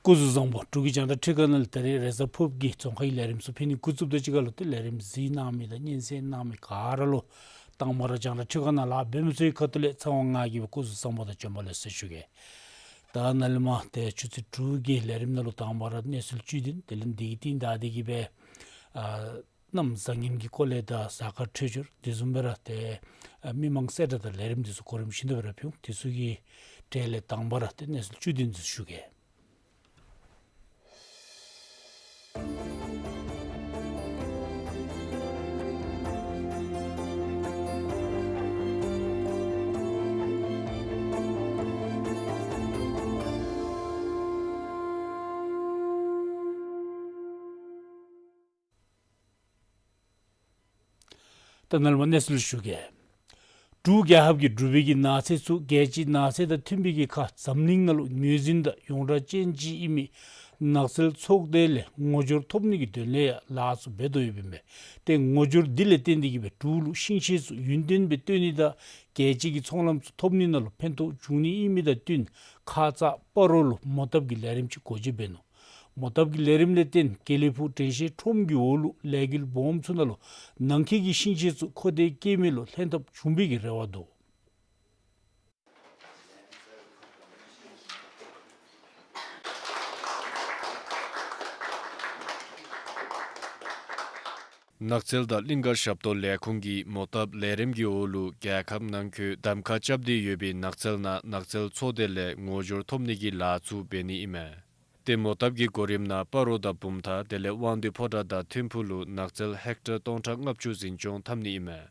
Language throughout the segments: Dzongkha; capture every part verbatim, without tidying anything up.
སྐུ་གཟུགས་བཟང་པོ། འབྲུག་གི་རྒྱང་བསྒྲགས་ཁྲི་ཀ་ནང་ལས་ད་རིས་རེས་གཟའ་ཕུརཔ་གི་རྫོང་ཁའི་ལས་རིམ་ཚུ་ཕུལ་ནི་འགོ་བཙུགསཔ་དང་གཅིག་ཁར་ལུ་ཏེ་ལས་རིམ་གཟིགས་གནང་མི་དང་སྙན་གསན་གནང་མི་ག་ར་ལུ་དང་པ་ར་རྒྱང་བསྒྲགས་ཁྲི་ཀ་ནང་ལཱ་འབད་མི་ཚུ་གི་ཁ་ཐུག་ལས་ཚེ་དབང་ང་གིས་སྦེ་སྐུ་གཟུགས་བཟང་པོ་དང་བྱོན་པ་ལེགས་སོ་ཞུ་གེ། ད་ནཱ་ལས་མར་ཏེ་ཆུ་ཚོད་དྲུག་གི་ལས་རིམ་ནང་ལུ་དང་པ་ར་གནས་ཚུལ་བཅུད་ལྡན། དེ་ལས་འདི་གི་རྟིང་བདའ་སྟེ་གིས་སྦེ་ཨ་གནམ་བཟང་ངན་གྱི་སྐོར་ལས་དང་གཟའ་སྐར་འཕྲོད་སྦྱོར་དེ་བཟུམ་སྦེ་ར་ཏེ་ཨ་མི་མང་གསལ་བསྒྲགས་དང་ལས་རིམ་དེ་ཚུ་གོ་རིམ་བཞིན་དུ་སྦེ་ར་ཕུལ་འོང་། དེ་ཚུ་གི་གྲས་ལས་དང་པ་ར་ཏེ་གནས་ཚུལ་བཅུད་ལྡན་དེ་ཚུ་ཞུ་གེ། ད་ནཱ་ལས་མར་གནས་ཚུལ་ཞུ་གེ། འབྲུག་རྒྱལ་ཁབ་ཀྱིས་འབྲུག་པའི་གི་ནགས་ཚལ་ཚུ་རྒྱལ་སྤྱིའི་ནགས་ཚལ་དང་མཐུན་པའི་གི་ཁར་འཛམ་གླིང་ནང་ལུ་ངོས་འཛིན་དང་ཡོངས་གྲགས་ཅན་ཅིག་ཨིན་མི་ནགས་ཚལ་ཚོགས་སྡེ་ལས་ངོ་སྦྱོར་ཐོབ་ནི་གི་དོན་ལས་ཡང་ལཱ་ཚུ་འབད་དོ་ཡོདཔ་ཨིན་པས། ཏེ་ངོ་སྦྱོར་འདི་ལས་བརྟེན་ཏེ་གིས་སྦེ་འབྲུག་ལུ་ཤིང་ཆས་ཚུ་ཡུན་བརྟན་སྦེ་བཏོན་ནི་དང་རྒྱལ་སྤྱི་གི་ཚོང་ལམ་ཚུ་ཐོབ་ནི་ནང་ལུ་ཕན་ཐོགས་འབྱུང་ནི་ཨིན་མི་དང་བསྟུན་ཁ་ཙ་སྤ་རོ་ལུ་མོ་བཏབ་ཀྱི་ལས་རིམ་ཅིག་འགོ་འབྱེད་འབད་ནུག། མོ་བཏབ་ཀྱི་ལས་རིམ་ལས་བརྟེན་དགེ་ལེགས་ཕུག་དྲན་ཤེས་ཁྲོམ་གྱི་འོག་ལུ་ལས་འགུལ་སྦོམ་ཚུ་ནང་ལུ་ནང་འཁོད་ཀྱི་ཤིང་ཆས་ཚུ་མཁོ་འདོད་བསྐྱེད་མི་ལུ་ལྷན་ཐབས་འབྱུང་བའི་གི་རེ་བ་འདུག། ནགས་ཚལ་དང་གླིང་ཀ་ཞབས་ཏོག་ལས་ཁུངས་ཀྱིས་མོ་བཏབ་ལས་རིམ་གྱི་འོག་ལུ་རྒྱལ་ཁབ་ནང་འཁོད་གདམ་ཁ་རྐྱབ་སྟེ་ཡོད་པའི་ནགས་ཚལ་ནང་ནགས་ཚལ་ཚོགས་སྡེ་ལས་ངོ་སྦྱོར་ཐོབ་ནི་གི་ལཱ་ཚུ་འབད་ནི་ཨིན་མས། ཏེ་མོ་བཏབ་ཀྱི་གོ་རིམ་ནང་སྤ་རོ་དང་བུམ་ཐང་དེ་ལས་དབང་འདུས་ཕོ་བྲང་དང་ཐིམ་ཕུག་ལུ་ནགས་ཚལ་ཧེག་ཊར་སྟོང་ཕྲག་ལྔ་བཅུ་འཛིན་སྐྱོང་འཐབ་ནི་ཨིན་མས།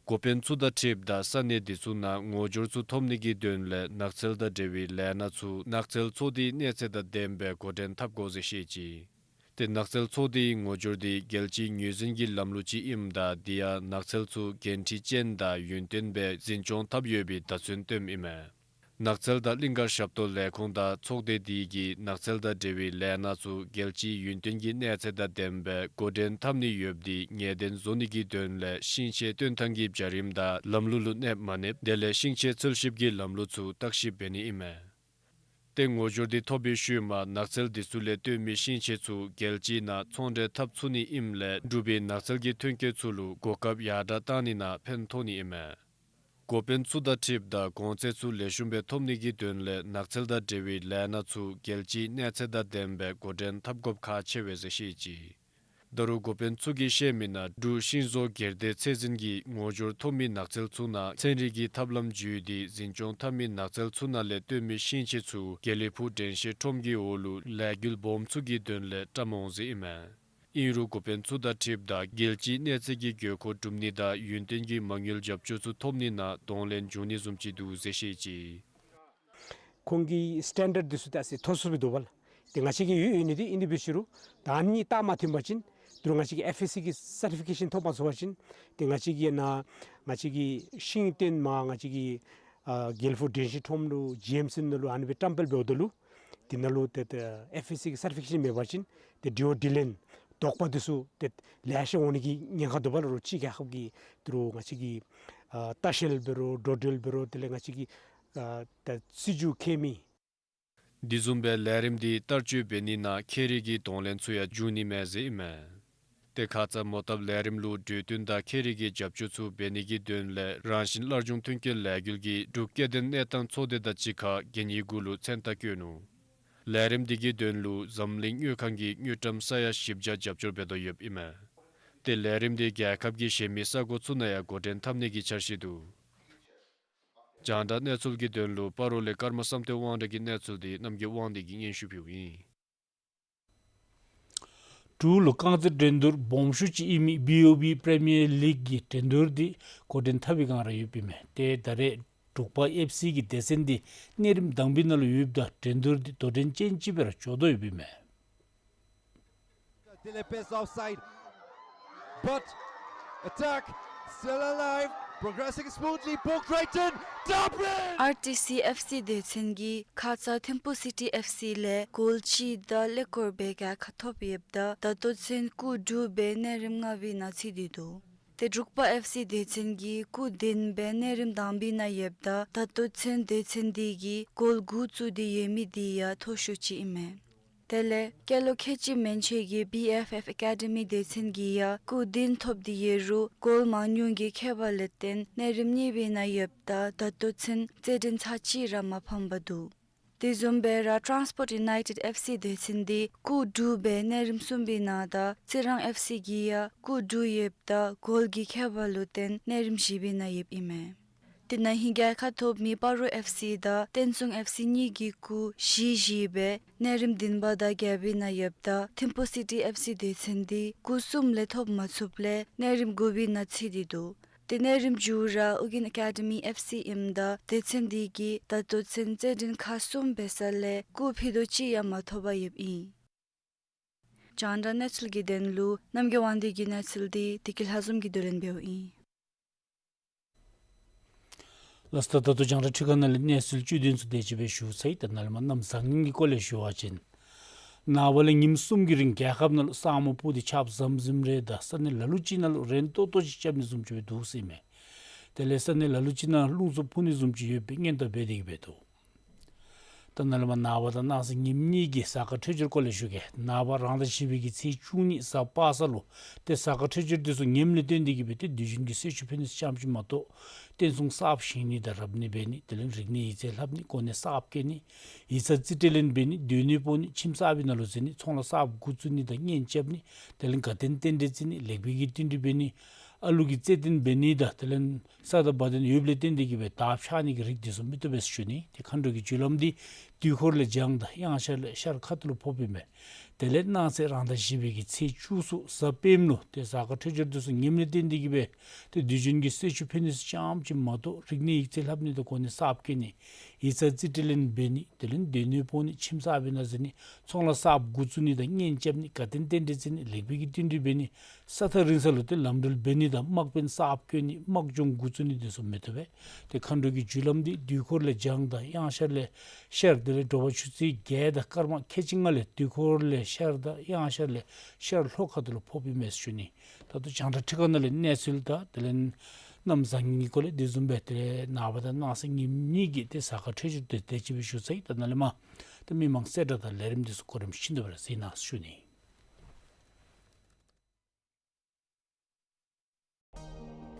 འགོ་དཔོན་ཚུ་དང་འཁྲིལཝ་ད་ས་གནས་འདི་ཚུ་ནང་ངོ་སྦྱོར་ཚུ་ཐོབ་ནི་གི་དོན་ལས་ནགས་ཚལ་དང་འབྲེལ་བའི་ལས་སྣ་ཚུ་ནགས་ཚལ་ཚོགས་སྡེའི་གནས་ཚད་དང་ལྡནམ་སྦེ་འགོ་འདྲེན་འཐབ་དགོ་ཟེར་བཤད་ཅི། ཏེ་ནགས་ཚལ་ཚོགས་སྡེའི་ངོ་སྦྱོར་འདི་རྒྱལ་སྤྱིའི་ངོས་འཛིན་གྱི་ལམ་ལུགས་ཅིག་ཨིནམ་ད་འདི་ཡང་ནགས་ཚལ་ཚུ་འགན་འཁྲི་ཅན་དང་ཡུན་བརྟན་སྦེ་འཛིན་སྐྱོང་འཐབ་ཡོད་པའི་བརྡ་མཚོན་སྟོནམ་ཨིན་མས། ནགས་ཚལ་དང་གླིང་ཀ་ཞབས་ཏོག་ལས་ཁུངས་དང་ཚོགས་སྡེ་འདི་གིས་ནགས་ཚལ་དང་འབྲེལ་བའི་ལས་སྣ་ཚུ་རྒྱལ་སྤྱིའི་ཡུན་བརྟན་གྱི་གནས་ཚད་དང་ལྡནམ་སྦེ་འགོ་འདྲེན་འཐབ་ནི་ཡོདཔ་འདི་ངེས་གཏན་བཟོ་ནི་གི་དོན་ལས་ཤིང་ཆས་བཏོན་ཐངས་ཀྱི་བྱ་རིམ་དང་ལམ་ལུགས་ལུ་གནསཔ་མ་གནསཔ་དེ་ལས་ཤིང་ཆས་འཚོལ་ཞིབ་ཀྱི་ལམ་ལུགས་ཚུ་བརྟག་ཞིབ་འབད་ནི་ཨིན་མས། ཏེ་ངོ་སྦྱོར་འདི་ཐོབ་པའི་ཤུལ་མ་ནགས་ཚལ་འདི་ཚུ་ལས་བཏོན་མི་ཤིང་ཆས་ཚུ་རྒྱལ་སྤྱི་ནང་ཚོང་འབྲེལ་འཐབ་ཚུགས་ནི་ཨིནམ་ལས་འབྲུག་པའི་ནགས་ཚལ་གྱི་ཐོན་སྐྱེད་ཚུ་ལུ་གོ་སྐབས་ཡར་དྲག་བཏང་ནི་ནང་ཕན་ཐོགས་ནི་ཨིན་མས། འགོ་དཔོན་ཚུ་དང་འཁྲིལཝ་ད་གོང་ཚད་ཚུ་ལེགས་ཤོམ་སྦེ་ཐོབ་ནི་གི་དོན་ལས་ནགས་ཚལ་དང་འབྲེལ་བའི་ལས་སྣ་ཚུ་རྒྱལ་སྤྱིའི་གནས་ཚད་དང་ལྡནམ་སྦེ་འགོ་འདྲེན་འཐབ་དགོཔ་ཁག་ཆེ་བས་ཟེར་བཤད་ཅི། ད་རུང་འགོ་དཔོན་ཚུ་གིས་བཤད་མི་ནང་འབྲུག་ཤིང་བཟོ་སྒེར་སྡེ་ཚད་འཛིན་གྱིས་ངོ་སྦྱོར་ཐོབ་མི་ནགས་ཚལ་ཚུ་ནང་ཚན་རིག་གི་ཐབས་ལམ་བརྒྱུད་དེ་འཛིན་སྐྱོང་འཐབ་མི་ནགས་ཚལ་ཚུ་ནང་ལས་བཏོན་མི་ཤིང་ཆས་ཚུ་དགེ་ལེགས་ཕུག་དྲན་ཤེས་ཁྲོམ་གྱི་འོག་ལུ་ལས་འགུལ་སྦོམ་ཚུ་གི་དོན་ལས་བཀྲམ་འོང་ཟེར་ཨིན་མས། ཨིན་རུང་འགོ་དཔོན་ཚུ་དང་འཁྲིལཝ་ད་རྒྱལ་སྤྱིའི་གནས་ཚད་ཀྱི་དགོས་མཁོ་སྒྲུབ་ནི་དང་ཡུན་བརྟན་གྱི་མ་དངུལ་རྒྱབ་སྐྱོར་ཚུ་ཐོབ་ནི་ནང་གདོང་ལེན་འབྱུང་ནི་བཟུམ་ཅིག་འདུག་ཟེར་བཤད་ཅི། ཁོང་གི་སི་ཊེན་ཌརཌ་འདི་ཚུ་ད་ཨ་ཙི་མཐོ་སུ་སྦེ་འདུག་པ་ལགས། ཏེ་ང་བཅས་ཀྱི་ཡོད་ཡོད་ནི་འདི་ཨིན་དེ་འབད་ཞུ་རུང་ད་ཨ་ནི་རྟགས་མ་ཐོན་པ་ཅིན་ད་རུང་ང་བཅས་ཀྱི་ཨེཕ་ཨེས་སི་གི་སར་ཊི་ཕི་ཀེ་ཤཱན་ཐོབ་མ་ཚུགས་པ་ཅིན་ཏེ་ང་བཅས་ཀྱི་ནཱ་ང་བཅས་ཀྱི་ཤིང་བཏོན་མ་ང་བཅས་ཀྱི་ ཨ་དགེ་ལེགས་ཕུག་དྲན་ཤིང་ཁྲོམ་ལུ་ཇི་ཨེམ་སི་ནང་ལུ་ཨ་ནི་སྦེ་བཀྲམ་སྤེལ་འབདཝ་ད་ལུ་དེ་ནང་ལུ་ཏེ་ཏེ་ཨེཕ་ཨེསི་སི་གི་སར་ཊི་ཕི་ཀེ་ཤཱན་མེད་པ་ཅིན་ཏེ་ཌི་ཨོ་ཌི་ལེན་དོགས་པ་འདི་ཚུ་ཏེ་ལེ་ཤ་འོང་ནི་གི་ཉེན་ཁ་འདུག་པ་ལུ་རོགས་ཕྱི་རྒྱལ་ཁབ་ཀྱི་ཏེ་རོགས་ང་བཅས་ཀྱི་ཨ་ལྟ་བཤལ་འབད་རུང་འགྲོ་འགྲུལ་འབད་རུང་དེ་ལས་ང་བཅས་ཀྱི་ཨ་ད་སྲིད་བྱུས་འཁྱེར་མི། འདི་བཟུམ་སྦེ་ལས་རིམ་འདི་བསྟར་སྤྱོད་འབད་ནི་ནང་ཁྱད་རིག་གི་གདོང་ལེན་ཚུ་ཡང་འབྱུང་ནི་མས་ཟེར་ཨིན་མས། ཏེ་ཁ་ཙ་མོ་བཏབ་ལས་རིམ་ལུ་གྲོས་བསྟུན་དང་ཁྱད་རིག་གི་རྒྱབ་སྐྱོར་ཚུ་འབད་ནི་གི་དོན་ལས་རང་བཞིན་སླར་འབྱུང་མཐུན་རྐྱེན་ལས་འགུལ་གྱི་འབྲུག་སྐྱེ་ལྡན་གནས་སྟངས་ཚོགས་སྡེ་དང་གཅིག་ཁར་དགེ་བསྙེན་གུ་ལུ་མཚན་རྟགས་བཀོད་ནུག། ལས་རིམ་འདི་གི་དོན་ལུ་འཛམ་གླིང་དངུལ་ཁང་གི་དངུལ་ཀྲམ་ས་ཡ་བཞི་བརྒྱ་རྒྱབ་སྐྱོར་འབད་དོ་ཡོདཔ་ཨིན་མས། ཏེ་ལས་རིམ་འདི་རྒྱལ་ཁབ་ཀྱི་གཞན་མི་ས་གོ་ཚུ་ནང་ཡང་འགོ་འདྲེན་འཐབ་ནི་གི་འཆར་གཞི་འདུག། རྒྱང་བསྒྲགས་གནས་ཚུལ་གྱི་དོན་ལུ་སྤ་རོ་ལས་ཀརྨ་བསམ་གཏན་དབང་གྲགས་ཀྱི་གནས་ཚུལ་འདི་རྣམ་རྒྱལ་དབང་འདུས་ཀྱིས་སྙན་ཞུ་ཕུལཝ་ཨིན། འབྲུག་ལུ་རྐང་རྩེད་འགྲན་བསྡུར་སྦོམ་ཤོས་ཅིག་ཨིན་མི་བི་ཨོ་བི་པི་རི་མི་ཡར་ལིག་གི་འགྲན་བསྡུར་འདི་འགོ་འདྲེན་འཐབ་པའི་བསྒང་ར་ཡོདཔ་ཨིན་མས། ཏེ་ད་རེས་འབྲུག་པ་ཨེཕ་སི་གི་སྡེ་ཚན་འདི་གནས་རིམ་དང་པའི་ནང་ལུ་ཡོདཔ་ད་འགྲན་བསྡུར་འདི་དོ་འགྲན་ཅན་ཅིག་སྦེ་ར་འགྱོ་དོ་ཡོདཔ་ཨིན་མས། Delapes offside. But attack still alive, progressing smoothly. Paul Crichton, tap in! ཨར་ཊི་སི་ཨེཕ་སི་སྡེ་ཚན་གྱིས་ཁ་ཙ་ཐིམ་ཕུ་སི་ཊི་ཨེཕ་སི་ལས་གོལ་གཅིག་དང་ཀླད་ཀོར་སྦེ་རྒྱལ་ཁ་ཐོབ་ཡོདཔ་ད་ད་ལྟོ་ཚུན་སྐུགས་དྲུག་སྦེ་གནས་རིམ་ལྔ་པའི་ནང་ཚུད་དེ་འདུག། ཏེ་འབྲུག་པ་ཨེཕ་སི་སྡེ་ཚན་གྱིས་སྐུགས་བདུན་སྦེ་གནས་རིམ་དང་པའི་ནང་ཡོདཔ་ད་ད་ལྟོ་ཚུན་སྡེ་ཚན་འདི་གིས་གོལ་དགུ་བཙུགས་ཏེ་ཡོད་མི་འདི་ཡང་མཐོ་ཤོས་ཅིག་ཨིན་མས། དེ་ལས་སྐྱེས་ལོ་ཁལ་གཅིག་མན་ཆད་ཀྱི་བི་ཨེཕ་ཨེཕ་ཨེ་ཀེ་ཌི་མི་སྡེ་ཚན་གྱིས་ཡང་སྐུགས་བདུན་ཐོབ་སྟེ་ཡོད་རུང་གོལ་མང་ཉུང་གི་ཁྱད་པར་ལས་བརྟེན་གནས་རིམ་གཉིས་པའི་ནང་ཡོདཔ་ད་ད་ལྟོ་ཚུན་རྩེད་འགྲན་ཚར་གཅིག་ར་མ་ཕམ་པར་འདུག། དེ་བཟུམ་སྦེ་ར་ཊཱནསི་པོརཊ་ཡུ་ནའི་ཊེཌ་ཨེཕ་སི་སྡེ་ཚན་འདི་སྐུགས་དྲུག་སྦེ་གནས་རིམ་གསུམ་པའི་ནང་དང་རྩི་རང་ཨེཕ་སི་གིས་ཡང་སྐུགས་དྲུག་ཡོདཔ་ད་གོལ་གྱི་ཁྱད་པར་ལུ་བརྟེན་གནས་རིམ་བཞི་པའི་ནང་ཡོདཔ་ཨིན་མས། དེ་ནང་ཧིང་རྒྱལ་ཁ་ཐོབ་མི་སྤ་རོ་ཨེཕ་སི་དང་བསྟན་སྲུང་ཨེཕ་སི་གཉིས་ཀྱིས་སྐུགས་བཞི་བཞི་སྦེ་གནས་རིམ་བདུན་པ་དང་བརྒྱད་པའི་ནང་ཡོདཔ་ད་ཐིམ་ཕུ་སི་ཊི་ཨེཕ་སི་སྡེ་ཚན་འདི་སྐུགས་གསུམ་ལས་ཐོབ་མ་ཚུགསཔ་ལས་གནས་རིམ་དགུ་པའི་ནང་ཚུད་དེ་འདུག། ཏེ་གནས་རིམ་བཅུ་ར་ཨོ་རྒྱན་ཨེ་ཀེ་ཌི་མི་ཨེཕ་སི་ཨིནམ་ད་སྡེ་ཚན་འདི་གིས་ད་ལྟོ་ཚུན་རྩེད་འགྲན་ཁག་གསུམ་འབད་ས་ལས་སྐུགས་ཕུད་རྡོག་གཅིག་ཡང་མ་ཐོབ་པར་ཡོདཔ་ཨིན། རྒྱང་བསྒྲགས་གནས་ཚུལ་གྱི་དོན་ལུ་རྣམ་རྒྱལ་དབང་འདུས་ཀྱི་གནས་ཚུལ་འདི་བདེ་སྐྱིད་ལྷ་འཛོམས་ཀྱིས་བསྡུ་ལེན་འབདཝ་ཨིན། ལགས་སོ། ད་ལྟོ་རྒྱང་བསྒྲགས་ཁྲི་ཁང་ནང་ལས་གནས་ཚུལ་བཅུད་དོན་ཚུ་དེ་ཅིག་སྦེ་ཞུ་ཚར་ཡི། ད་ནཱ་ལས་མར་གནམ་བཟང་ངན་གྱི་སྐོར་ལས་ཞུ་བ་ཅིན་ནངས་པ་ལས་ཉིནམ་གསུམ་གྱི་རིང་རྒྱལ་ཁབ་ནང་ལུ་ས་སྨུག་སྤུབས་ཏེ་ཆརཔ་ཟམ་ཟིམ་རེ་དང་ས་གནས་ལ་ལུ་ཅིག་ནང་ལུ་རན་ཏོག་ཏོ་ཅིག་རྐྱབ་ནི་བཟུམ་ཅིག་སྦེ་འདུག་ཟེར་ཨིན་མས། དེ་ལས་ས་གནས་ལ་ལུ་ཅིག་ནང་རླུང་འཚུབ་འཕུ་ནི་བཟུམ་ཅིག་ཡོད་པའི་སྔོན་བརྡ་འབད་དེ་གི་སྦེ་འདུག། ད་ནཱ་ལས་མར་ནངས་པ་དང་གནངས་ཚེ་ཉིནམ་གཉིས་ཀྱི་གཟའ་སྐར་འཕྲོད་སྦྱོར་སྐོར་ལས་ཞུ་གེ། ནངས་པ་རང་ཟླ་བཞི་པའི་གི་ཚེས་བཅུ་གཉིས་གཟའ་པ་སངས་ལུ་ཏེ་གཟའ་སྐར་འཕྲོད་སྦྱོར་འདི་ཚུ་ངནམ་ལས་བརྟེན་ཏེ་གི་སྦེ་ཏེ་དུས་རྒྱུན་གྱི་གསོལ་མཆོད་ཕུལ་ནི་ཙམ་ཅིག་མ་གཏོགས་རྟེན་སྲུང་གསརཔ་བཞེངས་ནི་དང་རབ་གནས་འབད་ནི་དེ་ལས་རིག་གནས་ཡིག་རྩིས་ལྷབ་ནི་གོ་གནས་གསརཔ་བཀལ་ནི་ཡིག་ཚང་རྩིས་སྤྲོད་ལེན་འབད་ནི་སྡོད་གནས་སྤོ་ནི་ཁྱིམ་གསར་པའི་ནང་ལུ་འཛུལ་ནི་ཚོང་ལཱ་གསརཔ་འགོ་བཙུགས་ནི་དང་གཉེན་རྐྱབ་ནི་དེ་ལས་དགའ་སྟོན་རྟེན་འབྲེལ་བརྩི་ནི་ལེགས་པའི་གི་བསྟུན་གྲོས་འབད་ནི་ཨ་ལུ་གི་རྩེད་འགྲན་འབད་ནི་དང་དེ་ལས་ས་དང་བ་དན་ཡོདཔ་ལས་བརྟེན་ཏེ་གི་སྦེ་དར་འཕྱར་ནི་གི་རིགས་འདི་ཚུ་མི་བཏུབ་པས་ཟེར་ཞུ་ནི། ཏེ་མཁའ་འགྲོ་གི་རྒྱུ་ལམ་འདི་དུས་འཁོར་ལས་བྱང་དང་གཡང་ཤར་ལས་ཤར་ཁ་ཐུག་ལུ་ཕོགཔ་ཨིན་མས། དེ་ལས་གནངས་ཚེ་རང་ཟླ་བཞི་པའི་གི་ཚེས་བཅུ་གསུམ་གཟའ་སྤེནམ་ལུ་ཏེ་གཟའ་སྐར་འཕྲོད་སྦྱོར་འདི་ཚུ་ངནམ་ལས་བརྟེན་ཏེ་གི་སྦེ་ཏེ་དུས་རྒྱུན་གྱི་གསོལ་མཆོད་ཕུལ་ནི་ཙམ་ཅིག་མ་གཏོགས་རིག་གནས་ཡིག་རྩིས་ལྷབ་ནི་དང་གོ་གནས་གསརཔ་བཀལ་ནི་ཡིག་ཚང་རྩིས་སྤྲོད་ལེན་འབད་ནི་དེ་ལས་སྡོད་གནས་སྤོ་ནི་ཁྱིམ་གསར་པའི་ནང་འཛུལ་ནི་ཚོང་ལཱ་གསརཔ་འགོ་བཙུགས་ནི་དང་གཉེན་རྐྱབ་ནི་དགའ་སྟོན་རྟེན་འབྲེལ་བརྩི་ནི་ལེགས་པའི་གི་བསྟུན་གྲོས་འབད་ནི་ས་ཐག་རིང་ས་ལུ་ཏེ་ལམ་འགྲུལ་འབད་ནི་དང་དམག་དཔོན་གསརཔ་བསྐོ་ནི་དམག་སྦྱོང་འགོ་བཙུགས་ནི་འདི་ཚུ་མི་བཏུབ་པས། ཏེ་མཁའ་འགྲོ་གི་རྒྱུ་ལམ་འདི་དུས་འཁོར་ལས་བྱང་དང་གཡང་ཤར་ལས་ཤར་དེ་ལས་དྲོ་པ་ཆུ་ཚོད་བརྒྱད་དང་སྐར་མ་ཁལ་གཅིག་ལྔ་ལས་དུས་འཁོར་ལས་ཤར་དང་གཡང་ཤར་ལས་ཤར་ལྷོ་ཁ་ཐུག་ལུ་ཕོགཔ་ཨིན་མས་ཟེར་ཞུ་ནི། ད་ལྟོ་རྒྱང་བསྒྲགས་ཁྲི་ཁང་ནང་ལས་གནས་ཚུལ་དང་དེ་ལས་གནམ་བཟང་ངན་གྱི་སྐོར་ལས་དེ་བཟུམ་སྦེ་དེ་ལས་ནངས་པ་དང་གནངས་ཚེ་ཉིནམ་གཉིས་ཀྱི་ཏེ་གཟའ་སྐར་འཕྲོད་སྦྱོར་འདི་དེ་ཅིག་སྦེ་ཞུ་ཚར་ཡི། ད་ནཱ་ལས་མར་ཏེ་མི་མང་གསལ་བསྒྲགས་དང་ལས་རིམ་འདི་ཚུ་གོ་རིམ་བཞིན་དུ་སྦེ་ར་གཟིགས་གནང་ཟེར་ཞུ་ནི།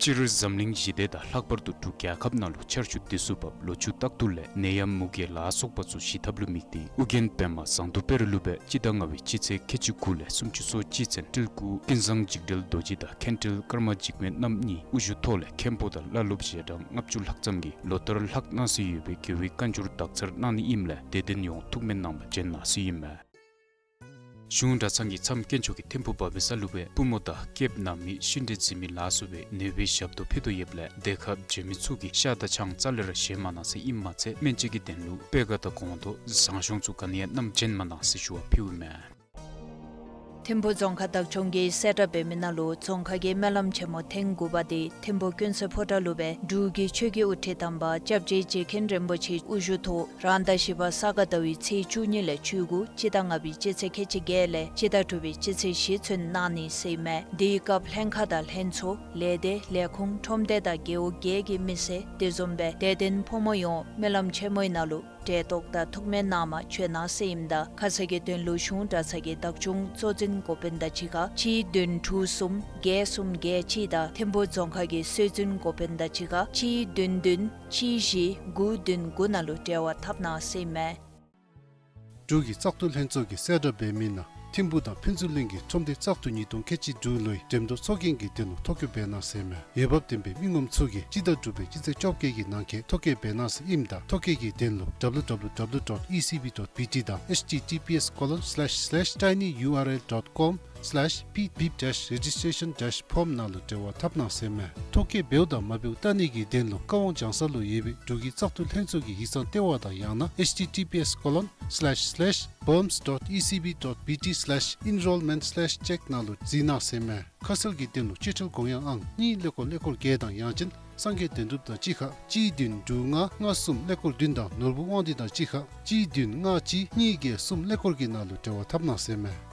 སྤྱིར་འཛམ་གླིང་ཞི་བདེ་དང་ལྷག་པར་དུ་འབྲུག་རྒྱལ་ཁབ་ནང་ལུ་ཆར་ཆུ་བདེ་སྲུངཔ་ལོ་ཕྱུགས་རྟག་ཏུ་ལས་ནད་ཡམས་མུ་གེ་ལ་སོགས་པ་ཚུ་ཞི་ཐབས་ལུ་དམིགས་ཏེ་ཨོ་རྒྱན་པདྨ་ཟངས་མདོག་དཔལ་རི་ལུ་སྦེ་སྤྱི་ཟླ་ལྔ་པའི་སྤྱི་ཚེས་ཁལ་གཅིག་དགུ་ལས་སུམ་ཅུ་སོ་གཅིག་ཚུན་སྤྲུལ་སྐུ་ཀུན་བཟང་འཇིགས་བྲལ་རྡོ་རྗེ་དང་མཁན་སྤྲུལ་ཀརྨ་འཇིགས་མེད་རྣམ་གཉིས་དབུ་བཞུགས་ཐོག་ལས་མཁན་པོ་དང་བླ་སློབ་ཞལ་གྲངས་ལྔ་བཅུ་ལྷག་ཙམ་གྱིས་ལོ་ལྟར་ལྷག་གནང་སྲོལ་ཡོད་པའི་དགེ་བའི་བཀའ་འགྱུར་དག་ཚར་གནང་ནི་ཨིནམ་ལས་དད་ལྡན་ཡོངས་ཐུགས་སྨོན་གནང་བར་བྱོན་གནང་ཟེར་ཨིན་མས། གཞུང་གྲྭ་ཚང་གི་མཚམས་དཀོན་མཆོག་གི་ཐིམ་ཕུ་བ་བི་ས་ལུ་སྦེ་པུས་མོ་དང་སྐེདཔ་ནང་མི་ཤིང་འབྲས་འཛིན་མི་ལ་སོགས་པའི་ནད་པའི་ཞབས་ཏོག་ཕུལ་དོ་ཡོདཔ་ལས་འདི་ཁར་བྱོན་མི་ཚུ་གིས་ཤ་དང་ཆང་རྩ་ལས་ར་བཞེས་མ་གནང་ཟེར་ཨིནམ་མ་ཚད་སྨན་དཔྱད་ཀྱི་དོན་ལུ་སྤོས་ཀ་དང་སྒོང་རྡོག་ཟངས་གཞོང་ཚུ་ག་ནི་ཡང་བསྣམས་བྱོན་མ་གནང་ཟེར་ཞུ་བ་ཕུལཝ་ཨིན་མས། ཐིམ་ཕུ་རྫོང་ཁག་བདག་སྐྱོང་གིས་གསལ་བསྒྲགས་འབད་མི་ནང་ལུ་རྫོང་ཁག་གི་སྨོན་ལམ་ཆེན་མོ་ཐེངས་དགུ་པ་དེ་ཐིམ་ཕུ་ཀུན་གསལ་ཕོ་བྲང་ལུ་སྦེ་འབྲུག་གི་ཆོས་ཀྱི་དབུ་ཁྲིད་དམ་པ་སྐྱབས་རྗེ་རྗེ་མཁན་རིན་པོ་ཆེ་དབུ་བཞུགས་ཐོག་རང་ཟླ་བཞི་པ་ས་ག་ཟླ་བའི་ཚེས་བཅུ་གཉིས་ལས་བཅུ་དགུ་སྤྱི་ཟླ་ལྔ་པའི་སྤྱི་ཚེས་ཁལ་གཅིག་བརྒྱད་ལས་སྤྱི་ཟླ་དྲུག་པའི་སྤྱི་ཚེས་བཞི་ཚུན་གནང་ནི་ཟེར་ཨིན་མས། དེའི་སྐབས་ལྷན་ཁག་དང་ལྷན་ཚོགས་ལས་སྡེ་ལས་ཁུངས་ཁྲོམ་སྡེ་དང་རྒེད་འོག་བརྒྱད་ཀྱི་མི་སེར་དེ་བཟུམ་སྦེ་དད་ལྡན་ཕོ་མོ་ཡོངས་སྨོན་ལམ་ཆེན་མོའི་ནང་ལུ་གྲལ་གཏོགས་དང་ཐུགས་སྨོན་གནང་མ་བྱོན་གནང་ཟེར་ཨིནམ་ད་ཁ་གསལ་གྱི་དོན་ལུ་གཞུང་གྲྭ་ཚང་གི་བདག་སྐྱོང་གཙོ་འཛིན་འགོ་དཔོན་དང་གཅིག་ཁར་གཅིག་བདུན་དྲུག་གསུམ་བརྒྱད་གསུམ་བརྒྱད་གཅིག་དང་ཐིམ་ཕུ་རྫོང་ཁག་གི་སྲོལ་འཛིན་འགོ་དཔོན་དང་གཅིག་ཁར་གཅིག་བདུན་བདུན་གཅིག་བཞི་དགུ་བདུན་དགུ་ནང་ལུ་འབྲེལ་བ་འཐབ་གནང་ཟེར་ཨིན་མས། འབྲུག་གི་བཙག་འཐུ་ལྷན་ཚོགས་ཀྱིས་གསལ་བསྒྲགས་འབད་མི་ནང་ཐིམ་ཕུ་དང་ཕུན་ཚོགས་གླིང་གི་ཁྲོམ་སྡེ་བཙག་འཐུ་ཉིས་སྟོང་ཁལ་གཅིག་དྲུག་ལོའི་འགྲེམས་སྟོན་ཚོགས་རྒྱན་གྱི་དོན་ལུ་ཐོ་བཀོད་འབད་གནང་ཟེར་ཨིན་མས། འོས་འབབ་ལྡན་པའི་མི་ངོམ་ཚུ་གིས་སྤྱི་ཟླ་དྲུག་པའི་སྤྱི་ཚེས་བཅོ་བརྒྱད་ཀྱི་ནང་འཁོད་ཐོ་བཀོད་འབད་གནང་ཟེར་ཨིནམ་ད་ཐོ་བཀོད་ཀྱི་དོན་ལུ་W W W dot E C B dot B T དང་H T T P S colon slash slash tinyurl dot com slash pip dash registration dash form ནང་ལུ་འབྲེལ་བ་འཐབ་གནང་ཟེར་ཨིན་མས། ཐོ་བཀོད་འབདཝ་དང་མ་འབདཝ་བལྟ་ནི་གི་དོན་ལུ་ཀ་ཝང་ལྗང་ས་ལུ་ཡོད་པའི་འབྲུག་གི་བཙག་འཐུ་ལྷན་ཚོགས་ཀྱི་ཡིག་ཚང་ལྟེ་བ་དང་ཡང་ན་H T T P S colon slash slash bums dot E C B dot B T slash enrollment slash check ནང་ལུ་གཟིགས་གནང་ཟེར་ཨིན་མས། ཁ་གསལ་གྱི་དོན་ལུ་སྤྱོད་ཁྲལ་དགོངས་ཡངས་ཨང་གཉིས་ཀླད་ཀོར་ཀླད་ཀོར་བརྒྱད་དང་ཡང་ཅིན་སངས་རྒྱས་དོན་གྲུབ་དང་གཅིག་ཁར་གཅིག་བདུན་དྲུག་ལྔ་ལྔ་གསུམ་ཀླད་ཀོར་བདུན་དང་ནོར་བུ་དབང་འདུས་དང་གཅིག་ཁར་གཅིག་བདུན་ལྔ་གཅིག་གཉིས་བརྒྱད་གསུམ་ཀླད་ཀོར་གྱི་ནང་ལུ་འབྲེལ་བ་འཐབ་གནང་ཟེར་ཨིན་མས།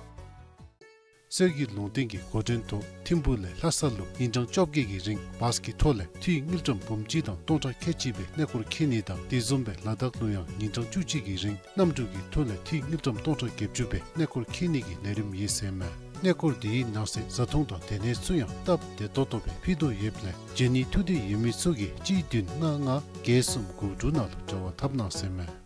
གསེར་གྱི་ལུང་བསྟན་གྱི་འགོ་འདྲེན་ཐོག་ཐིམ་ཕུ་ལས་ལྷ་ས་ལུ་ཉིན་གྲངས་བཅོ་བརྒྱད་ཀྱི་རིང་བཱས་ཀྱི་ཐོག་ལས་འཐུས་དངུལ་ཀྲམ་འབུམ་གཅིག་དང་སྟོང་ཕྲག་ཁལ་གཅིག་སྦེ་གནས་སྐོར་འཁྱིད་ནི་དང་དེ་བཟུམ་སྦེ་ལ་དྭགས་ལུ་ཡང་ཉིན་གྲངས་བཅུ་གཅིག་གི་རིང་གནམ་གྲུ་གི་ཐོག་ལས་འཐུས་དངུལ་ཀྲམ་སྟོང་ཕྲག་བརྒྱད་ཅུ་སྦེ་གནས་སྐོར་འཁྱིད་ནི་གི་ལས་རིམ་ཡོད་ཟེར་ཨིན་མས། གནས་སྐོར་དེའི་ནང་གསེས་བཟའ་འཐུང་དང་སྡོད་གནས་ཚུ་ཡང་སྟབས་བདེ་ཏོག་ཏོ་སྦེ་ཕུལ་དོ་ཡོདཔ་ལས་བྱོན་ནི་ཐུགས་འདོད་ཡོད་མི་ཚུ་གིས་གཅིག་བདུན་ལྔ་ལྔ་བརྒྱད་གསུམ་དགུ་དྲུག་ནང་ལུ་འབྲེལ་བ་འཐབ་གནང་ཟེར་ཨིན་མས།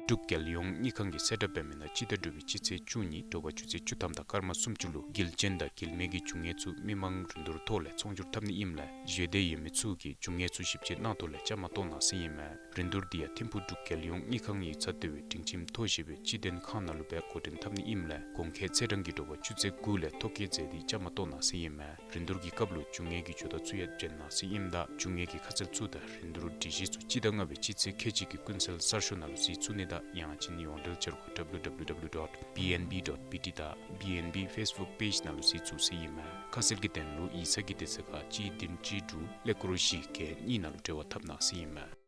འབྲུག་རྒྱལ་ཡོངས་དངུལ་ཁང་གིས་གསལ་བསྒྲགས་འབད་མི་ནང་སྤྱི་ཟླ་དྲུག་པའི་སྤྱི་ཚེས་བཅུ་གཉིས་དྲོ་པ་ཆུ་ཚོད་བཅུ་ཐམ་དང་སྐར་མ་སུམ་ཅུ་ལུ་དགེ་ལྕིན་དང་དགེ་ལེགས་ཀྱི་འབྱུང་གནས་ཚུ་མི་མང་རིན་བསྡུར་ཐོག་ལས་ཚོང་སྒྱུར་འཐབ་ནི་ཨིནམ་ལས་བཞེས་འདོད་ཡོད་མི་ཚུ་གིས་འབྱུང་གནས་ཚུ་ཞིབ་དཔྱད་གནང་ཐོག་ལས་བཅའ་མར་གཏོགས་གནང་ཟེར་ཨིན་མས། རིན་བསྡུར་འདི་ཡང་ཐིམ་ཕུ་འབྲུག་རྒྱལ་ཡོངས་དངུལ་ཁང་ཡིག་ཚང་ལྟེ་བའི་སྒྲིང་ཁྱིམ་ཐོག་བཞེས་པའི་སྤྱི་དོན་ཁང་ནང་ལུ་སྦེ་འགོ་འདྲེན་འཐབ་ནི་ཨིནམ་ལས་གོང་འཁོད་ཚེས་གྲངས་ཀྱི་དྲོ་པ་ཆུ་ཚོད་དགུ་ལས་ཐོ་བཀོད་མཛད་དེ་བཅའ་མར་གཏོགས་གནང་ཟེར་ཨིན་མས། རིན་བསྡུར་གྱི་སྐབས་ལུ་འབྱུང་གནས་ཀྱི་ཇོ་བདག་ཚུ་ཡང་འབྱོན་གནང་ཟེར་ཨིནམ་ད་འབྱུང་གནས་ཀྱི་ཁ་གསལ་ཚུ་དང་རིན་བསྡུར་སྒྲིག་གཞི་ཚུ་སྤྱི་ཟླ་ལྔ་པའི་སྤྱི་ཚེས་ཁལ་གཅིག་གི་ཀུན་གསལ་གསར་ཤོག་ནང་ལུ་གཟིགས་ཚུགས་ནི་དང་ཡང་ཅིན་ཡོངས་འབྲེལ་འཆར་སྒོ་W W W dot B N B dot B T དང་B N B Facebook page ནང་ལུ་གཟིགས་ཚུགས་ཟེར་ཨིན་མས། ཁ་གསལ་གྱི་དོན་ལུ་ཡིག་ཚང་གི་དེ་ཚེ་ཁར་གཅིག་བདུན་གཅིག་དྲུག་ཀླད་ཀོར་བཞི་བརྒྱད་གཉིས་ནང་ལུ་འབྲེལ་བ་འཐབ་གནང་ཟེར་ཨིན་མས།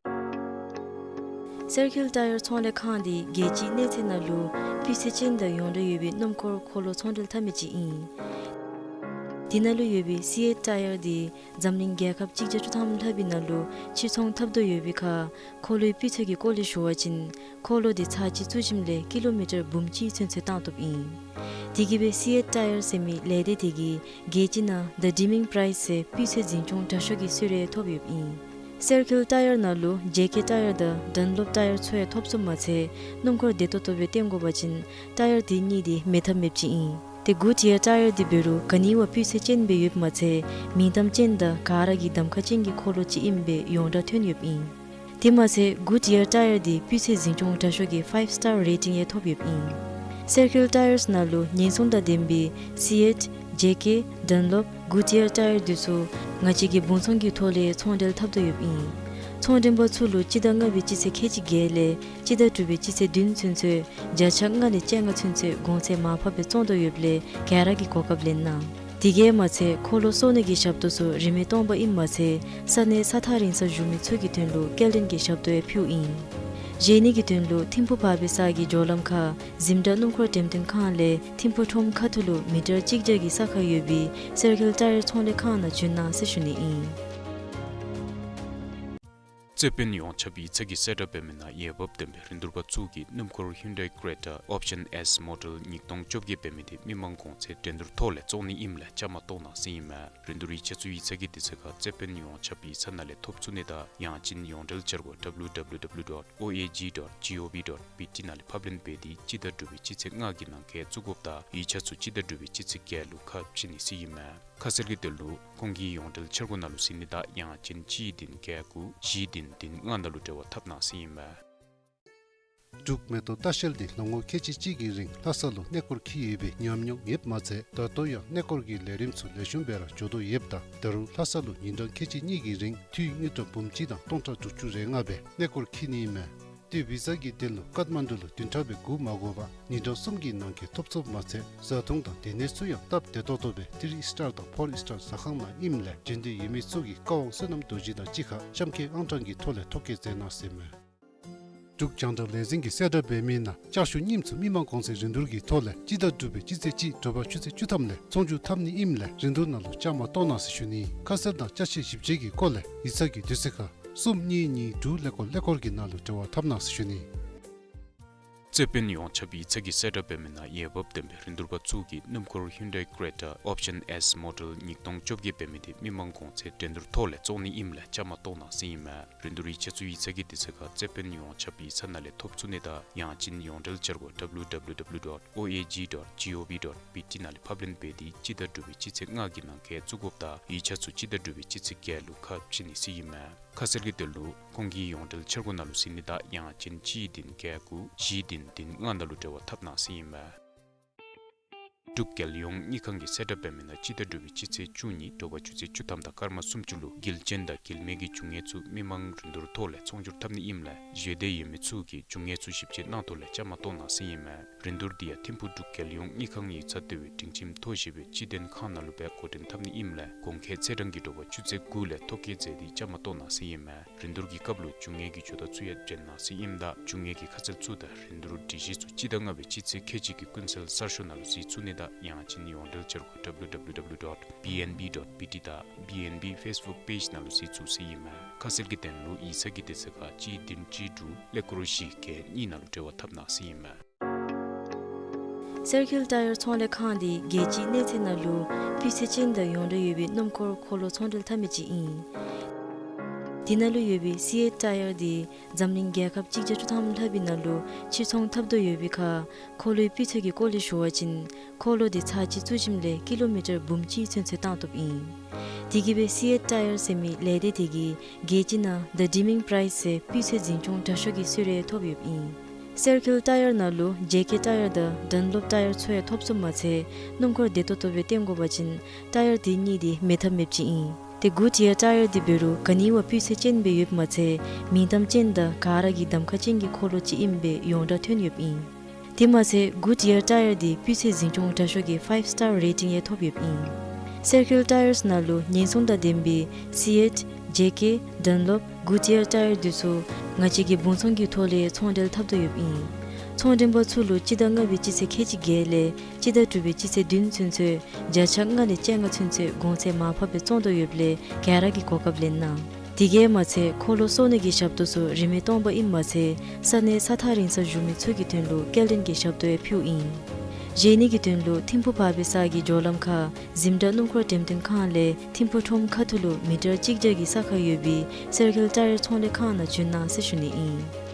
སེར་ཁིལ་ཊ་ཡར་ཚོང་ལས་ཁང་འདི་རྒྱལ་སྤྱིའི་གནས་ཚད་ནང་ལུ་སྤུས་ཚད་ཅན་དང་ཡོངས་གྲགས་ཡོད་པའི་སྣུམ་འཁོར་འཁོར་ལོ་ཚོང་འབྲེལ་འཐབ་མི་ཅིག་ཨིན། དེ་ནང་ལུ་ཡོད་པའི་སི་ཨེཊ་ཊ་ཡར་འདི་འཛམ་གླིང་རྒྱལ་ཁབ་གཅིག་བརྒྱ་བཅུ་ཐམ་ལྷག་པའི་ནང་ལུ་ཕྱིར་ཚོང་འཐབ་དོ་ཡོད་པའི་ཁར་འཁོར་ལོའི་སྤུས་ཚད་ཀྱི་སྐོར་ལས་ཞུ་བ་ཅིན་འཁོར་ལོ་འདི་ཚར་གཅིག་བཙུགས་ཞིནམ་ལས་ཀི་ལོ་མི་ཊར་འབུམ་གཅིག་ཚུན་ཚོད་བཏང་བཏུབ་ཨིན། དེ་གིས་སྦེ་སི་ཨེཊ་ཊ་ཡར་ཟེར་མི་ལས་སྡེ་དེ་གིས་རྒྱལ་སྤྱི་ནང་The Deaming Prize ཟེར་སྤུས་ཚད་འཛིན་སྐྱོང་དྲག་ཤོས་ཀྱི་གསོལ་རས་ཐོབ་ཡོདཔ་ཨིན། སེར་ཁིལ་ཊ་ཡར་ནང་ལུ་ཇེ་ཀེ་ཊ་ཡར་དང་ཌན་ལོབ་ཊ་ཡར་ཚུ་ཡང་ཐོབ་ཚུགསཔ་མ་ཚད་སྣུམ་འཁོར་བདེ་ཏོག་ཏོ་སྦེ་བཏོན་དགོ་པ་ཅིན་ཊ་ཡར་དེ་གཉིས་འདི་མེད་ཐབས་མེདཔ་ཅིག་ཨིན། ཏེ་གུཌ་ཡར་ཊ་ཡར་འདི་འབད་རུང་ག་ནི་བ་སྤུས་ཚད་ཅན་སྦེ་ཡོདཔ་མ་ཚད་མིང་གཏམ་ཅན་དང་ག་ར་གིས་གདམ་ཁ་ཅན་གྱི་འཁོར་ལོ་ཅིག་ཨིནམ་སྦེ་ཡོངས་གྲགས་ཐོན་ཡོདཔ་ཨིན། དེ་མ་ཚད་གུཌ་ཡར་ཊ་ཡར་འདི་སྤུས་ཚད་འཛིན་སྐྱོང་དྲག་ཤོས་ཀྱི་ཕའིབ་སི་ཊར་རེ་ཊིང་ཡང་ཐོབ་ཡོདཔ་ཨིན། སེར་ཁིལ་ཊ་ཡརས་ནང་ལུ་ཉེན་སྲུང་དང་ལྡན་པའི་སི་ཨེཊ་ཇེ་ཀེ་ཌན་ལོབ་གུཌ་ཡར་ཊ་ཡར་འདི་ཚུ་ང་བཅས་ཀྱིས་དབུང་ཚོང་གི་ཐོག་ལས་ཚོང་འབྲེལ་འཐབ་དོ་ཡོདཔ་ཨིན། ཚོང་འབྲེལ་པ་ཚུ་ལུ་སྤྱི་ཟླ་ལྔ་པའི་སྤྱི་ཚེས་ཁལ་གཅིག་བརྒྱད་ལས་སྤྱི་ཟླ་དྲུག་པའི་སྤྱི་ཚེས་བདུན་ཚུན་ཚོད་བརྒྱ་ཆ་ལྔ་ལས་བཅོ་ལྔ་ཚུན་ཚོད་གོང་ཚད་མར་ཕབ་སྦེ་བཙོང་དོ་ཡོདཔ་ལས་ག་ར་གིས་གོ་སྐབས་ལེན་གནང་། དེ་གིས་མ་ཚད་འཁོར་ལོ་གསོ་ནི་གི་ཞབས་ཏོག་ཚུ་རིན་མེད་སྟོང་པ་ཨིནམ་མ་ཚད་ས་གནས་ས་ཐག་རིང་སར་བཞུགས་མི་ཚུ་གི་དོན་ལུ་སྐྱེལ་འདྲེན་གྱི་ཞབས་ཏོག་ཡང་ཕུལཝ་ཨིན། བཞེས་ནི་གི་དོན་ལུ་ཐིམ་ཕུ་བར་པའི་ས་གི་སྦྱོར་ལམ་ཁར་གཟིམ་དྲག་སྣུམ་འཁོར་འགྲེམས་སྟོན་ཁང་ལས་ཐིམ་ཕུ་ཁྲོམ་ཁ་ཐུག་ལུ་མི་ཊར་གཅིག་བརྒྱ་གི་ས་ཁར་ཡོད་པའི་སེར་ཁིལ་ཊ་ཡར་ཚོང་ལས་ཁང་ནང་འབྱོན་གནང་ཟེར་ཞུ་ནི་ཨིན། རྩེད་དཔོན་ཡོངས་ཁྱབ་ཡིག་ཚང་གིས་གསལ་བསྒྲགས་འབད་མི་ནང་འོས་འབབ་ལྡན་པའི་རིན་བསྡུར་པ་ཚུ་གིས་སྣུམ་འཁོར་ཧིའུན་ཌའི་ཀེ་རེ་ཊ་ཨོབ་ཤན་ཨེསི་མོ་ཌེལ་ཉིས་སྟོང་བཅོ་བརྒྱད་འབད་མི་དེ་མི་མང་གོང་ཚད་འགྲན་བསྡུར་ཐོག་ལས་བཙོང་ནི་ཨིནམ་ལས་བཅའ་མར་གཏོགས་གནང་ཟེར་ཨིན་མས། རིན་བསྡུར་ཡིག་ཆ་ཚུ་ཡིག་ཚང་གི་དུས་ཚོད་ཁར་རྩེད་དཔོན་ཡོངས་ཁྱབ་ཡིག་ཚང་ནང་ལས་ཐོབ་ཚུགས་ནི་དང་ཡང་ཅིན་ཡོངས་འབྲེལ་འཆར་སྒོ་W W W dot O A G dot G O V dot B T ནང་ལས་ཕབ་ལེན་འབད་དེ་སྤྱི་ཟླ་དྲུག་པའི་སྤྱི་ཚེས་ལྔ་གི་ནང་འཁོད་བཙུགས་དགོཔ་དང་ཡིག་ཆ་ཚུ་སྤྱི་ཟླ་དྲུག་པའི་སྤྱི་ཚེས་བརྒྱད་ལུ་ཁ་ཕྱེ་ནི་ཟེར་ཨིན་མས། ཁ་གསལ་གྱི་དོན་ལུ་ཁོང་གི་ཡོངས་འབྲེལ་འཆར་སྒོ་ནང་ལུ་གཟིགས་ནི་དང་ཡང་ཅིན་གཅིག་བདུན་བརྒྱད་དགུ་བཞི་བདུན་བདུན་ལྔ་ནང་ལུ་འབྲེལ་བ་འཐབ་གནང་ཟེར་ཨིན་མས། འབྲུག་མེ་ཏོག་ལྟ་བཤལ་འདི་ལོ་ངོ་ཁལ་གཅིག་གཅིག་གི་རིང་ལྷ་ས་ལུ་གནས་སྐོར་འཁྱིད་ཡོད་པའི་ཉམས་མྱོང་ཡོདཔ་མ་ཚད་ད་ལྟོ་ཡང་གནས་སྐོར་གྱི་ལས་རིམ་ཚུ་ལེགས་ཤོམ་སྦེ་ར་འགྱོ་དོ་ཡོདཔ་ད་ད་རུང་ལྷ་ས་ལུ་ཉིན་གྲངས་ཁལ་གཅིག་གཉིས་ཀྱི་རིང་འཐུས་དངུལ་ཀྲམ་འབུམ་གཅིག་དང་སྟོང་ཕྲག་དྲུག་ཅུ་རེ་ལྔ་སྦེ་གནས་སྐོར་འཁྱིད་ནི་ཨིན་མས། ཏེ་བི་ས་གི་དོན་ལུ་ཀཏ་མན་ཌུ་ལུ་བདུན་ཕྲག་སྦེ་སྒུག་མ་དགོ་པར་ཉིན་གྲངས་གསུམ་གྱི་ནང་འཁོད་ཐོབ་ཚུགསཔ་མ་ཚད་བཟའ་འཐུང་དང་སྡོད་གནས་ཚུ་ཡང་སྟབས་བདེ་ཏོག་ཏོ་སྦེ་ཐི་རི་ཨིསི་ཊར་དང་ཕོར་ཨིསི་ཊར་ཟ་ཁང་ནང་ཨིནམ་ལས་འབྱོན་འདོད་ཡོད་མི་ཚུ་གིས་བཀའ་དབང་བསོད་ནམས་རྡོ་རྗེ་དང་གཅིག་ཁར་གཤམ་འཁོད་ཨང་གྲངས་ཀྱི་ཐོག་ལས་ཐོ་བཀོད་མཛད་གནང་ཟེར་མས། འབྲུག་རྒྱང་བསྒྲགས་ལས་འཛིན་གྱིས་གསལ་བསྒྲགས་འབད་མི་ནང་ལྕགས་ཞུ་རྙིངམ་ཚུ་མི་མང་གོང་ཚད་རིན་བསྡུར་གྱི་ཐོག་ལས་སྤྱི་ཟླ་དྲུག་པའི་སྤྱི་ཚེས་གཅིག་དྲོ་པ་ཆུ་ཚོད་བཅུ་ཐམ་ལས་ཚོང་སྒྱུར་འཐབ་ནི་ཨིནམ་ལས་རིན་བསྡུར་ནང་ལུ་བཅའ་མར་གཏོགས་གནང་ཟེར་ཞུ་ནི། ཁ་གསལ་དང་ཅ་ཆས་ཞིབ་དཔྱད་ཀྱི་སྐོར་ལས་ཡིག་ཚང་གི་དུས་ཚོད་ཁར་གསུམ་གཉིས་གཉིས་དྲུག་ཀླད་ཀོར་ཀླད་ཀོར་གྱི་ནང་ལུ་འབྲེལ་བ་འཐབ་གནང་ཟེར་ཞུ་ནི། རྩེ་དཔོན་ཡོངས་ཁྱབ་ཡིག་ཚང་གིས་གསལ་བསྒྲགས་འབད་མི་ནང་འོས་འབབ་ལྡན་པའི་རིན་བསྡུར་པ་ཚུ་གིས་སྣུམ་འཁོར་ཧིའུན་ཌའི་ཀེ་རེ་ཊ་ཨོཔ་ཤཱན་ཨེསི་མོ་ཌེལ་ཉིས་སྟོང་བཅོ་བརྒྱད་འབད་མི་དེ་མི་མང་གོང་ཚད་འགྲན་བསྡུར་ཐོག་ལས་བཙོང་ནི་ཨིནམ་ལས་བཅའ་མར་གཏོགས་གནང་ཟེར་ཨིན་མས། རིན་བསྡུར་ཡིག་ཆ་ཚུ་ཡིག་ཚང་གི་དུས་ཚོད་ཁར་རྩེ་དཔོན་ཡོངས་ཁྱབ་ཡིག་ཚང་ནང་ལས་ཐོབ་ཚུགས་ནི་དང་ཡང་ཅིན་ཡོངས་འབྲེལ་འཆར་སྒོ་W W W dot O A G dot gov dot B T ནང་ལས་ཕབ་ལེན་འབད་དེ་སྤྱི་ཟླ་དྲུག་པའི་སྤྱི་ཚེས་ལྔ་གི་ནང་འཁོད་བཙུགས་དགོཔ་དང་ཡིག་ཆ་ཚུ་སྤྱི་ཟླ་དྲུག་པའི་སྤྱི་ཚེས་བརྒྱད་ལུ་ཁ་ཕྱེ་ནི་ཟེར་ཨིན་མས། ཁ་གསལ་གྱི་དོན་ལུ་ཁོང་གི་ཡོངས་འབྲེལ་འཆར་སྒོ་ནང་ལུ་གཟིགས་ནི་དང་ཡང་ཅིན་གཅིག་བདུན་བརྒྱད་དགུ་བཞི་བདུན་བདུན་ལྔ་ནང་ལུ་འབྲེལ་བ་འཐབ་གནང་ཟེར་ཨིན་མས། འབྲུག་རྒྱལ་ཡོངས་དངུལ་ཁང་གིས་གསལ་བསྒྲགས་འབད་མི་ནང་སྤྱི་ཟླ་དྲུག་པའི་སྤྱི་ཚེས་བཅུ་གཉིས་དྲོ་པ་ཆུ་ཚོད་བཅུ་ཐམ་དང་སྐར་མ་སུམ་ཅུ་ལུ་དགེ་ཅན་དང་དགེ་མེད་ཀྱི་འབྱུང་གནས་ཚུ་མི་མང་རིན་བསྡུར་ཐོག་ལས་ཚོང་སྒྱུར་འཐབ་ནི་ཨིནམ་ལས་འབྱོན་འདོད་ཡོད་མི་ཚུ་གིས་འབྱུང་གནས་ཚུ་ཞིབ་དཔྱད་གནང་ཐོག་ལས་བཅའ་མར་གཏོགས་གནང་ཟེར་ཨིན་མས། རིན་བསྡུར་འདི་ཡང་ཐིམ་ཕུག་འབྲུག་རྒྱལ་ཡོངས་དངུལ་ཁང་ཡིག་ཚང་ལྟེ་བའི་སྒྲིང་ཁྱིམ་མཐོ་ཞིང་སྤྱི་དོན་ཁང་ནང་ལུ་སྦེ་འགོ་འདྲེན་འཐབ་ནི་ཨིནམ་ལས་གོང་འཁོད་ཚེས་གྲངས་ཀྱི་དྲོ་པ་ཆུ་ཚོད་དགུ་ལས་ཐོ་བཀོད་མཛད་དེ་བཅའ་མར་གཏོགས་གནང་ཟེར་ཨིན་མས། རིན་བསྡུར་གྱི་སྐབས་ལུ་འབྱུང་གནས་ཀྱི་ཇོ་བདག་ཚུ་ཡང་འབྱོན་གནང་ཟེར་ཨིནམ་ད་འབྱུང་གནས་ཀྱི་ཁ་གསལ་ཚུ་དང་རིན་བསྡུར་སྒྲིག་གཞི་ཚུ་སྤྱི་ཟླ་ལྔ་པའི་སྤྱི་ཚེས་ཁལ་གཅིག་གི་ཀུན་གསལ་གསར་ཤོག་ནང་ལུ་གཟིགས་ཚུགས་ནི་དང་ཡང་ཅིན་ཡོངས་འབྲེལ་འཆར་སྒོ་W W W dot B N B dot B T དང་B N B Facebook page ནང་ལུ་གཟིགས་ཚུགས་ཟེར་ཨིན་མས། ཁ་གསལ་གྱི་དོན་ལུ་ཡིག་ཚང་གི་དུས་ཚོད་ཁར་གཅིག་བདུན་གཅིག་དྲུག་ཀླད་ཀོར་བཞི་བརྒྱད་གཉིས་ནང་ལུ་འབྲེལ་བ་འཐབ་གནང་ཟེར་ཨིན་མས། སེར་ཁིལ་ཊ་ཡར་ཚོང་ལས་ཁང་འདི་རྒྱལ་སྤྱིའི་གནས་ཚད་ནང་ལུ་སྤུས་ཚད་ཅན་དང་ཡོངས་གྲགས་ཡོད་པའི་སྣུམ་འཁོར་འཁོར་ལོ་ཚོང་འབྲེལ་འཐབ་མི་ཅིག་ཨིན། དེ་ནང་ལུ་ཡོད་པའི་སི་ཨེཊ་ཊ་ཡར་འདི་འཛམ་གླིང་རྒྱལ་ཁབ་གཅིག་བརྒྱ་བཅུ་ཐམ་ལྷག་པའི་ནང་ལུ་ཕྱིར་ཚོང་འཐབ་དོ་ཡོད་པའི་ཁར་འཁོར་ལོའི་སྤུས་ཚད་ཀྱི་སྐོར་ལས་ཞུ་བ་ཅིན་འཁོར་ལོ་འདི་ཚར་གཅིག་བཙུགས་ཞིནམ་ལས་ཀི་ལོ་མི་ཊར་འབུམ་གཅིག་ཚུན་ཚོད་བཏང་བཏུབ་ཨིན། དེ་གིས་སྦེ་སི་ཨེཊ་ཊ་ཡར་ཟེར་མི་ལས་སྡེ་དེ་གིས་རྒྱལ་སྤྱི་ནང་The Deaming Prize ཟེར་སྤུས་ཚད་འཛིན་སྐྱོང་དྲག་ཤོས་ཀྱི་གསོལ་རས་ཐོབ་ཡོདཔ་ཨིན། སེར་ཁིལ་ཊ་ཡར་ནང་ལུ་ཇེ་ཀེ་ཊ་ཡར་དང་ཌན་ལོབ་ཊ་ཡར་ཚུ་ཡང་ཐོབ་ཚུགསཔ་མ་ཚད་སྣུམ་འཁོར་བདེ་ཏོག་ཏོ་སྦེ་བཏོན་དགོ་པ་ཅིན་ཊ་ཡར་དེ་གཉིས་དེ་མེད་ཐབས་མེདཔ་ཅིག་ཨིན། ཏེ་གུཌ་ཡར་ཊ་ཡར་དེ་འབད་རུང་ག་ནི་བ་སྤུས་ཚད་ཅན་སྦེ་ཡོདཔ་མ་ཚད་མིང་གཏམ་ཅན་དང་ག་ར་གིས་གདམ་ཁ་ཅན་གྱི་འཁོར་ལོ་ཅིག་ཨིནམ་སྦེ་ཡོངས་གྲགས་ཐོན་ཡོདཔ་ཨིན། དེ་མ་ཚད་གུཌ་ཡར་ཊ་ཡར་དེ་སྤུས་ཚད་འཛིན་སྐྱོང་དྲག་ཤོས་ཀྱི་ཕའིབ་སི་ཊར་རེ་ཊིང་ཡང་ཐོབ་ཡོདཔ་ཨིན། སེར་ཁིལ་ཊ་ཡར་ནང་ལུ་ཉེན་སྲུང་དང་ལྡན་པའི་སི་ཨེཊ་ཇེ་ཀེ་ཌན་ལོབ་གུཌ་ཡར་ཊ་ཡར་དེ་ཚུ་ང་བཅས་ཀྱིས་སྦོང་ཚོང་གི་ཐོག་ལས་ཚོང་འབྲེལ་འཐབ་དོ་ཡོདཔ་ཨིན། ཚོང་འབྲེལ་པ་ཚུ་ལུ་སྤྱི་ཟླ་ལྔ་པའི་སྤྱི་ཚེས་ཁལ་གཅིག་བརྒྱད་ལས་སྤྱི་ཟླ་དྲུག་པའི་སྤྱི་ཚེས་བདུན་ཚུན་ཚོད་བརྒྱ་ཆ་ལྔ་ལས་བཅོ་ལྔ་ཚུན་ཚོད་གོང་ཚད་མར་ཕབ་སྦེ་བཙོང་དོ་ཡོདཔ་ལས་ག་ར་གིས་གོ་སྐབས་ལེན་གནང་། དེ་གིས་མ་ཚད་འཁོར་ལོ་གསོ་ནི་གི་ཞབས་ཏོག་ཚུ་རིན་མེད་སྟོང་པ་ཨིནམ་མ་ཚད་ས་གནས་ས་ཐག་རིང་སར་བཞུགས་མི་ཚུ་གི་དོན་ལུ་སྐྱེལ་འདྲེན་གྱི་ཞབས་ཏོག་ཡང་ཕུལཝ་ཨིན། བཞེས་ནི་གི་དོན་ལུ་ཐིམ་ཕུག་བར་པའི་ས་གི་འགྱོ་ལམ་ཁར་འཛིན་གྲྭ་སྣུམ་འཁོར་འགྲེམས་སྟོན་ཁང་ལས་ཐིམ་ཕུག་ཁྲོམ་ཁ་ཐུག་ལུ་མི་ཊར་གཅིག་བརྒྱ་གི་ས་ཁར་ཡོད་པའི་སེར་ཁིལ་ཊ་ཡར་ཚོང་ལས་ཁང་ནང་འབྱོན་གནང་ཟེར་ཞུ་ནི་ཨིན།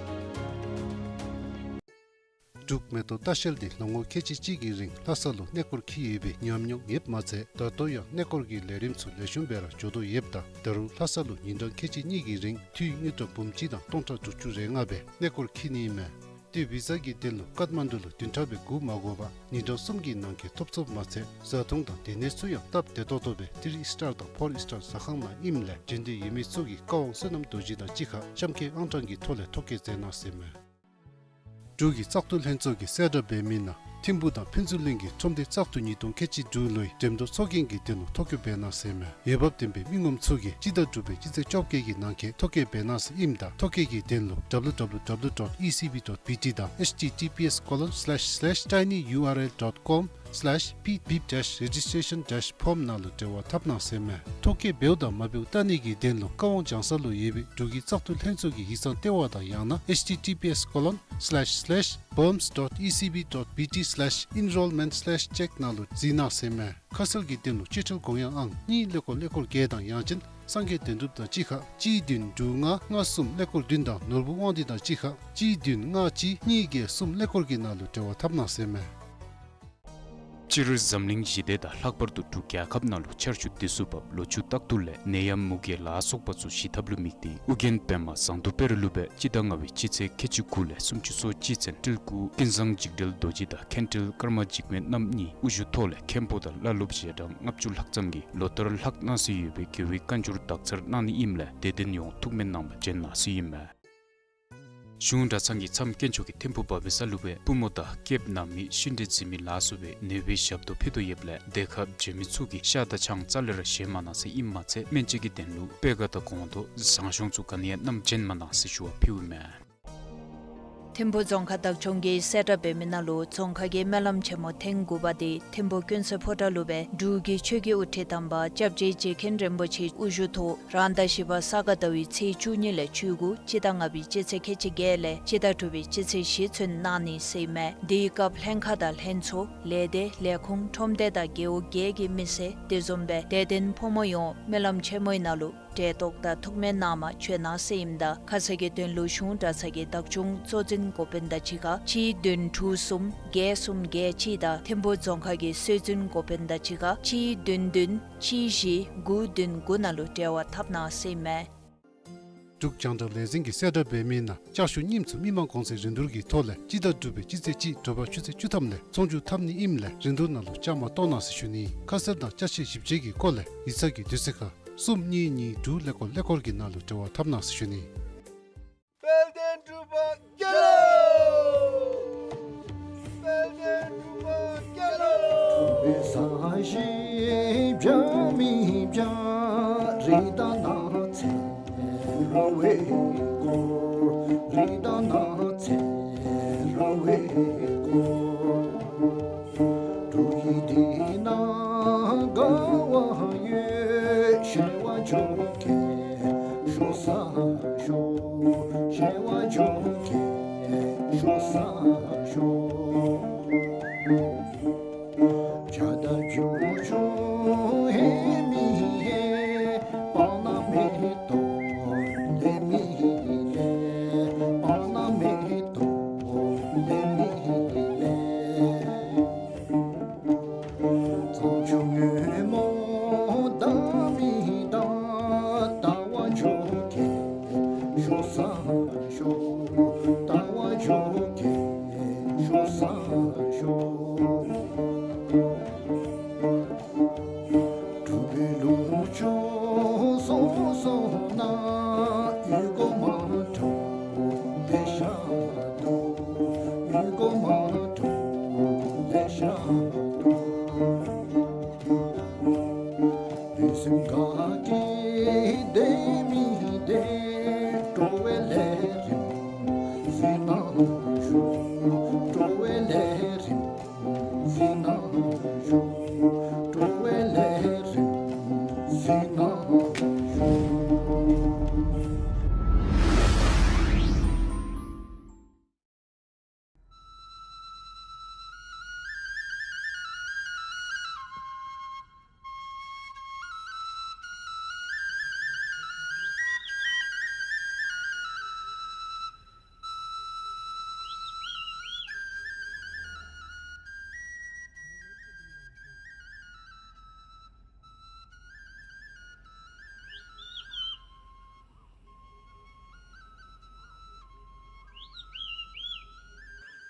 འབྲུག་མེ་ཏོག་ལྟ་བཤལ་འདི་ལོ་ངོ་ཁལ་གཅིག་གཅིག་གི་རིང་ལྷ་ས་ལུ་གནས་སྐོར་འཁྱིད་ཡོད་པའི་ཉམས་མྱོང་ཡོདཔ་མ་ཚད་ད་ལྟོ་ཡང་གནས་སྐོར་གྱི་ལས་རིམ་ཚུ་ལེགས་ཤོམ་སྦེ་ར་འགྱོ་དོ་ཡོདཔ་ད་ད་རུང་ལྷ་ས་ལུ་ཉིན་གྲངས་ཁལ་གཅིག་གཉིས་ཀྱི་རིང་འཐུས་དངུལ་ཀྲམ་འབུམ་གཅིག་དང་སྟོང་ཕྲག་དྲུག་ཅུ་རེ་ལྔ་སྦེ་གནས་སྐོར་འཁྱིད་ནི་ཨིན་མས། ཏེ་བི་ས་གི་དོན་ལུ་ཀཏ་མན་ཌུ་ལུ་བདུན་ཕྲག་སྦེ་སྒུག་མ་དགོ་པར་ཉིན་གྲངས་གསུམ་གྱི་ནང་འཁོད་ཐོབ་ཚུགསཔ་མ་ཚད་བཟའ་འཐུང་དང་སྡོད་གནས་ཚུ་ཡང་སྟབས་བདེ་ཏོག་ཏོ་སྦེ་ཐི་རི་ཨིསི་ཊར་དང་ཕོར་ཨིསི་ཊར་ཟ་ཁང་ནང་ཨིནམ་ལས་འབྱོན་འདོད་ཡོད་མི་ཚུ་གིས་བཀའ་དབང་བསོད་ནམས་རྡོ་རྗེ་དང་གཅིག་ཁར་གཤམ་འཁོད་ཨང་གྲངས་ཀྱི་ཐོག་ལས་ཐོ་བཀོད་མཛད་གནང་ཟེར་མས། འབྲུག་གི་བཙག་འཐུ་ལྷན་ཚོགས་ཀྱིས་གསལ་བསྒྲགས་འབད་མི་ནང་ཐིམ་ཕུག་དང་ཕུན་ཚོགས་གླིང་གི་ཁྲོམ་སྡེ་བཙག་འཐུ་ཉིས་སྟོང་ཁལ་གཅིག་དྲུག་ལོའི་འགྲེམས་སྟོན་ཚོགས་རྒྱན་གྱི་དོན་ལུ་ཐོ་བཀོད་འབད་གནང་ཟེར་མས། འོས་འབབ་ལྡན་པའི་མི་ངོམ་ཚུ་གིས་སྤྱི་ཟླ་དྲུག་པའི་སྤྱི་ཚེས་བཅོ་བརྒྱད་ཀྱི་ནང་འཁོད་ཐོ་བཀོད་འབད་གནང་ཟེར་ཨིནམ་ད་ཐོ་བཀོད་ཀྱི་དོན་ལུ་W W W dot E C B dot B T དང་H T T P S colon slash slash tinyurl dot com slash pip dash registration dash form ནང་ལུ་འབྲེལ་བ་འཐབ་གནང་ཟེར་མས། ཐོ་བཀོད་འབདཝ་དང་མ་འབདཝ་བལྟ་ནི་གི་དོན་ལུ་བཀའ་དབང་སྦྱང་ས་ལུ་ཡོད་པའི་འབྲུག་གི་བཙག་འཐུ་ལྷན་ཚོགས་ཀྱི་ཡིག་ཚང་ལྟེ་བ་དང་ཡང་ན་H T T P S colon slash slash boms dot E C B dot B T slash enrollment slash check ནང་ལུ་གཟིགས་གནང་ཟེར་མས། ཁ་གསལ་གྱི་དོན་ལུ་སྤྱི་ཁྲལ་དགོངས་ཡངས་ཨང་གཉིས་ཀླད་ཀོར་ཀླད་ཀོར་བརྒྱད་དང་ཡང་ཅིན་སངས་རྒྱས་དོན་གྲུབ་དང་གཅིག་ཁར་གཅིག་བདུན་དྲུག་ལྔ་ལྔ་གསུམ་ཀླད་ཀོར་བདུན་དང་ནོར་བུ་དབང་འདུས་དང་གཅིག་ཁར་གཅིག་བདུན་ལྔ་གཅིག་གཉིས་བརྒྱད་གསུམ་ཀླད་ཀོར་གྱི་ནང་ལུ་འབྲེལ་བ་འཐབ་གནང་ཟེར་མས། སྤྱིར་འཛམ་གླིང་ཞི་བདེ་དང་ལྷག་པར་དུ་འབྲུག་རྒྱལ་ཁབ་ནང་ལུ་ཆར་ཆུ་དུས་སུ་བབས་ལོ་ཕྱུགས་རྟག་ཏུ་ལས་ནད་ཡམས་མུ་གེ་ལ་སོགས་པ་ཚུ་ཞི་ཐབས་ལུ་དམིགས་ཏེ་ཨོ་རྒྱན་པདྨ་ཟངས་མདོག་དཔལ་རི་ལུ་སྦེ་སྤྱི་ཟླ་ལྔ་པའི་སྤྱི་ཚེས་ཁལ་གཅིག་དགུ་ལས་སུམ་ཅུ་སོ་གཅིག་ཚུན་སྤྲུལ་སྐུ་ཀུན་བཟང་འཇིགས་བྲལ་རྡོ་རྗེ་དང་མཁན་སྤྲུལ་ཀརྨ་འཇིགས་མེད་རྣམ་གཉིས་དབུ་བཞུགས་ཐོག་ལས་མཁན་པོ་དང་བླ་སློབ་ཞལ་གྲངས་ལྔ་བཅུ་ལྷག་ཙམ་གྱིས་ལོ་ལྟར་ལྷག་གནང་སྲོལ་ཡོད་པའི་རྒྱལ་བའི་བཀའ་འགྱུར་དག་ཚར་གནང་ནི་ཨིནམ་ལས་དད་ལྡན་ཡོངས་ཐུགས་སྨོན་གནང་བར་འབྱོན་གནང་ཟེར་ཨིན་མས། གཞུང་གྲྭ་ཚང་གི་མཚམས་དཀོན་མཆོག་གི་ཐིམ་ཕུག་བ་བེ་ས་ལུ་སྦེ་པུས་མོ་དང་སྐེདཔ་བསྣམས་མི་ཤིན་འདྲེ་འཛིན་མི་ལ་སོགས་པའི་ནད་པའི་ཞབས་ཏོག་ཕུལ་དོ་ཡོདཔ་ལས་དེ་ཁར་བྱོན་མི་ཚུ་གིས་ཤ་དང་ཆང་རྩ་ལས་ར་བཞེས་མ་གནང་ཟེར་ཨིནམ་མ་ཚད་སྨན་དཔྱད་ཀྱི་དོན་ལུ་སྤོས་ཀ་དང་གོང་དོ་ཟངས་གཞོང་ཚུ་ག་ནི་ཡང་བསྣམས་བྱོན་མ་གནང་ཟེར་ཞུ་བ་ཕུལཝ་མས། ཐིམ་ཕུག་རྫོང་ཁག་བདག་སྐྱོང་གིས་གསལ་བསྒྲགས་འབད་མི་ནང་ལུ་རྫོང་ཁག་གི་སྨོན་ལམ་ཆེན་མོ་ཐེངས་དགུ་པ་དེ་ཐིམ་ཕུག་ཀུན་གསལ་ཕོ་བྲང་ལུ་སྦེ་འབྲུག་གི་ཆོས་ཀྱི་དབུ་ཁྲིད་དམ་པ་སྐྱབས་རྗེ་རྗེ་མཁན་རིན་པོ་ཆེ་དབུ་བཞུགས་ཐོག་རང་ཟླ་བཞི་པ་ས་ག་ཟླ་བའི་ཚེས་བཅུ་གཉིས་ལས་བཅུ་དགུ་སྤྱི་ཟླ་ལྔ་པའི་སྤྱི་ཚེས་ཁལ་གཅིག་བརྒྱད་ལས་སྤྱི་ཟླ་དྲུག་པའི་སྤྱི་ཚེས་བཞི་ཚུན་གནང་ནི་ཟེར་ཨིན་མས། དེའི་སྐབས་ལྷན་ཁག་དང་ལྷན་ཚོགས་ལས་སྡེ་ལས་ཁུངས་ཁྲོམ་སྡེ་དང་རྒེད་འོག་བརྒྱད་ཀྱི་མི་སེར་དེ་བཟུམ་སྦེ་དད་ལྡན་ཕོ་མོ་ཡོངས་སྨོན་ལམ་ཆེན་མོའི་ནང་ལུ་གྲལ་གཏོགས་དང་ཐུགས་སྨོན་གནང་མ་བྱོན་གནང་ཟེར་ཨིནམ་ད་ཁ་གསལ་གྱི་དོན་ལུ་གཞུང་གྲྭ་ཚང་གི་བདག་སྐྱོང་གཙོ་འཛིན་འགོ་དཔོན་དང་གཅིག་ཁར་གཅིག་བདུན་དྲུག་གསུམ་བརྒྱད་གསུམ་བརྒྱད་གཅིག་དང་ཐིམ་ཕུག་རྫོང་ཁག་གི་སྲོལ་འཛིན་འགོ་དཔོན་དང་གཅིག་ཁར་གཅིག་བདུན་བདུན་གཅིག་བཞི་དགུ་བདུན་དགུ་ནང་ལུ་འབྲེལ་བ་འཐབ་གནང་ཟེར་ཨིན་མས། འབྲུག་རྒྱང་བསྒྲགས་ལས་འཛིན་གྱིས་གསལ་བསྒྲགས་འབད་མི་ནང་ལྕགས་ཞུ་རྙིངམ་ཚུ་མི་མང་གོང་ཚད་རིན་བསྡུར་གྱི་ཐོག་ལས་སྤྱི་ཟླ་དྲུག་པའི་སྤྱི་ཚེས་གཅིག་དྲོ་པ་ཆུ་ཚོད་བཅུ་ཐམ་ལས་ཚོང་བསྒྱུར་འཐབ་ནི་ཨིནམ་ལས་རིན་བསྡུར་ནང་ལུ་བཅའ་མར་གཏོགས་གནང་ཟེར་ཞུ་ནི། ཁ་གསལ་དང་ཅ་ཆས་ཞིབ་དཔྱད་ཀྱི་སྐོར་ལས་ཡིག་ཚང་གི་དུས་ཚོད་ཁར་གསུམ་གཉིས་གཉིས་དྲུག་ཀླད་ཀོར་ཀླད་ཀོར་གྱི་ནང་ལུ་འབྲེལ་བ་འཐབ་གནང་ཟེར་ཞུ་ནི། དཔལ་ལྡན་འབྲུག་པ་རྒྱལ་ལོ། དཔལ་ལྡན་འབྲུག་པ་རྒྱལ་ལོ།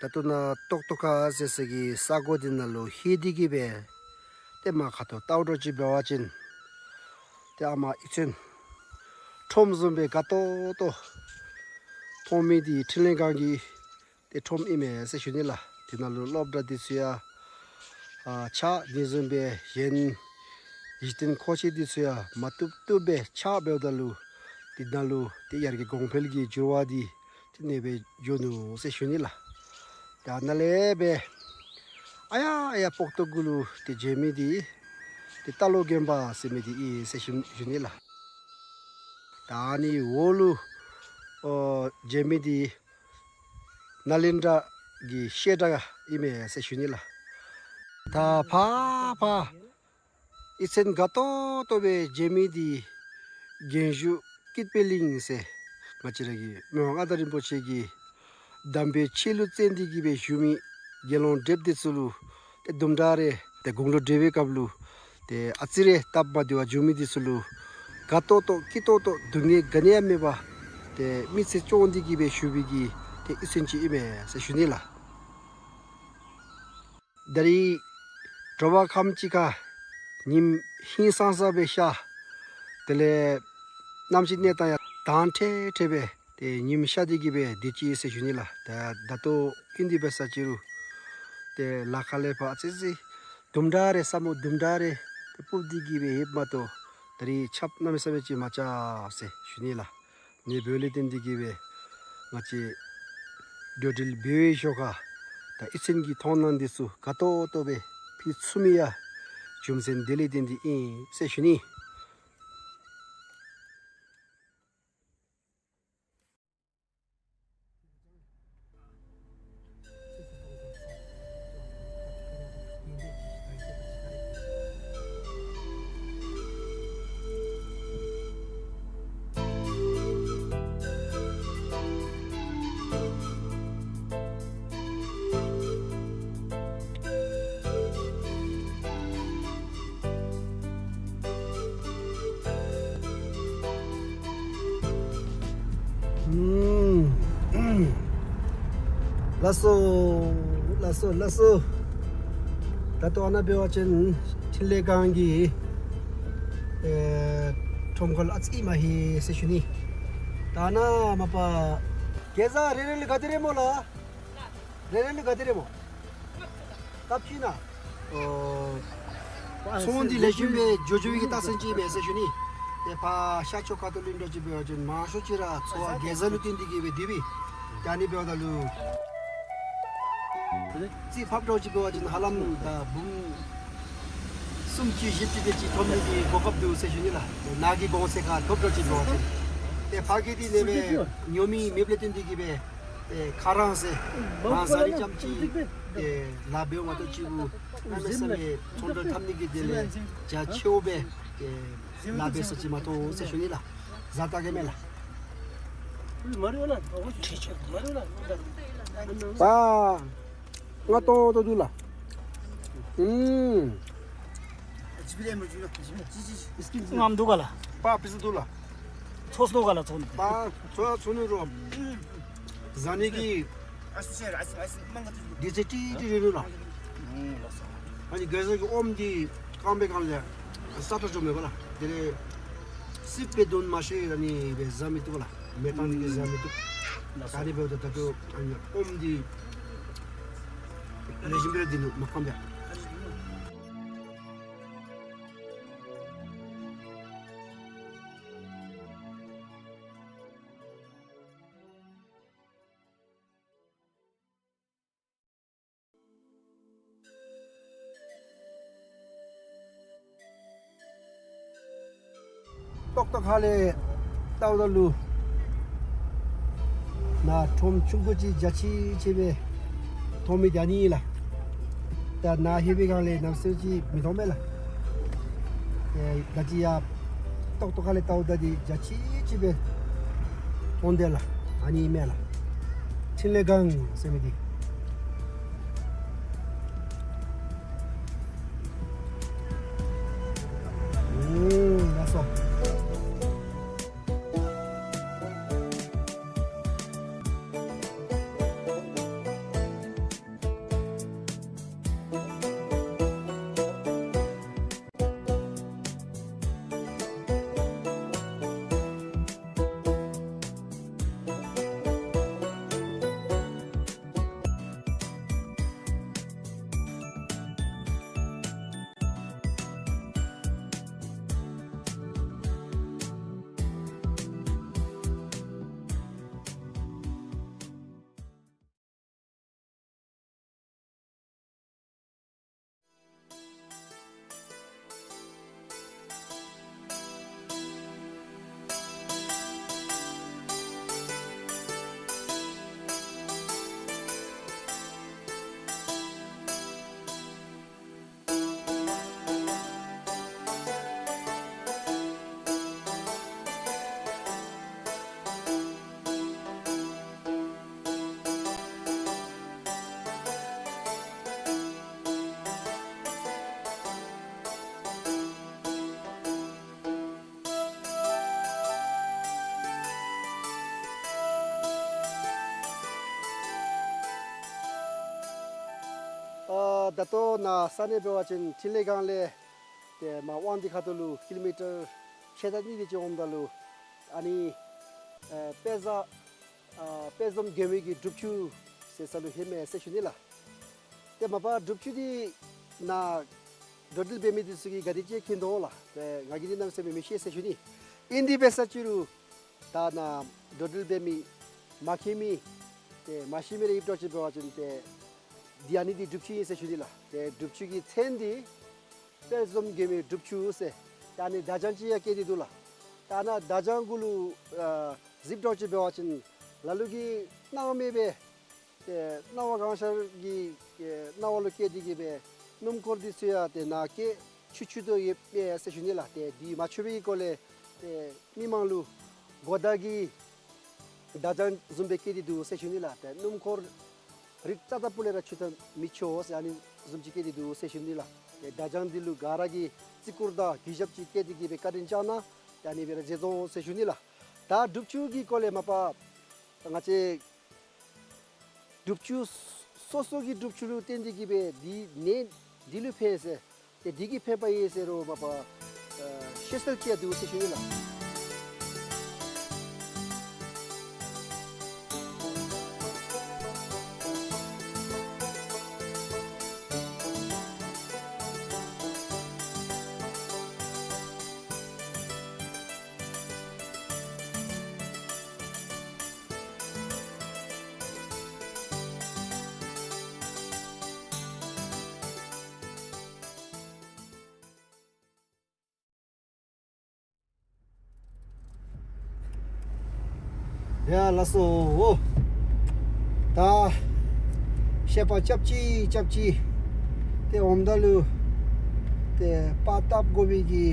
ད་ལྟོ་ནཱ་ཏོག་ཏོ་ཁ་ཟེར་ས་གི་ས་གོ་འདི་ནང་ལུ་ལྷོད་དེ་གི་སྦེ་ཏེ་མར་ཁ་ཐུག་ལྟཝ་འདྲཝ་ཅིག་འབད་བ་ཅིན་ཏེ་ཨ་མ་ཨི་ཚན་ཁྲོམ་བཟུམ་སྦེ་དགའ་ཏོག་ཏོ་མཐོང་མི་འདི་འཕྲིན་ལས་ཁང་གི་ཏེ་ཁྲོམ་ཨིན་མས་ཟེར་ཞུ་ནི་ལགས། དེ་ནང་ལུ་སློབ་གྲྭ་འདི་ཚུ་ཡང་ཨ་ཕྱག་འདི་བཟུམ་སྦེ་གཞན་གཞི་རྟེན་མཁོ་ཆས་འདི་ཚུ་ཡང་མ་བཏུབ་བཏུབ་སྦེ་ཕྱག་འབདཝ་ད་ལུ་དེ་ནང་ལུ་ཏེ་ཡར་གྱི་གོང་འཕེལ་གྱི་འགྱུར་བ་འདི་ཏེ་ཨ་ནེ་སྦེ་འགྱོ་ནུག་ཟེར་ཞུ་ནི་ལགས། ད་ནཱ་ལས་སྦེ་ཨ་ཡ་ཨ་ཡ་སྤོག་ཏོ་གུ་ལུ་ཏེ་མཇལ་མི་འདི་ཏེ་རྟ་ལོག་དགོན་པ་ཟེར་མི་འདི་ཨིན་ཟེར་ཞུ་ཞུ་ནི་ལགས། ད་ཨ་ནི་འོག་ལུ་ཨོ་མཇལ་མི་འདི་ནཱ་ལེནྡྲ་གི་བཤད་གྲྭ་ཨིན་མས་ཟེར་ཞུ་ནི་ལགས། ད་ཕར་ཕར་ཨི་ཚན་དགའ་ཏོག་ཏོ་སྦེ་མཇལ་མི་འདི་རྒྱན་ཞུ་ཀིརྟི་པའི་གླིང་ཟེར་ང་བཅས་ར་གི་མི་དབང་མངའ་བདག་རིན་པོ་ཆེ་གིས་དམ་པའི་ཆོས་ལུ་བརྩོན་ཏེ་གི་སྦེ་བཞུགས་མི་དགེ་སློང་བགྲེསཔ་འདི་ཚུ་ལུ་ཏེ་དུམ་གྲ་རེ་ཏེ་དགུང་ལོ་བགྲེས་པའི་སྐབས་ལུ་ཏེ་ཨ་ཙི་རེ་སྟབས་མ་བདེ་བར་བྱུང་མི་འདི་ཚུ་ལུ་དགའ་ཏོག་ཏོ་སྐྱིད་ཏོག་ཏོ་སྡུག་བསྔལ་ག་ནི་ཡང་མེད་པར་ཏེ་མི་ཚེ་སྐྱོང་སྟེ་གི་སྦེ་བཞུགས་པའི་གི་ཏེ་ཨི་ཚན་ཅིག་ཨིན་མས་ཟེར་ཞུ་ནི་ལགས། ད་རིས་དྲོ་པ་ཁམས་ཅིག་ཁར་ཉིམ་ཧིང་སངས་ས་སྦེ་ཤར། དེ་ལས་གནམ་གཤིས་གནས་སྟངས་ཡང་དྭངས་ཁྲེག་ཁྲེག་སྦེ་ ཏེ་ཉིམ་ཤར་ཏེ་གི་སྦེ་སྡོད་ཅི་ཟེར་ཞུ་ནི་ལགས། ད་ད་ལྟོ་ཨིན་དེ་འབད་ས་ཅིག་རུང་ཏེ་ལ་ཁ་ལས་ཕར་ཨ་ཙི་ཙི་དུམ་གྲ་རེ་ས་སྨུག་དུམ་གྲ་རེ་ཏེ་སྤུབས་ཏེ་གི་སྦེ་ཡོདཔ་མ་གཏོགས་ད་རིས་ཆརཔ་གནམ་མེད་ས་མེད་ཅིག་མ་རྐྱབ་ཟེར་ཞུ་ནི་ལགས། ཨ་ནི་འབདཝ་ལས་བརྟེན་ཏེ་གི་སྦེ་ང་བཅས་འགྲུལ་འགྲུལ་འབད་བའི་ཞོར་ཁར་ད་ཡིད་ཚིམ་གྱི་མཐོང་སྣང་འདི་ཚུ་དགའ་ཏོག་ཏོ་སྦེ་ཕུལ་ཚུགས་མི་ཡང་རྒྱུ་མཚན་འདི་ལས་བརྟེན་ཏེ་ཨིན་ཟེར་ཞུ་ནི། ཨུམ། ལགས་སོ། ལགས་སོ། ལགས་སོ། ད་ལྟོ་ཨ་ནཱ་འབད་བ་ཅིན་འཕྲིན་ལས་སྒང་གི་ཨེ་ཁྲོམ་སྐོར་ཨ་ཙི་མ་ཧེ་ཟེར་ཞུ་ནི། ད་ཨ་ནཱ་མ་པ་གེ་ཟ་རེ་རེ་ལུ་ག་དེ་རེ་སྨོ་ལགས། རེ་རེ་ལུ་ག་དེ་རེ་སྨོ། སྟབས་ཅིག་ན། ཨོ། ཚོང་འདི་ལེགས་ཤོམ་སྦེ་འགྱོ་འགྱོ་བའི་གི་རྟགས་མཚན་ཅིག་མས་ཟེར་ཞུ་ནི། ཏེ་ཕར་ཤར་ཕྱོགས་ཁ་ཐུག་ལུ་འདྲཝ་ཅིག་འབད་བ་ཅིན་མང་ཤོས་ཅིག་ར་ཚོ་བ་གེ་ཟ་ལུ་བརྟེན་ཏེ་གི་སྦེ་སྡོད་པས། ད་ཨ་ནི་འབདཝ་ད་ལུ་རྩིས་ཕབ་འདྲཝ་ཅིག་འབད་བ་ཅིན་ཧ་ལམ་ད་འབུམ་སུམ་ཅུ་བཞི་བཅུ་དེ་ཅིག་ཐོབ་ནི་གི་གོ་སྐབས་འདུག་ཟེར་ཞུ་ནི་ལགས། ནཱ་གི་གོང་ཚད་ཁར་ཐོབ་འདྲཝ་ཅིག་འབད་བ་ཅིན། ཏེ་ཕ་གི་འདི་ནང་སྦེ་ཉོ་མི་མེདཔ་ལས་བརྟེན་ཏེ་གི་སྦེ་ཏེ་ཁ་རང་ཟེར་མང་ཟ་རིགས་ཙམ་ཅིག་ཏེ་ལཱ་འབདཝ་མ་གཏོགས་ཅིག་གུ་གནམ་མེད་ས་མེད་ཚོང་འབྲེལ་འཐབ་ནི་གི་དེ་ལས་རྒྱ་ཆེཝ་སྦེ་ཏེ་ལཱ་འབད་ས་ཅིག་མ་ཐོབ་ཟེར་ཞུ་ནི་ལགས། བཟའ་ད་གེ་མས་ལགས། པ། ང་ཏོག་ཏོ་འདུག་ལགས། ཨུམ། ངམ་འདུག་ག་ལགས། པ་པི་ས་འདུག་ལགས། ཚོས་འདུག་ག་ལགས་ཚོས། པ་ཚོས་ཚོས་ནི་རོ། བཟའ་ནི་གི་དུས་ཚོད་ཏིག་ཏིག་རེ་རེ་ལགས། ཨ་ནི་གེ་ཟ་གི་ཨོམ་འདི་སྐམ་པའི་སྒང་ལས་སྲ་ཀྲག་ཅིག་མས་པ་ལགས། དེ་ལས་སྲིད་པའི་དོན་མ་ཤེས་ཨ་ནི་སྦེ་བཟའ་མི་བཏུབ་ལགས། མེ་ཏོག་འདི་གིས་བཟའ་མི་བཏུབ། ད་ནི་འབདཝ་ད་ད་ལྟོ་ཨ་ནི་ཨོམ་འདི་ལེགས་ཤོམ་སྦེ་ར་འདི་ནུག་མ་སྐམ་པས། ཏོག་ཏོ་ཁ་ལས་བལྟཝ་ད་ལུ་ནཱ་ཁྲོམ་ཆུང་ཀུ་ཅིག་འཇའ་ཆི་ཆི་སྦེ་མཐོང་མི་འདི་ཨ་ནི་ལགས། ད་ནཱ་ལྷོད་པའི་སྒང་ལས་གནམ་མེད་ས་མེད་ཅིག་མི་མཐོང་མས་ལགས། ཨེ་ད་ཅི་ཡང་ཏོག་ཏོ་ཁ་ལས་བལྟཝ་ད་འདི་འཇའ་ཆི་ཆི་སྦེ་མཐོང་དེས་ལགས། ཨ་ནི་མས་ལགས། འཕྲིན་ལས་སྒང་ཟེར་མི་འདི། ཨུམ། ལགས་སོ། ཨ་ད་ལྟོ་ནཱ་ས་གནས་འབད་བ་ཅིན་འཕྲིན་ལས་སྒང་ལས་ཏེ་མར་དབང་འདུས་ཁ་ཐུག་ལུ་ཀི་ལོ་མི་ཊར་ཕྱེད་དང་གཉིས་དེ་ཅིག་འོངམ་ད་ལུ་ཨ་ནི་ཨེ་དཔལ་བཟང་ ཨ་དཔལ་འཛོམས་མགོན་པོའི་གི་སྒྲུབ་ཆུ་ཟེར་ས་ལུ་ཧེ་མས་ཟེར་ཞུ་ནི་ལགས། ཏེ་མ་པ་སྒྲུབ་ཆུ་འདི་ནཱ་འགྲོ་འགྲུལ་འབད་མི་འདི་ཚུ་གིས་ག་དེ་ཅིག་མཁྱེན་དོ་ལགས། ཏེ་ང་གིས་འདི་གནམ་མེད་ས་མེད་མི་ཤེས་ཟེར་ཞུ་ནི། ཨིན་དེ་འབད་ས་ཅི་རུང་ད་ནཱ་འགྲོ་འགྲུལ་འབད་མི་མ་མཁྱེན་མི་ཏེ་མ་ཤེས་མི་རེ་ཡོདཔ་འདྲཝ་ཅིག་འབད་བ་ཅིན་ཏེ་འདི་ཨ་ནི་འདི་སྒྲུབ་ཆུ་ཨིན་ཟེར་ཞུ་ནི་ལགས། ཏེ་སྒྲུབ་ཆུ་གི་མཚན་འདི་དཔལ་འཛོམས་མགོན་པོའི་སྒྲུབ་ཆུ་ཟེར། ཏེ་ཨ་ནི་བརྡ་བྱང་ཅིག་ཡང་བཀལ་ཏེ་འདུག་ལགས། ཏེ་ཨ་ནཱ་བརྡ་བྱང་གུ་ལུ་ཨ་གཟིགསཔ་འདྲཝ་ཅིག་འབད་བ་ཅིན་ལ་ལུ་གིས་སྣང་མེད་པའི་ཏེ་སྣང་བ་གང་ཤར་གྱི་ཨེ་སྣང་བ་ལུ་བཀལ་ཏེ་གི་སྦེ་སྣུམ་འཁོར་འདི་ཚུ་ཡང་ཏེ་ནཱ་བཀལ་ཆུ་ཆུ་དོ་ཡོདཔ་མས་ཟེར་ཞུ་ནི་ལགས། ཏེ་འདི་མ་ཆོད་པའི་སྐོར་ལས་ཏེ་མི་མང་ལུ་གོ་བརྡ་གི་བརྡ་བྱང་བཟུམ་སྦེ་བཀལ་ཏེ་འདུག་ཟེར་ཞུ་ནི་ལགས། ཏེ་སྣུམ་འཁོར་རིགས་རྩ་དང་སྤུ་ལས་ར་ཆུ་ད་མི་ཆོག་ཟེར་ཨ་ནི་བཟུམ་ཅིག་བཀལ་ཏེ་འདུག་ཟེར་ཞུ་ནི་ལགས། ཏེ་བརྡ་བྱང་འདི་ལུ་ག་ར་གིས་བརྩི་བཀུར་དང་གུས་ཞབས་ཅིག་བསྐྱེད་དེ་གི་སྦེ་བཀའ་དྲིན་བསྐྱང་གནང་། ཏེ་ཨ་ནི་སྦེ་ར་མཛད་དོ་ཟེར་ཞུ་ནི་ལགས། ད་སྒྲུབ་ཆུ་གི་སྐོར་ལས་མ་པ་ང་བཅས་སྒྲུབ་ཆུ་སོ་སོ་གི་སྒྲུབ་ཆུ་ལུ་བརྟེན་ཏེ་གི་སྦེ་འདི་ནད་འདི་ལུ་ཕན་ཟེར་ཏེ་འདི་གིས་ཕན་པ་ཨིན་ཟེར་རུང་མ་པ་ཨ་ཤེས་གསལ་ཅིག་ཡང་འདུག་ཟེར་ཞུ་ནི་ལགས། ཡ་ལགས་སོ། ད་བཤད་པ་རྐྱབ་ཅི་རྐྱབ་ཅི་ཏེ་འོངམ་ད་ལུ་ཏེ་པར་བཏབ་དགོ་པའི་གི་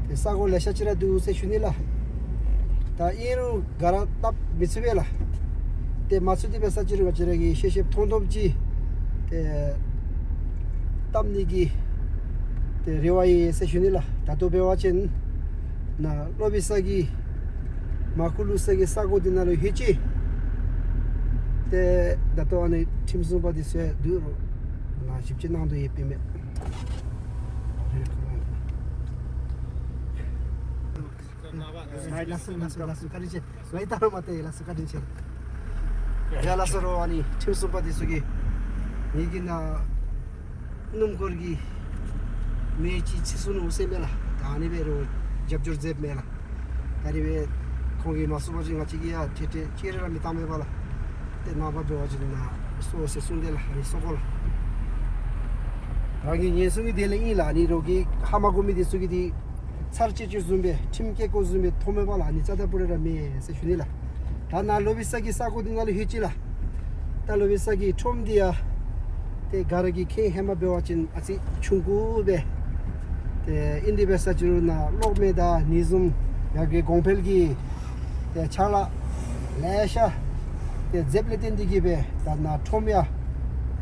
ཏེ་ས་གོ་ལེ་ཤ་ཅིག་ར་འདུག་ཟེར་ཞུ་ནི་ལགས། ད་ཨིན་རུང་ག་ར་བཏབ་མི་ཚུགས་པས་ལགས། ཏེ་མ་ཚུགས་ཏེ་འབད་ས་ཅི་རུང་ང་བཅས་ར་གིས་ཤེས་ཤེསཔ་མཐོང་མཐོངམ་ཅིག་ཏེ་བཏབ་ནི་གི་ཏེ་རེ་བ་ཡོད་ཟེར་ཞུ་ནི་ལགས། ད་ལྟོ་འབད་བ་ཅིན་ནཱ་ལོ་བི་ས་གི་མར་ཁུ་བླུག་ས་གི་ས་གོ་འདི་ནང་ལུ་ལྷོད་ཅི། ཏེ་ད་ལྟོ་ཨ་ནི་ཁྲིམས་སྲུང་པ་འདི་ཚུ་ཡང་འདུག་རུང་ནཱ་ཞིབ་དཔྱད་གནང་དོ་ཡོདཔ་མས། ལགས་སོ་ལགས་སོ་ལགས་སོ། བཀའ་དྲིན་ཆེ། ལགས་སོ་བཀའ་དྲིན་ཆེ། ལགས་སོ་བཀའ་དྲིན་ཆེ། ཡ་ལགས་སོ། རོགས་ཨ་ནི་ཁྲིམས་སྲུང་པ་འདི་ཚུ་གིས་ངེ་གི་ནཱ་སྣུམ་འཁོར་གྱི་མེ་ཅིག་འཚིག་སོང་ནུག་ཟེར་མས་ལགས། ད་ཨ་ནི་སྦེ་རོགས་རྒྱབ་སྐྱོར་མཛདཔ་མས་ལགས། ད་ཨ་ནི་སྦེ་ཁོང་གིས་མ་གསུངས་པ་ཅིན་ང་བཅས་ཀྱིས་ཡང་ཏེ་ཏེ་ཅིག་ར་མི་བཏང་མས་པ་ལགས། ཏེ་ནངས་པ་འབད་བ་ཅིན་ནཱ་སོང་ཟེར་གསུངས་ཏེ་ལགས། ཨ་ནི་སོང་དགོ་ལགས། རང་གི་ཉེན་སྲུང་གི་དོན་ལས་ཨིན་ལགས། ཨ་ནི་རོགས་ཀྱིས་ཧ་མ་གོ་མི་འདི་ཚུ་གིས་འདི་ཚར་བཅད་བཅད་བཟུམ་སྦེ་ཁྲིམས་བཀལ་བཀོལ་བཟུམ་སྦེ་མཐོངམ་མས་པ་ལགས། ཨ་ནི་རྩ་དང་སྤུ་ལས་ར་མེན་ཟེར་ཞུ་ནི་ལགས། ད་ནཱ་ལོ་བི་ས་གི་ས་གོ་འདི་ནང་ལུ་ལྷོད་ཅི་ལགས། ད་ལོ་བི་ས་གི་ཁྲོམ་འདི་ཡང་ཏེ་ག་ར་གིས་མཁྱེན། ཧེ་མ་འབད་བ་ཅིན་ཨ་ཙི་ཆུང་ཀུ་སྦེ་ཏེ་ཨིན། དེ་འབད་ས་ཅི་རུང་ནཱ་གློག་མེ་དང་ཨ་ནི་བཟུམ་ཡར་རྒྱས་གོང་འཕེལ་གྱི་ཏེ་ཕྱག་ལཱ་ལེ་ཤ་ཏེ་མཛདཔ་ལས་བརྟེན་ཏེ་གིས་སྦེ་ད་ནཱ་ཁྲོམ་ཡང་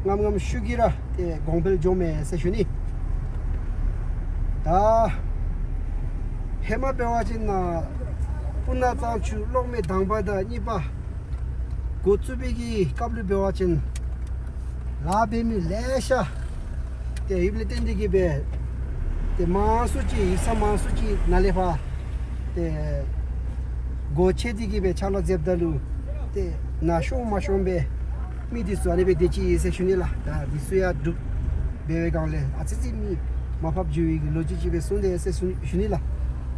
ངམ་ངམ་ཤུགས་ཀྱིས་ར་ཏེ་གོང་འཕེལ་འགྱོཝ་མས་ཟེར་ཞུ་ནི། ད་ཧེ་མ་འབད་བ་ཅིན་ནཱ་སྤུ་ན་གཙང་ཆུ་གློག་མེ་དང་པ་དང་གཉིས་པ་འགོ་བཙུགས་པའི་གི་སྐབས་ལུ་འབད་བ་ཅིན་ལཱ་འབད་མི་ལེ་ཤ་ཏེ་ཡོདཔ་ལས་བརྟེན་ཏེ་གིས་སྦེ་ཏེ་མང་སུ་ཅིག་ཡིག་ཚང་མང་སུ་ཅིག་ནཱ་ལས་ཕར་ཏེ་སྒོ་ཕྱེ་སྟེ་གིས་སྦེ་ཕྱག་ལཱ་མཛདཔ་ད་ལུ་ཏེ་ནཱ་ཤོང་མ་ཤོང་སྦེ་མི་འདི་ཚུ་ཨ་ནི་སྦེ་སྡོད་ཅི་ཟེར་ཞུ་ནི་ལགས། ད་འདི་ཚུ་ཡང་སྒྲུབ་འབད་བའི་སྒང་ལས་ཨ་ཙི་ཙི་མི་མར་ཕབ་འགྱོ་བའི་གི་ལོ་རྒྱུས་ཅིག་སྦེ་གསུངས་ཏེ་ཟེར་ཞུ་ཞུ་ནི་ལགས།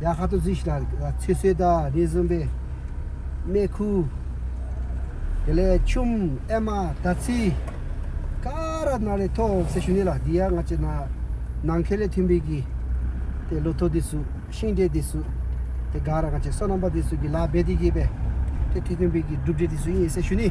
ཡར་ཁ་ཐུག་གཟིགས་ཤིག་ལགས། ཚོད་བསྲེ་དང་ཨ་ནི་བཟུམ་སྦེ་མེ་ཁུ་དེ་ལས་ཆུམ་ཨེ་མ་དར་ཚི་ག་ར་ནཱ་ལས་ཐོབ་ཟེར་ཞུ་ནི་ལགས། འདི་ཡང་ང་བཅས་ནཱ་ནང་འཁོད་ལས་ཐོན་པའི་གི་ཏེ་ལོ་ཐོག་འདི་ཚུ་ཤིང་འབྲས་འདི་ཚུ་ཏེ་ག་ར་ང་བཅས་སོ་ནམ་པ་འདི་ཚུ་གིས་ལཱ་འབད་དེ་གིས་སྦེ་ཏེ་ཐོན་ཐོན་པའི་གི་གྲུབ་འབྲས་འདི་ཚུ་ཨིན་ཟེར་ཞུ་ནི།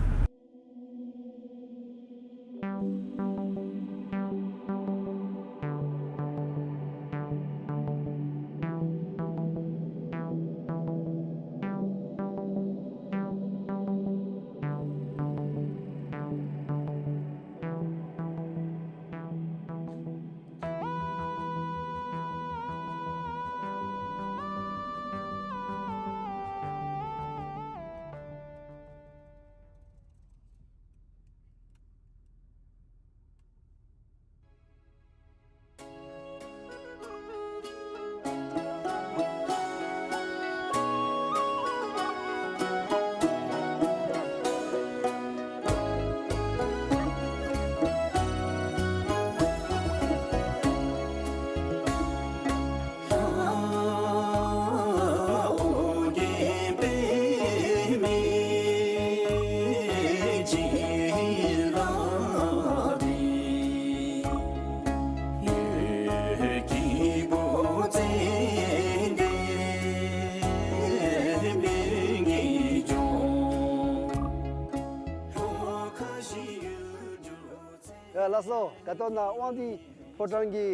ལགས་སོ། ད་ལྟོ་ནཱ་དབང་འདུས་ཕོ་བྲང་གི་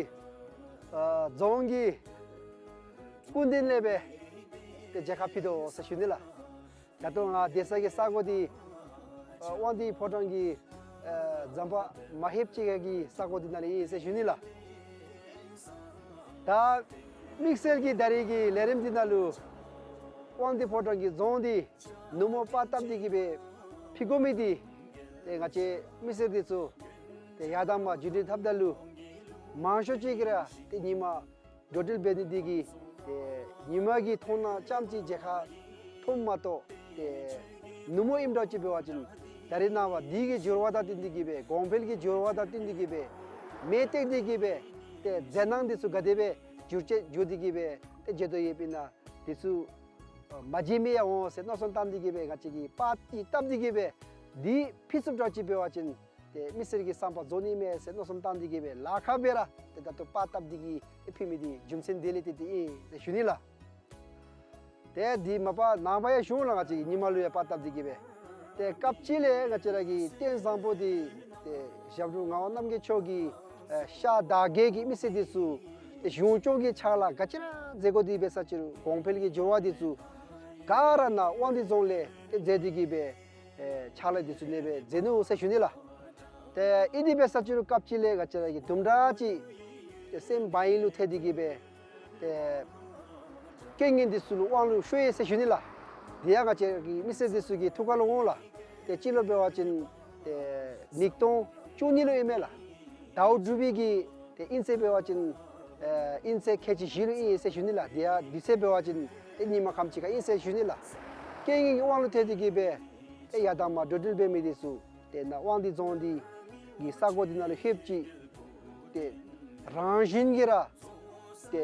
ཨ་རྫོང་གི་སྐུ་མདུན་ལས་སྦེ་ཏེ་མཇལ་ཁ་ཕུལ་དོ་ཟེར་ཞུ་ནི་ལགས། ད་ལྟོ་ང་སྡོད་ས་གི་ས་གོ་འདི་ཨ་དབང་འདུས་ཕོ་བྲང་གི་ཨ་ཟམ་པ་མ་ལྷོདཔ་ཅིག་གི་ས་གོ་འདི་ནང་ལས་ཨིན་ཟེར་ཞུ་ནི་ལགས། ད་དམིགས་བསལ་གྱི་ད་རིས་ཀྱི་ལས་རིམ་འདི་ནང་ལུ་དབང་འདུས་ཕོ་བྲང་གི་རྫོང་འདི་ནུབ་མོ་པར་བཏབ་སྟེ་གི་སྦེ་ཕུལ་དགོ་མི་འདི་ཏེ་ང་བཅས་མི་སེར་འདི་ཚུ་ཏེ་ཡར་དང་མར་བརྒྱུད་འཕྲིན་འཐབ་ད་ལུ་མང་ཤོས་ཅིག་གིས་ར་ཏེ་ཉིན་མ་འགྲོ་འགྲུལ་འབད་ནི་འདི་གིས་ཏེ་ཉིན་མ་གི་མཐོང་སྣང་ཙམ་ཅིག་མཇལ་ཁ་མཐོངམ་མ་གཏོགས་ཏེ་ནུབ་མོ་ཨིནམ་འདྲཝ་ཅིག་འབད་བ་ཅིན་ད་རེས་ནངས་པ་འདི་གི་འགྱུར་བ་དང་བསྟུན་ཏེ་གི་སྦེ་གོང་འཕེལ་གྱི་འགྱུར་བ་དང་བསྟུན་ཏེ་གི་སྦེ་མེ་སྟེང་འདི་གི་སྦེ་ཏེ་མཛེས་སྣང་འདི་ཚུ་ག་དེ་སྦེ་འགྱུར་བཅོས་འགྱོ་སྟེ་གི་སྦེ་ཏེ་མཇལ་དོ་ཡོདཔ་ཨིན་ན་འདི་ཚུ་མ་མཇལ་མི་ཡང་འོང་ཟེར་མནོ་བསམ་བཏང་སྟེ་གི་སྦེ་ང་བཅས་ཀྱིས་པར་ཅིག་བཏབ་སྟེ་གི་སྦེ་འདི་ཕུལ་ཚུགསཔ་འདྲཝ་ཅིག་འབད་བ་ཅིན་ཏེ་མི་སེར་གྱི་བསམ་པ་རྫོགས་ནི་མས་ཟེར་མནོ་བསམ་བཏང་སྟེ་གི་སྦེ་ལཱ་ཁག་སྦེ་ར་ཏེ་ད་ལྟོ་པར་བཏབ་སྟེ་གི་ཕུལ་མི་འདི་རྒྱུ་མཚན་འདི་ལས་བརྟེན་ཏེ་ཨིན་ཟེར་ཞུ་ནི་ལགས། ཏེ་འདི་མ་པ་ནངས་པ་ཡང་ཞུ་འོང་ལགས། ང་བཅས་ཀྱིས་ཉིན་མ་ལུ་ཡང་པར་བཏབ་སྟེ་གི་སྦེ་ཏེ་སྐབས་ཅིག་ལས་ང་བཅས་ར་གི་རྟེན་བཟང་པོ་འདི་ཏེ་ཞབས་དྲུང་ངག་དབང་རྣམ་རྒྱལ་མཆོག་གི་ཨེ་ཤར་དར་རྒྱས་ཀྱི་མི་སེར་འདི་ཚུ་ཏེ་གཞུང་སྐྱོང་གི་ཕྱག་ལཱ་ག་ཅི་ར་མཛད་དགོ་འདི་འབད་ས་ཅིག་རུང་གོང་འཕེལ་གྱི་འགྱུར་བ་འདི་ཚུ་ག་ར་ནཱ་དབང་འདུས་རྫོང་ལས་ཏེ་མཛད་དེ་གི་སྦེ་ཨེ་ཕྱག་ལཱ་འདི་ཚུ་ཨ་ནེ་སྦེ་མཛད་ནུག་ཟེར་ཞུ་ནི་ལགས། ཏེ་ཨིན་དེ་འབད་ས་ཅིག་རུང་སྐབས་ཅིག་ལས་ང་བཅས་ར་གིས་དུམ་གྲ་ཅིག་ཏེ་སེམས་བག་ཡངས་ལུ་ཐལ་ཏེ་གི་སྦེ་ཏེ་རྐྱེན་ངན་འདི་ཚུ་ལུ་དབང་ལུ་ཤོར་ཡི་ཟེར་ཞུ་ནི་ལགས། དེ་ཡང་ང་བཅས་ར་གི་མི་སེར་འདི་ཚུ་གི་ཐུགས་ཁ་ལུ་འོང་ལགས། ཏེ་སྤྱི་ལོ་འབད་བ་ཅིན་ཏེ་ཉིས་སྟོང་བཅུ་གཉིས་ལུ་ཨིན་མས་ལགས། ཟླཝ་དྲུག་པའི་གི་ཏེ་དབྱིན་ཚེས་འབད་བ་ཅིན་ཨེ་དབྱིན་ཚེས་ཁལ་གཅིག་བཞི་ལུ་ཨིན་ཟེར་ཞུ་ནི་ལགས། དེ་ཡང་དུས་ཚོད་འབད་བ་ཅིན་ཏེ་ཉིན་མ་ཁམས་ཅིག་ཁར་ཨིན་ཟེར་ཞུ་ནི་ལགས། རྐྱེན་ངན་གྱི་དབང་ལུ་ཐལ་ཏེ་གི་སྦེ་ཏེ་ཡར་དང་མར་འགྲོ་འགྲུལ་འབད་མི་འདི་ཚུ་ཏེ་ནཱ་དབང་འདུས་རྫོང་འདི་གི་ས་གོ་འདི་ནང་ལུ་ལྷོདཔ་ཅིག་ཏེ་རང་བཞིན་གྱིས་ར་ཏེ་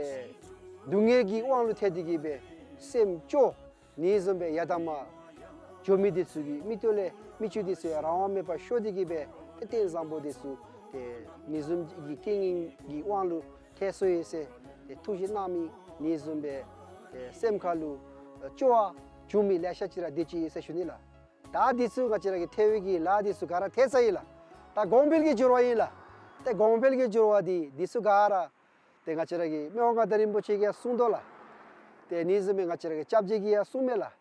སྡུག་བསྔལ་གྱི་དབང་ལུ་ཐལ་ཏེ་གི་སྦེ་སེམས་སྐྱོ་ནི་བཟུམ་སྦེ་ཡར་དང་མར་འགྱོ་མི་འདི་ཚུ་གི་མིག་ཏོ་ལས་མིག་ཆུ་འདི་ཚུ་ཡང་རང་དབང་མེད་པར་ཤོར་ཏེ་གི་སྦེ་ཏེ་རྟེན་བཟང་པོ་འདི་ཚུ་ཏེ་ཨ་ནི་བཟུམ་གྱི་རྐྱེན་ངན་གྱི་དབང་ལུ་ཐལ་སོ་ཡི་ཟེར་ཏེ་ཐུགས་བཞེད་གནང་མི་ཨ་ནི་བཟུམ་སྦེ་ཏེ་སེམས་ཁ་ལུ་སྐྱོ་བ་བྱུང་མི་ལེ་ཤ་ཅིག་ར་དེ་ཅིག་ཨིན་ཟེར་ཞུ་ནི་ལགས། ད་འདི་ཚུ་ང་བཅས་ར་གི་ཐལ་བའི་གི་ལཱ་འདི་ཚུ་ག་ར་ཐལ་ཚར་ཡི་ལགས། ད་གོང་འཕེལ་གྱི་འགྱུར་བ་ཨིན་ལགས། ཏེ་གོང་འཕེལ་གྱི་འགྱུར་བ་འདི་འདི་ཚུ་ག་ར་ཏེ་ང་བཅས་ར་གི་མི་དབང་མངའ་བདག་རིན་པོ་ཆེ་གིས་ཡང་གསུངས་དོ་ལགས། ཏེ་ཨ་ནི་བཟུམ་སྦེ་ང་བཅས་ར་གི་སྐྱབས་རྗེ་གིས་ཡང་གསུངས་མས་ལགས།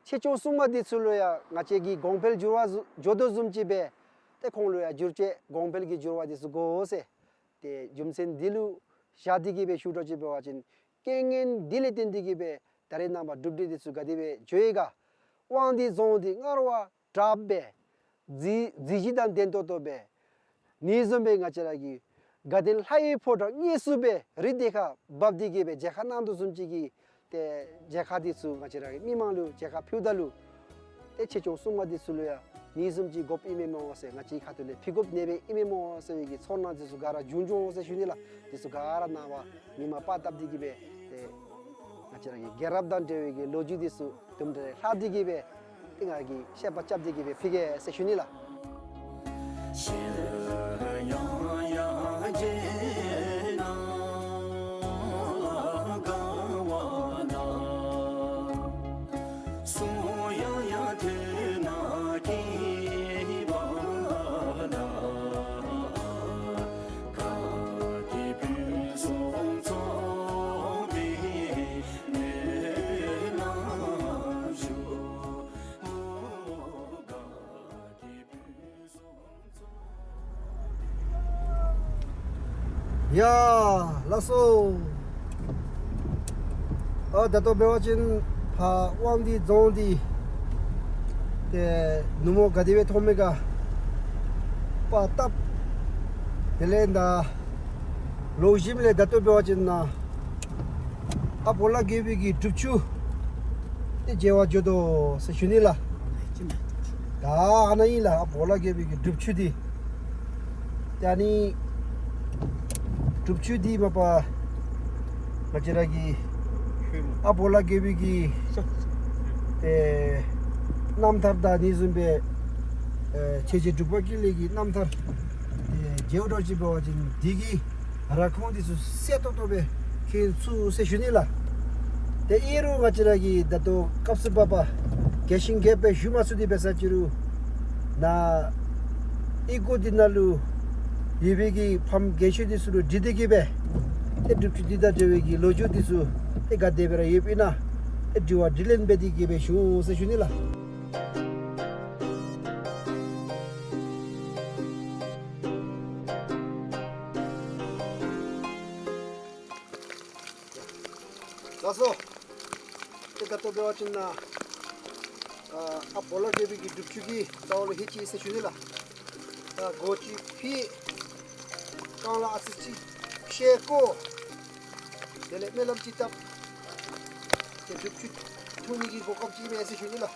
ཆེ་ཆུང་གསུང་མ་འདི་ཚུ་ལུ་ཡང་ང་བཅས་ཀྱི་གོང་འཕེལ་འགྱུར་བ་བཟུ་འགྱོ་དོ་བཟུམ་ཅིག་སྦེ་ཏེ་ཁོང་ལུ་ཡང་འགྱུར་བཅོས་གོང་འཕེལ་གྱི་འགྱུར་བ་འདི་ཚུ་དགོ་ཟེར། ཏེ་རྒྱུ་མཚན་འདི་ལུ་བཞག་སྟེ་གི་སྦེ་ཞུ་འགྱོ་ཅིག་འབད་བ་ཅིན་རྐྱེན་ངན་འདི་ལས་བརྟེན་ཏེ་གི་སྦེ་ད་རེས་ནངས་པ་གྲུབ་འབྲས་འདི་ཚུ་ག་དེ་སྦེ་འགྱོ་ཡི་ག། དབང་འདུས་རྫོང་འདི་སྔར་བ་དྲགཔ་སྦེ་མཛེས་མཛེས་གཞི་དང་ལྡན་ཏོག་ཏོ་སྦེ་ཨ་ནི་བཟུམ་སྦེ་ང་བཅས་ར་གི་དགའ་ལྡན་ལྷ་ཡི་ཕོ་བྲང་དངོས་སུ་སྦེ་རི་དེ་ཁར་བབས་ཏེ་གི་སྦེ་མཇལ་ཁ་གནང་དོ་བཟུམ་ཅིག་གི་ཏེ་མཇལ་ཁ་འདི་ཚུ་ང་བཅས་ར་གི་མི་མང་ལུ་མཇལ་ཁ་ཕུལཝ་ད་ལུ་ཏེ་ཆེ་ཆུང་གསུང་མ་འདི་ཚུ་ལུ་ཡང་ཨ་ནི་བཟུམ་ཅིག་དགོཔ་ཨིན་མས་སྨོ་ཟེར་ང་བཅས་ཁ་ཐུག་ལས་ཕུལ་དགོཔ་ཨིན་མས་སྨོ་ཟེར་བའི་གི་ཚོར་སྣང་འདི་ཚུ་ག་ར་བྱུང་བྱུངམ་ཟེར་ཞུ་ནི་ལགས། འདི་ཚུ་ག་ར་ནངས་པ་ཉིན་མ་པར་བཏབ་སྟེ་གི་སྦེ་ཏེ་ང་བཅས་ར་གི་རྒྱལ་རབས་དང་འབྲེལ་བའི་གི་ལོ་རྒྱུས་འདི་ཚུ་དུམ་གྲ་ལྷག་སྟེ་གི་སྦེ་ཏེ་ང་གིས་བཤད་པ་རྐྱབ་སྟེ་གི་སྦེ་ཕུལ་གེ་ཟེར་ཞུ་ནི་ལགས། ཡ་ལགས་སོ། ཨ་ད་ལྟོ་འབད་བ་ཅིན་ཕར་དབང་འདུས་རྫོང་འདི་ཏེ་ནུབ་མོ་ག་དེ་སྦེ་མཐོངམ་མས་ག། པར་བཏབ། དེ་ལས་ད་ལོག་ཞིནམ་ལས་ད་ལྟོ་འབད་བ་ཅིན་ནཱ་ཨཔ་འོ་ལ་དགེ་བའི་གི་སྒྲུབ་ཆུ་འདི་མཇལ་བར་འགྱོ་དོ་ཟེར་ཞུ་ནི་ལགས། ད་ཨ་ནཱ་ཨིན་ལགས་ཨཔ་འོ་ལ་དགེ་བའི་གི་སྒྲུབ་ཆུ་འདི། ཏེ་ཨ་ནི་སྒྲུབ་ཆུ་འདི་མ་པ་ང་བཅས་ར་གི་ཨཔ་འོ་ལ་དགེ་བའི་གི་ཨེ་རྣམ་ཐར་དང་ཨ་ནི་བཟུམ་སྦེ་ཨེ་ཆོས་རྗེ་འབྲུག་པ་ཀུན་ལེགས་ཀྱི་རྣམ་ཐར་ཨེ་མཇལ་འགྱོ་ཅིག་འབད་བ་ཅིན་འདི་གི་ར་ཁུངས་འདི་ཚུ་གསལ་ཏོག་ཏོ་སྦེ་མཁྱེན་ཚུགས་ཟེར་ཞུ་ནི་ལགས། ཏེ་ཨིན་རུང་ང་བཅས་ར་གིས་ད་ལྟོ་སྐབས་སུ་བབ་པ་རྒྱས་ཤིང་རྒྱསཔ་སྦེ་ཞུ་མ་ཚུགས་ཏེ་འབད་ས་ཅིག་རུང་ནཱ་ཨི་ཁུག་འདི་ནང་ལུ་ ཡོད་པའི་གི་ཕམ་རྒན་ཤོས་འདི་ཚུ་ལུ་དྲི་སྟེ་གི་སྦེ་ཏེ་སྒྲུབ་ཆུ་འདི་དང་འབྲེལ་བའི་གི་ལོ་རྒྱུས་འདི་ཚུ་ཏེ་ག་དེ་སྦེ་ར་ཡོདཔ་ཨིན་ན་ཏེ་དྲི་བ་དྲིས་ལན་འབད་དེ་གི་སྦེ་ཞུ་ཟེར་ཞུ་ནི་ལགས། ལགས་སོ། ཏེ་ད་ལྟོ་འབད་བ་ཅིན་ཨ་ཨ་སྦོ་ལོགས་རྒྱལ་པོའི་གི་སྒྲུབ་ཆུ་གི་རྩ་བ་ལུ་ལྷོད་ཅི་ཟེར་ཞུ་ནི་ལགས། ད་སྒོ་ཅིག་ཕྱེ། རྐང་ལག་ཨ་ཙི་ཅིག་ཤེལ་བཀོ། དེ་ལས་སྨོན་ལམ་ཅིག་བཏབ། ཏེ་སྒྲུབ་ཆུ་འཐུང་ནི་གི་གོ་སྐབས་ཅིག་ཨིན་མས་ཟེར་ཞུ་ནི་ལགས།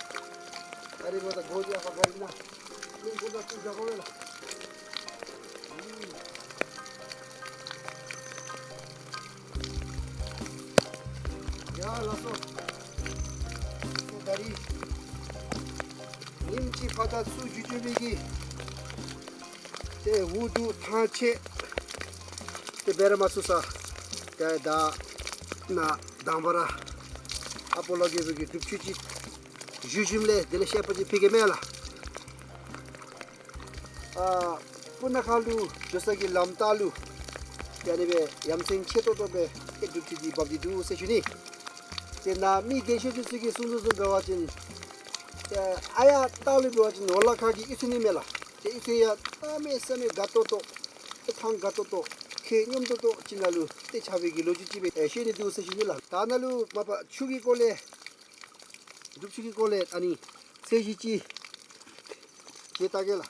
ད་རེས་འབདཝ་ད་སྒོ་འདི་ཨ་ཕར་ག་ཨིན་ན། ནི་སྒོ་ད་ཚུར་རྒྱག་དགོ་པས་ལགས། ཡ་ལགས་སོ། ད་རིས་ཉིནམ་གཅིག་ཕར་དང་ཚུར་འགྱོ་འགྱོ་མི་གི་ཏེ་འུ་སྡུག་ཐང་ཆད་ཏེ་འབད་ར་མ་ཚུགས་ས། ཏེ་ད་ནཱ་དང་པ་ར་ཨ་སྦོ་ལོགས་རྒྱལ་པོའི་གི་སྒྲུབ་ཆུ་ཅིག་བཞུགས་ཞིནམ་ལས་དེ་ལས་བཤད་པ་ཅིག་ཕུལ་གེ་མས་ལགས། ཨ་སྤུ་ན་ཁ་ལུ་འགྱོ་ས་གི་ལམ་ལྟག་ལུ་ཏེ་ཨ་ནི་སྦེ་ཡ་མཚན་ཆེ་ཏོག་ཏོ་སྦེ་ཏེ་སྒྲུབ་ཆུ་འདི་འབབ་སྟེ་འདུག་ཟེར་ཞུ་ནི། ཏེ་ནཱ་མི་རྒན་ཤོས་འདི་ཚུ་གིས་གསུང་དོ་བཟུམ་འབད་བ་ཅིན་ཏེ་ཨ་ཡར་ལྟག་ལུ་འབད་བ་ཅིན་ཝ་ལ་ཁ་གི་གཡུས་ཚན་ཨིན་མས་ལགས། ཏེ་གཡུས་ཚན་ཡང་གནམ་མེད་ས་མེད་དགའ་ཏོག་ཏོ་ཏེ་ཐང་དགའ་ཏོག་ཏོ་ཁྱད་སྙོམས་ཏོག་ཏོ་ཅིག་ནང་ལུ་ཏེ་ཆགས་པའི་གི་ལོ་རྒྱུས་ཅིག་སྦེ་ཨེ་བཤད་ནི་འདུག་ཟེར་ཞུ་ནི་ལགས། ད་ནཱ་ལུ་མ་པ་ཆུ་གི་སྐོར་ལས་སྒྲུབ་ཆུ་གི་སྐོར་ལས་ཨ་ནི་ཚད་གཞི་ཅིག་ཅིག་བལྟ་གེ་ལགས།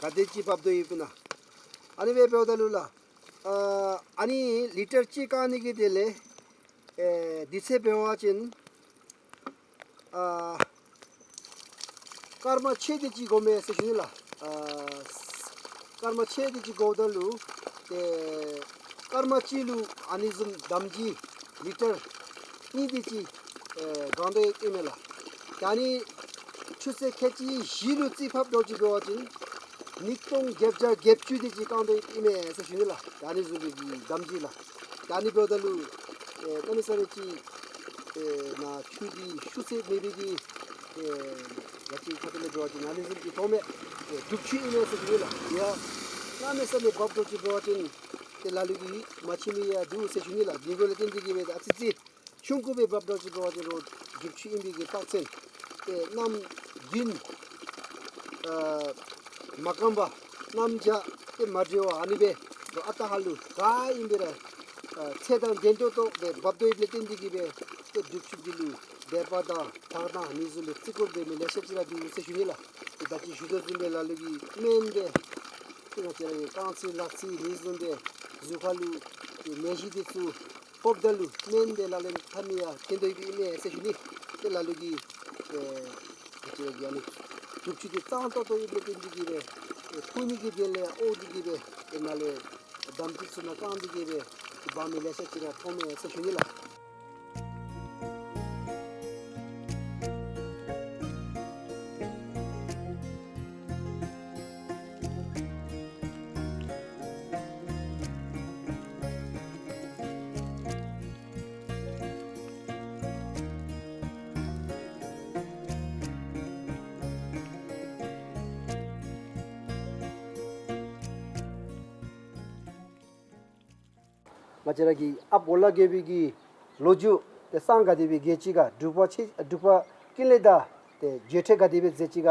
ག་དེ་ཅིག་འབབ་དོ་ཡོདཔ་ཨིན་ན། ཨ་ནི་སྦེ་འབདཝ་ད་ལུ་ལགས། ཨ་ཨ་ནི་ལི་ཊར་གཅིག་བཀང་ནི་གི་དེ་ལས་ཨེ་དུས་ཚོད་འབད་བ་ཅིན་ཨ་སྐར་མ་ཕྱེད་དེ་ཅིག་འགོར་མས་ཟེར་ཞུ་ནི་ལགས། ཨ་སྐར་མ་ཕྱེད་དེ་ཅིག་འགོརཝ་ད་ལུ་ཏེ་སྐར་མ་གཅིག་ལུ་ཨ་ནི་བཟུམ་དམ་སྦྱིས་ལི་ཊར་གཉིས་དེ་ཅིག་ཨེ་བཀང་དོ་ཡོདཔ་ཨིན་མས་ལགས། ད་ཨ་ནི་ཆུ་ཚོད་ཁལ་གཅིག་བཞི་ལུ་རྩིས་ཕབ་འགྱོ་ཅི་འབད་བ་ཅིན་ཉིས་སྟོང་བརྒྱད་བརྒྱ་བརྒྱད་ཅུ་དེ་ཅིག་བཀང་དོ་ཡོདཔ་ཨིན་མས་ཟེར་ཞུ་ནི་ལགས། ད་ཨ་ནི་བཟུམ་སྦེ་གི་དམ་སྦྱིས་ལགས། ད་ཨ་ནི་འབདཝ་ད་ལུ་ཨེ་གནམ་མེད་ས་མེད་ཅིག་ཨེ་ནཱ་ཆུ་འདི་ཤུགས་ཚད་མེད་པའི་གི་ཨེ་ང་བཅས་ཁ་ཐུག་ལས་འབད་བ་ཅིན་ཨ་ནི་བཟུམ་གྱི་མཐོང་མས། ཨེ་སྒྲུབ་ཆུ་ཨིན་མས་ཟེར་ཞུ་ནི་ལགས། ཡ་གནམ་མེད་ས་མེད་འབབ་འགྱོ་ཅི་འབད་བ་ཅིན་ཏེ་ལ་ལུ་གིས་མ་མཁྱེན་མི་ཡང་འདུག་ཟེར་ཞུ་ནི་ལགས། འདི་འགོ་ལས་བརྟེན་ཏེ་གི་སྦེ་ད་ཨ་ཙི་ཅིག་ཆུང་ཀུ་སྦེ་འབབ་འགྱོ་ཅི་འབད་བ་ཅིན་རོགས་སྒྲུབ་ཆུ་ཨིན་པའི་གི་རྟགས་མཚན་ཏེ་གནམ་དགུན་ཨ་མ་སྐམ་པར་གནམ་བྱཱར་ཏེ་མ་འདྲཝ་ཨ་ནི་སྦེ་རོགས་ཨ་རྟག་ཧ་ལུགས་ག་ཨིན་པས་ར་ཨ་ཚད་དང་ལྡན་ཏོག་ཏོ་སྦེ་འབབ་དོ་ཡོདཔ་ལས་བརྟེན་ཏེ་གི་སྦེ་ཏེ་སྒྲུབ་ཆུ་འདི་ལུ་དད་པ་དང་བག་དང་ཨ་ནི་བཟུམ་སྦེ་བརྩི་བཀུར་འབད་མི་ལེ་ཤ་ཅིག་ར་འདུག་ཟེར་ཞུ་ནི་ལགས། ཏེ་ད་ཅི་ཞུ་དོ་བཟུམ་སྦེ་ལ་ལུ་གིས་སྨན་འདི་ཏེ་ང་བཅས་ར་གི་རྐང་ཚིགས་ལག་ཚིགས་ཨ་ནི་བཟུམ་སྦེ་གཟུགས་ཁ་ལུ་ཏེ་ནད་གཞི་འདི་ཚུ་ཕོགཔ་ད་ལུ་སྨན་འདི་ལག་ལེན་འཐབ་མི་ཡང་ཐོན་དོ་ཡོདཔ་ཨིན་མས་ཟེར་ཞུ་ནི། ཏེ་ལ་ལུ་གིས་ཨེ་ང་བཅས་ར་གི་ཨ་ནི་སྒྲུབ་ཆུ་འདི་གཙང་ཏོག་ཏོ་ཡོདཔ་ལས་བརྟེན་ཏེ་གི་སྦེ་ཨེ་འཐུང་ནི་གི་དོན་ལས་ཡང་ཨོ་འདི་གི་སྦེ་ཏེ་ནཱ་ལས་དམ་སྦྱིས་ཚུ་ནང་བཀང་སྟེ་གི་སྦེ་ཏེ་འབག་མི་ལེ་ཤ་ཅིག་ར་མཐོང་མས་ཟེར་ཞུ་ནི་ལགས། ང་བཅས་ར་གི་ཨཔ་ཝོ་ལ་རྒྱལ་པོའི་གི་ལོ་རྒྱུས་ཏེ་སང་ག་དེ་སྦེ་རྒྱས་ཅི་ག་འབྲུག་པ་ཆེ་འབྲུག་པ་ཀུན་ལེགས་དང་ཏེ་མཇལ་འཕྲད་ག་དེ་སྦེ་མཛད་ཅི་ག་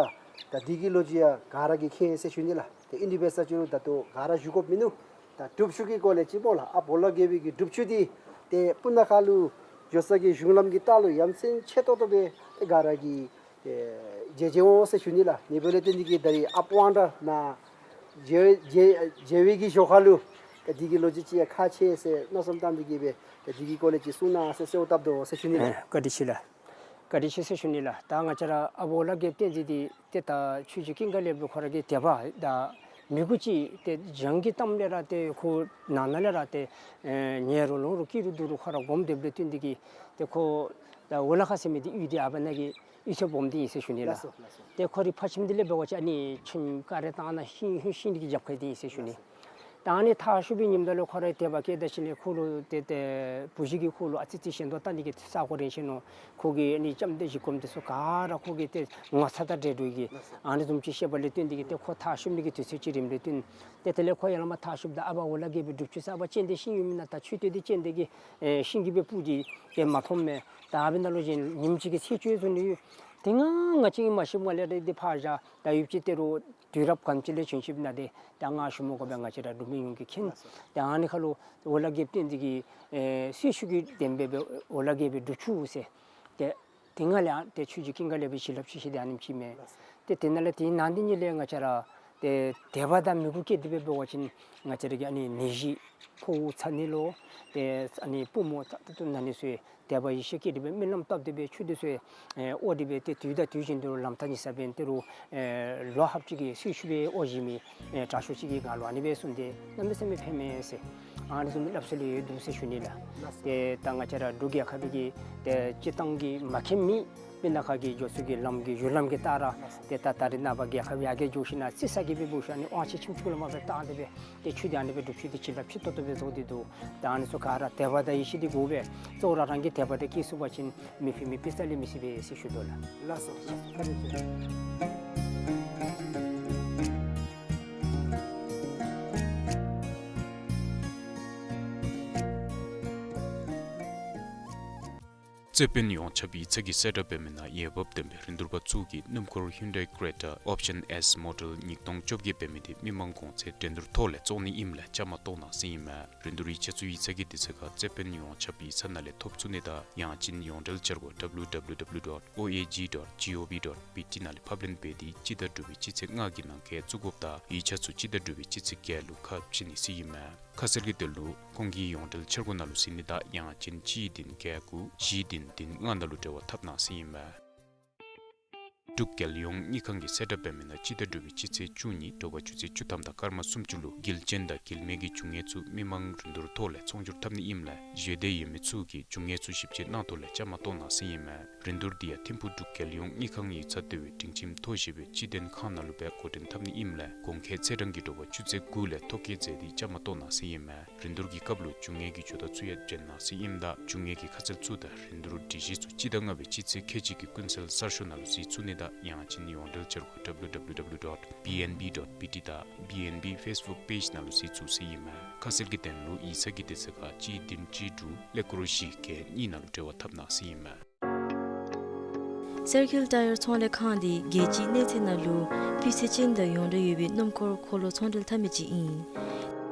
ད་འདི་གི་ལོ་རྒྱུས་ཡང་ག་ར་གིས་མཁྱེན་ཟེར་ཞུ་ནི་ལགས། ཏེ་ཨིན་དེ་འབད་ས་ཅི་རུང་ད་ལྟོ་ག་ར་ཞུ་དགོཔ་མིན་ནུག། ད་སྒྲུབ་ཆུ་གི་སྐོར་ལས་ཅིག་སྨོ་ལགས། ཨཔ་ཝོ་ལ་རྒྱལ་པོའི་གི་སྒྲུབ་ཆུ་འདི་ཏེ་སྤུ་ན་ཁ་ལུ་འགྱོ་ས་གི་གཞུང་ལམ་གྱི་ལྟག་ལུ་ཡ་མཚན་ཆེ་ཏོག་ཏོ་སྦེ་ཏེ་ག་ར་གིས་ཏེ་མཇལ་མཇལ་འོང་ཟེར་ཞུ་ནི་ལགས། ཨ་ནི་འབདཝ་ལས་བརྟེན་ཏེ་གི་ད་རིས་ཨཔ་དབང་གྲགས་ནཱ་མཇལ་མཇལ་མཇལ་བའི་གི་ཞོར་ཁ་ལུ་ཏེ་འདི་གི་ལོ་རྒྱུས་ཅིག་ཡང་ཁག་ཆེ་ཟེར་མནོ་བསམ་བཏང་སྟེ་གི་སྦེ་ཏེ་འདི་གི་སྐོར་ལས་ཅིག་གསུང་གནང་ཟེར་གསོལཝ་བཏབ་དོ་ཟེར་ཞུ་ནི་ལགས། ཨེ་བཀའ་དྲིན་ཆེ་ལགས། བཀའ་དྲིན་ཆེ་ཟེར་ཞུ་ནི་ལགས། ད་ང་བཅས་ར་ཨཔ་ཝོ་ལ་རྒྱལཔོ་བསྟན་འཛིན་འདི་ཏེ་ད་ཆོས་རྗེ་ཀུན་དགའ་ལེགས་པོ་ཁོ་ར་གི་དད་པ་དང་མོས་གུས་ཅིག་ཏེ་གཞན་གྱི་གཏམ་ལས་ར་ཏེ་ཁོ་ནང་ན་ལས་ར་ཏེ་ཨེ་ཉན་རུང་ལོང་རུང་སྐྱིད་རུང་སྡུག་རུང་ཁོ་ར་སྒོམ་སྡོདཔ་ལས་བརྟེན་ཏེ་གི་ཏེ་ཁོ་ད་ཝོ་ལ་ཁ་ཟེར་མི་འདི་གཡུས་འདི་ཨ་ཕར་ནཱ་གི་གཡུས་ཚན་སྦོམ་འདི་ཨིན་ཟེར་ཞུ་ནི་ལགས། ལགས་སོ་ལགས་སོ། ཏེ་ཁོ་རའི་ཕ་ཁྱིམ་འདི་ལས་འབད་བ་ཅིན་ཨ་ནི་ཁྱིམ་ཀ་ར་བཏང་ནཱ་ཤིང་ཤིང་འདི་གི་རྒྱབ་ཁ་འདི་ཨིན་ཟེར་ཞུ་ནི། ལགས་སོ། ད་ཨ་ནི་ཐག་ཤུབ་པའི་ཉིནམ་དེ་ལུ་ཁོ་ར་དད་པ་སྐྱེས་ད་ཞིནམ་ལས་ཁོ་ལུ་ཏེ་ཏེ་བུ་གཞི་གིས་ཁོ་ལུ་ཨ་ཙི་ཙི་ཞེན་དོགས་བཏང་ནི་གི་ས་གོ་རན་ཞིན་ནུག། ཁོ་གིས་ཨ་ནི་ལྕམ་དེ་གཟིགས་སྐོམ་དེ་ཚུ་ག་ར་ཁོ་གིས་ཏེ་ངོ་ཚ་དང་འདྲེས་འགྲོ་གི་ཨ་ནི་བཟུམ་ཅིག་བཤད་པ་ལས་བརྟེན་ཏེ་གིས་ཏེ་ཁོ་ཐག་ཤུབ་ནི་གི་དུས་ཚོད་ཅིག་རནམ་ལས་བརྟེན་ཏེ་དེ་ལས་ཁོ་ཡར་ལས་མར་ཐག་ཤུབ་ད་ཨ་པ་འོ་ལ་རྒྱལ་པོའི་སྒྲུབ་ཆུ་ཟེར་ཨ་པ་སྤྱན་ལྡན་ཤིང་ཡོད་མི་ནང་ད་ཆུ་སྟོད་དེ་སྤྱན་ལྡན་གྱི་ཨེ་ཤིང་གི་སྦེ་སྤུ་གི་ཏེ་མ་མཐོངམ་མས། ད་ཨ་ཕི་ནང་ལུ་གཞན་ཉིནམ་གཅིག་གི་ཚེས་བཅུ་བཟུང་ནི་ཡོད། དེ་སྔ་ང་བཅས་ཀྱིས་མ་ཤེསཔ་ལས་ར་དེ་ཕར་བཞག། ད་ཡུདཔ་ཅིག་ཏེ་རུང་དུས་རབས་ག་དེམ་ཅིག་ལས་བྱོན་ཅི་ཨིན་ན་ཏེ་ད་ང་ཞུ་མི་དགོ་པས། ང་བཅས་ར་འབྲུག་མི་ཡོངས་ཀྱིས་མཁྱེན། ཏེ་ཨ་ནི་ཁར་ལུ་འོ་ལ་རྒྱལཔོ་བསྟེན་ཏེ་གིས་ཨེ་སྲི་ཞུ་གི་དེ་སྦེ་འབད་འོ་ལ་རྒྱལ་པོའི་སྒྲུབ་ཆུ་ཟེར། ཏེ་དེ་སྔ་ལས་ཨ་ཏེ་ཆོས་རྗེ་ཀུན་དགའ་ལེགས་པའི་བྱིན་རླབས་ཆེ་ཤོས་དེ་ཨ་ནེམ་ཅིག་མས། ཏེ་དེ་ནང་ལས་དེ་ནང་དེ་ཉིད་ལས་ང་བཅས་ར་ཏེ་དད་པ་དང་མོས་གུས་བསྐྱེད་དེ་སྦེ་འབད་བ་ཅིན་ང་བཅས་ར་གི་ཨ་ནི་ནད་གཞི་ཁོ་བོ་ཚ་ནི་ལོ་ཏེ་ཨ་ནི་པུས་མོ་ཚ་ཏོག་ཏོ་ན་ནི་ཚུ་དད་པ་ཡིད་ཆེས་བསྐྱེད་དེ་སྦེ་སྨོན་ལམ་བཏབ་སྟེ་སྦེ་ཆུ་དེ་ཚུ་ཨེ་དབོར་ཏེ་སྦེ་ཏེ་དུས་དང་དུས་བཞིན་དུ་ལམ་ཐག་ཉེ་ས་འབད་ནི་དེ་རུང་ཨེ་ལོ་ལྷགཔ་ཅིག་གི་སྲི་ཞུ་སྦེ་དབོར་ཞིནམ་ཨེ་དྲག་ཤོས་ཅིག་གིས་ང་ལུ་ཨ་ནི་སྦེ་གསུངས་ཏེ་གནམ་མེད་ས་མེད་ཕན་མས་ཟེར། ཨ་ནི་བཟུམ་སླབ་སྲོལ་ཡོད་འདུག་ཟེར་ཞུ་ནི་ལགས། ཏེ་ད་ང་བཅས་ར་འབྲུག་རྒྱལ་ཁབ་ཀྱི་ཏེ་སྤྱིར་བཏང་གི་མ་མཁྱེན་མི་མི་ནང་ཁ་གི་འགྱོ་ས་གི་ལམ་གྱི་གཞུང་ལམ་གྱི་རྟགས་ར་ཏེ་ད་ད་རེས་ནངས་པ་རྒྱལ་ཁབ་ཡར་རྒྱས་འགྱོ་ཞིནམ་ལས་རྩི་ས་གི་སྦེ་འབོ་ཞིནམ་ཨ་ནི་དབང་ཆེ་ཆུང་ཆུང་ལས་མར་སྦེ་བཏང་སྟེ་སྦེ་ཏེ་ཆུ་དེ་ཨ་ནི་སྦེ་སྒྲུབ་ཆུ་དེ་བྱིན་རླབས་ཆེ་ཏོག་ཏོ་སྦེ་བཟོ་སྟེ་འདུག། ད་ཨ་ནི་ཚུ་ག་ར་དད་པ་དང་ཡིད་ཆེས་དེ་དགོ་པས། གཙོ་བོ་ར་རང་གི་དད་པ་དེ་སྐྱེས་སོང་པ་ཅིན་མི་ཕན་མི་ཕན་རྩ་ལས་མི་སྲིད་པས་ཟེར་ཞུ་དོ་ལགས། ལགས་སོ། ལགས་སོ། བཀའ་དྲིན་ཆེ། རྩེ་དཔོན་ཡོངས་ཁྱབ་ཡིག་ཚང་གིས་གསལ་བསྒྲགས་འབད་མི་ནང་འོས་འབབ་ལྡན་པའི་རིན་བསྡུར་པ་ཚུ་གིས་སྣུམ་འཁོར་ཧིའུན་ཌའི་ཀེ་རེ་ཊ་ཨོཔ་ཤཱན་ཨེསི་མོ་ཌེལ་ཉིས་སྟོང་བཅོ་བརྒྱད་འབད་མི་དེ་མི་མང་གོང་ཚད་འགྲན་བསྡུར་ཐོག་ལས་བཙོང་ནི་ཨིནམ་ལས་བཅའ་མར་གཏོགས་གནང་ཟེར་ཨིན་མས། རིན་བསྡུར་ཡིག་ཆ་ཚུ་ཡིག་ཚང་གི་དུས་ཚོད་ཁར་རྩེ་དཔོན་ཡོངས་ཁྱབ་ཡིག་ཚང་ནང་ལས་ཐོབ་ཚུགས་ནི་དང་ཡང་ཅིན་ཡོངས་འབྲེལ་འཆར་སྒོ་W W W dot O A G dot G O V dot B T ནང་ལས་ཕབ་ལེན་འབད་དེ་སྤྱི་ཟླ་དྲུག་པའི་སྤྱི་ཚེས་ལྔ་གི་ནང་འཁོད་བཙུགས་དགོཔ་དང་ཡིག་ཆ་ཚུ་སྤྱི་ཟླ་དྲུག་པའི་སྤྱི་ཚེས་བརྒྱད་ལུ་ཁ་ཕྱེ་ནི་ཟེར་ཨིན་མས། ཁ་གསལ་གྱི་དོན་ལུ་ཁོང་གི་ཡོངས་འབྲེལ་འཆར་སྒོ་ནང་ལུ་གཟིགས་ནི་དང་ཡང་ཅིན་གཅིག་བདུན་བརྒྱད་དགུ་བཞི་བདུན་བདུན་ལྔ་ནང་ལུ་འབྲེལ་བ་འཐབ་གནང་ཟེར་ཨིན་མས། འབྲུག་རྒྱལ་ཡོངས་དངུལ་ཁང་གིས་གསལ་བསྒྲགས་འབད་མི་ནང་སྤྱི་ཟླ་དྲུག་པའི་སྤྱི་ཚེས་བཅུ་གཉིས་དྲོ་པ་ཆུ་ཚོད་བཅུ་ཐམ་དང་སྐར་མ་སུམ་ཅུ་ལུ་དགེ་ལྡན་དང་དགེ་ལྡན་མའི་གི་རྒྱུ་དངོས་ཚུ་མི་མང་རིན་བསྡུར་ཐོག་ལས་ཚོང་སྒྱུར་འཐབ་ནི་ཨིནམ་ལས་ཞལ་འདེབས་ཡོད་མི་ཚུ་གིས་རྒྱུ་དངོས་ཚུ་ཞིབ་དཔྱད་གནང་ཐོག་ལས་བཅའ་མར་གཏོགས་གནང་ཟེར་ཨིན་མས། རིན་བསྡུར་འདི་ཡང་ཐིམ་ཕུག་འབྲུག་རྒྱལ་ཡོངས་དངུལ་ཁང་ཡིག་ཚང་ལྟེ་བའི་སྒྲིང་ཁྱིམ་མཐོ་ཞིང་པའི་སྤྱི་མཐུན་ཁང་ནང་ལུ་སྦེ་འགོ་འདྲེན་འཐབ་ནི་ཨིནམ་ལས་གོང་འཁོད་ཚེས་གྲངས་ཀྱི་དྲོ་པ་ཆུ་ཚོད་དགུ་ལས་ཐོ་བཀོད་མཛད་དེ་བཅའ་མར་གཏོགས་གནང་ཟེར་ཨིན་མས། རིན་བསྡུར་གྱི་སྐབས་ལུ་རྒྱུ་དངོས་ཀྱི་ཇུས་གཏོགས་ཚུ་ཡང་བྱོན་གནང་ཟེར་ཨིནམ་ད་རྒྱུ་དངོས་ཀྱི་ཁ་གསལ་ཚུ་དང་རིན་བསྡུར་སྒྲིག་གཞི་ཚུ་སྤྱི་ཟླ་ལྔ་པའི་སྤྱི་ཚེས་ཁལ་གཅིག་གི་ཀུན་གསལ་གསར་ཤོག་ནང་ལུ་གཟིགས་ཚུགས་ནི་དང་ཡང་ཅིན་ཡོངས་འབྲེལ་འཆར་སྒོ་W W W dot B N B dot B T དང་B N B Facebook page ནང་ལུ་གཟིགས་ཚུགས་ཟེར་ཨིན་མས། ཁ་གསལ་གྱི་དོན་ལུ་ཡིག་ཚང་གི་དུས་ཚོད་ཁར་གཅིག་བདུན་གཅིག་དྲུག་ཀླད་ཀོར་བཞི་བརྒྱད་གཉིས་ནང་ལུ་འབྲེལ་བ་འཐབ་གནང་ཟེར་ཨིན་མས། སེར་ཁིལ་ཊ་ཡར་ཚོང་ལས་ཁང་འདི་རྒྱལ་སྤྱིའི་གནས་ཚད་ནང་ལུ་སྤུས་ཚད་ཅན་དང་ཡོངས་གྲགས་ཡོད་པའི་སྣུམ་འཁོར་འཁོར་ལོ་ཚོང་འབྲེལ་འཐབ་མི་ཅིག་ཨིན།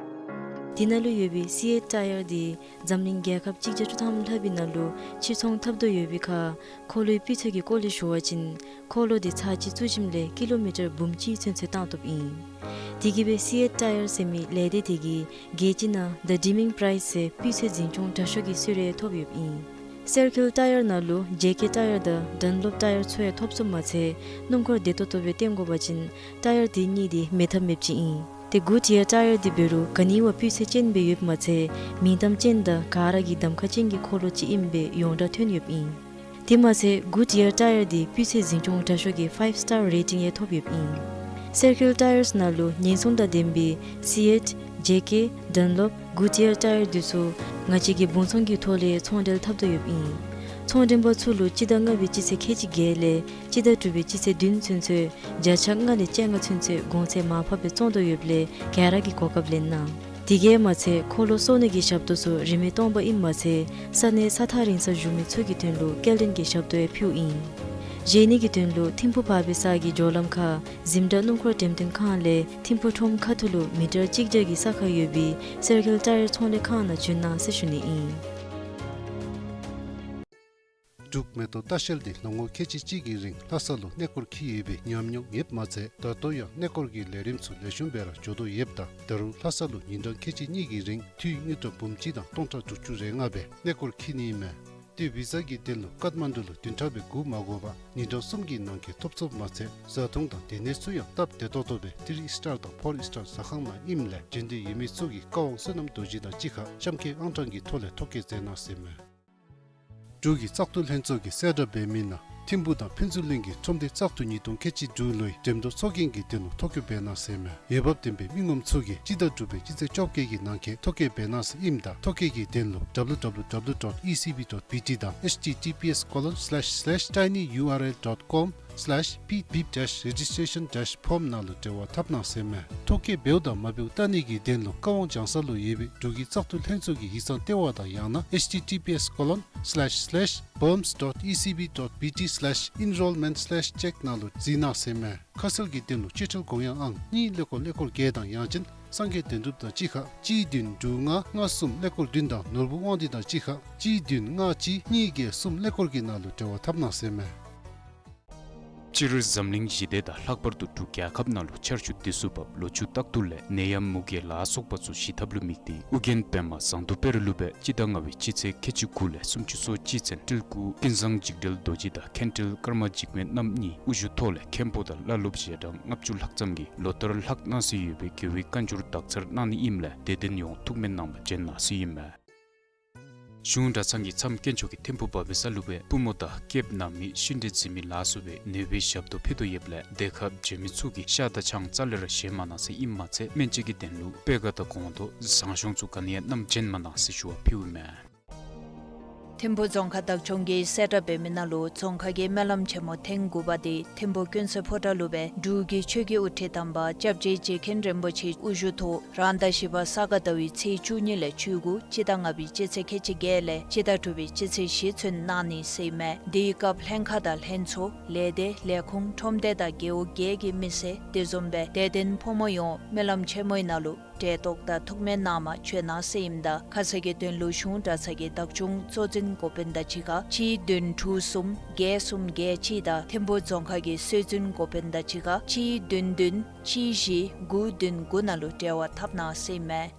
དེ་ནང་ལུ་ཡོད་པའི་སི་ཨེཊ་ཊ་ཡར་འདི་འཛམ་གླིང་རྒྱལ་ཁབ་གཅིག་བརྒྱ་བཅུ་ཐམ་ལྷག་པའི་ནང་ལུ་ཕྱིར་ཚོང་འཐབ་དོ་ཡོད་པའི་ཁར་འཁོར་ལོའི་སྤུས་ཚད་ཀྱི་སྐོར་ལས་ཞུ་བ་ཅིན་འཁོར་ལོ་འདི་ཚར་གཅིག་བཙུགས་ཞིནམ་ལས་ཀི་ལོ་མི་ཊར་འབུམ་གཅིག་ཚུན་ཚོད་བཏང་བཏུབ་ཨིན། དེ་གིས་སྦེ་སི་ཨེཊ་ཊ་ཡར་ཟེར་མི་ལས་སྡེ་དེ་གིས་རྒྱལ་སྤྱི་ནང་The Deaming Prize ཟེར་སྤུས་ཚད་འཛིན་སྐྱོང་དྲག་ཤོས་ཀྱི་གསོལ་རས་ཐོབ་ཡོདཔ་ཨིན། སེར་ཁིལ་ཊ་ཡར་ནང་ལུ་ཇེ་ཀེ་ཊ་ཡར་དང་ཌན་ལོབ་ཊ་ཡར་ཚུ་ཡང་ཐོབ་ཚུགསཔ་མ་ཚད་སྣུམ་འཁོར་བདེ་ཏོག་ཏོ་སྦེ་བཏོན་དགོ་པ་ཅིན་ཊ་ཡར་དེ་གཉིས་འདི་མེད་ཐབས་མེདཔ་ཅིག་ཨིན། ཏེ་གུཌ་ཡར་ཊ་ཡར་འདི་འབད་རུང་ག་ནི་བ་སྤུས་ཚད་ཅན་སྦེ་ཡོདཔ་མ་ཚད་མིང་གཏམ་ཅན་དང་ག་ར་གིས་གདམ་ཁ་ཅན་གྱི་འཁོར་ལོ་ཅིག་ཨིནམ་སྦེ་ཡོངས་གྲགས་ཐོན་ཡོདཔ་ཨིན། དེ་མ་ཚད་གུཌ་ཡར་ཊ་ཡར་འདི་སྤུས་ཚད་འཛིན་སྐྱོང་དྲག་ཤོས་ཀྱི་ཕའིབ་སི་ཊར་རེ་ཊིང་ཡང་ཐོབ་ཡོདཔ་ཨིན། སེར་ཁིལ་ཊ་ཡརས་ནང་ལུ་ཉེན་སྲུང་དང་ལྡན་པའི་སི་ཨེཊ་ཇེ་ཀེ་ཌན་ལོབ་གུཌ་ཡར་ཊ་ཡར་འདི་ཚུ་ང་བཅས་ཀྱིས་སྦོང་ཚོང་གི་ཐོག་ལས་ཚོང་འབྲེལ་འཐབ་དོ་ཡོདཔ་ཨིན། ཚོང་འབྲེལ་པ་ཚུ་ལུ་སྤྱི་ཟླ་ལྔ་པའི་སྤྱི་ཚེས་ཁལ་གཅིག་བརྒྱད་ལས་སྤྱི་ཟླ་དྲུག་པའི་སྤྱི་ཚེས་བདུན་ཚུན་ཚོད་བརྒྱ་ཆ་ལྔ་ལས་བཅོ་ལྔ་ཚུན་ཚོད་གོང་ཚད་མར་ཕབ་སྦེ་བཙོང་དོ་ཡོདཔ་ལས་ག་ར་གིས་གོ་སྐབས་ལེན་གནང་། དེ་གིས་མ་ཚད་འཁོར་ལོ་གསོ་ནི་གི་ཞབས་ཏོག་ཚུ་རིན་མེད་སྟོང་པ་ཨིནམ་མ་ཚད་ས་གནས་ས་ཐག་རིང་སར་བཞུགས་མི་ཚུ་གི་དོན་ལུ་སྐྱེལ་འདྲེན་གྱི་ཞབས་ཏོག་ཡང་ཕུལཝ་ཨིན། བཞེས་ནི་གི་དོན་ལུ་ཐིམ་ཕུག་བར་པའི་ས་གི་འགྱོ་ལམ་ཁར་འཛིན་གྲྭ་སྣུམ་འཁོར་འགྲེམས་སྟོན་ཁང་ལས་ཐིམ་ཕུག་ཁྲོམ་ཁ་ཐུག་ལུ་མི་ཊར་གཅིག་བརྒྱ་གི་ས་ཁར་ཡོད་པའི་སེར་ཁིལ་ཊ་ཡར་ཚོང་ལས་ཁང་ནང་བྱོན་གནང་ཟེར་ཞུ་ནི་ཨིན། འབྲུག་མེ་ཏོག་ལྟ་བཤལ་འདི་ལོ་ངོ་ཁལ་གཅིག་གཅིག་གི་རིང་ལྷ་ས་ལུ་གནས་སྐོར་འཁྱིད་ཡོད་པའི་ཉམས་མྱོང་ཡོདཔ་མ་ཚད་ད་ལྟོ་ཡང་གནས་སྐོར་གྱི་ལས་རིམ་ཚུ་ལེགས་ཤོམ་སྦེ་ར་འགྱོ་དོ་ཡོདཔ་ད་ད་རུང་ལྷ་ས་ལུ་ཉིན་གྲངས་ཁལ་གཅིག་གཉིས་ཀྱི་རིང་འཐུས་དངུལ་ཀྲམ་འབུམ་གཅིག་དང་སྟོང་ཕྲག་དྲུག་ཅུ་རེ་ལྔ་སྦེ་གནས་སྐོར་འཁྱིད་ནི་ཨིན་མས། ཏེ་བི་ཟ་གི་དོན་ལུ་ཀཏ་མན་ཌུ་ལུ་བདུན་ཕྲག་སྦེ་སྒུག་མ་དགོ་པར་ཉིན་གྲངས་གསུམ་གྱི་ནང་འཁོད་ཐོབ་ཚུགསཔ་མ་ཚད་བཟའ་འཐུང་དང་སྡོད་གནས་ཚུ་ཡང་སྟབས་བདེ་ཏོག་ཏོ་སྦེ་ཐི་རི་སི་ཊར་དང་ཕོར་སི་ཊར་ཟ་ཁང་ནང་ཨིནམ་ལས་འབྱོན་འདོད་ཡོད་མི་ཚུ་གིས་བཀའ་དབང་བསོད་ནམས་རྡོ་རྗེ་དང་གཅིག་ཁར་གཤམ་འཁོད་ཨང་གྲངས་ཀྱི་ཐོག་ལས་ཐོ་བཀོད་མཛད་གནང་ཟེར་མས། འབྲུག་གི་བཙག་འཐུ་ལྷན་ཚོགས་ཀྱིས་གསལ་བསྒྲགས་འབད་མི་ནང་ ཐིམ་ཕུ་དང་ཕུན་ཚོགས་གླིང་གི་ཁྲོམ་སྡེ་བཙག་འཐུ་ཉིས་སྟོང་ཁལ་གཅིག་དྲུག་ལོའི་འགྲེམས་སྟོན་ཚོགས་རྒྱན་གྱི་དོན་ལུ་ཐོ་བཀོད་འབད་གནང་ཟེར་མས། འོས་འབབ་ལྡན་པའི་མི་ངོམ་ཚུ་གིས་སྤྱི་ཟླ་དྲུག་པའི་སྤྱི་ཚེས་བཅོ་བརྒྱད་ཀྱི་ནང་འཁོད་ཐོ་བཀོད་འབད་གནང་ཟེར་ཨིནམ་ད་ཐོ་བཀོད་ཀྱི་དོན་ལུ་W W W dot E C B dot B T དང་H T T P S colon slash slash tinyurl dot com slash pip dash registration dash form ནང་ལུ་འབྲེལ་བ་འཐབ་གནང་ཟེར་མས། ཐོ་བཀོད་འབདཝ་དང་མ་འབདཝ་བལྟ་ནི་གི་དོན་ལུ་ཀ་ཝང་ལྗང་ས་ལུ་ཡོད་པའི་འབྲུག་གི་བཙག་འཐུ་ལྷན་ཚོགས་ཀྱི་ཡིག་ཚང་ལྟེ་བ་དང་ཡང་ན་H T T P S colon slash slash bums dot E C B dot B T slash enrollment slash check ནང་ལུ་གཟིགས་གནང་ཟེར་མས། ཁ་གསལ་གྱི་དོན་ལུ་སྤྱི་ཁྲལ་དགོངས་ཡངས་ཨང་གཉིས་ཀླད་ཀོར་ཀླད་ཀོར་བརྒྱད་དང་ཡང་ཅིན་སངས་རྒྱས་དོན་གྲུབ་དང་གཅིག་ཁར་གཅིག་བདུན་དྲུག་ལྔ་ལྔ་གསུམ་ཀླད་ཀོར་བདུན་དང་ནོར་བུ་དབང་འདུས་དང་གཅིག་ཁར་གཅིག་བདུན་ལྔ་གཅིག་གཉིས་བརྒྱད་གསུམ་ཀླད་ཀོར་གྱི་ནང་ལུ་འབྲེལ་བ་འཐབ་གནང་ཟེར་མས། སྤྱིར་འཛམ་གླིང་ཞི་བདེ་དང་ལྷག་པར་དུ་འབྲུག་རྒྱལ་ཁབ་ནང་ལུ་ཆར་ཆུ་དུས་སུ་བབས། ལོ་ཕྱུགས་རྟག་ཏུ་ལེགས། ནད་ཡམས་མུ་གེ་ལ་སོགས་པ་ཚུ་ཞི་ཐབས་ལུ་དམིགས་ཏེ་ཨོ་རྒྱན་པདྨ་ཟངས་མདོག་དཔལ་རི་ལུ་སྦེ་སྤྱི་ཟླ་ལྔ་པའི་སྤྱི་ཚེས་ཁལ་གཅིག་དགུ་ལས་སུམ་ཅུ་སོ་གཅིག་ཚུན་ཏིལ་ཀུ་ཀུན་བཟང་འཇིགས་བྲལ་རྡོ་རྗེ་དང་མཁན་ཏིལ་ཀརྨ་འཇིགས་མེད་རྣམ་གཉིས་དབུ་བཞུགས་ཐོག་ལས་མཁན་པོ་དང་བླ་སློབ་ཞལ་གྲངས་ལྔ་བཅུ་ལྷག་ཙམ་གྱིས་ལོ་ལྟར་ལྷག་གནང་སྲོལ་ཡོད་པའི་རྒྱལ་བའི་བཀའ་འགྱུར་དག་ཚར་གནང་ནི་ཨིནམ་ལས་དད་ལྡན་ཡོངས་ཐུགས་སྨོན་གནང་བར་བྱོན་གནང་ཟེར་ཨིན་མས། གཞུང་གྲྭ་ཚང་གིས་མཚམས་དཀོན་མཆོག་གི་ཐིམ་ཕུ་བ་བེ་ས་ལུ་སྦེ་པུས་མོ་དང་སྐེདཔ་ན་མི་ཤི་འདྲེ་འཛིན་མི་ལ་སོགས་པའི་ནད་པའི་ཞབས་ཏོག་ཕུལ་དོ་ཡོདཔ་ལས་དེ་ཁར་བྱོན་མི་ཚུ་གིས་ཤ་དང་ཆང་རྩ་ལས་ར་བཞེས་མ་གནང་ཟེར་ཨིནམ་མ་ཚད་སྨན་བཅོས་ཀྱི་དོན་ལུ་པད་དཀར་དང་སྒོང་རྡོག་ཟངས་གཞོང་ཚུ་ག་ནི་ཡང་བསྣམས་བྱོན་མ་གནང་ཟེར་ཞུ་བ་ཕུལཝ་ཨིན་མས། ཐིམ་ཕུ་རྫོང་ཁག་བདག་སྐྱོང་གིས་གསལ་བསྒྲགས་འབད་མི་ནང་ལུ་རྫོང་ཁག་གི་སྨོན་ལམ་ཆེན་མོ་ཐེངས་དགུ་པ་དེ་ཐིམ་ཕུ་ཀུན་གསལ་ཕོ་བྲང་ལུ་སྦེ་འབྲུག་གི་ཆོས་ཀྱི་དབུ་ཁྲིད་དམ་པ་སྐྱབས་རྗེ་རྗེ་མཁན་རིན་པོ་ཆེ་དབུ་བཞུགས་ཐོག་རང་ཟླ་བཞི་པ་ས་ག་ཟླ་བའི་ཚེས་བཅུ་གཉིས་ལས་བཅུ་དགུ་སྤྱི་ཟླ་ལྔ་པའི་སྤྱི་ཚེས་ཁལ་གཅིག་བརྒྱད་ལས་སྤྱི་ཟླ་དྲུག་པའི་སྤྱི་ཚེས་བཞི་ཚུན་གནང་ནི་ཟེར་ཨིན་མས། དེའི་སྐབས་ལྷན་ཁག་དང་ལྷན་ཚོགས་ལས་སྡེ་ལས་ཁུངས་ཁྲོམ་སྡེ་དང་རྒེད་འོག་བརྒྱད་ཀྱི་མི་སེར་དེ་བཟུམ་སྦེ་དད་ལྡན་ཕོ་མོ་ཡོངས་སྨོན་ལམ་ཆེན་མོའི་ནང་ལུ་གྲལ་གཏོགས་དང་ཐུགས་སྨོན་གནང་མ་བྱོན་གནང་ཟེར་ཨིནམ་ད་ཁ་གསལ་གྱི་དོན་ལུ་གཞུང་གྲྭ་ཚང་གི་བདག་སྐྱོང་གཙོ་འཛིན་འགོ་དཔོན་དང་གཅིག་ཁར་གཅིག་བདུན་དྲུག་གསུམ་བརྒྱད་གསུམ་བརྒྱད་གཅིག་དང་ཐིམ་ཕུ་རྫོང་ཁག་གི་སྲོལ་འཛིན་འགོ་དཔོན་དང་གཅིག་ཁར་གཅིག་བདུན་བདུན་གཅིག་བཞི་དགུ་བདུན་དགུ་ནང་ལུ་འབྲེལ་བ་འཐབ་གནང་ཟེར་ཨིན་མས།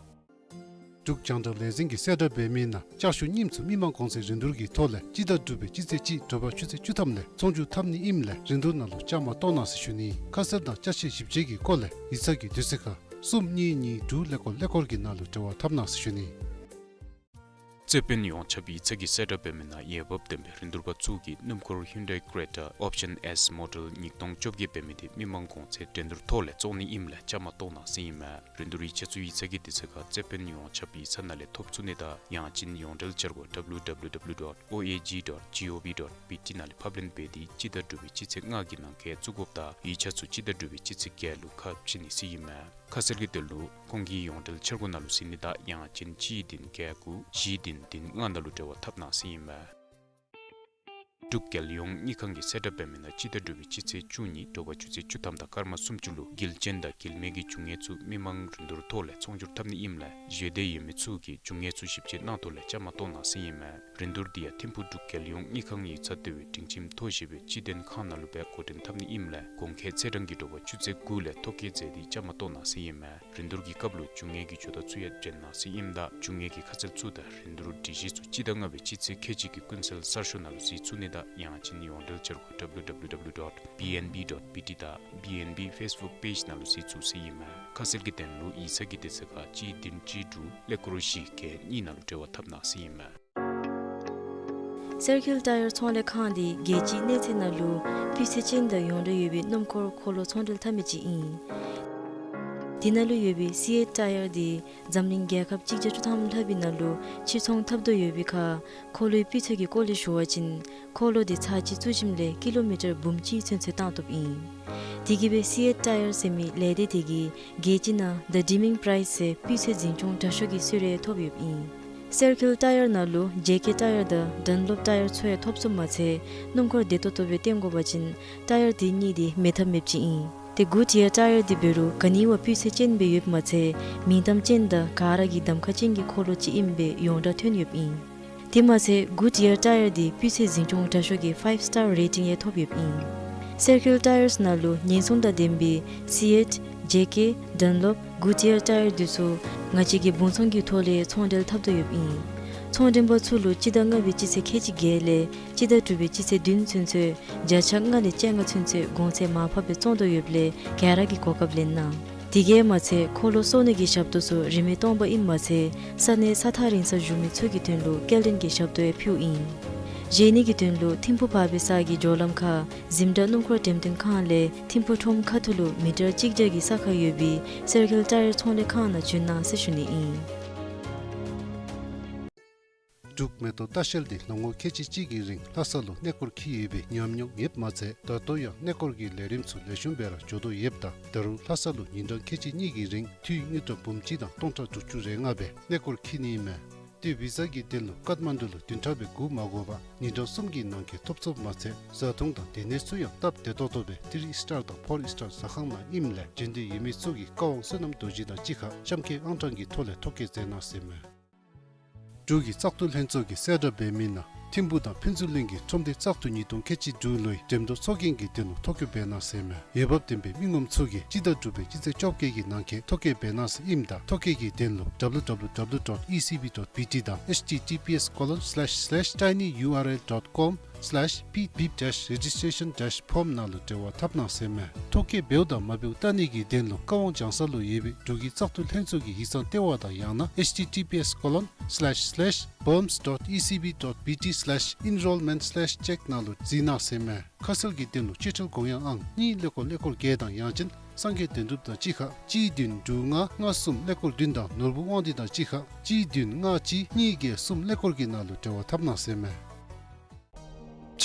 འབྲུག་རྒྱང་བསྒྲགས་ལས་འཛིན་གྱིས་གསལ་བསྒྲགས་འབད་མི་ནང་ལྕགས་ཞུ་རྙིངམ་ཚུ་མི་མང་གོང་ཚད་རིན་བསྡུར་གྱི་ཐོག་ལས་སྤྱི་ཟླ་དྲུག་པའི་སྤྱི་ཚེས་གཅིག་དྲོ་པ་ཆུ་ཚོད་བཅུ་ཐམ་ལས་ཚོང་བསྒྱུར་འཐབ་ནི་ཨིནམ་ལས་རིན་བསྡུར་ནང་ལུ་བཅའ་མར་གཏོགས་གནང་ཟེར་ཞུ་ནི། ཁ་གསལ་དང་ཅ་ཆས་ཞིབ་དཔྱད་ཀྱི་སྐོར་ལས་ཡིག་ཚང་གི་དུས་ཚོད་ཁར་གསུམ་གཉིས་གཉིས་དྲུག་ཀླད་ཀོར་ཀླད་ཀོར་གྱི་ནང་ལུ་འབྲེལ་བ་འཐབ་གནང་ཟེར་ཞུ་ནི། རྩེ་དཔོན་ཡོངས་ཁྱབ་ཡིག་ཚང་གིས་གསལ་བསྒྲགས་འབད་མི་ནང་འོས་འབབ་ལྡན་པའི་རིན་བསྡུར་པ་ཚུ་གིས་སྣུམ་འཁོར་ཧིའུན་ཌའི་ཀྲེ་ཊ་ཨོཔ་ཤཱན་ཨེསི་མོ་ཌེལ་ཉིས་སྟོང་བཅོ་བརྒྱད་འབད་མི་དེ་མི་མང་གོང་ཚད་འགྲན་བསྡུར་ཐོག་ལས་བཙོང་ནི་ཨིནམ་ལས་བཅའ་མར་གཏོགས་གནང་ཟེར་ཨིན་མས། རིན་བསྡུར་ཡིག་ཆ་ཚུ་ཡིག་ཚང་གི་དུས་ཚོད་ཁར་རྩེ་དཔོན་ཡོངས་ཁྱབ་ཡིག་ཚང་ནང་ལས་ཐོབ་ཚུགས་ནི་དང་ཡང་ཅིན་ཡོངས་འབྲེལ་འཆར་སྒོ་W W W dot O A G dot G O V dot B T ནང་ལས་ཕབ་ལེན་འབད་དེ་སྤྱི་ཟླ་དྲུག་པའི་སྤྱི་ཚེས་ལྔ་གི་ནང་འཁོད་བཙུགས་དགོཔ་དང་ཡིག་ཆ་ཚུ་སྤྱི་ཟླ་དྲུག་པའི་སྤྱི་ཚེས་བརྒྱད་ལུ་ཁ་ཕྱེ་ནི་ཟེར་ཨིན་མས། ཁ་གསལ་གྱི་དོན་ལུ་ཁོང་གི་ཡོངས་འབྲེལ་འཆར་སྒོ་ནང་ལུ་གཟིགས་ནི་དང་ཡང་ཅིན་གཅིག་བདུན་བརྒྱད་དགུ་བཞི་བདུན་བདུན་ལྔ་ནང་ལུ་འབྲེལ་བ་འཐབ་གནང་ཟེར་ཨིན་མས། འབྲུག་རྒྱལ་ཡོངས་དངུལ་ཁང་གིས་གསལ་བསྒྲགས་འབད་མི་ནང་སྤྱི་ཟླ་དྲུག་པའི་སྤྱི་ཚེས་བཅུ་གཉིས་དྲོ་པ་ཆུ་ཚོད་བཅུ་ཐམ་དང་སྐར་མ་སུམ་ཅུ་ལུ་འགུལ་ཅན་དང་འགུལ་མེད་ཀྱི་རྒྱུ་དངོས་ཚུ་མི་མང་རིན་བསྡུར་ཐོག་ལས་ཚོང་བསྒྱུར་འཐབ་ནི་ཨིནམ་ལས་ཞེ་འདོད་ཡོད་མི་ཚུ་གིས་རྒྱུ་དངོས་ཚུ་ཞིབ་དཔྱད་གནང་ཐོག་ལས་བཅའ་མར་གཏོགས་གནང་ཟེར་ཨིན་མས། རིན་བསྡུར་དེ་ཡང་ཐིམ་ཕུག་འབྲུག་རྒྱལ་ཡོངས་དངུལ་ཁང་ཡིག་ཚང་ལྟེ་བའི་སྒྲིང་ཁྱིམ་མཐོ་ཞེས་པའི་སྤྱི་དོན་ཁང་ནང་ལུ་སྦེ་འགོ་འདྲེན་འཐབ་ནི་ཨིནམ་ལས་གོང་འཁོད་ཚེས་གྲངས་ཀྱི་དྲོ་པ་ཆུ་ཚོད་དགུ་ལས་ཐོ་བཀོད་མཛད་དེ་བཅའ་མར་གཏོགས་གནང་ཟེར་ཨིན་མས། རིན་བསྡུར་གྱི་སྐབས་ལུ་རྒྱུ་དངོས་ཀྱི་ཇོ་བདག་ཚུ་ཡང་བྱོན་གནང་ཟེར་ཨིནམ་ད་རྒྱུ་དངོས་ཀྱི་ཁ་གསལ་ཚུ་དང་རིན་བསྡུར་སྒྲིག་གཞི་ཚུ་སྤྱི་ཟླ་ལྔ་པའི་སྤྱི་ཚེས་ཁལ་གཅིག་གི་ཀུན་གསལ་གསར་ཤོག་ནང་ལུ་གཟིགས་ཚུགས་ནི་དང་ཡང་ཅིན་ཡོངས་འབྲེལ་འཆར་སྒོ་W W W dot B N B dot B T དང་B N B Facebook page ནང་ལུ་གཟིགས་ཚུགས་ཟེར་ཨིན་མས། ཁ་གསལ་གྱི་དོན་ལུ་ཡིག་ཚང་གི་དུས་ཚོད་ཁར་གཅིག་བདུན་གཅིག་དྲུག་ཀླད་ཀོར་བཞི་བརྒྱད་གཉིས་ནང་ལུ་འབྲེལ་བ་འཐབ་གནང་ཟེར་ཨིན་མས། སེར་ཁིལ་ཊ་ཡར་ཚོང་ལས་ཁང་འདི་རྒྱལ་སྤྱིའི་གནས་ཚད་ནང་ལུ་སྤུས་ཚད་ཅན་དང་ཡོངས་གྲགས་ཡོད་པའི་སྣུམ་འཁོར་འཁོར་ལོ་ཚོང་འབྲེལ་འཐབ་མི་ཅིག་ཨིན། དེ་ནང་ལུ་ཡོད་པའི་སི་ཨེཊ་ཊ་ཡར་འདི་འཛམ་གླིང་རྒྱལ་ཁབ་གཅིག་བརྒྱ་བཅུ་ཐམ་ལྷག་པའི་ནང་ལུ་ཕྱིར་ཚོང་འཐབ་དོ་ཡོད་པའི་ཁར་འཁོར་ལོའི་སྤུས་ཚད་ཀྱི་སྐོར་ལས་ཞུ་བ་ཅིན་འཁོར་ལོ་འདི་ཚར་གཅིག་བཙུགས་ཞིནམ་ལས་ཀི་ལོ་མི་ཊར་འབུམ་གཅིག་ཚུན་ཚོད་བཏང་བཏུབ་ཨིན། དེ་གིས་སྦེ་སི་ཨེཊ་ཊ་ཡར་ཟེར་མི་ལས་སྡེ་དེ་གིས་རྒྱལ་སྤྱི་ནང་The Deaming Prize ཟེར་སྤུས་ཚད་འཛིན་སྐྱོང་དྲག་ཤོས་ཀྱི་གསོལ་རས་ཐོབ་ཡོདཔ་ཨིན། སེར་ཁིལ་ཊ་ཡར་ནང་ལུ་ཇེ་ཀེ་ཊ་ཡར་དང་ཌན་ལོབ་ཊ་ཡར་ཚུ་ཡང་ཐོབ་ཚུགསཔ་མ་ཚད་སྣུམ་འཁོར་བདེ་ཏོག་ཏོ་སྦེ་བཏོན་དགོ་པ་ཅིན་ཊ་ཡར་དེ་གཉིས་དེ་མེད་ཐབས་མེདཔ་ཅིག་ཨིན། ཏེ་གུཌ་ཡར་ཊ་ཡར་དེ་འབད་རུང་ག་ནི་བ་སྤུས་ཚད་ཅན་སྦེ་ཡོདཔ་མ་ཚད་མིང་གཏམ་ཅན་དང་ག་ར་གི་གདམ་ཁ་ཅན་གྱི་འཁོར་ལོ་ཅིག་ཨིནམ་སྦེ་ཡོངས་གྲགས་ཐོན་ཡོདཔ་ཨིན། དེ་མ་ཚད་གུཌ་ཡར་ཊ་ཡར་དེ་སྤུས་ཚད་འཛིན་སྐྱོང་དྲག་ཤོས་ཀྱི་ཕའིབ་སི་ཊར་རེ་ཊིང་ཡང་ཐོབ་ཡོདཔ་ཨིན། སེར་ཁིལ་ཊ་ཡར་ནང་ལུ་ཉེན་སྲུང་དང་ལྡན་པའི་སི་ཨེཊ་ཇེ་ཀེ་ཌན་ལོབ་གུཌ་ཡར་ཊ་ཡར་དེ་ཚུ་ང་བཅས་ཀྱིས་སྦོང་ཚོང་གི་ཐོག་ལས་ཚོང་འབྲེལ་འཐབ་དོ་ཡོདཔ་ཨིན། ཚོང་འབྲེལ་པ་ཚུ་ལུ་སྤྱི་ཟླ་ལྔ་པའི་སྤྱི་ཚེས་ཁལ་གཅིག་བརྒྱད་ལས་སྤྱི་ཟླ་དྲུག་པའི་སྤྱི་ཚེས་བདུན་ཚུན་ཚོད་བརྒྱ་ཆ་ལྔ་ལས་བཅོ་ལྔ་ཚུན་ཚོད་གོང་ཚད་མར་ཕབ་སྦེ་བཙོང་དོ་ཡོདཔ་ལས་ག་ར་གིས་གོ་སྐབས་ལེན་གནང་། དེ་གིས་མ་ཚད་འཁོར་ལོ་གསོ་ནི་གི་ཞབས་ཏོག་ཚུ་རིན་མེད་སྟོང་པ་ཨིནམ་མ་ཚད་ས་གནས་ས་ཐག་རིང་སར་བཞུགས་མི་ཚུ་གི་དོན་ལུ་སྐྱེལ་འདྲེན་གྱི་ཞབས་ཏོག་ཡང་ཕུལཝ་ཨིན། བཞེས་ནི་གི་དོན་ལུ་ཐིམ་ཕུ་བར་བི་ས་གི་འགྱོ་ལམ་ཁར་གཟིམ་དྲག་སྣུམ་འཁོར་འགྲེམས་སྟོན་ཁང་ལས་ཐིམ་ཕུ་ཁྲོམ་ཁ་ཐུག་ལུ་མི་ཊར་གཅིག་བརྒྱ་གི་ས་ཁར་ཡོད་པའི་སེར་ཁེལ་ཊ་ཡར་ཚོང་ལས་ཁང་ནང་འབྱོན་གནང་ཟེར་ཞུ་ནི་ཨིན། འབྲུག་མེ་ཏོག་ལྟ་བཤལ་འདི་ལོ་ངོ་ཁལ་གཅིག་གཅིག་གི་རིང་ལྷ་ས་ལུ་གནས་སྐོར་འཁྱིད་ཡོད་པའི་ཉམས་མྱོང་ཡོདཔ་མ་ཚད་ད་ལྟོ་ཡང་གནས་སྐོར་གྱི་ལས་རིམ་ཚུ་ལེགས་ཤོམ་སྦེ་ར་འགྱོ་དོ་ཡོདཔ་ད་ད་རུང་ལྷ་ས་ལུ་ཉིན་གྲངས་ཁལ་གཅིག་གཉིས་ཀྱི་རིང་འཐུས་དངུལ་ཀྲམ་འབུམ་གཅིག་དང་སྟོང་ཕྲག་དྲུག་ཅུ་རེ་ལྔ་སྦེ་གནས་སྐོར་འཁྱིད་ནི་ཨིན་མས། ཏེ་བི་ས་གི་དོན་ལུ་ཀཏ་མན་ཌུ་ལུ་བདུན་ཕྲག་སྦེ་སྒུག་མ་དགོ་པར་ཉིན་གྲངས་གསུམ་གྱི་ནང་འཁོད་ཐོབ་ཚུགསཔ་མ་ཚད་བཟའ་འཐུང་དང་སྡོད་གནས་ཚུ་ཡང་སྟབས་བདེ་ཏོག་ཏོ་སྦེ་ཐི་རི་ཨིསི་ཊར་དང་ཕོར་ཨིསི་ཊར་ཟ་ཁང་ནང་ཨིནམ་ལས་འབྱོན་འདོད་ཡོད་མི་ཚུ་གིས་བཀའ་དབང་བསོད་ནམས་རྡོ་རྗེ་དང་གཅིག་ཁར་གཤམ་འཁོད་ཨང་གྲངས་ཀྱི་ཐོག་ལས་ཐོ་བཀོད་མཛད་གནང་ཟེར་མས། འབྲུག་གི་བཙག་འཐུ་ལྷན་ཚོགས་ཀྱིས་གསལ་བསྒྲགས་འབད་མི་ནང་ཐིམ་ཕུ་དང་ཕུན་ཚོགས་གླིང་གི་ཁྲོམ་སྡེ་བཙག་འཐུ་ཉིས་སྟོང་ཁལ་གཅིག་དྲུག་ལོའི་འགྲེམས་སྟོན་ཚོགས་རྒྱན་གྱི་དོན་ལུ་ཐོ་བཀོད་འབད་གནང་ཟེར་མས། འོས་འབབ་ལྡན་པའི་མི་ངོམ་ཚུ་གིས་སྤྱི་ཟླ་དྲུག་པའི་སྤྱི་ཚེས་བཅོ་བརྒྱད་ཀྱི་ནང་འཁོད་ཐོ་བཀོད་འབད་གནང་ཟེར་ཨིནམ་ད་ཐོ་བཀོད་ཀྱི་དོན་ལུ་W W W dot E C B dot B T དང་H T T P S colon slash slash tinyurl dot com slash pip dash registration dash form ནང་ལུ་འབྲེལ་བ་འཐབ་གནང་ཟེར་མས། ཐོ་བཀོད་འབདཝ་དང་མ་འབདཝ་བལྟ་ནི་གི་དོན་ལུ་བཀའ་དབང་སྦྱང་ས་ལུ་ཡོད་པའི་འབྲུག་གི་བཙག་འཐུ་ལྷན་ཚོགས་ཀྱི་ཡིག་ཚང་ལྟེ་བ་དང་ཡང་ན་H T T P S colon slash slash boms dot E C B dot B T slash enrollment slash check ནང་ལུ་གཟིགས་གནང་ཟེར་མས། ཁ་གསལ་གྱི་དོན་ལུ་སྤྱོད་ཁྲལ་དགོངས་ཡངས་ཨང་གཉིས་ཀླད་ཀོར་ཀླད་ཀོར་བརྒྱད་དང་ཡང་ཅིན་སངས་རྒྱས་དོན་གྲུབ་དང་གཅིག་ཁར་གཅིག་བདུན་དྲུག་ལྔ་ལྔ་གསུམ་ཀླད་ཀོར་བདུན་དང་ནོར་བུ་དབང་འདུས་དང་གཅིག་ཁར་གཅིག་བདུན་ལྔ་གཅིག་གཉིས་བརྒྱད་གསུམ་ཀླད་ཀོར་གྱི་ནང་ལུ་འབྲེལ་བ་འཐབ་གནང་ཟེར་མས།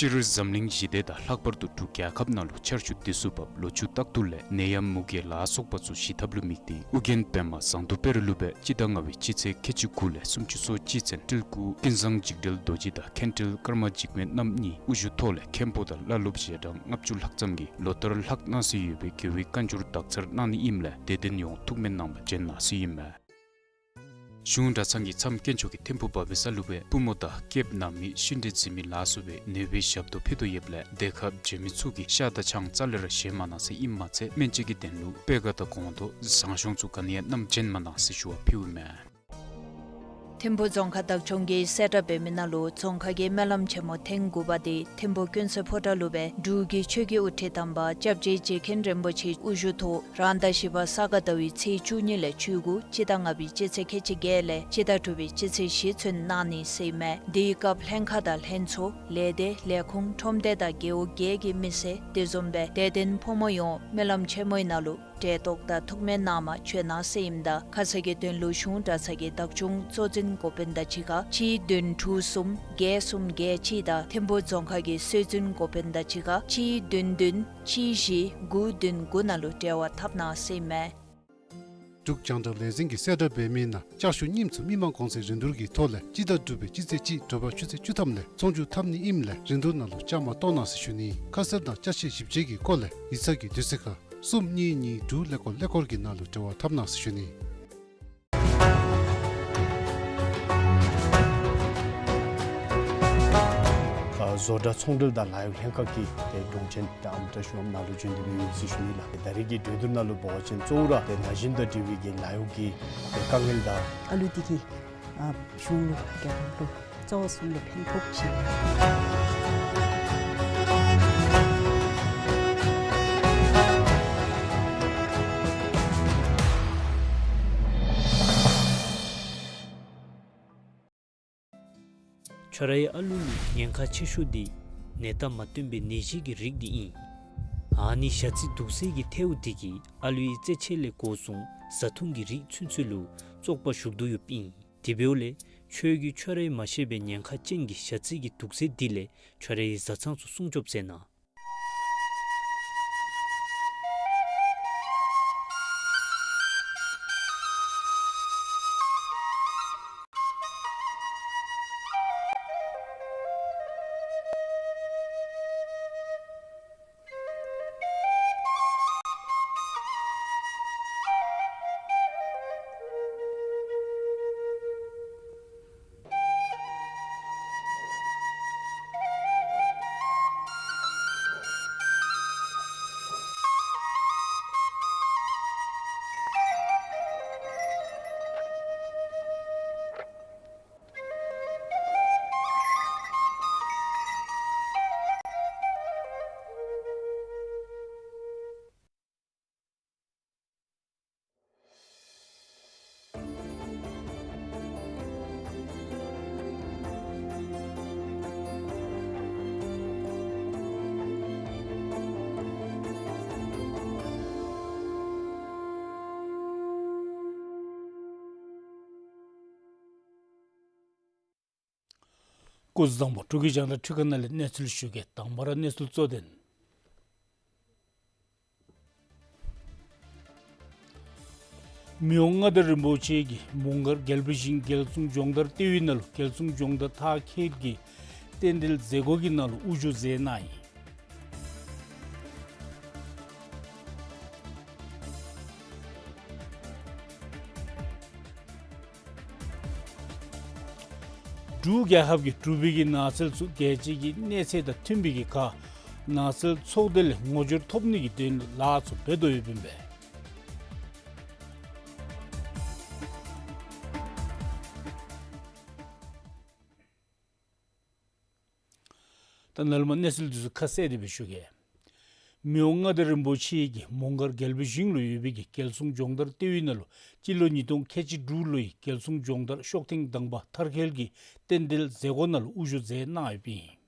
སྤྱིར་འཛམ་གླིང་ཞི་བདེ་དང་ལྷག་པར་དུ་འབྲུག་རྒྱལ་ཁབ་ནང་ལུ་ཆར་ཆུ་དུས་སུ་བབས་ལོ་ཕྱུགས་རྟག་ཏུ་ལས་ནད་ཡམས་མུ་གེ་ལ་སོགས་པ་ཚུ་ཞི་ཐབས་ལུ་དམིགས་ཏེ་ཨོ་རྒྱན་པདྨ་ཟངས་མདོག་དཔལ་རི་ལུ་སྦེ་སྤྱི་ཟླ་ལྔ་པའི་སྤྱི་ཚེས་ཁལ་གཅིག་དགུ་ལས་སུམ་ཅུ་སོ་གཅིག་ཚུན་སྤྲུལ་སྐུ་ཀུན་བཟང་འཇིགས་བྲལ་རྡོ་རྗེ་དང་མཁན་སྤྲུལ་ཀརྨ་འཇིགས་མེད་རྣམ་གཉིས་དབུ་བཞུགས་ཐོག་ལས་མཁན་པོ་དང་བླ་སློབ་ཞལ་གྲངས་ལྔ་བཅུ་ལྷག་ཙམ་གྱིས་ལོ་ལྟར་ལྷག་གནང་སྲོལ་ཡོད་པའི་དགེ་བའི་བཀའ་འགྱུར་དག་ཚར་གནང་ནི་ཨིནམ་ལས་དད་ལྡན་ཡོངས་ཐུགས་སྨོན་གནང་བར་བྱོན་གནང་ཟེར་ཨིན་མས། གཞུང་གྲྭ་ཚང་གི་མཚམས་དཀོན་མཆོག་གི་ཐིམ་ཕུ་བ་བི་ས་ལུ་སྦེ་པུས་མོ་དང་སྐེདཔ་ནང་མི་ཤིན་ཏེ་འཛིན་མི་ལ་སོགས་པའི་ནད་པའི་ཞབས་ཏོག་ཕུལ་དོ་ཡོདཔ་ལས་དེ་ཁར་བྱོན་མི་ཚུ་གིས་ཤ་དང་ཆང་རྩ་ལས་ར་བཞེས་མ་གནང་ཟེར་ཨིནམ་མ་ཚད་སྨན་དཔྱད་ཀྱི་དོན་ལུ་སྤོས་ཀ་དང་སྒོང་རྡོག་ཟངས་གཞོང་ཚུ་ག་ནི་ཡང་བསྣམས་བྱོན་མ་གནང་ཟེར་ཞུ་བ་ཕུལཝ་མས། ཐིམ་ཕུ་རྫོང་ཁག་བདག་སྐྱོང་གིས་གསལ་བསྒྲགས་འབད་མི་ནང་ལུ་རྫོང་ཁག་གི་སྨོན་ལམ་ཆེན་མོ་ཐེངས་དགུ་པ་དེ་ཐིམ་ཕུ་ཀུན་གསལ་ཕོ་བྲང་ལུ་སྦེ་འབྲུག་གི་ཆོས་ཀྱི་དབུ་ཁྲིད་དམ་པ་སྐྱབས་རྗེ་རྗེ་མཁན་རིན་པོ་ཆེ་དབུ་བཞུགས་ཐོག་རང་ཟླ་བཞི་པ་ས་ག་ཟླ་བའི་ཚེས་བཅུ་གཉིས་ལས་བཅུ་དགུ་སྤྱི་ཟླ་ལྔ་པའི་སྤྱི་ཚེས་ཁལ་གཅིག་བརྒྱད་ལས་སྤྱི་ཟླ་དྲུག་པའི་སྤྱི་ཚེས་བཞི་ཚུན་གནང་ནི་ཟེར་ཨིན་མས། དེའི་སྐབས་ལྷན་ཁག་དང་ལྷན་ཚོགས་ལས་སྡེ་ལས་ཁུངས་ཁྲོམ་སྡེ་དང་རྒེད་འོག་བརྒྱད་ཀྱི་མི་སེར་དེ་བཟུམ་སྦེ་དད་ལྡན་ཕོ་མོ་ཡོངས་སྨོན་ལམ་ཆེན་མོའི་ནང་ལུ་གྲལ་གཏོགས་དང་ཐུགས་སྨོན་གནང་མ་བྱོན་གནང་ཟེར་ཨིནམ་ད་ཁ་གསལ་གྱི་དོན་ལུ་གཞུང་གྲྭ་ཚང་གི་བདག་སྐྱོང་གཙོ་འཛིན་འགོ་དཔོན་དང་གཅིག་ཁར་གཅིག་བདུན་དྲུག་གསུམ་བརྒྱད་གསུམ་བརྒྱད་གཅིག་དང་ཐིམ་ཕུ་རྫོང་ཁག་གི་སྲོལ་འཛིན་འགོ་དཔོན་དང་གཅིག་ཁར་གཅིག་བདུན་བདུན་གཅིག་བཞི་དགུ་བདུན་དགུ་ནང་ལུ་འབྲེལ་བ་འཐབ་གནང་ཟེར་ཨིན་མས། འབྲུག་རྒྱང་བསྒྲགས་ལས་འཛིན་གྱིས་གསལ་བསྒྲགས་འབད་མི་ནང་ལྕགས་ཞུ་རྙིངམ་ཚུ་མི་མང་གོང་ཚད་རིན་བསྡུར་གྱི་ཐོག་ལས་སྤྱི་ཟླ་དྲུག་པའི་སྤྱི་ཚེས་གཅིག་དྲོ་པ་ཆུ་ཚོད་བཅུ་ཐམ་ལས་ཚོང་བསྒྱུར་འཐབ་ནི་ཨིནམ་ལས་རིན་བསྡུར་ནང་ལུ་བཅའ་མར་གཏོགས་གནང་ཟེར་ཞུ་ནི། ཁ་གསལ་དང་ཅ་ཆས་ཞིབ་དཔྱད་ཀྱི་སྐོར་ལས་ཡིག་ཚང་གི་དུས་ཚོད་ཁར་གསུམ་གཉིས་གཉིས་དྲུག་ཀླད་ཀོར་ཀླད་ཀོར་གྱི་ནང་ལུ་འབྲེལ་བ་འཐབ་གནང་ཟེར་ཞུ་ནི། ཨ་བཟོ་གྲྭ་ཚོང་འབྲེལ་དང་ལཱ་གཡོག་ལྷན་ཁག་གིས་ཏེ་དྲུང་ཆེན་དང་ཨམ་ཏ་ཤུ་ཨམ་ནང་ལུ་བྱོན་ཏེ་འབད་ཡོད་ཟེར་ཞུ་ནི་ལགས། ད་རེས་ཀྱི་གྲོས་བསྡུར་ནང་ལུ་འབད་བ་ཅིན་གཙོ་བོ་ར་ཏེ་ན་གཞོན་དང་འབྲེལ་བའི་གི་ལཱ་གཡོག་གི་ཏེ་དཀའ་ངལ་དང་ཨ་ལུ་འདི་གིས་ཨ་གཞུང་ལུ་རྒྱལ་ཁབ་ལུ་གཙོ་བོ་གསུམ་ལུ་ཕན་ཐོགས་ཅི། ཁྱོད་རའི་ཨ་ལུ་ལུ་ཉེན་ཁ་ཆེ་ཤོས་འདི་ནད་རྟགས་མ་སྟོན་པའི་ནད་གཞི་གི་རིགས་འདི་ཨིན། ཨ་ནི་ཞ་རྩི་དུག་རྫས་ཀྱི་ཐལཝ་འདི་གིས་ཨ་ལུའི་རྩེད་ཆས་ལས་འགོ་བཟུང་བཟའ་འཐུང་གི་རིགས་ཚུན་ཚོད་ལུ་བཙོག་པ་ཞུགས་དོ་ཡོདཔ་ཨིན། དེ་འབདཝ་ལས་ཁྱོད་ཀྱིས་ཁྱོད་རའི་མ་ཤེས་པའི་ཉེན་ཁ་ཅན་གྱི་ཞ་རྩི་གི་དུག་རྫས་འདི་ལས་ཁྱོད་རའི་བཟའ་ཚང་ཚུ་སྲུང་སྐྱོབ་མཛད་གནང་། སྐུ་གཟུགས་བཟང་པོ། འབྲུག་གི་རྒྱང་བསྒྲགས་ཁྲི་ཁ་ནང་ལས་གནས་ཚུལ་ཞུ་གེ། དང་པ་ར་གནས་ཚུལ་གཙོ་དོན། མི་དབང་མངའ་བདག་རིན་པོ་ཆེ་གིས་མོང་སྒར་རྒྱལ་པོའི་ཞིང་རྒྱལ་སྲུང་སྦྱོང་བརྡར་ལྟེ་བའི་ནང་ལུ་རྒྱལ་སྲུང་སྦྱོང་བརྡར་མཐར་འཁྱོལ་གྱི་རྟེན་འབྲེལ་མཛད་སྒོ་གི་ནང་ལུ་དབུ་བཞུགས་མཛད་གནང་ཡི། འབྲུག་རྒྱལ་ཁབ་ཀྱིས་འབྲུག་པའི་གི་ནགས་ཚལ་ཚུ་རྒྱལ་སྤྱི་གི་གནས་ཚད་དང་མཐུན་པའི་གི་ཁར་ནགས་ཚལ་ཚོགས་སྡེ་ལས་ངོ་སྦྱོར་ཐོབ་ནི་གི་དོན་ལུ་ལཱ་ཚུ་འབད་དོ་ཡོདཔ་ཨིན་པས། ད་ནཱ་ལས་མར་གནས་ཚུལ་འདི་ཚུ་ཁ་གསལ་ཏེ་སྦེ་ཞུ་གེ། མི་དབང་མངའ་བདག་རིན་པོ་ཆེ་གིས་མོང་སྒར་རྒྱལ་པོའི་ཞིང་ལུ་ཡོད་པའི་གི་རྒྱལ་སྲུང་སྦྱོང་བརྡར་ལྟེ་བའི་ནང་ལུ་སྤྱི་ལོ་ཉིས་སྟོང་ཁལ་གཅིག་དྲུག་ལོའི་རྒྱལ་སྲུང་སྦྱོང་བརྡར་ཤོག་ཐེངས་དང་པ་མཐར་འཁྱོལ་གྱི་རྟེན་འབྲེལ་མཛད་སྒོ་ནང་ལུ་དབུ་བཞུགས་མཛད་གནང་ཡོདཔ་ཨིན།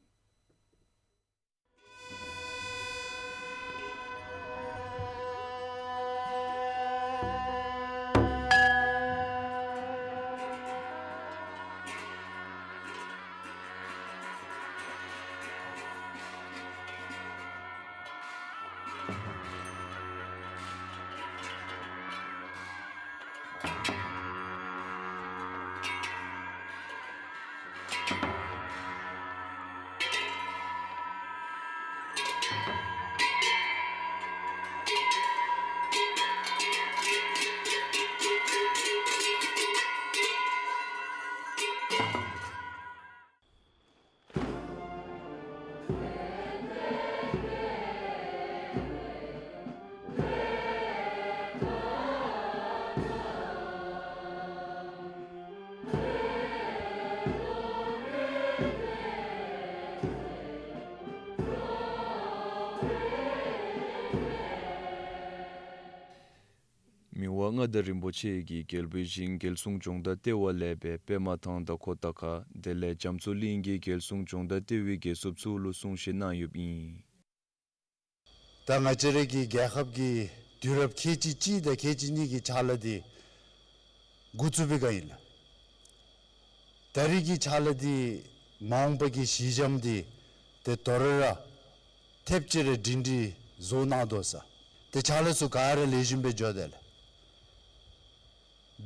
མི་དབང་མངའ་བདག་རིན་པོ་ཆེ་གིས་རྒྱལ་པོའི་ཞིང་རྒྱལ་སྲུང་སྦྱོང་བརྡར་ལྟེ་བ་ལས་སྦེ་པདྨ་ཐང་དང་ཁོ་ཏ་ཁ་དེ་ལས་རྒྱ་མཚོ་གླིང་གི་རྒྱལ་སྲུང་སྦྱོང་བརྡར་ལྟེ་བའི་རྒྱལ་ཚབ་ཚུ་ལུ་གསུང་བཤད་གནང་ཡོདཔ་ཨིན། ད་ང་བཅས་ར་གི་རྒྱལ་ཁབ་ཀྱི་དུས་རབས་ཁལ་གཅིག་གཅིག་དང་ཁལ་གཅིག་གཉིས་ཀྱི་ཕྱག་ལཱ་འདི་འགོ་བཙུགས་པའི་སྒང་ཨིན་ལགས། ད་རེས་ཀྱི་ཕྱག་ལཱ་འདི་མ་འོངས་པ་གི་གཞི་འགྱམ་འདི་ཏེ་དོ་རུང་ར་ཐེབས་ཅིག་ར་སྒྲིང་སྒྲི་བཟོ་གནང་དོ་ཟེར། ཏེ་ཕྱག་ལཱ་ཚུ་ག་ར་ལེགས་ཤོམ་སྦེ་འགྱོ་དེས་ལགས།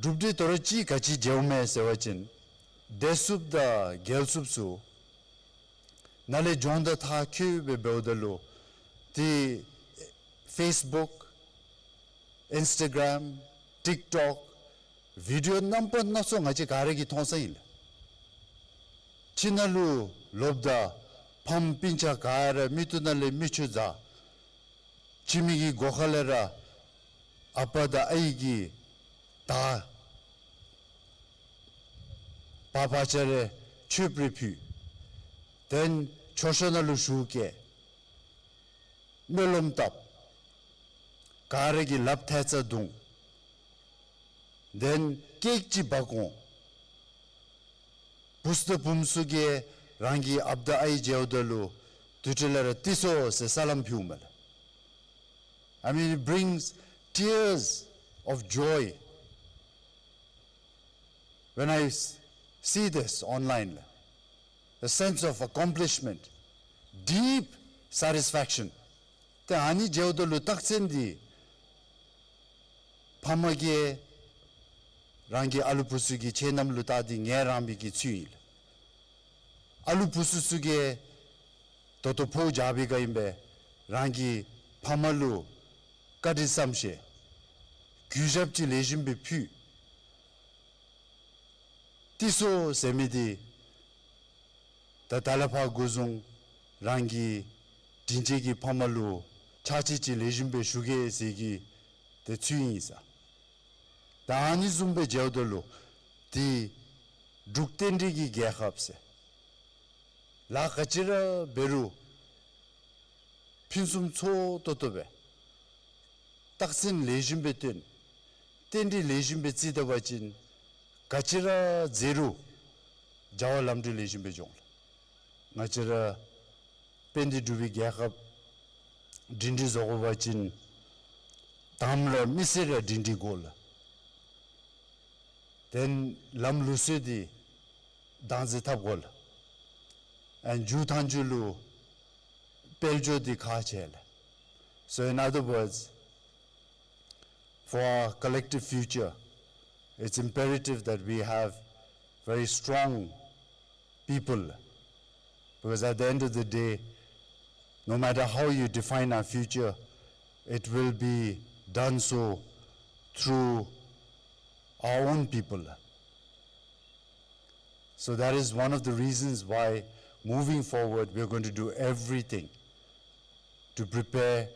གྲུབ་འབྲས་དོ་རུང་ཅིག་ག་ཅི་མཇལཝ་མས་ཟེར་བ་ཅིན་བདེ་སྲུངཔ་དང་རྒྱལ་སྲུངཔ་ཚུ་ནཱ་ལས་སྦྱོང་བརྡར་མཐར་འཁྱོལ་སྦེ་འབདཝ་ད་ལུ་ཏེ་ཕེསི་བུཀ་ཨིནསི་ཊ་གརམ་ཊིཀ་ཊོཀ་བི་ཌི་ཡོ་རྣམ་པ་སྣ་ཚོགས་ང་བཅས་ག་ར་གིས་མཐོང་ས་ཨིན་ལགས། ཁྱིམ་ནང་ལུ་ལོགཔ་ད་ཕམ་སྤུན་ཆ་ག་ར་མིག་ཏོ་ནང་ལས་མིག་ཆུ་འཛག། ཁྱིམ་གྱི་སྒོ་ཁ་ལས་ར་ཨ་པ་དང་ཨའི་གིས་ད་བག་བག་ཆགས་རེ་མཆོདཔ་རེ་ཕུལ། དེ་ལས་མཆོད་བཤམ་ནང་ལུ་ཞུགས་བསྐྱལ། སྨོན་ལམ་བཏབ། ག་ར་གིས་ལགཔ་ཐལ་རྩ་བརྡུང་། དེ་ལས་ཀེཀ་ཅིག་འབག་འོང་། བུཚ་དང་བུམོ་ཚུ་གིས་རང་གི་ཨཔ་དང་ཨའི་མཇལཝ་ད་ལུ་དེ་འཕྲོ་ལས་ར་ཏེ་སོ་ཟེར་སར་ལམ་ཕུལཝ་མས་ལགས། I mean, it brings tears of joy when I s- see this online. A sense of accomplishment, deep satisfaction. ཏེ་ཨ་ནི་མཇལཝ་ད་ལུ་རྟགས་མཚན་འདི་ཕམ་གིས་རང་གི་ཨ་ལུ་བུཚ་གི་ཁྱད་རྣམ་ལུ་བལྟ་སྟེ་ངལ་རངས་པའི་གི་ཚུལ་ཨིན་ལགས། ཨ་ལུ་བུཚ་ཚུ་གིས་ད་ལྟོ་ཕོཝ་རྒྱག་པའི་སྒང་ཨིན་པས། རང་གི་ཕམ་ལུ་བཀའ་དྲིན་བསམ་ཤེས་གུས་ཞབས་ཅིག་ལེགས་ཤོམ་སྦེ་ཕུལ། ཏེ་སོ་ཟེར་མི་འདི་ད་ད་ལས་ཕར་འགོ་བཟུང་རང་གི་དྲིན་ཅན་གྱི་ཕམ་ལུ་ཕྱག་ཕྱིད་ཅིག་ལེགས་ཤོམ་སྦེ་ཞུ་གེ་ཟེར་གྱི་ཏེ་ཚུལ་ཨིན་ཟེར། ད་ཨ་ནི་བཟུམ་སྦེ་མཇལཝ་ད་ལུ་ཏེ་འབྲུག་རྟེན་འབྲེལ་གྱི་རྒྱལ་ཁབ་ཟེར་ལཱ་ག་ཅི་ར་འབད་རུང་ཕུན་སུམ་ཚོགས་ཏོག་ཏོ་སྦེ་རྟགས་མཚན་ལེགས་ཤོམ་སྦེ་སྟོན། རྟེན་འབྲེལ་ལེགས་ཤོམ་སྦེ་བརྩི་ད་པ་ཅིན་ག་ཅི་ར་མཛད་རུང་བྱ་བ་ལམ་འགྲོ་ལེགས་ཤོམ་སྦེ་འགྱོ་འོང་ལགས། ང་བཅས་ར་དཔལ་ལྡན་འབྲུག་པའི་རྒྱལ་ཁབ་སྒྲིང་སྒྲིང་བཟོ་དགོ་པ་ཅིན་དང་པ་ར་མི་སེར་ར་སྒྲིང་སྒྲིང་དགོ་ལགས། དེ་ལས་ལམ་ལུགས་སྲོལ་འདི་བདག་འཛིན་འཐབ་དགོ་ལགས། and མཇུག་མཐའ་མཇུག་ལུ་དཔལ་འབྱོར་འདི་ཁག་ཆེ་ལགས། So in other words, for our collective future, it's imperative that we have very strong people, because at the end of the day, no matter how you define our future, it will be done so through our own people. So that is one of the reasons why, moving forward, we are going to do everything to prepare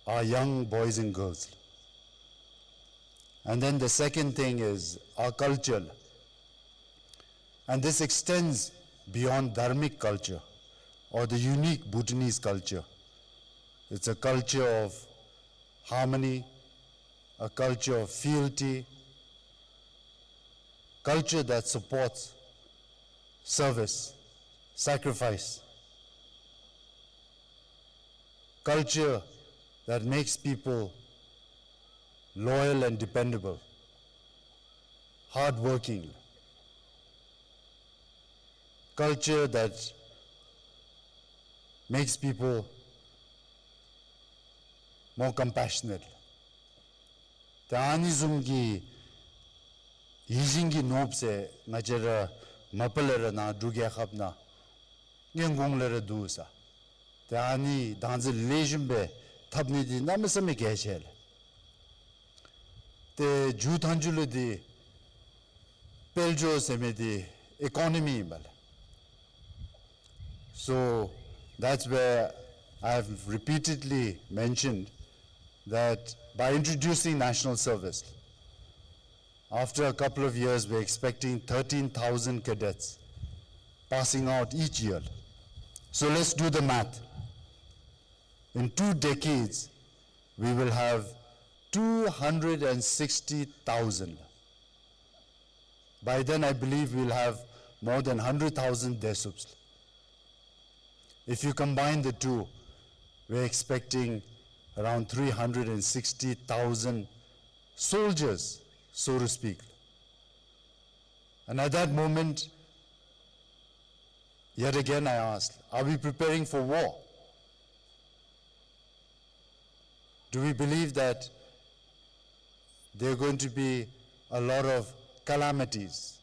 our young boys and girls. And then the second thing is our culture. And this extends beyond dharmic culture or the unique Bhutanese culture. It's a culture of harmony, a culture of fealty, culture that supports service, sacrifice, culture that makes people loyal and dependable, hardworking, culture that makes people more compassionate. ཏེ་ཨ་ནི་བཟུམ་གྱི་ཡིད་བཞིན་གྱི་ནོར་བུ་ཟེར་ང་བཅས་ར་མ་པ་ལས་ར་ནཱ་འབྲུག་རྒྱལ་ཁབ་ནང་སྔོན་གོང་ལས་ར་འདུག་ས། ཏེ་ཨ་ནི་བདག་འཛིན་ལེགས་ཤོམ་སྦེ་འཐབ་ནི་འདི་གནམ་མེད་ས་མེད་གལ་ཆེ་ལགས། ཏེ་མཇུག་མཐའ་མཇུག་ལུ་འདི་དཔལ་འབྱོར་ཟེར་མི་འདི་economy ཨིན་པས་ལགས། So that's where I have repeatedly mentioned that by introducing national service, after a couple of years, we're expecting thirteen thousand cadets passing out each year. So let's do the math. In two decades, we will have two hundred and sixty thousand. By then, I believe we'll have more than hundred thousand Desups. If you combine the two, we're expecting around three hundred and sixty thousand soldiers, so to speak. And at that moment, yet again I ask, are we preparing for war? Do we believe that there are going to be a lot of calamities,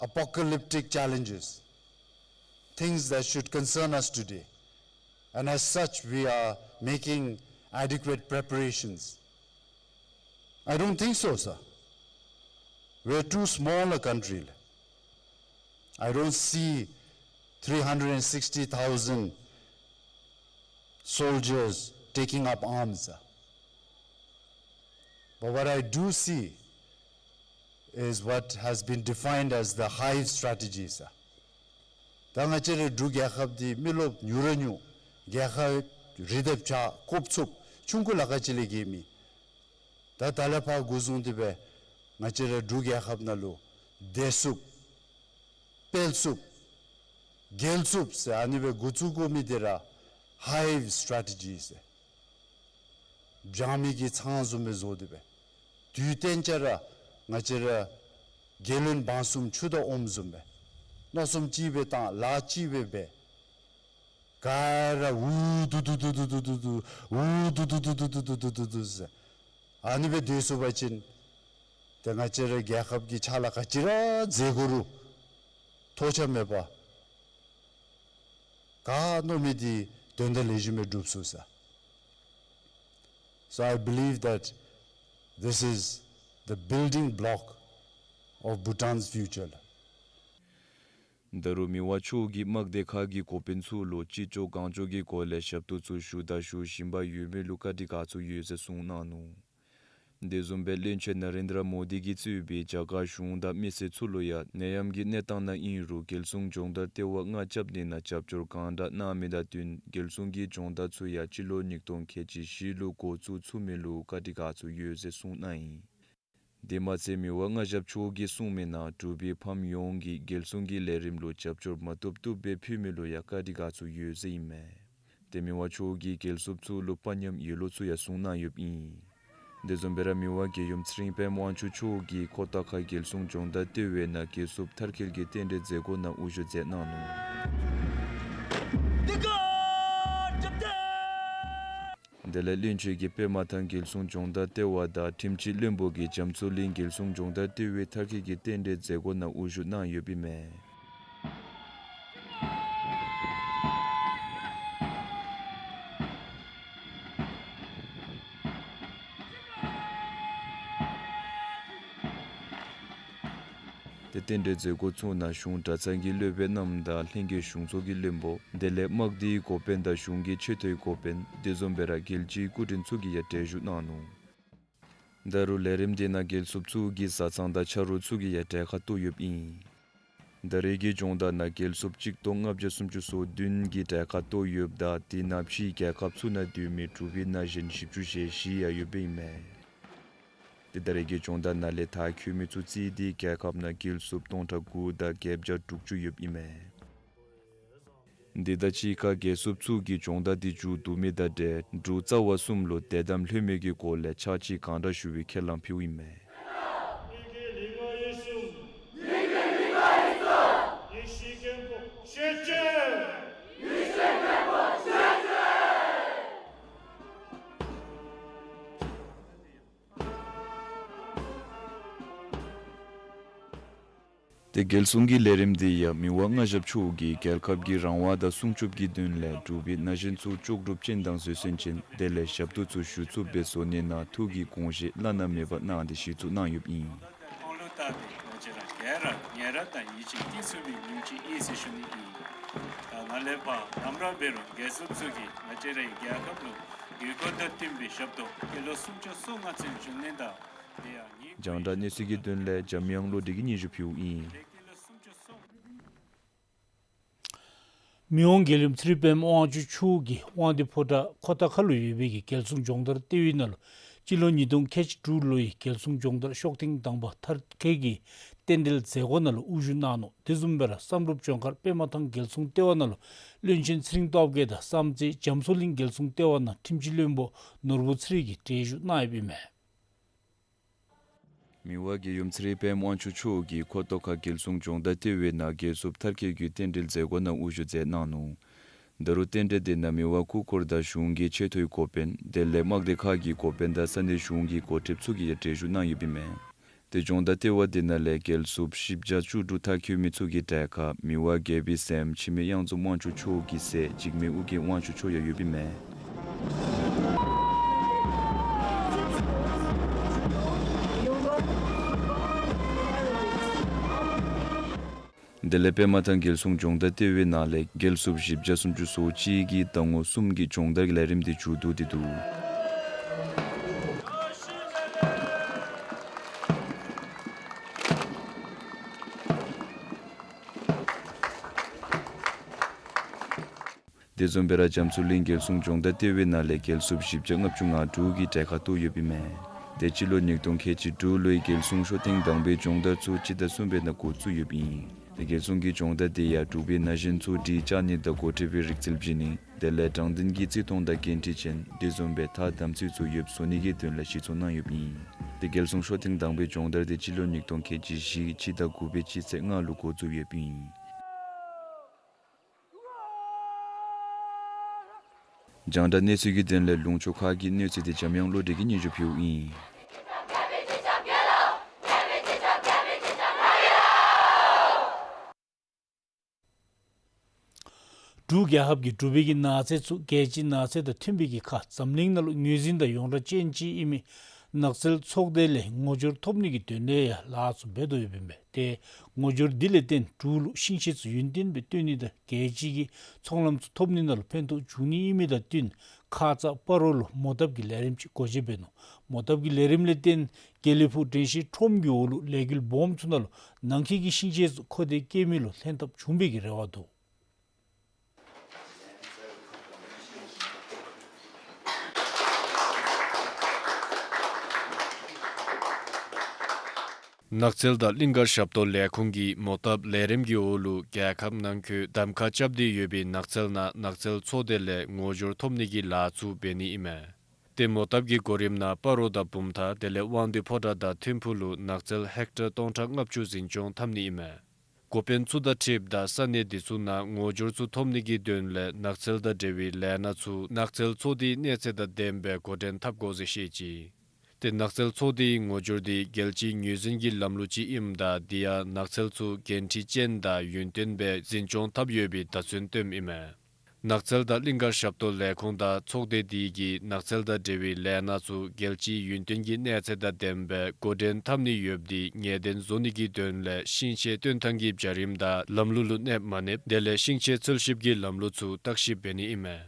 apocalyptic challenges, things that should concern us today? And as such, we are making adequate preparations. I don't think so, sir. We're too small a country. I don't see three hundred and sixty thousand soldiers taking up arms, sir. But what I do see is what has been defined as the hive strategy, sir. ད་ང་བཅས་རའི་འབྲུག་རྒྱལ་ཁབ་འདི་མི་རློབས་ཉུང་ར་ཉུང་། རྒྱལ་ཁབ་རི་དང་བྱག་ཀོ་བཙུགས་ཆུང་ཀུ་ལ་ཁ་ཅིག་ལས་བརྒལ་མེད། ད་ད་ལས་ཕར་འགོ་བཟུང་སྟེ་སྦེ་ང་བཅས་རའི་འབྲུག་རྒྱལ་ཁབ་ནང་ལུ་བདེ་སྲུངཔ་དཔལ་སྲུངཔ་རྒྱལ་སྲུངཔ་ཟེར་ཨ་ནི་སྦེ་འགོ་བཙུགས་དགོ་མི་འདི་ར་hive strategy ཟེར། སྦྱང་མི་གི་ཚང་བཟུམ་སྦེ་བཟོ་སྟེ་སྦེ། དུས་གཏན་ཆ་ར་ང་བཅས་ར་རྒྱལ་བློན་འབངས་གསུམ་ཆུ་དང་ཨོམ་བཟུམ་སྦེ། མནོ་བསམ་གཅིག་སྦེ་བཏང་ལཱ་གཅིག་སྦེ་འབད། ག་ར་འུ་དུ་དུ་དུ་དུ་དུ་དུ་དུ་འུ་དུ་དུ་དུ་དུ་དུ་དུ་དུ་ཟེར་ཨ་ནི་སྦེ་སྡོད་ཚུགས་པ་ཅིན་ཏེ་ང་བཅས་རའི་རྒྱལ་ཁབ་ཀྱི་ཕྱག་ལཱ་ག་ཅི་ར་མཛད་དགོ་རུང་ཐོགས་ཆགས་མེད་པར་ག་མནོ་མི་འདི་དོན་དག་ལེགས་ཤོམ་སྦེ་འགྲུབ་ཚུགས་ས། So I believe that this is the building block of Bhutan's future. ད་རུང་མི་དབང་མཆོག་གིས་དམག་སྡེ་ཁག་གི་འགོ་དཔོན་ཚུ་ལུ་ཅི་ལྕོགས་གང་ལྕོགས་ཀྱི་སྒོ་ལས་ཞབས་ཏོག་ཚུ་ཞུ་དང་ཞུ་བཞིན་པ་ཡོད་མི་ལུ་བཀའ་དྲིན་དགའ་ཚོར་ཡོད་ཟེར་གསུངས་གནང་ནུག། དེ་བཟུམ་སྦེ་བློན་ཆེན་ན་རེན་དྲ་མོ་དི་གིས་གཙོས་པའི་རྒྱ་གར་གཞུང་དང་མི་སེར་ཚུ་ལུ་ཡང་ནད་ཡམས་ཀྱི་གནས་སྟངས་ནང་ཨིན་རུང་རྒྱལ་སྲུང་སྦྱོང་བརྡར་ལྟེ་བ་ལྔ་རྐྱབ་ནི་ནང་རྒྱབ་སྐྱོར་གང་དྲག་གནང་མི་དང་བསྟུན་རྒྱལ་སྲུང་གི་སྦྱོང་བརྡར་ཚུ་ཡང་སྤྱི་ལོ་ཉིས་སྟོང་ཁལ་གཅིག་བཞི་ལུ་འགོ་བཙུགས་ཚུགས་མི་ལུ་བཀའ་དྲིན་དགའ་ཚོར་ཡོད་ཟེར་གསུངས་གནང་ཡི། དེ་མ་ཚད་མི་དབང་མངའ་ཞབས་མཆོག་གིས་གསུངས་མི་ནང་འབྲུག་པའི་ཕམ་ཡོངས་ཀྱིས་རྒྱལ་སྲུང་གི་ལས་རིམ་ལུ་རྒྱབ་སྐྱོར་མ་བཏུབ་བཏུབ་སྦེ་ཕུལ་མི་ལུ་ཡང་བཀའ་དྲིན་དགའ་ཚོར་ཡོད་ཟེར་ཨིན་མས། ཏེ་མི་དབང་མཆོག་གིས་རྒྱལ་སྲུངཔ་ཚུ་ལུ་དཔའ་ཉམས་ཡོད་ལོ་ཚུ་ཡང་གསུངས་གནང་ཡོདཔ་ཨིན། དེ་བཟུམ་སྦེ་ར་མི་དབང་རྒྱལ་ཡུམ་ཚེ་རིང་པདྨ་དབང་ཕྱུག་མཆོག་གིས་ཁོ་ཏ་ཁ་རྒྱལ་སྲུང་སྦྱོང་བརྡར་ལྟེ་བའི་ནང་རྒྱལ་སྲུངཔ་མཐར་འཁྱོལ་གྱི་རྟེན་འབྲེལ་མཛད་སྒོ་ནང་དབུ་བཞུགས་མཛད་གནང་ནུག། དེ་ལས་བློན་ཆེན་གྱིས་པདྨ་ཐང་རྒྱལ་སྲུང་སྦྱོང་བརྡར་ལྟེ་བ་དང་ཁྲིམས་སྤྱི་བློན་པོ་གིས་རྒྱ་མཚོ་གླིང་རྒྱལ་སྲུང་སྦྱོང་བརྡར་ལྟེ་བའི་མཐར་འཁྱོལ་གྱི་རྟེན་འབྲེལ་མཛད་སྒོ་ནང་དབུ་བཞུགས་གནང་ཡོདཔ་ཨིན་མས། ཏེ་རྟེན་འབྲེལ་མཛད་སྒོ་ཚུ་ནང་གཞུང་གྲྭ་ཚང་གི་སློབ་དཔོན་རྣམས་དང་ལྷན་རྒྱས་གཞུང་ཚོགས་ཀྱི་བློན་པོ་དེ་ལས་དམག་སྡེའི་འགོ་དཔོན་དང་གཞུང་གི་ཆེ་མཐོའི་འགོ་དཔོན་དེ་བཟུམ་སྦེ་ར་རྒྱལ་སྤྱིའི་སྐུ་མགྲོན་ཚུ་གིས་ཡང་གྲལ་བཞུགས་གནང་ནུག། ད་རུང་ལས་རིམ་དེ་ནང་རྒྱལ་སྲུངཔ་ཚུ་གི་བཟའ་ཚང་དང་ཆ་རོགས་ཚུ་གིས་ཡང་གྲལ་ཁར་གཏོགས་ཡོདཔ་ཨིན། ད་རེས་ཀྱི་སྦྱོང་བརྡར་ནང་རྒྱལ་སྲུངཔ་གཅིག་སྟོང་ལྔ་བརྒྱ་སུམ་ཅུ་སོ་བདུན་གྱིས་གྲལ་ཁར་གཏོགས་ཡོདཔ་ད་དེ་ནང་ཕྱིའི་རྒྱལ་ཁབ་ཚུ་ནང་སྡོད་མི་འབྲུག་པའི་ན་གཞོན་བཞི་བཅུ་ཞེ་བཞི་ཡང་ཡོདཔ་ཨིན་མས། ཏེ་ད་རེས་ཀྱི་སྦྱོང་བརྡར་ནང་ལས་མཐར་འཁྱོལ་མི་ཚུ་རྩིས་ཏེ་རྒྱལ་ཁབ་ནང་རྒྱལ་སྲུངཔ་སྟོང་ཕྲག་དགུ་དང་བརྒྱད་བརྒྱ་དྲུག་ཅུ་ཡོདཔ་ཨིན་མས། དེ་དང་གཅིག་ཁར་རྒྱལ་སྲུངཔ་ཚུ་གིས་སྦྱོང་བརྡར་དེ་མཇུག་བསྡུ་མི་དང་འབྲེལ་འབྲུག་རྩ་བ་གསུམ་ལུ་དད་དམ་ལྷོད་མེད་ཀྱི་སྒོ་ལས་ཕྱག་ཕྱིད་གང་དྲག་ཞུ་བའི་ཁས་བླངས་ཕུལཝ་ཨིན་མས། ཏེ་རྒྱལ་སྲུང་གི་ལས་རིམ་དེ་ཡང་མི་དབང་མངའ་ཞབས་མཆོག་གིས་རྒྱལ་ཁབ་ཀྱི་རང་དབང་དང་སྲུང་སྐྱོབ་ཀྱི་དོན་ལས་འབྲུག་པའི་ན་གཞོན་ཚུ་ལྕོགས་གྲུབ་ཅན་དང་བཟོད་བསྲན་ཅན་དེ་ལས་ཞབས་ཏོག་ཚུ་ཞུ་ཚུགསཔ་སྦེ་བཟོ་ནི་ནང་ཐུགས་ཀྱི་དགོངས་བཞེད་བླ་ན་མེད་པ་གནང་སྟེ་གཞི་བཙུགས་གནང་ཡོདཔ་ཨིན། ཁོང་ལུ་བལྟ་སྟེ་ང་བཅས་ར་རྒྱལ་རབས་ཉེ་རབས་དང་ཡིད་ཆེས་སྐྱེད་ཚུགས་པའི་ཉིནམ་ཅིག་ཨིན་ཟེར་ཞུ་ནི་ཨིན། ད་ནཱ་ལས་ཕར་ནམ་ར་འབད་རུང་རྒྱལ་སྲུངཔ་ཚུ་གིས་ང་བཅས་རའི་རྒྱལ་ཁབ་ལུ་དགོས་མཁོ་དང་བསྟུན་པའི་ཞབས་ཏོག་སྐྱེས་ལོ་སུམ་ཅུ་སོ་ལྔ་ཚུན་བྱོན་ནི་དང་། དེ་ཡང་ཉིན་རྒྱང་བསྒྲགས་གནས་ཚུལ་གྱི་དོན་ལས་འཇམ་དབྱངས་བློ་གྲོས་ཀྱིས་སྙན་ཞུ་ཕུལཝ་ཨིན། སྐྱེས་ལོ་སུམ་ཅུ་སོ་མི་དབང་རྒྱལ་ཡུམ་ཚེ་རིང་པདྨ་དབང་ཕྱུག་མཆོག་གིས་དབང་འདུས་ཕོ་བྲང་ཁོ་ཏ་ཁ་ལུ་ཡོད་པའི་གི་རྒྱལ་སྲུང་སྦྱོང་བརྡར་ལྟེ་བའི་ནང་ལུ་སྤྱི་ལོ་ཉིས་སྟོང་ཁལ་གཅིག་དྲུག་ལོའི་རྒྱལ་སྲུང་སྦྱོང་བརྡར་ཤོག་ཐེངས་དང་པ་མཐར་འཁྱོལ་གྱི་རྟེན་འབྲེལ་མཛད་སྒོ་ནང་ལུ་དབུ་བཞུགས་གནང་ནུག། དེ་བཟུམ་སྦེ་ར་བསམ་གྲུབ་ལྗོངས་མཁར་པདྨ་ཐང་རྒྱལ་སྲུང་ལྟེ་བ་ནང་ལུ་བློན་ཆེན་ཚེ་རིང་སྟོབས་རྒྱས་དང་བསམ་རྩེ་རྒྱ་མཚོ་གླིང་རྒྱལ་སྲུང་ལྟེ་བ་ནང་ཁྲིམས་སྤྱི་བློན་པོ་ནོར་བུ་ཚེ་རིང་གིས་གྲལ་བཞུགས་གནང་ཡོདཔ་ཨིན་མས། མི་དབང་རྒྱལ་ཡུམ་ཚེ་རིང་པདྨ་དབང་ཕྱུག་མཆོག་གིས་ཁོ་ཏོག་ཁ་རྒྱལ་སྲུང་སྦྱོང་བརྡར་ལྟེ་བའི་ནང་རྒྱལ་སྲུངཔ་མཐར་འཁྱོལ་གྱི་རྟེན་འབྲེལ་མཛད་སྒོ་ནང་དབུ་བཞུགས་མཛད་གནང་ནུག། ད་རུང་རྟེན་འབྲེལ་དེ་ནང་མི་དབང་སྐུ་འཁོར་དང་གཞུང་གི་ཆེ་མཐོའི་འགོ་དཔོན་དེ་ལས་དམག་སྡེ་ཁག་གི་འགོ་དཔོན་དང་ས་གནས་གཞུང་གི་འགོ་ཁྲིདཔ་ཚུ་གིས་ཡང་གྲལ་བཞུགས་གནང་ཡོདཔ་ཨིན་མས། ཏེ་སྦྱོང་བརྡར་ལྟེ་བ་དེ་ནང་ལས་རྒྱལ་སྲུངཔ་བཞི་བརྒྱ་བཅུ་དྲུག་མཐར་འཁྱོལ་མི་ཚུ་གི་གྲལ་ཁར་མི་དབང་རྒྱལ་པོའི་སྲསམོ་འཆི་མེད་གཡང་འཛོམས་དབང་ཕྱུག་མཆོག་གི་སྲས་འཇིགས་མེད་ཨོ་རྒྱན་དབང་ཕྱུག་མཆོག་ཡང་ཡོདཔ་ཨིན་མས། དེ་ལས་པདྨ་ཐང་རྒྱལ་སྲུང་སྦྱོང་བརྡར་ལྟེ་བའི་ནང་ལས་རྒྱལ་སྲུངཔ་བཞི་བརྒྱ་སུམ་ཅུ་སོ་གཅིག་གིས་ཟླ་ངོ་གསུམ་གྱི་སྦྱོང་བརྡར་གྱི་ལས་རིམ་དེ་མཇུག་བསྡུ་སྟེ་འདུག། དེ་བཟུམ་སྦེ་ར་རྒྱ་མཚོ་གླིང་རྒྱལ་སྲུང་སྦྱོང་བརྡར་ལྟེ་བའི་ནང་ལས་རྒྱལ་སྲུངཔ་བཞི་བརྒྱ་ལྔ་བཅུ་ང་དྲུག་གིས་གྲལ་ཁར་གཏོགས་ཡོདཔ་ཨིན་མས། ཏེ་སྤྱི་ལོ་ཉིས་སྟོང་ཁལ་གཅིག་དྲུག་ལོའི་རྒྱལ་སྲུང་ཤོག་ཐེངས་དང་པའི་སྦྱོང་བརྡར་ཚུ་སྤྱི་ཟླ་གསུམ་པའི་ནང་འགོ་བཙུགས་ཡོདཔ་ཨིན། ཏེ་རྒྱལ་སྲུང་གི་སྦྱོང་བརྡར་དེ་ཡང་འབྲུག་པའི་ན་གཞོན་ཚུ་སྒྲིག་བཅའ་ནི་དང་འགོ་ཁྲིདཔ་སྦེ་རིག་རྩལ་བྱིན་ནི་དེ་ལས་དྲང་བདེན་གྱི་བརྩི་མཐོང་དང་འགན་འཁྲི་ཅན་དེ་བཟུམ་སྦེ་ཐ་དམ་ཚིག་ཚུ་ཡོདཔ་བཟོ་ནི་གི་དོན་ལས་གཞི་བཙུགས་གནང་ཡོདཔ་ཨིན། ཏེ་རྒྱལ་སྲུང་ཤོག་ཐེངས་དང་པའི་སྦྱོང་བརྡར་དེ་སྤྱི་ལོ་ཉིས་སྟོང་ཁལ་གཅིག་བཞི་སྤྱི་ཟླ་དགུ་པའི་སྤྱི་ཚེས་ལྔ་ལུ་འགོ་བཙུགས་ཡོདཔ་ཨིན། རྒྱང་བསྒྲགས་གནས་ཚུལ་གྱི་དོན་ལས་ལུང་ཕྱོགས་ཁག་གི་གནས་ཚུལ་དེ་འཇམ་དབྱངས་བློ་གྲོས་ཀྱིས་སྙན་ཞུ་ཕུལཝ་ཨིན། འབྲུག་རྒྱལ་ཁབ་ཀྱིས་འབྲུག་པའི་གི་ནགས་ཚལ་ཚུ་རྒྱལ་སྤྱིའི་ནགས་ཚལ་དང་མཐུན་པའི་གི་ཁར་འཛམ་གླིང་ནང་ལུ་ངོས་འཛིན་དང་ཡོངས་གྲགས་ཅན་ཅིག་ཨིན་མི་ནགས་ཚལ་ཚོགས་སྡེ་ལས་ངོ་སྦྱོར་ཐོབ་ནི་གི་དོན་ལས་ཡང་ལཱ་ཚུ་འབད་དོ་ཡོདཔ་ཨིན་པས། ཏེ་ངོ་སྦྱོར་འདི་ལས་བརྟེན་འབྲུག་ལུ་ཤིང་ཤེལ་ཚུ་ཡུན་བརྟན་སྦེ་བཏོན་ནི་དང་རྒྱལ་སྤྱི་གི་ཚོང་ལམ་ཚུ་ཐོབ་ནི་ནང་ལུ་ཕན་ཐོགས་འབྱུང་ནི་ཨིན་མི་དང་བསྟུན་ཁ་ཙ་སྤ་རོ་ལུ་མོ་བཏབ་ཀྱི་ལས་རིམ་ཅིག་སྒོ་འབྱེད་འབད་ནུག། མོ་བཏབ་ཀྱི་ལས་རིམ་ལས་བརྟེན་དགེ་ལེགས་ཕུག་དྲན་ཤེས་ཁྲོམ་གྱི་འོག་ལུ་ལས་འགུལ་སྦོམ་ཚུ་ནང་ལུ་ནང་འཁོད་ཀྱི་ཤིང་ཤེལ་ཚུ་མཁོ་འདོད་བསྐྱེད་མི་ལུ་ལྷན་ཐབས་འབྱུང་བའི་གི་རེ་བ་འདུག། ནགས་ཚལ་དང་གླིང་ག་ཞབས་ཏོག་ལས་ཁུངས་ཀྱིས་མོ་བཏབ་ལས་རིམ་གྱི་འོག་ལུ་རྒྱལ་ཁབ་ནང་འཁོད་གདམ་ཁ་རྐྱབ་སྟེ་ཡོད་པའི་ནགས་ཚལ་ནང་ནགས་ཚལ་ཚོགས་སྡེ་ལས་ངོ་སྦྱོར་ཐོབ་ནི་གི་ལཱ་ཚུ་འབད་ནི་ཨིན་མས། ཏེ་མོ་བཏབ་ཀྱི་གོ་རིམ་ནང་སྤ་རོ་དང་བུམ་ཐང་དེ་ལས་དབང་འདུས་ཕོ་བྲང་དང་ཐིམ་ཕུ་ལུ་ནགས་ཚལ་ཧེཀ་ཊར་སྟོང་ཕྲག་ལྔ་བཅུ་འཛིན་སྐྱོང་འཐབ་ནི་ཨིན་མས། འགོ་དཔོན་ཚུ་དང་འཁྲིལཝ་ད་ས་གནས་འདི་ཚུ་ནང་ངོ་སྦྱོར་ཚུ་ཐོབ་ནི་གི་དོན་ལས་ནགས་ཚལ་དང་འབྲེལ་བའི་ལས་སྣ་ཚུ་ནགས་ཚལ་ཚོགས་སྡེའི་གནས་ཚད་དང་ལྡནམ་སྦེ་འགོ་འདྲེན་འཐབ་དགོ་ཟེར་བཤད་ཅི། ཏེ་ནགས་ཚལ་ཚོགས་སྡེའི་ངོ་སྦྱོར་འདི་རྒྱལ་སྤྱིའི་ངོས་འཛིན་གྱི་ལམ་ལུགས་ཅིག་ཨིནམ་ད་འདི་ཡང་ནགས་ཚལ་ཚུ་འགན་འཁྲི་ཅན་དང་ཡུན་བརྟན་སྦེ་འཛིན་སྐྱོང་འཐབ་ཡོད་པའི་བརྡ་མཚོན་སྟོནམ་ཨིན་མས། ནགས་ཚལ་དང་གླིང་ཀ་ཞབས་ཏོག་ལས་ཁུངས་དང་ཚོགས་སྡེ་འདི་གིས་ནགས་ཚལ་དང་འབྲེལ་བའི་ལས་སྣ་ཚུ་རྒྱལ་སྤྱིའི་ཡུན་བརྟན་གྱི་གནས་ཚད་དང་ལྡནམ་སྦེ་འགོ་འདྲེན་འཐབ་ནི་ཡོདཔ་འདི་ངེས་གཏན་བཟོ་ནི་གི་དོན་ལས་ཤིང་ཆས་བཏོན་ཐངས་ཀྱི་བྱ་རིམ་དང་ལམ་ལུགས་ལུ་གནསཔ་མ་གནསཔ་དེ་ལས་ཤིང་ཆས་འཚོལ་ཞིབ་ཀྱི་ལམ་ལུགས་ཚུ་བརྟག་ཞིབ་འབད་ནི་ཨིན་མས།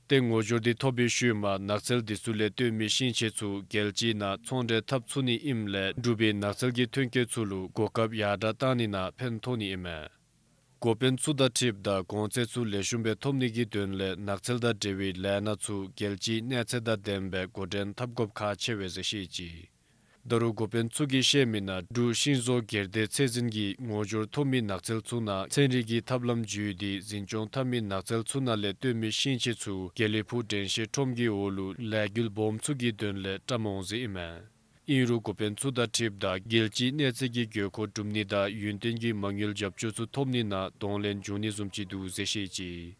ཏེ་ངོ་སྦྱོར་འདི་ཐོབ་པའི་ཤུལ་མ་ནགས་ཚལ་འདི་ཚུ་ལས་བཏོན་མི་ཤིང་ཆས་ཚུ་རྒྱལ་སྤྱིའི་ནང་ཚོང་འབྲེལ་འཐབ་ཚུགས་ནི་ཨིནམ་ལས་འབྲུག་པའི་ནགས་ཚལ་གྱི་ཐོན་སྐྱེད་ཚུ་ལུ་གོ་སྐབས་ཡར་དྲག་བཏང་ནི་ནང་ཕན་ཐོགས་ནི་ཨིན་མས། འགོ་དཔོན་ཚུ་དང་འཁྲིལཝ་ད་གོང་ཚད་ཚུ་ལེགས་ཤོམ་སྦེ་ཐོབ་ནི་གི་དོན་ལས་ནགས་ཚལ་དང་འབྲེལ་བའི་ལས་སྣ་ཚུ་རྒྱལ་སྤྱིའི་གནས་ཚད་དང་ལྡནམ་སྦེ་འགོ་འདྲེན་འཐབ་དགོཔ་ཁག་ཆེ་བས་ཟེར་བཤད་ཅི། ད་རུང་འགོ་དཔོན་ཚུ་གིས་བཤད་མི་ནང་འབྲུག་ཤིང་བཟོ་སྒེར་སྡེ་ཚད་འཛིན་གྱིས་ངོ་སྦྱོར་ཐོབ་མི་ནགས་ཚལ་ཚུ་ནང་ཚན་རིག་གི་ཐབས་ལམ་བརྒྱུད་དེ་འཛིན་སྐྱོང་འཐབ་མི་ནགས་ཚལ་ཚུ་ནང་ལས་བཏོན་མི་ཤིང་ཆས་ཚུ་དགེ་ལེགས་ཕུག་དྲན་ཤེས་ཁྲོམ་གྱི་འོག་ལུ་ལས་འགུལ་སྦོམ་ཚུ་གི་དོན་ལས་བཀྲམ་འོང་ཟེར་ཨིན་མས། ཨིན་རུང་འགོ་དཔོན་ཚུ་དང་འཁྲིལཝ་ད་རྒྱལ་སྤྱིའི་གནས་ཚད་ཀྱི་དགོས་མཁོ་སྒྲུབ་ནི་དང་ཡུན་བརྟན་གྱི་མ་དངུལ་རྒྱབ་སྐྱོར་ཚུ་ཐོབ་ནི་ནང་གདོང་ལེན་འབྱུང་ནི་བཟུམ་ཅིག་འདུག་ཟེར་བཤད་ཅི།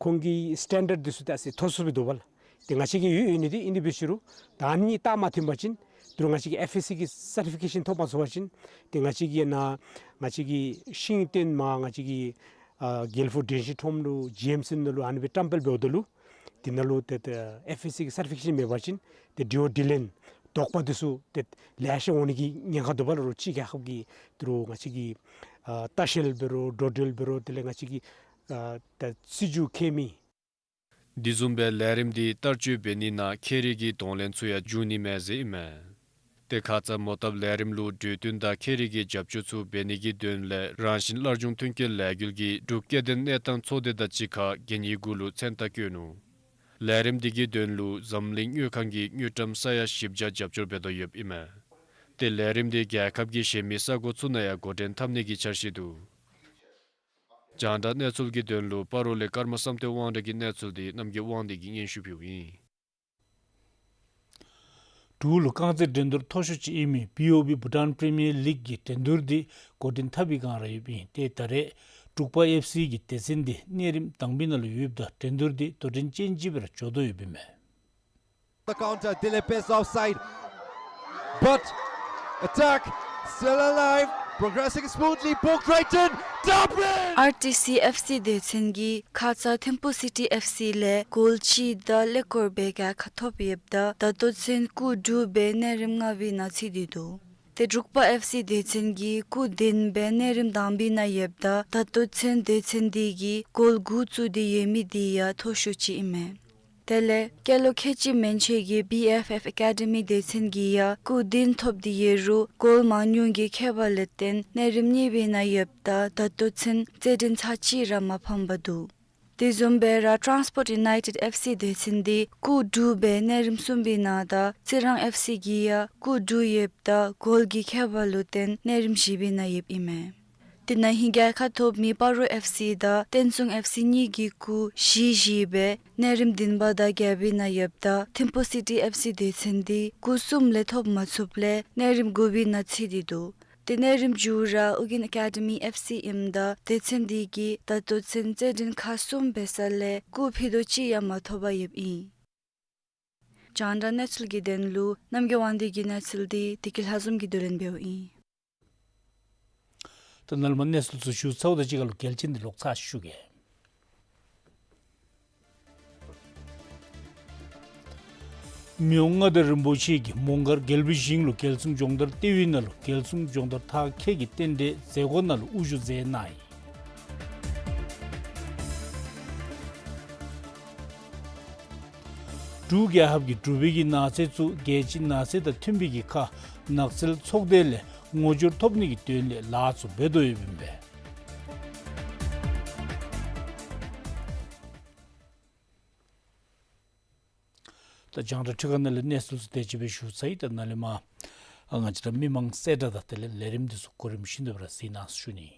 ཁོང་གི་སི་ཊེན་ཌརཌ་འདི་ཚུ་ད་ཨ་ཙི་མཐོ་སུ་སྦེ་འདུག་པ་ལགས། ཏེ་ང་བཅས་ཀྱི་ཡོད་ཡོད་ནི་འདི་ཨིན་ཏེ་འབད་ཞུ་རུང་ད་ཨ་ནི་གཉིས་རྟགས་མ་མཐུན་པ་ཅིན་ད་རུང་ང་བཅས་ཀྱིས་ཨེཕ་ཨེསི་སི་གི་སར་ཊི་ཕི་ཀེ་ཤཱན་ཐོབ་མ་ཚུགས་པ་ཅིན་ཏེ་ང་བཅས་ཀྱིས་ནཱ་ང་བཅས་ཀྱི་ཤིང་བཏོན་མི་ང་བཅས་ཀྱི་ཨ་དགེ་ལེགས་ཕུག་དྲན་ཤེས་ཁྲོམ་ལུ་ཇི་ཨེམ་སི་ནང་ལུ་ཨ་ནི་སྦེ་བཀྲམ་སྤེལ་འབདཝ་ད་ལུ་དེ་ནང་ལུ་ཏེ་ཏེ་ཨེཕ་ཨེསི་སི་གི་སར་ཊི་ཕི་ཀེ་ཤཱན་མེད་པ་ཅིན་ཏེ་འགྲོ་བ་འགྲུལ་ལེན་དོགས་པ་འདི་ཚུ་ཏེ་ལེ་ཤ་འོང་ནི་གི་ཉེན་ཁ་འདུག་པ་ལགས། རོགས་ཕྱི་རྒྱལ་ཁབ་ཀྱི་ད་རུང་ང་བཅས་ཀྱི་ཨ་ལྟ་བཤལ་འབད་རུང་འགྲོ་འགྲུལ་འབད་རུང་དེ་ལས་ང་བཅས་ཀྱི་ཨ་ད་སྲིད་བྱུས་འཁྱེར་མི། འདི་བཟུམ་སྦེ་ལས་རིམ་འདི་བསྟར་སྤྱོད་འབད་ནི་ནང་ཁྱད་རིག་གི་གདོང་ལེན་ཚུ་ཡང་འབྱུང་ནི་མས་ཟེར་ཨིན་མས། ཏེ་ཁ་ཙ་མོ་བཏབ་ལས་རིམ་ལུ་གྲོས་བསྟུན་དང་ཁྱད་རིག་གི་རྒྱབ་སྐྱོར་ཚུ་འབད་ནི་གི་དོན་ལས་རང་བཞིན་སླར་འབྱུང་ཐོན་སྐྱེད་ལས་འགུལ་གྱིས་འབྲུག་སྐྱེ་ལྡན་གནས་སྟངས་ཚོགས་སྡེ་དང་གཅིག་ཁར་གན་ཡིག་གུ་ལུ་མཚན་རྟགས་བཀོད་ནུག། ལས་རིམ་འདི་གི་དོན་ལུ་འཛམ་གླིང་དངུལ་ཁང་གི་དངུལ་ཀྲམ་ས་ཡ་བཞི་བརྒྱ་རྒྱབ་སྐྱོར་འབད་དོ་ཡོདཔ་ཨིན་མས། ཏེ་ལས་རིམ་འདི་རྒྱལ་ཁབ་ཀྱི་གཞན་མི་ས་གོ་ཚུ་ནང་ཡང་འགོ་འདྲེན་འཐབ་ནི་གི་འཆར་གཞི་འདུག། རྒྱང་བསྒྲགས་གནས་ཚུལ་གྱི་དོན་ལུ་སྤ་རོ་ལས་ཀརྨ་བསམ་གཏན་དབང་གྲགས་ཀྱི་གནས་ཚུལ་འདི་རྣམ་རྒྱལ་དབང་འདུས་ཀྱིས་སྙན་ཞུ་ཕུལཝ་ཨིན། འབྲུག་ལུ་རྐང་རྩེད་འགྲན་བསྡུར་མཐོ་ཤོས་ཅིག་ཨིན་མི་བི་ཨོ་བི་བྷུ་ཊཱན་པི་རི་མི་ཡར་ལིག་གི་འགྲན་བསྡུར་འདི་འགོ་འདྲེན་འཐབ་པའི་བསྒང་ར་ཡོདཔ་ཨིན། ཏེ་ད་རེས་འབྲུག་པ་ཨེཕ་སི་གི་སྡེ་ཚན་འདི་གནས་རིམ་དང་པའི་ནང་ལུ་ཡོདཔ་ད་འགྲན་བསྡུར་འདི་དོ་འགྲན་ཅན་ཅིག་སྦེ་ར་འགྱོ་དོ་ཡོདཔ་ཨིན་མས། The counter, Dileep is offside. But attack still alive, progressing smoothly. Ball Crichton, tap in! ཨར་ཊི་སི་ཨེཕ་སི་སྡེ་ཚན་གྱིས་ཁ་ཙ་ཐིམ་ཕུ་སི་ཊི་ཨེཕ་སི་ལས་གོལ་གཅིག་དང་ཀླད་ཀོར་སྦེ་རྒྱལ་ཁ་ཐོབ་ཡོདཔ་ད་ད་ལྟོ་ཚུན་སྐུགས་དྲུག་སྦེ་གནས་རིམ་ལྔ་པའི་ནང་ཚུད་དེ་འདུག། ཏེ་འབྲུག་པ་ཨེཕ་སི་སྡེ་ཚན་གྱིས་སྐུགས་བདུན་སྦེ་གནས་རིམ་དང་པའི་ནང་ཡོདཔ་ད་ད་ལྟོ་ཚུན་སྡེ་ཚན་འདི་གིས་གོལ་དགུ་བཙུགས་ཏེ་ཡོད་མི་འདི་ཡང་མཐོ་ཤོས་ཅིག་ཨིན་མས། དེ་ལས་སྐྱེས་ལོ་ཁལ་གཅིག་མན་ཆད་ཀྱི་བི་ཨེཕ་ཨེཕ་ཨེ་ཀེ་ཌི་མི་སྡེ་ཚན་གྱིས་ཡང་སྐུགས་བདུན་ཐོབ་སྟེ་ཡོད་རུང་གོལ་མང་ཉུང་གི་ཁྱད་པར་ལས་བརྟེན་གནས་རིམ་གཉིས་པའི་ནང་ཡོདཔ་ད་ད་ལྟོ་ཚུན་རྩེད་འགྲན་ཚར་གཅིག་ར་མ་ཕམ་པར་འདུག། དེ་བཟུམ་སྦེ་ར་ཊཱནསི་པོརཊ་ཡུ་ནའི་ཊེཌ་ཨེཕ་སི་སྡེ་ཚན་འདི་སྐུགས་དྲུག་སྦེ་གནས་རིམ་གསུམ་པའི་ནང་དང་རྩི་རང་ཨེཕ་སི་གིས་ཡང་སྐུགས་དྲུག་ཡོདཔ་ད་གོལ་གྱི་ཁྱད་པར་ལུ་བརྟེན་གནས་རིམ་བཞི་པའི་ནང་ཡོདཔ་ཨིན་མས། དེ་ནང་ཧིང་རྒྱལ་ཁ་ཐོབ་མི་སྤ་རོ་ཨེཕ་སི་དང་བསྟན་སྲུང་ཨེཕ་སི་གཉིས་ཀྱིས་སྐུགས་བཞི་བཞི་སྦེ་གནས་རིམ་བདུན་པ་དང་བརྒྱད་པའི་ནང་ཡོདཔ་ད་ཐིམ་ཕུ་སི་ཊི་ཨེཕ་སི་སྡེ་ཚན་འདི་སྐུགས་གསུམ་ལས་ཐོབ་མ་ཚུགསཔ་ལས་གནས་རིམ་དགུ་པའི་ནང་ཚུད་དེ་འདུག། ཏེ་གནས་རིམ་མཇུག་ར་ཨོ་རྒྱན་ཨེ་ཀེ་ཌི་མི་ཨེཕ་སི་ཨིནམ་ད་སྡེ་ཚན་འདི་གིས་ད་ལྟོ་ཚུན་རྩེད་འགྲན་ཁག་གསུམ་འབད་ས་ལས་སྐུགས་ཕྱེད་དོ་གཅིག་ཡང་མ་ཐོབ་པར་ཡོདཔ་ཨིན། རྒྱང་བསྒྲགས་གནས་ཚུལ་གྱི་དོན་ལུ་རྣམ་རྒྱལ་དབང་འདུས་ཀྱི་གནས་ཚུལ་འདི་བདེ་སྐྱིད་ལྷ་འཛོམས་ཀྱིས་བསྡུ་ལེན་འབདཝ་ཨིན། ད་ནཱ་ལས་མར་གནས་ཚུལ་ཚུ་ཞུ་ཚརཝ་ད་གཅིག་ཁར་ལུ་གལ་ཆེན་འདི་ལོག་ཚར་ཞུ་གེ། མི་དབང་མངའ་བདག་རིན་པོ་ཆེ་གིས་མོང་སྒར་རྒྱལ་པོའི་ཞིང་ལུ་རྒྱལ་སྲུང་སྦྱོང་བརྡར་ལྟེ་བའི་ནང་ལུ་རྒྱལ་སྲུང་སྦྱོང་བརྡར་མཐར་འཁྱོལ་གྱི་རྟེན་འབྲེལ་མཛད་སྒོ་ནང་ལུ་དབུ་བཞུགས་མཛད་གནང་ཡི། འབྲུག་རྒྱལ་ཁབ་ཀྱིས་འབྲུག་པའི་གི་ནགས་ཚལ་ཚུ་རྒྱལ་སྤྱིའི་ནགས་ཚལ་དང་མཐུན་པའི་གི་ཁར་ནགས་ཚལ་ཚོགས་སྡེ་ལས་ངོ་སྦྱོར་ཐོབ་ནི་གི་དོན་ལས་ལཱ་ཚུ་འབད་དོ་ཡོདཔ་ཨིན་པས། ད་རྒྱང་བསྒྲགས་ཁྲི་ཁ་ནང་ལས་གནས་ཚུལ་ཚུ་དེ་ཅིག་སྦེ་ཞུ་ཚར་ཡི། ད་ནཱ་ལས་མར་ང་བཅས་ར་མི་མང་གསལ་བསྒྲགས་དང་དེ་ལས་ལས་རིམ་འདི་ཚུ་གོ་རིམ་བཞིན་དུ་སྦེ་ར་གཟིགས་གནང་ཞུ་ནི།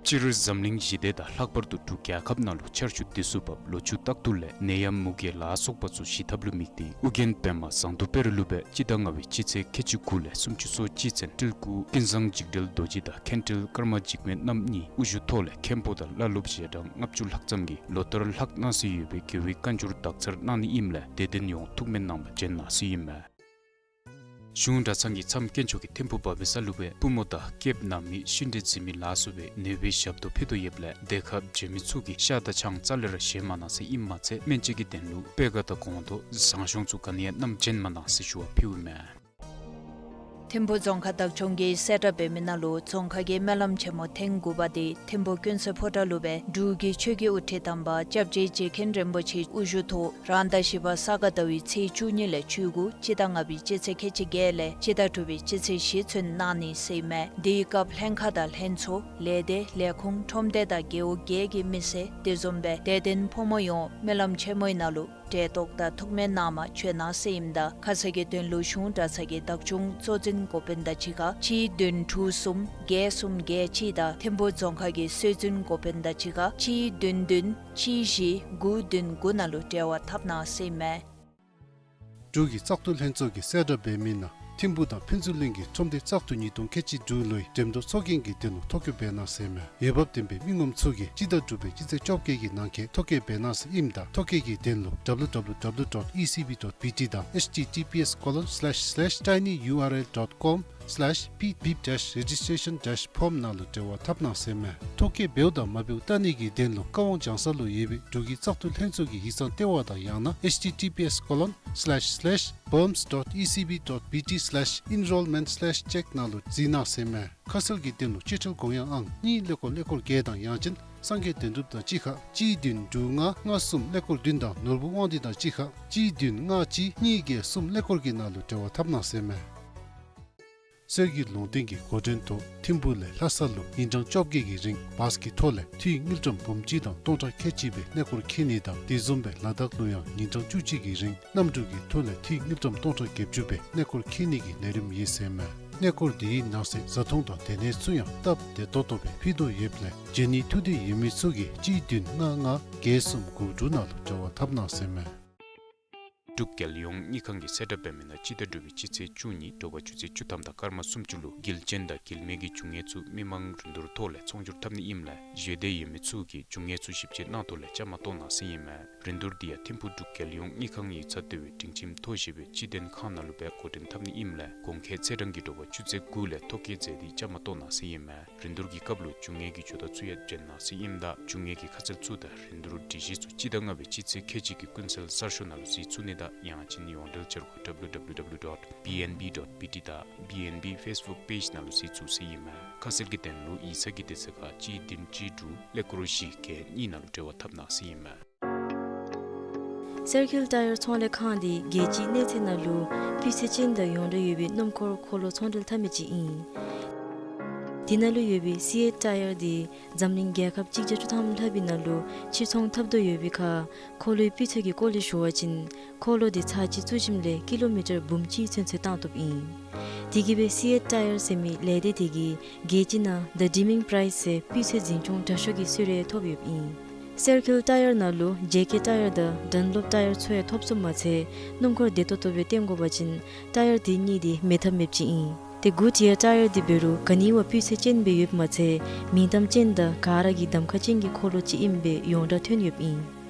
སྤྱིར་འཛམ་གླིང་ཞི་བདེ་དང་ལྷག་པར་དུ་འབྲུག་རྒྱལ་ཁབ་ནང་ལུ་ཆར་ཆུ་བདེ་སུ་བབས་ལོ་ཕྱུགས་རྟག་ཏུ་ལེགས་ནད་ཡམས་མུ་གེ་ལ་སོགས་པ་ཚུ་ཞི་ཐབས་ལུ་དམིགས་ཏེ་ཨོ་རྒྱན་པདྨ་ཟངས་མདོག་དཔལ་རི་ལུ་སྦེ་སྤྱི་ཟླ་ལྔ་པའི་སྤྱི་ཚེས་ཁལ་གཅིག་དགུ་ལས་སུམ་ཅུ་སོ་གཅིག་ཚུན་སྤྲུལ་སྐུ་ཀུན་བཟང་འཇིགས་བྲལ་རྡོ་རྗེ་དང་མཁན་སྤྲུལ་ཀརྨ་འཇིགས་མེད་རྣམ་གཉིས་དབུ་བཞུགས་ཐོག་ལས་མཁན་པོ་དང་བླ་སློབ་ཞལ་གྲངས་ལྔ་བཅུ་ལྷག་ཙམ་གྱིས་ལོ་ལྟར་ལྷག་གནང་སྲོལ་ཡོད་པའི་རྒྱལ་བའི་བཀའ་འགྱུར་དག་ཚར་གནང་ནི་ཨིནམ་ལས་དད་ལྡན་ཡོངས་ཐུགས་སྨོན་གནང་བར་བྱོན་གནང་ཟེར་ཨིན་མས། གཞུང་གྲྭ་ཚང་གིས་མཚམས་དཀོན་མཆོག་གི་ཐིམ་ཕུ་བབས་པའི་ས་ལུ་སྦེ་པུས་མོ་དང་སྐེདཔ་ན་མི་ཤི་འདྲེ་འཛིན་མི་ལ་སོགས་པའི་ནད་པའི་ཞབས་ཏོག་ཕུལ་དོ་ཡོདཔ་ལས་འདི་ཁར་བྱོན་མི་ཚུ་གིས་ཤ་དང་ཆང་རྩ་ལས་ར་བཞེས་མ་གནང་ཟེར་ཨིནམ་མ་ཚད་སྨན་དཔྱད་ཀྱི་དོན་ལུ་སྤོས་ཀ་དང་སྒོང་རྡོག་ཟངས་གཞོང་ཚུ་ག་ནི་ཡང་བསྣམས་བྱོན་མ་གནང་ཟེར་ཞུ་བ་ཕུལཝ་མས། ཐིམ་ཕུ་རྫོང་ཁག་བདག་སྐྱོང་གིས་གསལ་བསྒྲགས་འབད་མི་ནང་ལུ་རྫོང་ཁག་གི་སྨོན་ལམ་ཆེན་མོ་ཐེངས་དགུ་པ་དེ་ཐིམ་ཕུ་ཀུན་གསལ་ཕོ་བྲང་ལུ་སྦེ་འབྲུག་གི་ཆོས་ཀྱི་དབུ་ཁྲིད་དམ་པ་སྐྱབས་རྗེ་རྗེ་མཁན་རིན་པོ་ཆེ་དབུ་བཞུགས་ཐོག་རང་ཟླ་བཞི་པ་ས་ག་ཟླ་བའི་ཚེས་བཅུ་གཉིས་ལས་བཅུ་དགུ་སྤྱི་ཟླ་ལྔ་པའི་སྤྱི་ཚེས་ཁལ་གཅིག་བརྒྱད་ལས་སྤྱི་ཟླ་དྲུག་པའི་སྤྱི་ཚེས་བཞི་ཚུན་གནང་ནི་ཟེར་ཨིན་མས། དེའི་སྐབས་ལྷན་ཁག་དང་ལྷན་ཚོགས་ལས་སྡེ་ལས་ཁུངས་ཁྲོམ་སྡེ་དང་རྒེད་འོག་བརྒྱད་ཀྱི་མི་སེར་དེ་བཟུམ་སྦེ་དད་ལྡན་ཕོ་མོ་ཡོངས་སྨོན་ལམ་ཆེན་མོའི་ནང་ལུ་གྲལ་གཏོགས་དང་ཐུགས་སྨོན་གནང་མ་བྱོན་གནང་ཟེར་ཨིནམ་ད་ཁ་གསལ་གྱི་དོན་ལུ་གཞུང་གྲྭ་ཚང་གི་བདག་སྐྱོང་གཙོ་འཛིན་འགོ་དཔོན་དང་གཅིག་ཁར་གཅིག་བདུན་དྲུག་གསུམ་བརྒྱད་གསུམ་བརྒྱད་གཅིག་དང་ཐིམ་ཕུ་རྫོང་ཁག་གི་སྲོལ་འཛིན་འགོ་དཔོན་དང་གཅིག་ཁར་གཅིག་བདུན་བདུན་གཅིག་བཞི་དགུ་བདུན་དགུ་ནང་ལུ་འབྲེལ་བ་འཐབ་གནང་ཟེར་ཨིན་མས། འབྲུག་གི་བཙག་འཐུ་ལྷན་ཚོགས་ཀྱིས་གསལ་བསྒྲགས་འབད་མི་ནང་ཐིམ་ཕུ་དང་ཕུན་ཚོགས་གླིང་གི་ཁྲོམ་སྡེ་བཙག་འཐུ་ཉིས་སྟོང་ཁལ་གཅིག་དྲུག་ལོའི་འགྲེམས་སྟོན་ཚོགས་རྒྱན་གྱི་དོན་ལུ་ཐོ་བཀོད་འབད་གནང་ཟེར་ཨིན་མས། འོས་འབབ་ལྡན་པའི་མི་ངོམ་ཚུ་གིས་སྤྱི་ཟླ་དྲུག་པའི་སྤྱི་ཚེས་བཅོ་བརྒྱད་ཀྱི་ནང་འཁོད་ཐོ་བཀོད་འབད་གནང་ཟེར་ཨིནམ་ད་ཐོ་བཀོད་ཀྱི་དོན་ལུ་W W W dot E C B dot B T དང་H T T P S colon slash slash tinyurl dot com slash pip dash registration dash form ནང་ལུ་འབྲེལ་བ་འཐབ་གནང་ཟེར་ཨིན་མས། ཐོ་བཀོད་འབདཝ་དང་མ་འབདཝ་བལྟ་ནི་གི་དོན་ལུ་ཀ་ཝང་ལྗང་ས་ལུ་ཡོད་པའི་འབྲུག་གི་བཙག་འཐུ་ལྷན་ཚོགས་ཀྱི་ཡིག་ཚང་ལྟེ་བ་དང་ཡང་ན་H T T P S colon slash slash boms dot E C B dot B T slash enrollment slash check ནང་ལུ་གཟིགས་གནང་ཟེར་ཨིན་མས། ཁ་གསལ་གྱི་དོན་ལུ་སྤྱི་ཁྲལ་དགོངས་ཡངས་ཨང་གཉིས་ཀླད་ཀོར་ཀླད་ཀོར་བརྒྱད་དང་ཡང་ཅིན་སངས་རྒྱས་དོན་གྲུབ་དང་གཅིག་ཁར་གཅིག་བདུན་དྲུག་ལྔ་ལྔ་གསུམ་ཀླད་ཀོར་བདུན་དང་ནོར་བུ་དབང་འདུས་དང་གཅིག་ཁར་གཅིག་བདུན་ལྔ་གཅིག་གཉིས་བརྒྱད་གསུམ་ཀླད་ཀོར་བརྒྱད་ནང་ལུ་འབྲེལ་བ་འཐབ་གནང་ཟེར་ཨིན་མས། གསེར་གྱི་ལུང་བསྟན་གྱི་འགོ་འདྲེན་ཐོག་ཐིམ་ཕུ་ལས་ལྷ་ས་ལུ་ཉིན་གྲངས་བཅོ་བརྒྱད་ཀྱི་རིང་བཱས་ཀྱི་ཐོག་ལས་འཐུས་དངུལ་ཀྲམ་འབུམ་གཅིག་དང་སྟོང་ཕྲག་ཁལ་གཅིག་སྦེ་གནས་སྐོར་འཁྱིད་ནི་དང་དེ་བཟུམ་སྦེ་ལ་དྭགས་ལུ་ཡང་ཉིན་གྲངས་བཅུ་གཅིག་གི་རིང་གནམ་གྲུ་གི་ཐོག་ལས་འཐུས་དངུལ་ཀྲམ་སྟོང་ཕྲག་བརྒྱད་ཅུ་སྦེ་གནས་སྐོར་འཁྱིད་ནི་གི་ལས་རིམ་ཡོད་ཟེར་ཨིན་མས། གནས་སྐོར་དེའི་ནང་གསེས་བཟའ་འཐུང་དང་སྡོད་གནས་ཚུ་ཡང་སྟབས་བདེ་ཏོག་ཏོ་སྦེ་ཕུལ་དོ་ཡོདཔ་ལས་འབྱོན་ནི་ཐུགས་འདོད་ཡོད་མི་ཚུ་གིས་གཅིག་བདུན་ལྔ་ལྔ་བརྒྱད་གསུམ་དགུ་དྲུག་ནང་ལུ་འབྲེལ་བ་འཐབ་གནང་ཟེར་ཨིན་མས། འབྲུག་རྒྱལ་ཡོངས་དངུལ་ཁང་གིས་གསལ་བསྒྲགས་འབད་མི་ནང་སྤྱི་ཟླ་དྲུག་པའི་སྤྱི་ཚེས་བཅུ་གཉིས་དྲོ་པ་ཆུ་ཚོད་བཅུ་ཐམ་དང་སྐར་མ་སུམ་ཅུ་ལུ་དགེ་ལྡན་དང་དགེ་ལས་མེད་ཀྱི་འབྱུང་གནས་ཚུ་མི་མང་རིན་བསྡུར་ཐོག་ལས་ཚོང་སྒྱུར་འཐབ་ནི་ཨིནམ་ལས་བཞེས་འདོད་ཡོད་མི་ཚུ་གིས་འབྱུང་གནས་ཚུ་ཞིབ་དཔྱད་གནང་ཐོག་ལས་བཅའ་མར་གཏོགས་གནང་ཟེར་ཨིན་མས། རིན་བསྡུར་འདི་ཡང་ཐིམ་ཕུ་འབྲུག་རྒྱལ་ཡོངས་དངུལ་ཁང་ཡིག་ཚང་ལྟེ་བའི་སྒྲིང་ཁྱིམ་མཐོ་ཞེས་པའི་སྤྱི་དོན་ཁང་ནང་ལུ་སྦེ་འགོ་འདྲེན་འཐབ་ནི་ཨིནམ་ལས་གོང་འཁོད་ཚེས་གྲངས་ཀྱི་དྲོ་པ་ཆུ་ཚོད་དགུ་ལས་ཐོ་བཀོད་མཛད་དེ་བཅའ་མར་གཏོགས་གནང་ཟེར་ཨིན་མས། རིན་བསྡུར་གྱི་སྐབས་ལུ་འབྱུང་གནས་ཀྱི་ཇུས་གཏོགས་ཚུ་ཡང་བྱོན་གནང་ཟེར་ཨིནམ་ད་འབྱུང་གནས་ཀྱི་ཁ་གསལ་ཚུ་དང་རིན་བསྡུར་སྒྲིག་གཞི་ཚུ་སྤྱི་ཟླ་ལྔ་པའི་སྤྱི་ཚེས་ཁལ་གཅིག་གི་ཀུན་གསལ་གསར་ཤོག་ནང་ལུ་གཟིགས་ཚུགས་ནི་དང་ཡང་ཅིན་ཡོངས་འབྲེལ་འཆར་སྒོ་W W W dot B N B dot B T དང་B N B Facebook page ནང་ལུ་གཟིགས་ཚུགས་ཟེར་ཨིན་མས། ཁ་གསལ་གྱི་དོན་ལུ་ཡིག་ཚང་གི་དེ་ཚུ་ཁར་གཅིག་བདུན་གཅིག་དྲུག་ཀླད་ཀོར་བཞི་བརྒྱད་གཉིས་ནང་ལུ་འབྲེལ་བ་འཐབ་གནང་ཟེར་ཨིན་མས། སེར་ཁིལ་ཊ་ཡར་ཚོང་ལས་ཁང་འདི་རྒྱལ་སྤྱིའི་གནས་ཚད་ནང་ལུ་སྤུས་ཚད་ཅན་དང་ཡོངས་གྲགས་ཡོད་པའི་སྣུམ་འཁོར་འཁོར་ལོ་ཚོང་འབྲེལ་འཐབ་མི་ཅིག་ཨིན། དེ་ནང་ལུ་ཡོད་པའི་སི་ཨེཊ་ཊ་ཡར་འདི་འཛམ་གླིང་རྒྱལ་ཁབ་གཅིག་བརྒྱ་བཅུ་ཐམ་ལྷག་པའི་ནང་ལུ་ཕྱིར་ཚོང་འཐབ་དོ་ཡོད་པའི་ཁར་འཁོར་ལོའི་སྤུས་ཚད་ཀྱི་སྐོར་ལས་ཞུ་བ་ཅིན་འཁོར་ལོ་འདི་ཚར་གཅིག་བཙུགས་ཞིནམ་ལས་ཀི་ལོ་མི་ཊར་འབུམ་གཅིག་ཚུན་ཚོད་བཏང་བཏུབ་ཨིན། དེ་གིས་སྦེ་སི་ཨེཊ་ཊ་ཡར་ཟེར་མི་ལས་སྡེ་དེ་གིས་རྒྱལ་སྤྱི་ནང་The Deaming Prize ཟེར་སྤུས་ཚད་འཛིན་སྐྱོང་དྲག་ཤོས་ཀྱི་གསོལ་རས་ཐོབ་ཡོདཔ་ཨིན། སེར་ཁིལ་ཊ་ཡར་ནང་ལུ་ཇེ་ཀེ་ཊ་ཡར་དང་ཌན་ལོབ་ཊ་ཡར་ཚུ་ཡང་ཐོབ་ཚུགསཔ་མ་ཚད་སྣུམ་འཁོར་བདེ་ཏོག་ཏོ་སྦེ་བཏོན་དགོ་པ་ཅིན་ཊ་ཡར་དེ་གཉིས་འདི་མེད་ཐབས་མེདཔ་ཅིག་ཨིན། ཏེ་གུཌ་ཡར་ཊ་ཡར་འདི་འབད་རུང་ག་ནི་བ་སྤུས་ཚད་ཅན་སྦེ་ཡོདཔ་མ་ཚད་མིང་གཏམ་ཅན་དང་ག་ར་གིས་གདམ་ཁ་ཅན་གྱི་འཁོར་ལོ་ཅིག་ཨིནམ་སྦེ་ཡོངས་གྲགས་ཐོན་ཡོདཔ་ཨིན།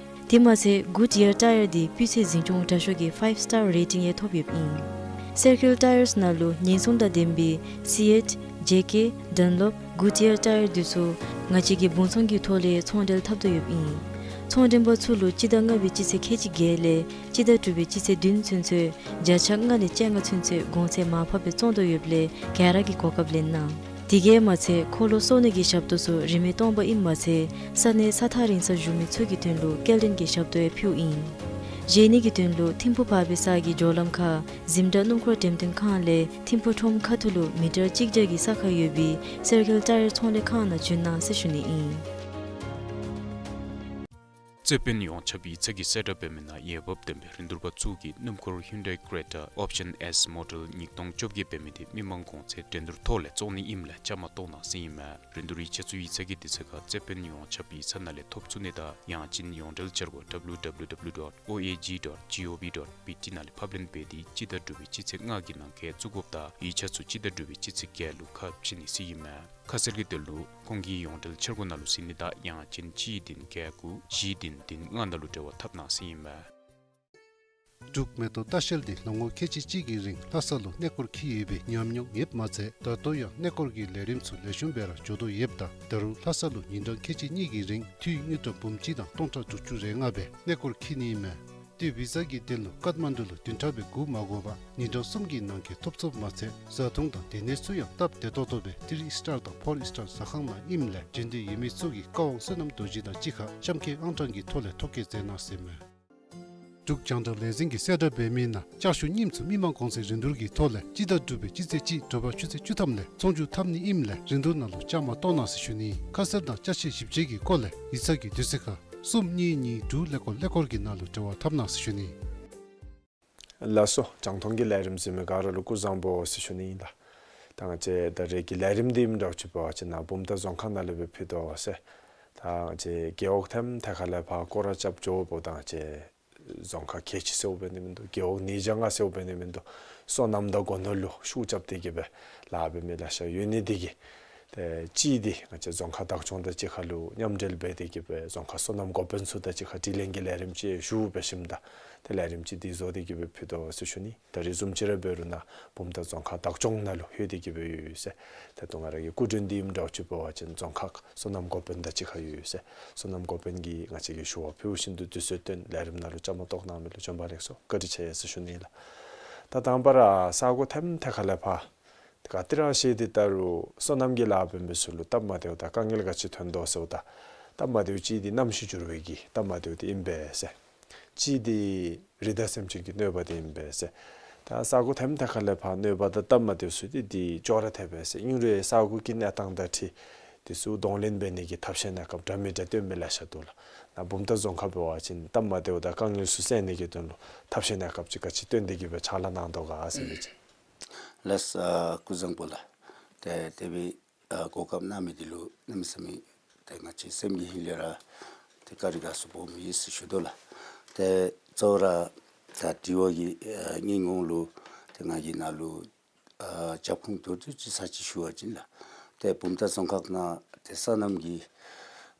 དེ་མ་ཚད་གུཌ་ཡར་ཊ་ཡར་འདི་སྤུས་ཚད་འཛིན་སྐྱོང་དྲག་ཤོས་ཀྱི་ཕའིབ་སི་ཊར་རེ་ཊིང་ཡང་ཐོབ་ཡོདཔ་ཨིན། སེར་ཁིལ་ཊ་ཡརས་ནང་ལུ་ཉེན་སྲུང་དང་ལྡན་པའི་སི་ཨེཊ་ཇེ་ཀེ་ཌན་ལོབ་གུཌ་ཡར་ཊ་ཡར་འདི་ཚུ་ང་བཅས་ཀྱིས་དབང་ཚད་ཀྱི་ཐོག་ལས་ཚོང་འབྲེལ་འཐབ་དོ་ཡོདཔ་ཨིན། ཚོང་འབྲེལ་པ་ཚུ་ལུ་སྤྱི་ཟླ་ལྔ་པའི་སྤྱི་ཚེས་ཁལ་གཅིག་བརྒྱད་ལས་སྤྱི་ཟླ་དྲུག་པའི་སྤྱི་ཚེས་བདུན་ཚུན་ཚོད་བརྒྱ་ཆ་ལྔ་ལས་བཅོ་ལྔ་ཚུན་ཚོད་གོང་ཚད་མར་ཕབ་སྦེ་བཙོང་དོ་ཡོདཔ་ལས་ག་ར་གིས་གོ་སྐབས་ལེན་གནང་། དེ་གིས་མ་ཚད་འཁོར་ལོ་གསོ་ནི་གི་ཞབས་ཏོག་ཚུ་རིན་མེད་སྟོང་པ་ཨིནམ་མ་ཚད་ས་གནས་ས་ཐག་རིང་སར་བཞུགས་མི་ཚུ་གི་དོན་ལུ་སྐྱེལ་འདྲེན་གྱི་ཞབས་ཏོག་ཡང་ཕུལཝ་ཨིན། བཞེས་ནི་གི་དོན་ལུ་ཐིམ་ཕུ་བར་པའི་ས་གི་འགྱོ་ལམ་ཁར་གཟིམ་དྲག་སྣུམ་འཁོར་འགྲེམས་སྟོན་ཁང་ལས་ཐིམ་ཕུ་ཁྲོམ་ཁ་ཐུག་ལུ་མི་ཊར་གཅིག་བརྒྱ་གི་ས་ཁར་ཡོད་པའི་སེར་ཁིལ་ཊ་ཡར་ཚོང་ལས་ཁང་ནང་བྱོན་གནང་ཟེར་ཞུ་ནི་ཨིན། རྩེ་དཔོན་ཡོངས་ཁྱབ་ཡིག་ཚང་གིས་གསལ་བསྒྲགས་འབད་མི་ནང་འོས་འབབ་ལྡན་པའི་རིན་བསྡུར་པ་ཚུ་གིས་སྣུམ་འཁོར་ཧིའུན་ཌའི་ཀེ་རེ་ཊ་ཨོབ་ཤན་ཨེསི་མོ་ཌེལ་ཉིས་སྟོང་བཅོ་བརྒྱད་འབད་མི་དེ་མི་མང་གོང་ཚད་འགྲན་བསྡུར་ཐོག་ལས་བཙོང་ནི་ཨིནམ་ལས་བཅའ་མར་གཏོགས་གནང་ཟེར་ཨིན་མས། རིན་བསྡུར་ཡིག་ཆ་ཚུ་ཡིག་ཚང་གི་དུས་ཚོད་ཁར་རྩེ་དཔོན་ཡོངས་ཁྱབ་ཡིག་ཚང་ནང་ལས་ཐོབ་ཚུགས་ནི་དང་ཡང་ཅིན་ཡོངས་འབྲེལ་འཆར་སྒོ་W W W dot O A G dot gov dot B T ནང་ལས་ཕབ་ལེན་འབད་དེ་སྤྱི་ཟླ་དྲུག་པའི་སྤྱི་ཚེས་ལྔ་གི་ནང་འཁོད་བཙུགས་དགོཔ་དང་ཡིག་ཆ་ཚུ་སྤྱི་ཟླ་དྲུག་པའི་སྤྱི་ཚེས་བརྒྱད་ལུ་ཁ་ཕྱེ་ནི་ཟེར་ཨིན་མས། ཁ་གསལ་གྱི་དོན་ལུ་ཁོང་གི་ཡོངས་འབྲེལ་འཆར་སྒོ་ནང་ལུ་གཟིགས་ནི་དང་ཡང་ཅིན་གཅིག་བདུན་བརྒྱད་དགུ་བཞི་བདུན་བདུན་ལྔ་ནང་ལུ་འབྲེལ་བ་འཐབ་གནང་ཟེར་ཨིན་མས། འབྲུག་མེ་ཏོག་ལྟ་བཤལ་འདི་ལོ་ངོ་ཁལ་གཅིག་གཅིག་གི་རིང་ལྷ་ས་ལུ་གནས་སྐོར་འཁྱིད་ཡོད་པའི་ཉམས་མྱོང་ཡོདཔ་མ་ཚད་ད་ལྟོ་ཡང་གནས་སྐོར་གྱི་ལས་རིམ་ཚུ་ལེགས་ཤོམ་སྦེ་ར་འགྱོ་དོ་ཡོདཔ་ད་ད་རུང་ལྷ་ས་ལུ་ཉིན་གྲངས་ཁལ་གཅིག་གཉིས་ཀྱི་རིང་འཐུས་དངུལ་ཀྲམ་འབུམ་གཅིག་དང་སྟོང་ཕྲག་དྲུག་ཅུ་རེ་ལྔ་སྦེ་གནས་སྐོར་འཁྱིད་ནི་ཨིན་མས། ཏེ་བི་ཛ་གི་དོན་ལུ་ཀཏ་མན་ཌུ་ལུ་བདུན་ཕྲག་སྦེ་སྒུག་མ་དགོ་པར་ཉིན་གྲངས་གསུམ་གྱི་ནང་འཁོད་ཐོབ་ཚུགསཔ་མ་ཚད་བཟའ་འཐུང་དང་སྡོད་གནས་ཚུ་ཡང་སྟབས་བདེ་ཏོག་ཏོ་སྦེ་ཐི་རི་སི་ཊར་དང་ཕོར་སི་ཊར་ཟ་ཁང་ནང་ཨིནམ་ལས་འབྱོན་འདོད་ཡོད་མི་ཚུ་གིས་བཀའ་དབང་བསོད་ནམས་རྡོ་རྗེ་དང་གཅིག་ཁར་གཤམ་འཁོད་ཨང་གྲངས་ཀྱི་ཐོག་ལས་ཐོ་བཀོད་མཛད་གནང་ཟེར་མས། འབྲུག་རྒྱང་བསྒྲགས་ལས་འཛིན་གྱིས་གསལ་བསྒྲགས་འབད་མི་ནང་ལྕགས་ཞུ་རྙིངམ་ཚུ་མི་མང་གོང་ཚད་རིན་བསྡུར་གྱི་ཐོག་ལས་སྤྱི་ཟླ་དྲུག་པའི་སྤྱི་ཚེས་གཅིག་དྲོ་པ་ཆུ་ཚོད་བཅུ་ཐམ་ལས་ཚོང་བསྒྱུར་འཐབ་ནི་ཨིནམ་ལས་རིན་བསྡུར་ནང་ལུ་བཅའ་མར་གཏོགས་གནང་ཟེར་ཞུ་ནི། ཁ་གསལ་དང་ཅ་ཆས་ཞིབ་དཔྱད་ཀྱི་སྐོར་ལས་ཡིག་ཚང་གི་དུས་ཚོད་ཁར་གསུམ་གཉིས་གཉིས་དྲུག་ཀླད་ཀོར་ཀླད་ཀོར་གྱི་ནང་ལུ་འབྲེལ་བ་འཐབ་གནང་ཟེར་ཞུ་ནི། ལགས་སོ། རྒྱང་མཐོང་གི་ལས་རིམ་གཟིགས་མི་ག་ར་ལུ་སྐུ་གཟུགས་བཟང་པོ་ཟེར་ཞུ་ནི་ཨིན་ལགས། ད་ང་བཅས་ད་རེས་ཀྱི་ལས་རིམ་འདི་ཨིནམ་འདྲཝ་ཅིག་འབད་བ་ཅིན་ནཱ་བུམ་ཐང་རྫོང་ཁག་ནང་ལས་སྦེ་ཕུལ་དོ་ཟེར། ད་ང་བཅས་རྒེད་འོག་ཐེམ་ཐེ་ཁ་ལས་ཕར་སྐོར་ར་རྐྱབ་འགྱོཝ་ད་ང་བཅས་རྫོང་ཁག་ཁལ་གཅིག་ཟེརཝ་འབད་ནི་མིན་འདུག། རྒེད་འོག་ཉིས་བརྒྱ་ལྔ་ཟེརཝ་འབད་ནི་མིན་འདུག། སོ་ནམ་དང་སྒོ་ནོར་ལུ་ཤུགས་རྐྱབ་སྟེ་གི་སྦེ་ལཱ་འབད་མི་ལེ་ཤ་ཡོད་ནི་འདི་གིས་ཏེ་གཅིག་འདི་ང་བཅས་རྫོང་ཁག་བདག་སྐྱོང་དང་གཅིག་ཁར་ལུ་མཉམ་འབྲེལ་འབད་དེ་གི་སྦེ་རྫོང་ཁག་སོ་ནམ་འགོ་དཔོན་ཚུ་དང་གཅིག་ཁར་དྲི་ལན་གྱི་ལས་རིམ་ཅིག་ཞུ་འབད་ཞིནམ་ད་ཏེ་ལས་རིམ་ཅིག་འདི་བཟོ་སྟེ་གི་སྦེ་ཕུལ་དོ་ཟེར་ཞུ་ནི། ད་རེས་བཟུམ་ཅིག་ར་འབད་རུང་ནཱ་བུམ་ཐང་རྫོང་ཁག་བདག་སྐྱོང་ནང་ལུ་ལྷོད་དེ་གི་སྦེ་ཡོད་ཡོད་ཟེར། ད་ལྟོ་ང་ར་གི་སྐུ་མགྲོན་འདི་ཨིནམ་འདྲཝ་ཅིག་འབད་བ་ཅིན་རྫོང་ཁག་སོ་ནམ་འགོ་དཔོན་དང་གཅིག་ཁར་ཡོད་ཡོད་ཟེར། སོ་ནམ་འགོ་དཔོན་གྱིས་ང་བཅས་ཀྱི་ཞུ་བ་ཕུལ་ཞིནམ་ད་དུས་ཚོད་བཏོན་ལས་རིམ་ནང་ལུ་བཅའ་མར་གཏོགས་གནང་མི་ལུ་བྱོན་པ་ལེགས་སོ་བཀའ་དྲིན་ཆེ་ཟེར་ཞུ་ནི་ལགས། ད་དང་པ་ར་ས་གོ་ཐེམ་ཐེ་ཁ་ལས་ཕར་ག་ཏེ་ར་ཤེས་ཏེ་ད་རུང་སོ་ནམ་གྱི་ལཱ་འབད་མི་ཚུ་ལུ་སྟབས་མ་བདེཝ་དང་དཀའ་ངལ་ག་ཅི་ཐོན་དོ་ཟེརཝ་ད་སྟབས་མ་བདེཝ་གཅིག་འདི་གནམ་གཤིས་འགྱུར་བའི་གི་སྟབས་མ་བདེཝ་འདི་ཨིན་པས་ཟེར། གཅིག་འདི་རི་དྭགས་སེམས་ཅན་གྱི་གནོད་པ་འདི་ཨིན་པས་ཟེར། ད་ས་གོ་ཐེམ་ཐེ་ཁ་ལས་ཕར་གནོད་པ་དང་སྟབས་མ་བདེཝ་ཚུ་འདི་འདི་ཅོག་ར་འཐདཔ་སྦེ་ཟེར། ཨིན་རུང་ས་གོ་གི་གནས་སྟངས་དང་འཁྲིལ་འདི་ཚུ་གདོང་ལེན་འབད་ནི་གི་ཐབས་ཤེས་གནས་སྐབས་འདྲ་མི་འདྲ་སྟོན་མི་ལེ་ཤ་འདུག་ལགས། ནཱ་བུམ་ཐང་རྫོང་ཁག་འབད་བ་ཅིན་སྟབས་མ་བདེཝ་དང་དཀའ་ངལ་ཚུ་སེལ་ནི་གི་དོན་ལུ་ཐབས་ཤེས་གནས་སྐབས་ཅིག་ག་ཅི་སྟོན་ཏེ་གི་སྦེ་ཕྱག་ལཱ་གནང་དོ་ག་ཟེར་མི་ཅིག། ལགས། ཨ་སྐུ་གཟུགས་བཟང་པོ་ལགས། ཏེ་དེ་སྦེ་ཨ་གོ་སྐབས་གནང་མི་འདི་ལུ་གནམ་མེད་ས་མེད་ཏེ་ང་བཅས་སེམས་ཀྱི་ཧིང་ལས་ར་ཏེ་བཀའ་དྲིན་དགའ་ཚོར་སྦོམ་ཡོད་ཟེར་ཞུ་དོ་ལགས། ཏེ་གཙོ་བོ་ར་ད་དྲི་བ་གི་ཨ་སྙིང་ཁོང་ལུ་ཏེ་ང་གིས་ནཱ་ལུ་ཨ་རྒྱབ་ཁུངས་མདོར་བསྡུས་ཅིག་ཚར་ཅིག་ཞུ་བ་ཅིན་ལགས། ཏེ་བུམ་ཐང་རྫོང་ཁག་ནང་ཏེ་སོ་ནམ་གྱི་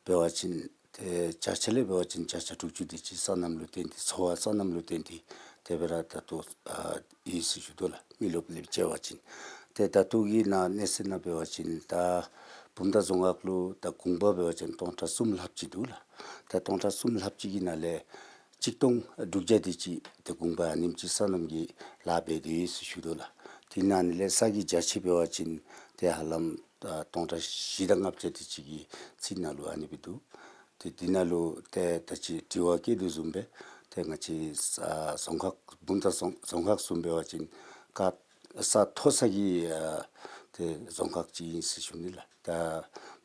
འབད་བ་ཅིན་ཏེ་བྱ་ཆ་ལས་འབད་བ་ཅིན་བྱ་ཆ་དྲུག་ཅུ་དེ་ཅིག་སོ་ནམ་ལུ་བརྟེན་ཏེ་འཚོ་བ་སོ་ནམ་ལུ་བརྟེན་ཏེ་དེ་སྦེ་ར་ད་ལྟོ་ཨ་ཡོད་ཟེར་ཞུ་དོ་ལགས། མི་རློབས་ལས་བཅད་པ་ཅིན་ཏེ་ད་ལྟོ་གི་ནཱ་གནས་ཚུལ་ནང་འབད་བ་ཅིན་ད་བུམ་ཐང་རྫོང་ཁག་ལུ་ད་གུང་པ་འབད་བ་ཅིན་སྟོང་ཕྲག་གསུམ་ལྷགཔ་ཅིག་འདུག་ལགས། ད་སྟོང་ཕྲག་གསུམ་ལྷགཔ་ཅིག་གི་ནང་ལས་གཅིག་སྟོང་དྲུག་བརྒྱ་དེ་ཅིག་ཏེ་གུང་པ་ཨ་ནེམ་ཅིག་སོ་ནམ་གྱི་ལཱ་འབད་དེ་ཡོད་ཟེར་ཞུ་དོ་ལགས། དེ་ནང་ལས་ས་གི་བྱ་ཆ་འབད་བ་ཅིན་ཏེ་ཧ་ལམ་ཨ་སྟོང་ཕྲག་བཞི་དང་ལྔ་བརྒྱ་དེ་ཅིག་གི་རྩིས་ནང་ལུ་ཨ་ནི་སྦེ་འདུག། ཏེ་དེ་ནང་ལུ་ཏེ་ད་ཅི་དྲི་བ་བཀོད་དོ་བཟུམ་སྦེ་ཏེ་ང་བཅས་ཨ་རྫོང་ཁག་བུམ་ཐང་རྫོང་རྫོང་ཁག་བཟུམ་འབད་བ་ཅིན་ཀ་ས་མཐོ་ས་གི་ཨ་ཏེ་རྫོང་ཁག་ཅིག་ཨིན་ཟེར་ཞུ་ནི་ལགས། ད་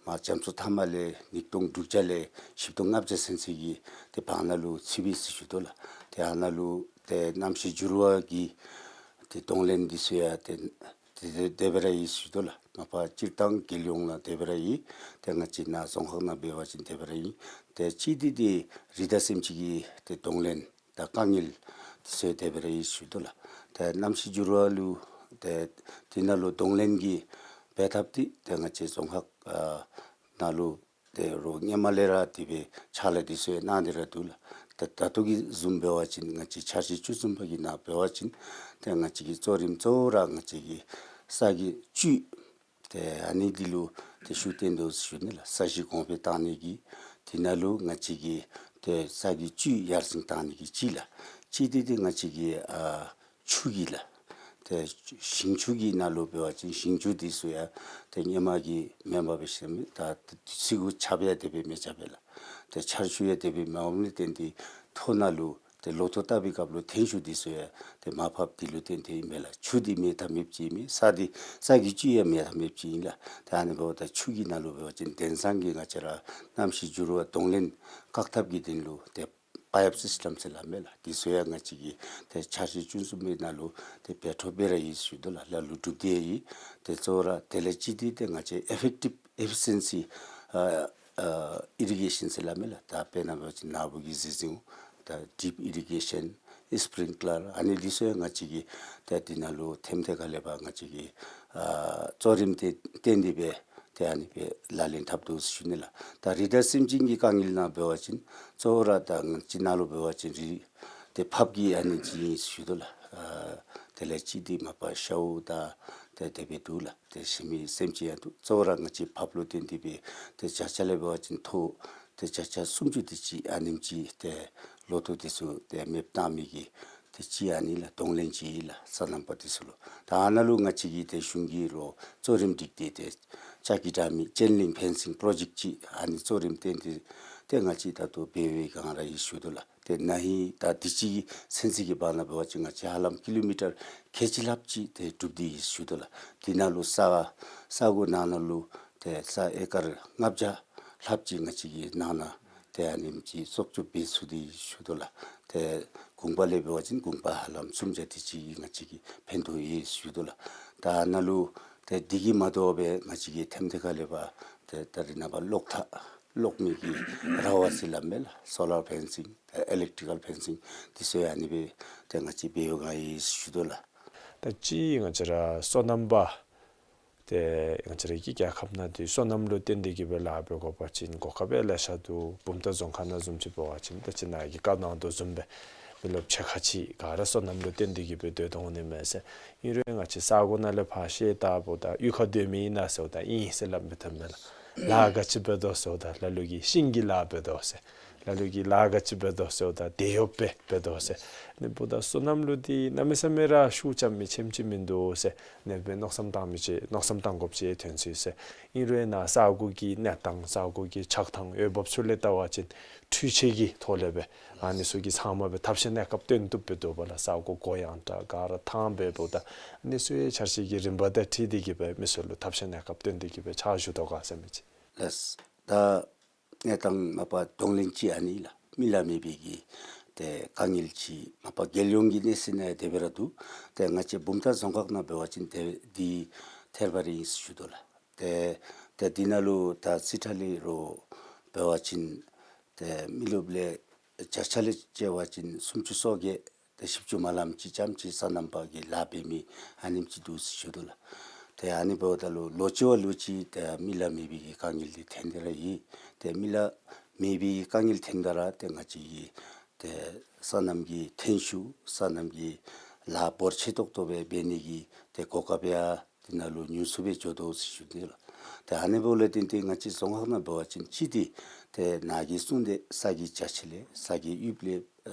མར་རྒྱ་མཚོ་མཐའ་མ་ལས་ཉིས་སྟོང་དྲུག་བརྒྱ་ལས་བཞི་སྟོང་ལྔ་བརྒྱ་ཚུན་ཚོད་ཀྱི་ཏེ་བར་ན་ལུ་ཚུདཔ་ཨིན་ཟེར་ཞུ་དོ་ལགས། ཏེ་ཨ་ནཱ་ལུ་ཏེ་གནམ་གཤིས་འགྱུར་བ་གིས་ཏེ་གདོང་ལེན་འདི་ཚུ་ཡང་ཏེ་ཏེ་དེ་དེ་སྦེ་ར་ཡོད་ཟེར་ཞུ་དོ་ལགས། མ་པ་སྤྱིར་བཏང་རྒྱལ་ཡོངས་ནང་དེ་སྦེ་ར་ཡོད། ཏེ་ང་བཅས་ནཱ་རྫོང་ཁག་ནང་འབད་བ་ཅིན་དེ་སྦེ་ར་ཡོད། ཏེ་གཅིག་འདི་ཏེ་རི་དྭགས་སེམས་ཅན་གྱི་ཏེ་གདོང་ལེན་དང་དཀའ་ངལ་འདི་ཚུ་དེ་སྦེ་ར་ཡོད་ཟེར་ཞུ་དོ་ལགས། ཏེ་གནམ་གཤིས་འགྱུར་བ་ལུ་ཏེ་དེ་ནང་ལུ་གདོང་ལེན་གྱི་འབད་ཐབས་འདི་ཏེ་ང་བཅས་རྫོང་ཁག་ཨ་ནང་ལུ་ཏེ་རོགས་སྔོན་མ་ལས་ར་དེ་སྦེ་ཕྱག་ལཱ་འདི་ཚུ་གནང་སྟེ་ར་འདུག་ལགས། ཏེ་ད་ལྟོ་གི་བཟུམ་འབད་བ་ཅིན་ང་བཅས་འཆར་གཞི་བཅུ་གསུམ་པ་གི་ནང་འབད་བ་ཅིན་ཏེ་ང་བཅས་ཀྱི་གཙོ་རིམ་གཙོ་བོ་ར་ང་བཅས་ཀྱི་ས་གི་བཅུད་ཏེ་ཨ་ནི་འདི་ལུ་ཏེ་ཤུགས་བཏོན་དོ་ཟེར་ཞུ་ནི་ལགས། ས་གཞི་གོང་འཕེལ་བཏང་ནི་གི་དེ་ནང་ལུ་ང་བཅས་ཀྱི་ཏེ་ས་གི་བཅུད་ཡར་སེང་བཏང་ནི་གི་གཅིག་ལགས། གཅིག་འདི་ཏེ་ང་བཅས་ཀྱི་ཨ་ཆུ་གི་ལགས། ཏེ་ཞིང་ཆུ་གི་ནང་ལུ་འབད་བ་ཅིན་ཞིང་ཆུ་འདི་ཚུ་ཡང་ཏེ་སྔོན་མ་གི་མེན་པར་འབད་ཞིནམ་ད་དུས་ཚོད་གུ་ཆརཔ་ཡང་དེ་སྦེ་མི་རྐྱབ་པས་ལགས། ཏེ་ཆར་ཆུ་ཡང་དེ་སྦེ་མི་འོང་ནི་བརྟེན་ཏེ་མཐོ་ནང་ལུ་ ཏེ་ལོ་ཐོག་བཏབ་པའི་སྐབས་ལུ་ཐོན་ཤུགས་འདི་ཚུ་ཡང་ཏེ་མར་ཕབ་འདི་ལུ་བརྟེན་ཏེ་ཨིན་པས་ལགས། ཆུ་འདི་མེད་ཐབས་མེདཔ་ཅིག་ཨིན་མས། ས་འདི་ས་གི་བཅུད་ཡང་མེད་ཐབས་མེདཔ་ཅིག་ཨིན་ལགས། ཏེ་ཨ་ནི་འབདཝ་ད་ཆུ་གི་ནང་ལུ་འབད་བ་ཅིན་དེང་སང་གི་ང་བཅས་ར་གནམ་གཤིས་འགྱུར་བ་གདོང་ལེན་བཀག་ཐབས་ཀྱི་དོན་ལུ་ཏེ་པའིཔ་སིསི་ཊམ་ཟེར་སླབ་མས་ལགས། འདི་ཚུ་ཡང་ང་བཅས་ཀྱིས་ཏེ་འཆར་གཞི་བཅུ་གསུམ་པའི་ནང་ལུ་ཏེ་འབད་འཕྲོ་སྦེ་ར་ཡོད་ཞུ་དོ་ལགས། ལ་ལུ་གྲུབ་སྟེ་ཡོད། ཏེ་གཙོ་བོ་ར་དེ་ལས་གཅིག་འདི་ཏེ་ང་བཅས་ཨི་ཕེག་ཊིབ་ཨེ་ཕི་ཤན་སི་ཨ་ཨ་ཨིར་རི་གེ་ཤཱན་ཟེར་སླབ་མས་ལགས། ད་དཔེར་ན་འབད་བ་ཅིན་ནཱ་བུ་གི་རྫི་རྫིང་ད་ཌིབ་ཨིར་རི་གེ་ཤཱན་སི་པི་རིང་ཀི་ལར་ཨ་ནི་འདི་ཚུ་ཡང་ང་བཅས་ཀྱིས་ཏེ་འདི་ནང་ལུ་ཐེམ་ཐེ་ཁ་ལས་ཕར་ང་བཅས་ཀྱིས་ཨ་གཙོ་རིམ་ཏེ་བཏོན་ཏེ་སྦེ་ཏེ་ཨ་ནི་སྦེ་ལག་ལེན་འཐབ་དོ་ཟེར་ཞུ་ནི་ལགས། ད་རི་དྭགས་སེམས་ཅན་གྱི་དཀའ་ངལ་ནང་འབད་བ་ཅིན་གཙོ་བོ་ར་ད་ང་བཅས་ནཱ་ལུ་འབད་བ་ཅིན་རི་ཏེ་ཕགཔ་གི་ཨ་ནི་ཅིག་ཨིན་ཞུ་དོ་ལགས། ཨ་དེ་ལས་གཅིག་འདི་མ་པ་ཤཝ་དང་ཏེ་དེ་སྦེ་འདུག་ལགས། ཏེ་ཞིམ་མི་སེམས་ཅན་ཡང་འདུག། གཙོ་བོ་ར་ང་བཅས་ཕགཔ་ལུ་བརྟེན་ཏེ་སྦེ་ཏེ་བརྒྱ་ཆ་ལས་འབད་བ་ཅིན་ཐོག་ཏེ་བརྒྱ་ཆ་སུམ་ཅུ་དེ་ཅིག་ཨ་ནེམ་ཅིག་ཏེ་ལོ་ཐོག་དེ་ཚུ་ཏེ་མེདཔ་བཏང་མི་གི་ཏེ་ཅིག་ཨ་ནི་ལགས། གདོང་ལེན་ཅིག་ཨིན་ལགས་སོ་ནམ་པ་དེ་ཚུ་ལུ། ད་ཨ་ནཱ་ལུ་ང་བཅས་ཀྱིས་ཏེ་གཞུང་གིས་རོགས་གཙོ་རིམ་སྒྲིག་སྟེ་ཏེ་ལྕགས་ཀྱི་དྲ་མིག་ཅེན་ལིང་ཕེན་སིང་པོ་རོ་ཇེཀཊ་ཅིག་ཨ་ནི་གཙོ་རིམ་བཏོན་ཏེ་ཏེ་ང་བཅས་ད་ལྟོ་འབད་བའི་སྒང་ར་ཨིན་ཞུ་དོ་ལགས། ཏེ་ན་ཧིང་ད་དུས་ཅི་གི་ཚུན་ཚོད་ཀྱི་བར་ན་འབད་བ་ཅིན་ང་བཅས་ཧ་ལམ་ཀི་ལོ་མི་ཊར་ཁལ་གཅིག་ལྷགཔ་ཅིག་ཏེ་གྲུབ་སྟེ་ཨིན་ཞུ་དོ་ལགས། དེ་ནང་ལུ་ས་ས་གོ་ནང་ན་ལུ་ཏེ་ས་ཨེ་ཀར་ལྔ་བརྒྱ་ལྷགཔ་ཅིག་ང་བཅས་ཀྱིས་ནང་ན་ཏེ་ཨ་ནེམ་ཅིག་བཙོག་བཅོས་འབད་ཚུགས་ཏེ་ཨིན་ཞུ་དོ་ལགས། ཏེ་གུང་པ་ལས་འབད་བ་ཅིན་གུང་པ་ཧ་ལམ་སུམ་བརྒྱ་དེ་ཅིག་གིས་ང་བཅས་ཀྱིས་ཕན་ཐོགས་ཡོད་ཞུ་དོ་ལགས། ད་ཨ་ནཱ་ལུ་ཏེ་འདི་གིས་མ་དོ་བར་ང་བཅས་ཀྱིས་ཐེམ་ཐེ་ཁ་ལས་ཕར་ཏེ་ད་རེས་ནངས་པ་གློག་ཐག་གློག་མེ་གི་ར་བ་ཟེར་སླབ་མས་ལགས། སོ་ལར་ཕེན་སིང་ཨེ་ལེག་ཊི་ཀལ་ཕེན་སིང་དེ་ཚུ་ཡང་ཨ་ནི་སྦེ་ཏེ་ང་བཅས་འབད་བའི་སྒང་ཨིན་ཞུ་དོ་ལགས། ད་ཅི་ང་བཅས་ར་སོ་ནམ་པ་ཏེ་ང་བཅས་ར་གི་རྒྱལ་ཁབ་ནང་འདི་སོ་ནམ་ལུ་བརྟེན་ཏེ་གི་སྦེ་ལཱ་འབད་དགོ་པ་ཅིན་གོ་སྐབས་ལེ་ཤ་འདུག། བུམ་ཐང་རྫོང་ཁག་ནང་བཟུམ་ཅིག་འབད་བ་ཅིན་ད་ཅི་ནཱ་གིས་བཀའ་གནང་དོ་བཟུམ་སྦེ་མི་རློབས་ཕྱེད་ཀ་ཅིག་ག་ར་སོ་ནམ་ལུ་བརྟེན་ཏེ་གི་སྦེ་སྡོད་དོ་འོང་ནི་མས་ཟེར། ཨིན་རུང་ང་བཅས་ས་གོ་ནང་ལས་ཕར་ཤེས་ལྟ་བུ་ད་གཡུས་ཁར་སྡོད་མི་ཨིན་ན་ཟེརཝ་ད་ཨིན་ཟེར་སླབ་མི་ཐོན་མས་ལགས། ལཱ་ག་ཅི་འབད་དོ་ཟེརཝ་ད་ལ་ལུ་གིས་ཤིང་གི་ལཱ་འབད་དོ་ཟེར། ལ་ལུ་གིས་ལཱ་ག་ཅི་འབད་དོ་ཟེརཝ་ད་དེད་གཡོགཔ་སྦེ་འབད་དོ་ཟེར། ཨ་ནི་འབདཝ་ད་སོ་ནམ་ལུ་འདི་གནམ་མེད་ས་མེད་ར་ཤུགས་རྐྱབ་མི་ཆེམ་ཅིག་མིན་འདུག་ཟེར། ཨ་ནི་སྦེ་མནོ་བསམ་བཏང་མི་ཅིག་མནོ་བསམ་བཏང་དགོཔ་ཅིག་ཐོན་སོ་ཡི་ཟེར། ཨིན་རུང་ནཱ་ས་གོ་གི་གནས་སྟངས་ས་གོ་གི་ཆགས་ཐངས་འོས་འབབ་ཚུ་ལས་བལྟ་བ་ཅིན་འཕྲུལ་ཆས་ཀྱི་ཐོག་ལས་སྦེ་ཨ་ནི་ཚུ་གིས་ཚང་མ་སྦེ་ཐབས་ཤེས་གནས་སྐབས་སྟོན་བཏུབ་སྦེ་འདུག་པ་ལགས། ས་གོ་གོ་ཡངས་དྲགས་ག་ར་ཐང་སྦེ་འབདཝ་ད་ཨ་ནི་ཚུ་ཡང་འཆར་གཞི་གི་རིམ་པ་དང་འཁྲིལ་ཏེ་གི་སྦེ་མི་སེར་ལུ་ཐབས་ཤེས་གནས་སྐབས་སྟོན་ཏེ་གི་སྦེ་ཕྱག་ཞུ་དོ་ག་ཟེར་མི་ཅིག། ལགས། ད་གནས་སྟངས་མ་པ་གདོང་ལེན་ཅིག་ཨ་ནི་ལགས། མི་ལཱ་མེད་པའི་གི་ཏེ་དཀའ་ངལ་ཅིག་མ་པ་རྒྱལ་ཡོངས་ཀྱི་གནས་ཚད་ནང་དེ་སྦེ་ར་འདུག། ཏེ་ང་བཅས་བུམ་ཐང་རྫོང་ཁག་ནང་འབད་བ་ཅིན་ཏེ་འདི་ཐེར་པ་རེ་ཨིན་ཟེར་ཞུ་དོ་ལགས། ཏེ་ཏེ་འདི་ནང་ལུ་ད་རྩིས་ཁྲ་ལས་རོགས་འབད་བ་ཅིན་ཏེ་མི་རློབས་ལས་བརྒྱ་ཆ་ལས་བཅད་པ་ཅིན་སུམ་ཅུ་སོ་བརྒྱད་ཏེ་བཞི་བཅུ་མ་ལངམ་ཅིག་ཙམ་ཅིག་སོ་ནམ་པ་གིས་ལཱ་འབད་མི་ཨ་ནེམ་ཅིག་འདུག་ཟེར་ཞུ་དོ་ལགས། ཏེ་ཨ་ནི་འབདཝ་ད་ལུ་ལོ་གཅིག་བ་ལོ་གཅིག་ཏེ་མི་ལཱ་མེད་པའི་གི་དཀའ་ངལ་འདི་ཐོན་ཏེ་ར་ཡོད། ཏེ་མི་ལཱ་མེད་པའི་གི་དཀའ་ངལ་ཐོནམ་ད་ར་ཏེ་ང་བཅས་ཀྱིས་ཏེ་སོ་ནམ་གྱི་ཐོན་ཤུགས་སོ་ནམ་གྱི་ལཱ་འབོར་ཆེ་ཏོག་ཏོ་སྦེ་འབད་ནི་གི་ཏེ་གོ་སྐབས་ཡང་འདི་ནང་ལུ་ཉུང་སུ་སྦེ་འགྱོ་དོ་ཟེར་ཞུ་ནི་ལགས། ཏེ་ཨ་ནི་འབདཝ་ལས་བརྟེན་ཏེ་ང་བཅས་རྫོང་ཁག་ནང་འབད་བ་ཅིན་གཅིག་འདི་ཏེ་ནཱ་གིས་གསུངས་ཏེ་ས་གི་རྒྱ་ཆེ་ལས་ས་གི་དབྱིབས་ལས་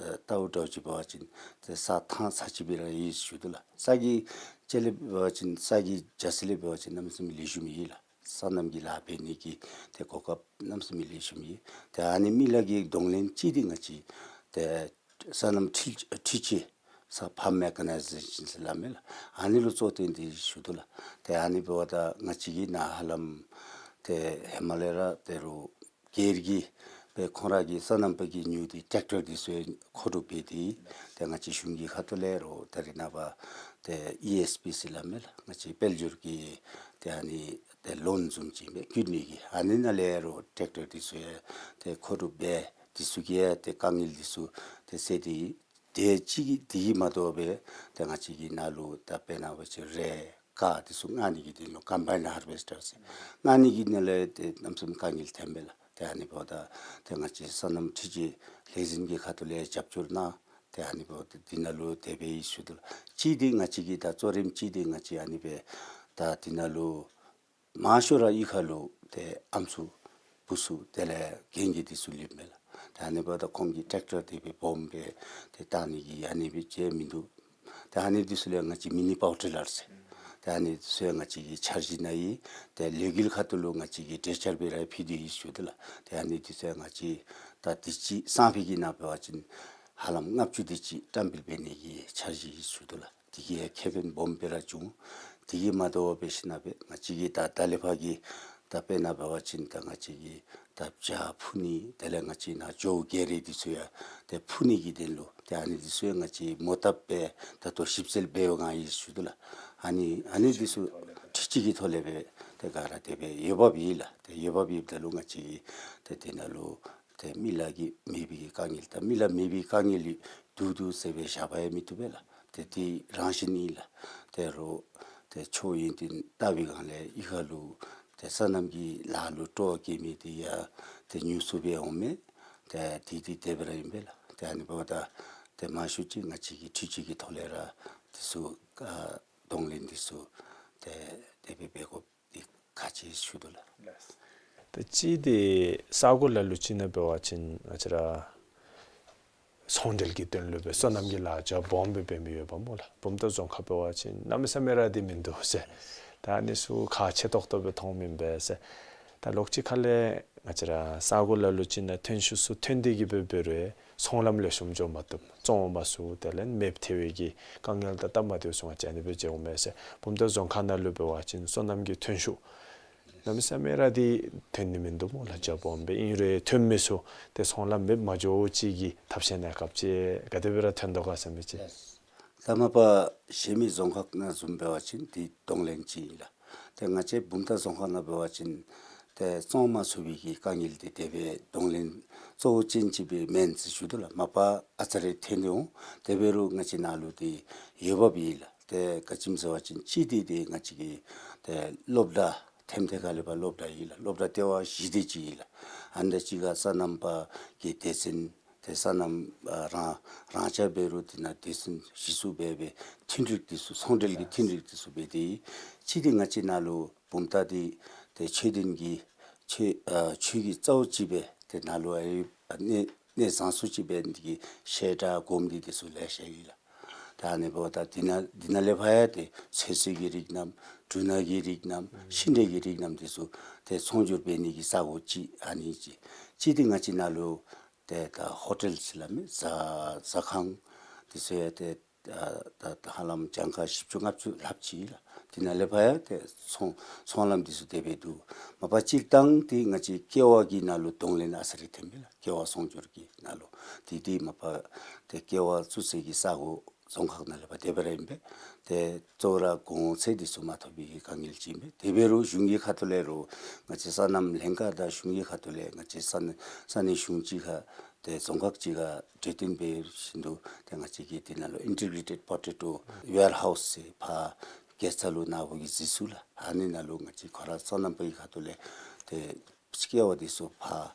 ཨ་ལྟཝ་ད་ཅིག་འབད་བ་ཅིན་ཏེ་ས་ཐང་ཚ་ཅིག་སྦེ་ར་ཡོད་ཟེར་ཞུ་དོ་ལགས། ས་གི་རྒྱ་ཆེ་ལས་འབད་བ་ཅིན་ས་གི་རྒྱ་ཆེ་ལས་འབད་བ་ཅིན་གནམ་མེད་ས་མེད་ལེགས་ཤོམ་ཡོད་ལགས། སོ་ནམ་གྱི་ལཱ་འབད་ནི་གི་ཏེ་གོ་སྐབས་གནམ་མེད་ས་མེད་ལེགས་ཤོམ་ཡོད། ཏེ་ཨ་ནི་མི་ལཱ་གི་གདོང་ལེན་གཅིག་འདི་ང་བཅས་ཏེ་སོ་ནམ་འཕྲུལ་འཕྲུལ་ཆས་ས་ཕཱམ་མེ་ཀ་ནའི་ཟེ་ཤཱན་ཟེར་སླབ་མས་ལགས། ཨ་ནི་ལུ་གཙོ་བཏོན་ཏེ་ཞུ་དོ་ལགས། ཏེ་ཨ་ནི་འབདཝ་ད་ང་བཅས་ཀྱིས་ནཱ་ཧ་ལམ་ཏེ་ཧེ་མ་ལས་ར་ཏེ་རུང་སྒེར་གྱི་སྦེ་ཁོང་ར་གི་སོ་ནམ་པ་གིས་ཉོ་སྟེ་ཊེཀ་ཊར་འདི་ཚུ་མཁོ་སྒྲུབ་འབད་དེ་ཏེ་ང་བཅས་གཞུང་གི་ཁ་ཐུག་ལས་རོགས་ད་རེས་ནངས་པ་ཏེ་ཨི་ཨེསི་པི་ཟེར་སླབ་མས་ལགས། ང་བཅས་དཔལ་འབྱོར་གྱི་ཏེ་ཨ་ནི་ཏེ་ལོན་བཟུམ་ཅིག་སྦེ་བཀོད་ནི་གི་ཨ་ནི་ནང་ལས་རོགས་ཊེཀ་ཊར་འདི་ཚུ་ཡང་ཏེ་མཁོ་སྒྲུབ་འབད་འདི་ཚུ་གི་ཡང་ཏེ་དཀའ་ངལ་འདི་ཚུ་ཏེ་སེལ་ཏེ་ཡོད། ཏེ་གཅིག་གིས་འདི་གིས་མ་དོ་བར་ཏེ་ང་བཅས་ཀྱི་ནང་ལུ་ད་དཔེར་ན་འབད་བ་ཅིན་རས་ཀར་འདི་ཚུ་མངགས་ནི་གི་དོན་ལུ་ཀམ་བཱའིན་ཧར་བེསི་ཊར་ཟེར་མངགས་ནི་གི་ནང་ལས་ཏེ་གནམ་མེད་ས་མེད་དཀའ་ངལ་ཐོན་པས་ལགས། ཏེ་ཨ་ནི་འབདཝ་ད་ཏེ་ང་བཅས་སོ་ནམ་འཕྲུལ་ཆས་ལས་འཛིན་གྱི་ཁ་ཐུག་ལས་རྒྱབ་སྐྱོར་གནང་། ཏེ་ཨ་ནི་འབདཝ་ད་འདི་ནང་ལུ་དེ་སྦེ་ཡོད་ཟེར་ཞུ་དོ་ལགས། གཅིག་འདི་ང་བཅས་ཀྱི་ད་གཙོ་རིམ་གཅིག་འདི་ང་བཅས་ཨ་ནི་སྦེ་ད་འདི་ནང་ལུ་མང་ཤོས་ར་གཡུས་ཁ་ལུ་ཏེ་ཨམ་སྲུ་བུ་ཚུ་དེ་ལས་རྒན་གྱི་འདི་ཚུ་ལུསཔ་མས་ལགས། ཏེ་ཨ་ནི་འབདཝ་ད་ཁོང་གིས་ཊེཀ་ཊར་འདི་སྦེ་སྦོམ་སྦེ་ཏེ་བཏང་ནི་གི་ཨ་ནི་སྦེ་ཅིག་མིན་འདུག། ཏེ་ཨ་ནི་འདི་ཚུ་ལས་ང་བཅས་མི་ནི་པཱཝར་ཊི་ལར་ཟེར་ཏེ་ཨ་ནི་འདི་ཚུ་ཡང་ང་བཅས་ཀྱི་འཆར་གཞི་ནང་ཡོད། ཏེ་ལས་འགུལ་ཁ་ཐུག་ལུ་ང་བཅས་ཀྱིས་གྲོས་འཆར་སྦེ་ར་ཕུལ་ཏེ་ཡོད་ཟེར་ཞུ་དོ་ལགས། ཏེ་ཨ་ནི་འདི་ཚུ་ཡང་ང་བཅས་ད་དུས་ཅི་སང་ཕོད་ཀྱི་ནང་འབད་བ་ཅིན་ ཧ་ལམ་ལྔ་བཅུ་དེ་ཅིག་བཀྲམ་སྤེལ་འབད་ནི་གི་འཆར་གཞི་ཞུ་དོ་ལགས། དེ་གིས་ཡང་ཁེ་ཕན་སྦོམ་སྦེ་ར་བྱུང་། དེ་གིས་མ་དོ་བར་འབད་ཞིན་ན་སྦེ་ང་བཅས་ཀྱིས་ད་ད་ལས་ཕར་གྱི་ད་དཔེར་ན་འབད་བ་ཅིན་ད་ང་བཅས་ཀྱིས་ད་བྱ་འཕུར་ནི་དེ་ལས་ང་བཅས་ནཱ་ཇོ་བོ་གེ་རེ་འདི་ཚུ་ཡང་ཏེ་འཕུར་ནི་གི་དོན་ལུ་ཏེ་ཨ་ནི་འདི་ཚུ་ཡང་ང་བཅས་མོ་བཏབ་སྦེ་ད་ལྟོ་ཞིབ་འཚོལ་འབད་བའི་སྒང་ཨིན་ཞུ་དོ་ལགས། ཨ་ནི་ཨ་ནི་འདི་ཚུ་འཕྲུལ་ཆས་ཀྱི་ཐོག་ལས་སྦེ་ཏེ་ག་ར་དེ་སྦེ་འོས་འབབ་ཡོད་ལགས། ཏེ་འོས་འབབ་ཡོདཔ་ད་ལུ་ང་བཅས་ཀྱིས་ཏེ་དེ་ནང་ལུ་ཏེ་མི་ལག་གི་མེད་པའི་གི་དཀའ་ངལ་དང་མི་ལག་མེད་པའི་དཀའ་ངལ་ལས་བསྡུ་བསྡུ་ཟེར་སྦེ་བཞག་པ་ཡང་མི་བཏུབ་པས་ལགས། ཏེ་དེ་རང་བཞིན་ཨིན་ལགས། ཏེ་རོགས་ཏེ་ཆོས་ཡོན་ཏན་བལྟ་བའི་སྒང་ལས་གཡུས་ཁ་ལུ་ཏེ་སོ་ནམ་གྱི་ལཱ་ལུ་སྤྲོ་བ་བསྐྱེད་མི་དེ་ཡང་ཏེ་ཉུང་སུ་སྦེ་འོང་མས། ཏེ་དེ་དེ་དེ་སྦེ་ར་ཨིན་པས་ལགས། ཏེ་ཨ་ནི་འབདཝ་ད་ཏེ་མང་ཤོས་ཅིག་ང་བཅས་ཀྱིས་འཕྲུལ་ཆས་ཀྱི་ཐོག་ལས་ར་དེ་ཚུ་ཨ་གདོང་ལེན་དེ་ཚུ་ཏེ་དེ་སྦེ་འབད་དགོཔ་འདི་ཁག་ཆེ་ཞུ་དོ་ལགས། ད་ཅི་འདི་ས་གོ་ལ་ལུ་ཅིག་ནང་འབད་བ་ཅིན་ང་བཅས་ར་ཚོང་འབྲེལ་གྱི་དོན་ལུ་སྦེ་སོ་ནམ་གྱི་ལཱ་རྒྱ་སྦོམ་སྦེ་འབད་མི་ཡོདཔ་སྨོ་ལགས། བུམ་ཐང་རྫོང་ཁག་འབད་བ་ཅིན་གནམ་མེད་ས་མེད་ར་འདི་མིན་འདུག་ཟེར། ད་ཨ་ནི་ཚུ་ཁག་ཆེ་ཏོག་ཏོ་སྦེ་མཐོངམ་ཨིན་པས་ཟེར། ད་ལོགས་ཅིག་ཁ་ལས་ང་བཅས་ར་ས་གོ་ལ་ལུ་ཅིག་ནང་ཐོན་ཤུགས་ཚུ་ཐོན་ཏེ་གི་སྦེ་འབད་རུང་ཚོང་ལམ་ལེགས་ཤོམ་འགྱོ་མ་བཏུབ། བཙོང་མ་ཚུགས། དེ་ལས་མེདཔ་ཐལ་བའི་གི་དཀའ་ངལ་དང་སྟབས་མ་བདེཝ་ཚུ་ང་བཅས་ཨ་ནི་སྦེ་མཇལ་འོང་མས་ཟེར། བུམ་ཐང་རྫོང་ཁག་ནང་ལུ་འབད་བ་ཅིན་སོ་ནམ་གྱི་ཐོན་ཤུགས་གནམ་མེད་ས་མེད་ར་འདི་ཐོན་ནི་མིན་འདུག་སྨོ་ལགས། རྒྱ་སྦོམ་སྦེ་ཨིན་རུང་ཐོན་མི་ཚུ་ཏེ་ཚོང་ལམ་མེདཔ་མ་འགྱོཝ་ཅིག་གི་ཐབས་ཤེས་གནས་སྐབས་ཅིག་ག་དེ་སྦེ་ར་ཐོན་དོ་ག་ཟེར་མི་ཅིག། ད་མ་པ་གཞན་མི་རྫོང་ཁག་ནང་བཟུམ་འབད་བ་ཅིན་འདི་གདོང་ལེན་ཅིག་ཨིན་ལགས། ཏེ་ང་བཅས་བུམ་ཐང་རྫོང་ཁག་ནང་འབད་བ་ཅིན་ཏེ་བཙོང་མ་ཚུགས་པའི་གི་དཀའ་ངལ་འདི་དེ་སྦེ་གདོང་ལེན་གཙོ་བོ་ཅན་ཅིག་སྦེ་མེན་ཟེར་ཞུ་དོ་ལགས། མ་པ་ཨ་ཙི་རེ་ཐོན་ཏེ་འོང་། དེ་འབད་རུང་ང་བཅས་ནཱ་ལུ་འདི་འོས་འབབ་ཡོད་ལགས། ཏེ་ག་ཅི་སྨོ་ཟེར་བ་ཅིན་གཅིག་འདི་ཏེ་ང་བཅས་ཀྱི་ཏེ་སློབ་གྲྭ་ཐེམ་ཐེ་ཁ་ལས་ཕར་སློབ་གྲྭ་ཡོད་ལགས། སློབ་གྲྭ་ལྟེ་བ་བཞི་དེ་ཅིག་ཡོད་ལགས། ཨ་ནི་དང་གཅིག་ཁར་སོ་ནམ་པ་གི་སྡེ་ཚན་ཏེ་སོ་ནམ་ཨ་རང་རང་རྐྱ་འབད་རུང་དེ་ནང་སྡེ་ཚན་གཞི་བཙུགས་འབད་སྦེ་མཐུན་འགྲིག་དེ་ཚུ་ཚོང་འབྲེལ་གྱི་མཐུན་འགྲིག་དེ་ཚུ་འབད་དེ་གཅིག་འདི་ང་བཅས་ནཱ་ལུ་བུམ་ཐང་འདི་ཏེ་ཆོས་ལྡན་གྱི་ཆོས་ཨ་ཆོས་ཀྱི་རྩ་བ་ཅིག་སྦེ་ཏེ་ནཱ་ལུ་ཨ་གནས་གནས་བཟང་སུ་ཅིག་འབད་ནི་དེ་གིས་བཤད་གྲྭ་སྒོམ་སྡེ་དེ་ཚུ་ལེ་ཤ་ཡོད་ལགས། ད་ཨ་ནི་འབདཝ་ད་དེ་ནང་དེ་ནང་ལས་ཕར་ཡང་ཏེ་ཚོད་བསྲེ་གི་རིགས་རྣམས་འབྲུ་སྣ་གི་རིགས་རྣམས་ཤིང་འབྲས་ཀྱི་རིགས་རྣམས་དེ་ཚུ་ཏེ་ཚོང་སྒྱུར་འབད་ནི་གི་ས་གོ་ཅིག་ཨ་ནི་ཅིག། གཅིག་འདི་ང་བཅས་ནཱ་ལུ་ཏེ་ད་ཧོ་ཊེལ་ཟེར་སླབ་མི་ཟ་ཟ་ཁང་དེ་ཚུ་ཡང་ཏེ་ད་ད་ཧ་ལམ་གྱངས་ཁ་བཞི་བཅུ་ལྔ་བཅུ་ལྷགཔ་ཅིག་ལགས། དེ་ནང་ལས་ཕར་ཡང་ཏེ་ཚོང་ཚོང་ལམ་དེ་ཚུ་དེ་སྦེ་འདུག། མ་པ་སྤྱིར་བཏང་འདི་ང་བཅས་ཀེ་བ་གི་ནང་ལུ་གདོང་ལེན་ཨ་ཙི་རེ་ཐོན་མས་ལགས། ཀེ་བ་ཚོང་སྒྱུར་གྱི་ནང་ལུ་འདི་འདི་མ་པ་ཏེ་ཀེ་བ་བཙུགས་སའི་གི་ས་གོ་རྫོང་ཁག་ནང་ལས་ཕར་དེ་སྦེ་ར་ཨིན་པས། ཏེ་གཙོ་བོ་ར་གོང་ཚད་དེ་ཚུ་མ་ཐོབ་པའི་གི་དཀའ་ངལ་ཅིག་ཨིན་པས། དེ་འབད་རུང་གཞུང་གི་ཁ་ཐུག་ལས་རོགས་ང་བཅས་སོ་ནམ་ལྷན་ཁག་དང་གཞུང་གི་ཁ་ཐུག་ལས་ང་བཅས་ས་གནས་ས་གནས་གཞུང་གཅིག་ཁར་ཏེ་རྫོང་ཁག་གཅིག་ཁར་གྲོས་བསྟུན་འབད་བཞིན་དུ་ཏེ་ང་བཅས་ཀྱིས་དེ་ནང་ལུ་ཨིན་ཊི་གྲེ་ཊེཌ་པོ་ཊེ་ཊོ་ཝེར་ཧའུསི་ཟེར་ཕར་རྒྱལ་ས་ལུ་ནཱ་བུ་གི་གཟིགས་ཚུལ་ལགས། ཨ་ནི་ནང་ལུ་ང་བཅས་ཁོ་ར་སོ་ནམ་པའི་ཁ་ཐུག་ལས་ཏེ་ཀེ་བ་དེ་ཚུ་ཕར་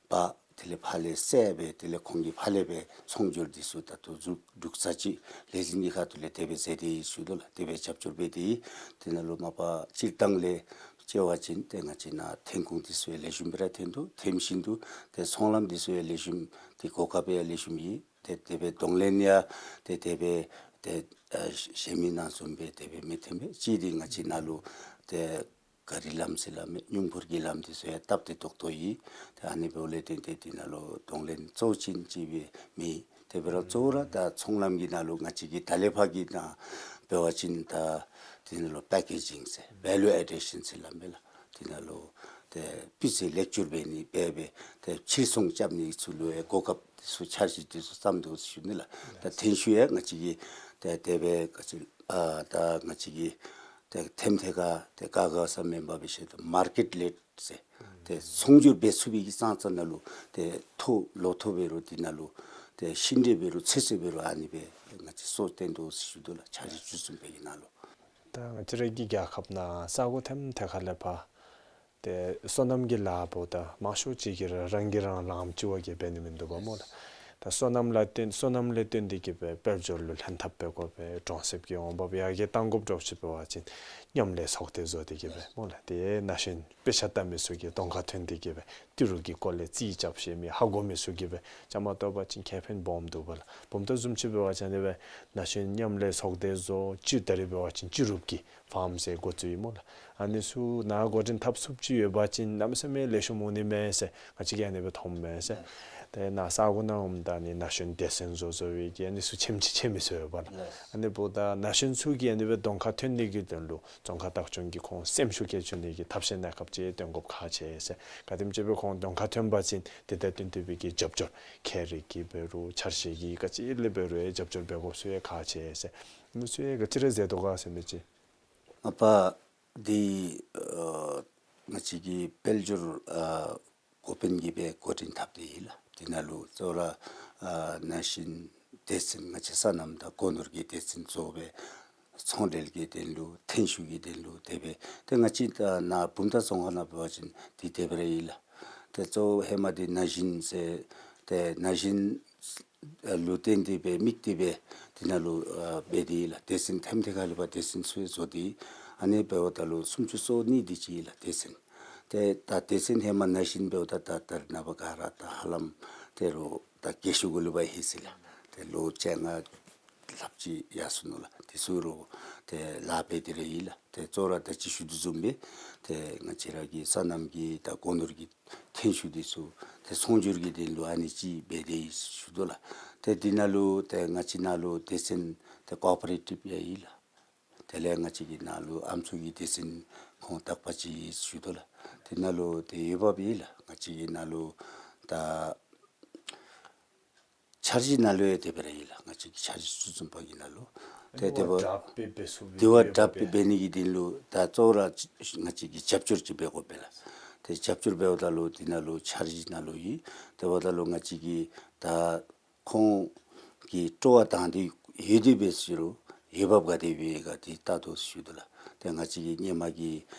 འབག། དེ་ལས་ཕར་ལས་བསལ་སྦེ་དེ་ལས་ཁོང་གིས་ཕར་ལས་སྦེ་ཚོང་སྒྱུར་དེ་ཚུ་ད་ལྟོ་འབྲུག་འབྲུག་རྩ་ཅིག་ལས་འཛིན་གྱི་ཁ་ཐུག་ལས་དེ་སྦེ་མཛད་དེ་ཡོད་ཟེར་དོ་ལགས། དེ་སྦེ་རྒྱབ་སྐྱོར་འབད་དེ་ཡོད། དེ་ནང་ལུ་མ་པ་སྤྱིར་བཏང་ལས་དཔྱད་པ་ཅིན་ཏེ་ང་བཅས་ནཱ་ཐོན་ཁུངས་དེ་ཚུ་ཡང་ལེགས་ཤོམ་སྦེ་ར་ཐོན་དོ། ཐོན་བཞིན་དུ་ཏེ་ཚོང་ལམ་དེ་ཚུ་ཡང་ལེགས་ཤོམ་ཏེ་གོ་སྐབས་ཡང་ལེགས་ཤོམ་ཡོད། ཏེ་དེ་སྦེ་གདོང་ལེན་ཡང་ཏེ་དེ་སྦེ་ཏེ་ཨ་གཞན་མི་ནང་བཟུམ་སྦེ་དེ་སྦེ་མི་ཐོན་པས། གཅིག་འདི་ང་བཅས་ནཱ་ལུ་ཏེ་ག་རི་ལམ་ཟེར་སླབ་མི་སྙུང་འཕུར་གྱི་ལམ་དེ་ཚུ་ཡང་སྟབས་བདེ་ཏོག་ཏོ་ཡོད། ཏེ་ཨ་ནི་འབདཝ་ལས་བརྟེན་ཏེ་དེ་ནང་ལུ་གདོང་ལེན་གཙོ་བོ་ཅན་ཅིག་སྦེ་མེད། དེ་འབད་རུང་གཙོ་བོ་ར་ད་ཚོང་ལམ་གྱི་ནང་ལུ་ང་བཅས་ཀྱིས་ད་ལས་ཕར་གྱི་ནང་འབད་བ་ཅིན་ད་དེ་ནང་ལུ་པེ་ཀེ་ཇིང་ཟེར་ཝེ་ལུ་ཨེ་ཌི་ཤན་ཟེར་སླབ་མས་ལགས། དེ་ནང་ལུ་ཏེ་སྤུས་ཚད་ལེགས་བཅོས་འབད་ནི་འབད་སྦེ་ཏེ་ཕྱིར་ཚོང་རྐྱབ་ནི་ཚུ་ལུ་ཡང་གོ་སྐབས་དེ་ཚུ་འཆར་གཞི་དེ་ཚུ་བརྩམས་འདུག་ཟེར་ཞུ་ནི་ལགས། ད་ཐོན་ཤུགས་ཡང་ང་བཅས་ཀྱིས་ཏེ་དེ་སྦེ་ག་ཅི་ཨ་ད་ང་བཅས་ཀྱིས་ཏེ་ཐེམ་ཐེ་ཁ་ཏེ་ག་ག་ས་མེན་པར་སྦེ་བཤད་དོ་མར་ཀེཊ་ལེཌ་ཟེར་ཏེ་ཚོང་སྒྱུར་འབད་ཚུགས་པའི་གི་ཙང་ཙ་ནང་ལུ་ཏེ་ཐོག་ལོ་ཐོག་འབད་རུང་དེ་ནང་ལུ་ཏེ་ཤིང་འབྲས་འབད་རུང་ཚོད་བསྲེ་འབད་རུང་ཨ་ནི་སྦེ་ང་བཅས་གསོ་བཏོན་དོ་ཟེར་ཞུ་དོ་ལགས། འཆར་གཞི་བཅུ་གསུམ་པའི་གི་ནང་ལུ། ད་ང་བཅས་ར་གི་རྒྱལ་ཁབ་ནང་ས་གོ་ཐེམ་ཐེ་ཁ་ལས་ཕར་ཏེ་སོ་ནམ་གྱི་ལཱ་འབདཝ་ད་མང་ཤོས་ཅིག་གིས་ར་རང་གིས་རང་ལངམ་ཅིག་འབད་གི་འབད་ནི་མིན་འདུག་པ་སྨོ་ལགས། ད་སོ་ནམ་ལ་བརྟེན་སོ་ནམ་ལས་བརྟེན་ཏེ་གི་སྦེ་དཔལ་འབྱོར་ལུ་ལྷན་ཐབས་འབད་དགོ་པས། གྲོང་གསེབ་ཀྱི་འོང་འབབ་ཡར་རྒྱས་གཏང་དགོཔ་འདྲཝ་ཅིག་འབད་བ་ཅིན་མཉམ་ལས་ཚོགས་སྡེ་བཟོ་སྟེ་གི་སྦེ་སྨོ་ལགས། ཏེ་ན་གཞོན་དཔེ་ཆ་ལྟ་མི་ཚུ་གིས་གདོང་ཁར་ཐོན་ཏེ་གི་སྦེ་ཏི་རུ་གི་སྐོར་ལས་རྩིས་རྐྱབ་ཤེས་མི་ཧ་གོ་མི་ཚུ་གིས་སྦེ་བཅའ་མར་གཏོགས་པ་ཅིན་ཁེ་ཕན་སྦོམ་འདུག་པ་ལགས། བུམ་ཐང་བཟུམ་ཅིག་འབད་བ་ཅིན་དེ་སྦེ་ན་གཞོན་མཉམ་ལས་ཚོགས་སྡེ་བཟོ་ཅིག་ད་རེས་འབད་བ་ཅིན་སྤྱི་རུབ་ཀྱི་ཕཱརམ་ཟེར་འགོ་བཙུགས་ཡི་སྨོ་ལགས། ཨ་ནི་ཚུ་ནཱ་འགོ་འདྲེན་འཐབ་ཚུགསཔ་ཅིག་ཡོད་པ་ཅིན་གནམ་མེད་ས་མེད་ལེགས་ཤོམ་འོང་ནི་མས་ཟེར་ང་བཅས་ཀྱིས་ཨ་ནི་སྦེ་མཐོངམ་མས་ཟེར། ཏེ་ནཱ་ས་གོ་ནང་འོངམ་ད་ནི་ན་གཞོན་སྡེ་ཚན་བཟོ་བཟོ་བའི་གི་ཨ་ནི་ཚུ་ཆེམ་ཅིག་ཆེ་མི་ཚུ་ཡོདཔ་ལགས། ལགས། ཨ་ནི་འབདཝ་ད་ན་གཞོན་ཚུ་གིས་ཨ་ནི་སྦེ་གདོང་ཁར་ཐོན་ནི་གི་དོན་ལུ་རྫོང་ཁག་བདག་སྐྱོང་གིས་ཁོང་སེམས་ཤུགས་བསྐྱེད་བཅུག་ནི་གི་ཐབས་ཤེས་གནས་སྐབས་ཅིག་སྟོན་དགོཔ་ཁག་ཆེ་ཟེར། ག་དེམ་ཅིག་སྦེ་ཁོང་གདོང་ཁར་ཐོན་པ་ཅིན་དེ་དང་བསྟུན་ཏེ་སྦེ་གི་རྒྱབ་སྐྱོར་ཁྱད་རིག་གི་འབད་རུང་འཆར་གཞི་གི་ག་ཅི་ལས་འབད་རུང་ཡང་རྒྱབ་སྐྱོར་འབད་དགོཔ་ཚུ་ཡང་ཁག་ཆེ་ཟེར། ཨ་ནི་ཚུ་ཡང་ག་ཅི་ར་མཛད་དོ་ག་ཟེར་མི་ཅིག། མ་པ་འདི་ཨ་ང་བཅས་ཀྱི་དཔལ་འབྱོར་ཨ་འགོ་དཔོན་གྱིས་སྦེ་འགོ་འདྲེན་འཐབ་སྟེ་ཡོད་ལགས། དེ་ནང་ལུ་གཙོ་བོ་ར་ཨ་ན་གཞོན་སྡེ་ཚན་ང་བཅས་སོ་ནམ་དང་སྒོ་ནོར་གྱི་སྡེ་ཚན་གཙོ་བོ་སྦེ་ཚོང་འབྲེལ་གྱི་དོན་ལུ་ཐོན་ཤུགས་ཀྱི་དོན་ལུ་དེ་སྦེ་ཏེ་ང་བཅས་ད་ནཱ་བུམ་ཐང་རྫོང་ཁག་ནང་འབད་བ་ཅིན་འདི་དེ་སྦེ་ར་ཡོད་ལགས། ཏེ་གཙོ་བོ་ཧེ་མ་འདི་ན་གཞོན་ཟེར་ཏེ་ན་གཞོན་ལུ་བརྟེན་ཏེ་སྦེ་དམིགས་ཏེ་སྦེ་དེ་ནང་ལུ་ཨ་འབད་དེ་ཡོད་ལགས། སྡེ་ཚན་ཐེམ་ཐེ་ཁ་ལས་ཕར་སྡེ་ཚན་ཚུ་བཟོ་སྟེ་ཨ་ནི་འབདཝ་ད་ལུ་སུམ་ཅུ་སོ་གཉིས་དེ་ཅིག་ཡོད་ལགས་སྡེ་ཚན། ཏེ་ད་སྡེ་ཚན་ཧེ་མ་ན་གཞོན་འབདཝ་ད་ད་ད་རེས་ནངས་པ་ག་ར་ད་ཧ་ལམ་ཏེ་རུང་ད་རྒས་ཤོས་གུ་ལུ་འབད་ཡི་ཟེར་ལགས། ཏེ་ལོ་བཅོ་ལྔ་ལྷགཔ་ཅིག་ཡར་སོ་ནུག་ལགས། དེ་ཚུ་རུང་ཏེ་ལཱ་འབད་དེ་ར་ཡོད་ལགས། ཏེ་གཙོ་བོ་ར་ད་ཅི་ཞུ་དོ་བཟུམ་སྦེ་ཏེ་ང་བཅས་ར་གི་སོ་ནམ་གྱི་དང་སྒོ་ནོར་གྱི་ཐོན་ཤུགས་འདི་ཚུ་ཏེ་ཚོང་སྒྱུར་གྱི་དོན་ལུ་ཨ་ནི་ཅིག་འབད་དེ་ཡོད་ཞུ་དོ་ལགས། ཏེ་འདི་ནང་ལུ་ཏེ་ང་བཅས་ནང་ལུ་སྡེ་ཚན་ཏེ་ཀོ་ཨོ་པ་རེ་ཊིབ་ཡང་ཡོད་ལགས། དེ་ལས་ང་བཅས་ཀྱི་ནང་ལུ་ཨམ་སྲུ་གི་སྡེ་ཚན་ཁོང་དག་པ་ཅིག་ཞུ་དོ་ལགས། དེ་ནང་ལུ་ཏེ་འོས་འབབ་ཡོད་ལགས། ང་བཅས་ཀྱི་ནང་ལུ་ད་འཆར་གཞི་ནང་ལུ་ཡང་དེ་སྦེ་ར་ཡོད་ལགས། ང་བཅས་ཀྱི་འཆར་གཞི་བཙུགས་བཙུགསཔ་གི་ནང་ལུ་ཏེ་དེ་བ་དེ་བ་དྲག་སྤེལ་འབད་ཚུགས་པའི་དེ་བ་དྲག་སྤེལ་འབད་ནི་གི་དོན་ལུ་ད་གཙོ་བོ་ར་ང་བཅས་ཀྱིས་རྒྱབ་སྐྱོར་ཅིག་འབད་དགོ་པས་ལགས། ཏེ་རྒྱབ་སྐྱོར་འབདཝ་ད་ལུ་དེ་ནང་ལུ་འཆར་གཞི་ནང་ལུ་ཡོད། དེ་འབདཝ་ད་ལུ་ང་བཅས་ཀྱིས་ད་ཁོང་གི་སྤྲོ་བ་དང་འདོད་ཡོད་དེ་འབད་ཟེར་རུང་འོས་འབབ་ག་དེ་སྦེ་ག་དེ་བལྟ་དོ་ཞུ་དོ་ལགས། ཏེ་ང་བཅས་ཀྱིས་ཧེ་མ་གི་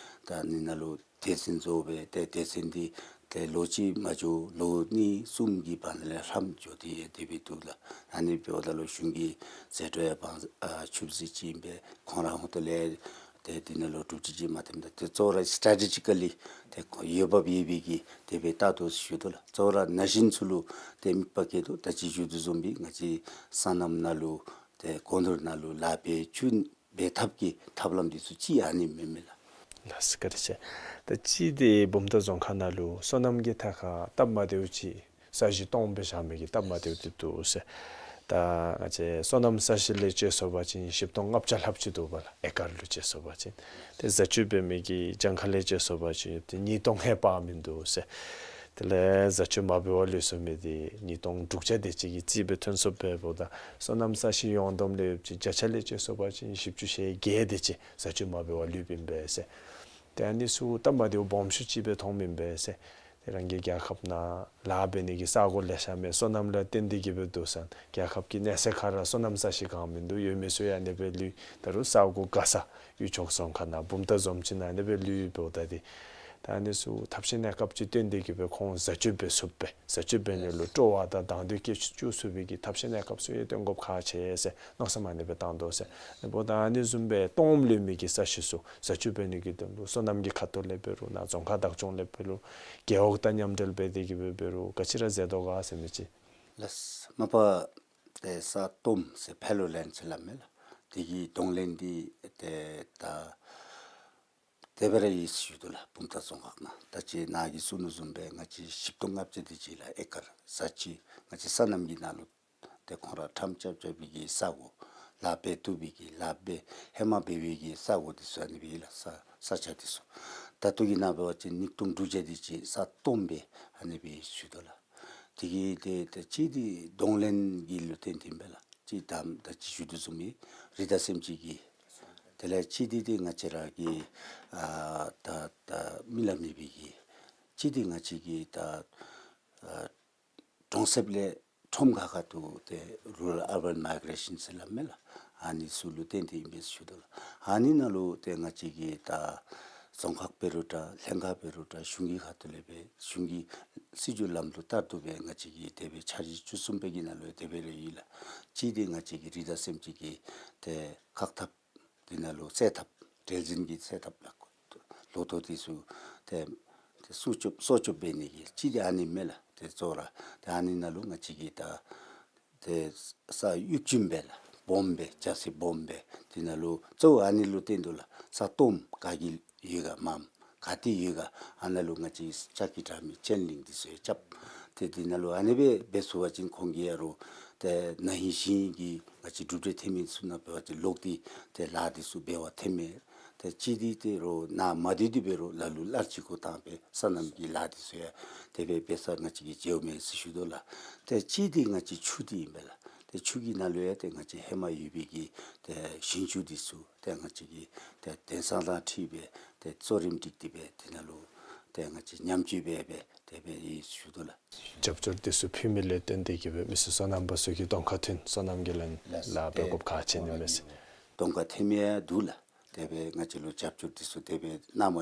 ད་ནི་ནང་ལུ་སྡེ་ཚན་བཟོ་སྦེ་ཏེ་སྡེ་ཚན་འདི་ཏེ་ལོ་གཅིག་མ་འགྱོ་ལོ་གཉིས་གསུམ་གྱི་བར་ན་ལས་ལྷམ་འགྱོ་སྟེ་ཡང་དེ་སྦེ་འདུག་ལགས། ཨ་ནི་འབདཝ་ད་ལུ་གཞུང་གི་ཟད་འགྲོ་ཡང་བང་ཨ་ཆུད་ཟོས་ཅིག་ཨིན་པས། ཁོང་ར་ཧོང་ཏོ་ལས་ཏེ་འདི་ནང་ལུ་གྲུབ་འབྲས་ཅིག་མ་ཐོནམ་ད་ཏེ་གཙོ་བོ་ར་སི་ཊེ་ཊེ་ཇི་ཀ་ལི་ཏེ་ཁོ་འོས་འབབ་ཡོད་པའི་གི་དེ་སྦེ་བལྟ་དོ་ཞུ་དོ་ལགས། གཙོ་བོ་ར་ན་གཞོན་ཚུ་ལུ་ཏེ་དམིགས་པ་བསྐྱེད་དོ། ད་ཅི་ཞུ་དོ་བཟུམ་སྦེ་ང་བཅས་སོ་ནམ་ནང་ལུ་ཏེ་སྒོ་ནོར་ནང་ལུ་ལཱ་འབད་བཅུག་འབད་ཐབས་ཀྱི་ཐབས་ལམ་འདི་ཚུ་ཅིག་ཨ་ནི་མེན་མས་ལགས། ལགས་སོ་བཀའ་དྲིན་ཆེ། ད་ཅི་འདི་བུམ་ཐང་རྫོང་ཁག་ནང་ལུ་སོ་ནམ་གྱི་ཐད་ཁར་སྟབས་མ་བདེཝ་ཅིག་ས་གཞི་སྟོངམ་སྦེ་བཞག་མི་གི་སྟབས་མ་བདེཝ་འདི་འདུག་ཟེར། ད་ང་བཅས་སོ་ནམ་ས་གཞི་ལས་བཅད་སོང་པ་ཅིན་བཞི་སྟོང་ལྔ་བརྒྱ་ལྷགཔ་ཅིག་འདུག་པ་ལགས། ཨེ་ཀར་ལུ་བཅད་སོང་པ་ཅིན། ཏེ་བཟའ་སྤྱོད་འབད་མི་གི་གྱངས་ཁ་ལས་བཅད་སོང་པ་ཅིན་ཏེ་ཉིས་སྟོང་ལྷགཔ་མིན་འདུག་ཟེར། དེ་ལས་བཟའ་སྤྱོད་མ་འབད་བར་ལུས་སོང་མི་འདི་ཉིས་སྟོང་དྲུག་བརྒྱ་དེ་ཅིག་གི་རྩིས་སྦེ་ཐོན་སོངམ་འབདཝ་ད་སོ་ནམ་ས་གཞི་ཡོངས་བསྡོམས་ལས་ཡོདཔ་ཅིག་བརྒྱ་ཆ་ལས་བཅད་སོང་པ་ཅིན་བཞི་བཅུ་ཞེ་བརྒྱད་དེ་ཅིག་བཟའ་སྤྱོད་མ་འབད་བར་ལུསཔ་ཨིན་པས་ཟེར། ཏེ་ཨ་ནི་ཚུ་སྟབས་མ་བདེཝ་སྦོམ་ཤོས་ཅིག་སྦེ་མཐོངམ་ཨིན་པས་ཟེར། ཏེ་རང་གི་རྒྱལ་ཁབ་ནང་ལཱ་འབད་ནི་གི་ས་གོ་ལེ་ཤ་མེད། སོ་ནམ་ལུ་བརྟེན་ཏེ་གི་སྦེ་འདུག་ས་རྒྱལ་ཁབ་ཀྱི་གནས་ཚད་ཁར་ར་སོ་ནམ་ས་གཞི་གང་མིན་འདུག། ཡོད་མི་ཚུ་ཡང་ཨ་ནི་སྦེ་ལུས། ད་རུང་ས་གོ་ག་ས་ཡུལ་ཕྱོགས་རྫོང་ཁག་ནང་བུམ་ཐང་བཟུམ་ཅིག་ནང་ཨ་ནི་སྦེ་ལུསཔ་འོངམ་ད་འདི་ད་ཨ་ནི་ཚུ་ཐབས་ཤེས་གནས་སྐབས་ཅིག་བཏོན་ཏེ་གི་སྦེ་ཁོང་བཟའ་སྤྱོད་འབད་ཚུགསཔ་སྦེ་བཟའ་སྤྱོད་འབད་ནི་ལུ་སྤྲོ་བ་དང་དང་འདོད་བསྐྱེད་བཅུག་ཚུགས་པའི་གི་ཐབས་ཤེས་གནས་སྐབས་ཚུ་ཡང་བཏོན་དགོཔ་ཁག་ཆེ་ཟེར་མནོ་བསམ་ཨ་ནི་སྦེ་བཏང་དོ་ཟེར། ཨ་ནི་འབདཝ་ད་ཨ་ནི་བཟུམ་སྦེ་སྟོངམ་ལུས་མི་གི་ས་གཞི་ཚུ་བཟའ་སྤྱོད་འབད་ནི་གི་དོན་ལུ་སོ་ནམ་གྱི་ཁ་ཐུག་ལས་འབད་རུང་ནཱ་རྫོང་ཁག་བདག་སྐྱོང་ལས་འབད་རུང་རྒེད་འོག་དང་མཉམ་འབྲེལ་འབད་དེ་གི་སྦེ་འབད་རུང་ག་ཅི་ར་མཛད་དོ་ག་ཟེར་མི་ཅིག། ལགས། མ་པ་ཏེ་ས་སྟོངམ་ཟེར་ཕེ་ལོ་ལེནཌ་ཟེར་སླབ་མས་ལགས། དེ་གི་གདོང་ལེན་འདི་ཏེ་ད་དེ་སྦེ་ར་ཡོད་ཞུ་དོ་ལགས། བུམ་ཐང་རྫོང་ཁག་ནང་ད་ཅི་ནཱ་གིས་གསུངས་དོ་བཟུམ་སྦེ་ང་བཅས་བཞི་སྟོང་ལྔ་བརྒྱ་དེ་ཅིག་ལགས། ཨེ་ཀར་བཟའ་སྤྱོད་ང་བཅས་སོ་ནམ་གྱི་ནང་ལུ་ཏེ་ཁོང་ར་ཁྲམ་རྐྱབ་རྐྱབ་པའི་གི་ས་གོ་ལཱ་འབད་བཏུབ་པའི་གི་ལཱ་འབད་ཧེ་མ་འབད་བའི་གི་ས་གོ་འདི་ཚུ་ཨ་ནི་སྦེ་ལགས། ས་ས་ཆ་འདི་ཚུ་ད་ལྟོ་གི་ནང་འབད་བ་ཅིན་ཉིས་སྟོང་དྲུག་བརྒྱ་དེ་ཅིག་ས་སྟོངམ་སྦེ་ཨ་ནི་སྦེ་ཞུ་དོ་ལགས། དེ་གི་ཏེ་ཏེ་གཅིག་འདི་གདོང་ལེན་གྱི་ལུ་བརྟེན་ཏེ་ཨིན་པས་ལགས། གཅིག་ད་ད་ཅི་ཞུ་དོ་བཟུམ་སྦེ་རི་དྭགས་སེམས་ཅན་གྱི། དེ་ལས་གཅིག་འདི་ཏེ་ང་བཅས་ར་གི་ཨ་ད་ད་མི་ལ་མེད་པའི་གི། གཅིག་འདི་ང་བཅས་ཀྱི་ད་ཨ་གྲོང་གསེབ་ལས་ཁྲོམ་ཁ་ཁ་ཐུག་ཏེ་རུ་རཱལ་ཨར་བཱན་མའི་གྲེ་ཤཱན་ཟེར་སླབ་མས་ལགས། ཨ་ནི་ཚུ་ལུ་བརྟེན་ཏེ་ཨིན་པས་ཞུ་དོ་ལགས། ཨ་ནི་ནང་ལུ་ཏེ་ང་བཅས་ཀྱི་ད་རྫོང་ཁག་འབད་རུང་འདྲ་ལྷན་ཁག་འབད་རུང་འདྲ་གཞུང་གི་ཁ་ཐུག་ལས་སྦེ་གཞུང་གི་སྲིད་བྱུས་ལམ་ལུགས་ལྟར་དུ་སྦེ་ང་བཅས་ཀྱིས་དེ་སྦེ་འཆར་གཞི་བཅུ་གསུམ་པའི་གི་ནང་ལུ་དེ་སྦེ་ར་ཡོད་ལགས། གཅིག་འདི་ང་བཅས་ཀྱི་རི་དྭགས་སེམས་ཅན་གྱི་ཏེ་བཀག་ཐབས་འདི་ནང་ལུ་སེལ་ཐབས་འབྲེལ་འཛིན་གྱི་སེལ་ཐབས་ལགས། ལོ་ཐོག་འདི་ཚུ་ཏེ་ཏེ་སྲུང་སྐྱོབ་སྲུང་སྐྱོབ་འབད་ནི་གི་གཅིག་འདི་ཨ་ནི་མས་ལགས། ཏེ་གཙོ་བོ་ར་ཏེ་ཨ་ནི་ནང་ལུ་ང་བཅས་ཀྱིས་ད་ཏེ་ས་གཡུག་བཅོམ་སྦེ་ལགས་སྦོམ་སྦེ་རྒྱ་སེ་སྦོམ་སྦེ་འདི་ནང་ལུ་གཙོ་བོ་ཨ་ནི་ལུ་བརྟེན་དོ་ལགས། ས་སྟོངམ་ག་གི་ཡོད་ག་མངམ་ག་ཏེ་ཡོད་ག་ཨ་ནཱ་ལུ་ང་བཅས་ལྕགས་ཀྱི་དྲ་མིག་ཆེན་ལིང་འདི་ཚུ་ཡང་རྐྱབ། ཏེ་འདི་ནང་ལུ་ཨ་ནི་སྦེ་འབད་ཚུགས་པ་ཅིན་ཁོང་གིས་ཡང་རོགས་ཏེ་ན་ཧིང་གཞེས་ཧིང་གི་ང་བཅས་གྲུབ་འབྲས་ཐོན་མི་ཚུ་ནང་འབད་བ་ཅིན་ལོག་སྟེ་ཏེ་ལཱ་འདི་ཚུ་འབད་བར་འཐོན་མས། ཏེ་གཅིག་འདི་ཏེ་རོགས་ནཱ་མ་སྡོད་དེ་འབད་རོགས་ལ་ལུ་སླར་ཅིག་འགོ་དང་སྦེ་སོ་ནམ་གྱི་ལཱ་འདི་ཚུ་ཡང་ཏེ་འབད་འབད་ས་ང་བཅས་ཀྱིས་མཇལཝ་མས་ཟེར་ཞུ་དོ་ལགས། ཏེ་གཅིག་འདི་ང་བཅས་ཆུ་འདི་ཨིན་པས་ལགས། ཏེ་ཆུ་གི་ནང་ལུ་ཡང་ཏེ་ང་བཅས་ཧེ་མ་ཡོད་པའི་གི་ཏེ་ཞིང་ཆུ་འདི་ཚུ་ཏེ་ང་བཅས་ཀྱིས་ཏེ་དེང་སང་དང་འཁྲིལ་སྦེ་ཏེ་གཙོ་རིམ་སྒྲིག་སྟེ་སྦེ་འདི་ནང་ལུ་ཏེ་ང་བཅས་ཉམས་བཅོས་འབད་སྦེ་དེ་སྦེ་ཡོད་ཞུ་དོ་ལགས། རྒྱབ་སྐྱོར་འདི་ཚུ་ཕུལ་མི་ལས་བརྟེན་ཏེ་གིས་སྦེ་མི་སེར་སོ་ནམ་པ་ཚུ་གི་གདོང་ཁར་ཐོན་སོ་ནམ་གྱི་ལཱ་ལཱ་འབད་དགོཔ་ཁག་ཆེ་ནི་མས་ཟེར། གདོང་ཁར་ཐོན་མི་ཡང་འདུག་ལགས། དེ་སྦེ་ང་བཅས་ལུ་རྒྱབ་སྐྱོར་འདི་ཚུ་དེ་སྦེ་གནང་བ་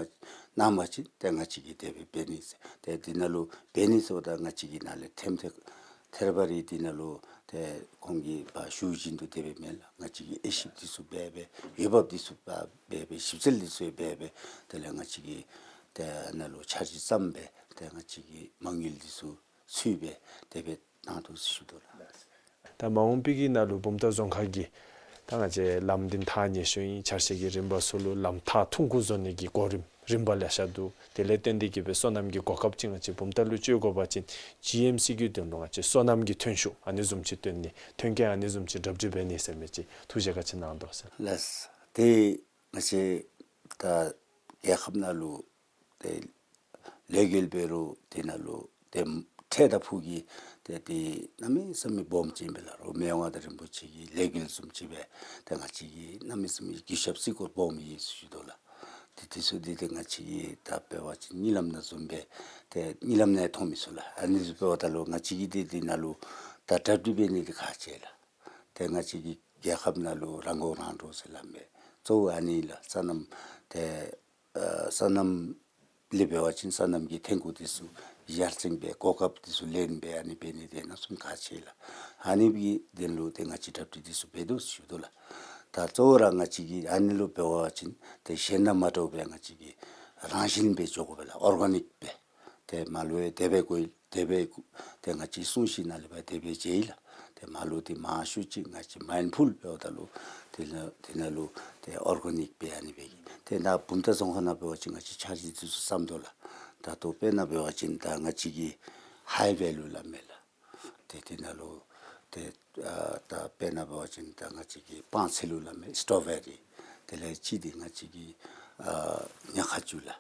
གནང་བ་ཅིན་ཏེ་ང་བཅས་ཀྱིས་དེ་སྦེ་འབད་ནི་ཟེར། ཏེ་འདི་ནང་ལུ་འབད་ནི་ཟེརཝ་ད་ང་བཅས་ཀྱི་ནང་ལས་ཐེམ་ཐེ་ཐེར་པ་རེ་འདི་ནང་ལུ་ཏེ་ཁོང་གིས་ཕར་ཞུ་བཞིན་དུ་དེ་སྦེ་མེན་ལགས། ང་བཅས་ཀྱིས་དབྱེ་ཞིབ་འདི་ཚུ་འབད་སྦེ་འོས་འབབ་འདི་ཚུ་ཕར་འབད་སྦེ་ཞིབ་འཚོལ་འདི་ཚུ་འབད་སྦེ་དེ་ལས་ང་བཅས་ཀྱིས་ཏེ་ནང་ལུ་འཆར་གཞི་བརྩམས་སྦེ་ཏེ་ང་བཅས་ཀྱིས་མ་དངུལ་འདི་ཚུ་ཚུད་སྦེ་དེ་སྦེ་གནང་དོ་ཟེར་ཞུ་དོ་ལགས། ད་མ་འོངས་པའི་གི་ནང་ལུ་བུམ་ཐང་རྫོང་ཁག་གི་ད་ང་བཅས་ལམ་འདི་ཐག་ཉེ་ཤོས་ཨིན། འཆར་གཞི་གི་རིམ་པ་ཚུ་ལུ་ལམ་ཐག་ཐུང་ཀུ་བཟོ་ནི་གི་གོ་རིམ་རིམ་པ་ལེ་ཤ་འདུག། དེ་ལས་བརྟེན་ཏེ་གིས་སྦེ་སོ་ནམ་གྱི་གོ་སྐབས་ཅིག་ང་བཅས་བུམ་ཐང་ལུ་སྤྱོད་དགོ་པ་ཅིན་ཇི་ཨེམ་སི་གི་དོན་ལུ་ང་བཅས་སོ་ནམ་གྱི་ཐོན་ཤུགས་ཨ་ནི་བཟུམ་ཅིག་བཏོན་ནི་ཐོན་སྐྱེད་ཨ་ནི་བཟུམ་ཅིག་གྲ་སྒྲིག་འབད་ནི་ཟེར་མི་ཅིག་ཐུགས་བཞེད་ག་ཅི་གནང་དོ་ཟེར། ལགས། ཏེ་ང་བཅས་ད་རྒྱལ་ཁབ་ནང་ལུ་ཏེ་ལས་འགུལ་འབད་རུང་དེ་ནང་ལུ་ཏེ་འཕྲལ་དང་ཕུགས་ཀྱི་ཏེ་ཏེ་གནམ་མེད་ས་མེད་སྦོམ་ཅིག་ཨིན་པས་ལགས། རོགས་མི་དབང་མངའ་བདག་རིན་པོ་ཆེ་གི་ལས་འགུལ་བཟུམ་ཅིག་སྦེ་ཏེ་ང་བཅས་ཀྱིས་གནམ་མེད་ས་མེད་གུས་ཞབས་བརྩི་བཀུར་སྦོམ་ཡོད་ཟེར་ཞུ་དོ་ལགས། ཏེ་དེ་ཚུ་འདི་ཏེ་ང་བཅས་ཀྱིས་ད་འབད་བ་ཅིན་གཉིད་ལམ་ནང་བཟུམ་སྦེ་ཏེ་གཉིད་ལམ་ནང་མཐོང་མི་ཚུགས་ལགས། ཨ་ནི་ཚུ་འབདཝ་ད་ལུ་ང་བཅས་ཀྱིས་ཏེ་དེ་ནང་ལུ་ད་གྲ་སྒྲིག་འབད་ནི་འདི་ཁག་ཆེ་ལགས། ཏེ་ང་བཅས་ཀྱི་རྒྱལ་ཁབ་ནང་ལུ་རང་མགོ་རང་འདྲོངས་ཟེར་སླབ་མི་གཙོ་བོ་ཨ་ནི་ལགས། སོ་ནམ་ཏེ་ཨ་སོ་ནམ་ལས་འབད་བ་ཅིན་སོ་ནམ་གྱི་ཐོན་ཁུངས་འདི་ཚུ་ཡར་སེང་སྦེ་གོ་སྐབས་འདི་ཚུ་ལེན་སྦེ་ཨ་ནི་འབད་ནི་འདི་གནམ་མེད་ས་མེད་ཁག་ཆེ་ལགས། ཨ་ནི་གི་དོན་ལུ་ཏེ་ང་བཅས་གྲ་སྒྲིག་འདི་ཚུ་འབད་དོ་ཟེར་ཞུ་དོ་ལགས། ད་གཙོ་བོ་ར་ང་བཅས་ཀྱིས་ཨ་ནི་ལུ་འབད་བ་ཅིན་ཏེ་གཞན་དང་མ་འདྲཝ་སྦེ་ང་བཅས་ཀྱིས་རང་བཞིན་སྦེ་འགྱོ་དགོ་པས་ལགས། ཨོར་ག་ནིཀ་སྦེ། ཏེ་མར་ལུ་ཡང་དེ་སྦེ་གོ་ཡི། དེ་སྦེ་ཏེ་ང་བཅས་གསུང་བཤད་ནང་ལས་འབད་དེ་སྦེ་མཇལ་ཡི་ལགས། ཏེ་མར་ལུ་འདི་མང་ཤོས་ཅིག་ང་བཅས་མའིན་ཕུལ་འབདཝ་ད་ལུ་དེ་ལུ་དེ་ནང་ལུ་ཏེ་ཨོར་ག་ནིཀ་སྦེ་ཨ་ནི་སྦེ་གི། ཏེ་ནཱ་བུམ་ཐང་རྫོང་ཁག་ནང་འབད་བ་ཅིན་ང་བཅས་འཆར་གཞི་འདི་ཚུ་བརྩམ་དོ་ལགས། ད་ལྟོ་དཔེར་ན་འབད་བ་ཅིན་ད་ང་བཅས་ཀྱི་ཧའི་ཝེ་ལུ་སླབ་མས་ལགས། ཏེ་དེ་ནང་ལུ་ཏེ་ཨ་ད་དཔེར་ན་འབད་བ་ཅིན་ད་ང་བཅས་ཀྱི་སྤང་ཚལ་ལུ་སླབ་མས་སི་ཊོ་བེ་རི། དེ་ལས་གཅིག་འདི་ང་བཅས་ཀྱི་ཨ་ཉ་ཁ་ཅུ་ལགས།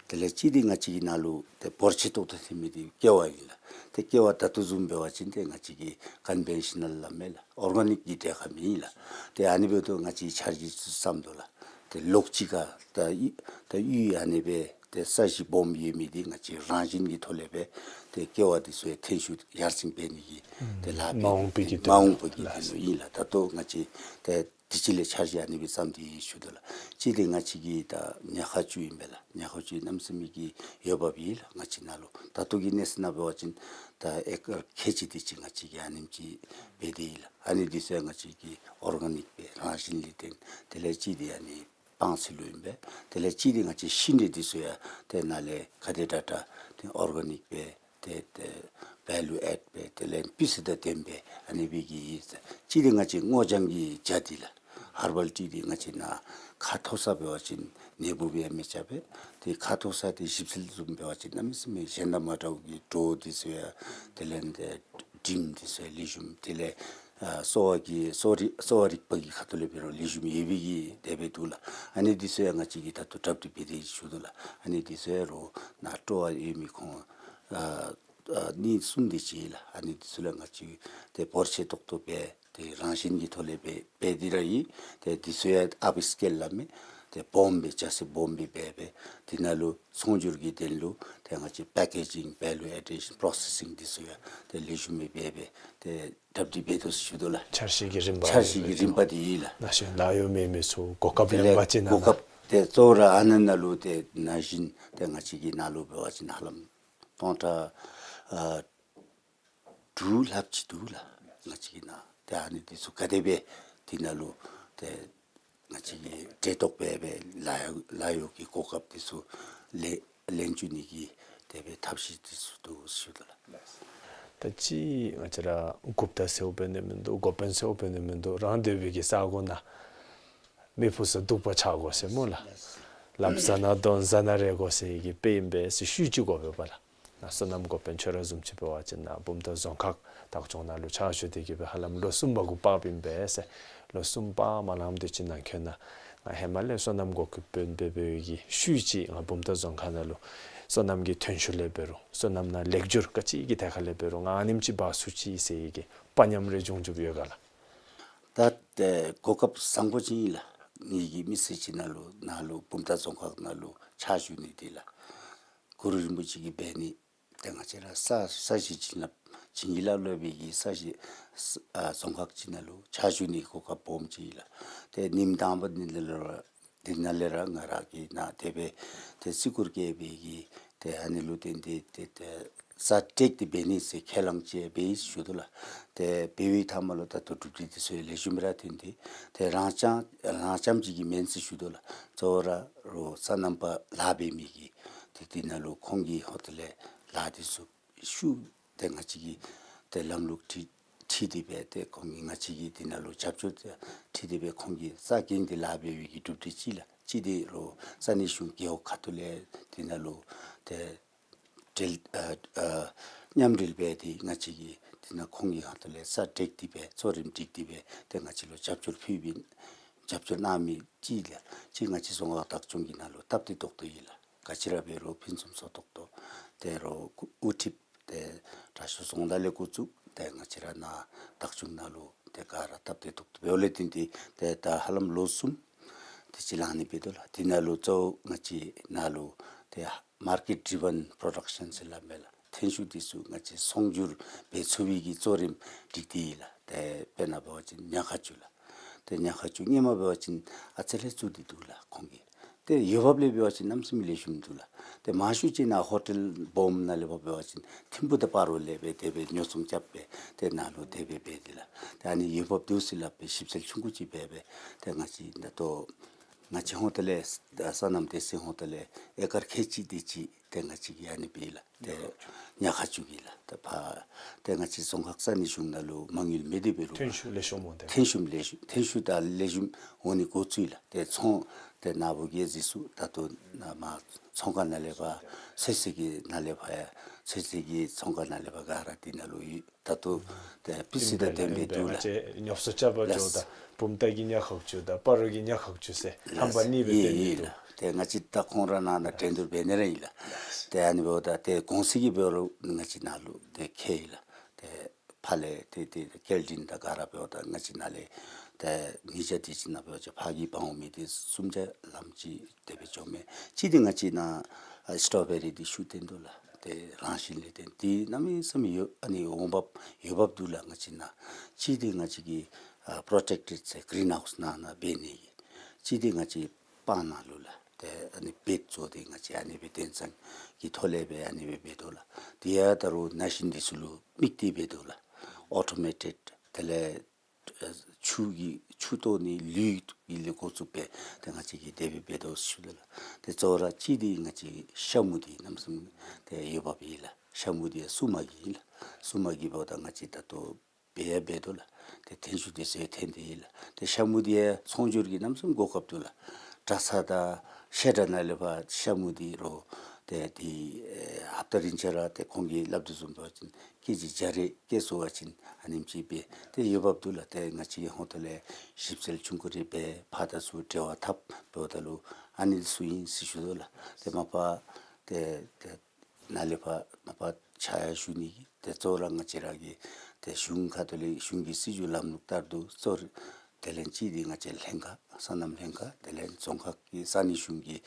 དེ་ལས་གཅིག་འདི་ང་བཅས་ཀྱི་ནང་ལུ་ཏེ་འབོར་ཆེ་ཏོག་ཏོ་ཐོན་མི་འདི་ཀེ་བ་ཨིན་ལགས། ཏེ་ཀེ་བ་ད་ལྟོ་བཟུམ་འབད་བ་ཅིན་ཏེ་ང་བཅས་ཀྱི་ཀོན་བེན་ཤ་ནཱལ་སླབ་མས་ལགས། ཨོར་ག་ནིཀ་གི་འབྲས་ཁ་མེད་ལགས། ཏེ་ཨ་ནི་འབདཝ་ད་ང་བཅས་འཆར་གཞི་བརྩམ་དོ་ལགས། ཏེ་ལོགས་གཅིག་ཁར་ད་ཡུལ་ད་ཡུལ་ཨ་ནི་སྦེ་ཏེ་ས་གཞི་སྦོམ་ཡོད་མི་འདི་ང་བཅས་རང་བཞིན་གྱི་ཐོག་ལས་སྦེ་ཏེ་ཀེ་བ་འདི་ཚུ་ཡང་ཐོན་ཤུགས་ཡར་སེང་འབད་ནི་གི་ཏེ་ལཱ་མ་འོངས་པའི་གི་མ་འོངས་པའི་གི་དོན་ལུ་ཨིན་ལགས། ད་ལྟོ་ང་བཅས་ཏེ་དུས་ཅི་ལས་འཆར་གཞི་ཨ་ནི་སྦེ་བརྩམས་ཏེ་ཡོད་ཞུ་དོ་ལགས། གཅིག་འདི་ང་བཅས་ཀྱི་ད་ཉ་ཁ་ཅུ་ཨིན་པས་ལགས། ཉ་ཁ་ཅུ་གནམ་མེད་ས་མེད་ཀྱི་འོས་འབབ་ཡོད་ལགས། ང་བཅས་ནང་ལུ་ད་ལྟོ་གི་གནས་ཚུལ་ནང་འབད་བ་ཅིན་ད་ཨེ་ཀར་ཁལ་གཅིག་དེ་ཅིག་ང་བཅས་ཀྱིས་ཨ་ནེམ་ཅིག་འབད་དེ་ཡོད་ལགས། ཨ་ནི་འདི་ཚུ་ཡང་ང་བཅས་ཀྱིས་ཨོར་ག་ནིཀ་སྦེ་རང་བཞིན་ལས་བརྟེན། དེ་ལས་གཅིག་འདི་ཨ་ནི་སྤང་ཚལ་ལུ་ཨིན་པས། དེ་ལས་གཅིག་འདི་ང་བཅས་ཤིང་འབྲས་འདི་ཚུ་ཡང་ཏེ་ནཱ་ལས་ག་དེ་དྲག་དྲག་ཏེ་ཨོར་ག་ནིཀ་སྦེ་ཏེ་ཏེ་བེ་ལུ་ཨེཌ་འབད་དེ་ལས་སྤུས་ཚད་དང་ལྡནམ་སྦེ་ཨ་ནི་སྦེ་གི་ཡོད། གཅིག་འདི་ང་བཅས་སྔོ་ལྗང་གི་ཇ་འདི་ལགས། ཧར་བཱལ་ཊི་འདི་ང་བཅས་ནཱ་ཁ་མཐོ་ས་འབད་བ་ཅིན་ནད་འབུབ་ཡང་མི་རྐྱབ་པས། ཏེ་ཁ་མཐོ་ས་འདི་ཞིབ་འཚོལ་བཟུམ་འབད་བ་ཅིན་གནམ་མེད་ས་མེད་གཞན་དང་མ་འདྲཝ་གི་བྲོཝ་འདི་ཚུ་ཡང་དེ་ལས་ཏེ་དྲིམ་འདི་ཚུ་ཡང་ལེགས་ཤོམ། དེ་ལས་ཨ་གསོ་བ་གི་གསོ་རིག་གསོ་བ་རིག་པ་གི་ཁ་ཐུག་ལས་འབད་རུང་ལེགས་ཤོམ་ཡོད་པའི་གི་དེ་སྦེ་འདུག་ལགས། ཨ་ནི་འདི་ཚུ་ཡང་ང་བཅས་ཀྱིས་ད་ལྟོ་གྲ་སྒྲིག་འབད་དེ་ཞུ་དོ་ལགས། ཨ་ནི་འདི་ཚུ་ཡང་རོགས་ནཱ་སྤྲོ་བ་ཡོད་མི་ཁོང་ཨ་ཨ་གཉིས་གསུམ་དེ་ཅིག་ལགས། ཨ་ནི་འདི་ཚུ་ལུ་ང་བཅས་ཏེ་འབོར་ཆེ་ཏོག་ཏོ་སྦེ་ཏེ་རང་བཞིན་གྱི་ཐོག་ལས་སྦེ་འབད་དེ་ར་ཡོད། ཏེ་འདི་ཚུ་ཡང་ཨཔ་སི་ཀེལ་སླབ་མས། ཏེ་སྦོམ་སྦེ་ཆ་ཚད་སྦོམ་སྦེ་འབད་སྦེ་འདི་ནང་ལུ་ཚོང་སྒྱུར་གྱི་དོན་ལུ་ཏེ་ང་བཅས་པེ་ཀེ་ཇིང་བེ་ལུ་ཨེ་ཌི་ཤཱན་པོ་རོ་སེ་སིང་འདི་ཚུ་ཡང་ཏེ་ལེགས་ཤོམ་སྦེ་འབད་སྦེ་ཏེ་གྲ་སྒྲིག་འབད་དོ་ཟེར་ཞུ་དོ་ལགས། འཆར་གཞི་གི་རིམ་པ་འཆར་གཞི་གི་རིམ་པ་འདི་ཨིན་ལགས། ན་གཞོན་ལཱ་གཡོག་མེད་མི་ཚུ་གོ་སྐབས་དེ་ལས་ལེན་པ་ཅིན་གོ་སྐབས་ཏེ་གཙོ་བོ་ར་ཨ་ནཱ་ནང་ལུ་ཏེ་ན་གཞོན་ཏེ་ང་བཅས་ཀྱི་ནང་ལུ་འབད་བ་ཅིན་ཧ་ལམ་སྟོང་ཕྲག་ཨ་དྲུག་ལྷགཔ་ཅིག་འདུག་ལགས། ང་བཅས་ཀྱི་ནང་ཏེ་ཨ་ནི་འདི་ཚུ་ག་དེ་སྦེ་འདི་ནང་ལུ་ཏེ་ང་བཅས་ཀྱིས་གྲལ་གཏོགས་འབད་སྦེ་ལཱ་གཡོག་ལཱ་གཡོག་གི་གོ་སྐབས་འདི་ཚུ་ལེན་ལེན་བཅུག་ནི་གི་དེ་སྦེ་ཐབས་ཤེས་འདི་ཚུ་འདུག་ཟེར་ཞུ་དོ་ལགས། ད་ཅི་ང་བཅས་ར་འགོ་བདག་ཟེརཝ་འབད་ནི་མིན་འདུག། འགོ་དཔོན་ཟེརཝ་འབད་ནི་མིན་འདུག། རང་སྡོད་པའི་གི་ས་གོ་ནང་མེ་ཕུ་ས་སྡུག་པ་ཆགས་དགོ་ཟེར་སྨོ་ལགས། ལགཔ་ཟ་ན་དོན་ཟ་ན་རེ་དགོ་ཟེར་གི་དཔེ་ཨིན་པས་ཟེར་ཞུ་ཅི་དགོ་པས་པ་ལགས། ནཱ་སོ་ནམ་འགོ་དཔོན་ཁྱོད་ར་བཟུམ་ཅིག་འབད་བ་ཅིན་ནཱ་བུམ་ཐང་རྫོང་ཁག་བདག་སྐྱོང་ནང་ལུ་ཕྱག་ཞུ་སྟེ་གི་སྦེ་ཧ་ལམ་ལོ་གསུམ་པ་གུ་བབ་ཨིན་པས་ཟེར། ལོ་གསུམ་པ་མ་ལངམ་དེ་ཅིག་ནང་འཁོད་ནང་ང་ཧེ་མ་ལས་སོ་ནམ་འགོ་དཔོན་འབད་འབད་བའི་གི་ཤུལ་ཅིག་ང་བུམ་ཐང་རྫོང་ཁག་ནང་ལུ་སོ་ནམ་གྱི་ཐོན་ཤུགས་ལས་འབད་རུང་སོ་ནམ་ནང་ལེགས་བསྒྱུར་ག་ཅི་གི་ཐད་ཁར་ལས་འབད་རུང་ང་ཨ་ནེམ་ཅིག་འབག་ཚུགས་ཅི་ཟེར་བའི་གི་དཔའ་ཉམས་རེ་བྱུང་བྱུངམ་ཡོད་ག་ལགས། ད་ཏེ་གོ་སྐབས་བཟང་པོ་ཅིག་ཨིན་ལགས། ངེ་གི་མི་སེར་ཅིག་ནང་ལུ་ནཱ་ལུ་བུམ་ཐང་རྫོང་ཁག་ནང་ལུ་ཕྱག་ཞུ་ནི་འདི་ལགས། གུ་རུ་རིན་པོ་ཆེ་གིས་འབད་ནི་ཏེ་ང་བཅས་ར་ས་ས་གཞི་བྱིན་རླབས་བྱིན་གྱིས་བརླབས་བརླབས་པའི་གི་ས་གཞི་ཨ་རྫོང་ཁག་ཅིག་ནང་ལུ་ཕྱག་ཞུ་ནི་གོ་སྐབས་སྦོམ་ཅིག་ཨིན་ལགས། ཏེ་ཉིནམ་དང་པ་འདི་ལས་ར་འདི་ནང་ལས་ར་ང་ར་གིས་ནཱ་དེ་སྦེ་ཏེ་རྩིས་བཀུར་བཀལ་བའི་གི་ཏེ་ཨ་ནི་ལུ་བརྟེན་ཏེ་ཏེ་ཏེ་ས་བྲེགས་ཏེ་འབད་ནི་ཟེར་ཁས་བླངས་ཅིག་འབད་ཡི་ཞུ་དོ་ལགས། ཏེ་འབད་བའི་མཐའ་མ་ལུ་ད་ལྟོ་གྲུབ་འབྲས་འདི་ཚུ་ལེགས་ཤོམ་ར་ཐོན་ཏེ་ཏེ་རང་རྐྱང་རང་རྐྱངམ་ཅིག་གིས་མེན་ཟེར་ཞུ་དོ་ལགས། གཙོ་བོ་ར་རོགས་སོ་ནམ་པ་ལཱ་འབད་མི་གིས་ཏེ་འདི་ནང་ལུ་ཁོང་གི་ཧོངས་ཏེ་ལས་ལཱ་འདི་ཚུ་ཤུགས་ཏེ་ང་བཅས་ཀྱིས་ཏེ་ལམ་ལུགས་ཁྲིད་ཁྲིད་དེ་སྦེ་ཏེ་ཁོང་གིས་ང་བཅས་ཀྱིས་འདི་ནང་ལུ་རྒྱབ་སྐྱོར་ཏེ་ཁྲིད་དེ་སྦེ་ཁོང་གིས་ས་འགེངས་ཏེ་ལཱ་འབད་བའི་གི་གྲུབ་འབྲས་ཅིག་ལགས། ཅིག་འདི་རོགས་ས་གནས་གཞུང་རྒེད་འོག་ཁ་ཐུག་ལས་འདི་ནང་ལུ་ཏེ་འབྲེལ་ཨ་ཨ་མཉམ་འབྲེལ་འབད་དེ་ང་བཅས་ཀྱིས་འདི་ནང་ཁོང་གི་ཧོངས་ཏེ་ལས་ས་བྲེགས་ཏེ་སྦེ་གཙོ་རིམ་སྒྲིག་སྟེ་སྦེ་ཏེ་ང་བཅས་ལུ་རྒྱབ་སྐྱོར་ཕུལ་བའི་རྒྱབ་སྐྱོར་གནང་མི་ཅིག་ལགས། ཅིག་ང་བཅས་རྫོང་ཁག་བདག་སྐྱོང་གི་ནང་ལུ་སྟབས་བདེ་ཏོག་ཏོ་ཨིན་ལགས། ག་ཅི་ར་འབད་རུང་ཕུན་སུམ་ཚོགས་ཏོག་ཏོ་ཏེ་རོགས་དབུ་ཁྲིདཔ་ཏེ་དྲག་ཤོས་རྫོང་བདག་ལས་འགོ་བཙུགས་ཏེ་ང་བཅས་ར་ནཱ་བདག་སྐྱོང་ནང་ལུ་ཏེ་ག་ར་སྟབས་བདེ་ཏོག་ཏོ་འབདཝ་ལས་བརྟེན་ཏེ་ཏེ་ད་ཧ་ལམ་ལོ་གསུམ་དེ་ཅིག་ལང་ནི་འབད་དོ་ལགས། དེ་ནང་ལུ་གཙོ་བོ་ང་བཅས་ནཱ་ལུ་ཏེ་མར་ཀེཊ་ཌི་རི་བཱན་པྲོ་ཌག་ཤཱན་ཟེར་སླབ་མས་ལགས། ཐོན་ཤུགས་འདི་ཚུ་ང་བཅས་ཚོང་སྒྱུར་འབད་ཚུགས་པའི་གི་གཙོ་རིམ་སྒྲིག་སྟེ་ཨིན་ལགས། ཏེ་དཔེར་ན་འབད་བ་ཅིན་ཉ་ཁ་ཆུ་ལགས། ཏེ་ཉ་ཁ་ཆུ་སྔོན་མ་འབད་བ་ཅིན་ཨ་ཙི་ལས་བཙུགས་ཏེ་འདུག་ལགས་ཁོང་གིས། ཏེ་འོས་འབབ་ལས་འབད་བ་ཅིན་གནམ་མེད་ས་མེད་ལེགས་ཤོམ་འདུག་ལགས། ཏེ་མང་ཤོས་ཅིག་ནཱ་ཧོ་ཊེལ་སྦོམ་ནང་ལས་ཕར་འབད་བ་ཅིན་ཐིམ་ཕུག་དང་སྤ་རོ་ལས་སྦེ་དེ་སྦེ་ཉོ་ཚོང་རྐྱབ་སྦེ་ཏེ་ནཱ་ལུ་དེ་སྦེ་འབད་དེ་ལགས། ཏེ་ཨ་ནི་འོས་འབབ་འདུག་ཟེར་སླབ་སྦེ་ཞིབ་འཚོལ་ཆུང་ཀུ་ཅིག་འབད་སྦེ་ཏེ་ང་བཅས་ད་ལྟོ་ང་བཅས་ཧོངས་ཏེ་ལས་སོ་ནམ་སྡེ་ཚན་ཧོངས་ཏེ་ལས་ཨེ་ཀར་ཁལ་གཅིག་དེ་ཅིག་ཏེ་ང་བཅས་ཀྱིས་ཨ་ནི་འབད་ཡི་ལགས། ཏེ་ཉ་ཁ་ཆུ་གི་ལགས། ཏེ་ཕར་ཏེ་ང་བཅས་རྫོང་ཁག་ས་གནས་གཞུང་ནང་ལུ་མ་དངུལ་མེད་དེ་འབད་རུང་ཐོན་ཤུགས་ལེགས་ཤོམ་འོང་དེ། ཐོན་ཤུགས་ལེགས་ཤོམ་ཐོན་ཤུགས་ད་ལེགས་ཤོམ་འོང་ནི་འགོ་བཙུགས་ཡི་ལགས། ཏེ་ཚོང་ཏེ་ནཱ་བུ་གིས་གཟིགས་ཚུགས། ད་ལྟོ་ནཱ་མར་ཚོང་ཁང་ནང་ལས་ཕར་ཚོད་བསྲེ་གི་ནང་ལས་ཕར་ཡང་ཚོད་བསྲེ་གི་ཚོང་ཁང་ནང་ལས་ཕར་ག་ར་འདི་ནང་ལུ་ཡོད། ད་ལྟོ་ཏེ་པི་སི་དང་ལྡན་པའི་འདུག་ལགས། ང་བཅས་ཉོ་ཚོང་རྐྱབ་པར་འགྱོཝ་ད་བུམ་ཐང་གི་ཉ་ཁ་ཆུ་དང་སྤ་རོ་གི་ཉ་ཁ་ཆུ་ཟེར་ཧམ་པ་གཉིས་སྦེ་སྟོན་ཏེ་འདུག། ཏེ་ང་བཅས་ད་ཁོང་ར་ནཱ་ནཱ་འགྲན་བསྡུར་འབད་ནི་ར་ཨིན་ལགས། ཏེ་ཨ་ནི་འབདཝ་ད་ཏེ་གོང་ཚད་ཀྱི་འབད་རུང་ང་བཅས་ནཱ་ལུ་ཏེ་ཁེ་ཨིན་ལགས། ཏེ་ཕར་ལས་ཏེ་ཏེ་སྐྱེལ་འདྲེན་དང་ག་ར་འབདཝ་ད་ང་བཅས་ནཱ་ལས་ཏེ་ཉིས་བརྒྱ་དེ་ཅིག་ནང་འབད་བ་ཅིན་ཕར་གྱི་འབག་འོང་མི་འདི་སུམ་བརྒྱ་ལམ་ཅིག་དེ་སྦེ་འགྱོཝ་མས། གཅིག་འདི་ང་བཅས་ནཱ་ཨ་སི་ཊོ་བེ་རི་འདི་ཤུགས་བཏོན་དོ་ལགས། ཏེ་རང་བཞིན་ལས་བརྟེན་ཏེ་གནམ་མེད་ས་མེད་འོས་ཨ་ནི་འོས་འབབ་འོས་འབབ་འདུག་ལགས་ང་བཅས་ནཱ། གཅིག་འདི་ང་བཅས་ཀྱི་ཨ་པྲོ་ཊེཀ་ཊེཌ་ཟེར་གི་རིན་ཧའུསི་ནང་ན་འབད་ནི་གི། གཅིག་འདི་ང་བཅས་སྤང་ནང་ལུ་ལགས། ཏེ་ཨ་ནི་བེཊ་བཟོ་སྟེ་ང་བཅས་ཨ་ནི་སྦེ་དོན་ཚན་གྱི་ཐོག་ལས་སྦེ་ཨ་ནི་སྦེ་འབད་དོ་ལགས། དེ་ཡང་ད་རུང་ནང་བཞིན་འདི་ཚུ་ལུ་དམིགས་ཏེ་འབད་དོ་ལགས། ཨོ་ཊོ་མེ་ཊེཌ་དེ་ལས་ཨ་ཆུ་གི་ཆུ་གཏོར་ནི་ལུད་ཀྱི་ལས་འགོ་བཙུགས་སྦེ་ཏེ་ང་བཅས་ཀྱིས་དེ་སྦེ་འབད་དོ་ཞུ་དོ་ལགས། ཏེ་གཙོ་བོ་ར་གཅིག་འདི་ང་བཅས་ཤ་མུ་འདི་གནམ་མེད་ས་མེད་ཏེ་འོས་འབབ་ཨིན་ལགས། ཤ་མུ་འདི་ཡང་སྲུང་མ་གི་ཨིན་ལགས། སྲུང་མ་གི་འབདཝ་ད་ང་བཅས་ད་ལྟོ་འབད་ཡང་འབད་དོ་ལགས། ཏེ་ཐོན་ཤུགས་འདི་ཚུ་ཐོན་ཏེ་ཨིན་ལགས། ཏེ་ཤ་མུ་འདི་ཡང་ཚོང་སྒྱུར་གྱི་གནམ་མེད་ས་མེད་གོ་སྐབས་འདུག་ལགས། གྲྭ་ཚང་དང་བཤད་གྲྭ་ནང་ལས་ཕར་ཤ་མུ་འདི་རོགས་ཏེ་འདི་ཨེ་ཧབ་ཏ་རིམ་བྱོན་ར་ཏེ་ཁོང་གིས་སླབ་དོ་བཟུམ་འབད་བ་ཅིན་ཀེ་ཇི་བརྒྱ་རེ་བཀལ་ཚུགས་པ་ཅིན་ཨ་ནེམ་ཅིག་སྦེ་ཏེ་འོས་འབབ་འདུག་ལགས། ཏེ་ང་བཅས་ཧོངས་ཏེ་ལས་ཞིབ་འཚོལ་ཆུང་ཀུ་རེ་འབད་ཕར་དང་ཚུར་འབྲེལ་བ་འཐབ་འབདཝ་ད་ལུ་ཨ་ནི་ཚུ་ཨིན་ཟེར་ཞུ་དོ་ལགས། ཏེ་མ་པ་ཏེ་ཏེ་ནཱ་ལས་ཕར་མ་པ་ཕྱག་ཞུ་ནི་གི་ཏེ་གཙོ་བོ་ར་ང་བཅས་ར་གི་ཏེ་གཞུང་ཁ་ཐུག་ལས་གཞུང་གི་སྲིད་བྱུས་ལམ་ལུགས་ལྟར་དུ་གཙོ་བོ་དེ་ལས་གཅིག་འདི་ང་བཅས་ལྷན་ཁག་སོ་ནམ་ལྷན་ཁག་དེ་ལས་རྫོང་ཁག་གི་ས་གནས་གཞུང་གི་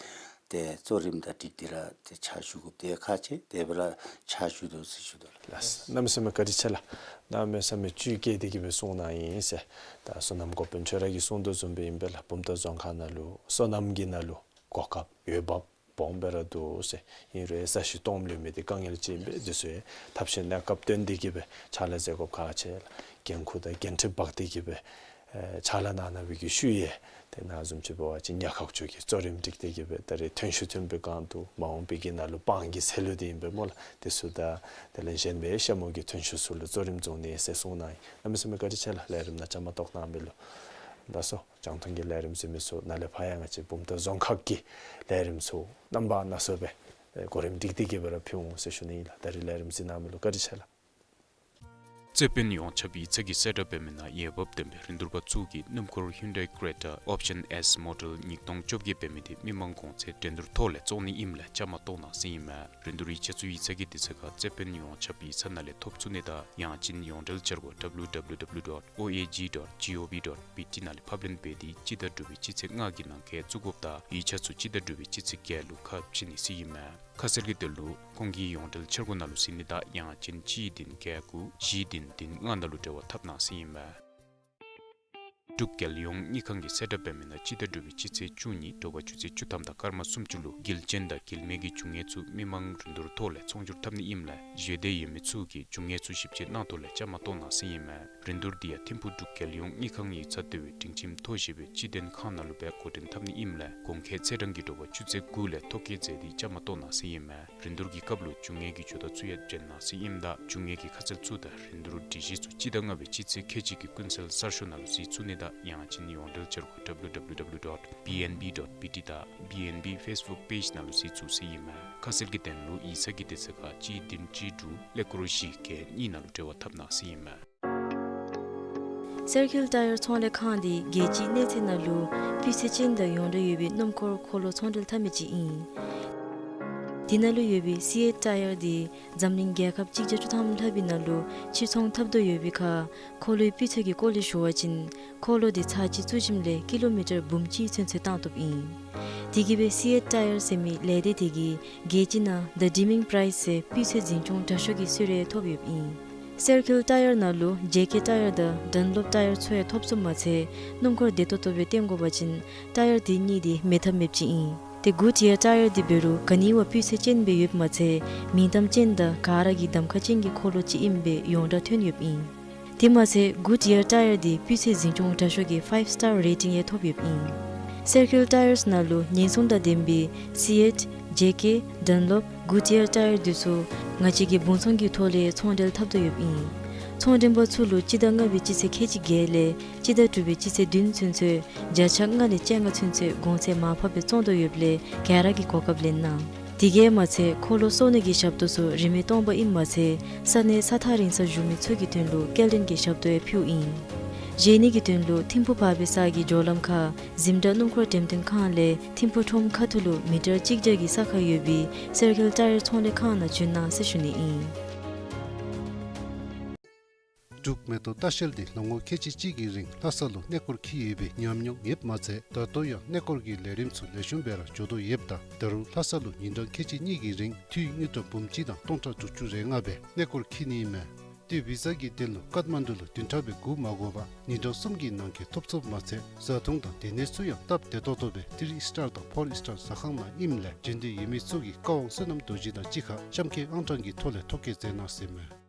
ཏེ་གཙོ་རིམ་དང་འགྲིག་སྟེ་ར་ཏེ་ཕྱག་ཞུ་དགོཔ་དེ་ཁག་ཆེ། དེ་སྦེ་ར་ཕྱག་ཞུ་དོ་ཟེར་ཞུ་དོ་ལགས། ལགས། གནམ་མེད་ས་མེད་བཀའ་དྲིན་ཆེ་ལགས། གནམ་མེད་ས་མེད་ཇུས་བསྐྱེད་དེ་གི་སྦེ་གསུངས་གནང་ཡི་ཟེར། ད་སོ་ནམ་འགོ་དཔོན་ཁྱོད་ར་གིས་གསུངས་དོ་བཟུམ་སྦེ་ཨིན་པས་ལགས། བུམ་ཐང་རྫོང་ཁག་ནང་ལུ་སོ་ནམ་གྱི་ནང་ལུ་གོ་སྐབས་འོས་འབབ་སྦོམ་སྦེ་ར་འདུག་ཟེར། ཨིན་རུང་ས་གཞི་སྟོངམ་ལུས་མི་འདི་དཀའ་ངལ་ཅིག་ཨིན་པས། འདི་ཚུ་ཡང་ཐབས་ཤེས་གནས་སྐབས་བཏོན་ཏེ་གི་སྦེ་ཕྱག་ལཱ་མཛད་དགོཔ་ཁག་ཆེ་ལགས། འགན་ཁུར་དང་འགན་འཁྲི་འབག་སྟེ་གི་སྦེ་ཨེ་ཕྱག་ལཱ་གནང་གནང་བའི་གི་ཤུལ་ཡང་ཏེ་ནཱ་བཟུམ་ཅིག་འབད་བ་ཅིན་ཉ་ཁ་ཆུ་གི་གཙོ་རིམ་སྒྲིག་སྟེ་གི་སྦེ་ད་རེས་ཐོན་ཤུགས་ཐོན་པའི་སྒང་དུ་མ་འོངས་པའི་གི་ནང་ལུ་སྤང་གི་ཚལ་ལུ་འདི་ཨིན་པས་སྨོ་ལགས། འདི་ཚུ་དང་དེ་ལས་གཞན་པའི་ཤ་མུ་གི་ཐོན་ཤུགས་ཚུ་ལུ་གཙོ་རིམ་བཟུང་ནི་ཟེར་གསུངས་གནང་ཡི། གནམ་མེད་ས་མེད་བཀའ་དྲིན་ཆེ་ལགས། ལས་རིམ་ནང་བཅའ་མར་གཏོགས་གནང་མི་ལུ། ད་སོ་རྒྱང་མཐོང་གི་ལས་རིམ་གཟིགས་མི་ཚུ་ནཱ་ལས་ཕར་ཡང་ང་བཅས་བུམ་ཐང་རྫོང་ཁག་གི་ལས་རིམ་ཚུ་རྣམ་པ་སྣ་ཚོགས་སྦེ་ གོ་རིམ་སྒྲིག་སྟེ་གི་སྦེ་ར་ཕུལ་འོང་ཟེར་ཞུ་ནི་ཨིན་ལགས། ད་རིས་ལས་རིམ་གཟིགས་གནང་མི་ལུ་བཀའ་དྲིན་ཆེ་ལགས། རྩེ་དཔོན་ཡོངས་ཁྱབ་ཡིག་ཚང་གིས་གསལ་བསྒྲགས་འབད་མི་ནང་འོས་འབབ་ལྡན་པའི་རིན་བསྡུར་པ་ཚུ་གིས་སྣུམ་འཁོར་Hyundai Creta option S model ཉིས་སྟོང་བཅོ་བརྒྱད་འབད་མི་དེ་མི་མང་གོང་ཚད་འགྲན་བསྡུར་ཐོག་ལས་བཙོང་ནི་ཨིནམ་ལས་བཅའ་མར་གཏོགས་གནང་ཟེར་ཨིན་མས། རིན་བསྡུར་ཡིག་ཆ་ཚུ་ཡིག་ཚང་གི་དུས་ཚོད་ཁར་རྩེ་དཔོན་ཡོངས་ཁྱབ་ཡིག་ཚང་ནང་ལས་ཐོབ་ཚུགས་ནི་དང་ཡང་ཅིན་ཡོངས་འབྲེལ་འཆར་སྒོ་W W W dot O A G dot G O V dot B T ནང་ལས་ཕབ་ལེན་འབད་དེ་སྤྱི་ཟླ་དྲུག་པའི་སྤྱི་ཚེས་ལྔ་གི་ནང་འཁོད་བཙུགས་དགོཔ་དང་ཡིག་ཆ་ཚུ་སྤྱི་ཟླ་དྲུག་པའི་སྤྱི་ཚེས་བརྒྱད་ལུ་ཁ་ཕྱེ་ནི་ཟེར་ཨིན་མས། ཁ་གསལ་གྱི་དོན་ལུ་ཁོང་གི་ཡོངས་འབྲེལ་འཆར་སྒོ་ནང་ལུ་གཟིགས་ནི་དང་ཡང་ཅིན་གཅིག་བདུན་བརྒྱད་དགུ་བཞི་བདུན་བདུན་ལྔ་ནང་ལུ་འབྲེལ་བ་འཐབ་གནང་ཟེར་ཨིན་མས། འབྲུག་རྒྱལ་ཡོངས་དངུལ་ཁང་གིས་གསལ་བསྒྲགས་འབད་མི་ནང་སྤྱི་ཟླ་དྲུག་པའི་སྤྱི་ཚེས་བཅུ་གཉིས་དྲོ་པ་ཆུ་ཚོད་བཅུ་ཐམ་དང་སྐར་མ་སུམ་ཅུ་ལུ་འགུལ་ཅན་དང་འགུལ་མེད་ཀྱི་རྒྱུ་དངོས་ཚུ་མི་མང་རིན་བསྡུར་ཐོག་ལས་ཚོང་སྒྱུར་འཐབ་ནི་ཨིནམ་ལས་ཞུ་འདོད་ཡོད་མི་ཚུ་གིས་རྒྱུ་དངོས་ཚུ་ཞིབ་དཔྱད་གནང་ཐོག་ལས་བཅའ་མར་གཏོགས་གནང་ཟེར་ཨིན་མས། རིན་བསྡུར་འདི་ཡང་ཐིམ་ཕུག་འབྲུག་རྒྱལ་ཡོངས་དངུལ་ཁང་ཡིག་ཚང་ལྟེ་བའི་སྒྲིང་ཁྱིམ་མཐོ་ཞེས་པའི་སྤྱི་དོན་ཁང་ནང་ལུ་སྦེ་འགོ་འདྲེན་འཐབ་ནི་ཨིནམ་ལས་གོང་འཁོད་ཚེས་གྲངས་ཀྱི་དྲོ་པ་ཆུ་ཚོད་དགུ་ལས་ཐོ་བཀོད་མཛད་དེ་བཅའ་མར་གཏོགས་གནང་ཟེར་ཨིན་མས། རིན་བསྡུར་གྱི་སྐབས་ལུ་རྒྱུ་དངོས་ཀྱི་ཇུས་གཏོགས་ཚུ་ཡང་འབྱོན་གནང་ཟེར་ཨིནམ་ད་རྒྱུ་དངོས་ཀྱི་ཁ་གསལ་ཚུ་དང་རིན་བསྡུར་སྒྲིག་གཞི་ཚུ་སྤྱི་ཟླ་ལྔ་པའི་སྤྱི་ཚེས་ཁལ་གཅིག་གི་ཀུན་གསལ་གསར་ཤོག་ནང་ལུ་གཟིགས་ཚུགས་ནི་དང་ཡང་ཅིན་ཡོངས་འབྲེལ་འཆར་སྒོ་W W W dot B N B dot B T དང་B N B Facebook page ནང་ལུ་གཟིགས་ཚུགས་ཟེར་ཨིན་མས། ཁ་གསལ་གྱི་དོན་ལུ་ཡིག་ཚང་གི་དུས་ཚོད་ཁར་གཅིག་བདུན་གཅིག་དྲུག་ཀླད་ཀོར་བཞི་བརྒྱད་གཉིས་ནང་ལུ་འབྲེལ་བ་འཐབ་གནང་ཟེར་ཨིན་མས། སེར་ཁེལ་ཊ་ཡར་ཚོང་ལས་ཁང་འདི་རྒྱལ་སྤྱིའི་གནས་ཚད་ནང་ལུ་སྤུས་ཚད་ཅན་དང་ཡོངས་གྲགས་ཡོད་པའི་སྣུམ་འཁོར་འཁོར་ལོ་ཚོང་འབྲེལ་འཐབ་མི་ཅིག་ཨིན། དེ་ནང་ལུ་ཡོད་པའི་སི་ཨེཊ་ཊ་ཡར་འདི་འཛམ་གླིང་རྒྱལ་ཁབ་གཅིག་བརྒྱ་བཅུ་ཐམ་ལྷག་པའི་ནང་ལུ་ཕྱིར་ཚོང་འཐབ་དོ་ཡོད་པའི་ཁར་འཁོར་ལོའི་སྤུས་ཚད་ཀྱི་སྐོར་ལས་ཞུ་བ་ཅིན་འཁོར་ལོ་འདི་ཚར་གཅིག་བཙུགས་ཞིནམ་ལས་ཀི་ལོ་མི་ཊར་འབུམ་གཅིག་ཚུན་ཚོད་བཏང་བཏུབ་ཨིན། དེ་གིས་སྦེ་སི་ཨེཊ་ཊ་ཡར་ཟེར་མི་ལས་སྡེ་དེ་གིས་རྒྱལ་སྤྱི་ནང་The Deaming Prize ཟེར་སྤུས་ཚད་འཛིན་སྐྱོང་དྲག་ཤོས་ཀྱི་གསོལ་རས་ཐོབ་ཡོདཔ་ཨིན། སེར་ཁེལ་ཊ་ཡར་ནང་ལུ་ཇེ་ཀེ་ཊ་ཡར་དང་ཌན་ལོབ་ཊ་ཡར་ཚུ་ཡང་ཐོབ་ཚུགསཔ་མ་ཚད་སྣུམ་འཁོར་བདེ་ཏོག་ཏོ་སྦེ་བཏོན་དགོ་པ་ཅིན་ཊ་ཡར་དེ་གཉིས་འདི་མེད་ཐབས་མེདཔ་ཅིག་ཨིན། ཏེ་གུཌ་ཡར་ཊ་ཡར་འདི་འབད་རུང་ག་ནི་བ་སྤུས་ཚད་ཅན་སྦེ་ཡོདཔ་མ་ཚད་མིང་གཏམ་ཅན་དང་ག་ར་གི་གདམ་ཁ་ཅན་གྱི་འཁོར་ལོ་ཅིག་ཨིནམ་སྦེ་ཡོངས་གྲགས་ཐོན་ཡོདཔ་ཨིན། དེ་མ་ཚད་གུཌ་ཡར་ཊ་ཡར་འདི་སྤུས་ཚད་འཛིན་སྐྱོང་དྲག་ཤོས་ཀྱི་ཕའིབ་སི་ཊར་རེ་ཊིང་ཡང་ཐོབ་ཡོདཔ་ཨིན། སེར་ཁེལ་ཊ་ཡརས་ནང་ལུ་ཉེན་སྲུང་དང་ལྡན་པའི་སི་ཨེཊ་ཇེ་ཀེ་ཌན་ལོབ་གུཌ་ཡར་ཊ་ཡར་འདི་ཚུ་ང་བཅས་ཀྱིས་སྦོང་ཚོང་གི་ཐོག་ལས་ཚོང་འབྲེལ་འཐབ་དོ་ཡོདཔ་ཨིན། ཚོང་འབྲེལ་པ་ཚུ་ལུ་སྤྱི་ཟླ་ལྔ་པའི་སྤྱི་ཚེས་ཁལ་གཅིག་བརྒྱད་ལས་སྤྱི་ཟླ་དྲུག་པའི་སྤྱི་ཚེས་བདུན་ཚུན་ཚོད་བརྒྱ་ཆ་ལྔ་ལས་བཅོ་ལྔ་ཚུན་ཚོད་གོང་ཚད་མར་ཕབ་སྦེ་བཙོང་དོ་ཡོདཔ་ལས་ག་ར་གིས་གོ་སྐབས་ལེན་གནང་། དེ་གིས་མ་ཚད་འཁོར་ལོ་གསོ་ནི་གི་ཞབས་ཏོག་ཚུ་རིན་མེད་སྟོང་པ་ཨིནམ་མ་ཚད་ས་གནས་ས་ཐག་རིང་སར་བཞུགས་མི་ཚུ་གི་དོན་ལུ་སྐྱེལ་འདྲེན་གྱི་ཞབས་ཏོག་ཡང་ཕུལཝ་ཨིན། བཞེས་ནི་གི་དོན་ལུ་ཐིམ་ཕུག་བར་པའི་ས་གི་འགྱོ་ལམ་ཁར་འཛིན་གྲྭ་སྣུམ་འཁོར་འགྲེམས་སྟོན་ཁང་ལས་ཐིམ་ཕུག་ཁྲོམ་ཁ་ཐུག་ལུ་མི་ཊར་གཅིག་བརྒྱ་གི་ས་ཁར་ཡོད་པའི་སེར་ཁེལ་ཊ་ཡར་ཚོང་ལས་ཁང་ནང་བྱོན་གནང་ཟེར་ཞུ་ནི་ཨིན། འབྲུག་མེ་ཏོག་ལྟ་བཤལ་འདི་ལོ་ངོ་ཁལ་གཅིག་གཅིག་གི་རིང་ལྷ་ས་ལུ་གནས་སྐོར་འཁྱིད་ཡོད་པའི་ཉམས་མྱོང་ཡོདཔ་མ་ཚད་ད་ལྟོ་ཡང་གནས་སྐོར་གྱི་ལས་རིམ་ཚུ་ལེགས་ཤོམ་སྦེ་ར་འགྱོ་དོ་ཡོདཔ་ད་ད་རུང་ལྷ་ས་ལུ་ཉིན་གྲངས་ཁལ་གཅིག་གཉིས་ཀྱི་རིང་འཐུས་དངུལ་ཀྲམ་འབུམ་གཅིག་དང་སྟོང་ཕྲག་དྲུག་ཅུ་རེ་ལྔ་སྦེ་གནས་སྐོར་འཁྱིད་ནི་ཨིན་མས། ཏེ་བི་ཟ་གི་དོན་ལུ་ཀཏ་མན་ཌུ་ལུ་བདུན་ཕྲག་སྦེ་སྒུག་མ་དགོ་པར་ཉིན་གྲངས་གསུམ་གྱི་ནང་འཁོད་ཐོབ་ཚུགསཔ་མ་ཚད་བཟའ་འཐུང་དང་སྡོད་གནས་ཚུ་ཡང་སྟབས་བདེ་ཏོག་ཏོ་སྦེ་ཐི་རི་སི་ཊར་དང་ཕོར་སི་ཊར་ཟ་ཁང་ནང་ཨིནམ་ལས་བྱོན་འདོད་ཡོད་མི་ཚུ་གིས་བཀའ་དབང་བསོད་ནམས་རྡོ་རྗེ་དང་གཅིག་ཁར་གཤམ་འཁོད་ཨང་གྲངས་ཀྱི་ཐོག་ལས་ཐོ་བཀོད་མཛད་གནང་ཟེར་མས།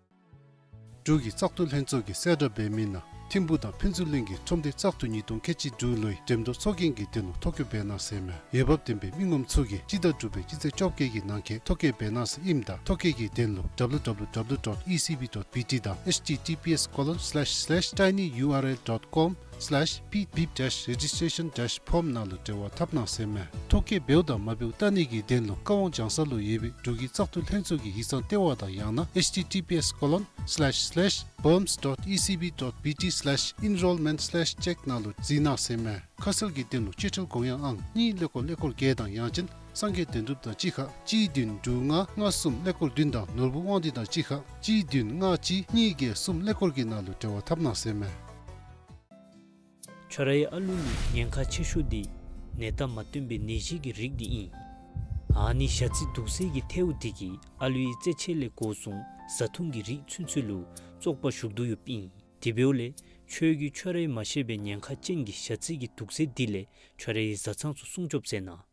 འབྲུག་གི་བཙག་འཐུ་ལྷན་ཚོགས་ཀྱིས་གསལ་བསྒྲགས་འབད་མི་ནང་ཐིམ་ཕུག་དང་ཕུན་ཚོགས་གླིང་གི་ཁྲོམ་སྡེ་བཙག་འཐུ་ཉིས་སྟོང་ཁལ་གཅིག་དྲུག་ལོའི་འགྲེམས་སྟོན་ཚོགས་རྒྱན་གྱི་དོན་ལུ་ཐོ་བཀོད་འབད་གནང་ཟེར་མས། འོས་འབབ་ལྡན་པའི་མི་ངོམ་ཚུ་གིས་སྤྱི་ཟླ་དྲུག་པའི་སྤྱི་ཚེས་བཅོ་བརྒྱད་ཀྱི་ནང་འཁོད་ཐོ་བཀོད་འབད་གནང་ཟེར་ཨིནམ་ད་ཐོ་བཀོད་ཀྱི་དོན་ལུ་W W W dot E C B dot B T དང་H T T P S colon slash slash tinyurl dot com slash P beep dash registration dash form ནང་ལུ་འབྲེལ་བ་འཐབ་གནང་ཟེར་མས། ཐོ་བཀོད་འབདཝ་དང་མ་འབདཝ་བལྟ་ནི་གི་དོན་ལུ་བཀའ་དབང་སྦྱང་ས་ལུ་ཡོད་པའི་འབྲུག་གི་བཙག་འཐུ་ལྷན་ཚོགས་ཀྱི་ཡིག་ཚང་ལྟེ་བ་དང་ཡང་ན་H T T P S colon slash slash bums dot E C B dot B T slash enrollment slash check ནང་ལུ་གཟིགས་གནང་ཟེར་མས། ཁ་གསལ་གྱི་དོན་ལུ་སྤྱི་ཁྲལ་དགོངས་ཡངས་ཨང་གཉིས་ཀླད་ཀོར་ཀླད་ཀོར་བརྒྱད་དང་ཡང་ཅིན་སངས་རྒྱས་དོན་གྲུབ་དང་གཅིག་ཁར་གཅིག་བདུན་དྲུག་ལྔ་ལྔ་གསུམ་ཀླད་ཀོར་བདུན་དང་ནོར་བུ་དབང་འདུས་དང་གཅིག་ཁར་གཅིག་བདུན་ལྔ་གཅིག་གཉིས་བརྒྱད་གསུམ་ཀླད་ཀོར་གྱི་ནང་ལུ་འབྲེལ་བ་འཐབ་གནང་ཟེར་མས། ཁྱོད་རའི་ཨ་ལུ་ལུ་ཉེན་ཁ་ཆེ་ཤོས་འདི་ནད་རྟགས་མ་སྟོན་པའི་ནད་གཞི་གི་རིགས་འདི་ཨིན། ཨ་ནི་ཞ་རྩི་དུག་སེལ་གྱི་ཐལཝ་འདི་གིས་ཨ་ལུའི་རྩེད་ཆས་ལས་འགོ་བཟུང་བཟའ་འཐུང་གི་རིགས་ཚུན་ཚོད་ལུ་བཙོག་པ་ཞུགས་དོ་ཡོདཔ་ཨིན། དེ་འབདཝ་ལས་ཁྱོད་ཀྱིས་ཁྱོད་རའི་མ་ཤེས་པའི་ཉེན་ཁ་ཅན་གྱི་ཞ་རྩི་གི་དུག་རྫས་འདི་ལས་ཁྱོད་རའི་བཟའ་ཚང་ཚུ་སྲུང་སྐྱོབ་མཛད་གནང་།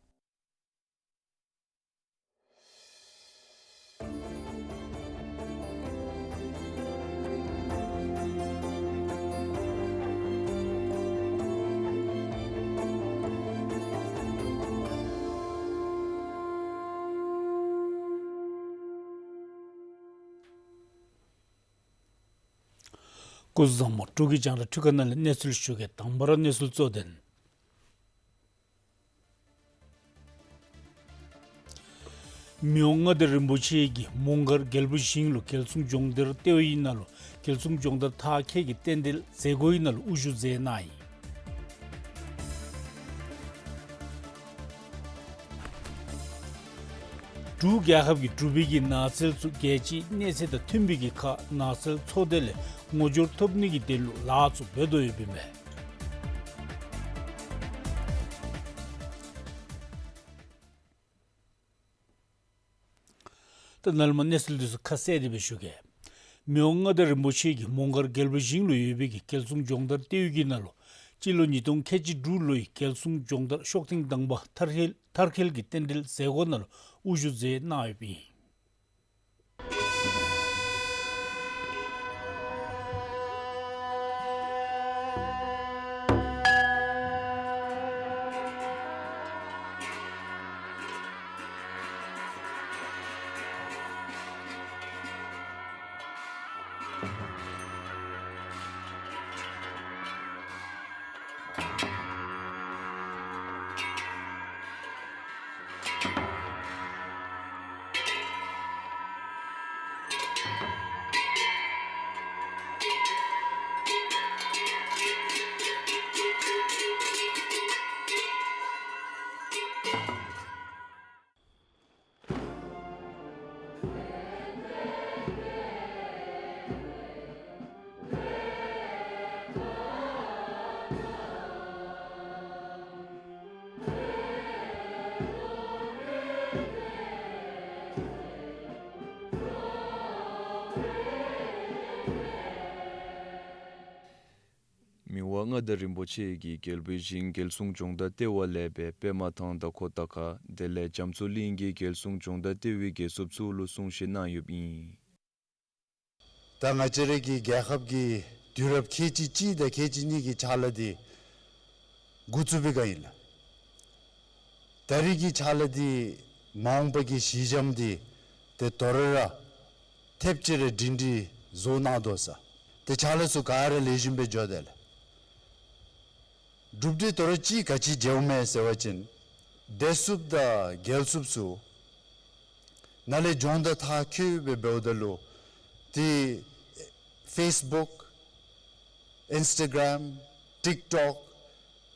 སྐུ་གཟུགས་བཟང་པོ། འབྲུག་གི་རྒྱང་བསྒྲགས་འཕྲུལ་ཁང་ནང་ལས་གནས་ཚུལ་ཞུ་གེ། དང་པ་ར་གནས་ཚུལ་གཙོ་དོན། མི་དབང་མངའ་བདག་རིན་པོ་ཆེ་གིས་མོང་སྒར་རྒྱལ་པོའི་ཞིང་ལུ་རྒྱལ་སྲུང་སྦྱོང་བརྡར་སྟེརཝ་ཨིན་ནང་ལུ་རྒྱལ་སྲུང་སྦྱོང་བརྡར་མཐར་འཁྱོལ་གྱི་རྟེན་འབྲེལ་མཛད་སྒོའི་ནང་ལུ་དབུ་བཞུགས་མཛད་གནང་ཡི། འབྲུག་རྒྱལ་ཁབ་ཀྱིས་འབྲུག་པའི་གི་ནགས་ཚལ་ཚུ་རྒྱལ་སྤྱིའི་གནས་ཚད་དང་མཐུན་པའི་གི་ཁར་ནགས་ཚལ་འཚོ་སྡེ་ལས་ངོ་སྦྱོར་ཐོབ་ནི་གི་དོན་ལུ་ལཱ་ཚུ་འབད་དོ་ཡོདཔ་ཨིན་མས། ད་ནཱ་ལས་མར་གནས་ཚུལ་འདི་ཚུ་ཁ་གསལ་དེ་སྦེ་ཞུ་གེ། མི་དབང་མངའ་བདག་རིན་པོ་ཆེ་གིས་མོང་སྒར་རྒྱལ་པོའི་ཞིང་ལུ་ཡོད་པའི་གི་རྒྱལ་སྲུང་སྦྱོང་བརྡར་སྟེར་ཡུལ་གྱི་ནང་ལུ་སྤྱི་ལོ་ཉིས་སྟོང་ཁལ་གཅིག་དྲུག་ལོའི་རྒྱལ་སྲུང་སྦྱོང་བརྡར་ཤོག་ཐེངས་དང་པ་མཐར་འཁྱོལ་མཐར་འཁྱོལ་གྱི་རྟེན་འབྲེལ་མཛད་སྒོ་ནང་ལུ་དབུ་བཞུགས་མཛད་གནང་ཡོདཔ་ཨིན། མི་དབང་མངའ་བདག་རིན་པོ་ཆེ་གིས་རྒྱལ་པོའི་ཞིང་རྒྱལ་སྲུང་སྦྱོང་བརྡར་སྟེར་བ་ལས་སྦེ་པདྨ་ཐང་དང་ཁོ་ཏ་ཁ་དེ་ལས་རྒྱ་མཚོ་གླིང་གི་རྒྱལ་སྲུང་སྦྱོང་བརྡར་སྟེར་བའི་རྒྱལ་ཚབ་ཚུ་ལུ་གསུང་བཤད་གནང་ཡོདཔ་ཨིན། ད་ང་བཅས་ར་གི་རྒྱལ་ཁབ་ཀྱི་དུས་རབས་ཁལ་གཅིག་གཅིག་དང་ཁལ་གཅིག་གཉིས་ཀྱི་ཕྱག་ལཱ་འདི་འགོ་བཙུགས་པའི་སྒང་ཨིན་ལགས། ད་རེས་ཀྱི་ཕྱག་ལཱ་འདི་མ་འོངས་པ་གི་གཞི་འགྱམ་འདི་ཏེ་དོ་རུང་ར་ཐེབས་ཅིག་ར་སྒྲིང་སྒྲིང་བཟོ་གནང་དོ་ཟེར། ཏེ་ཕྱག་ལཱ་ཚུ་ག་ར་ལེགས་ཤོམ་སྦེ་འགྱོ་དེས་ལགས། གྲུབ་འབྲས་དོ་རུང་ཅིག་ག་ཅི་མཇལཝ་མས་ཟེར་བ་ཅིན་བདེ་སྲུངཔ་དང་རྒྱལ་སྲུངཔ་ཚུ་ནཱ་ལས་སྦྱོང་བརྡར་མཐར་འཁྱོལ་སྦེ་འབདཝ་ད་ལུ་ཏེ་ཕེསི་བུཀ་ཨིནསི་ཊ་གརམ་ཊིཀ་ཊོཀ་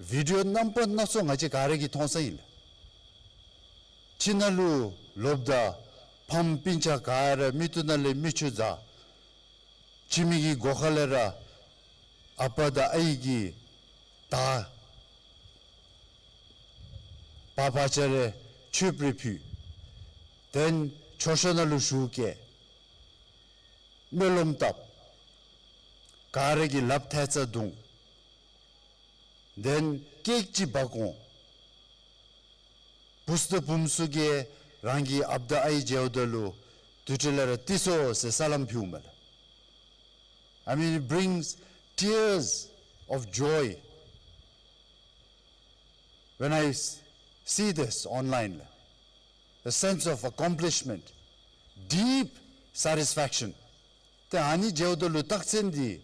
བི་ཌིའོ་རྣམ་པ་སྣ་ཚོགས་ང་བཅས་ག་ར་གིས་མཐོང་ས་ཨིན་ལགས། ཁྱིམ་ནང་ལུ་ལོགཔ་ད་ཕམ་སྤུན་ཆ་ག་ར་མིག་ཏོ་ནང་ལས་མིག་ཆུ་འཛག། ཁྱིམ་གྱི་སྒོ་ཁ་ལས་ར་ཨ་པ་དང་ཨའི་གིས་ད་བག་བག་ཆགས་རེ་མཆོདཔ་རེ་ཕུལ། དེན་མཆོད་བཤམ་ནང་ལུ་ཞུགས་བསྐྱལ། སྨོན་ལམ་བཏབ། ག་ར་གིས་ལགཔ་ཐལ་རྩ་བརྡུང་། དེན་ཀེཀ་ཅིག་འབག་འོང་། བུཚ་དང་བུམོ་ཚུ་གིས་རང་གི་ཨཔ་དང་ཨའི་མཇལཝ་ད་ལུ་དུས་ཅི་ལས་ར་ཏི་སོ་ཟེར་སལམ་ཕུལཝ་མས་ལགས། I mean, it brings tears of joy when I s- see this online. The sense of accomplishment, deep satisfaction. ཏེ་ཨ་ནི་མཇལཝ་ད་ལུ་རྟགས་མཚན་འདི་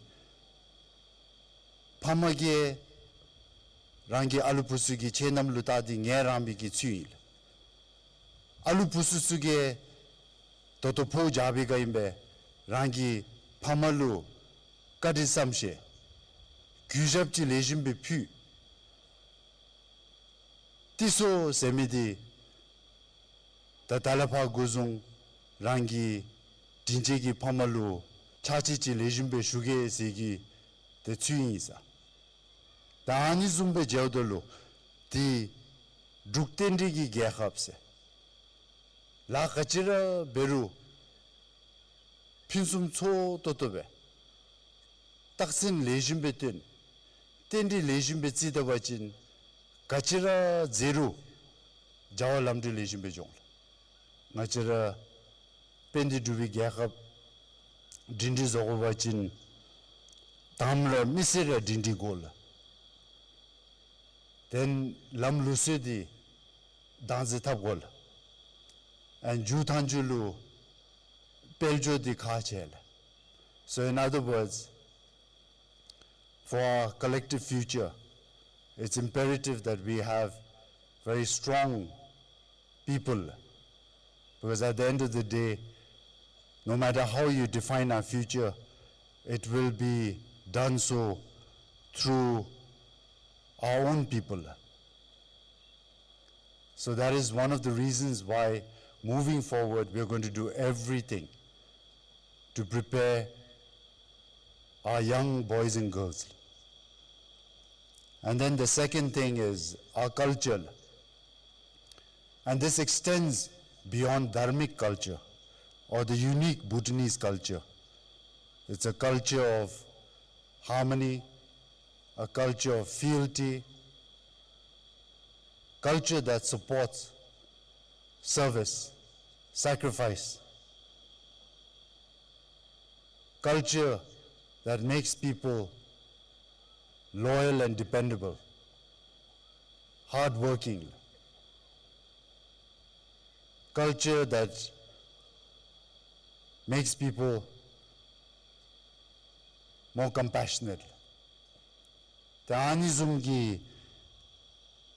ཕམ་གིས་རང་གི་ཨ་ལུ་བུཚ་གི་ཁྱད་རྣམ་ལུ་བལྟ་སྟེ་ངལ་རངས་པའི་གི་ཚུལ་ཨིན་ལགས། ཨ་ལུ་བུཚ་ཚུ་གིས་ད་ལྟོ་ཕོཝ་རྒྱག་པའི་སྒང་ཨིན་པས། རང་གི་ཕམ་ལུ་བཀའ་དྲིན་བསམ་ཤེས་གུས་ཞབས་ཅིག་ལེགས་ཤོམ་སྦེ་ཕུལ། ཏི་སོ་ཟེར་མི་འདི་ད་ད་ལས་ཕར་འགོ་བཟུང་རང་གི་དྲིན་ཅན་གྱི་ཕམ་ལུ་ཕྱག་ཕྱིད་ཅིག་ལེགས་ཤོམ་སྦེ་ཞུ་གེ་ཟེར་གྱི་ཏེ་ཚུལ་ཨིན་ཟེར། ད་ཨ་ནི་བཟུམ་སྦེ་མཇལཝ་ད་ལུ་ཏེ་འབྲུག་རྟེན་འབྲེལ་གྱི་རྒྱལ་ཁབ་ཟེར་ལཱ་ག་ཅི་ར་འབད་རུང་ཕུན་སུམ་ཚོགས་ཏོག་ཏོ་སྦེ་རྟགས་མཚན་ལེགས་ཤོམ་སྦེ་སྟོན། རྟེན་འབྲེལ་ལེགས་ཤོམ་སྦེ་བརྩི་ད་པ་ཅིན་ག་ཅི་ར་མཛད་རུང་བྱ་བ་ལམ་འགྲོ་ལེགས་ཤོམ་སྦེ་འགྱོ་འོང་ལགས། ང་བཅས་ར་དཔལ་ལྡན་འབྲུག་པའི་རྒྱལ་ཁབ་སྒྲིང་སྒྲིང་བཟོ་དགོ་པ་ཅིན་དང་པ་ར་མི་སེར་ར་སྒྲིང་སྒྲིང་དགོ་ལགས། དེན་ལམ་ལུགས་སྲོལ་འདི་བདག་འཛིན་འཐབ་དགོ་ལགས། ཨེན་མཇུག་མཐའ་མཇུག་ལུ་དཔལ་འབྱོར་འདི་ཁག་ཆེ་ལགས། So in other words, for our collective future, it's imperative that we have very strong people, Because at the end of the day, no matter how you define our future, it will be done so through our own people. So that is one of the reasons why, moving forward, we are going to do everything to prepare our young boys and girls. And then the second thing is our culture. And this extends beyond dharmic culture or the unique Bhutanese culture. It's a culture of harmony, a culture of fealty, culture that supports service, sacrifice, culture that makes people loyal and dependable, hardworking, culture that makes people more compassionate. ཏེ་ཨ་ནི་བཟུམ་གྱི་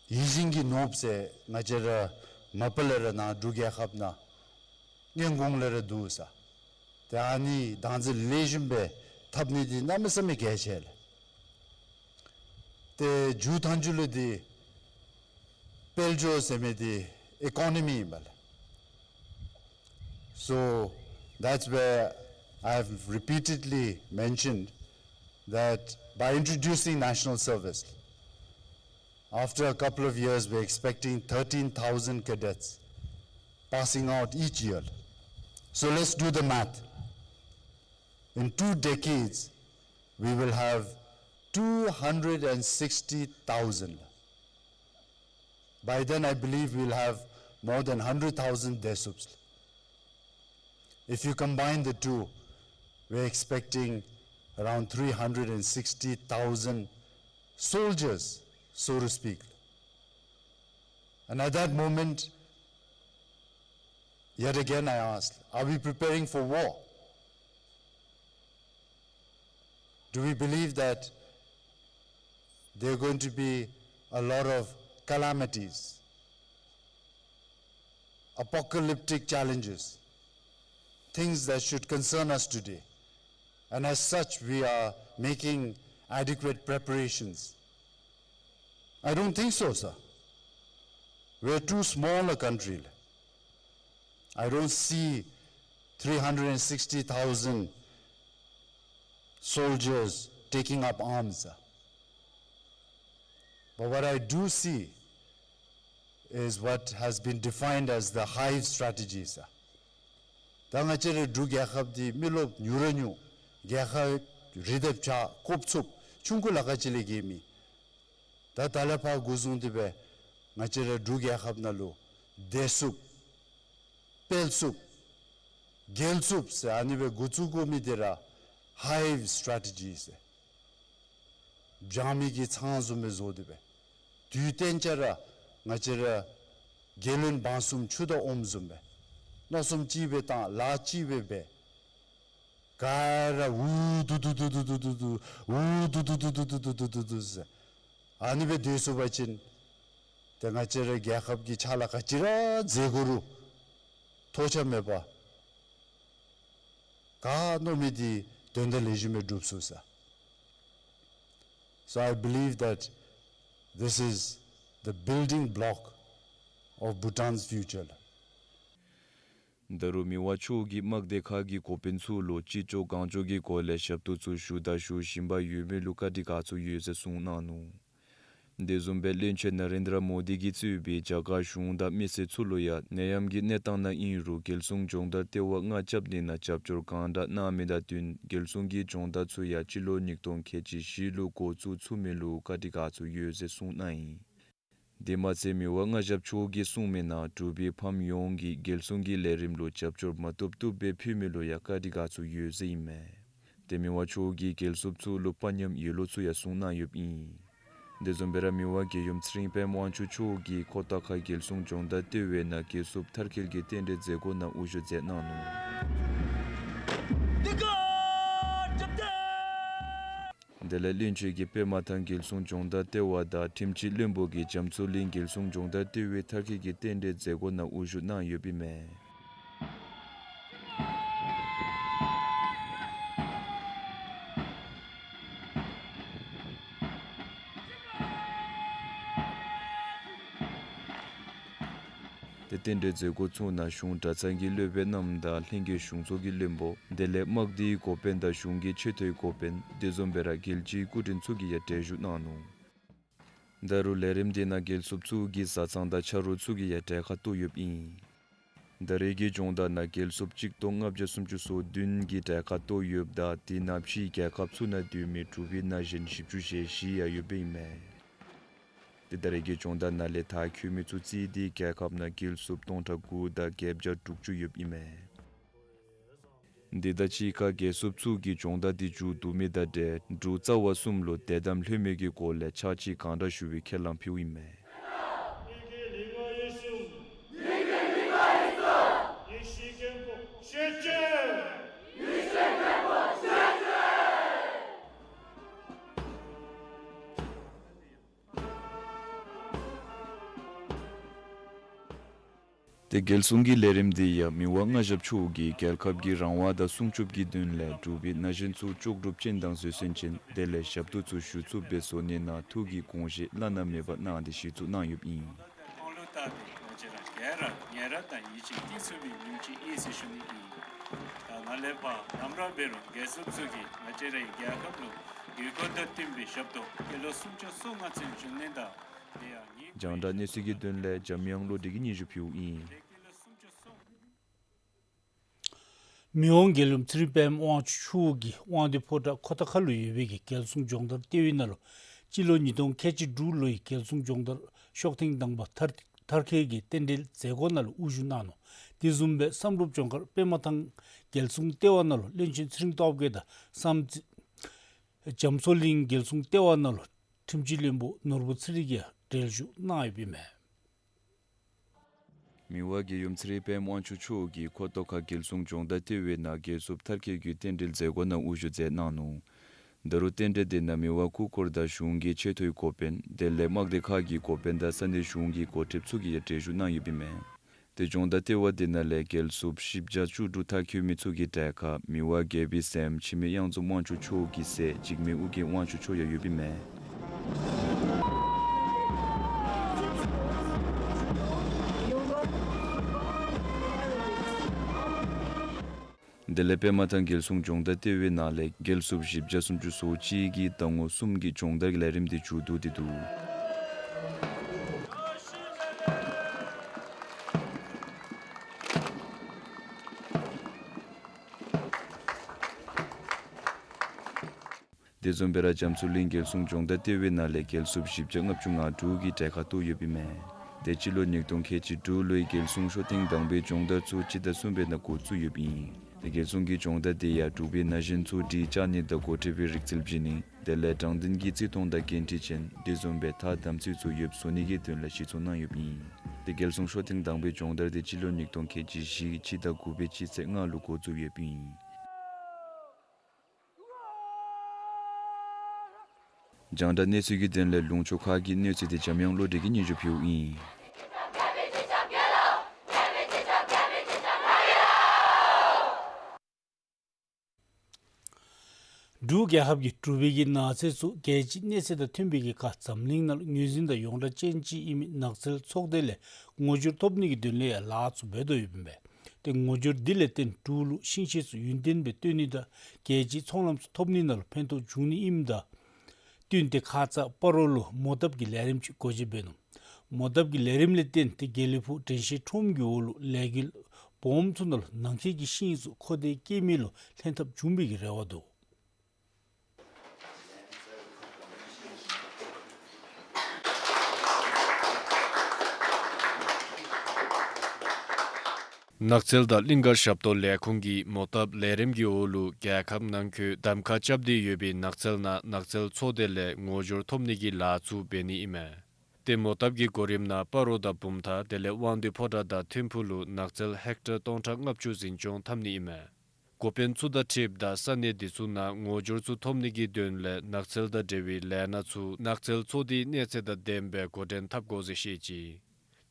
ཡིད་བཞིན་གྱི་ནོར་བུ་ཟེར་ང་བཅས་ར་མ་པ་ལས་ར་ནཱ་འབྲུག་རྒྱལ་ཁབ་ནང་སྔོན་གོང་ལས་ར་འདུག་ས། ཏེ་ཨ་ནི་བདག་འཛིན་ལེགས་ཤོམ་སྦེ་འཐབ་ནི་འདི་གནམ་མེད་ས་མེད་གལ་ཆེ་ལགས། ཏེ་མཇུག་མཐའ་མཇུག་ལུ་འདི་དཔལ་འབྱོར་ཟེར་མི་འདི་ཨི་ཀོ་ནོ་མི་ཨིན་པས་ལགས། So that's where I have repeatedly mentioned that by introducing national service, after a couple of years, we're expecting thirteen thousand cadets passing out each year. So let's do the math. In two decades, we will have two hundred and sixty thousand. By then, I believe we'll have more than hundred thousand Desups. If you combine the two, we're expecting around three hundred and sixty thousand soldiers, so to speak. And at that moment, yet again I ask, are we preparing for war? Do we believe that there are going to be a lot of calamities, apocalyptic challenges, things that should concern us today? And as such, we are making adequate preparations. I don't think so, sir. We're too small a country. I don't see three hundred and sixty thousand soldiers taking up arms, sir. But what I do see is what has been defined as the hive strategy, sir. ད་ང་བཅས་རའི་འབྲུག་རྒྱལ་ཁབ་འདི་མི་རློབས་ཉུང་ར་ཉུང་རྒྱལ་ཁབ་རི་དེབ་ཆ་ཀོབ་ཚུབ་ཆུང་ཀུ་ལ་ཁ་ཅིག་ལས་བརྒལ་མེད། ད་ད་ལས་ཕར་འགོ་བཟུང་སྟེ་སྦེ་ང་བཅས་རའི་འབྲུག་རྒྱལ་ཁབ་ནང་ལུ་བདེ་སྲུངཔ་དཔལ་སྲུངཔ་རྒྱལ་སྲུངཔ་ཟེར་ཨ་ནི་སྦེ་འགོ་བཙུགས་དགོ་མི་འདི་ར་hive strategy ཟེར་སྦྱང་མི་གི་ཚང་བཟུམ་སྦེ་བཟོ་སྟེ་སྦེ་དུས་གཏན་ཆ་ར་ང་བཅས་ར་རྒྱལ་བློན་འབངས་གསུམ་ཆུ་དང་ཨོམ་བཟུམ་སྦེ་མནོ་བསམ་གཅིག་སྦེ་བཏང་ལཱ་གཅིག་སྦེ་འབད། ག་ར་འུ་སྡུག་སྡུག་སྡུག་སྡུག་འུ་སྡུག་སྡུག་སྡུག་ཟེར་ཨ་ནི་སྦེ་སྡོད་ཚུགས་པ་ཅིན་ཏེ་ང་བཅས་རའི་རྒྱལ་ཁབ་ཀྱི་ཕྱག་ལཱ་ག་ཅི་ར་མཛད་དགོ་རུང་ཐོགས་ཆགས་མེད་པར་ག་མནོ་མི་འདི་དོན་དག་ལེགས་ཤོམ་སྦེ་འགྲུབ་ཚུགས་ས། So I believe that this is the building block of Bhutan's future. ད་རུང་མི་དབང་མཆོག་གིས་དམག་སྡེ་ཁག་གི་འགོ་དཔོན་ཚུ་ལུ་ཅི་ལྕོགས་གང་ལྕོགས་ཀྱི་སྒོ་ལས་ཞབས་ཏོག་ཚུ་ཞུ་དང་ཞུ་བཞིན་པ་ཡོད་མི་ལུ་བཀའ་དྲིན་དགའ་ཚོར་ཡོད་ཟེར་གསུངས་གནང་ནུག། དེ་བཟུམ་སྦེ་བློན་ཆེན་ན་རེན་དྲ་མོ་དི་གིས་གཙོས་པའི་རྒྱ་གར་གཞུང་དང་མི་སེར་ཚུ་ལུ་ཡང་ནད་ཡམས་ཀྱི་གནས་སྟངས་ནང་ཨིན་རུང་རྒྱལ་སྲུང་སྦྱོང་བརྡར་ལྟེ་བ་མངའ་ཁྱབ་ནི་ནང་རྒྱབ་སྐྱོར་གང་དྲག་གནང་མི་དང་བསྟུན་རྒྱལ་སྲུང་གི་སྦྱོང་བརྡར་ཚུ་ཡང་སྤྱི་ལོ་ཉིས་སྟོང་ཁལ་གཅིག་བཞི་ལུ་འགོ་བཙུགས་ཚུགས་མི་ལུ་བཀའ་དྲིན་དགའ་ཚོར་ཡོད་ཟེར་གསུངས་གནང་ཡི། དེ་མ་ཚད་མི་དབང་མངའ་ཞབས་མཆོག་གིས་གསུངས་མི་ནང་འབྲུག་པའི་ཕམ་ཡོངས་ཀྱིས་རྒྱལ་སྲུང་གི་ལས་རིམ་ལུ་རྒྱབ་སྐྱོར་མ་བཏུབ་བཏུབ་སྦེ་ཕུལ་མི་ལུ་ཡང་བཀའ་དྲིན་དགའ་ཚོར་ཡོད་ཟེར་ཨིན་མས། ཏེ་མི་དབང་མཆོག་གིས་རྒྱལ་སྲུངཔ་ཚུ་ལུ་དཔའ་ཉམས་ཡོད་ལུགས་ཚུ་ཡང་གསུངས་གནང་ཡོདཔ་ཨིན། དེ་བཟུམ་སྦེ་ར་མི་དབང་རྒྱལ་ཡུམ་ཚེ་རིང་པདྨ་དབང་ཕྱུག་མཆོག་གིས་ཁོ་ཐང་ཁ་རྒྱལ་སྲུང་སྦྱོང་བརྡར་ལྟེ་བའི་ནང་རྒྱལ་སྲུངཔ་མཐར་འཁྱོལ་གྱི་རྟེན་འབྲེལ་མཛད་སྒོ་ནང་དབུ་བཞུགས་མཛད་གནང་ནུག། དེ་ལས་བློན་ཆེན་གྱིས་པདྨ་ཐང་རྒྱལ་སྲུང་སྦྱོང་བརྡར་ལྟེ་བ་དང་ཁྲིམས་སྤྱི་བློན་པོ་གིས་རྒྱ་མཚོ་གླིང་རྒྱལ་སྲུང་སྦྱོང་བརྡར་ལྟེ་བའི་མཐར་འཁྱོལ་གྱི་རྟེན་འབྲེལ་མཛད་སྒོ་ནང་དབུ་བཞུགས་གནང་ཡོདཔ་ཨིན་མས། ཏེ་རྟེན་འབྲེལ་མཛད་སྒོ་ཚུ་ནང་གཞུང་གྲྭ་ཚང་གི་སློབ་དཔོན་རྣམས་དང་ལྷན་རྒྱས་གཞུང་ཚོགས་ཀྱི་བློན་པོ་དེ་ལས་དམག་སྡེའི་འགོ་དཔོན་དང་གཞུང་གི་ཆེ་མཐོའི་འགོ་དཔོན་དེ་བཟུམ་སྦེ་ར་རྒྱལ་སྤྱིའི་སྐུ་མགྲོན་ཚུ་གིས་ཡང་གྲལ་བཞུགས་གནང་ནུག། ད་རུང་ལས་རིམ་དེ་ནང་རྒྱལ་སྲུངཔ་ཚུ་གི་བཟའ་ཚང་དང་ཆ་རོགས་ཚུ་གིས་ཡང་གྲལ་ཁར་གཏོགས་ཡོདཔ་ཨིན། ད་རེས་ཀྱི་སྦྱོང་བརྡར་ནང་རྒྱལ་སྲུངཔ་གཅིག་སྟོང་ལྔ་བརྒྱ་སུམ་ཅུ་སོ་བདུན་གྱིས་གྲལ་ཁར་གཏོགས་ཡོདཔ་ད་དེ་ནང་ཕྱིའི་རྒྱལ་ཁབ་ཚུ་ནང་སྡོད་མི་འབྲུག་པའི་ན་གཞོན་བཞི་བཅུ་ཞེ་བཞི་ཡང་ཡོདཔ་ཨིན་མས། ཏེ་ད་རེས་ཀྱི་སྦྱོང་བརྡར་ནང་ལས་མཐར་འཁྱོལ་མི་ཚུ་རྩིས་ཏེ་རྒྱལ་ཁབ་ནང་རྒྱལ་སྲུངཔ་སྟོང་ཕྲག་དགུ་དང་བརྒྱད་བརྒྱ་དྲུག་ཅུ་ཡོདཔ་ཨིན་མས། དེ་དང་གཅིག་ཁར་རྒྱལ་སྲུངཔ་ཚུ་གིས་སྦྱོང་བརྡར་དེ་མཇུག་བསྡུ་མི་དང་འབྲེལ་འབྲུག་རྩ་བ་གསུམ་ལུ་དད་དམ་ལྷོད་མེད་ཀྱི་སྒོ་ལས་ཕྱག་ཕྱིད་གང་དྲག་ཞུ་བའི་ཁས་བླངས་ཕུལཝ་ཨིན་མས། ཏེ་རྒྱལ་སྲུང་གི་ལས་རིམ་དེ་ཡང་མི་དབང་མངའ་ཞབས་མཆོག་གིས་རྒྱལ་ཁབ་ཀྱི་རང་དབང་དང་སྲུང་སྐྱོབ་ཀྱི་དོན་ལས་འབྲུག་པའི་ན་གཞོན་ཚུ་ལྕོགས་གྲུབ་ཅན་དང་བཟོད་བསྲན་ཅན་དེ་ལས་ཞབས་ཏོག་ཚུ་ཞུ་ཚུགསཔ་སྦེ་བཟོ་ནི་ནང་ཐུགས་ཀྱི་དགོངས་བཞེད་བླ་ན་མེད་པ་གནང་སྟེ་གཞི་བཙུགས་གནང་ཡོདཔ་ཨིན། ཁོང་ལུ་བལྟ་སྟེ་ང་བཅས་ར་ག་ར་ཉེ་ར་དང་ཡིད་ཆེས་བསྐྱེད་ཚུགས་པའི་ཉིནམ་ཅིག་ཨིན་ཟེར་ཞུ་ནི་ཨིན། ད་ནཱ་ལས་ཕར་ནམ་ར་འབད་རུང་རྒྱལ་སྲུངཔ་ཚུ་གིས་ང་བཅས་རའི་རྒྱལ་ཁབ་ལུ་དགོས་མཁོ་དང་བསྟུན་པའི་ཞབས་ཏོག་སྐྱེས་ལོ་སུམ་ཅུ་སོ་ལྔ་ཚུན་འབྱོན་ནི་དང་དེ་ཡང་ཉིན་རྒྱང་བསྒྲགས་གནས་ཚུལ་གྱི་དོན་ལས་འཇམ་དབྱངས་བློ་གྲོས་ཀྱིས་སྙན་ཞུ་ཕུལཝ་ཨིན། མི་དབང་རྒྱལ་ཡུམ་ཚེ་རིང་དཔལམོ་དབང་ཕྱུག་མཆོག་གིས་དབང་འདུས་ཕོ་བྲང་ཁོ་ཐང་ཁ་ལུ་ཡོད་པའི་གི་རྒྱལ་སྲུང་སྦྱོང་བརྡར་ལྟེ་བའི་ནང་ལུ་སྤྱི་ལོ་ཉིས་སྟོང་ཁལ་གཅིག་དྲུག་ལོའི་རྒྱལ་སྲུང་སྦྱོང་བརྡར་ཤོག་ཐེངས་དང་པ་མཐར་མཐར་འཁྱོལ་གྱི་རྟེན་འབྲེལ་མཛད་སྒོ་ནང་ལུ་དབུ་བཞུགས་གནང་ནུག། དེ་བཟུམ་སྦེ་བསམ་གྲུབ་ལྗོངས་མཁར་པདྨ་ཐང་རྒྱལ་སྲུང་ལྟེ་བ་ནང་ལུ་བློན་ཆེན་ཚེ་རིང་སྟོབས་རྒྱས་དང་བསམ་རྩེ་རྒྱ་མཚོ་གླིང་རྒྱལ་སྲུང་ལྟེ་བ་ནང་ལུ་ཁྲིམས་སྤྱི་བློན་པོ་ནོར་བུ་ཚེ་རིང་གིས་གྲལ་བཞུགས་གནང་ཡོདཔ་ཨིན་མས། མི་དབང་རྒྱལ་ཡུམ་ཚེ་རིང་དཔལམོ་དབང་ཕྱུག་མཆོག་གིས་ཁོ་ཐང་ཁ་རྒྱལ་སྲུང་སྦྱོང་བརྡར་ལྟེ་བའི་ནང་རྒྱལ་སྲུངཔ་མཐར་འཁྱོལ་གྱི་རྟེན་འབྲེལ་མཛད་སྒོ་ནང་དབུ་བཞུགས་མཛད་གནང་ནུག། ད་རུང་རྟེན་འབྲེལ་དེ་ནང་མི་དབང་སྐུ་འཁོར་དང་གཞུང་གི་ཆེ་མཐོའི་འགོ་དཔོན་དེ་ལས་དམག་སྡེ་ཁག་གི་འགོ་དཔོན་དང་ས་གནས་གཞུང་གི་འགོ་ཁྲིདཔ་ཚུ་གིས་ཡང་གྲལ་བཞུགས་གནང་ཡོདཔ་ཨིན་མས། ཏེ་སྦྱོང་བརྡར་ལྟེ་བ་དེ་ནང་ལས་རྒྱལ་སྲུངཔ་བཞི་བརྒྱ་བཅུ་དྲུག་མཐར་འཁྱོལ་མི་ཚུ་གི་གྲལ་ཁར་མི་དབང་རྒྱལ་པོའི་སྲསམོ་འཆི་མེད་གཡང་འཛོམས་དབང་ཕྱུག་མཆོག་གི་སྲས་འཇིགས་མེད་ཨོ་རྒྱན་དབང་ཕྱུག་མཆོག་ཡང་ཡོདཔ་ཨིན་མས། དེ་ལས་པདྨ་ཐང་རྒྱལ་སྲུང་སྦྱོང་བརྡར་ལྟེ་བའི་ནང་ལས་རྒྱལ་སྲུངཔ་བཞི་བརྒྱ་སུམ་ཅུ་སོ་གཅིག་གིས་ཟླ་ངོ་གསུམ་གྱི་སྦྱོང་བརྡར་གྱི་ལས་རིམ་དེ་མཇུག་བསྡུ་སྟེ་འདུག། དེ་བཟུམ་སྦེ་ར་རྒྱ་མཚོ་གླིང་རྒྱལ་སྲུང་སྦྱོང་བརྡར་ལྟེ་བའི་ནང་ལས་རྒྱལ་སྲུངཔ་བཞི་བརྒྱ་ལྔ་བཅུ་ང་དྲུག་གིས་གྲལ་ཁར་གཏོགས་ཡོདཔ་ཨིན་མས། ཏེ་སྤྱི་ལོ་ཉིས་སྟོང་ཁལ་གཅིག་དྲུག་ལོའི་རྒྱལ་སྲུང་ཤོག་ཐེངས་དང་པའི་སྦྱོང་བརྡར་ཚུ་སྤྱི་ཟླ་གསུམ་པའི་ནང་འགོ་བཙུགས་ཡོདཔ་ཨིན། ཏེ་རྒྱལ་སྲུང་གི་སྦྱོང་བརྡར་དེ་ཡང་འབྲུག་པའི་ན་གཞོན་ཚུ་སྒྲིག་བཅའ་ནི་དང་འགོ་ཁྲིད་པའི་རིག་རྩལ་བྱིན་ནི་དེ་ལས་དྲང་བདེན་གྱི་བརྩི་མཐོང་དང་འགན་འཁྲི་ཅན་དེ་བཟུམ་སྦེ་ཐར་དམ་ཚིག་ཚུ་ཡོདཔ་བཟོ་ནི་གི་དོན་ལས་གཞི་བཙུགས་གནང་ཡོདཔ་ཨིན། ཏེ་རྒྱལ་སྲུང་ཤོག་ཐེངས་དང་པའི་སྦྱོང་བརྡར་དེ་སྤྱི་ལོ་ཉིས་སྟོང་ཁལ་གཅིག་བཞི་སྤྱི་ཟླ་དགུ་པའི་སྤྱི་ཚེས་ལྔ་ལུ་འགོ་བཙུགས་ཡོདཔ་ཨིན། རྒྱང་བསྒྲགས་གནས་ཚུལ་གྱི་དོན་ལས་ལུང་ཕྱོགས་ཁག་གི་གནས་ཚུལ་དེ་འཇམ་དབྱངས་བློ་གྲོས་ཀྱིས་སྙན་ཞུ་ཕུལཝ་ཨིན། འབྲུག་རྒྱལ་ཁབ་ཀྱིས་འབྲུག་པའི་གི་ནགས་ཚལ་ཚུ་རྒྱལ་སྤྱིའི་གནས་ཚད་དང་མཐུན་པའི་གི་ཁར་འཛམ་གླིང་ནང་ལུ་ངོས་འཛིན་དང་ཡོངས་གྲགས་ཅན་ཅིག་ཨིན་མི་ནགས་ཚལ་ཚོགས་སྡེ་ལས་ངོ་སྦྱོར་ཐོབ་ནི་གི་དོན་ལས་ཡང་ལཱ་ཚུ་འབད་དོ་ཡོདཔ་ཨིན་པས། ཏེ་ངོ་སྦྱོར་འདི་ལས་བརྟེན་འབྲུག་ལུ་ཤིང་ཤེད་ཚུ་ཡུན་བརྟན་སྦེ་བཏོན་ནི་དང་རྒྱལ་སྤྱིའི་ཚོང་ལམ་ཚུ་ཐོབ་ནི་ནང་ལུ་ཕན་ཐོགས་འབྱུང་ནི་ཨིནམ་དང་བསྟུན་ཏེ་ཁ་ཙ་སྤ་རོ་ལུ་མོ་བཏབ་ཀྱི་ལས་རིམ་ཅིག་སྒོ་འབྱེད་འབད་ནུག། མོ་བཏབ་ཀྱི་ལས་རིམ་ལས་བརྟེན་ཏེ་དགེ་ལེགས་ཕུག་དྲན་ཤེས་ཁྲོམ་གྱི་འོག་ལུ་ལས་འགུལ་སྦོམ་ཚུ་ནང་ལུ་ནང་འཁོད་ཀྱི་ཤིང་ཚུ་མཁོ་འདོད་བསྐྱེད་མི་ལུ་ལྷན་ཐབས་འབྱུང་པའི་གི་རེ་བ་འདུག། ནགས་ཚལ་དང་གླིང་ག་ཞབས་ཏོག་ལས་ཁུངས་ཀྱིས་མོ་བཏབ་ལས་རིམ་གྱི་འོག་ལུ་རྒྱལ་ཁབ་ནང་འཁོད་གདམ་ཁ་རྐྱབ་སྟེ་ཡོད་པའི་ནགས་ཚལ་ནང་ནགས་ཚལ་ཚོགས་སྡེ་ལས་ངོ་སྦྱོར་ཐོབ་ནི་གི་ལཱ་ཚུ་འབད་ནི་ཨིན་མས། ཏེ་མོ་བཏབ་ཀྱི་གོ་རིམ་ནང་སྤ་རོ་དང་བུམ་ཐང་དེ་ལས་དབང་འདུས་ཕོ་བྲང་དང་ཐིམ་ཕུག་ལུ་ནགས་ཚལ་ཧེག་ཊར་སྟོང་ཕྲག་ལྔ་བཅུ་འཛིན་སྐྱོང་འཐབ་ནི་ཨིན་མས། འགོ་དཔོན་ཚུ་དང་འཁྲིལཝ་ད་ས་གནས་འདི་ཚུ་ནང་ངོ་སྦྱོར་ཚུ་ཐོབ་ནི་གི་དོན་ལས་ནགས་ཚལ་དང་འབྲེལ་བའི་ལས་སྣ་ཚུ་ནགས་ཚལ་ཚོགས་སྡེའི་གནས་ཚད་དང་ལྡནམ་སྦེ་འགོ་འདྲེན་འཐབ་དགོ་ཟེར་བཤད་ཅི།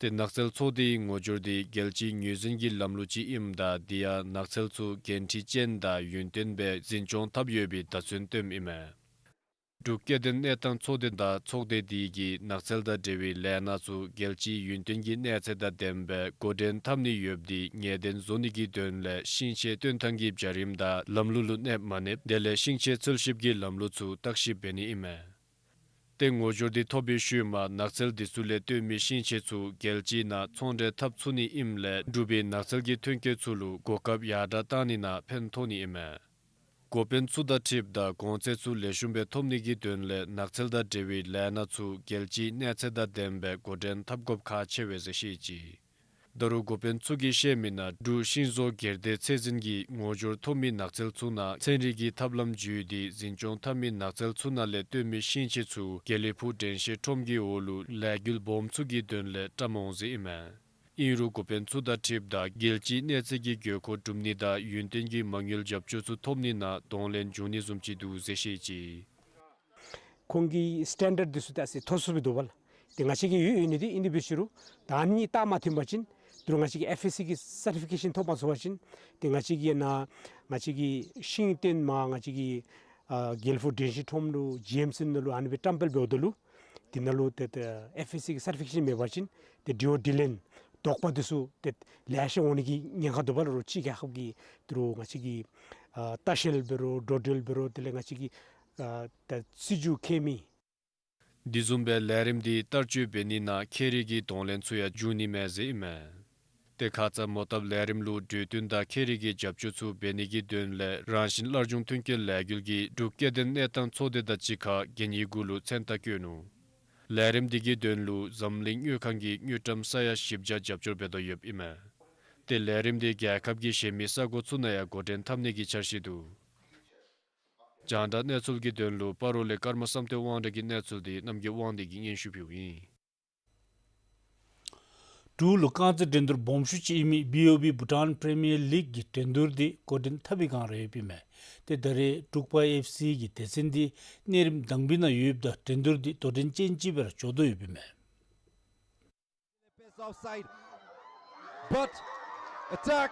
ཏེ་ནགས་ཚལ་ཚོགས་སྡེའི་ངོ་སྦྱོར་འདི་རྒྱལ་སྤྱིའི་ངོས་འཛིན་གྱི་ལམ་ལུགས་ཅིག་ཨིནམ་ད་དེ་ཡང་ནགས་ཚལ་ཚུ་འགན་འཁྲི་ཅན་དང་ཡུན་བརྟན་སྦེ་འཛིན་སྐྱོང་འཐབ་ཡོད་པའི་བརྡ་མཚོན་སྟོནམ་ཨིན་མས། འབྲུག་སྐྱེ་ལྡན་གནས་སྟངས་ཚོགས་སྡེ་དང་ཚོགས་སྡེ་དེ་གིས་ནགས་ཚལ་དང་འབྲེལ་བའི་ལས་སྣ་ཚུ་རྒྱལ་སྤྱིའི་ཡུན་བརྟན་གྱི་གནས་ཚད་དང་ལྡནམ་སྦེ་འགོ་འདྲེན་འཐབ་ནི་ཡོདཔ་འདི་ངེས་གཏན་བཟོ་ནི་གི་དོན་ལས་ཤིང་ཆས་བཏོན་ཐངས་ཀྱི་བྱ་རིམ་དང་ལམ་ལུགས་ལུ་གནསཔ་མ་གནསཔ་དེ་ལས་ཤིང་ཆས་འཚོལ་ཞིབ་ཀྱི་ལམ་ལུགས་ཚུ་བརྟག་ཞིབ་འབད་ནི་ཨིན་མས། ཏེ་ངོ་སྦྱོར་འདི་ཐོབ་པའི་ཤུལ་མ་ནགས་ཚལ་འདི་ཚུ་ལས་བཏོན་མི་ཤིང་ཆས་ཚུ་རྒྱལ་སྤྱིའི་ནང་ཚོང་འབྲེལ་འཐབ་ཚུགས་ནི་ཨིནམ་ལས་འབྲུག་པའི་ནགས་ཚལ་གྱི་ཐོན་སྐྱེད་ཚུ་ལུ་གོ་སྐབས་ཡར་དྲགས་བཏང་ནི་ནང་ཕན་ཐོགས་ནི་ཨིན་མས། འགོ་དཔོན་ཚུ་དང་འཁྲིལཝ་ད་གོང་ཚད་ཚུ་ལེགས་ཤོམ་སྦེ་ཐོབ་ནི་གི་དོན་ལས་ནགས་ཚལ་དང་འབྲེལ་བའི་ལས་སྣ་ཚུ་རྒྱལ་སྤྱིའི་གནས་ཚད་དང་ལྡནམ་སྦེ་འགོ་འདྲེན་འཐབ་དགོཔ་ཁག་ཆེ་བས་ཟེར་བཤད་ཅི། ད་རུང་འགོ་དཔོན་ཚུ་གིས་བཤད་མི་ནང་འབྲུག་ཤིང་བཟོ་སྒེར་སྡེ་ཚད་འཛིན་གྱིས་ངོ་སྦྱོར་ཐོབ་མི་ནགས་ཚལ་ཚུ་ནང་ཚན་རིག་གི་ཐབས་ལམ་བརྒྱུད་དེ་འཛིན་སྐྱོང་འཐབ་མི་ནགས་ཚལ་ཚུ་ནང་ལས་བཏོན་མི་ཤིང་ཆས་ཚུ་དགེ་ལེགས་ཕུག་དྲན་ཤེས་ཁྲོམ་གྱི་འོག་ལུ་ལས་འགུལ་སྦོམ་ཚུ་གི་དོན་ལས་བཀྲམ་འོང་ཟེར་ཨིན་མས། ཨིན་རུང་འགོ་དཔོན་ཚུ་དང་འཁྲིལཝ་ད་རྒྱལ་སྤྱིའི་གནས་ཚད་ཀྱི་དགོས་མཁོ་སྒྲུབ་ནི་དང་ཡུན་བརྟན་གྱི་མ་དངུལ་རྒྱབ་སྐྱོར་ཚུ་ཐོབ་ནི་ནང་གདོང་ལེན་འབྱུང་ནི་བཟུམ་ཅིག་འདུག་ཟེར་བཤད་ཅི། ཁོང་གི་སི་ཊེན་ཌརཌ་འདི་ཚུ་ད་ཨ་ཙི་མཐོ་སུ་སྦེ་འདུག་པ་ལགས། ཏེ་ང་བཅས་ཀྱི་ཡོད་ཡོད་ནི་འདི་ཨིན་ཏེ་འབད་ཞུ་རུང་ད་ཨ་ནི་གཉིས་ད་མ་མཐུན་པ་ཅིན་ད་རུང་ང་བཅས་ཀྱིས་ཨེཕ་ཨེསི་སི་གི་སར་ཊི་ཕི་ཀེ་ཤཱན་ཐོབ་མ་ཚུགས་པ་ཅིན་ཏེ་ང་བཅས་ཀྱིས་ནཱ་ང་བཅས་ཀྱི་ཤིང་བཏོན་མ་ང་བཅས་ཀྱི་ཨ་དགེ་ལེགས་ཕུག་དྲན་ཤེས་ཁྲོམ་ལུ་ཇི་ཨེམ་སི་ནང་ལུ་ཨ་ནི་སྦེ་བཀྲམ་སྤེལ་འབདཝ་ད་ལུ་དེ་ནང་ལུ་ཏེ་ཏེ་ཨེཕ་ཨེསི་སི་གི་སར་ཊི་ཕི་ཀེ་ཤཱན་མེད་པ་ཅིན་ཏེ་འབྲེལ་བ་དྲི་ལན་དོགས་པ་འདི་ཚུ་ཏེ་ལེ་ཤ་འོང་ནི་གི་ཉེན་ཁ་འདུག་པ་ལགས། རོགས་ཕྱི་རྒྱལ་ཁབ་ཀྱི་ད་རུང་ང་བཅས་ཀྱི་ཨ་ལྟ་བཤལ་འབད་རུང་འགྲོ་འགྲུལ་འབད་རུང་དེ་ལས་ང་བཅས་ཀྱི་ཨ་ད་སྲིད་བྱུས་འཁྱེར་མི། དེ་བཟུམ་སྦེ་ལས་རིམ་འདི་བསྟར་སྤྱོད་འབད་ནི་ནང་ཁྱད་རིག་གི་གདོང་ལེན་ཚུ་ཡང་འབྱུང་ནི་མས་ཟེར་ཨིན་མས། ཏེ་ཁ་ཙ་མོ་བཏབ་ལས་རིམ་ལུ་གྲོས་བསྟུན་དང་ཁྱད་རིག་གི་རྒྱབ་སྐྱོར་ཚུ་འབད་ནི་གི་དོན་ལས་རང་བཞིན་སླར་འབྱུང་ཐོན་སྐྱེད་ལས་འགུལ་གྱིས་འབྲུག་སྐྱེ་ལྡན་གནས་སྟངས་ཚོགས་སྡེ་དང་གཅིག་ཁར་གན་ཡིག་གུ་ལུ་མཚན་རྟགས་བཀོད་ནུག། ལས་རིམ་འདི་གི་དོན་ལུ་འཛམ་གླིང་དངུལ་ཁང་གིས་དངུལ་ཀྲམ་ས་ཡ་བཞི་བརྒྱ་རྒྱབ་སྐྱོར་འབད་དོ་ཡོདཔ་ཨིན་མས། ཏེ་ལས་རིམ་འདི་རྒྱལ་ཁབ་ཀྱི་གཞན་མི་ས་གོ་ཚུ་ནང་ཡང་འགོ་འདྲེན་འཐབ་ནི་གི་འཆར་གཞི་འདུག། རྒྱང་བསྒྲགས་གནས་ཚུལ་གྱི་དོན་ལུ་སྤ་རོ་ལས་ཀརྨ་བསམ་གཏན་དབང་གྲགས་ཀྱི་གནས་ཚུལ་འདི་རྣམ་རྒྱལ་དབང་འདུས་ཀྱིས་སྙན་ཞུ་ཕུལཝ་ཨིན། འབྲུག་ལུ་རྐང་རྩེད་འགྲན་བསྡུར་སྦོམ་ཤོས་ཅིག་ཨིན་མི་བི་ཨོ་བི་བྷུ་ཊཱན་པི་རི་མི་ཡར་ལིག་གི་འགྲན་བསྡུར་འདི་འགོ་འདྲེན་འཐབ་པའི་བསྒང་ར་ཡོདཔ་ཨིན་མས། ཏེ་ད་རེས་འབྲུག་པ་ཨེཕ་སི་གི་སྡེ་ཚན་འདི་གནས་རིམ་དང་པའི་ནང་ཡོདཔ་ད་འགྲན་བསྡུར་འདི་དོ་འགྲན་ཅན་ཅིག་སྦེ་ར་འགྱོ་དོ་ཡོདཔ་ཨིན་མས། Offside. But attack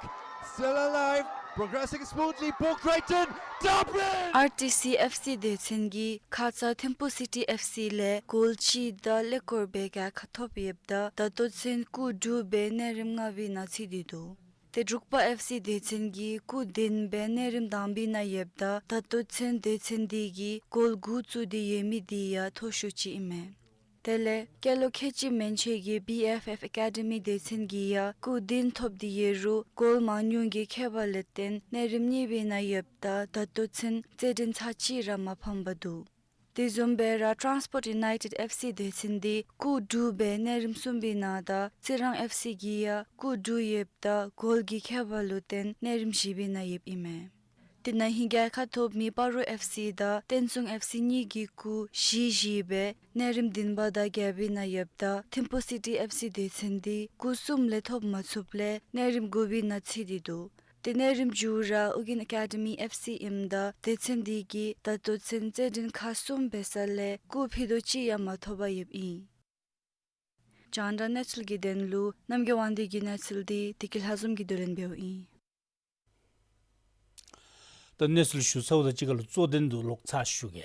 still alive, progressing smoothly. Paul Crichton, top in! ཨར་ཊི་སི་ཨེཕ་སི་སྡེ་ཚན་གྱིས་ཁ་ཙ་ཐིམ་ཕུ་སི་ཊི་ཨེཕ་སི་ལས་གོལ་གཅིག་དང་ཀླད་ཀོར་སྦེ་རྒྱལ་ཁ་ཐོབ་ཡོདཔ་ད་ད་ལྟོ་ཚུན་སྐུགས་དྲུག་སྦེ་གནས་རིམ་ལྔ་པའི་ནང་ཚུད་དེ་འདུག། ཏེ་འབྲུག་པ་ཨེཕ་སི་སྡེ་ཚན་གྱིས་སྐུགས་བདུན་སྦེ་གནས་རིམ་དང་པའི་ནང་ཡོདཔ་ད་ད་ལྟོ་ཚུན་སྡེ་ཚན་འདི་གིས་གོལ་དགུ་བཙུགས་ཏེ་ཡོད་མི་འདི་ཡང་མཐོ་ཤོས་ཅིག་ཨིན་མས། དེ་ལས་སྐྱེས་ལོ་ཁལ་གཅིག་མན་ཆད་ཀྱི་བི་ཨེཕ་ཨེཕ་ཨེ་ཀ་ཌི་མི་སྡེ་ཚན་གྱིས་ཡང་སྐུགས་བདུན་ཐོབ་སྟེ་ཡོད་རུང་གོལ་མང་ཉུང་གི་ཁྱད་པར་ལས་བརྟེན་གནས་རིམ་གཉིས་པའི་ནང་ཡོདཔ་ད་ད་ལྟོ་ཚུན་རྩེད་འགྲན་ཚར་གཅིག་ར་མ་ཕམ་པར་འདུག། དེ་བཟུམ་སྦེ་ར་ཊཱནསི་པོརཊ་ཡུ་ནའི་ཊེཌ་ཨེཕ་སི་སྡེ་ཚན་འདི་སྐུགས་དྲུག་སྦེ་གནས་རིམ་གསུམ་པའི་ནང་དང་རྩི་རང་ཨེཕ་སི་གིས་ཡང་སྐུགས་དྲུག་ཡོདཔ་ད་གོལ་གྱི་ཁྱད་པར་ལུ་བརྟེན་གནས་རིམ་བཞི་པའི་ནང་ཡོདཔ་ཨིན་མས། དེ་ན་ཧིང་རྒྱལ་ཁ་ཐོབ་མི་སྤ་རོ་ཨེཕ་སི་དང་བསྟན་སྲུང་ཨེཕ་སི་གཉིས་ཀྱིས་སྐུགས་བཞི་བཞི་སྦེ་གནས་རིམ་བདུན་པ་དང་བརྒྱད་པའི་ནང་ཡོདཔ་ད་ཐིམ་ཕུ་སི་ཊི་ཨེཕ་སི་སྡེ་ཚན་འདི་སྐུགས་གསུམ་ལས་ཐོབ་མ་ཚུགསཔ་ལས་གནས་རིམ་དགུ་པའི་ནང་ཚུད་དེ་འདུག། ཏེ་གནས་རིམ་བཅུ་ར་ཨོ་རྒྱན་ཨེ་ཀ་ཌི་མི་ཨེཕ་སི་ཨིནམ་ད་སྡེ་ཚན་འདི་གིས་ད་ལྟོ་ཚུན་རྩེད་འགྲན་ཁག་གསུམ་འབད་ས་ལས་སྐུགས་ཕྱེད་དོ་གཅིག་ཡང་མ་ཐོབ་པར་ཡོདཔ་ཨིན། རྒྱང་བསྒྲགས་གནས་ཚུལ་གྱི་དོན་ལུ་རྣམ་རྒྱལ་དབང་འདུས་ཀྱི་གནས་ཚུལ་འདི་བདེ་སྐྱིད་ལྷ་འཛོམས་ཀྱིས་བསྡུ་ལེན་འབདཝ་ཨིན། ད་གནས་ཚུལ་ཞུ་ཚརཝ་དང་གཅིག་ཁར་ལུ་གཙོ་དོན་དུ་ལོག་ཚར་ཞུ་གེ།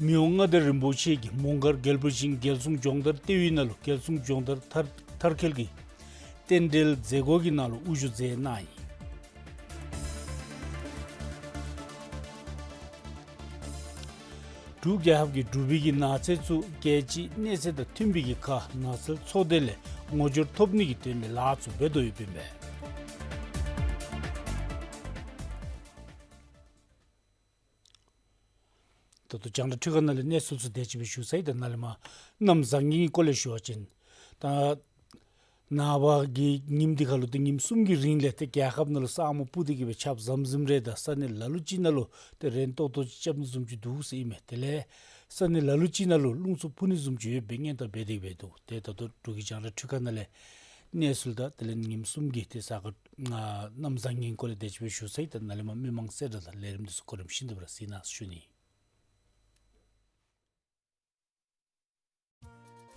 མི་དབང་མངའ་བདག་རིན་པོ་ཆེ་གིས་མོང་སྒར་རྒྱལ་པོ་ཆེན་རྒྱལ་སྲུང་སྦྱོང་བརྡར་ལྟེ་བའི་ནང་ལུ་རྒྱལ་སྲུང་སྦྱོང་བརྡར་མཐར་མཐར་འཁྱོལ་གྱི་རྟེན་འབྲེལ་མཛད་སྒོ་གི་ནང་ལུ་དབུ་བཞུགས་མཛད་གནང་ཡི། འབྲུག་རྒྱལ་ཁབ་ཀྱི་འབྲུག་པའི་གི་ནགས་ཚལ་ཚུ་རྒྱལ་སྤྱིའི་གནས་ཚད་དང་མཐུན་པའི་གི་ཁར་ནགས་ཚལ་ཚོགས་སྡེ་ལས་ངོ་སྦྱོར་ཐོབ་ནི་གི་དོན་ལས་ལཱ་ཚུ་འབད་དོ་ཡོདཔ་ཨིན་པས། ད་ལྟོ་རྒྱང་བསྒྲགས་འཕྲུལ་ཁང་ནང་ལས་གནས་ཚུལ་ཚུ་དེ་ཅིག་སྦེ་ཞུ་ཚར་ཡི། ད་ནཱ་ལས་མར་གནམ་བཟང་ངན་གྱི་སྐོར་ལས་ཞུ་བ་ཅིན་ད་ནངས་པ་གི་ཉིནམ་འདི་ཁར་ལུ་ཏེ་ཉིནམ་གསུམ་གྱི་རིང་ལས་ཏེ་རྒྱལ་ཁབ་ནང་ལུ་ས་སྨུག་སྤུབས་ཏེ་གི་སྦེ་ཆརཔ་ཟམ་ཟིམ་རེ་དང་ས་གནས་ལ་ལུ་ཅིག་ནང་ལུ་ཏེ་རན་ཏོག་ཏོ་ཅིག་རྐྱབ་ནི་བཟུམ་ཅིག་འདུག་ཟེར་ཨིན་མས། དེ་ལས་ས་གནས་ལ་ལུ་ཅིག་ནང་ལུ་རླུང་འཚུབ་འཕུ་ནི་བཟུམ་ཅིག་ཡོད་པའི་སྔོན་བརྡ་འབད་དེ་གི་སྦེ་འདུག། ཏེ་ད་ལྟོ་འབྲུག་གི་རྒྱང་བསྒྲགས་འཕྲུལ་ཁང་ནང་ལས་གནས་ཚུལ་དང་དེ་ལས་ཉིནམ་གསུམ་གྱི་ཏེ་གཟའ་སྐར་གནམ་བཟང་ངན་སྐོར་ལས་དེ་ཅིག་སྦེ་ཞུ་ཚར་ཡི། ད་ནཱ་ལས་མར་མི་མང་གསལ་བསྒྲགས་དང་ལས་རིམ་འདི་ཚུ་གོ་རིམ་བཞིན་དུ་སྦེ་ར་གཟིགས་གནང་ཞུ་ནི།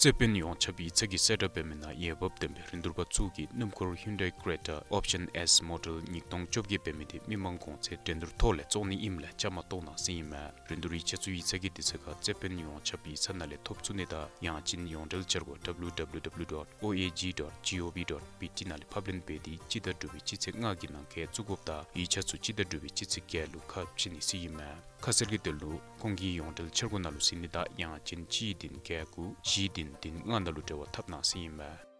རྩེ་དཔོན་ཡོངས་ཁྱབ་ཡིག་ཚང་གིས་གསལ་བསྒྲགས་འབད་མི་ནང་འོས་འབབ་ལྡན་པའི་རིན་བསྡུར་པ་ཚུ་གིས་སྣུམ་འཁོར་Hyundai Creta Option S Model ཉིས་སྟོང་བཅོ་བརྒྱད་འབད་མི་དེ་མི་མང་གོང་ཚད་འགྲན་བསྡུར་ཐོག་ལས་བཙོང་ནི་ཨིནམ་ལས་བཅའ་མར་གཏོགས་གནང་ཟེར་ཨིན་མས། རིན་བསྡུར་ཡིག་ཆ་ཚུ་ཡིག་ཚང་གི་དུས་ཚོད་ཁར་རྩེ་དཔོན་ཡོངས་ཁྱབ་ཡིག་ཚང་ནང་ལས་ཐོབ་ཚུགས་ནི་དང་ཡང་ཅིན་ཡོངས་འབྲེལ་འཆར་སྒོ་W W W dot O A G dot gov dot B T ནང་ལས་ཕབ་ལེན་འབད་དེ་སྤྱི་ཟླ་དྲུག་པའི་སྤྱི་ཚེས་ལྔ་གི་ནང་འཁོད་བཙུགས་དགོཔ་དང་ཡིག་ཆ་ཚུ་སྤྱི་ཟླ་དྲུག་པའི་སྤྱི་ཚེས་བརྒྱད་ལུ་ཁ་ཕྱེ་ནི་ཟེར་ཨིན་མས། ཁ་གསལ་གྱི་དོན་ལུ་ཁོང་གི་ཡོངས་འབྲེལ་འཆར་སྒོ་ནང་ལུ་གཟིགས་ནི་དང་ཡང་ཅིན་གཅིག་བདུན་བརྒྱད་དགུ་བཞི་བདུན་བདུན་ལྔ་ནང་ལུ་འབྲེལ་བ་འཐབ་གནང་ཟེར་ཨིན་མས།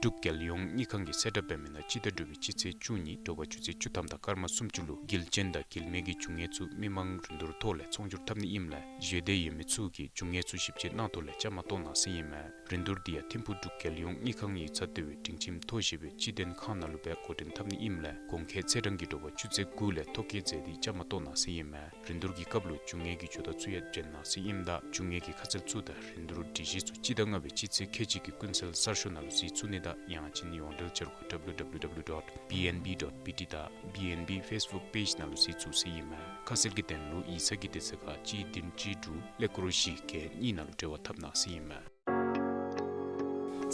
འབྲུག་རྒྱལ་ཡོངས་དངུལ་ཁང་གིས་གསལ་བསྒྲགས་འབད་མི་ནང་སྤྱི་ཟླ་དྲུག་པའི་སྤྱི་ཚེས་བཅུ་གཉིས་དྲོ་པ་ཆུ་ཚོད་བཅུ་ཐམ་དང་སྐར་མ་སུམ་ཅུ་ལུ་རྒྱུ་རྐྱེན་དང་རྒྱུ་མེད་ཀྱི་རྒྱུ་དངོས་ཚུ་མི་མང་རིན་བསྡུར་ཐོག་ལས་ཚོང་སྒྱུར་འཐབ་ནི་ཨིནམ་ལས་ཞུ་འདོད་ཡོད་མི་ཚུ་གིས་རྒྱུ་དངོས་ཚུ་ཞིབ་དཔྱད་གནང་ཐོག་ལས་བཅའ་མར་གཏོགས་གནང་ཟེར་ཨིན་མས། རིན་བསྡུར་འདི་ཡང་ཐིམ་ཕུག་འབྲུག་རྒྱལ་ཡོངས་དངུལ་ཁང་ཡིག་ཚང་ལྟེ་བའི་སྒྲིང་ཁྱིམ་མཐོ་ཞེས་པའི་སྤྱི་བདེན་ཁང་ནང་ལུ་སྦེ་འགོ་འདྲེན་འཐབ་ནི་ཨིནམ་ལས་གོང་འཁོད་ཚེས་གྲངས་ཀྱི་དྲོ་པ་ཆུ་ཚོད་དགུ་ལས་ཐོ་བཀོད་མཛད་དེ་བཅའ་མར་གཏོགས་གནང་ཟེར་ཨིན་མས། རིན་བསྡུར་གྱི་སྐབས་ལུ་རྒྱུ་དངོས་ཀྱི་ཇུས་གཏོགས་ཚུ་ཡང་བྱིན་གནང་ཟེར་ཨིནམ་ད་རྒྱུ་དངོས་ཀྱི་ཁ་གསལ་ཚུ་དང་རིན་བསྡུར་སྒྲིག་གཞི་ཚུ་སྤྱི་ཟླ་ལྔ་པའི་སྤྱི་ཚེས་ཁལ་གཅིག་གི་ཀུན་གསལ་གསར་ཤོག་ནང་ལུ་གཟིགས་ཚུགས་ནི་དང་ཡང་ཅིན་ཡོངས་འབྲེལ་འཆར་སྒོ་W W W dot B N B dot B T དང་B N B Facebook page ནང་ལུ་གཟིགས་ཚུགས་ཟེར་ཨིན་མས། ཁ་གསལ་གྱི་དོན་ལུ་ཡིག་ཚང་གི་དུས་ཚོད་ཁར་གཅིག་བདུན་གཅིག་དྲུག་ཀླད་ཀོར་བཞི་བརྒྱད་གཉིས་ནང་ལུ་འབྲེལ་བ་འཐབ་གནང་ཟེར་ཨིན་མས།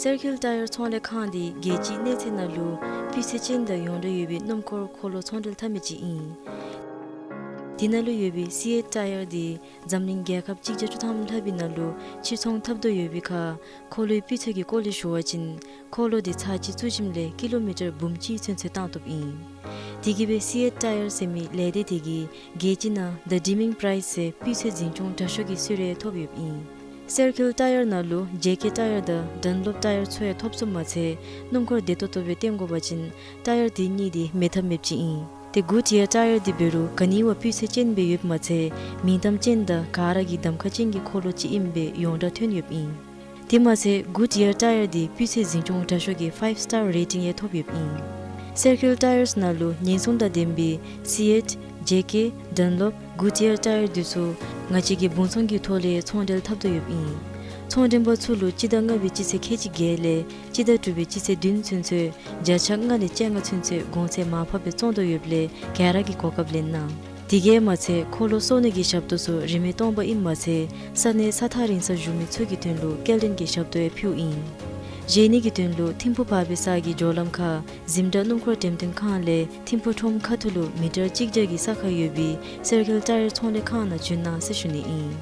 སེར་ཁིལ་ཊ་ཡར་ཚོང་ལས་ཁང་འདི་རྒྱལ་སྤྱིའི་གནས་ཚད་ནང་ལུ་སྤུས་ཚད་ཅན་དང་ཡོངས་གྲགས་ཡོད་པའི་སྣུམ་འཁོར་འཁོར་ལོ་ཚོང་འབྲེལ་འཐབ་མི་ཅིག་ཨིན། དེ་ནང་ལུ་ཡོད་པའི་སི་ཨེཊ་ཊ་ཡར་འདི་འཛམ་གླིང་རྒྱལ་ཁབ་གཅིག་བརྒྱ་བཅུ་ཐམ་ལྷག་པའི་ནང་ལུ་ཕྱིར་ཚོང་འཐབ་དོ་ཡོད་པའི་ཁར་འཁོར་ལོའི་སྤུས་ཚད་ཀྱི་སྐོར་ལས་ཞུ་བ་ཅིན་འཁོར་ལོ་འདི་ཚར་གཅིག་བཙུགས་ཞིནམ་ལས་ཀི་ལོ་མི་ཊར་འབུམ་གཅིག་ཚུན་ཚོད་བཏང་བཏུབ་ཨིན། དེ་གིས་སྦེ་སི་ཨེཊ་ཊ་ཡར་ཟེར་མི་ལས་སྡེ་དེ་གིས་རྒྱལ་སྤྱི་ནང་The Deaming Prize ཟེར་སྤུས་ཚད་འཛིན་སྐྱོང་དྲག་ཤོས་ཀྱི་གསོལ་རས་ཐོབ་ཡོདཔ་ཨིན། སེར་ཁིལ་ཊ་ཡར་ནང་ལུ་ཇེ་ཀེ་ཊ་ཡར་དང་ཌན་ལོབ་ཊ་ཡར་ཚུ་ཡང་ཐོབ་ཚུགསཔ་མ་ཚད་སྣུམ་འཁོར་བདེ་ཏོག་ཏོ་སྦེ་སྟོན་དགོ་པ་ཅིན་ཊ་ཡར་དེ་གཉིས་འདི་མེད་ཐབས་མེདཔ་ཅིག་ཨིན། ཏེ་གུཌ་ཡར་ཊ་ཡར་འདི་འབད་རུང་ག་ནི་བ་སྤུས་ཚད་ཅན་སྦེ་ཡོདཔ་མ་ཚད་མིང་གཏམ་ཅན་དང་ག་ར་གིས་གདམ་ཁ་ཅན་གྱི་འཁོར་ལོ་ཅིག་ཨིནམ་སྦེ་ཡོངས་གྲགས་ཐོན་ཡོདཔ་ཨིན། དེ་མ་ཚད་གུཌ་ཡར་ཊ་ཡར་འདི་སྤུས་ཚད་འཛིན་སྐྱོང་དྲག་ཤོས་ཀྱི་ཕའིབ་སི་ཊར་རེ་ཊིང་ཡང་ཐོབ་ཡོདཔ་ཨིན། སེར་ཁིལ་ཊ་ཡར་ནང་ལུ་ཉེན་སྲུང་དང་ལྡན་པའི་སི་ཨེཊ་ཇེ་ཀེ་ཌན་ལོབ་གུཌ་ཡར་ཊ་ཡར་འདི་ཚུ་ང་བཅས་ཀྱིས་སྦོང་ཚོང་གི་ཐོག་ལས་ཚོང་འབྲེལ་འཐབ་དོ་ཡོདཔ་ཨིན། ཚོང་འབྲེལ་པ་ཚུ་ལུ་སྤྱི་ཟླ་ལྔ་པའི་སྤྱི་ཚེས་ཁལ་གཅིག་བརྒྱད་ལས་སྤྱི་ཟླ་དྲུག་པའི་སྤྱི་ཚེས་བདུན་ཚུན་ཚོད་བརྒྱ་ཆ་ལྔ་ལས་བཅོ་ལྔ་ཚུན་ཚོད་གོང་ཚད་མར་ཕབ་སྦེ་བཙོང་དོ་ཡོདཔ་ལས་ག་ར་གིས་གོ་སྐབས་ལེན་གནང་། དེ་གིས་མ་ཚད་འཁོར་ལོ་གསོ་ནི་གི་ཞབས་ཏོག་ཚུ་རིན་མེད་སྟོང་པ་ཨིནམ་མ་ཚད་ས་གནས་ས་ཐག་རིང་སར་བཞུགས་མི་ཚུ་གི་དོན་ལུ་སྐྱེལ་འདྲེན་གྱི་ཞབས་ཏོག་ཡང་ཕུལཝ་ཨིན། བཞེས་ནི་གི་དོན་ལུ་ཐིམ་ཕུ་བར་པའི་ས་གི་སྦྱོར་ལམ་ཁར་འཛིན་གྲྭ་སྣུམ་འཁོར་འགྲེམས་སྟོན་ཁང་ལས་ཐིམ་ཕུ་ཁྲོམ་ཁ་ཐུག་ལུ་མི་ཊར་གཅིག་བརྒྱ་གི་ས་ཁར་ཡོད་པའི་སེར་ཁིལ་ཊ་ཡར་ཚོང་ལས་ཁང་ནང་བྱོན་གནང་ཟེར་ཞུ་ནི་ཨིན།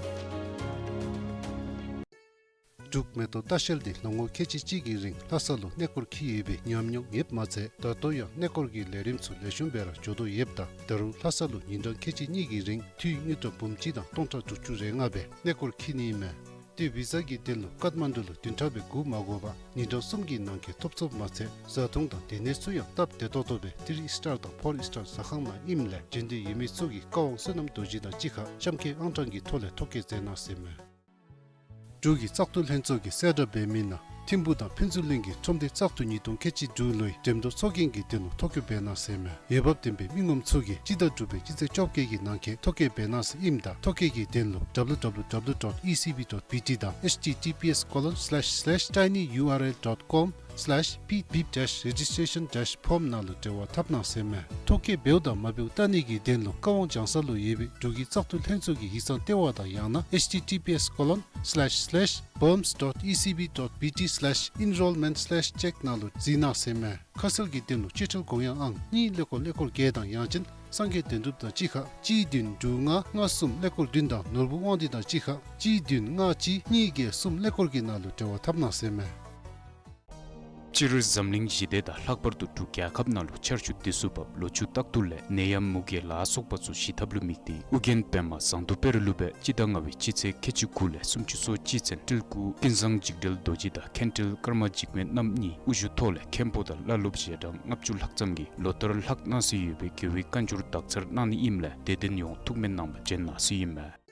འབྲུག་མེ་ཏོག་ལྟ་བཤལ་འདི་ལོ་ངོ་ཁལ་གཅིག་གཅིག་གི་རིང་ལྷ་ས་ལུ་གནས་སྐོར་འཁྱིད་ཡོད་པའི་ཉམས་མྱོང་ཡོདཔ་མ་ཚད་ད་ལྟོ་ཡང་གནས་སྐོར་གྱི་ལས་རིམ་ཚུ་ལེགས་ཤོམ་སྦེ་ར་འགྱོ་དོ་ཡོདཔ་ད་ད་རུང་ལྷ་ས་ལུ་ཉིན་གྲངས་ཁལ་གཅིག་གཉིས་ཀྱི་རིང་འཐུས་དངུལ་ཀྲམ་འབུམ་གཅིག་དང་སྟོང་ཕྲག་དྲུག་ཅུ་རེ་ལྔ་སྦེ་གནས་སྐོར་འཁྱིད་ནི་ཨིན་མས། ཏེ་བི་ཟ་གི་དོན་ལུ་ཀཏ་མན་ཌུ་ལུ་བདུན་ཕྲག་སྦེ་སྒུག་མ་དགོ་པར་ཉིན་གྲངས་གསུམ་གྱི་ནང་འཁོད་ཐོབ་ཚུགསཔ་མ་ཚད་བཟའ་འཐུང་དང་སྡོད་གནས་ཚུ་ཡང་སྟབས་བདེ་ཏོག་ཏོ་སྦེ་ཐི་རི་སི་ཊར་དང་ཕོར་སི་ཊར་ཟ་ཁང་ནང་ཨིནམ་ལས་བྱོན་འདོད་ཡོད་མི་ཚུ་གིས་བཀའ་དབང་བསོད་ནམས་རྡོ་རྗེ་དང་གཅིག་ཁར་གཤམ་འཁོད་ཨང་གྲངས་ཀྱི་ཐོག་ལས་ཐོ་བཀོད་མཛད་གནང་ཟེར་མས། འབྲུག་གི་བཙག་འཐུ་ལྷན་ཚོགས་ཀྱིས་གསལ་བསྒྲགས་འབད་མི་ནང་ཐིམ་ཕུག་དང་ཕུན་ཚོགས་གླིང་གི་ཁྲོམ་སྡེ་བཙག་འཐུ་ཉིས་སྟོང་ཁལ་གཅིག་དྲུག་ལོའི་འགྲེམས་སྟོན་ཚོགས་རྒྱན་གྱི་དོན་ལུ་ཐོ་བཀོད་འབད་གནང་ཟེར་མས། འོས་འབབ་ལྡན་པའི་མི་ངོམ་ཚུ་གིས་སྤྱི་ཟླ་དྲུག་པའི་སྤྱི་ཚེས་བཅོ་བརྒྱད་ཀྱི་ནང་འཁོད་ཐོ་བཀོད་འབད་གནང་ཟེར་ཨིནམ་ད་ཐོ་བཀོད་ཀྱི་དོན་ལུ་W W W dot E C B dot B T དང་H T T P S colon slash slash tinyurl dot com slash P B B dash registration dash form ནང་ལུ་འབྲེལ་བ་འཐབ་གནང་ཟེར་མས། ཐོ་བཀོད་འབདཝ་དང་མ་འབདཝ་བལྟ་ནི་གི་དོན་ལུ་བཀའ་དབང་སྦྱང་ས་ལུ་ཡོད་པའི་འབྲུག་གི་བཙག་འཐུ་ལྷན་ཚོགས་ཀྱི་ཡིག་ཚང་ལྟེ་བ་དང་ཡང་ན་H T T P S colon slash slash bums dot E C B dot B T slash enrollment slash check ནང་ལུ་གཟིགས་གནང་ཟེར་མས། ཁ་གསལ་གྱི་དོན་ལུ་སྤྱི་འབྲེལ་དགོངས་ཡངས་ཨང་གཉིས་ཀླད་ཀོར་ཀླད་ཀོར་བརྒྱད་དང་ཡང་ཅིན་སངས་རྒྱས་དོན་གྲུབ་དང་གཅིག་ཁར་གཅིག་བདུན་དྲུག་ལྔ་ལྔ་གསུམ་ཀླད་ཀོར་བདུན་དང་ནོར་བུ་དབང་འདུས་དང་གཅིག་ཁར་གཅིག་བདུན་ལྔ་གཅིག་གཉིས་བརྒྱད་གསུམ་ཀླད་ཀོར་གྱི་ནང་ལུ་འབྲེལ་བ་འཐབ་གནང་ཟེར་མས། སྤྱིར་འཛམ་གླིང་ཞི་བདེ་དང་ལྷག་པར་དུ་འབྲུག་རྒྱལ་ཁབ་ནང་ལུ་ཆར་ཆུ་དུས་སུ་བབས་ལོ་ཕྱུགས་རྟག་ཏུ་ལས་ནད་ཡམས་མུ་གེ་ལ་སོགས་པ་ཚུ་ཞི་ཐབས་ལུ་དམིགས་ཏེ་ཨོ་རྒྱན་པདྨ་ཟངས་མདོག་དཔལ་རི་ལུ་སྦེ་སྤྱི་ཟླ་ལྔ་པའི་སྤྱི་ཚེས་ཁལ་གཅིག་དགུ་ལས་སུམ་ཅུ་སོ་གཅིག་ཚུན་སྤྲུལ་སྐུ་ཀུན་བཟང་འཇིགས་བྲལ་རྡོ་རྗེ་དང་མཁན་སྤྲུལ་ཀརྨ་འཇིགས་མེད་རྣམ་གཉིས་དབུ་བཞུགས་ཐོག་ལས་མཁན་པོ་དང་བླ་སློབ་ཞལ་གྲངས་ལྔ་བཅུ་ལྷག་ཙམ་གྱིས་ལོ་ལྟར་ལྷག་གནང་སྲོལ་ཡོད་པའི་དགེ་བའི་བཀའ་འགྱུར་དག་ཚར་གནང་ནི་ཨིནམ་ལས་དད་ལྡན་ཡོངས་ཐུགས་སྨོན་གནང་བར་བྱོན་གནང་ཟེར་ཨིན་མས།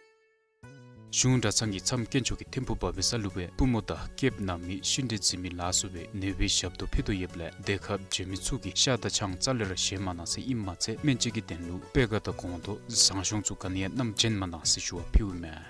གཞུང་གྲྭ་ཚང་གིས་མཚམས་དཀོན་མཆོག་གི་ཐིམ་ཕུག་བ་བི་ས་ལུ་སྦེ་པུས་མོ་དང་སྐེདཔ་ན་མི་ཤུན་དྲི་འཛིན་མི་ལ་སོགས་པའི་ནད་པའི་ཞབས་ཏོག་ཕུལ་དོ་ཡོདཔ་ལས་འདི་ཁར་བྱོན་མི་ཚུ་གིས་ཤ་དང་ཆང་རྩ་ལས་ར་བཞེས་མ་གནང་ཟེར་ཨིནམ་མ་ཚད་སྨན་བཅོས་ཀྱི་དོན་ལུ་སྤོས་ཀ་དང་སྒོང་རྡོག་ཟངས་གཞོང་ཚུ་ག་ནི་ཡང་བསྣམས་བྱོན་མ་གནང་ཟེར་ཞུ་བ་ཕུལཝ་མས།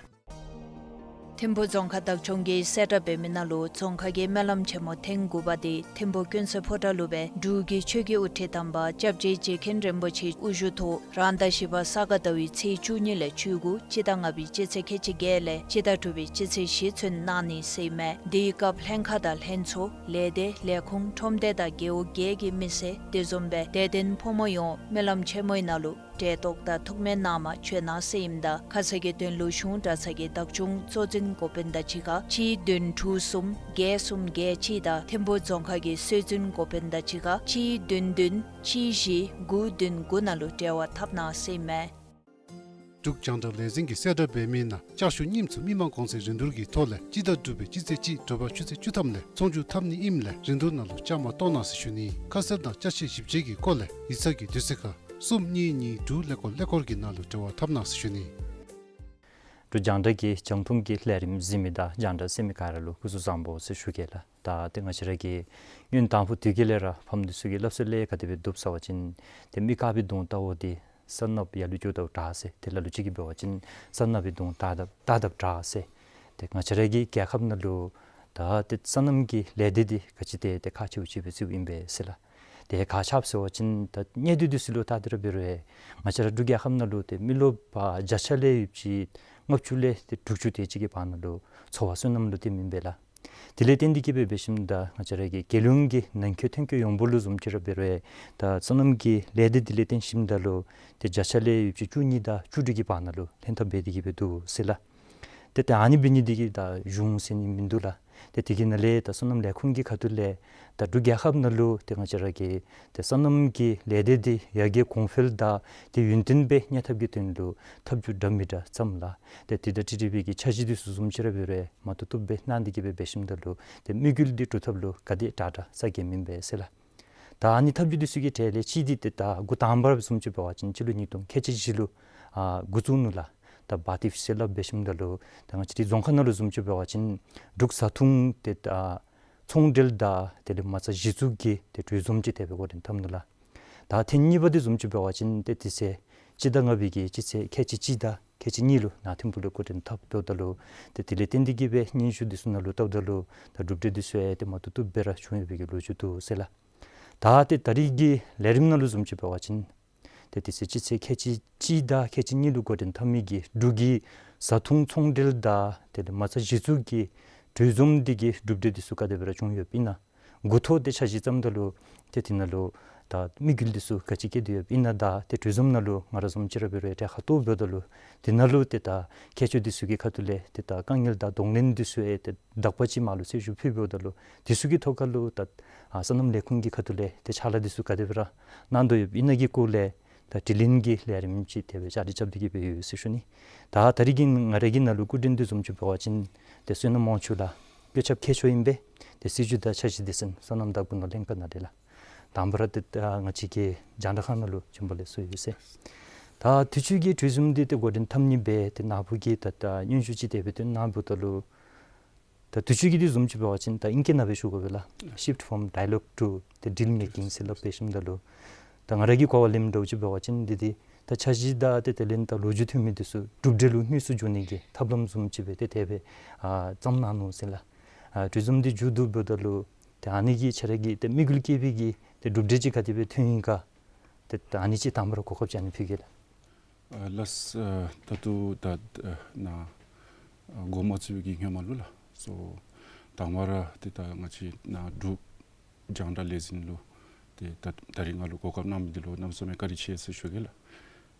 ཐིམ་ཕུ་རྫོང་ཁག་བདག་སྐྱོང་གིས་གསལ་བསྒྲགས་འབད་མི་ནང་ལུ་རྫོང་ཁག་གི་སྨོན་ལམ་ཆེན་མོ་ཐེངས་དགུ་པ་དེ་ཐིམ་ཕུ་ཀུན་གསལ་ཕོ་བྲང་ལུ་སྦེ་འབྲུག་གི་ཆོས་ཀྱི་དབུ་ཁྲིད་དམ་པ་སྐྱབས་རྗེ་རྗེ་མཁན་རིན་པོ་ཆེ་དབུ་བཞུགས་ཐོག་རང་ཟླ་བཞི་པ་ས་ག་ཟླ་བའི་ཚེས་བཅུ་གཉིས་ལས་བཅུ་དགུ་སྤྱི་ཟླ་ལྔ་པའི་སྤྱི་ཚེས་ཁལ་གཅིག་བརྒྱད་ལས་སྤྱི་ཟླ་དྲུག་པའི་སྤྱི་ཚེས་བཞི་ཚུན་གནང་ནི་ཟེར་ཨིན་མས། དེའི་སྐབས་ལྷན་ཁག་དང་ལྷན་ཚོགས་ལས་སྡེ་ལས་ཁུངས་ཁྲོམ་སྡེ་དང་རྒེད་འོག་བརྒྱད་ཀྱི་མི་སེར་དེ་བཟུམ་སྦེ་དད་ལྡན་ཕོ་མོ་ཡོངས་སྨོན་ལམ་ཆེན་མོའི་ནང་ལུ་གྲལ་གཏོགས་དང་ཐུགས་སྨོན་གནང་མ་བྱོན་གནང་ཟེར་ཨིནམ་ད་ཁ་གསལ་གྱི་དོན་ལུ་གཞུང་གྲྭ་ཚང་གི་བདག་སྐྱོང་གཙོ་འཛིན་འགོ་དཔོན་དང་གཅིག་ཁར་གཅིག་བདུན་དྲུག་གསུམ་བརྒྱད་གསུམ་བརྒྱད་གཅིག་དང་ཐིམ་ཕུ་རྫོང་ཁག་གི་སྲོལ་འཛིན་འགོ་དཔོན་དང་གཅིག་ཁར་གཅིག་བདུན་བདུན་གཅིག་བཞི་དགུ་བདུན་དགུ་ནང་ལུ་འབྲེལ་བ་འཐབ་གནང་ཟེར་ཨིན་མས། འབྲུག་རྒྱང་བསྒྲགས་ལས་འཛིན་གྱིས་གསལ་བསྒྲགས་འབད་མི་ནང་ལྕགས་ཞུ་རྙིངམ་ཚུ་མི་མང་གོང་ཚད་རིན་བསྡུར་གྱི་ཐོག་ལས་སྤྱི་ཟླ་དྲུག་པའི་སྤྱི་ཚེས་གཅིག་དྲོ་པ་ཆུ་ཚོད་བཅུ་ཐམ་ལས་ཚོང་བསྒྱུར་འཐབ་ནི་ཨིནམ་ལས་རིན་བསྡུར་ནང་ལུ་བཅའ་མར་གཏོགས་གནང་ཟེར་ཞུ་ནི། ཁ་གསལ་དང་ཅ་ཆས་ཞིབ་དཔྱད་ཀྱི་སྐོར་ལས་ཡིག་ཚང་གི་དུས་ཚོད་ཁར་གསུམ་གཉིས་གཉིས་དྲུག་ཀླད་ཀོར་ཀླད་ཀོར་གྱི་ནང་ལུ་འབྲེལ་བ་འཐབ་གནང་ཟེར་ཞུ་ནི། འབྲུག་རྒྱང་བསྒྲགས་ཀྱི་རྒྱང་མཐོང་གི་ལས་རིམ་གཟིགས་མི་དང་རྒྱང་བསྒྲགས་གསན་མི་ག་ར་ལུ་སྐུ་གཟུགས་བཟང་པོ་ཟེར་ཞུ་གེ་ལགས། ད་ཏེ་ང་བཅས་ར་གིས་སྔོན་དང་ཕུ་དུས་ཀྱི་ལས་ར་ཕམ་འདི་ཚུ་གིས་སླབ་སྲོལ་ལས་ག་དེ་སྦེ་འདུག་ཟེར་བ་ཅིན་ཏེ་མི་དཀར་པོའི་གདོང་བལྟཝ་འདི་སོ་ནམ་ཡར་ལུ་འགྱོ་དཝ་འདྲ་ཟེར། ཏེ་ལ་ལུ་ཅིག་གིས་འབད་བ་ཅིན་སོ་ནམ་པའི་གདོང་བལྟ་དཝ་བལྟ་དཝ་འདྲ་ཟེར། ཏེ་ང་བཅས་ར་གི་རྒྱལ་ཁབ་ནང་ལུ་ད་ཏེ་སོ་ནམ་གྱི་ལས་སྡེ་འདི་ག་ཅི་ཏེ་ཏེ་ཁག་ཆེཝ་ཅིག་སྦེ་བརྩིཝ་ཨིན་པས་ཟེར་ལགས། ཏེ་ག་ཅི་སྦེ་ཟེར་བ་ཅིན་ད་གནས་སྡུད་འདི་ཚུ་ལུ་བལྟ་སྟེ་ར་འབད་རུང་ང་བཅས་ར་འབྲུག་རྒྱལ་ཁབ་ནང་ལུ་ཏེ་མི་རློབས་པ་བརྒྱ་ཆ་ལས་ཡོད་ཅིག་ལྔ་བཅུ་ལས་ཏེ་དྲུག་ཅུ་དེ་ཅིག་གི་བར་ན་ལུ་འཚོ་བ་སོ་ནམ་ལུ་བརྟེན་མི་ཨིན་པས་ལགས། དེ་ལས་བརྟེན་ཏེ་གིས་སྦེ་འབད་ཞིནམ་ད་ང་བཅས་ར་གི་རྒྱལ་ཡོངས་ཀྱི་ནང་འཁོད་ཐོན་སྐྱེད་ཡོངས་འབོར་ལུ་བཟུམ་ཅིག་ར་འབད་རུང་ད་སོ་ནམ་གྱི་ལས་སྡེ་འདི་ལས་བརྟེན་ཞིནམ་ད་ལུ་ཏེ་བརྒྱ་ཆ་ལས་ཡོད་ཅིག་བཅུ་གཉིས་དང་བཅུ་དྲུག་གི་བར་ན་ལུ་ལྷན་ཐབས་འབད་དེ་གིས་སྦེ་འདུག་ཟེར་ལགས། ཏེ་ད་ཨ་ནི་འབད་ནི་འདི་གིས་ད་གཞུང་ཟེར་ནི་མིན་འདུག་ལགས། ཏེ་དེ་གི་ནང་ལས་ད་སོ་ནམ་ལས་ཁུངས་ཀྱི་ཁ་ཐུག་ལས་ད་འབྲུག་རྒྱལ་ཁབ་ནང་ལུ་ཏེ་ང་བཅས་ར་གི་ཏེ་སོ་ནམ་གྱི་ལས་སྡེ་འདི་ཡར་རྒྱས་གོང་འཕེལ་དང་ཏེ་ཡུན་བརྟན་སྦེ་གནས་ཐབས་ཀྱི་དོན་ལུ་ཐབས་བྱུས་འདྲ་མི་འདྲ་བརྩམས་ལགས། ཏེ་དེ་དང་འཁྲིལ་འཁྲིལ་བའི་གི་འཆར་གཞི་འདི་ཚུ་བཟུམ་ཅིག་ར་འབད་རུང་མ་བཏུབ་བཏུབ་སྦེ་གནང་སྟེ་གིས་སྦེ་འབད་ཞིནམ་ད་ལུ་ཏེ་དམིགས་ཡུལ་འདི་འགྲུབ་ཐབས་ལུ་ག་དེ་དྲག་དྲག་ས་གེ་མེན་པས་ཟེར་ལགས། ད་ཨ་ནི་ཐབས་བྱུས་འདི་ཚུ་གི་གྲས་ལས་གཅིག་འདི་ཏེ་ད་འགོ་དང་པ་ར་བཟུམ་ཅིག་འབད་བ་ཅིན་སྤྱི་ལོ་ཉིས་སྟོང་ཁལ་གཅིག་བཞི་ལུ་ཨ་འགོ་བཙུགས་ནུག་ལགས། ད་བཱ་ཊིཕ་ཟེར་སླབ་འབད་ཞིནམ་ད་ལུ་ད་ང་བཅས་རའི་རྫོང་ཁག་ནང་ལུ་བཟུམ་ཅིག་འབད་བ་ཅིན་འབྲུག་བཟའ་འཐུང་ཏེ་ད་ཚོང་འབྲེལ་དང་དེ་ལས་མ་རྩ་གཞི་བཙུགས་ཀྱི་ཏེ་གྲོས་འཛོམས་ཅིག་དེ་སྦེ་འགོ་འདྲེན་འཐབ་ནུག་ལགས། ད་ཐེངས་གཉིས་པ་འདི་བཟུམ་ཅིག་འབད་བ་ཅིན་ཏེ་དེ་ཚེ་སྤྱི་ཟླ་ལྔ་པའི་གི་སྤྱི་ཚེས་ཁལ་གཅིག་གཅིག་དང་ཁལ་གཅིག་གཉིས་ལུ་ནཱ་ཐིམ་ཕུག་ལུ་འགོ་འདྲེན་འཐབ་འབདཝ་ད་ལུ་ཏེ་དེ་ལས་བརྟེན་ཏེ་གིས་སྦེ་སྙན་ཞུ་འདི་ཚུ་ནང་ལུ་བལྟཝ་ད་ལུ་ད་གྲུབ་འབྲས་འདི་ཚུ་ཡང་ཏེ་མ་བཏུབ་བཏུབ་སྦེ་ར་བྱུང་ཡོད་པའི་གི་ལོ་རྒྱུས་འདུག་ཟེར་ལགས། ད་ཏེ་ད་རིས་ཀྱི་ལས་རིམ་ནང་ལུ་བཟུམ་ཅིག་འབད་བ་ཅིན་ཏེ་དེ་ཚེ་སྤྱི་ཚེས་ཁལ་གཅིག་གཅིག་དང་ཁལ་གཅིག་གཉིས་ལུ་འགོ་འདྲེན་འཐབ་མི་གི་འབྲུག་གི་བཟའ་འཐུང་ཚོང་འབྲེལ་དང་དེ་ལས་མ་རྩ་གཞི་བཙུགས་ཀྱི་གྲོས་འཛོམས་འདི་གི་གྲུབ་འབྲས་འདི་ཚུ་ག་དེ་སྦེ་ར་བྱུང་ཡོདཔ་ཨིན་ན། འགོ་ཐོག་ཏེ་འཆར་གཞི་བརྩམ་ད་ལུ་ཏེ་དེ་ནང་ལུ་ད་དམིགས་ཡུལ་འདི་ཚུ་ག་ཅི་བསྐྱེད་དེ་ཡོདཔ་ཨིན་ན། ད་ཏེ་གྲོས་འཛོམས་ནང་ལུ་ང་ར་བཟུམ་ཅིག་ར་འབད་རུང་གྲལ་ཁར་གཏོགས་འབདཝ་ད་ལུ་དེ་ནང་ལུ་ཏེ་ད་མཁས་མཆོག་འདི་ཚུ་གི་ཁ་ཐུག་ལས་ཏེ་ད་དཀའ་ངལ་དང་གདོང་ལེན་འདི་ཚུ་ཡང་ཏེ་དག་པ་ཅིག་མར་ལུ་གསལ་ཞུ་ཕུལ་འབདཝ་ད་ལུ་དེ་ཚུ་གི་ཐོག་ཁར་ལུ་ད་ཨ་སོ་ནམ་ལས་ཁུངས་ཀྱི་ཁ་ཐུག་ལས་ཏེ་ཕྱག་ལཱ་འདི་ཚུ་ག་དེ་སྦེ་ར་གནང་དོ་ཡོདཔ་ཨིན་ན་གི་སྐོར་ལས་ད་དྲི་ལན་གྱི་ལས་རིམ་ཅིག་དེ་སྦེ་བཅའ་སྒྲིག་རྐྱབ་སྟེ་གིས་སྦེ་ཡོད་ཟེར་ཞུ་ནི། ད་ད་རིས་ཀྱི་ང་ར་གི་ནང་ལུ་སྐུ་མགྲོན་འདི་བཟུམ་ཅིག་འབད་བ་ཅིན་ཏེ་བསོད་ནམས་དབང་ཕྱུག་ལགས་བཀོད་ཁྱབ་མཁས་མཆོག་ཨིན་པས། ཏེ་སྲིད་བྱུས་དང་འཆར་གཞི་སྡེ་ཚན་སོ་ནམ་བདག་སྤོབས་ནོར་གླིང་དཀར་ནག་རེད་ལགས། དང་པ་ར་ཏེ་ད་ང་བཅས་ཀྱི་རྒྱང་བསྒྲགས་ཁང་ནང་ལུ་བྱོན་པ་ལེགས་སོ་ཡོད་ཟེར། ད་དུས་ཅི་གི་གྲོས་འཛོམས་འདི་ཏེ་འགོ་འདྲེན་འཐབ་ནི་སྦེ་ཏེ་ནཱ་བུ་གིས་ད་ད་སྙན་ཞུ་ཅིག་དེ་སྦེ་ཏེ་གནང་འབདཝ་ད་ལུ་ད་དུས་ཅི་གི་འདི་བཟུམ་ཅིག་འབད་བ་ཅིན་ད་ཨིང་སྐད་ནང་སྦེ་ཞུ་དགོ་པས་ལགས། Shift from dialogue to the deal making ཟེར་སླབ་འབད་ཞིནམ་ད་ལུ་ད་ང་ར་གིས་གོ་བ་ལེནམ་འདྲཝ་ཅིག་འབད་བ་ཅིན་འདི་འདི་ད་འཆར་གཞི་དང་ཏེ་དེ་ལས་ད་ལོ་རྒྱུས་ཐོན་མི་འདི་ཚུ་གྲུབ་འབྲས་ལུ་དངོས་སུ་འགྱུར་ནི་གི་ཐབས་ལམ་བཟུམ་ཅིག་སྦེ་ཏེ་དེ་སྦེ་ཨ་བརྩམས་གནང་ནུག་ཟེར་ལགས། ཨ་གྲོས་འཛོམས་འདི་མཇུག་བསྡུ་འབདཝ་ད་ལུ་ཏེ་ཨ་ནི་གི་ཁྱེད་ར་གི་ཏེ་དམིགས་ཡུལ་བསྐྱེད་པའི་གི་ཏེ་གྲུབ་འབྲས་ཅིག་ག་དེ་སྦེ་ཐོན་ཡི་ག། ཏེ་ད་ཨ་ནི་ཅིག་དང་པ་ར་གོ་སྐབས་ཅིག་ཨ་ནི་ཕུལ་གེ་ལགས། ཨ་ལགས། ཨ་ད་ལྟོ་ད་ཨ་ནཱ་ཨ་འགོ་མ་བཙུགས་པའི་གི་སྔོན་མ་ལུ་ལགས་སོ། དང་པ་ར་ཏེ་ད་ང་བཅས་ནཱ་འབྲུག་རྒྱང་བསྒྲགས་ལས་འཛིན་ལུ་ཏེ་ད་ད་རིས་ང་ལུ་གོ་སྐབས་གནང་མི་འདི་ལུ་གནམ་མེད་ས་མེད་བཀའ་དྲིན་ཆེ་ཟེར་ཞུ་གེ་ལགས།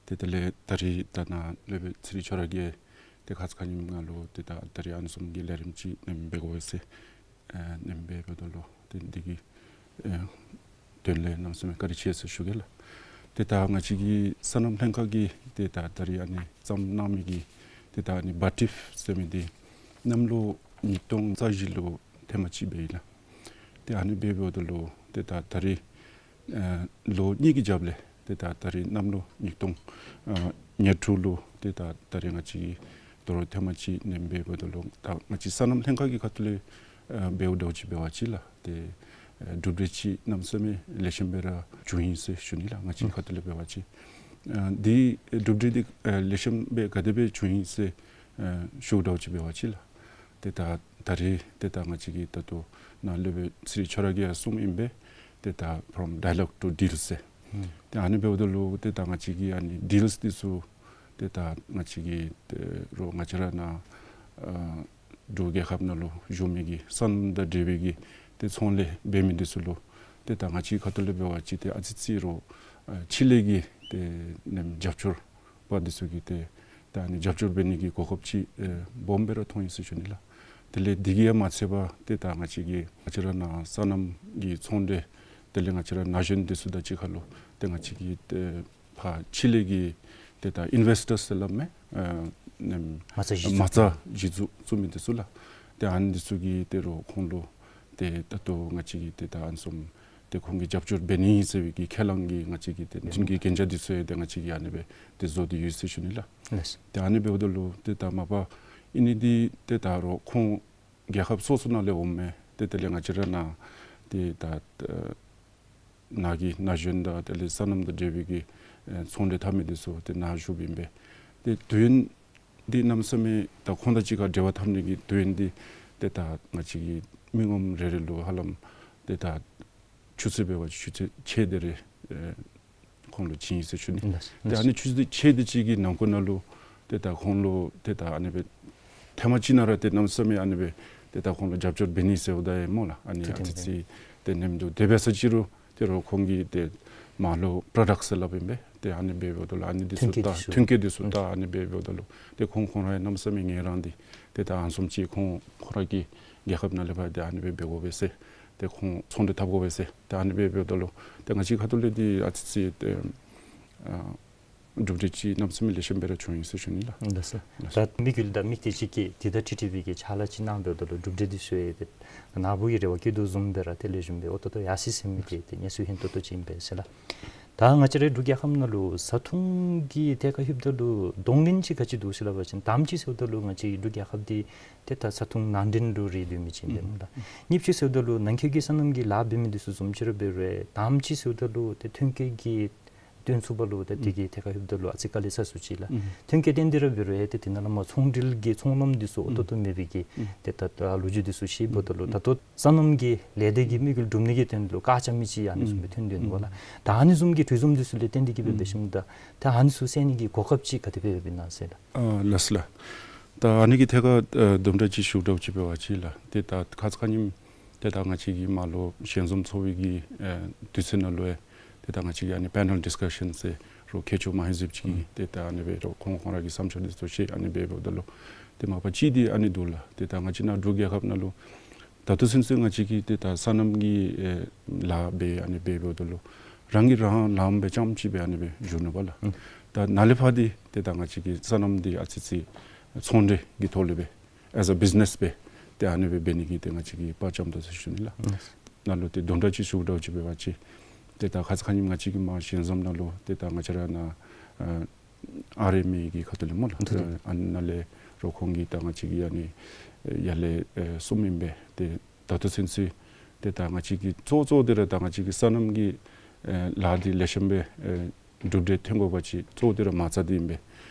ཏེ་དེ་ལས་ད་རིས་ད་ནཱ་སློབ་དཔོན་ཚེ་རིང་ཁྱོད་ར་གིས་ཏེ་ཁ་ཙ་ཁ་ཉིནམ་ང་ལུ་ཏེ་ད་ད་རིས་ཨ་ནི་བཟུམ་གྱི་ལས་རིམ་ཅིག་ནེམ་འབད་དགོ་ཟེར་ཨ་ནེམ་འབད་འབདཝ་ད་ལུ་ཏེ་འདི་གི་ཨ་དོན་ལས་གནམ་མེད་ས་མེད་བཀའ་དྲིན་ཆེ་ཟེར་ཞུ་གེ་ལགས། ཏེ་ད་ང་བཅས་ཀྱི་སོ་ནམ་ལྷན་ཁག་གིས་ཏེ་ད་ད་རིས་ཨ་ནི་བརྩམས་གནང་མི་གི་ཏེ་ད་ཨ་ནི་བཱ་ཊིཕ་ཟེར་མི་འདི་གནམ་ལོ་ཉིས་སྟོང་རྩ་བཞི་ལུ་ཐེངས་མ་གཅིག་འབད་ཡི་ལགས། ཏེ་ཨ་ནི་འབད་འབདཝ་ད་ལུ་ཏེ་ད་ད་རིས་ཨ་ལོ་གཉིས་ཀྱི་རྒྱབ་ལས་ཏེ་ད་ད་རིས་གནམ་ལོ་ཉིས་སྟོང་ཨ་ཉེར་དྲུག་ལུ་ཏེ་ད་ད་རིས་ང་བཅས་ཀྱིས་དོ་རུང་ཐེངས་མ་གཅིག་ནེམ་འབད་འབདཝ་ད་ལུ་ད་ང་བཅས་སོ་ནམ་ལྷན་ཁག་གི་ཁ་ཐུག་ལས་ཨ་འབདཝ་འདྲཝ་ཅིག་འབད་བ་ཅིན་ལགས་ཏེ་ཨ་གྲུབ་འབྲས་ཅིག་གནམ་མེད་ས་མེད་ལེགས་ཤོམ་སྦེ་ར་བྱུང་ཡི་ཟེར་ཞུ་ནི་ལགས། ང་བཅས་ཁ་ཐུག་ལས་འབད་བ་ཅིན་ཨ་འདི་གྲུབ་འབྲས་འདི་ཨ་ལེགས་ཤོམ་སྦེ་ག་དེ་སྦེ་བྱུང་ཡི་ཟེར་ཨ་ཞུཝ་འདྲཝ་ཅིག་འབད་བ་ཅིན་ལགས་ ཏེ་ད་ད་རེས་ཏེ་ད་ང་བཅས་ཀྱི་ད་ལྟོ་ནཱ་སློབ་དཔོན་ཚེ་རིང་ཁྱོད་ར་གིས་ཡང་གསུངམ་ཨིན་པས། ཏེ་ད་from dialogue to deals ཟེར། ཨུམ། ཏེ་ཨ་ནི་འབདཝ་ད་ལུ་ཏེ་ད་ང་བཅས་ཀྱི་ཨ་ནི་ཌིལསི་འདི་ཚུ་ཏེ་ད་ང་བཅས་ཀྱི་ཏེ་རོགས་ང་བཅས་ར་ནཱ་ཨ་འབྲུག་རྒྱལ་ཁབ་ནང་ལུ་བཞུགས་མི་གི་སོ་ནམ་དང་འབྲེལ་བའི་གི་ཏེ་ཚོང་ལས་འབད་མི་འདི་ཚུ་ལུ་ཏེ་ད་ང་བཅས་ཁ་ཐུག་ལས་འབད་བ་ཅིན་ཏེ་ཨ་ཙི་ཙི་རོགས་ཨ་ཕྱི་ལས་ཀྱི་ཏེ་ནེམ་རྒྱབ་སྐྱོར་པ་འདི་ཚུ་གིས་ཏེ་ད་ཨ་ནི་རྒྱབ་སྐྱོར་འབད་ནི་གི་གོ་སྐབས་ཅིག་ཨེ་སྦོམ་སྦེ་ར་མཐོང་ཡི་ཟེར་ཞུ་ནི་ལགས། དེ་ལས་འདི་གིས་ཡང་མ་ཚད་པར་ཏེ་ད་ང་བཅས་ཀྱི་ང་བཅས་ར་ནཱ་སོ་ནམ་གྱི་ཚོང་འབྲེལ་དེ་ལས་ང་བཅས་ར་ན་གཞོན་འདི་ཚུ་དང་གཅིག་ཁར་ལུ་ཏེ་ང་བཅས་ཀྱི་ཏེ་ཕར་ཕྱི་ལས་ཀྱི་ཏེ་ད་ཨིན་ཝེསི་ཊརསི་ཟེར་སླབ་མས། ཨ་ནེམ་མ་རྩ་གཞི་བཙུགས། མ་རྩ་གཞི་བཙུགས་བཙུགས་མི་འདི་ཚུ་ལགས། ཏེ་ཨ་ནི་འདི་ཚུ་གིས་ཏེ་རོགས་ཁོང་ལུ་ཏེ་ད་ལྟོ་ང་བཅས་ཀྱི་ཏེ་ད་ཨ་ནི་བཟུམ་ཏེ་ཁོང་གིས་རྒྱབ་སྐྱོར་འབད་ནི་ཨིན་ཟེར་བའི་གི་ཁས་བླངས་ཀྱི་ང་བཅས་ཀྱི་ཏེ་དོན་གྱི་གན་རྒྱ་འདི་ཚུ་ཡང་ཏེ་ང་བཅས་ཀྱིས་ཨ་ནི་སྦེ་ཏེ་བཟོ་སྟེ་ཡོད་ཟེར་ཞུ་ནི་ལགས། ལགས། ཏེ་ཨ་ནི་འབདཝ་ད་ལུ་ཏེ་ད་མ་པ་ཨིན་ནི་འདི་ཏེ་ད་རོགས་ཁོང་རྒྱལ་ཁབ་སོ་སོ་ནང་ལས་འོངམ་མས། ཏེ་དེ་ལས་ང་བཅས་ར་ནཱ་ཏེ་ད་ནཱ་གི་ན་གཞོན་དང་དེ་ལས་སོ་ནམ་དང་འབྲེལ་བའི་གི་ཨེ་ཚོང་འབྲེལ་འཐབ་མི་འདི་ཚུ་ཏེ་ནཱ་བཞུགསཔ་ཨིན་པས། ཏེ་དུས་ཡུན་འདི་གནམ་མེད་ས་མེད་ད་ཁོང་དང་གཅིག་ཁར་འབྲེལ་བ་འཐབ་ནི་གི་དུས་ཡུན་འདི་ཏེ་ད་ང་བཅས་ཀྱི་མི་ངོམ་རེ་རེ་ལུ་ཧ་ལམ་ཏེ་ད་ཆུ་ཚོད་འབད་བ་ཆུ་ཚོད་ཕྱེད་དེ་རེ་ཨེ་ཁོང་ལུ་བྱིན་ཡི་ཟེར་ཞུ་ནི། ལགས། ཏེ་ཨ་ནི་ཆུ་ཚོད་ཕྱེད་དེ་ཅིག་གི་ནང་འཁོད་ནང་ལུ་ཏེ་ད་ཁོང་ལུ་ཏེ་ད་ཨ་ནི་སྦེ་ཐེངས་མ་གཅིག་ནང་ར་ཏེ་གནམ་མེད་ས་མེད་ཨ་ནི་སྦེ་ཏེ་ད་ཁོང་ལུ་རྒྱབ་སྐྱོར་འབད་ནི་ཟེརཝ་ད་ཡང་སྨོ་ལགས། ཨ་ནི་ཨ་ཙི་ཙི་ཏེ་ནེམ་འདུག། དེ་འབད་ས་ཅིག་རུང་ཏེ་རོགས་ཁོང་གིས་ཏེ་མར་ལུ་པྲོ་ཌཀཊསི་ཟེར་སླབ་ཨིན་པས། ཏེ་ཨ་ནི་འབདཝ་ད་ལུ་ཨ་ནི་འདི་ཚུ་ཐོན་སྐྱེད་ད་འདི་ཚུ། ཐོན་སྐྱེད་འདི་ཚུ་ད་ཨ་ནི་འབདཝ་ད་ལུ་ཏེ་ཁོང་ཁོང་ར་ཡང་གནམ་མེད་ས་མེད་ངལ་རངས་ཏེ་ཏེ་ད་ཨ་ནི་བཟུམ་ཅིག་ཁོང་ཁོང་ར་གི་རྒྱལ་ཁབ་ནང་ལས་ཕར་ཏེ་ཨ་ནི་སྦེ་འབད་དགོ་པས་ཟེར། ཏེ་ཁོང་ཚོང་འབྲེལ་འཐབ་དགོ་པས་ཟེར། ཏེ་ཨ་ནི་སྦེ་འབདཝ་ད་ལུ་ཏེ་ང་བཅས་ཁ་ཐུག་ལས་འདི་ཨ་ཙི་ཙི་ཏེ་ཨ་གྲུབ་འབྲས་ཅིག་གནམ་མེད་ས་མེད་ལེགས་ཤོམ་སྦེ་ར་བྱུང་ཡི་ཟེར་ཞུ་ནི་ལགས། ལགས་སོ། ལགས་སོ། ད་དམིགས་ཡུལ་དང་དམིགས་གཏད་ཅིག་གིས་འདི་དང་འཁྲིལ་འཁྲིལ་བའི་གི་ཕྱག་ལཱ་ཅིག་གནང་འབདཝ་ད་ལུ་གྲུབ་འབྲས་འདི་ཚུ་ཡང་ཏེ་ནཱ་བུ་གིས་རེ་བ་བསྐྱེད་དོ་བཟུམ་སྦེ་ར་ཏེ་ལེགས་ཤོམ་སྦེ་འོང་ད་ལྟོ་ཡར་སོ་ཡི་ཟེར་མི་འདི་ཏེ་དངོས་སུ་ཧན་ཏོང་ཏོ་ཅིག་ཨིན་པས་ཟེར་ལགས། ད་ང་བཅས་རའི་འབྲུག་རྒྱལ་ཁབ་ནང་ལུ་བཟའ་འཐུང་གི་ཐད་ཁར་ལྷོདཔ་ད་ལུ་གདོང་ལེན་ཅིག་ག་ཅི་འདུག་ཟེར་སླབ་པ་ཅིན་དང་པ་ཅིག་ཟེརཝ་ད་ལུ་ང་བཅས་འབྲུག་རྒྱལ་ཁབ་འདི་ཏེ་ད་བཟའ་འཐུང་ནང་འདྲེན་ལུ་རེ་སྡོད་མི་ཅིག་ཨིན་པས་སྨོ་ལགས། གཉིས་པ་ཅིག་ཟེརཝ་ད་ལུ་ནང་འཁོད་ཀྱི་སོ་ནམ་གྱི་ལཱ་འབད་མི་འདི་ཚུ་བཟུམ་ཅིག་ར་འབད་རུང་དང་པ་ཅིག་ཟེརཝ་ད་ལུ་ཏེ་ཐོན་སྐྱེད་ཀྱི་བཏོན་ཚུགས་པ་ལུ་ཏེ་དེ་གི་ཐད་ཁར་ལྷོདཔ་ད་ལུ་ཨ་ཙི་དཀའ་ལས་ཚ་སུ་ཅིག་ལགས། ཐོན་སྐྱེད་བཏོན་ཏེ་ར་འབད་རུང་ཡང་ཏེ་དེ་ནང་ལས་མར་ཚོང་འབྲེལ་གྱི་ཚོང་ལམ་འདི་ཚུ་འོང་ཏོག་ཏོ་མེད་པའི་གི་ཏེ་ད་ལོ་རྒྱུས་འདི་ཚུ་ཤེསཔ་ད་ལུ་ད་ལྟོ་སོ་ནམ་གྱི་ལས་སྡེ་གི་དམིགས་ཡུལ་སྒྲུབ་ནི་གི་དོན་ལུ་ཀ་རྐྱབ་མི་ཅིག་ཨ་ནི་བཟུམ་སྦེ་ཐོན་དོ་ཨིན་པས་ལགས། ད་ཨ་ནི་བཟུམ་གྱི་གྲོས་འཛོམས་འདི་ཚུ་ལས་བརྟེན་ཏེ་གིས་སྦེ་འབད་ཞིནམ་ད་ད་ཨ་ནི་ཚུ་སེལ་ནི་གི་གོ་སྐབས་ཅིག་ག་དེ་སྦེ་འབད་ནི་ཨིན་ན་ཟེར་ལགས། ཨ་ལགས་སོ་ལགས། ད་ཨ་ནི་གི་ཐད་ཁར་ཨ་དུམ་གྲ་ཅིག་ཞུ་དགོཔ་ཅིག་འབད་བ་ཅིན་ལགས། ཏེ་ད་ཁ་ཙ་ཁ་ཉིནམ་ཏེ་ད་ང་བཅས་ཀྱི་མར་ལུ་ཞལ་འཛོམས་ཚོགས་པའི་གི་ཨ་དུས་ཚོད་ནང་ལུ་ཡང་ཏེ་ད་ང་བཅས་ཀྱི་ཨ་ནི་པེ་ནཱལ་ཌིསི་ཀ་ཤཱན་ཟེར་རོགས་མཁས་མཆོག་མ་ཧེ་ཟེར་བ་ཅིག་གིས་ཏེ་ད་ཨ་ནི་སྦེ་རོགས་ཁོང་ཁོང་ར་གི་བསམ་འཆར་འདི་ཚུ་བཤད། ཨ་ནི་སྦེ་འབདཝ་ད་ལུ་ཏེ་མ་པ་ཅིག་འདི་ཨ་ནི་འདུག་ལགས། ཏེ་ད་ང་བཅས་ནཱ་འབྲུག་རྒྱལ་ཁབ་ནང་ལུ་ད་ལྟོ་ཚུན་ཚོད་ང་བཅས་ཀྱིས་ཏེ་ད་སོ་ནམ་གྱི་ཨེ་ལཱ་འབད་ཨ་ནི་སྦེ་འབདཝ་ད་ལུ་རང་གིས་རང་ལངམ་སྦེ་རྐྱངམ་ཅིག་སྦེ་ཨ་ནི་སྦེ་བཞུགས་ནུག་པ་ལགས། ད་ནཱ་ལས་ཕར་འདི་ཏེ་ད་ང་བཅས་ཀྱི་སོ་ནམ་འདི་ཨ་ཙི་ཙི་ཚོང་འབྲེལ་གྱི་ཐོག་ལས་སྦེ་ཨེས་ཨེ་བིཛི་ནེསི་སྦེ་ཏེ་ཨ་ནི་སྦེ་འབད་ནི་གི་ཏེ་ང་བཅས་ཀྱིས་དཔའ་བཅམ་དོ་ཟེར་ཞུ་ནི་ལགས། ནཱ་ལུ་ཏེ་དུམ་གྲ་ཅིག་ཞུ་དགོཔ་ཅིག་འབད་བ་ཅིན་ཏེ་ད་ཁ་ཙ་ཁ་ཉིནམ་ང་བཅས་ཀྱི་མར་ཞལ་འཛོམས་ནང་ལུ་ཏེ་ད་ང་བཅས་ར་ནཱ་ཨ་ཨར་ཨེམ་ཨེ་གི་ཁ་ཐུག་ལས་སྨོ་ལགས། ཨ་ནཱ་ལས་རོགས་ཁོང་གིས་ད་ང་བཅས་ཀྱི་ཨ་ནི་ཡར་ལས་ཨེ་གསུངམ་ཨིན་པས། ཏེ་ད་ལྟོ་ཚུན་ཚོད་ཏེ་ད་ང་བཅས་ཀྱི་གཙོ་བོ་གཙོ་བོ་འདི་ར་ད་ང་བཅས་ཀྱི་སོ་ནམ་གྱི་ཨེ་ལཱ་འདི་ལེགས་ཤོམ་སྦེ་ཨེ་གྲུབ་འབྲས་ཐོན་དགོ་པ་ཅིན་གཙོ་བོ་འདི་ར་མ་རྩ་འདི་ཨིན་པས།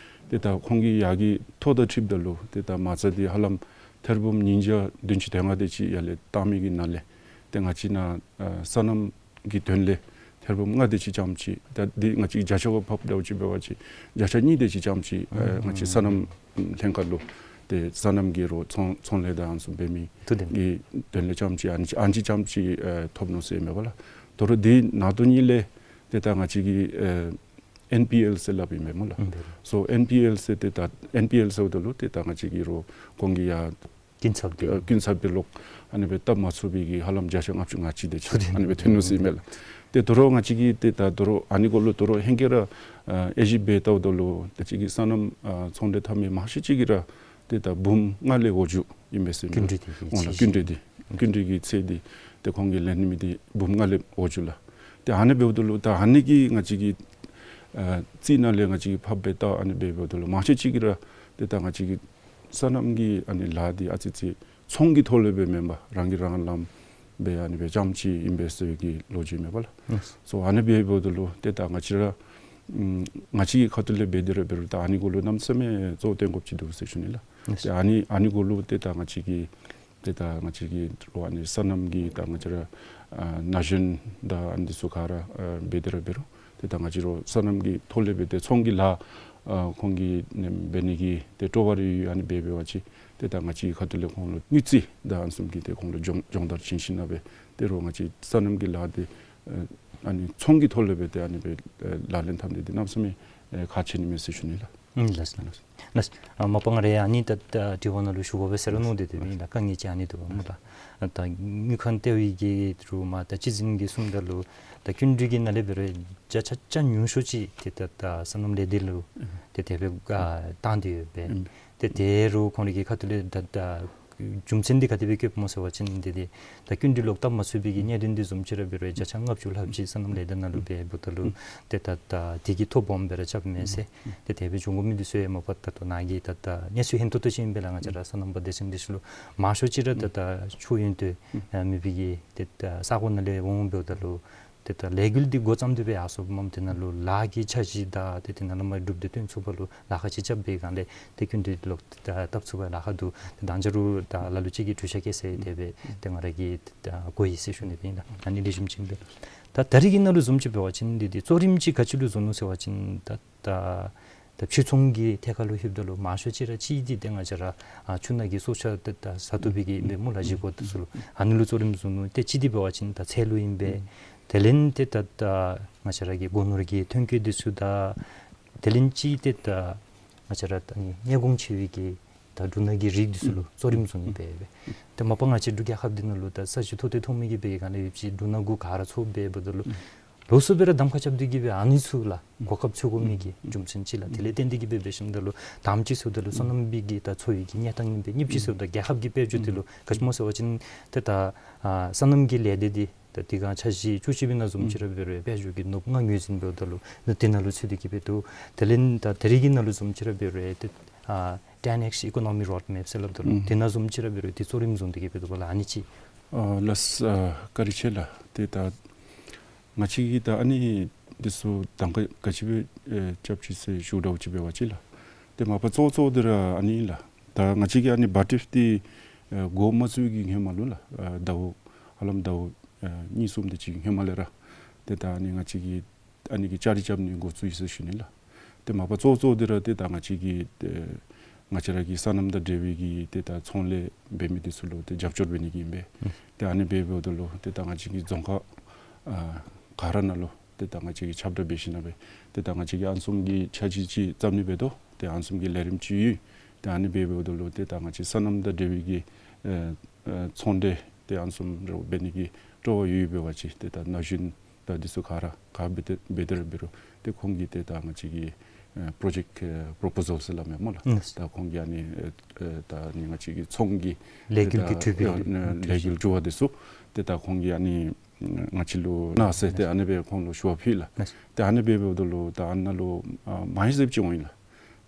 ཏེ་ད་ཁོང་གི་ཡར་གྱི་ཐོ་དང་འཁྲིལཝ་ད་ལུ་ཏེ་ད་མ་རྩ་འདི་ཧ་ལམ་ཐེར་འབུམ་ཉིས་བརྒྱ་བདུན་ཅུ་དོན་ལྔ་དེ་ཅིག་ཡར་ལས་བཏང་མི་གི་ནང་ལས་ཏེ་ང་བཅས་ནཱ་ཨེ་སོ་ནམ་གྱི་དོན་ལས་ཐེར་འབུམ་ལྔ་དེ་ཅིག་རྐྱངམ་ཅིག། ད་འདི་ང་བཅས་བརྒྱ་ཆ་གུ་ཕབ་ད་ཅིག་འབད་བ་ཅིན་བརྒྱ་ཆ་གཉིས་དེ་ཅིག་རྐྱངམ་ཅིག་ཨེ་ང་བཅས་སོ་ནམ་ལྷན་ཁག་ལུ་ཏེ་སོ་ནམ་གྱི་རོགས་ཚོང་ཚོང་ལས་དང་ཨ་ནི་ཚུ་འབད་མི་གི་དོན་ལས་རྐྱངམ་ཅིག་ཨ་ནི་ཨ་ནི་ཅིག་རྐྱངམ་ཅིག་ཨེ་ཐོབ་ནུག་ཟེར་མས་པ་ལགས། དོ་རུང་འདི་ནང་དོན་གཉིས་ལས་ཏེ་ད་ང་བཅས་ཀྱི་ཨེ་ཨེན་པི་ཨེལ་ཟེར་སླབ་ཨིན་པས་སྨོ་ལགས། སོ་ཨེན་པི་ཨེལ་ཟེར་ཏེ་ད་ཨེན་པི་ཨེལ་ཟེརཝ་ད་ལུ་ཏེ་ད་ང་བཅས་ཀྱི་རོགས་ཁོང་གིས་ཡང་ཀུན་ཚབ་འདི་ཨ་ཀུན་ཚབ་འདི་ལོག་ཨ་ནི་སྦེ་བཏབ་མ་ཚུགས་པའི་གི་ཧ་ལམ་བརྒྱ་ཆ་ལྔ་བཅུ་ང་གཅིག་དེ་ཅིག་ཨ་ནི་སྦེ་ཐོན་ནུག་ཟེར་མས་ལགས། ཏེ་དོ་རུང་ང་བཅས་ཀྱིས་ཏེ་ད་དོ་རུང་ཨ་ནི་གུ་ལུ་དོ་རུང་ཧེང་སྐལ་ར་ཨ་དབྱེ་ཞིབ་འབད་བལྟཝ་ད་ལུ་ང་བཅས་ཀྱི་སོ་ནམ་ཨ་ཚོང་འབྲེལ་འཐབ་མི་མང་ཤོས་ཅིག་གིས་ར་ཏེ་ད་འབུམ་ལྔ་ལས་འོག་འགྱོཝ་ཨིན་པས་ཟེར་མས། ཀུན་འགྲོལ་འདི་ཀུན་འགྲོལ་འདི་ཀུན་འགྲོལ་གྱི་ཚད་འདི་ཏེ་ཁོང་གིས་ལེན་ནི་མི་འདི་འབུམ་ལྔ་ལས་འོག་འགྱོཝ་ལགས། ཏེ་ཨ་ནི་འབདཝ་ད་ལུ་ད་ཨ་ནི་གིས་ང་བཅས་ཀྱི་ཨ་རྩིས་ནང་ལས་ང་བཅས་ཀྱིས་ཕབ་སྦེ་ད་ཨ་ནི་སྦེ་འབདཝ་ད་ལུ་མང་ཤོས་ཅིག་གིས་ར་ཏེ་ད་ང་བཅས་ཀྱི་སོ་ནམ་གྱི་ཨ་ནི་ལཱ་འདི་ཨ་ཙི་ཙི་ཚོང་གི་ཐོག་ལས་སྦེ་མེན་པར་རང་གིས་རང་ལངམ་སྦེ་ཨ་ནི་སྦེ་རྐྱངམ་ཅིག་ཨིན་པས་ཟེར་གྱི་ལོ་རྒྱུས་མས་པ་ལགས། སོ་ཨ་ནི་སྦེ་འབདཝ་ད་ལུ་ཏེ་ད་ང་བཅས་ར་ཨམ་ང་བཅས་ཀྱི་ཁ་ཐུག་ལས་འབད་དེ་ར་འབད་རུང་ད་ཨ་ནི་གུ་ལུ་གནམ་མེད་ས་མེད་གཙོ་བོ་བཏོན་དགོཔ་ཅིག་འདུག་ཟེར་ཞུ་ནི་ལགས། ལགས། ཏེ་ཨ་ནི་ཨ་ནི་གུ་ལུ་ཏེ་ད་ང་བཅས་ཀྱིས་ཏེ་ད་ང་བཅས་ཀྱིས་རོགས་ཨ་ནི་སོ་ནམ་གྱི་ད་ང་བཅས་ར་ཨ་ན་གཞོན་དང་ཨ་ནི་འདི་ཚུ་ག་ར་ཨ་འབད་དེ་ར་འབད་རུང་ཏེ་ད་ང་བཅས་རོགས་སོ་ནམ་གྱི་ཐོག་ལས་འབད་དེ་ཚོང་གི་ལཱ་ཨ་ཁོང་གིས་ནི་འབད་ནི་གི་ཏེ་སྤྲོ་བ་རེ་ཡོད་ཨ་ནི་འབད་འབད་བ་ཅིན་ཏེ་ད་ང་བཅས་ཁ་ཐུག་ལས་ཁོང་ལུ་དངུལ་རྩིས་དང་ཨ་ནི་བཟུམ་གྱི་ཏེ་ཁོང་ལུ་སྦྱོང་སྦྱོང་བརྡར་བྱིན་ཞིནམ་ལས་འབད་དེ་རོགས་ང་བཅས་སོ་ནམ་གྱི་ལཱ་འདི་ཨ་ཨ་ནི་ཚོང་གི་ཐོག་ལས་འབད་དེ་ཨ་ནི་འབད་ཨ་ལག་ལེན་འཐབ་ནི་འདི་གནམ་མེད་ས་མེད་ཨ་ཁག་ཆེ་ནི་མས་ཟེར་ཞུ་ནི་ལགས། ཨུམ་ལགས་སོ། ལགས་སོ། ཨ་མ་པ་ང་ར་ཨ་ནི་ད་ད་དྲི་བ་ནང་ལུ་ཞུ་དགོ་པས་ཟེར་མནོ་སྟེ་དེ་སྦེ་ཨིན་ལགས། དཀའ་ངལ་ཅིག་ཨ་ནི་འདུག་སྨོ་ལགས། ད་དངུལ་ཁང་ལྟེ་བའི་གི་རུང་མ་ད་སྤྱི་འཛིན་གྱིས་གསུངམ་ད་ལུ་ད་སྐྱིན་འགྲུལ་གྱི་ནང་ལས་འབད་རུང་བརྒྱ་ཆ་བརྒྱ་ཉུང་ཤོས་ཅིག་ཏེ་ད་ད་སོ་ནམ་ལས་སྡེ་ལུ་ཏེ་དེ་སྦེ་ཨ་བཏང་སྟེ་ཡོད་པས། ཨུམ། ཏེ་དེ་རུང་ཁོང་རའི་གི་ཁ་ཐུག་ལས་ད་ད་རྒྱུ་མཚན་འདི་ག་དེ་སྦེ་བཀོདཔ་སྨོ་ཟེར་བ་ཅིན་འདི་འདི་ད་སྐྱིན་འགྲུལ་ལོག་བཏབ་མ་ཚུགས་པའི་གི་གནད་དོན་འདི་བཟུམ་ཅིག་ར་འབད་རུང་བརྒྱ་ཆ་ལྔ་བཅུ་ལྷགཔ་ཅིག་སོ་ནམ་ལས་སྡེ་ནང་ལུ་འབད་འབདཝ་ད་ལུ་ཏེ་ད་ད་དེ་གི་ཐོ་སྦོམ་སྦེ་ར་རྐྱབ་མས་ཟེར། ཏེ་དེ་སྦེ་འབྱུང་དགོ་མི་འདི་ཚུ་ཡང་མ་པ་ད་ལྟོ་ནཱ་གི་ད་ད་གནས་ཚུལ་ཧན་ཏོང་ཏོ་ཅིག་ཨིན་པས་ལགས། ང་བཅས་ར་སོ་ནམ་པ་སྡེ་ཚན་འདི་ཚུ་ལུ་མང་ཤོས་ཅིག་ར་ད་ད་ཕྱོགས་ཡོན་ཏན་ཨ་མེད་པའི་གི་ཏེ་ད་ས་གོ་ནང་ལས་འོང་འབདཝ་ད་ལུ་ཏེ་ད་ལས་འགུལ་འདི་འགོ་བརྩམས་ཏེ་སྦེ་ཡར་སོངམ་མས། དེ་ནང་ལུ་ལཱ་གི་འཆར་གཞི་དང་ཏེ་དེ་ནང་ལུ་མར་སྒྲུབ་སྟེ་སྟོན་ཚུགས་པ་ལུ་ལཱ་ཁག་ཅིག་རྐྱབ་པའི་སྒང་ལས་ཏེ་སྐྱིན་འགྲུལ་ལོག་ད་བཏབ་ཚུགས་པར་ལཱ་ཁག་འདུག། ཏེ་ད་ཅི་རུང་ད་ལ་ལུ་ཅིག་གིས་གྲོས་བསྡུར་བཀལ་ཟེར་དེ་སྦེ་ཏེ་ང་ར་གིས་ད་གོ་ཡི་ཟེར་ཞུ་ནི་སྦེ་ཨིན་ལགས། ཨ་ནི་ལེགས་ཤོམ་ཅིག་ཨིན་པས། ད་ད་རེས་ཀྱི་ནང་ལུ་བཟུམ་ཅིག་འབད་བ་ཅིན་འདི་འདི་གཙོ་རིམ་ཅིག་ག་ཅི་ལུ་བཟུང་ནུག་ཟེར་བ་ཅིན་ད་ད་ད་ཕྱིར་ཚོང་གི་ཐད་ཁར་ལུ་ལྷོདཔ་ད་ལུ་མང་ཤོས་ཅིག་ར་གཅིག་འདི་ཏེ་ང་བཅས་ར་ཨ་ཆུ་ནང་གི་སྲོག་ཆགས་ཏེ་ད་བཟའ་བཏུབ་པའི་གི་ཨིན་པས་སྨོ་ལགས། བཞེས་སྒོ་འདི་ཚུ་ལུ་ཨ་ནི་ལུ་གཙོ་རིམ་བཟུང་ནུག། ཏེ་གཅིག་འདི་འབད་བ་ཅིན་ད་ཚལ་ལུ་ཨིན་པས། དེ་ལས་ཏེ་ད་ད་ང་བཅས་ར་གི་སྒོ་ནོར་གྱི་ཐོན་སྐྱེད་འདི་ཚུ་དང་དེ་ལས་གཅིག་ཏེ་ད་ང་བཅས་ར་ད་ཨ་ནི་ཉེས་གོང་ཆེ་བའི་གི་ད་འབྲུ་སྣ་གི་རིགས་འདི་ཚུ་ལུ་གཙོ་རིམ་བཟུང་ནི་སྦེ་སྦེ། ཏེ་མ་པ་ང་བཅས་འབྲུག་རྒྱལ་ཁབ་འདི་ནང་ལུ་ད་ས་གཞི་མཐོ་ཏོག་ཏོ་མཐོང་མི་གི་སྦེ་ག་ནི་ཡོད་ཅི་འབྲུ་སྣ་གུ་ག་ར་འཚོ་འབད་འབདཝ་ད་ལུ་ལོགས་སུ་སྦེ་ར་གདམ་ཁ་རྐྱབ་སྟེ་གི་སྦེ་ཨ་ནི་ཚུ་ལུ་གོ་སྐབས་འཚོལ་དགོ་མི་གི་རྒྱུ་མཚན་ཅིག་ལགས། དེ་ལས་བརྟེན་ཏེ་གི་སྦེ་འབད་ཞིནམ་ད་ལུ་དང་པ་ཅིག་ཟེརཝ་ད་ལུ་སོ་ནམ་པའི་གི་ད་འཚོ་བའི་གི་གནས་སྟངས་ཨིན་པས། གཉིས་པ་ཅིག་ཟེརཝ་ད་རྒྱལ་ཁབ་ཀྱི་དཔལ་འབྱོར་འདི་ལུ་ག་ཅི་སྨོ་ཟེར་བ་ཅིན་ཏེ་ད་ཨ་སོ་ནམ་གྱི་ལས་སྡེ་འདི་ད་དེ་སྒང་འཆར་གཞི་བཅུ་གཅིག་པའི་ནང་བཟུམ་ཅིག་ར་འབད་རུང་དཔལ་འབྱོར་གྱི་ནོར་བུ་ལྔ་ངོས་འཛིན་འབདཝ་ད་ལུ་ནི་དེ་ནང་ལུ་ཚུད་དེ་གི་སྦེ་འདུག། དེ་ལས་ད་ད་རེས་ཀྱི་ནང་ལུ་བཟུམ་ཅིག་ར་འབད་རུང་ཏེ་ཨ་ten X economy roadmap ཟེར་སླབ་ད་ལུ་ཨུམ་དེ་ནང་བཟུམ་ཅིག་ར་འབད་རུང་ཏེ་གཙོ་རིམ་བཟུང་སྟེ་གི་སྦེ་འདུག་པ་ལགས། ཨ་ནི་ཅིག། ཨ་ལགས་སོ། ཨ་བཀའ་དྲིན་ཆེ་ལགས། ཏེ་ད་ང་བཅས་ཀྱིས་ད་ཨ་ནི་འདི་ཚུ་གདམ་ཁ་ག་ཅི་སྦེ་ཨེ་རྐྱབ་ཅི་ཟེར་ཞུཝ་ད་ཅིག་འབད་བ་ཅིན་ལགས། ཏེ་མ་པ་གཙོ་གཙོ་འདི་ར་ཨ་ནི་ཨིན་ལགས། ད་ང་བཅས་ཀྱིས་ཨ་ནི་བཱ་ཊིཕ་འདི་ཨེ་འགོ་མ་བཙུགས་ཀྱི་སྔོན་མ་ལུ་ལགས། ཨ་ཟླཝ་ཧ་ལམ་ཟླཝ་ཨེ་གཉིས་གསུམ་དེ་ཅིག་སྔོན་མ་ལས་ར་ཏེ་ད་ཨ་ནི་ང་བཅས་ཀྱིས་ཨ་ནི་གི་བཅའ་སྒྲིག་རྐྱབ་ནི་འགོ་བཙུགས་ཡི་ཟེར་ཞུ་ནི་ལགས། ཏེ་མ་པ་གཙོ་གཙོ་འདི་ར་ཏེ་ད་ང་བཅས་ཀྱི་ཏེ་ང་བཅས་ར་གི་སོ་ནམ་དང་འབྲེལ་བའི་གི་ཏེ་ད་ཚོང་ལས་འབད་མི་འདི་ཚུ་ལུ་ཏེ་རྒྱབ་སྐྱོར་འབད་ནི་གི་ཨིན་པས། ཨུམ་ཏེ་ཨ་ནི་འབད་འབདཝ་ད་ལུ་ཏེ་ད་ང་བཅས་ཀྱི་རྫོང་ཁག་ཨ་ག་ར་ནང་ལུ་ཏེ་ད་ང་བཅས་ཀྱིས་ཁྱབ་བསྒྲགས་འབད་ཞིནམ་ལས་འབད་ཏེ་ད་ང་བཅས་ཀྱིས་ཨ་ནི་བཟུམ་གྱི་འཆར་གཞི་ཅིག་བརྩམ་ནི་འབད་དོ། ཏེ་ཨ་ནི་བཟུམ་གྱི་ལས་རིམ་ཅིག་ཡོད། ཏེ་ཨ་ནི་འབད་འབདཝ་ད་ལུ་ཏེ་ད་ང་བཅས་སོ་ནམ་དང་འབྲེལ་བའི་གི་ཨེ་ཨེ་ཚོང་འབྲེལ་ཏེ་ཨ་ནི་བཟུམ་ར་འབད་ནི་གི་སྤྲོ་བ་ཡོད་ཡོདཔ་འབད་བ་ཅིན་ཏེ་ད་ན་གཞོན་དང་འདི་ཚུ་ག་ར་ག་འབད་དེ་འབད་དེ་ར་འབད་རུང་ཏེ་ཁོང་གིས་ཏེ་ད་ང་བཅས་ཀྱི་ཨེ་པྲོ་ཇེཀཊ་ཨེ་པྲོ་པོ་ཟཱལ་ཟེར་སླབ་མས་སྨོ་ལགས། ཨུམ་ད་ཁོང་གིས་ཨ་ནི་ཨེ་ཨེ་ད་ཨ་ནི་ང་བཅས་ཀྱི་ཚོང་གི་ལས་འགུལ་གྱི་ཏེ་ད་གྲུབ་པའི་ཨེ་ལས་འགུལ་གྲུབ་པ་འདི་ཚུ་ཏེ་ད་ཁོང་གིས་ཨ་ནི་ང་བཅས་ལུ་གནང་ཟེར་ཏེ་ཨ་ནི་སྦེ་ཁོང་ལུ་ཞུ་བ་ཕུལ་ལགས། ཏེ་ཨ་ནི་འབད་འབདཝ་ད་ལུ་ད་ཨ་ནཱ་ལུ་ཨ་མང་ཤོས་ཅིག་འོང་ཡི་ལགས།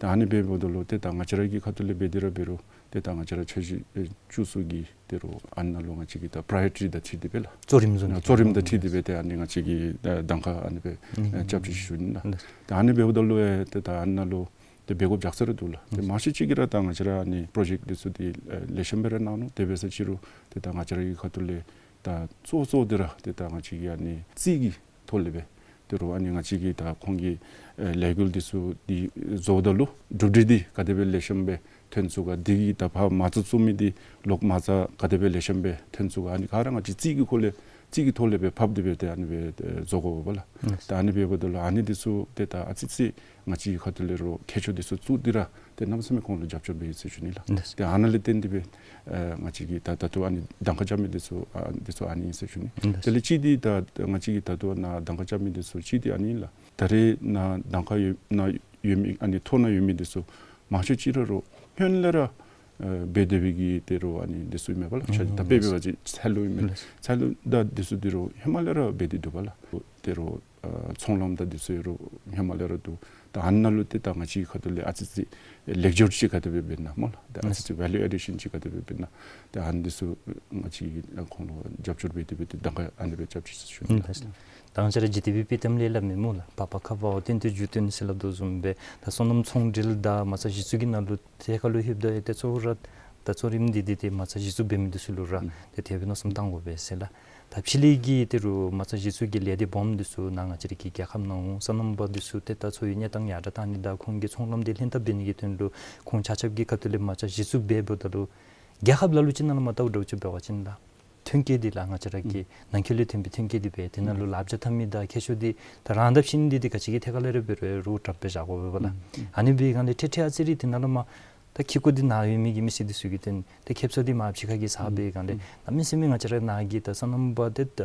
ཏེ་ཨ་ནི་འབད་འབདཝ་ད་ལུ་ཏེ་ད་ང་བཅས་ར་གི་ཁ་ཐུག་ལས་འབད་དེ་ར་འབད་རུང་ཏེ་ད་ང་བཅས་ར་འཆར་གཞི་ཨེ་བཅུ་གསུམ་གྱི་ཏེ་རོགས་ཨ་ནཱ་ལུ་ང་བཅས་ཀྱིས་ད་པྲའི་ཡོ་རི་ཊི་དང་འཁྲིལ་ཏེ་སྦེ་ལགས། གཙོ་རིམ་བཟུང་སྟེ་གཙོ་རིམ་དང་འཁྲིལ་ཏེ་སྦེ་ཏེ་ཨ་ནི་ང་བཅས་ཀྱིས་ད་གདམ་ཁ་ཨ་ནི་སྦེ་ཨེ་རྐྱབ་ཅི་ཞུ་ནི་ལགས། ཏེ་ཨ་ནི་འབདཝ་ད་ལུ་ཨེ་ཏེ་ད་ཨ་ནཱ་ལུ་ཏེ་འབད་དགོཔ་ཇག་ཚ་ར་འདུག་ལགས། ཏེ་མང་ཤོས་ཅིག་གིས་ར་ད་ང་བཅས་ར་ཨ་ནི་པྲོ་ཇེཀཊ་འདི་ཚུ་འདི་ཨེ་ལེགས་ཤོམ་སྦེ་ར་གནང་ནུག། དེ་འབད་ས་ཅིག་རུང་ཏེ་ད་ང་བཅས་ར་གི་ཁ་ཐུག་ལས་ད་གཙོ་གཙོ་འདི་ར་ཏེ་ད་ང་བཅས་ཀྱི་ཨ་ནི་རྩིས་ཀྱི་ཐོག་ལས་སྦེ་ཏེ་རོགས་ཨ་ནི་ང་བཅས་ཀྱིས་ད་ཁོང་གི་ཨེ་ལས་འགུལ་འདི་ཚུ་འདི་བཟོཝ་ད་ལུ་གྲུབ་འབྲས་འདི་ག་དེ་སྦེ་ལེགས་ཤོམ་སྦེ་ཐོན་ཚུགས་ག། འདི་གི་ད་ཕར་མ་རྩ་བཙུགས་མི་འདི་ལོག་མ་རྩ་ག་དེ་སྦེ་ལེགས་ཤོམ་སྦེ་ཐོན་ཚུགས་ག། ཨ་ནི་ག་ར་ང་བཅས་རྩིས་ཀྱི་ཁོ་ལས་རྩིས་ཀྱི་ཐོག་ལས་སྦེ་ཕབ་སྟེ་སྦེ་ཏེ་ཨ་ནི་སྦེ་ཨེ་བཟོ་དགོ་པས་ལགས། ཨུམ་ད་ཨ་ནི་འབདཝ་ད་ལུ་ཨ་ནི་འདི་ཚུ་ཏེ་ད་ཨ་ཙི་ཙི་ང་བཅས་ཁ་ཐུག་ལས་རོགས་མཁས་མཆོག་འདི་ཚུ་བཙུགས་ཏེ་ར་ཏེ་གནམ་མེད་ས་མེད་ཁོང་ལུ་རྒྱབ་སྐྱོར་འབད་ཡི་ཟེར་ཞུ་ནི་ལགས། ལགས། ཏེ་ཨ་ནཱ་ལས་བརྟེན་ཏེ་སྦེ་ཨེ་ང་བཅས་ཀྱིས་ད་ད་ལྟོ་ཨ་ནི་གདམ་ཁ་རྐྱབ་མི་འདི་ཚུ་ཨ་འདི་ཚུ་ཨ་ནི་ཨིན་ཟེར་ཞུ་ནི། ལགས། དེ་ལས་གཅིག་འདི་ད་ང་བཅས་ཀྱིས་ད་ལྟོ་ནཱ་གདམ་ཁ་རྐྱབ་མི་འདི་ཚུ་གཅིག་འདི་ཨ་ནི་ལགས། ད་རེས་ནཱ་གདམ་ཁ་ཡོད་ནཱ་ཡོད་མི་ཨ་ནི་ཐོ་ནང་ཡོད་མི་འདི་ཚུ་མང་ཤོས་ཅིག་ར་རོགས་སྔོན་ལས་ར་ཨེ་འབད་སྡོད་པའི་གི་ཏེ་རོགས་ཨ་ནི་འདི་ཚུ་ཨིན་མས་པ་ལགས། ཨུམ་ད་དཔེ་འབད་བ་ཅིན་ཚལ་ལུ་ཨིན་མས། ལགས། ཚལ་ལུ་དང་འདི་ཚུ་འདི་རོགས་ཧེ་མ་ལས་ར་འབད་དེ་འདུག་པ་ལགས། ཏེ་རོགས་ཨ་ཚོང་ལམ་དང་འདི་ཚུ་ཡང་རོགས་ཧེ་མ་ལས་ར་འདུག། ད་ ད་ཨ་ནཱ་ལུ་ཏེ་ད་ང་བཅས་ཁ་ཐུག་ལས་ཨ་ཙི་ཙི་ལེགས་སྒྱུར་ཅིག་ག་དེ་སྦེ་འབད་ན་སྨོ་ལགས། ད་ཨ་ཙི་ཙི་ཝེ་ལུ་ཨེ་ཌི་ཤཱན་ཅིག་ག་དེ་སྦེ་འབད་ན། ད་ཨ་ནི་འདི་ཚུ་ང་བཅས་ཁོང་ལུ་རྒྱབ་སྐྱོར་འབད་དེ་སྦེ་ཏེ་གདམ་ཁ་ཨ་ནི་སྦེ་རྐྱབ་ཅི་ཟེར་ཞུ་ནི་ལགས། ད་ང་བཅས་ར་ཇི་ཊི་བི་པི་གཏམ་ལས་སླབ་མི་སྨོ་ལགས། བབ་པ་ཁ་བ་བ་སྟོན་ཏེ་རྒྱུ་སྟོན་ཟེར་སླབ་དོ་བཟུམ་སྦེ་ད་སོ་ནམ་ཚོང་འབྲེལ་དང་མ་རྩ་གཞི་བཙུགས་ཀྱི་ནང་ལུ་ཐད་ཀར་ལུ་ལྷོདཔ་ད་ཏེ་གཙོ་བོ་ར་ད་གཙོ་རིམ་འདི་འདི་ཏེ་མ་རྩ་གཞི་བཙུགས་འབད་མི་འདི་ཚུ་ལུ་ར་ཏེ་དེ་སྦེ་མནོ་བསམ་བཏང་དགོ་པས་ཟེར་ལགས། ད་ཕྱི་གླིང་གི་ཏེ་རུང་མ་རྩ་གཞི་བཙུགས་ཀྱི་ལས་སྡེ་སྦོམ་འདི་ཚུ་ནཱ་ང་བཅས་ར་གི་རྒྱལ་ཁབ་ནང་འོང་། སོ་ནམ་པ་འདི་ཚུ་ཏེ་ད་འཚོ་བའི་གནས་སྟངས་ཡར་དྲག་བཏང་ནི་དང་ཁོང་གི་ཚོང་ལམ་འདི་ལྷན་ཐབས་འབད་ནི་གི་དོན་ལུ་ཁོང་ཆ་ཁྱབ་ཀྱི་ཁ་ཐུག་ལས་མ་རྩ་གཞི་བཙུགས་འབད་འབདཝ་ད་ལུ་རྒྱལ་ཁབ་ལ་ལུ་ཅིག་ནང་ལུ་མ་བལྟཝ་འདྲཝ་ཅིག་འབད་བ་ཅིན་ལགས། ཐོན་སྐྱེད་འདི་ལགས་ང་བཅས་ར་གི་ནང་འཁོད་ལས་ཐོན་པའི་ཐོན་སྐྱེད་འདི་སྦེ་དེ་ནང་ལུ་ལག་ཆ་འཐབ་མི་དང་ཁྱད་ཆོས་འདི་ད་རང་དང་ཕྱིན་འདི་འདི་ག་ཅི་གི་ཐད་ཁར་ལས་ར་འབད་རུང་རོགས་དྲག་སྦེ་བཞག་དགོ་པས་ལགས། ཨ་ནི་འབད་སྒང་ལས་ཁྲིག་ཁྲི་ཨ་ཙི་རེ་དེ་ནང་ལུ་མ་ད་ཁེ་ཀོ་འདི་ནཱ་ཡོད་མི་གི་མི་སེར་འདི་ཚུ་གི་དོན་ཏེ་ཁེབ་ས་འདི་མར་ཕྱི་ཁ་གི་ཟ་སྦེ་སྒང་ལས་གནམ་མེད་ས་མེད་ང་བཅས་ར་ནཱ་གི་ད་སོ་ནམ་པ་ཏེ་ད་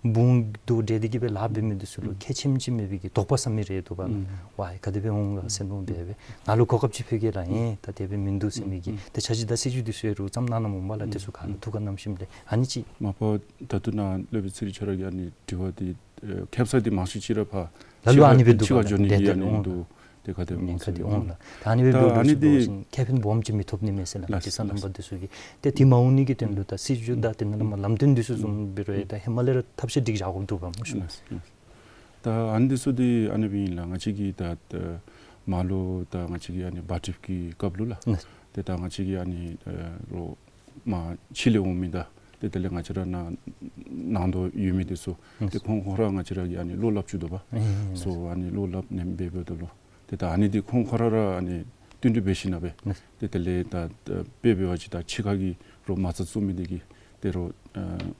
བུང་དུ་འདྲེས་ཏེ་གི་སྦེ་ལཱ་འབད་མི་འདི་ཚུ་ལུ་ཁེ་ཆེམ་ཅིག་མེད་པའི་གི་དོགས་པ་ཟ་མི་རེ་འདུག་པ་ལགས། ཝའི་ག་དེ་སྦེ་འོང་ག་ཟེར་མནོ་སྦེ་སྦེ་ང་ལུ་གོ་སྐབས་ཅིག་ཕུལ་གེ་ལགས། ཨིན་ད་དེ་སྦེ་མིན་འདུག་ཟེར་མི་གི་ཏེ་འཆར་གཞི་དང་སྲིད་བྱུས་འདི་ཚུ་ཡང་རོགས་བརྩམ་གནང་གནངམ་མས་ལགས། དེ་ཚུ་ག་ར་ཐུགས་ཁར་བསྣམས་ཞིནམ་ལས་ཨ་ནི་ཅིག་མ་པ་ད་ལྟོ་ནཱ་སློབ་དཔོན་ཚེ་རིང་ཁྱོད་ར་གི་ཨ་ནི་དྲི་བ་འདི་ཨེ་ཁེབ་ས་འདི་མང་ཤོས་ཅིག་ར་ཕར་ལ་ལུ་ཨ་ནི་སྦེ་འདུག་ཕྱི་ཁར་འགྱོ་ནི་འདི་ཨ་ནི་འདུག། ཏེ་ག་དེ་སྦེ་འོང་ཟེར་ལགས། ད་ཨ་ནི་སྦེ་འབདཝ་ད་ལུ་ཅིག་ཁེ་ཕན་སྦོམ་ཅིག་མི་ཐོབ་ནི་མས་ཟེར་ལགས། ལགས་སོ་ལགས། སོ་ནམ་པ་འདི་ཚུ་གིས་ཏེ་དེ་མ་འོང་ནི་གི་དོན་ལུ་ད་སྲིད་བྱུས་དང་དེ་ནང་ལུ་མ་ལམ་སྟོན་འདི་ཚུ་བཟུམ་འབད་རུང་ཡང་ད་ཧེ་མ་ལས་ར་ཐབས་ཤེས་སྒྲིག་བཞག་དགོཔ་འདུག་པ་སྨོ་ཤུ་ལགས། ལགས་སོ་ལགས། ད་ཨ་ནི་འདི་ཚུ་འདི་ཨ་ནི་སྦེ་ཨིན་ལགས། ང་བཅས་ཀྱི་ད་ད་མར་ལུ་ད་ང་བཅས་ཀྱི་ཨ་ནི་བཱ་ཊིབ་ཀྱི་སྐབས་ལུ་ལགས། ལགས། ཏེ་ད་ང་བཅས་ཀྱི་ཨ་ནི་ཨེ་རོགས་མར་ཕྱི་ལས་འོང་མི་དང་ཏེ་དེ་ལས་ང་བཅས་ར་ནཱ་ནང་དོག་ཡོད་མི་འདི་ཚུ་ལགས། ཏེ་ཁོང་ཁོང་ར་ང་བཅས་ར་གི་ཨ་ནི་བློ་སླབ་བཅུག་དོ་པ། ཨིན་ཨིན་ལགས། སོ་ཨ་ནི་བློ་སླབ་ནེམ་འབད་འབདཝ་ད་ལུ་ཏེ་ད་ཨ་ནི་འདི་ཁོང་ཁོང་ར་ར་ཨ་ནི་བསྟུན་གྲོས་འབད་ཞིནམ་ལས་ལགས། ཏེ་དེ་ལས་ད་ད་དཔེ་འབད་བ་ཅིན་ད་ཕྱི་ཁ་གི་རོགས་མ་རྩ་བཙུགས་མི་འདི་གིས་ཏེ་རོགས་ཨེ་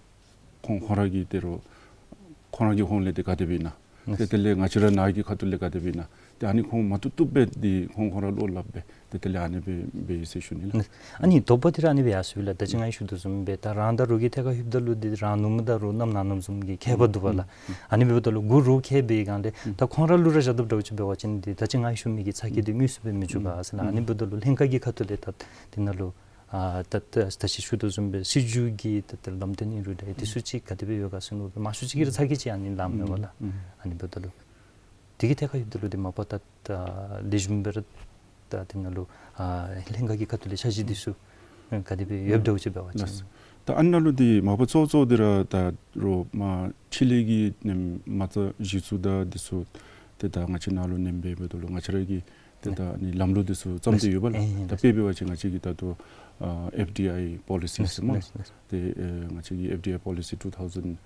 ཁོང་ཁོང་ར་གི་ཏེ་རོགས་ཁོང་ར་གི་ཧོངས་ལས་ཏེ་ག་དེ་སྦེ་ཨིན་ན། ཏེ་དེ་ལས་ང་བཅས་ར་ནཱ་གི་ཁ་ཐུག་ལས་ག་དེ་སྦེ་ཨིན་ན། ཏེ་ཨ་ནི་ཁོང་མ་བཏུབ་བཏུབ་སྦེ་འདི་ཁོང་ཁོང་ར་བློ་སླབ་སྦེ་ཏེ་དེ་ལས་ཨ་ནི་སྦེ་འབད་ཡི་ཟེར་ཞུ་ནི་ལགས། ཨ་ནི་དོགས་པ་འདི་ར་ཨ་ནི་སྦེ་ཡར་སོང་ཡི་ལགས། ད་ཅི་ང་གིས་ཞུ་དོ་བཟུམ་སྦེ་ད་རང་དང་རོགས་ཀྱི་ཐད་ཁར་ལྷོདཔ་ད་ལུ་འདི་རང་ནུབ་མོ་དང་རོགས་གནམ་ནང་གནམ་བཟུམ་གྱི་ཁྱད་པར་འདུག་པ་ལགས། ཨ་ནི་འབདཝ་ད་ལུ་གུ་རོགས་ཁྱད་འབད་སྒང་ལས་ད་ཁོང་ར་ལུ་ར་བཞག་དཔ་འདྲཝ་ཅིག་འབད་བ་ཅིན་འདི་ད་ཅི་ང་གིས་ཞུ་མི་གི་ཚ་གྱང་འདི་དངོས་སུ་སྦེ་མི་འབྱུང་ག་ཟེར་ལགས། ཨ་ནི་འབདཝ་ད་ལུ་ལྷན་ཁག་གི་ཁ་ཐུག་ལས་ད་དེ་ནང་ལུ་ཨ་ད་ད་ད་ཅི་ཞུ་དོ་བཟུམ་སྦེ་སྲིད་བྱུས་ཀྱི་ད་ད་ལམ་སྟོན་ཨིན་རུང་འདྲ་དེ་ཚུ་ཅིག་ག་དེ་སྦེ་ཡོད་ག་ཟེར་མནོ་སྦེ་མང་ཤོས་ཅིག་གིས་ར་ཚ་གྱང་ཅིག་ཨ་ནི་ལངམ་མས་པ་ལགས། ཨ་ནི་འབདཝ་ད་ལུ་དེ་གི་ཐད་ཁར་ལྷོདཔ་ད་ལུ་འདི་མ་པ་ད་ད་ལེགས་ཤོམ་སྦེ་ར་ད་དེ་ནང་ལུ་ཨ་ལྷན་ཁག་གི་ཁ་ཐུག་ལས་འཆར་གཞི་འདི་ཚུ་ཨ་ག་དེ་སྦེ་ཡོདཔ་འདྲཝ་ཅིག་འབད་བ་ཅིན། ལགས། ད་ཨ་ནཱ་ལུ་འདི་མ་པ་གཙོ་གཙོ་འདི་ར་ད་རོགས་མར་ཕྱི་ལས་ཀྱི་ནེམ་མ་རྩ་གཞི་བཙུགས་དང་འདི་ཚུ་ཏེ་ད་ང་བཅས་ནཱ་ལུ་ནེམ་འབད་འབདཝ་ད་ལུ་ང་བཅས་ར་གི་ཏེ་ད་ཨ་ནི་ལམ་ལུགས་འདི་ཚུ་བརྩམས་ཏེ་ཡོད་པ་ལགས། ཨེ་ད་དཔེ་འབད་བ་ཅིན་ང་བཅས་ཀྱི་ད་ལྟོ་ཨ་ཨེཕ་ཌི་ཨའི་པོ་ལི་སི་ཟེར་སྨོ་ལགས། ཏེ་ཨེ་ང་བཅས་ཀྱི་ཨེཕ་ཌི་ཨའི་པོ་ལི་སི་two thousand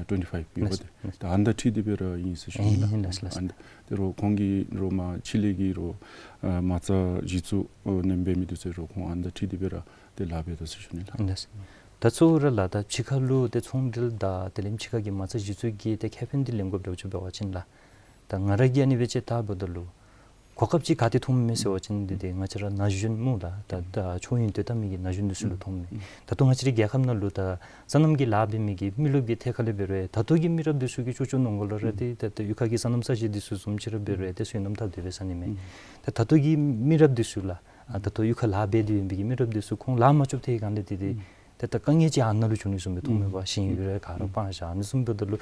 twenty-five ཡོད་པ། ཏེ་ད་ཨ་ནི་དང་འཁྲིལ་ཏེ་སྦེ་ར་ཨིན་ཟེར་ཞུ་ནི་ལགས། ཨ་ནི་ཏེ་རོགས་ཁོང་གིས་རོགས་མར་ཕྱི་ལས་ཀྱི་རོགས་ཨ་མ་རྩ་གཞི་བཙུགས་ཨ་ནེམ་འབད་མི་འདི་ཚུ་རོགས་ཁོང་ཨ་ནི་དང་འཁྲིལ་ཏེ་སྦེ་ར་ཏེ་ལཱ་འབད་དོ་ཟེར་ཞུ་ནི་ལགས། ད་གཙོ་བོ་ར་ལགས་ད་ཕྱི་ཁ་ལུ་ཏེ་ཚོང་འབྲེལ་དང་དེ་ལས་ཕྱི་ཁ་གི་མ་རྩ་གཞི་བཙུགས་ཀྱི་ཏེ་ཁེ་ཕན་འདི་ལེན་དགོཔ་འདྲཝ་ཅིག་འབད་བ་ཅིན་ལགས། ད་ང་ར་གིས་ཨ་ནི་སྦེ་དཔྱད་བལྟཝ་ད་ལུ་གོ་སྐབས་ཅིག་ག་ཏེ་མཐོངམ་མས་ཟེར་བ་ཅིན་འདི་ཏེ་ང་བཅས་ར་ན་གཞོན་སྨོ་ལགས། ད་ད་ཆོས་ཡོན་ཏེ་བཏང་མི་གི་ན་གཞོན་འདི་ཚུ་ལུ་མཐོངམ་མས། ད་ལྟོ་ང་བཅས་རའི་རྒྱལ་ཁབ་ནང་ལུ་ད་སོ་ནམ་གྱི་ལཱ་འབད་མི་གི་མི་རློབས་ཀྱི་ཐད་ཁ་ལས་འབད་རུང་ད་ལྟོ་གི་མི་རབས་འདི་ཚུ་གི་ཅོ་ཅོ་ནང་འཁོད་ལུ་ར་ཏེ་ད་ད་གཡུས་ཁ་གི་སོ་ནམ་ས་གཞི་འདི་ཚུ་བཟུམ་ཅིག་ར་འབད་རུང་ཏེ་སོ་ནམ་ད་དེ་སྦེ་ཟ་ནི་མས། ད་ད་ལྟོ་གི་མི་རབས་འདི་ཚུ་ལགས་ཨ་ད་ལྟོ་གཡུས་ཁར་ལཱ་འབད་དེ་ཡོད་པའི་གི་མི་རབས་འདི་ཚུ་ཁོང་ལཱ་མ་རྐྱབ་ཐལ་གང་ལས་ཏེ་ཏེ་ཏེ་ད་དཀའ་ངལ་ཅིག་ཨ་ནཱ་ལུ་འབྱུང་ནི་བཟུམ་སྦེ་མཐོངམ་མས་པ། ཞིང་ཡུལ་རེ་ག་ར་སྤང་བཞག་ནི་བཟུམ་འབདཝ་ད་ལུ་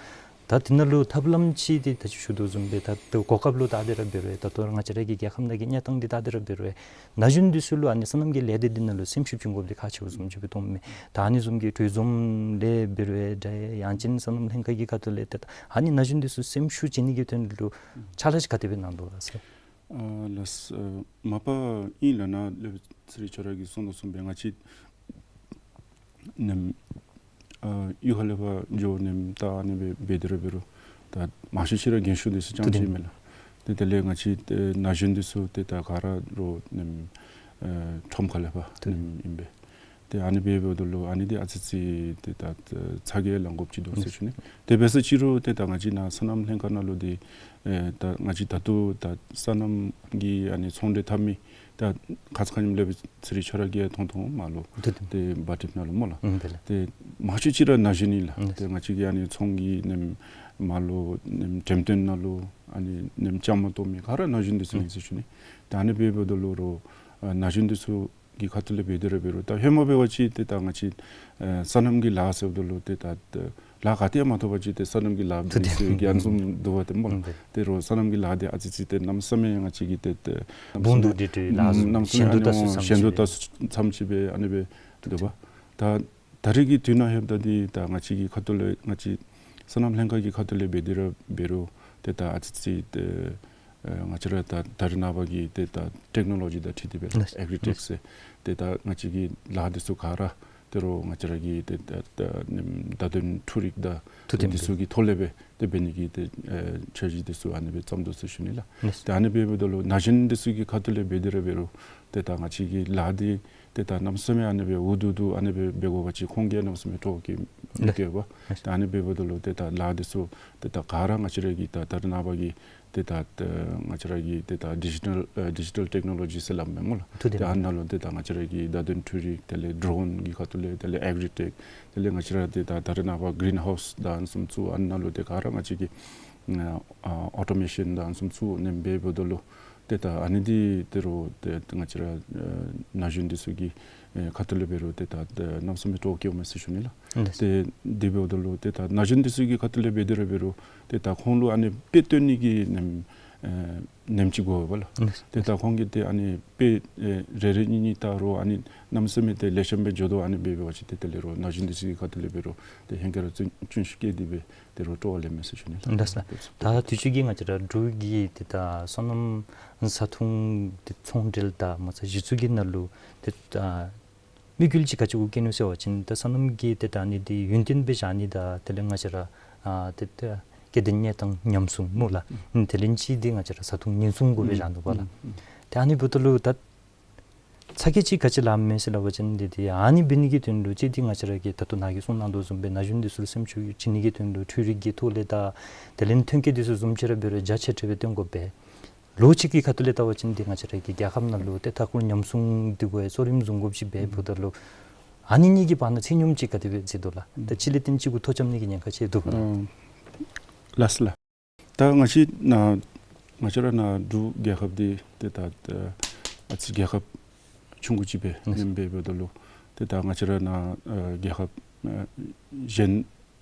ད་དེ་ནང་ལུ་ཐབས་ལམ་ཅིག་ཏེ་ད་ཅི་ཞུ་དོ་བཟུམ་སྦེ་ད་ལྟོ་གོ་སྐབས་ལུ་བལྟ་སྟེ་ར་འབད་རུང་ད་ལྟོ་ར་ང་བཅས་ར་གི་རྒྱལ་ཁབ་ནང་གི་གནས་སྟངས་འདི་བལྟ་སྟེ་ར་འབད་རུང་ན་གཞོན་འདི་ཚུ་ལུ་ཨ་ནི་སོ་ནམ་གྱི་ལས་སྡེ་འདི་ནང་ལུ་སེམས་ཤུགས་བྱིན་དགོཔ་འདི་ཁག་ཆེཝ་བཟུམ་ཅིག་སྦེ་མཐོངམ་མས། ད་ཨ་ནི་བཟུམ་གྱི་གྲོས་འཛོམས་ལས་འབད་རུང་འདྲ་ཡང་ཅིན་སོ་ནམ་ལྷན་ཁག་གི་ཁ་ཐུག་ལས་ཏེ་ད་ཨ་ནི་ན་གཞོན་འདི་ཚུ་སེམས་ཤུགས་བྱིན་ནི་གི་དོན་ལུ་ཕྱག་ལཱ་ཅིག་ག་དེ་སྦེ་གནང་དོ་ག་ཟེར། ཨ་ལགས་སོ། ཨ་མ་པ་ཨིན་ལགས་ནཱ་སློབ་དཔོན་ཚེ་རིང་ཁྱོད་ར་གིས་གསུངས་དོ་བཟུམ་སྦེ་ང་བཅས་ནེམ་ཨ་གཡུས་ཁ་ལས་ཕར་འགྱོ་ནེམ་ད་ཨ་ནི་སྦེ་འབད་དེ་ར་འབད་རུང་ད་མང་ཤོས་ཅིག་ར་རྒན་ཤོས་འདི་ཚུ་རྐྱངམ་ཅིག་མེན་ལགས། ཏེ་དེ་ལས་ང་བཅས་ཏེ་ན་གཞོན་འདི་ཚུ་ཏེ་ད་ག་ར་རོགས་ནེམ་ཨ་ཁྲོམ་ཁ་ལས་ཕར་ནེམ་ཨིན་པས། ཏེ་ཨ་ནི་སྦེ་འབདཝ་ད་ལུ་ཨ་ནི་འདི་ཨ་ཙི་ཙི་ཏེ་ད་ཚ་གྱང་ལང་དགོཔ་ཅིག་འདུག་ཟེར་ཞུ་ནི། དེ་འབད་ས་ཅིག་རུང་ཏེ་ད་ང་བཅས་ནཱ་སོ་ནམ་ལྷན་ཁག་ནང་ལུ་འདི་ཨེ་ད་ང་བཅས་ད་ལྟོ་ད་སོ་ནམ་གྱི་ཨ་ནི་ཚོང་འབྲེལ་འཐབ་མི་ད་ཁ་ཙ་ཁ་ཉིནམ་སློབ་དཔོན་ཚེ་རིང་ཁྱོད་ར་གིས་ཡང་མཐོང་མཐོང་མར་ལུ་ཏེ་བཱ་ཊིབ་ནང་ལུ་སྨོ་ལགས། ཨིན་པས་ལགས། ཏེ་མང་ཤོས་ཅིག་ར་ན་གཞོན་ཨིན་ལགས། ཏེ་ང་བཅས་ཀྱི་ཨ་ནི་ཚོང་གི་ནེམ་མར་ལུ་ནེམ་འགྲེམས་སྟོན་ནང་ལུ་ཨ་ནི་ནེམ་བཅའ་མར་གཏོགས་མི་ག་ར་ན་གཞོན་འདི་ཚུ་ཨིན་ཟེར་ཞུ་ནི། ཏེ་ཨ་ནི་སྦེ་འབདཝ་ད་ལུ་རོགས་ཨ་ན་གཞོན་འདི་ཚུ་ གི་ཁ་ཐུག་ལས་འབད་དེ་ར་འབད་རུང་ད་ཧེ་མ་འབད་བ་ཅིན་ཏེ་ད་ང་བཅས་ཨེ་སོ་ནམ་གྱི་ལཱ་ཟེརཝ་ད་ལུ་ཏེ་ད་ལཱ་ག་ཏེ་ཡང་མ་ཐོབ་པ་ཅིན་ཏེ་སོ་ནམ་གྱི་ལཱ་འབད་ཟེར་གྱི་ཨ་ནི་བཟུམ་འདུག་པ་ཏེ་སྨོ་ལགས། ཏེ་རོགས་སོ་ནམ་གྱི་ལཱ་འདི་ཨ་ཙི་ཙི་ཏེ་གནམ་མེད་ས་མེད་ང་བཅས་ཀྱི་ཏེ་ཏེ་བུང་བསྡུ་སྟེ་ཏེ་ལཱ་བཟུམ་གནམ་མེད་ས་མེད་ཞན་དུ་ཨ་ནི་ཞན་དུ་ལྟ་ས་ཙམ་ཅིག་སྦེ་ཨ་ནི་སྦེ་འདུག་པ། ད་ད་རེས་ཀྱི་དུས་ནང་ལྷོདཔ་ད་འདི་ད་ང་བཅས་ཀྱི་ཁ་ཐུག་ལས་ང་བཅས་སོ་ནམ་ལྷན་ཁག་གི་ཁ་ཐུག་ལས་འབད་དེ་ར་འབད་རུང་ཏེ་ད་ཨ་ཙི་ཙི་ཏེ་ཨེ་ང་བཅས་ར་ད་ད་རེས་ནངས་པ་གི་ཏེ་ད་ཊེཀ་ནོ་ལོ་ཇི་དང་འཁྲིལ་ཏེ་འབད་རུང་ཨེག་རི་ཊེག་ཟེར་ཏེ་ད་ང་བཅས་ཀྱི་ལཱ་འདི་ཚུ་ག་ར་ཏེ་རོགས་ང་བཅས་ར་གི་ཏེ་ད་ད་ནེམ་བརྡ་དོན་འཕྲུལ་རིག་དང་ཏེ་འདི་ཚུ་གི་ཐོག་ལས་སྦེ་ཏེ་འབད་ནི་གི་ཏེ་ཨེ་འཆར་གཞི་འདི་ཚུ་ཨ་ནི་སྦེ་བརྩམ་དོ་ཟེར་ཞུ་ནི་ལགས། ཏེ་ཨ་ནི་སྦེ་འབདཝ་ད་ལུ་ན་གཞོན་འདི་ཚུ་གི་ཁ་ཐུག་ལས་འབད་དེ་ར་འབད་རུང་ཏེ་ད་ང་བཅས་ཀྱི་ལཱ་འདི་ཏེ་ད་གནམ་མེད་ས་མེད་ཨ་ནི་སྦེ་འུ་སྡུག་སྡུག་ཨ་ནི་སྦེ་འབད་དགོ་པ་ཅིན་ཁོང་གིས་གནམ་མེད་ས་མེད་སྤྲོ་བ་བསྐྱེད་མི་བསྐྱེད་པས། ཏེ་ཨ་ནི་སྦེ་འབདཝ་ད་ལུ་ཏེ་ད་ལཱ་འདི་ཚུ་ཏེ་ད་ག་ར་ང་བཅས་ར་གི་ད་ད་རེས་ནངས་པ་གི་ཏེ་ད་ད་ང་བཅས་ར་གི་ཏེ་ད་ཌི་ཇི་ཊལ་ཨེ་ཌི་ཇི་ཊལ་ཊེཀ་ནོ་ལོ་ཇི་ཟེར་སླབ་མས་སྨོ་ལགས། ཏེ་ཨ་ནཱ་ལུ་ཏེ་ད་ང་བཅས་ར་གི་བརྡ་དོན་འཕྲུལ་རིག་དེ་ལས་ཌོརོན་གྱི་ཁ་ཐུག་ལས་དེ་ལས་ཨེག་རི་ཊེག་དེ་ལས་ང་བཅས་ར་ཏེ་ད་ད་རེས་ནངས་པ་གི་རིན་ཧའུསི་དང་ཨ་ནི་བཟུམ་ཚུ་ཨ་ནཱ་ལུ་ཏེ་ག་ར་ང་བཅས་ཀྱི་ཨ་ཨོ་ཊོ་མེ་ཤཱན་དང་ཨ་ནི་བཟུམ་ཚུ་ནེམ་སྦེ་འབདཝ་ད་ལུ་ཏེ་ད་ཨ་ནི་འདི་ཏེ་རོགས་ཏེ་ང་བཅས་ར་ཨེ་ན་གཞོན་འདི་ཚུ་གི་ཨེ་ཁ་ཐུག་ལས་འབད་རུང་ཏེ་ད་ཨེ་གནམ་མེད་ས་མེད་སྤྲོ་བ་བསྐྱེདཔ་མས་ཟེར་ཞུ་ནི་ལགས། ཏེ་འདི་འབདཝ་ད་ལུ་ཏེ་ད་ན་གཞོན་འདི་ཚུ་གི་ཁ་ཐུག་ལས་འབད་དེ་ར་འབད་རུང་ཏེ་ད་ཁོང་ལུ་ཨ་ནི་དཔེ་སྟོན་ནི་གི་ནེམ་ཨེ་ནེམ་ཅིག་དགོ་པས་ལགས། ཏེ་ད་ཁོང་གིས་ཏེ་ཨ་ནི་དཔེ་ཨེ་རེ་རེ་གཉིས་གཉིས་བལྟ་རུང་ཨ་ནི་གནམ་མེད་ས་མེད་ཏེ་ལེགས་ཤོམ་སྦེ་འགྱོ་དོ། ཨ་ནི་སྦེ་འབད་བ་ཅིན་ཏེ་དེ་ལས་རོགས་ན་གཞོན་འདི་ཚུ་གི་ཁ་ཐུག་ལས་འབད་རུང་ཏེ་ཧེང་སྐལ་ར་བརྩོན་བརྩོན་ཤུགས་བསྐྱེད་དེ་སྦེ་ཏེ་རོགས་སྤྲོ་བ་ལེན་མས་ཟེར་ཞུ་ནི་ལགས། ད་དུས་ཅི་གི་ང་བཅས་ར་འབྲུག་གི་ཏེ་ད་སོ་ནམ་བཟའ་འཐུང་ཏེ་ཚོང་འབྲེལ་དང་མ་ཚད་གཞི་བཙུགས་ཀྱི་ནང་ལུ་ཏེ་ད་དམིགས་ཡུལ་ཅིག་ག་ཅི་གུ་བསྐྱེད་ནུག་ཟེར་བ་ཅིན་ད་སོ་ནམ་གྱི་ཏེ་ད་ཨ་ནི་འདི་ཡུན་བརྟན་སྦེ་བཞག་ནི་དང་དེ་ལས་ང་བཅས་ར་ཨ་ཏེ་ད་སྐྱེ་ལྡན་གནས་སྟངས་ཉམས་སྲུང་སྨོ་ལགས། ཨུམ་དེ་ལས་གཅིག་འདི་ང་བཅས་ར་བཟའ་འཐུང་ཉེན་སྲུང་གུ་སྦེ་བཞག་ནུག་པ་ལགས། ཨུམ་ཨུམ་ཏེ་ཨ་ནི་འབདཝ་ད་ལུ་ད་ཚ་གྱང་ཅིག་ག་ཅི་ལངམ་མས་ཟེར་སླབ་པ་ཅིན་འདི་འདི་ཨ་ནི་འབད་ནི་གི་དོན་ལུ་གཅིག་འདི་ང་བཅས་ར་གི་ད་ལྟོ་ནཱ་གིས་གསུངས་གནང་དོ་བཟུམ་སྦེ་ན་གཞོན་འདི་ཚུ་ལུ་སེམས་ཤུགས་བྱིན་ནི་གི་དོན་ལུ་འཕྲུལ་རིག་གི་ཐོག་ལས་དང་དེ་ལས་ཐོན་སྐྱེད་འདི་ཚུ་བཟུམ་ཅིག་ར་འབད་རུང་རྒྱ་ཆེ་དྲགས་སྦེ་བཏོན་དགོ་པས། ལོ་གཅིག་གི་ཁ་ཐུག་ལས་བལྟ་བ་ཅིན་འདི་ང་བཅས་ར་གི་རྒྱལ་ཁབ་ནང་ལུ་ཏེ་མཐའ་འཁོར་ཉམས་སྲུང་འདི་གུ་ཡང་གཙོ་རིམ་བཟུང་དགོཔ་ཅིག་འབདཝ་ད་ལུ་ཨ་ནི་གཉིས་ཀྱི་བར་ན་ཚད་སྙོམས་ཅིག་ག་དེ་སྦེ་བརྩི་དོ་ལགས། ད་གཅིག་ལས་བརྟེན་གཅིག་གུ་ཐོ་འཁྱོམ་ནི་གི་ཉེན་ཁ་ཅིག་འདུག་པ་ལགས། ལགས་སོ་ལགས། ད་ང་བཅས་ནཱ་ང་བཅས་ར་ནཱ་འབྲུག་རྒྱལ་ཁབ་འདི་ཏེ་ད་ཨ་ཙི་རྒྱལ་ཁབ་ཆུང་ཀུ་ཅིག་སྦེ་ཨིན་པས། འབདཝ་ད་ལུ་ཏེ་ད་ང་བཅས་ར་ནཱ་ཨ་རྒྱལ་ཁབ་ཨ་གཞན་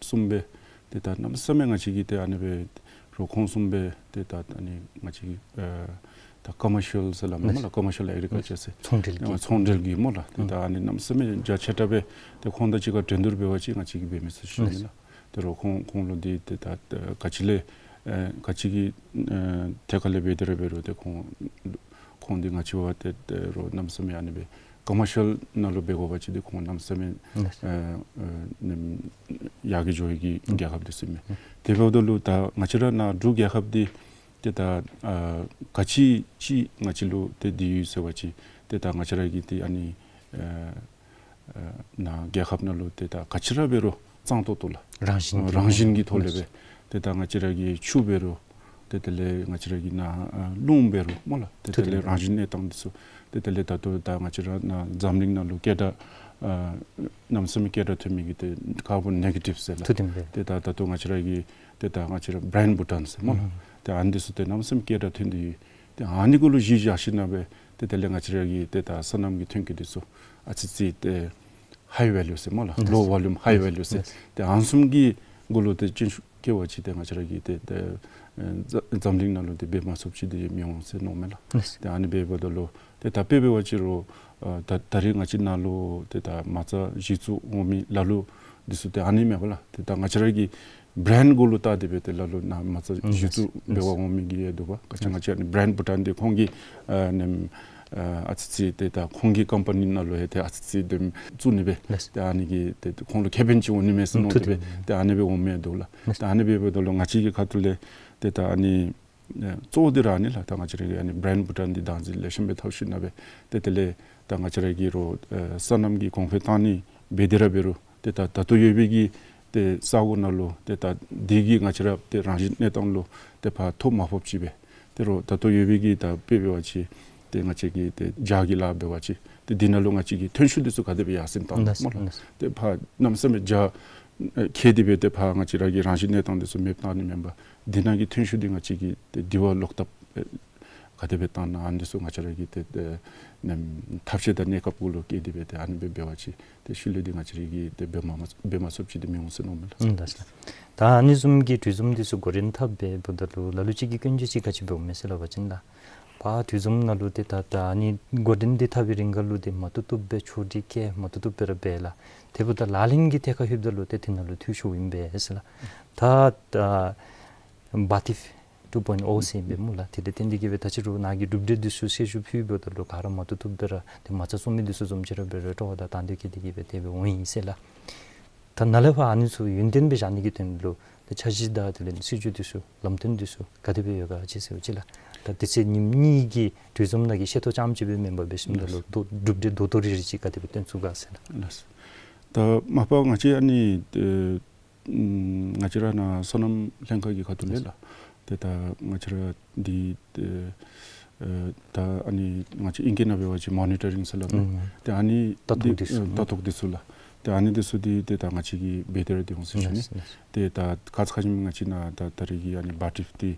བཟུམ་སྦེ་ཏེ་ད་གནམ་མེད་ས་མེད་ང་བཅས་ཀྱི་ཏེ་ཨ་ནི་སྦེ་རོགས་ཁོང་བཟུམ་སྦེ་ཏེ་ད་ཨ་ནི་ང་བཅས་ཀྱི་ཨ་ད་ཀོ་མར་ཤལ་ཟེར་སླབ་མས་སྨོ་ལགས། ཀོ་མར་ཤལ་ཨེག་རི་ཀལ་ཅར་ཟེར་ཚོང་འབྲེལ་གྱི་ཚོང་འབྲེལ་གྱི་སྨོ་ལགས། ཏེ་ད་ཨ་ནི་གནམ་མེད་ས་མེད་རྒྱ་ཆེ་དྲགས་སྦེ་ཏེ་ཁོང་དང་གཅིག་ཁར་འགྲན་བསྡུར་འབད་བ་ཅིན་ང་བཅས་ཀྱིས་འབད་མི་ཚུགས་ཟེར་ཞུ་ནི་ལགས། ཏེ་རོགས་ཁོང་ཁོང་ལུ་འདི་ཏེ་ད་ག་ཅི་ལས་ཨེ་ག་ཅི་གི་ཨེ་ཐད་ཁར་ལས་འབད་དེ་ར་འབད་རུང་ཏེ་ཁོང་ཁོང་འདི་ང་བཅས་བ་ཏེ་ཏེ་རོགས་གནམ་མེད་ས་མེད་ཨ་ནི་སྦེ་ཀོ་མར་ཤལ་ནང་ལུ་འབད་དགོ་པ་ཅིན་ཏེ་ཁོང་གནམ་མེད་ས་མེད་ཨེ་ཨེ་ནེམ་ཡར་རྒྱས་འགྱོ་ཡི་གི་རྒྱལ་ཁབ་འདི་ཚུ་ཨིན་མས། དེ་འབདཝ་ད་ལུ་ད་ང་བཅས་ར་ནཱ་འབྲུག་རྒྱལ་ཁབ་འདི་ཏེ་ད་ཨ་ག་ཅི་ཅིག་ང་བཅས་ལུ་ཏེ་འདི་ཡོད་ཟེར་བ་ཅིན་ཏེ་ད་ང་བཅས་ར་གི་ཏེ་ཨ་ནི་ཨ་ཨ་ནཱ་རྒྱལ་ཁབ་ནང་ལུ་ཏེ་ད་ག་ཅི་ར་འབད་རུང་གཙང་ཏོག་ཏོ་ལགས། རང་བཞིན་གྱི་རང་བཞིན་གྱི་ཐོག་ལས་སྦེ་ཏེ་ད་ང་བཅས་ར་གི་ཆུ་འབད་རུང་ཏེ་དེ་ལས་ང་བཅས་ར་གི་ནཱ་ཨ་རླུང་འབད་རུང་སྨོ་ལགས། ཏེ་དེ་ལས་རང་བཞིན་གནས་སྟངས་འདི་ཚུ་ཏེ་དེ་ལས་ད་ལྟོ་ད་ང་བཅས་ར་ནཱ་འཛམ་གླིང་ནང་ལུ་སྐད་གྲགས་ཨ་གནམ་མེད་ས་མེད་སྐད་གྲགས་ཐོན་མི་གི་ཏེ་ཀར་བོན་ནེ་གེ་ཊིབ་ཟེར་ལགས། ཏེ་ད་ད་ལྟོ་ང་བཅས་ར་གི་ཏེ་ད་ང་བཅས་ར་བྲཱན་བྷུ་ཊཱན་ཟེར་སྨོ་ལགས། ཏེ་ཨ་ནི་འདི་ཚུ་ཏེ་གནམ་མེད་ས་མེད་སྐད་གྲགས་ཐོན་ཏེ་ཡོད། ཏེ་ཨ་ནི་གུ་ལུ་གཞི་བཞག་ཞིནམ་སྦེ་ཏེ་དེ་ལས་ང་བཅས་ར་གི་ཏེ་ད་སོ་ནམ་གྱི་ཐོན་སྐྱེད་འདི་ཚུ་ཨ་ཙི་ཙི་ཏེ་ཧའི་ཝེ་ལུ་ཟེར་སྨོ་ལགས། ལོ་ཝོ་ལུམ་ཧའི་ཝེ་ལུ་ཟེར། ཏེ་ཨ་ནི་བཟུམ་གྱི་གུ་ལུ་ཏེ་བརྩོན་ཤུགས་བསྐྱེད་པ་ཅིན་ཏེ་ང་བཅས་ར་གི་ཏེ་ཏེ་ཨེ་འཛམ་གླིང་ནང་ལུ་ཏེ་འབད་མ་ཚུགསཔ་ཅིག་ཏེ་མི་འོང་ཟེར་མནོཝ་མས་ལགས། ཏེ་ཨ་ནི་འབདཝ་ད་ལུ་ཏེ་ད་དཔེ་འབད་བ་ཅིན་རོགས་ཨ་ད་ད་རེས་ང་བཅས་ནཱ་ལུ་ཏེ་ད་མ་རྩ་གཞི་བཙུགས་འོང་མི་ལ་ལུ་འདི་ཚུ་ཏེ་ཨ་ནི་མས་པ་ལགས། ཏེ་ད་ང་བཅས་ར་གི་བྲཱན་གུ་ལུ་བལྟ་སྟེ་སྦེ་ཏེ་ལ་ལུ་ནཱ་མ་རྩ་གཞི་བཙུགས་འབད་བར་འོང་མི་གི་ཡང་འདུག་པ། ག་ཅི་ང་བཅས་ཨ་ནི་བྲཱན་བྷུ་ཊཱན་འདི་ཁོང་གི་ཨ་ནེམ་ཨ་ཨ་ཙི་ཙི་ཏེ་ད་ཁོང་གི་ཀམ་པ་ནི་ནང་ལུ་ཡང་ཏེ་ཨ་ཙི་ཙི་དེམ་བཙུགས་ནི་སྦེ་ཏེ་ཨ་ནི་གིས་ཏེ་ཁོང་ལུ་ཁེ་ཕན་ཅིག་འོང་ནི་མས་ཟེར་མནོ་སྟེ་སྦེ་ཏེ་ཨ་ནི་སྦེ་འོངམ་མས་འདུག་ལགས། ཏེ་ཨ་ནི་སྦེ་འབདཝ་ད་ལུ་ང་བཅས་ཀྱི་ཁ་ཐུག་ལས་ཏེ་ད་ཨ་ནི་ཨེ་གཙོ་བོ་འདི་ར་ཨ་ནི་ལགས། ད་ང་བཅས་ར་གི་ཨ་ནི་བྲཱན་བྷུ་ཊཱན་འདི་བདག་འཛིན་ལེགས་ཤོམ་སྦེ་འཐབ་ཞིནམ་སྦེ་ཏེ་དེ་ལས་ད་ང་བཅས་ར་གི་རོགས་ཨེ་སོ་ནམ་གྱི་གོང་འཕེལ་བཏང་ནི་འབད་དེ་ར་འབད་རུང་ཏེ་ད་ད་ལྟོ་ཡོད་པའི་གི་ཏེ་ས་གོ་ནང་ལུ་ཏེ་ད་འདི་གིས་ང་བཅས་ར་ཏེ་རང་བཞིན་གནས་སྟངས་ལུ་ཏེ་ཕར་ཐོ་མ་ཕོགཔ་ཅིག་སྦེ་ཏེ་རོགས་ད་ལྟོ་ཡོད་པའི་གི་ད་དཔེ་འབད་བ་ཅིན་ཏེ་ང་བཅས་ཀྱི་ཏེ་ཇ་གི་ལཱ་འབད་བ་ཅིན་ཏེ་འདི་ནང་ལུ་ང་བཅས་ཀྱི་ཐོན་ཤུགས་འདི་ཚུ་ག་དེ་སྦེ་ཡར་སེང་བཏང་ནི་སྨོ་ལགས། ཏེ་ཕར་གནམ་མེད་ས་མེད་ཇ་ཨེ་ཁྱེར་ཏེ་སྦེ་ཏེ་ཕར་ང་བཅས་ར་གི་རང་བཞིན་གནས་སྟངས་འདི་ཚུ་མེདཔ་བཏང་ནི་མེན་པར་འདི་ནང་གི་ཐོན་ཤུགས་འདི་ང་བཅས་ཀྱི་ཏེ་འདི་བ་ལོག་ཐབས་ཨེ་ ག་དེ་སྦེ་བཏང་ན་ཨ་ནི་ཚུ་ང་བཅས་ར་གིས་ཏེ་ཨེ་ནམ་ཐབས་ཤེས་དང་གནས་སྐབས་གུ་ལུ་བཀལ་ཏེ་སྦེ་ཏེ་ཨ་ནི་སྦེ་འབད་བ་ཅིན་ཏེ་ཤུལ་ལས་འདི་ང་བཅས་ར་གིས་ཏེ་འབད་མ་འབད་མ་ཚུགསཔ་ཅིག་འདི་མི་འོང་ཟེར་མནོཝ་མས་ལགས། ཨུམ་ལགས་སོ། ད་ཨ་ནི་བཟུམ་གྱི་དུས་ཚོད་འདི་ཚུ་འགོ་འདྲེན་འཐབ་སྦེ་འབདཝ་ད་ལུ་ལ་ལུ་ཅིག་གིས་སྐྱོན་བརྗོད་ཅིག་ག་ཅི་འབདཝ་མས་ཟེར་སླབ་པ་ཅིན་ལགས། ཕར་དུས་ཚོད་ནང་ལུ་ཏེ་ད་ད་ཨ་ནི་འགོ་འདྲེན་འདི་འཐབ་པའི་རིང་ཁར་ལུ་ཏེ་མ་བཏུབ་བཏུབ་སྦེ་ཆོག་སྒྲིག་བཀལ་མ་བཏུབ་བཏུབ་སྦེ་ར་འབད་ལགས། དེ་འབདཝ་ད་ལག་ལེན་གྱི་ཐད་ཁར་ལྷོདཔ་ད་ལུ་ཏེ་དེ་ནང་ལུ་འཐུས་ཤོརཝ་ཨིན་པས་ཟེར་ལགས། ད་ད་བཱ་ཊིཕ་ཊུ་པོའིནཊ་ཨོ་ཟེར་ཨིན་པས་སྨོ་ལགས། དེ་ལས་བརྟེན་ཏེ་གིས་སྦེ་ད་ཅི་རུང་ནཱ་གི་གྲུབ་འབྲས་འདི་ཚུ་གསལ་ཞུ་ཕུལཝ་ད་ལུ་ག་ར་མ་བཏུབ་བཏུབ་སྦེ་ར་ཏེ་མ་རྩ་བཙུགས་མི་འདི་ཚུ་བཟུམ་ཅིག་ར་འབད་རུང་སྤྲོ་བ་དང་དང་འདོད་བསྐྱེད་དེ་གིས་སྦེ་དེ་སྦེ་འོང་ཡི་ཟེར་ལགས། ད་ནཱ་ལས་ཕར་ཨ་ནི་ཚུ་ཡུན་བརྟན་སྦེ་བཞག་ནི་གི་དོན་ལུ་ད་འཆར་གཞི་དང་དེ་ལས་སྲིད་བྱུས་འདི་ཚུ་ལམ་སྟོན་འདི་ཚུ་ག་དེ་སྦེ་ཡོད་ག་ཅིག་ཟེར་བ་ཅིན་ལགས། ད་དུས་ཚོད་ཉིནམ་གཉིས་ཀྱི་དུས་ཚོད་ནང་གི་ཤེས་རྟོགས་རྐྱངམ་ཅིག་སྦེ་མེན་པར་འབད་ཞིནམ་ད་ལུ་ད་གྲུབ་འབྲས་ད་ལྟོ་རེ་རེ་ཅིག་ག་དེ་སྦེ་སྟོན་ཚུགས་ག་ཟེར་ལགས། ལགས། ད་མ་པ་ང་བཅས་ཨ་ནི་ཨེ་ཨམ་ང་བཅས་ར་ནཱ་སོ་ནམ་ལྷན་ཁག་གི་ཁ་ཐུག་ལས་ལགས། ཏེ་ད་ང་བཅས་ར་འདི་ཏེ་ཨེ་ད་ཨ་ནི་ང་བཅས་ཨིང་སྐད་ནང་འབད་བ་ཅིན་མོ་ནི་ཊ་རིང་ཟེར་སླབ་མས། ཨུམ་ཏེ་ཨ་ནི་ལྟ་རྟོག་འདི་འདི་ཚུ་ཨེ་ལྟ་རྟོག་འདི་ཚུ་ལགས། ཏེ་ཨ་ནི་འདི་ཚུ་འདི་ཏེ་ད་ང་བཅས་ཀྱིས་འབད་དེ་ར་སྡོད་འོང་ཟེར་ཞུ་ནི། ལགས་ལགས། ཏེ་ད་ཁ་ཙ་ཁ་ཉིནམ་ང་བཅས་ནཱ་ད་ད་རེས་ཀྱི་ཨ་ནི་བཱ་ཊིཕ་འདི་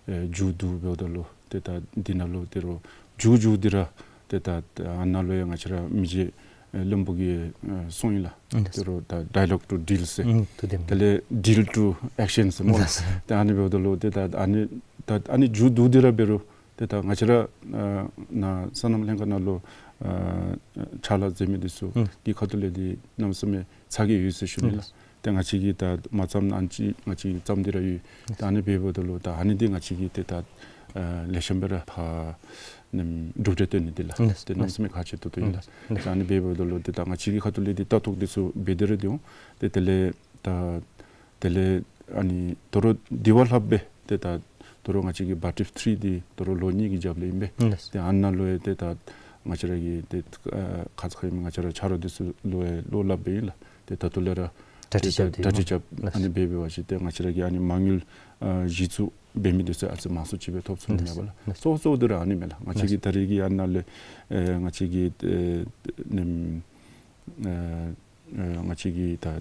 ཨེ་མཇུག་བསྡུ་འབདཝ་ད་ལུ་ཏེ་ད་འདི་ནང་ལུ་ད་རུང་མཇུག་མཇུག་འདི་ར་ཏེ་ད་ཨ་ནཱ་ལུ་ཡང་ང་བཅས་ར་མི་རྗེ་ཨེ་བློན་པོ་གིས་ཨེ་གསུངས་ཡི་ལགས། ཨུམ་ད་རུང་ད་ཌའི་ལོག་ཊུ་ཌིལ་ཟེར། ཨུམ་ཏེ་དེ་དེ་ལས་ཌིལ་ཊུ་ཨེག་ཤཱན་ཟེར་སྨོ་ལགས། ལགས། ཏེ་ཨ་ནི་འབདཝ་ད་ལུ་ཏེ་ད་ཨ་ནི་ད་ཨ་ནི་མཇུག་བསྡུ་སྟེ་ར་འབད་རུང་ཏེ་ད་ང་བཅས་ར་ཨ་ནཱ་སོ་ནམ་ལྷན་ཁག་ནང་ལུ་ཨ་ཕྱག་ལཱ་མཛད་མི་འདི་ཚུ་ཨུམ་གི་ཁ་ཐུག་ལས་འདི་གནམ་མེད་ས་མེད་ཚ་གྱང་ཡོད་ཟེར་ཞུ་ནི་ལགས། ཨུམ་ཏེ་ང་བཅས་ཀྱིས་ད་མ་བརྩམ་ན་ཨ་ནི་ཅིག་ང་བཅས་ཀྱིས་བརྩམས་ཏེ་ར་ཡོད། ད་ཨ་ནི་འབདཝ་ད་ལུ་ད་ཨ་ནི་འདི་ང་བཅས་ཀྱིས་ཏེ་ད་ཨ་ལེགས་ཤོམ་སྦེ་ར་ཕར་ནམ་གྲུབ་འབྲས་སྟོན་ནི་འདི་ལགས། ལགས། ཏེ་གནམ་མེད་ས་མེད་ཁག་ཆེ་ཏོག་ཏོ་ཨིན་ལགས། ལགས། ད་ཨ་ནི་འབདཝ་ད་ལུ་ཏེ་ད་ང་བཅས་ཀྱི་ཁ་ཐུག་ལས་འདི་ལྟ་རྟོག་འདི་ཚུ་འབད་དེ་ར་སྡོད་འོང་། ཏེ་དེ་ལས་ད་དེ་ལས་ཨ་ནི་ད་རུང་འདི་བ་ལྷགཔ་སྦེ་ཏེ་ད་ད་རུང་ང་བཅས་ཀྱི་བཱ་ཊིཕ་ཐིརི་འདི་ད་རུང་ལོ་གཉིས་ཀྱི་རྒྱབ་ལས་ཨིན་པས། ལགས། ཏེ་ཨ་ནཱ་ལུ་ཡང་ཏེ་ད་ང་བཅས་ར་གི་ཏེ་ཨ་ཁ་ཙ་ཁ་ཉིནམ་ང་བཅས་ར་ཆ་རོགས་འདི་ཚུ་ལུ་ཡང་བློ་སླབ་སྦེ་ཨིན་ལགས། ཏེ་ད་ལྟོ་ལས་ར་གྲ་སྒྲིག་ཏེ་རྐྱབ་སྟེ་གྲ་སྒྲིག་རྐྱབ་ཨ་ནི་ལགས། འབད་འབད་བ་ཅིན་ཏེ་ང་བཅས་ར་གི་ཨ་ནི་མ་དངུལ་ཨ་གཞི་བཙུགས་འབད་མི་འདི་ཚུ་ཨ་ཙི་མང་སུ་ཅིག་སྦེ་ཐོབ་ཚུགས་ནི་མས་པ་ལགས། ལགས། གཙོ་བོ་གཙོ་བོ་འདི་ར་ཨ་ནི་མས་ལགས། ང་བཅས་ཀྱི་ད་རེས་ཀྱི་ཨ་ནཱ་ལས་ཨེ་ང་བཅས་ཀྱི་ཨེ་ནམ་ཨེ་ཨེ་ང་བཅས་ཀྱི་ད་ཨེ་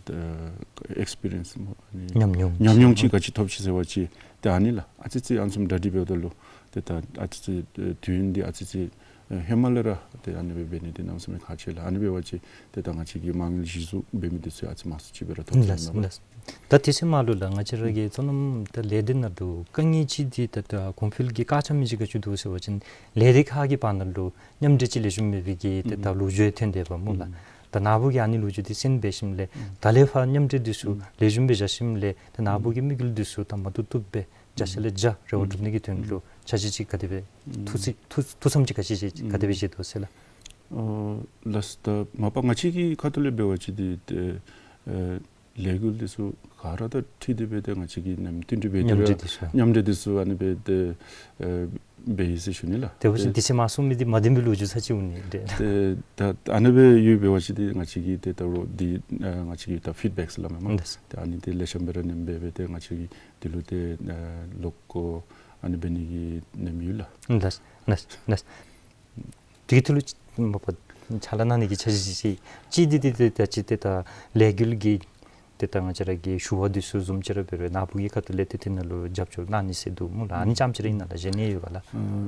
ཨེགསི་པི་རི་ཡེནསི་སྨོ་ཨ་ནི་ཉམས་མྱོང་ཉམས་མྱོང་ཅིག་ག་ཅི་ཐོབ་ཅི་ཟེར་བ་ཅིན་ཏེ་ཨ་ནི་ལགས། ཨ་ཙི་ཙི་ཨ་ནི་བཟུམ་གྲ་སྒྲིག་འབདཝ་ད་ལུ་ཏེ་ད་ཨ་ཙི་ཙི་ཨེ་དུས་ཡུན་འདི་ཨ་ཙི་ཙི་ཨེ་ཧེ་མ་ལས་ར་ཏེ་ཨ་ནི་སྦེ་འབད་ནི་འདི་གནམ་མེད་ས་མེད་ཁག་ཆེ་ལགས། ཨ་ནི་འབད་བ་ཅིན་ཏེ་ད་ང་བཅས་ཀྱི་མ་དངུལ་གཞི་བཙུགས་འབད་མི་འདི་ཚུ་ཨ་ཙི་མང་སུ་ཅིག་སྦེ་ར་ཐོབ་ཚུགས་ནི་མས་པ་ལགས། ལགས། ད་དེ་ཚུ་མ་ལུ་ལགས་ང་བཅས་ར་གི་སོ་ནམ་ད་ལས་སྡེ་ནང་ལུ་དཀའ་ངལ་ཅིག་འདི་ད་ད་གོང་འཕེལ་གྱི་བཀག་ཆ་མི་ཅིག་ག་ཅི་འདུག་ཟེར་བ་ཅིན་ལས་སྡེ་ཁག་གི་བར་ན་ལུ་མཉམ་འབྲེལ་ཅིག་ལེགས་ཤོམ་མེད་པའི་གི་ཏེ་ད་ལོ་རྒྱུས་ཐོན་ཏེ་པ་སྨོ་ལགས། ད་ནཱ་བུ་གིས་ཨ་ནི་ལོ་རྒྱུས་འདི་གསན་འབད་ཞིནམ་ལས་ད་ལས་ཕར་མཉམ་འབྲེལ་འདི་ཚུ་ལེགས་ཤོམ་སྦེ་བཞག་ཞིནམ་ལས་ད་ནཱ་བུ་གི་དམིགས་ཡུལ་འདི་ཚུ་ད་མ་བཏུབ་བཏུབ་སྦེ་བརྒྱ་ཆ་ལས་བརྒྱ་རེ་བ་སྒྲུབ་ནི་གི་དོན་ལུ་འཆར་གཞི་ཅིག་ག་དེ་སྦེ་ཐུགས་བརྩེ་ཐུགས་ཐུགས་བསམ་ཅིག་ག་ཅི་ཅིག་ག་དེ་སྦེ་བཞེས་དོ་ཟེར་ལགས། ཨ་ལགས། ད་མ་པ་ང་བཅས་ཀྱི་ཁ་ཐུག་ལས་འབད་བ་ཅིན་འདི་ཏེ་ཨེ་ལས་འགུལ་འདི་ཚུ་ག་ར་དང་འཁྲིལ་ཏེ་སྦེ་ཏེ་ང་བཅས་ཀྱིས་ནམ་བསྟུན་གྲོས་འབད་དེ་མཉམ་འབྲེལ་འདི་ཚུ་མཉམ་འབྲེལ་འདི་ཚུ་ཨ་ནི་སྦེ་ཏེ་ཨེ་འབད་ཡི་ཟེར་ཞུ་ནི་ལགས། དེ་འབད་བ་ཅིན་ཏེ་དུས་ཚོད་མ་སོང་མི་འདི་མ་བདེན་པའི་ལོ་རྒྱུས་ཚར་ཅིག་འོང་ནི་འདི། ཏེ་ད་ཨ་ནི་སྦེ་ཡོད་འབད་བ་ཅིན་ཏེ་ང་བཅས་ཀྱིས་ཏེ་ད་རུང་འདི་ཨེ་ང་བཅས་ཀྱིས་ད་ཕིཌ་བེཀ་ཟེར་སླབ་མས་སྨོ། ལགས། ཏེ་ཨ་ནི་འདི་ལེགས་ཤོམ་སྦེ་ར་ནེམ་སྦེ་སྦེ་ཏེ་ང་བཅས་ཀྱིས་འདི་ལུ་ཏེ་ཨེ་ལོག་ཀོ་ཨ་ནི་འབད་ནི་གི་ནེམ་ཡོད་ལགས། ལགས་ལགས་ལགས། དེ་གི་ཐོག་ལུ་ཅིག་མ་པ་ཕྱག་ལཱ་གནང་ནི་གི་འཆར་གཞི་ཅིག་ཅིག་འདི་འདི་འདི་ད་ཅི་ཏེ་ད་ལས་འགུལ་གྱི་ཏེ་ད་ང་བཅས་ར་གི་ཞུ་བ་འདི་ཚུ་བཟུམ་ཅིག་ར་འབད་རུང་ནཱ་བུ་གི་ཁ་ཐུག་ལས་ཏེ་དེ་ནང་ལུ་རྒྱབ་སྐྱོར་གནང་ནི་ཟེར་འདུག་སྨོ་ལགས། ཨ་ནི་རྐྱངམ་ཅིག་ར་ཨིན་ན་ལགས། གཞན་ཡང་ཡོད་ག་ལགས། ཨ་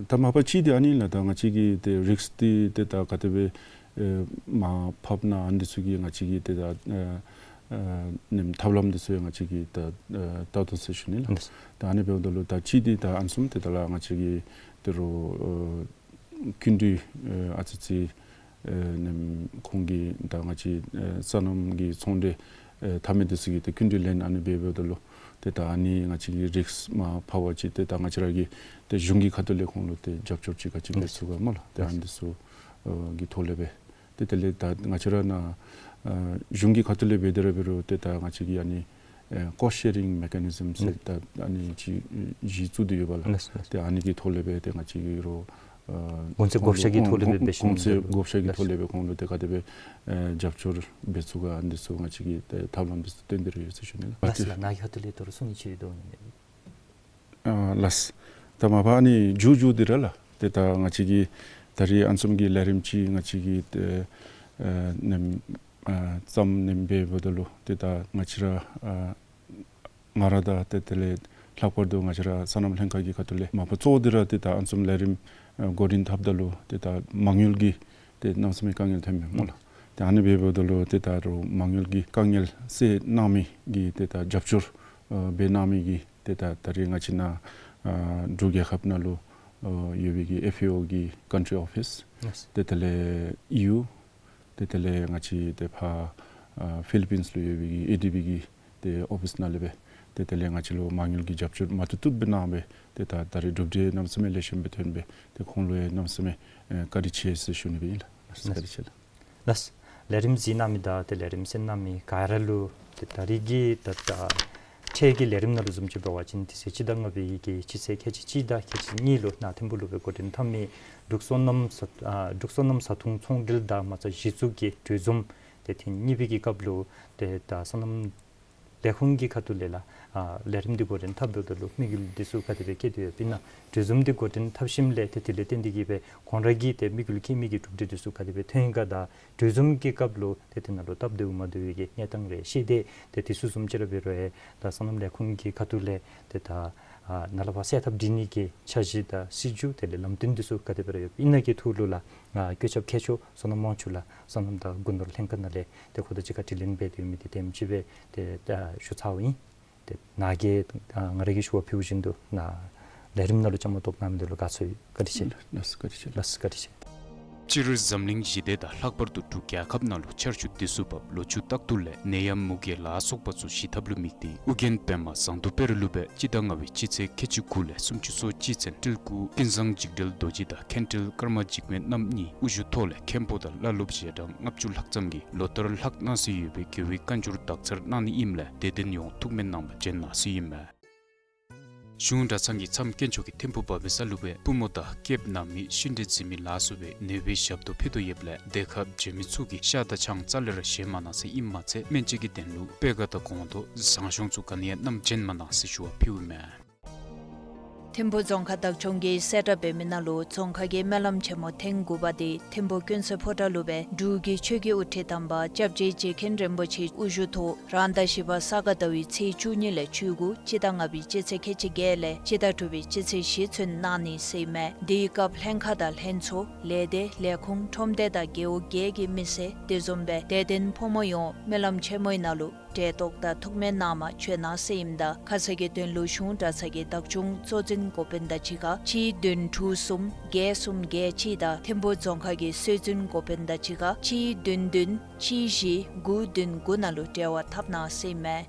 ད་མ་པ་ཅིག་འདི་ཨ་ནི་ལགས། ད་ང་བཅས་ཀྱིས་ཏེ་རིསཀ་འདི་ཏེ་ད་ག་དེ་སྦེ་ཨེ་མར་ཕབ་ན་ཨ་ནི་ཚུ་གི་ང་བཅས་ཀྱིས་ཏེ་ད་ཨེ་ཨེ་ནེམ་ཐབས་ལམ་འདི་ཚུ་ཡང་ང་བཅས་ཀྱིས་ད་ཨེ་བལྟ་དོ་ཟེར་ཞུ་ནི་ལགས། ད་ཨ་ནི་འབདཝ་ད་ལུ་ད་ཅིག་འདི་ད་ཨ་ནི་བཟུམ་ཏེ་ད་ལགས་ང་བཅས་ཀྱིས་ད་རུང་ཨེ་སྐྱིན་འགྲུལ་ཨ་ཙི་ཙི་ཨེ་ནེམ་ཁོང་གིས་ད་ང་བཅས་ཨེ་སོ་ནམ་གྱི་ཚོང་འབྲེལ་ཨེ་འཐབ་མི་འདི་ཚུ་གིས་ཏེ་སྐྱིན་འགྲུལ་ལེན་ཨ་ནི་འབད་འབདཝ་ད་ལུ་ཏེ་ད་ཨ་ནི་ང་བཅས་ཀྱིས་རིསཀ་མར་ཕབ་པ་ཅིན་ཏེ་ད་ང་བཅས་ར་གིས་ཏེ་གཞུང་གི་ཁ་ཐུག་ལས་ཁོང་ལུ་ཏེ་རྒྱབ་སྐྱོར་ཅིག་ག་ཅི་འབད་ཚུགས་ག་སྨོ་ལགས། ཏེ་ཨ་ནི་འདི་ཚུ་ཨེ་གི་ཐོག་ལས་སྦེ་ཏེ་དེ་ལས་ད་ང་བཅས་ར་ནཱ་ཨེ་གཞུང་གི་ཁ་ཐུག་ལས་འབད་དེ་ར་འབད་རུང་ཏེ་ད་ང་བཅས་ཀྱིས་ཨ་ནི་ཨེ་ཀོསཊ་ཤེ་རིང་མེ་ཀ་ནི་ཟམ་ཟེར་ད་ཨ་ནི་ཅིག་གཞི་བཙུགས་ཏེ་ཡོད་པ་ལགས། ལགས་ལགས། ཏེ་ཨ་ནི་གི་ཐོག་ལས་སྦེ་ཏེ་ང་བཅས་ཀྱིས་རོགས་ཨེ་གོང་ཚད་བགོ་བཤའ་གི་ཐོག་ལས་སྦེ་འབད་ཞིནམ་གོང་ཚད་ལགས། བགོ་བཤའ་གི་ཐོག་ལས་སྦེ་ཁོང་ལུ་ཏེ་ག་དེ་སྦེ་ཨེ་རྒྱབ་སྐྱོར་འབད་ཚུགས་ག་ཨ་ནི་འདི་ཚུ་ང་བཅས་ཀྱིས་ཏེ་ཐབས་ལམ་འདི་ཚུ་སྟོན་ཏེ་ར་ཡོད་ཟེར་ཞུ་ནི་ལགས། ལགས་ལགས། ནཱ་གི་ཁ་ཐུག་ལས་ད་རུང་གསུང་ནི་ཅིག་ཡོད་དོ་ཨིན་མས། ཨ་ལགས། ད་མ་པ་ཨ་ནི་མཇུག་མཇུག་འདི་ར་ལགས། ཏེ་ད་ང་བཅས་ཀྱིས་ད་རིས་ཨ་ནི་བཟུམ་གྱི་ལས་རིམ་ཅིག་ང་བཅས་ཀྱིས་ཏེ་ཨེ་ནེམ་ཨ་བརྩམས་ནེམ་འབད་འབདཝ་ད་ལུ་ཏེ་ད་ང་བཅས་ར་ཨ་ང་ར་དང་ཏེ་དེ་ལས་ ལྷག་པར་དུ་ང་བཅས་ར་སོ་ནམ་ལྷན་ཁག་གི་ཁ་ཐུག་ལས་མ་པ་གཙོ་བོ་འདི་ར་ཏེ་ད་ཨ་ནི་བཟུམ་ལས་རིམ་ཨ་འགོ་འདྲེན་འཐབ་ད་ལུ་ཏེ་ད་མ་དངུལ་གྱི་ཏེ་གནམ་མེད་ས་མེད་དཀའ་ངལ་ཐོན་མས་སྨོ་ལགས། ཏེ་ཨ་ནི་འབདཝ་ད་ལུ་ཏེ་ད་རུང་མ་དངུལ་གྱི་དཀའ་ངལ་སེལ་གནང་མི་གི་ཏེ་ད་རྒྱབ་སྐྱོར་ཨ་འབད་གནང་མི་གི་ཏེ་ད་ད་རེས་ང་བཅས་ནཱ་ཨ་འབྲུག་རྒྱལ་ཁབ་ནང་ལུ་ཨ་ཡོད་པའི་གི་ཨེཕ་ཨེ་ཨོ་གི་ཀཱན་ཊི་ཨོ་ཕིས། ཡེས། ཏེ་དེ་ལས་ཨི་ཡུ། ཏེ་དེ་ལས་ང་བཅས་ཏེ་ཕར་ཨ་ཕི་ལི་པིནསི་ལུ་ཡོད་པའི་གི་ཨེ་ཌི་བི་གི་ཏེ་ཨོ་ཕིས་ནང་ལས་སྦེ་ཏེ་དེ་ལས་ང་བཅས་ལུ་མ་དངུལ་གྱི་རྒྱབ་སྐྱོར་མ་ཐུབ་ཐུབ་སྦེ་གནང་སྦེ་ཏེ་ད་ད་རེས་གྲུབ་འབྲས་གནམ་མེད་ས་མེད་ལེགས་ཤོམ་སྦེ་ཐོན་སྦེ་ཏེ་ཁོང་ལུ་ཡང་གནམ་མེད་ས་མེད་ཨེ་བཀའ་དྲིན་ཆེ་ཟེར་ཞུ་ནི་སྦེ་ཨིན་ལགས། ལགས། བཀའ་དྲིན་ཆེ་ལགས། ལགས། ལས་རིམ་གཟིགས་གནང་མི་དང་ཏེ་ལས་རིམ་གསན་གནང་མི་ག་ར་ལུ་ཏེ་ད་རིས་ཀྱི་ད་ད་འཕྲལ་གྱི་ལས་རིམ་ནང་ལུ་བཟུམ་ཅིག་འབད་བ་ཅིན་དེ་ཚེ་སྤྱི་ཟླ་ལྔ་པའི་གི་སྤྱི་ཚེས་ཁལ་གཅིག་གཅིག་དང་ཁལ་གཅིག་གཉིས་ལུ་ནཱ་ཐིམ་ཕུག་ལུ་སྦེ་འགོ་འདྲེན་འཐབ་མི་འབྲུག་སོ་ནམ་བཟའ་ཨ་འབྲུག་སོ་ནམ་བཟའ་འཐུང་ཚོང་འབྲེལ་དང་མ་རྩ་གཞི་བཙུགས་ཀྱི་གྲོས་འཛོམས་ཏེ་ཐེངས་གཉིས་པའི་གི་སྐབས་ལུ་ཏེ་ད་སོ་ནམ་ལས་ཁུངས་ཀྱི་ཁ་ཐུག་ལས་ལགས་ཨ་ལས་རིམ་འདི་འགོ་འདྲེན་འཐབ་འབདཝ་ད་ལུ་དམིགས་ཡུལ་འདི་ཚུ་ག་དེ་སྦེ་བསྐྱེད་དེ་ཡོདཔ་ཨིན་ན། གྲོས་འཛོམས་འདི་འགོ་འདྲེན་འཐབ་ཞིནམ་ལས་ཏེ་དེ་ལས་བརྟེན་ཏེ་གིས་སྦེ་ཁོང་ར་གི་ཏེ་དམིགས་ཡུལ་བསྐྱེད་མི་གི་གྲུབ་འབྲས་འདི་ཚུ་ག་དེ་སྦེ་ཐོན་ཡི་ག་དང་གྲོས་འཛོམས་ཀྱི་སྐབས་ལུ་ཏེ་དེ་ནང་ལུ་སྟབས་བདེཝ་མ་བདེ་བའི་གི་གནས་སྟངས་རེ་ཤེས་ཏེ་ཏེ་དེ་ཚུ་བཟུམ་ཅིག་ར་འབད་རུང་ཡང་ད་སོ་ནམ་ལས་ཁུངས་ཀྱི་ཁ་ཐུག་ལས་ཏེ་ད་ཨ་ནཱ་ལས་ཕར་སེལ་ཐབས་སྒྲིག་ནི་གི་འཆར་གཞི་དང་སྲིད་བྱུས་དེ་ལས་ལམ་སྟོན་འདི་ཚུ་ག་དེ་སྦེ་ར་ཡོདཔ་ཨིན་ན་གི་ཐོག་ལུ་ལགས་ཨ་བཀོད་ཁྱབ་མཁས་མཆོག་བསོད་ནམས་དབང་ཕྱུག་ལགས་སོ་ནམ་དང་སྒོ་ནོར་ལྷན་ཁག་ནང་ལས་ཏེ་ཁོ་དང་གཅིག་ཁར་དྲི་ལན་འབད་དེ་ཡོད་མི་འདི་དེམ་ཅིག་སྦེ་ཏེ་ད་ཞུ་ཚརཝ་ཨིན། ཏེ་ནཱ་གིས་ཨ་ང་ར་གིས་ཞུ་བ་ཕུལཝ་བཞིན་དུ་ནཱ་ལས་རིམ་ནང་ལུ་བཅའ་མར་གཏོགས་གནང་མི་འདི་ལུ་དགའ་ཚོར་ཡོད། བཀའ་དྲིན་ཆེ། ལགས་སོ་བཀའ་དྲིན་ཆེ། ལགས་སོ་བཀའ་དྲིན་ཆེ། སྤྱིར་འཛམ་གླིང་ཞི་བདེ་དང་ལྷག་པར་དུ་འབྲུག་རྒྱལ་ཁབ་ནང་ལུ་ཆར་ཆུ་བདེ་སྲུང་འབབ་ལོ་ཕྱུགས་རྟག་ཏུ་ལས་ནད་ཡམས་མུ་གེ་ལ་སོགས་པ་ཚུ་ཞི་ཐབས་ལུ་དམིགས་ཏེ་ཨོ་རྒྱན་པདྨ་ཟངས་མདོག་དཔལ་རི་ལུ་སྦེ་སྤྱི་ཟླ་ལྔ་པའི་སྤྱི་ཚེས་ཁལ་གཅིག་དགུ་ལས་སུམ་ཅུ་སོ་གཅིག་ཚུན་ཏིལ་སྐུ་ཀུན་བཟང་འཇིགས་བྲལ་རྡོ་རྗེ་དང་མཁན་ཊིལ་ཀརྨ་འཇིགས་མེད་རྣམ་གཉིས་དབུ་བཞུགས་ཐོག་ལས་མཁན་པོ་དང་བླ་སློབ་ཞལ་གྲངས་ལྔ་བཅུ་ལྷག་ཙམ་གྱིས་ལོ་ལྟར་ལྷག་གནང་སྲོལ་ཡོད་པའི་རྒྱལ་བའི་བཀའ་འགྱུར་དག་ཚར་གནང་ནི་ཨིནམ་ལས་དད་ལྡན་ཡོངས་ཐུགས་སྨོན་གནང་བར་བྱོན་གནང་ཟེར་ཨིན་མས། གཞུང་གྲྭ་ཚང་གིས་མཚམས་དཀོན་མཆོག་གི་ཐིམ་ཕུག་བ་བི་ས་ལུ་སྦེ་པུས་མོ་དང་སྐེདཔ་ན་མི་ཤུན་དྲི་འཛིན་མི་ལ་སོགས་པའི་ནད་པའི་ཞབས་ཏོག་ཕུལ་དོ་ཡོདཔ་ལས་འདི་ཁར་བྱོན་མི་ཚུ་གིས་ཤ་དང་ཆང་རྩ་ལས་ར་བཞེས་མ་གནང་ཟེར་ཨིནམ་མ་ཚད་སྨན་བཅོས་ཀྱི་དོན་ལུ་སྤོས་ཀ་དང་སྒོང་རྡོག་ཟངས་གཞོང་ཚུ་ག་ནི་ཡང་བསྣམས་བྱོན་མ་གནང་ཟེར་ཞུ་བ་ཕུལཝ་མས། ཐིམ་ཕུག་རྫོང་ཁག་བདག་སྐྱོང་གིས་གསལ་བསྒྲགས་འབད་མི་ནང་ལུ་རྫོང་ཁག་གི་སྨོན་ལམ་ཆེན་མོ་ཐེངས་དགུ་པ་འདི་ཐིམ་ཕུག་ཀུན་གསལ་ཕོ་བྲང་ལུ་སྦེ་འབྲུག་གི་ཆོས་ཀྱི་དབུ་ཁྲིད་དམ་པ་སྐྱབས་རྗེ་རྗེ་མཁན་རིན་པོ་ཆེ་དབུ་བཞུགས་ཐོག་རང་ཟླ་བཞི་པ་ས་ག་ཟླ་བའི་ཚེས་བཅུ་གཉིས་ལས་བཅུ་དགུ་སྤྱི་ཟླ་ལྔ་པའི་སྤྱི་ཚེས་ཁལ་གཅིག་བརྒྱད་ལས་སྤྱི་ཟླ་དྲུག་པའི་སྤྱི་ཚེས་བཞི་ཚུན་གནང་ནི་ཟེར་ཨིན་མས། དེའི་སྐབས་ལྷན་ཁག་དང་ལྷན་ཚོགས་ལས་སྡེ་ལས་ཁུངས་ཁྲོམ་སྡེ་དང་རྒེད་འོག་བརྒྱད་ཀྱི་མི་སེར་དེ་བཟུམ་སྦེ་དད་ལྡན་ཕོ་མོ་ཡོངས་སྨོན་ལམ་ཆེན་མོའི་ནང་ལུ་གྲལ་གཏོགས་དང་ཐུགས་སྨོན་གནང་མར་བྱོན་གནང་ཟེར་ཨིནམ་ད་ཁ་གསལ་གྱི་དོན་ལུ་གཞུང་གྲྭ་ཚང་གི་བདག་སྐྱོང་གཙོ་འཛིན་འགོ་དཔོན་དང་གཅིག་ཁར་གཅིག་བདུན་དྲུག་གསུམ་བརྒྱད་གསུམ་བརྒྱད་གཅིག་དང་ཐིམ་ཕུག་རྫོང་ཁག་གི་སྲོལ་འཛིན་འགོ་དཔོན་དང་གཅིག་ཁར་གཅིག་བདུན་བདུན་གཅིག་བཞི་དགུ་བདུན་དགུ་ནང་ལུ་འབྲེལ་བ་འཐབ་གནང་ཟེར་ཨིན་མས།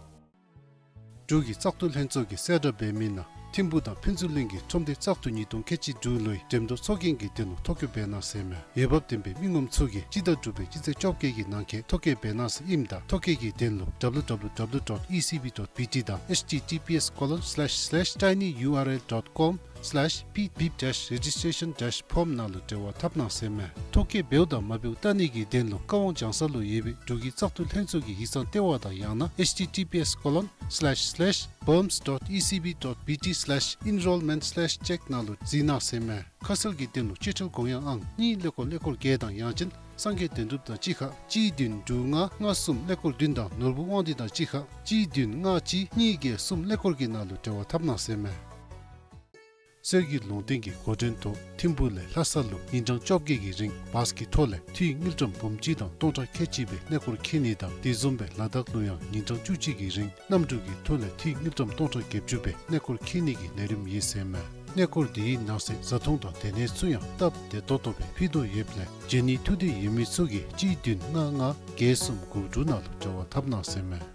འབྲུག་གི་བཙག་འཐུ་ལྷན་ཚོགས་ཀྱིས་གསལ་བསྒྲགས་འབད་མི་ནང་ཐིམ་ཕུག་དང་ཕུན་ཚོགས་གླིང་གི་ཁྲོམ་སྡེ་བཙག་འཐུ་ཉིས་སྟོང་ཁལ་གཅིག་དྲུག་ལོའི་འགྲེམས་སྟོན་ཚོགས་རྒྱན་གྱི་དོན་ལུ་ཐོ་བཀོད་འབད་གནང་ཟེར་ཨིན་མས། འོས་འབབ་ལྡན་པའི་མི་ངོམ་ཚུ་གིས་སྤྱི་ཟླ་དྲུག་པའི་སྤྱི་ཚེས་བཅོ་བརྒྱད་ཀྱི་ནང་འཁོད་ཐོ་བཀོད་འབད་གནང་ཟེར་ཨིནམ་ད་ཐོ་བཀོད་ཀྱི་དོན་ལུ་W W W dot E C B dot B T དང་H T T P S colon slash slash tinyurl dot com slash pip dash registration dash form ནང་ལུ་འབྲེལ་བ་འཐབ་གནང་ཟེར་ཨིན་མས། ཐོ་བཀོད་འབདཝ་དང་མ་འབདཝ་བལྟ་ནི་གི་དོན་ལུ་ཀ་ཝང་ལྗང་ས་ལུ་ཡོད་པའི་འབྲུག་གི་བཙག་འཐུ་ལྷན་ཚོགས་ཀྱི་ཡིག་ཚང་ལྟེ་བ་དང་ཡང་ན་H T T P S colon slash slash bums dot E C B dot B T slash enrollment slash check ནང་ལུ་གཟིགས་གནང་ཟེར་ཨིན་མས། ཁ་གསལ་གྱི་དོན་ལུ་བཅད་ཁྲིམས་དགོངས་ཡངས་ཨང་གཉིས་ཀླད་ཀོར་ཀླད་ཀོར་བརྒྱད་དང་ཡང་ཅིན་སངས་རྒྱས་དོན་གྲུབ་དང་གཅིག་ཁར་གཅིག་བདུན་དྲུག་ལྔ་ལྔ་གསུམ་ཀླད་ཀོར་བདུན་དང་ནོར་བུ་དབང་འདུས་དང་གཅིག་ཁར་གཅིག་བདུན་ལྔ་གཅིག་གཉིས་བརྒྱད་གསུམ་ཀླད་ཀོར་གྱི་ནང་ལུ་འབྲེལ་བ་འཐབ་གནང་ཟེར་ཨིན་མས། གསེར་གྱི་ལུང་བསྟན་གྱི་འགོ་འདྲེན་ཐོག་ཐིམ་ཕུག་ལས་ལྷ་ས་ལུ་ཉིན་གྲངས་བཅོ་བརྒྱད་ཀྱི་རིང་བཱས་ཀྱི་ཐོག་ལས་འཐུས་དངུལ་ཀྲམ་འབུམ་གཅིག་དང་སྟོང་ཕྲག་ཁལ་གཅིག་སྦེ་གནས་སྐོར་འཁྱིད་ནི་དང་དེ་བཟུམ་སྦེ་ལ་དྭགས་ལུ་ཡང་ཉིན་གྲངས་བཅུ་གཅིག་གི་རིང་གནམ་གྲུ་གི་ཐོག་ལས་འཐུས་དངུལ་ཀྲམ་སྟོང་ཕྲག་བརྒྱད་ཅུ་སྦེ་གནས་སྐོར་འཁྱིད་ནི་གི་ལས་རིམ་ཡོད་ཟེར་ཨིན་མས། གནས་སྐོར་དེའི་ནང་གསེས་བཟའ་འཐུང་དང་སྡོད་གནས་ཚུ་ཡང་སྟབས་བདེ་ཏོག་ཏོ་སྦེ་ཕུལ་དོ་ཡོདཔ་ལས་བྱོན་ནི་ཐུགས་འདོད་ཡོད་མི་ཚུ་གིས་གཅིག་བདུན་ལྔ་ལྔ་བརྒྱད་གསུམ་དགུ་དྲུག་ནང་ལུ་འབྲེལ་བ་འཐབ་གནང་ཟེར་ཨིན་མས།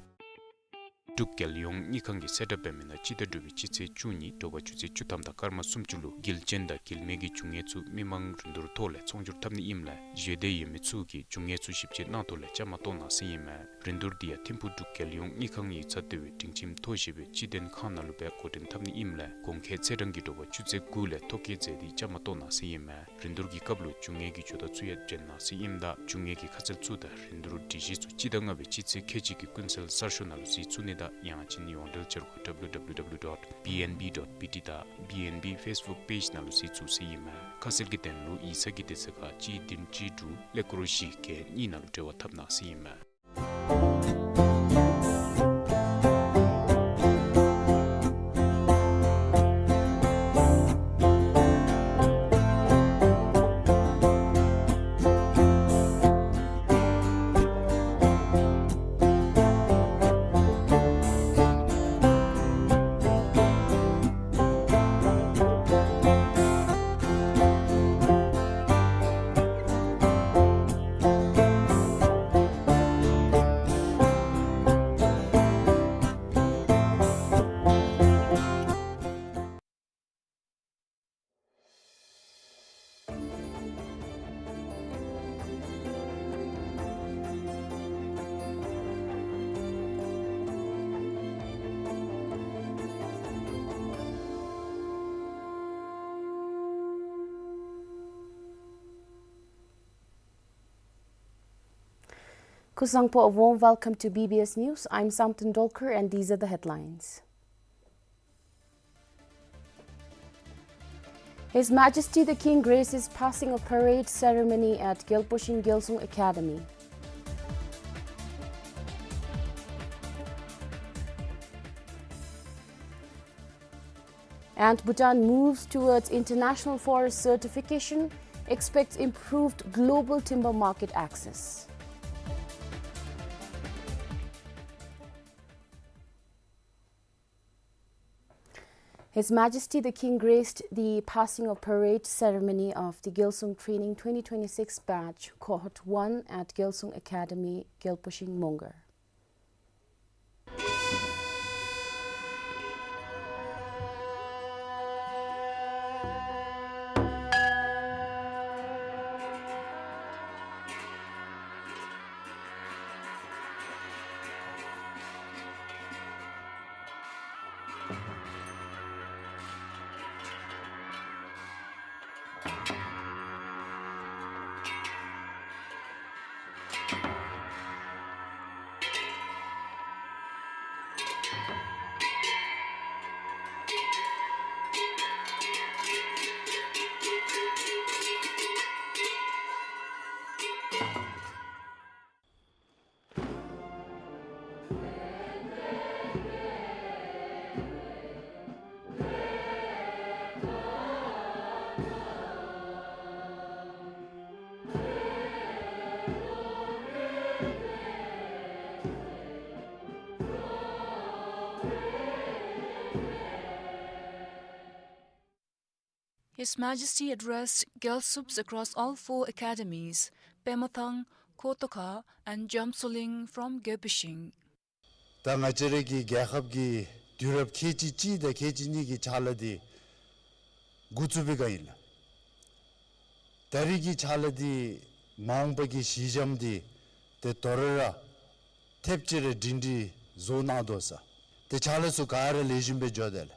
འབྲུག་རྒྱལ་ཡོངས་དངུལ་ཁང་གིས་གསལ་བསྒྲགས་འབད་མི་ནང་སྤྱི་ཟླ་དྲུག་པའི་སྤྱི་ཚེས་བཅུ་གཉིས་དྲོ་པ་ཆུ་ཚོད་བཅུ་ཐམ་དང་སྐར་མ་སུམ་ཅུ་ལུ་དགེ་ལྕིན་དང་དགེ་ལེགས་མའི་གི་འབྱུང་གནས་ཚུ་མི་མང་རིན་བསྡུར་ཐོག་ལས་ཚོང་སྒྱུར་འཐབ་ནི་ཨིནམ་ལས་བཞེས་འདོད་ཡོད་མི་ཚུ་གིས་འབྱུང་གནས་ཚུ་ཞིབ་དཔྱད་གནང་ཐོག་ལས་བཅའ་མར་གཏོགས་གནང་ཟེར་ཨིན་མས། རིན་བསྡུར་འདི་ཡང་ཐིམ་ཕུག་འབྲུག་རྒྱལ་ཡོངས་དངུལ་ཁང་ཡིག་ཚང་ལྟེ་བའི་སྒྲིང་ཁྱིམ་མཐོ་ཞེས་པའི་སྤྱི་དོན་ཁང་ནང་ལུ་སྦེ་འགོ་འདྲེན་འཐབ་ནི་ཨིནམ་ལས་གོང་འཁོད་ཚེས་གྲངས་ཀྱི་དྲོ་པ་ཆུ་ཚོད་དགུ་ལས་ཐོ་བཀོད་མཛད་དེ་བཅའ་མར་གཏོགས་གནང་ཟེར་ཨིན་མས། རིན་བསྡུར་གྱི་སྐབས་ལུ་འབྱུང་གནས་ཀྱི་ཇོ་བདག་ཚུ་ཡང་བྱོན་གནང་ཟེར་ཨིནམ་ད་འབྱུང་གནས་ཀྱི་ཁ་གསལ་ཚུ་དང་རིན་བསྡུར་སྒྲིག་གཞི་ཚུ་སྤྱི་ཟླ་ལྔ་པའི་སྤྱི་ཚེས་ཁལ་གཅིག་གི་ཀུན་གསལ་གསར་ཤོག་ནང་ལུ་གཟིགས་ཚུགས་ནི་དང་ཡང་ཅིན་ཡོངས་འབྲེལ་བྱ་སྒོ་W W W dot B N B dot B T དང་B N B Facebook page ནང་ལུ་གཟིགས་ཚུགས་ཟེར་ཨིན་མས། ཁ་གསལ་གྱི་དོན་ལུ་ཡིག་ཚང་གི་དེ་ཚེ་ཁར་གཅིག་བདུན་གཅིག་དྲུག་ཀླད་ཀོར་བཞི་བརྒྱད་གཉིས་ནང་ལུ་འབྲེལ་བ་འཐབ་གནང་ཟེར་ཨིན་མས། Kuzuzangpo, a warm welcome to B B S News. I'm Samten Dolkar and these are the headlines. His Majesty the King graces passing of parade ceremony at Gyalposhing Gyalsung Academy. And Bhutan moves towards international forest certification, expects improved global timber market access. His Majesty the King graced the passing of parade ceremony of the Gyalsung Training twenty twenty-six batch, cohort one at Gyalsung Academy, Gyalposhing Mongar. His Majesty addressed Gyalsups across all four academies, Pemathang, Khotokha, and Jamsoling from Gyalposhing. ད་ང་བཅས་ར་གི་རྒྱལ་ཁབ་ཀྱི་དུས་རབས་ཁལ་གཅིག་གཅིག་དང་ཁལ་གཅིག་གཉིས་ཀྱི་ཕྱག་ལཱ་འདི་འགོ་བཙུགས་པའི་སྒང་ཨིན་ལགས། ད་རེས་ཀྱི་ཕྱག་ལཱ་འདི་མ་འོངས་པ་གི་གཞི་འགྱམ་འདི་ཏེ་དོ་རུང་ར་ཐེབས་ཅིག་ར་སྒྲིང་སྒྲིང་བཟོ་གནང་དོ་ཟེར། ཏེ་ཕྱག་ལཱ་ཚུ་ག་ར་ལེགས་ཤོམ་སྦེ་འགྱོ་དོ་ལགས།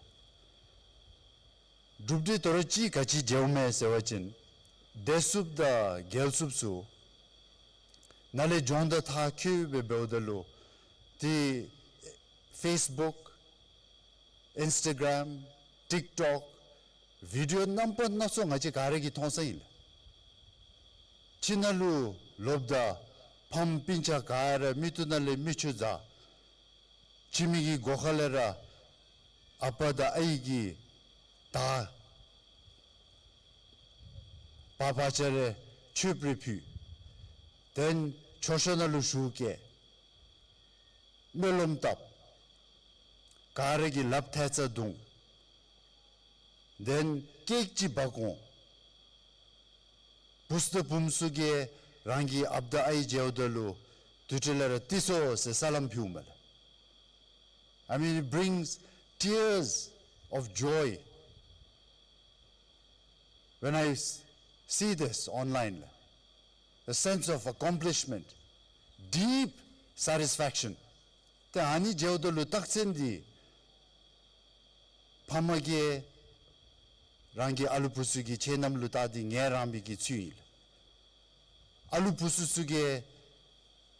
གྲུབ་འབྲས་དོ་རུང་ཅིག་ག་ཅི་མཇལཝ་མས་ཟེར་བ་ཅིན་སྡེ་སྲུངཔ་དང་རྒྱལ་སྲུངཔ་ཚུ་ནཱ་ལས་སྦྱོང་བརྡར་མཐར་འཁྱོལ་སྦེ་འབདཝ་ད་ལུ་ཏེ་ཕེསི་བུཀ་ཨིནསི་ཊ་གརམ་ཊིཀ་ཊོཀ་བི་ཌི་ཨོ་རྣམ་པ་སྣ་ཚོགས་ང་བཅས་ག་ར་གིས་མཐོང་ས་ཨིན་ལགས། ཁྱིམ་ནང་ལུ་ལོགཔ་ད་ཕམ་སྤུན་ཆ་ག་ར་མིག་ཏོ་ནང་ལས་མིག་ཆུ་འཛག། ཁྱིམ་གྱི་སྒོ་ཁ་ལས་ར་ཨ་པ་དང་ཨའི་གིས་ད་བག་བག་ཆགས་རེ་མཆོདཔ་རེ་ཕུལ། དེ་ལས་མཆོད་བཤམ་ནང་ལུ་ཞུགས་བཀལ། སྨོན་ལམ་བཏབ། ག་ར་གིས་ལགཔ་ཐལ་རྩ་བརྡུང་། དེ་ལས་ཀེཀ་ཅིག་འབག་འོང་། བུཚ་དང་བུམོ་ཚུ་གིས་རང་གི་ཨཔ་དང་ཨའི་མཇལཝ་ད་ལུ་དེ་འཕྲོ་ལས་ར་ཏི་སོ་ཟེར་སར་ལམ་ཕུལཝ་མས་ལགས། I mean, it brings tears of joy when I s- see this online. A sense of accomplishment, deep satisfaction. ཏེ་ཨ་ནི་མཇལཝ་ད་ལུ་རྟགས་མཚན་འདི་ཕམ་གིས་རང་གི་ཨ་ལུ་བུཚ་གི་ཁྱད་རྣམ་ལུ་བལྟ་སྟེ་ངལ་རངས་པའི་གི་ཚུལ་ཨིན་ལགས། ཨ་ལུ་བུཚ་ཚུ་གིས་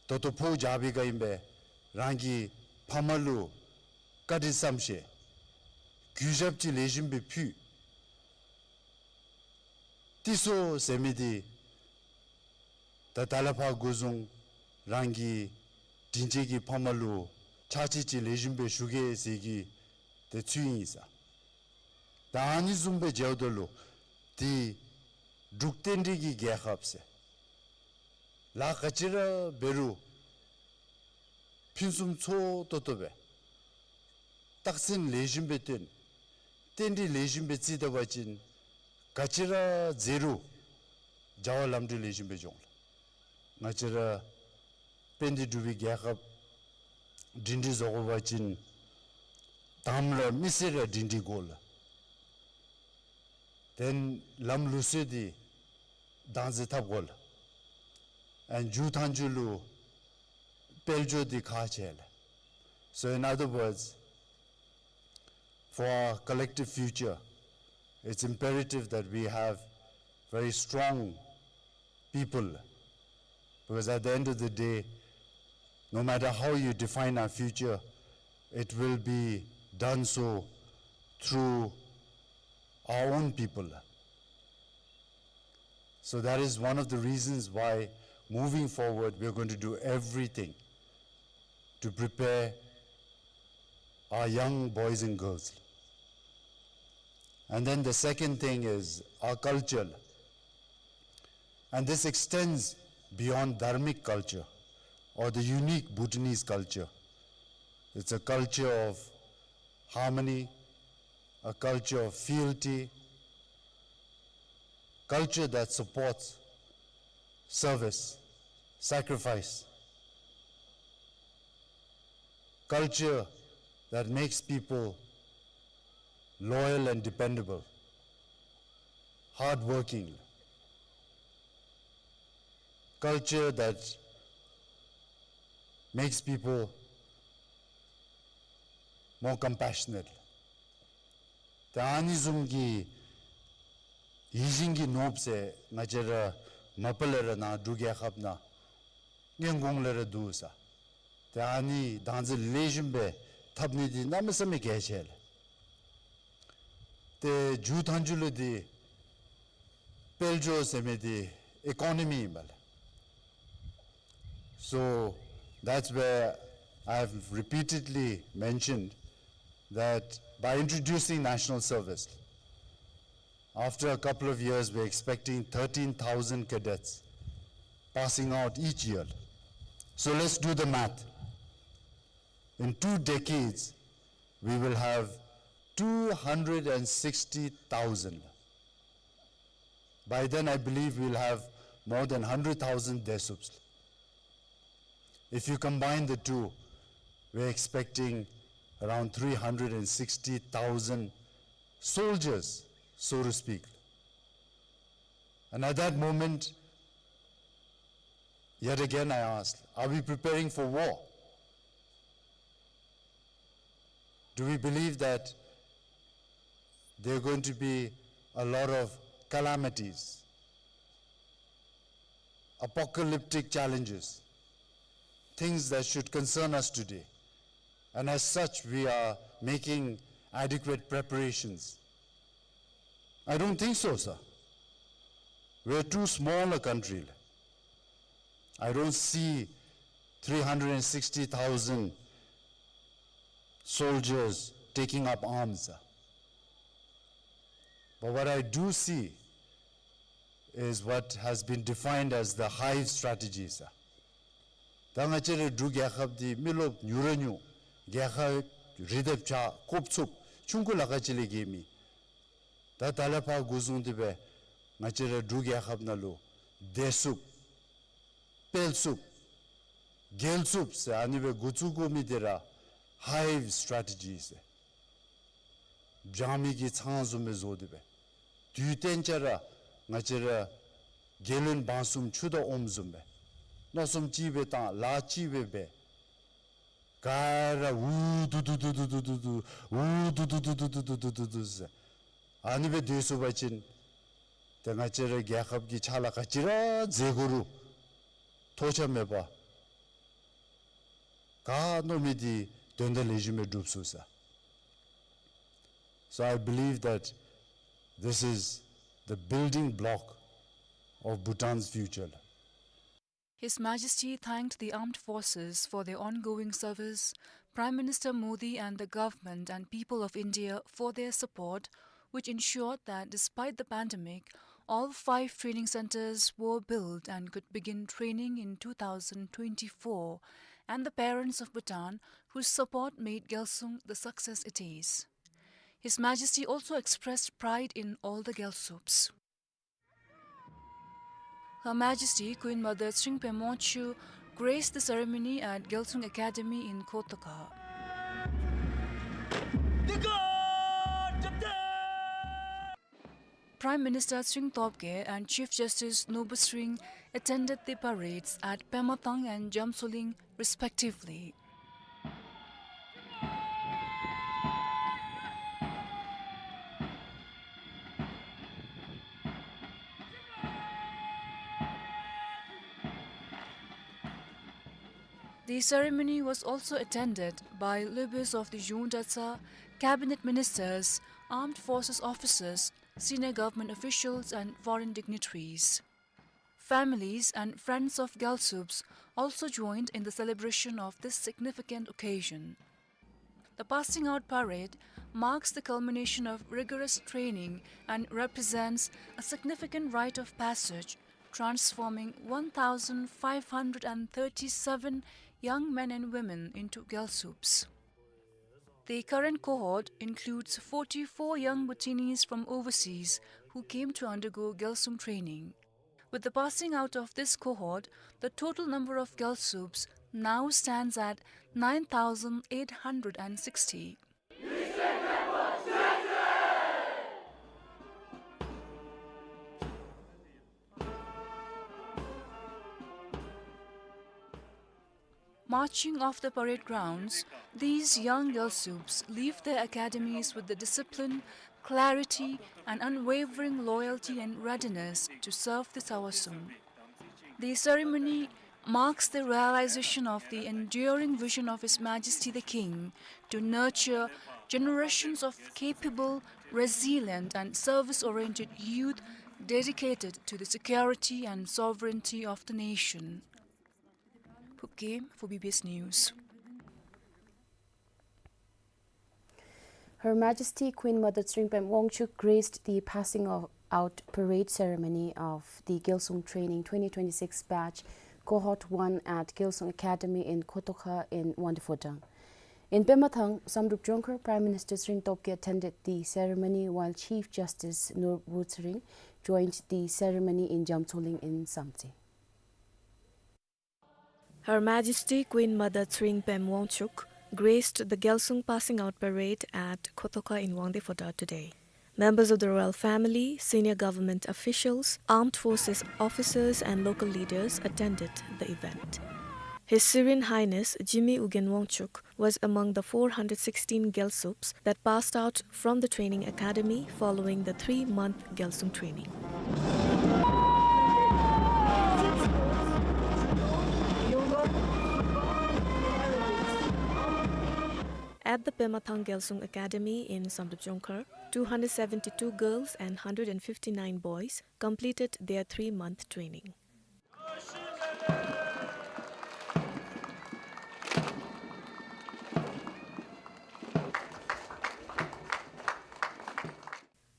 ད་ལྟོ་ཕོཝ་རྒྱག་པའི་སྒང་ཨིན་པས། རང་གི་ཕམ་ལུ་བཀའ་དྲིན་བསམ་ཤེས་གུས་ཞབས་ཅིག་ལེགས་ཤོམ་སྦེ་ཕུལ། ཏི་སོ་ཟེར་མི་འདི་ད་ད་ལས་ཕར་འགོ་བཟུང་རང་གི་དྲིན་ཅན་གྱི་ཕམ་ལུ་ཕྱག་ཕྱིད་ཅིག་ལེགས་ཤོམ་སྦེ་ཞུ་གེ་ཟེར་གྱི་ཏེ་ཚུལ་ཨིན་ས། ད་ཨ་ནི་བཟུམ་སྦེ་མཇལཝ་ད་ལུ་ཏེ་འབྲུག་རྟེན་འབྲེལ་གྱི་རྒྱལ་ཁབ་ཟེར་ལཱ་ག་ཅི་ར་འབད་རུང་ཕུན་སུམ་ཚོགས་ཏོག་ཏོ་སྦེ་རྟགས་མཚན་ལེགས་ཤོམ་སྦེ་སྟོན། རྟེན་འབྲེལ་ལེགས་ཤོམ་སྦེ་བརྩི་ད་པ་ཅིན་ག་ཅི་ར་མཛད་རུང་བྱ་བ་ལམ་འགྲོ་ལེགས་ཤོམ་སྦེ་འགྱོ་འོང་ལགས། ང་བཅས་ར་དཔལ་ལྡན་འབྲུག་པའི་རྒྱལ་ཁབ་སྒྲིང་སྒྲིང་བཟོ་དགོ་པ་ཅིན་དང་པ་ར་མི་སེར་ར་སྒྲིང་སྒྲིང་དགོ་ལགས། དེ་ལས་ལམ་ལུགས་སྲོལ་འདི་བདག་འཛིན་འཐབ་དགོ་ལགས། ཨ་ནི་མཇུག་མཐའ་མཇུག་ལུ་དཔལ་འབྱོར་འདི་ཁག་ཆེ་ལགས། So in other words, for our collective future, it's imperative that we have very strong people, because at the end of the day, No matter how you define our future, it will be done so through our own people. So that is one of the reasons why, moving forward, we are going to do everything to prepare our young boys and girls. And then the second thing is our culture. And this extends beyond dharmic culture or the unique Bhutanese culture. It's a culture of harmony, a culture of fealty, culture that supports service, sacrifice, culture that makes people loyal and dependable, hardworking, culture that makes people more compassionate. ད་ཨ་ནི་བཟུམ་གྱི་ཡིད་བཞིན་གྱི་ནོར་བུ་ཟེར་ང་བཅས་ར་མ་པ་ལས་ར་ནཱ་འབྲུག་རྒྱལ་ཁབ་ནང་སྔོན་གོང་ལས་ར་འདུག་ས། ཏེ་ཨ་ནི་བདག་འཛིན་ལེགས་ཤོམ་སྦེ་འཐབ་ནི་འདི་གནམ་མེད་ས་མེད་གལ་ཆེ་ལགས། ཏེ་མཇུག་མཐའ་མཇུག་ལུ་འདི་དཔལ་འབྱོར་ཟེར་མི་འདི་ཨི་ཀོ་ནོ་མི་ཨིན་པས་ལགས། So that's where I've repeatedly mentioned that by introducing national service, after a couple of years, we're expecting thirteen thousand cadets passing out each year. So let's do the math. In two decades, we will have two hundred and sixty thousand. By then, I believe we'll have more than hundred thousand Desups. If you combine the two, we're expecting around three hundred and sixty thousand soldiers, so to speak. And at that moment, yet again I ask, are we preparing for war? Do we believe that there are going to be a lot of calamities, apocalyptic challenges, things that should concern us today? And as such, we are making adequate preparations. I don't think so, sir. We're too small a country. I don't see three hundred and sixty thousand soldiers taking up arms, sir. But what I do see is what has been defined as the hive strategy, sir. ད་ང་བཅས་རའི་འབྲུག་རྒྱལ་ཁབ་འདི་མི་རློབས་ཉུང་ར་ཉུང་། རྒྱལ་ཁབ་རི་དེབ་ཆགས་ཀོབ་ཚུབ་ཆུང་ཀུ་ལ་ཁ་ཅིག་ལས་བརྒལ་མེད། ད་ད་ལས་ཕར་འགོ་བཟུང་སྟེ་སྦེ་ང་བཅས་རའི་འབྲུག་རྒྱལ་ཁབ་ནང་ལུ་བདེ་སྲུངཔ་དཔལ་སྲུངཔ་རྒྱལ་སྲུངཔ་ཟེར་ཨ་ནི་སྦེ་འགོ་བཙུགས་དགོ་མི་འདི་ར་hive strategy ཟེར། སྦྱང་མི་གི་ཚང་བཟུམ་སྦེ་བཟོ་སྟེ་སྦེ། དུས་གཏན་ཆ་ར་ང་བཅས་ར་རྒྱལ་བློན་འབངས་གསུམ་ཆུ་དང་ཨོམ་བཟུམ་སྦེ། མནོ་བསམ་གཅིག་སྦེ་བཏང་ལཱ་གཅིག་སྦེ་འབད། ག་ར་འུ་སྡུག་སྡུག་སྡུག་སྡུག་འུ་སྡུག་སྡུག་ཟེར་ཨ་ནི་སྦེ་སྡོད་ཚུགས་པ་ཅིན་ཏེ་ང་བཅས་རའི་རྒྱལ་ཁབ་ཀྱི་ཕྱག་ལཱ་ག་ཅི་ར་མཛད་དགོ་རུང་ཐོགས་ཆགས་མེད་པར་ག་མནོ་མི་འདི་དོན་དག་ལེགས་ཤོམ་སྦེ་འགྲུབ་ཚུགས་ས། So I believe that this is the building block of Bhutan's future. His Majesty thanked the armed forces for their ongoing service, Prime Minister Modi and the government and people of India for their support, which ensured that despite the pandemic, all five training centers were built and could begin training in two thousand twenty-four, and the parents of Bhutan whose support made Gyalsung the success it is. His Majesty also expressed pride in all the Gyalsups. Her Majesty Queen Mother Tshering Phemo Chu graced the ceremony at Gyalsung Academy in Kotoka. Prime Minister Tshering Tobgay and Chief Justice Nubus Ring attended the parades at Pematang and Jamsoling respectively. The ceremony was also attended by Lobes of the Yongdata, cabinet ministers, armed forces officers, senior government officials and foreign dignitaries. Families and friends of Gyalsups also joined in the celebration of this significant occasion. The passing out parade marks the culmination of rigorous training and represents a significant rite of passage, transforming one thousand five hundred and thirty-seven young men and women into Gyalsups. The current cohort includes forty-four young Bhutanese from overseas who came to undergo Gyalsung training. With the passing out of this cohort, the total number of Gyalsups now stands at nine thousand eight hundred and sixty. Marching off the parade grounds, these young Gyalsups leave their academies with the discipline, clarity, and unwavering loyalty and readiness to serve the Tsawa Sum. The ceremony marks the realization of the enduring vision of His Majesty the King to nurture generations of capable, resilient, and service-oriented youth dedicated to the security and sovereignty of the nation. Phub Gyem for B B S News. Her Majesty Queen Mother Tshering Pem Wangchuck graced the passing of, out parade ceremony of the Gyalsung Training twenty twenty-six batch, Cohort one at Gyalsung Academy in Khotokha in Wangdue Phodrang. In Pemathang, Samdrup Jongkhar, Prime Minister Tshering Topgay attended the ceremony, while Chief Justice Norbu Tshering joined the ceremony in Jamtsoling in Samtse. Her Majesty Queen Mother Tshering Pem Wangchuck graced the Gyalsung passing out parade at Khotokha in Wangdue Phodrang today. Members of the royal family, senior government officials, armed forces officers and local leaders attended the event. His Serene Highness Jigme Ugyen Wangchuck was among the four hundred sixteen Gyalsups that passed out from the training academy following the three-month Gyalsung training. At the Pemathang Gyalsung Academy in Samdrup Jongkhar, two hundred seventy-two girls and hundred and fifty-nine boys completed their three-month training.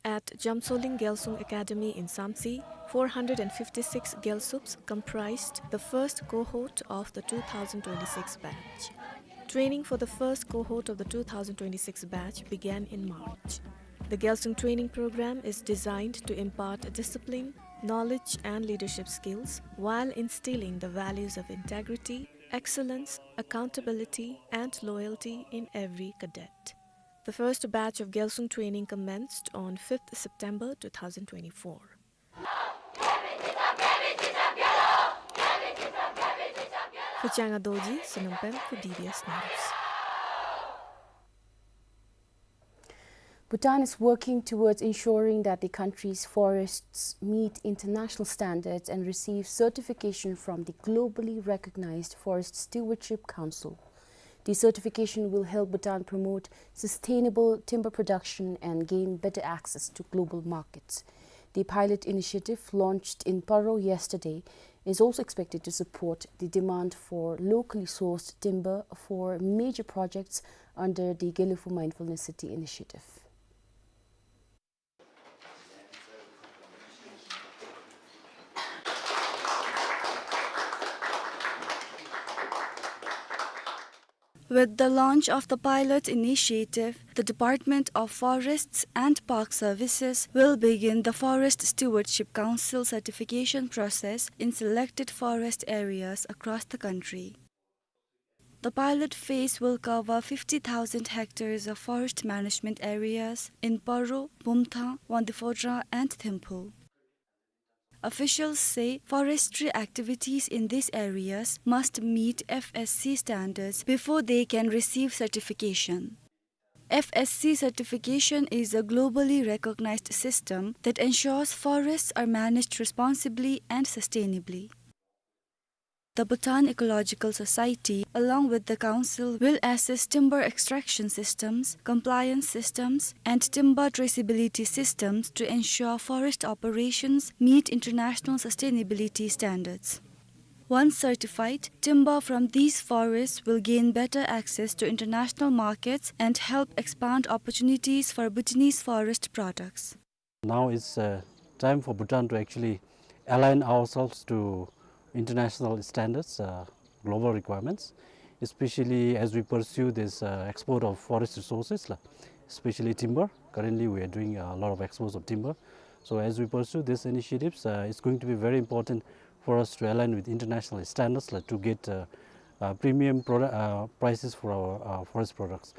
At Jamtsoling Gyalsung Academy in Samtse, four hundred and fifty-six Gyalsups comprised the first cohort of the two thousand twenty-six batch. Training for the first cohort of the two thousand twenty-six batch began in March. The Gyalsung training program is designed to impart discipline, knowledge, and leadership skills while instilling the values of integrity, excellence, accountability, and loyalty in every cadet. The first batch of Gyalsung training commenced on fifth September two thousand twenty-four. Phuchanga Dorji, Sonam Pem for B B S News. Bhutan is working towards ensuring that the country's forests meet international standards and receive certification from the globally recognized Forest Stewardship Council. The certification will help Bhutan promote sustainable timber production and gain better access to global markets. The pilot initiative, launched in Paro yesterday, is also expected to support the demand for locally sourced timber for major projects under the Gelephu Mindfulness City initiative. With the launch of the pilot initiative, the Department of Forests and Park Services will begin the Forest Stewardship Council certification process in selected forest areas across the country. The pilot phase will cover fifty thousand hectares of forest management areas in Paro, Bumthang, Wangdue Phodrang, and Thimphu. Officials say forestry activities in these areas must meet F S C standards before they can receive certification. F S C certification is a globally recognized system that ensures forests are managed responsibly and sustainably. The Bhutan Ecological Society, along with the council, will assess timber extraction systems, compliance systems, and timber traceability systems to ensure forest operations meet international sustainability standards. Once certified, timber from these forests will gain better access to international markets and help expand opportunities for Bhutanese forest products. Now it's, uh, time for Bhutan to actually align ourselves to international standards, uh, global requirements, especially as we pursue this, uh, export of forest resources, la, especially timber. Currently, we are doing a lot of exports of timber. So as we pursue these initiatives, uh, it's going to be very important for us to align with international standards, la, to get, uh, uh, premium produ-, uh, prices for our, uh, forest products.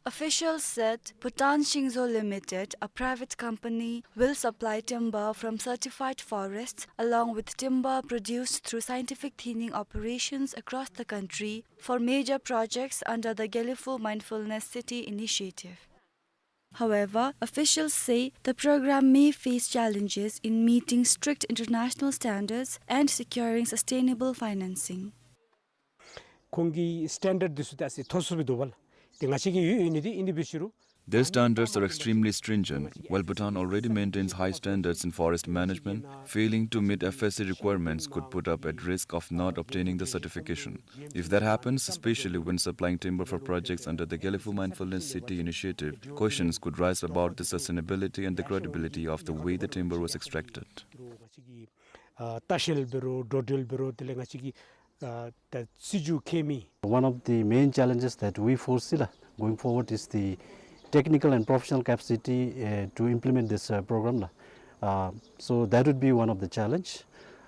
Officials said Bhutan Shingzo Limited, a private company, will supply timber from certified forests along with timber produced through scientific thinning operations across the country for major projects under the Gelephu Mindfulness City initiative. However, officials say the program may face challenges in meeting strict international standards and securing sustainable financing. ཁོང་གི་སི་ཊེན་ཌརཌ་འདི་ཚུ་ད་ཨ་ཙི་མཐོ་སུ་སྦེ་འདུག་པ་ལགས། ཏེ་ང་བཅས་ཀྱི་ཡོད་ཡོད་ནི་འདི་ཨིན་ནི་འབད་ཞུ་རུང་། Their standards are extremely stringent. While Bhutan already maintains high standards in forest management, failing to meet F S C requirements could put up at risk of not obtaining the certification. If that happens, especially when supplying timber for projects under the Gelephu Mindfulness City initiative, questions could rise about the sustainability and the credibility of the way the timber was extracted. ཨ་ལྟ་བཤལ་འབད་རུང་འགྲོ་འགྲུལ་འབད་རུང་དེ་ལས་ང་བཅས་ཀྱི་ཨ་ད་སྲིད་བྱུས་ཁེ་མི། One of the main challenges that we foresee, la, going forward is the technical and professional capacity, uh, to implement this, uh, program, la. Uh, so that would be one of the challenge.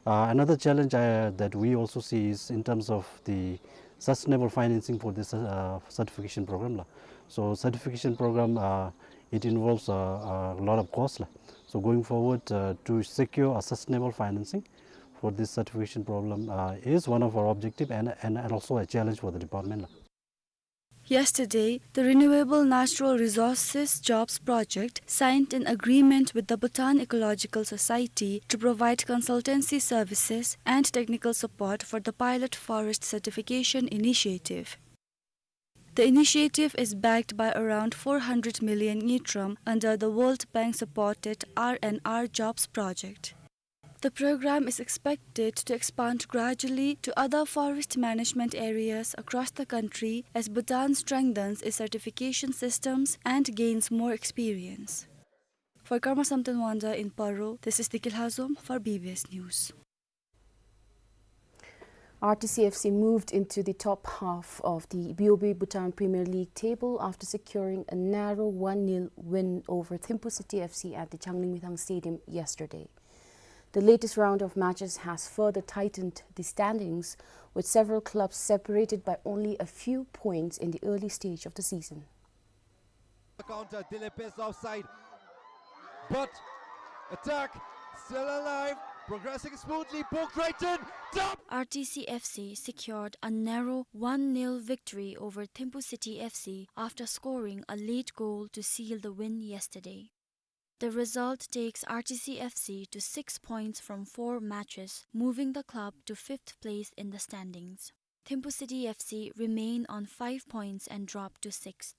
Uh, another challenge, uh, that we also see is in terms of the sustainable financing for this, uh, certification program, la. So certification program, uh, it involves, uh, a lot of costs, la. So going forward, uh, to secure a sustainable financing for this certification program, uh, is one of our objective and, and, and also a challenge for the department, la. Yesterday, the Renewable Natural Resources Jobs Project signed an agreement with the Bhutan Ecological Society to provide consultancy services and technical support for the pilot forest certification initiative. The initiative is backed by around four hundred million ngultrum under the World Bank-supported R and R Jobs Project. The program is expected to expand gradually to other forest management areas across the country as Bhutan strengthens its certification systems and gains more experience. For Karma Samten Wangda in Paro, this is Deki Lhazom for B B S News. R T C F C moved into the top half of the B O B Bhutan Premier League table after securing a narrow one nil win over Thimphu City F C at the Changlimithang Stadium yesterday. The latest round of matches has further tightened the standings, with several clubs separated by only a few points in the early stage of the season. Counter, Dilip is offside. But attack still alive, progressing smoothly. Pokreiten, top. R T C F C secured a narrow one nil victory over Thimphu City F C after scoring a late goal to seal the win yesterday. The result takes R T C F C to six points from four matches, moving the club to fifth place in the standings. Thimphu City F C remain on five points and drop to sixth.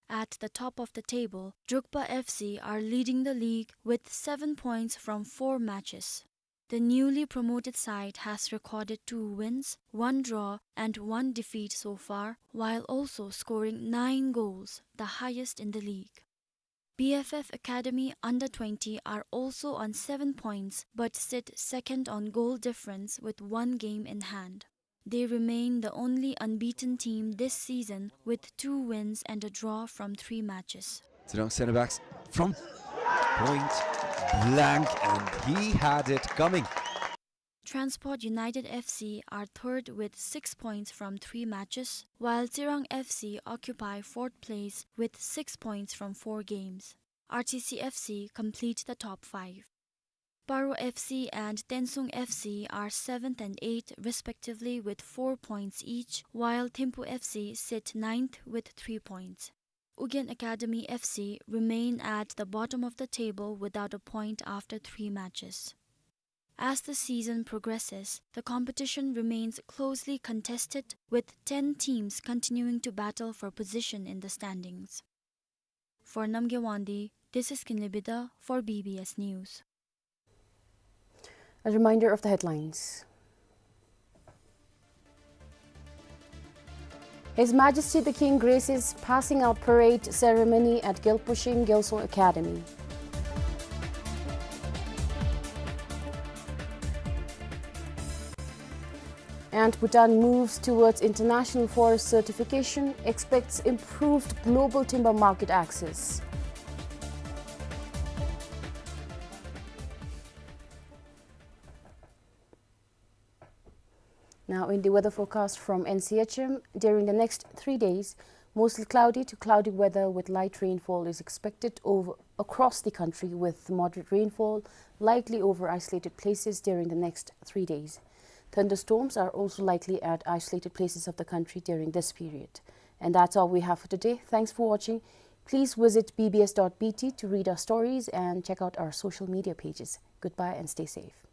At the top of the table, Drukpa F C are leading the league with seven points from four matches. The newly promoted side has recorded two wins, one draw, and one defeat so far, while also scoring nine goals, the highest in the league. B F F Academy under twenty are also on seven points, but sit second on goal difference with one game in hand. They remain the only unbeaten team this season, with two wins and a draw from three matches. Tsingrang center backs from point blank, and he had it coming. Transport United F C are third with six points from three matches, while Tsingrang F C occupy fourth place with six points from four games. R T C F C complete the top five. Paro F C and Tensung F C are seventh and eighth respectively with four points each, while Thimphu F C sit ninth with three points. Ugyen Academy F C remain at the bottom of the table without a point after three matches. As the season progresses, the competition remains closely contested, with ten teams continuing to battle for position in the standings. For Namgay Wangdi, this is Kinley Bida for B B S News. A reminder of the headlines. His Majesty the King graces passing out parade ceremony at Gyalpo Shing Gyalsong Academy. And Bhutan moves towards international forest certification, expects improved global timber market access. Now, in the weather forecast from N C H M, during the next three days, mostly cloudy to cloudy weather with light rainfall is expected over, across the country, with moderate rainfall likely over isolated places during the next three days. Thunderstorms are also likely at isolated places of the country during this period. And that's all we have for today. Thanks for watching. Please visit B B S dot B T to read our stories and check out our social media pages. Goodbye and stay safe.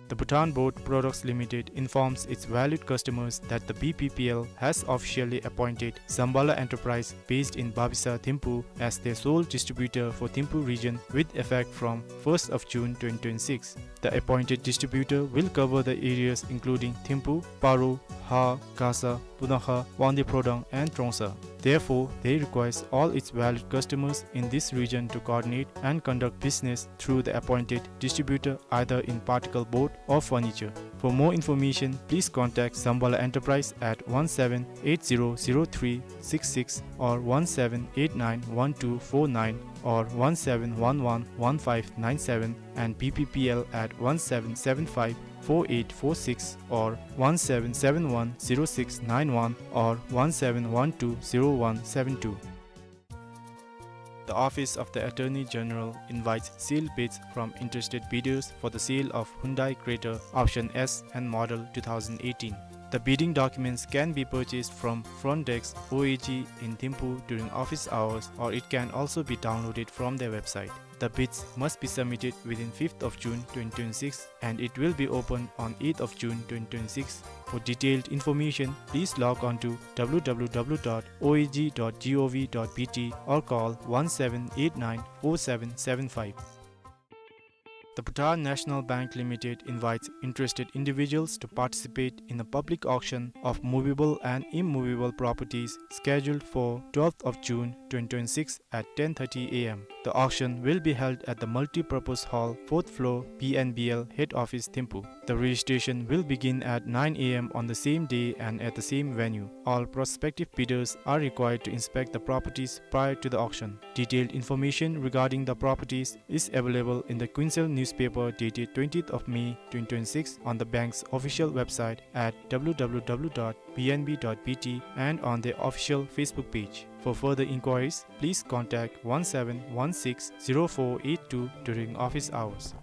The Bhutan Board Products Limited informs its valued customers that the B P P L has officially appointed Zambala Enterprise, based in Babisa, Thimphu, as their sole distributor for Thimphu region with effect from first of June twenty twenty-six. The appointed distributor will cover the areas including Thimphu, Paro, Ha, Gasa, Punakha, Wangdue Prodang and Trongsa. Therefore, they request all its valued customers in this region to coordinate and conduct business through the appointed distributor, either in particle board or furniture. For more information, please contact Zambala Enterprise at one seven eight zero zero three six six or one seven eight nine one two four nine or one seven one one one five nine seven, and B P P L at one seven seven five four eight four six or one seven seven one zero six nine one or one seven one two zero one seven two. The Office of the Attorney General invites sealed bids from interested bidders for the sale of Hyundai Creta Option S and Model two thousand eighteen. The bidding documents can be purchased from front desk O A G in Thimphu during office hours, or it can also be downloaded from their website. The bids must be submitted within fifth of June twenty twenty-six, and it will be open on eighth of June twenty twenty-six. For detailed information, please log on to W W W dot O A G dot G O V dot B T or call one seven eight nine four seven seven five. The Bhutan National Bank Limited invites interested individuals to participate in a public auction of movable and immovable properties scheduled for twelfth of June twenty twenty-six at ten thirty A M. The auction will be held at the multi-purpose hall, fourth floor, B N B L head office, Thimphu. The registration will begin at nine A M on the same day and at the same venue. All prospective bidders are required to inspect the properties prior to the auction. Detailed information regarding the properties is available in the Quinsel newspaper dated twentieth of May twenty twenty-six, on the bank's official website at W W W dot B N B dot B T, and on their official Facebook page. For further inquiries, please contact one seven one six zero four eight two during office hours.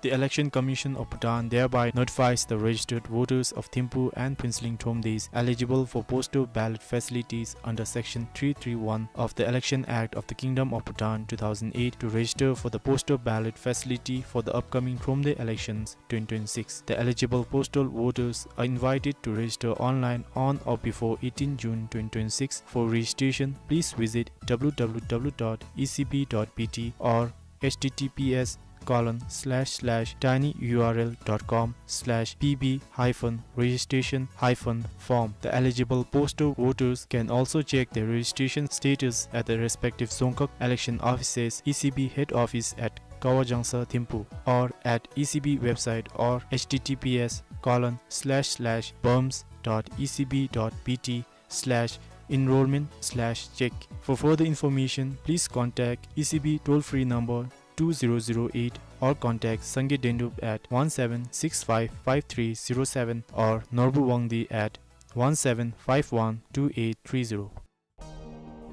The Election Commission of Bhutan thereby notifies the registered voters of Thimphu and Phuentsholing Thromdeys eligible for postal ballot facilities under Section three three one of the Election Act of the Kingdom of Bhutan two thousand eight to register for the postal ballot facility for the upcoming Thromde elections twenty twenty-six. The eligible postal voters are invited to register online on or before eighteen June twenty twenty-six. For registration, please visit w w w dot e c b dot b t or h t t p s colon slash slash tinyurl dot com slash p b hyphen registration hyphen form. The eligible postal voters can also check their registration status at the respective Dzongkhag election offices, E C B head office at Kawajangsa Thimphu, or at E C B website or h t t p s colon slash slash bums dot e c b dot b t slash enrollment slash check. For further information, please contact E C B toll-free number two zero zero eight or contact Sangay Dendup at one seven six five five three zero seven or Norbu Wangdi at one seven five one two eight three zero.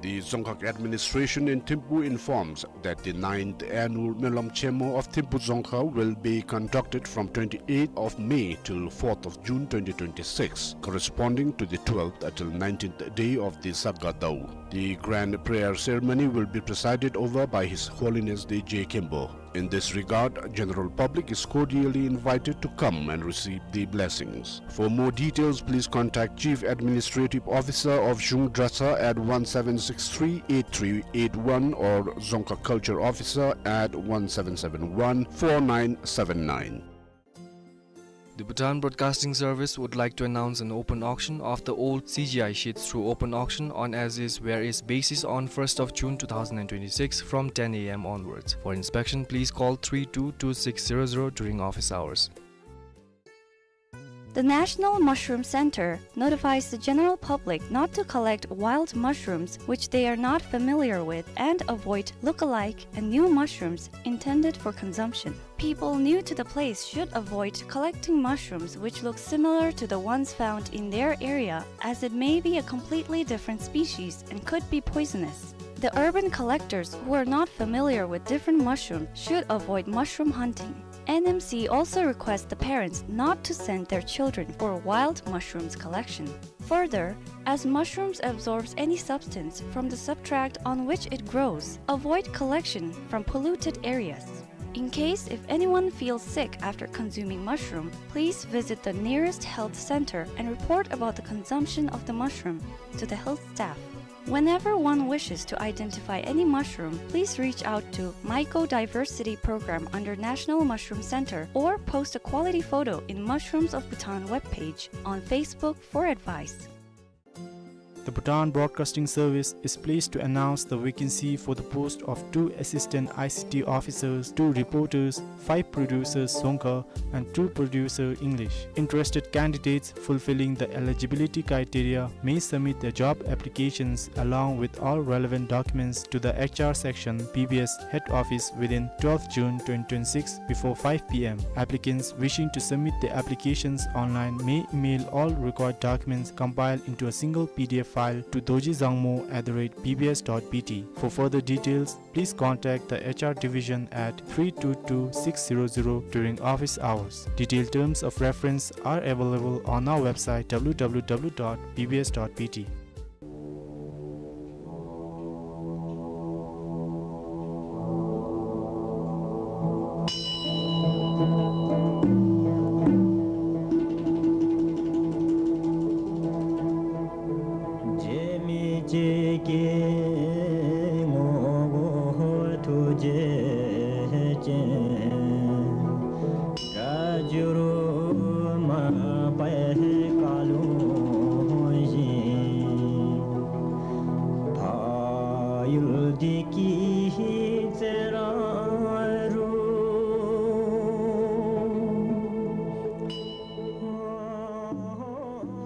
The Dzongkhag administration in Thimphu informs that the ninth annual Melam Chemo of Thimphu Dzongkhag will be conducted from twenty-eighth of May till fourth of June twenty twenty-six, corresponding to the twelfth till nineteenth day of the Saga Dau. The grand prayer ceremony will be presided over by His Holiness the J Khenpo. In this regard, general public is cordially invited to come and receive the blessings. For more details, please contact Chief Administrative Officer of Zhung Dratshang at one seven six three eight three eight one or Dzongkhag Culture Officer at one seven seven one four nine seven nine. The Bhutan Broadcasting Service would like to announce an open auction of the old C G I sheets through open auction on as-is, where-is basis on first of June two thousand and twenty-six from ten A M onwards. For inspection, please call three two two six zero zero during office hours. The National Mushroom Center notifies the general public not to collect wild mushrooms which they are not familiar with and avoid look-alike and new mushrooms intended for consumption. People new to the place should avoid collecting mushrooms which look similar to the ones found in their area, as it may be a completely different species and could be poisonous. The urban collectors who are not familiar with different mushrooms should avoid mushroom hunting. N M C also requests the parents not to send their children for wild mushrooms collection. Further, as mushrooms absorbs any substance from the substrate on which it grows, avoid collection from polluted areas. In case if anyone feels sick after consuming mushroom, please visit the nearest health center and report about the consumption of the mushroom to the health staff. Whenever one wishes to identify any mushroom, please reach out to Mycodiversity Program under National Mushroom Center or post a quality photo in Mushrooms of Bhutan webpage on Facebook for advice. The Bhutan Broadcasting Service is pleased to announce the vacancy for the post of two assistant I C T officers, two reporters, five producers Dzongkha, and two producer English. Interested candidates fulfilling the eligibility criteria may submit their job applications along with all relevant documents to the H R section, B B S head office within twelfth June twenty twenty-six before five P M. Applicants wishing to submit their applications online may email all required documents compiled into a single P D F file to dorji zangmo at the rate B B S dot B T. For further details, please contact the H R division at three two two six zero zero during office hours. Detailed terms of reference are available on our website, w w w dot b b s dot b t.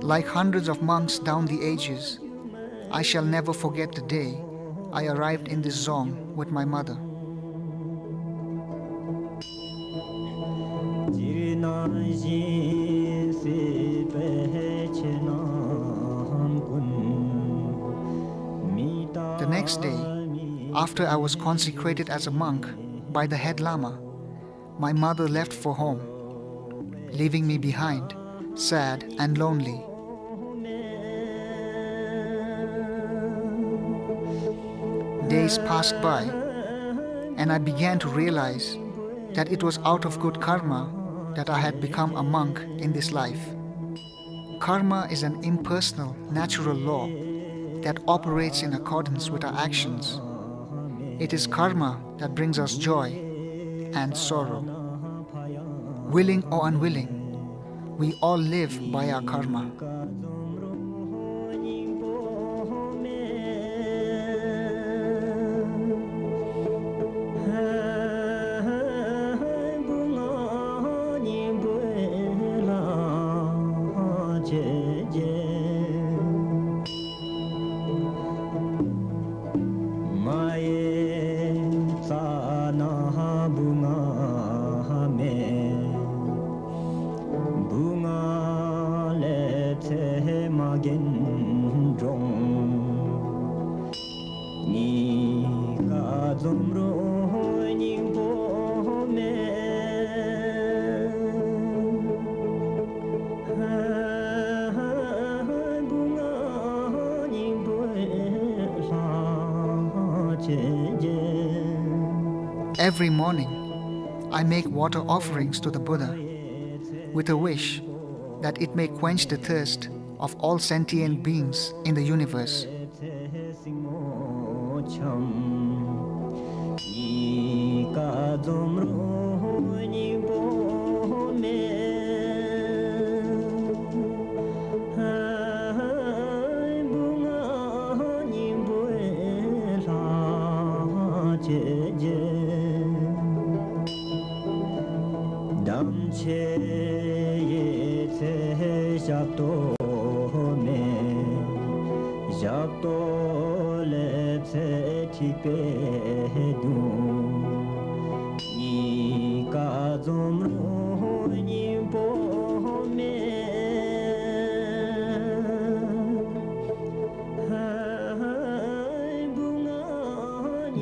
Like hundreds of monks down the ages, I shall never forget the day I arrived in this dzong with my mother. The next day, after I was consecrated as a monk by the head lama, My mother left for home, leaving me behind, sad and lonely. Days passed by, and I began to realize that it was out of good karma that I had become a monk in this life. Karma is an impersonal, natural law that operates in accordance with our actions. It is karma that brings us joy and sorrow. Willing or unwilling, we all live by our karma. Every morning, I make water offerings to the Buddha with a wish that it may quench the thirst of all sentient beings in the universe. དམ་ཆོས་ཡི་ཚེ་ཞབས་ཏོག་མེད། ཞབས་ཏོག་ལེབ་ཚེ་ཐིགས་པས་བརྡུང་། གཉིས་ཀ་འཛོམས་རུང་སྙིང་པོ་མེད།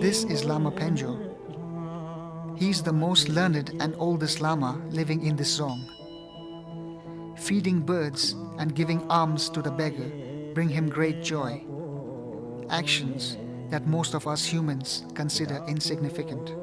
This is Lama Penjo. He is the most learned and oldest Lama living in this dzong. Feeding birds and giving alms to the beggar bring him great joy, actions that most of us humans consider insignificant.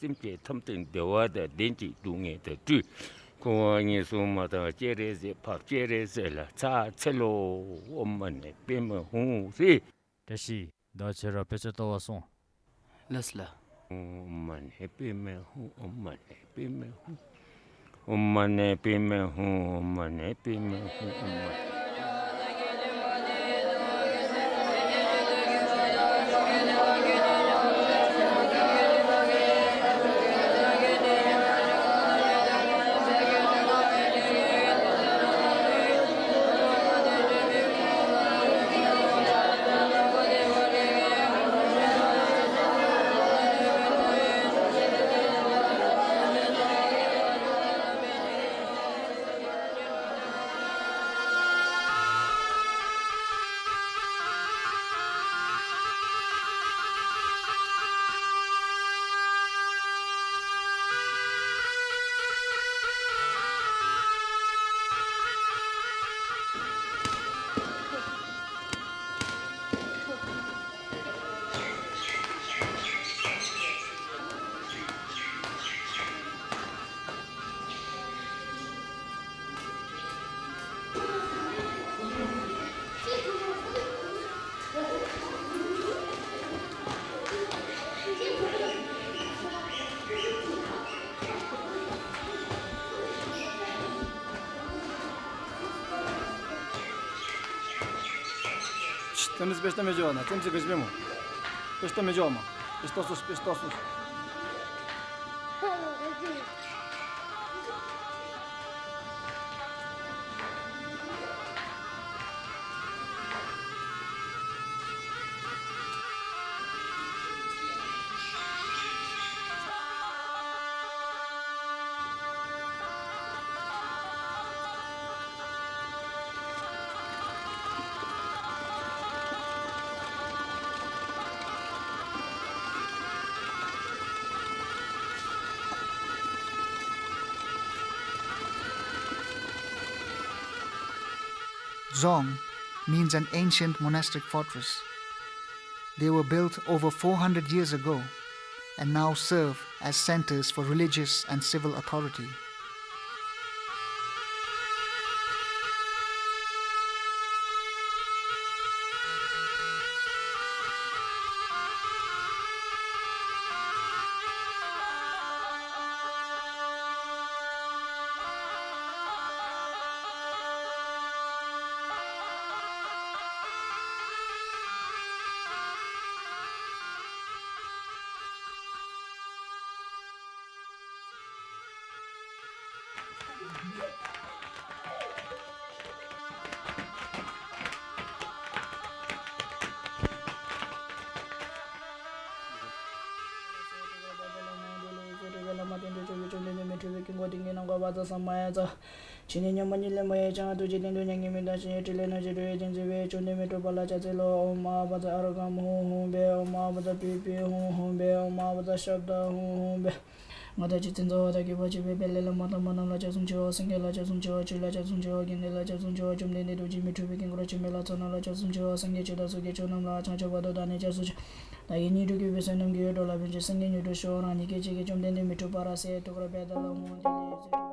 སེམས་ཅན་ཐམས་ཅད་བདེ་བ་དང་ལྡན་ཅིང་སྡུག་བསྔལ་དང་བྲལ། འཁོར་བ་ངན་སོང་མ་དང་སྤྱན་རས་གཟིགས་འཕགས་པ་སྤྱན་རས་གཟིགས་ལ་ཕྱག་འཚལ་ལོ། ཨོཾ་མ་ཎི་པདྨེ་ཧཱུྃ་ཟེར། བཀྲ་ཤིས་བདེ་ལེགས། ཁྱེད་ར་དཔེ་ཆ་ལྟ་བར་སོང་། ལགས་ལགས། ཨོཾ་མ་ཎི་པདྨེ་ཧཱུྃ། ཨོཾ་མ་ཎི་པདྨེ་ཧཱུྃ། ཨོཾ་མ་ཎི་པདྨེ་ཧཱུྃ། ཨོཾ་མ་ཎི་པདྨེ་ཧཱུྃ། ཨོཾ་མ་ཎི། ཙེམ་ཅིག་དཔེ་ལྟ་མི་འགྱོ་ན། ཙེམ་ཅིག་ག་ཅི་སྦེ་སྨོ། དཔེ་ལྟ་མི་འགྱོ་མ། དཔེ་ལྟ་སོང་། དཔེ་ལྟ་སོང་། Dzong means an ancient monastic fortress. They were built over four hundred years ago and now serve as centers for religious and civil authority. ཇི་ནས་ཉོན་མོངས་ཉེར་ལེན་མ་ཡི་བྱང་། ཐུགས་རྗེའི་སྟེང་དུ་མྱ་ངན་མི་འདའ་ཞིང་། སྲིད་ལས་གནོད་བྱེད་འདྲེ་ཡི་གདུང་འཛིན་པའི། བཅོམ་ལྡན་མི་འཁྲུགས་པ་ལ་ཕྱག་འཚལ་ལོ། ཨོཾ་ཨ་བཛྲ་ཨ་རོ་ཀཾ་ཧཱུྃ་ཧཱུྃ་བྷེ། ཨོཾ་ཨ་བཛྲ་པི་པི་ཧཱུྃ་ཧཱུྃ་བྷེ། ཨོཾ་ཨ་བཛྲ་ཤབྡ་ཧཱུྃ་ཧཱུྃ་བྷེ། ང་དང་རྗེ་བཙུན་ཚོགས་དང་བཅས་པ་ཆོས་འཕེལ་ལས་བླ་མ་དམ་པ་རྣམས་ལ་ཕྱག་འཚལ་ལོ། སངས་རྒྱས་ལ་ཕྱག་འཚལ་ལོ། ཆོས་ལ་ཕྱག་འཚལ་ལོ། དགེ་འདུན་ལ་ཕྱག་འཚལ་ལོ། བཅོམ་ལྡན་འདས་རྡོ་རྗེ་མི་འཁྲུགས་པའི་དཀྱིལ་འཁོར་འཆི་མེད་ལྷ་ཚོགས་རྣམས་ལ་ཕྱག་འཚལ་ལོ། སངས་རྒྱས་ཆོས་དང་ཚོགས་ཀྱི་མཆོག་རྣམས་ལ། བྱང་ཆུབ་བར་དུ་བདག་ནི་ཕྱག་འཚལ་ལོ། བདག་གིས་ཉོན་མོངས་པའི་སེམས་རྣམས་ཀྱི་འགྲོ་ལ་ཕན་ཕྱིར། སངས་རྒྱས་མྱུར་དུ་ཤོག། རང་ཉིད་ཀྱི་རྗེས་ཀྱི་བཅོམ་ལྡན་འདས་མི་འཁྲུགས་པ་ར་གསལ། ཐུགས་ཀར་བཻ་ཌཱ་ལ་ཧཱུྃ་ཧཱུྃ་ཏི་ལི་ཟེར།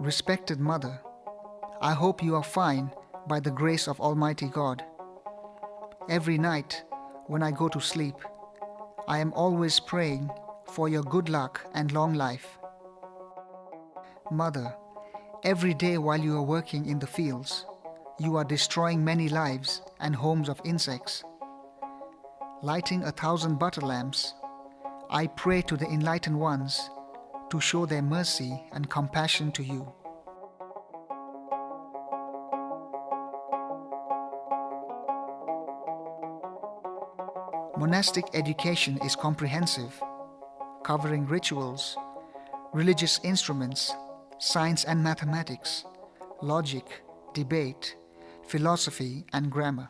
Respected mother, I hope you are fine by the grace of Almighty God. Every night when I go to sleep, I am always praying for your good luck and long life. Mother, every day while you are working in the fields, you are destroying many lives and homes of insects. Lighting a thousand butter lamps, I pray to the enlightened ones to show their mercy and compassion to you. Monastic education is comprehensive, covering rituals, religious instruments, science and mathematics, logic, debate, philosophy, and grammar.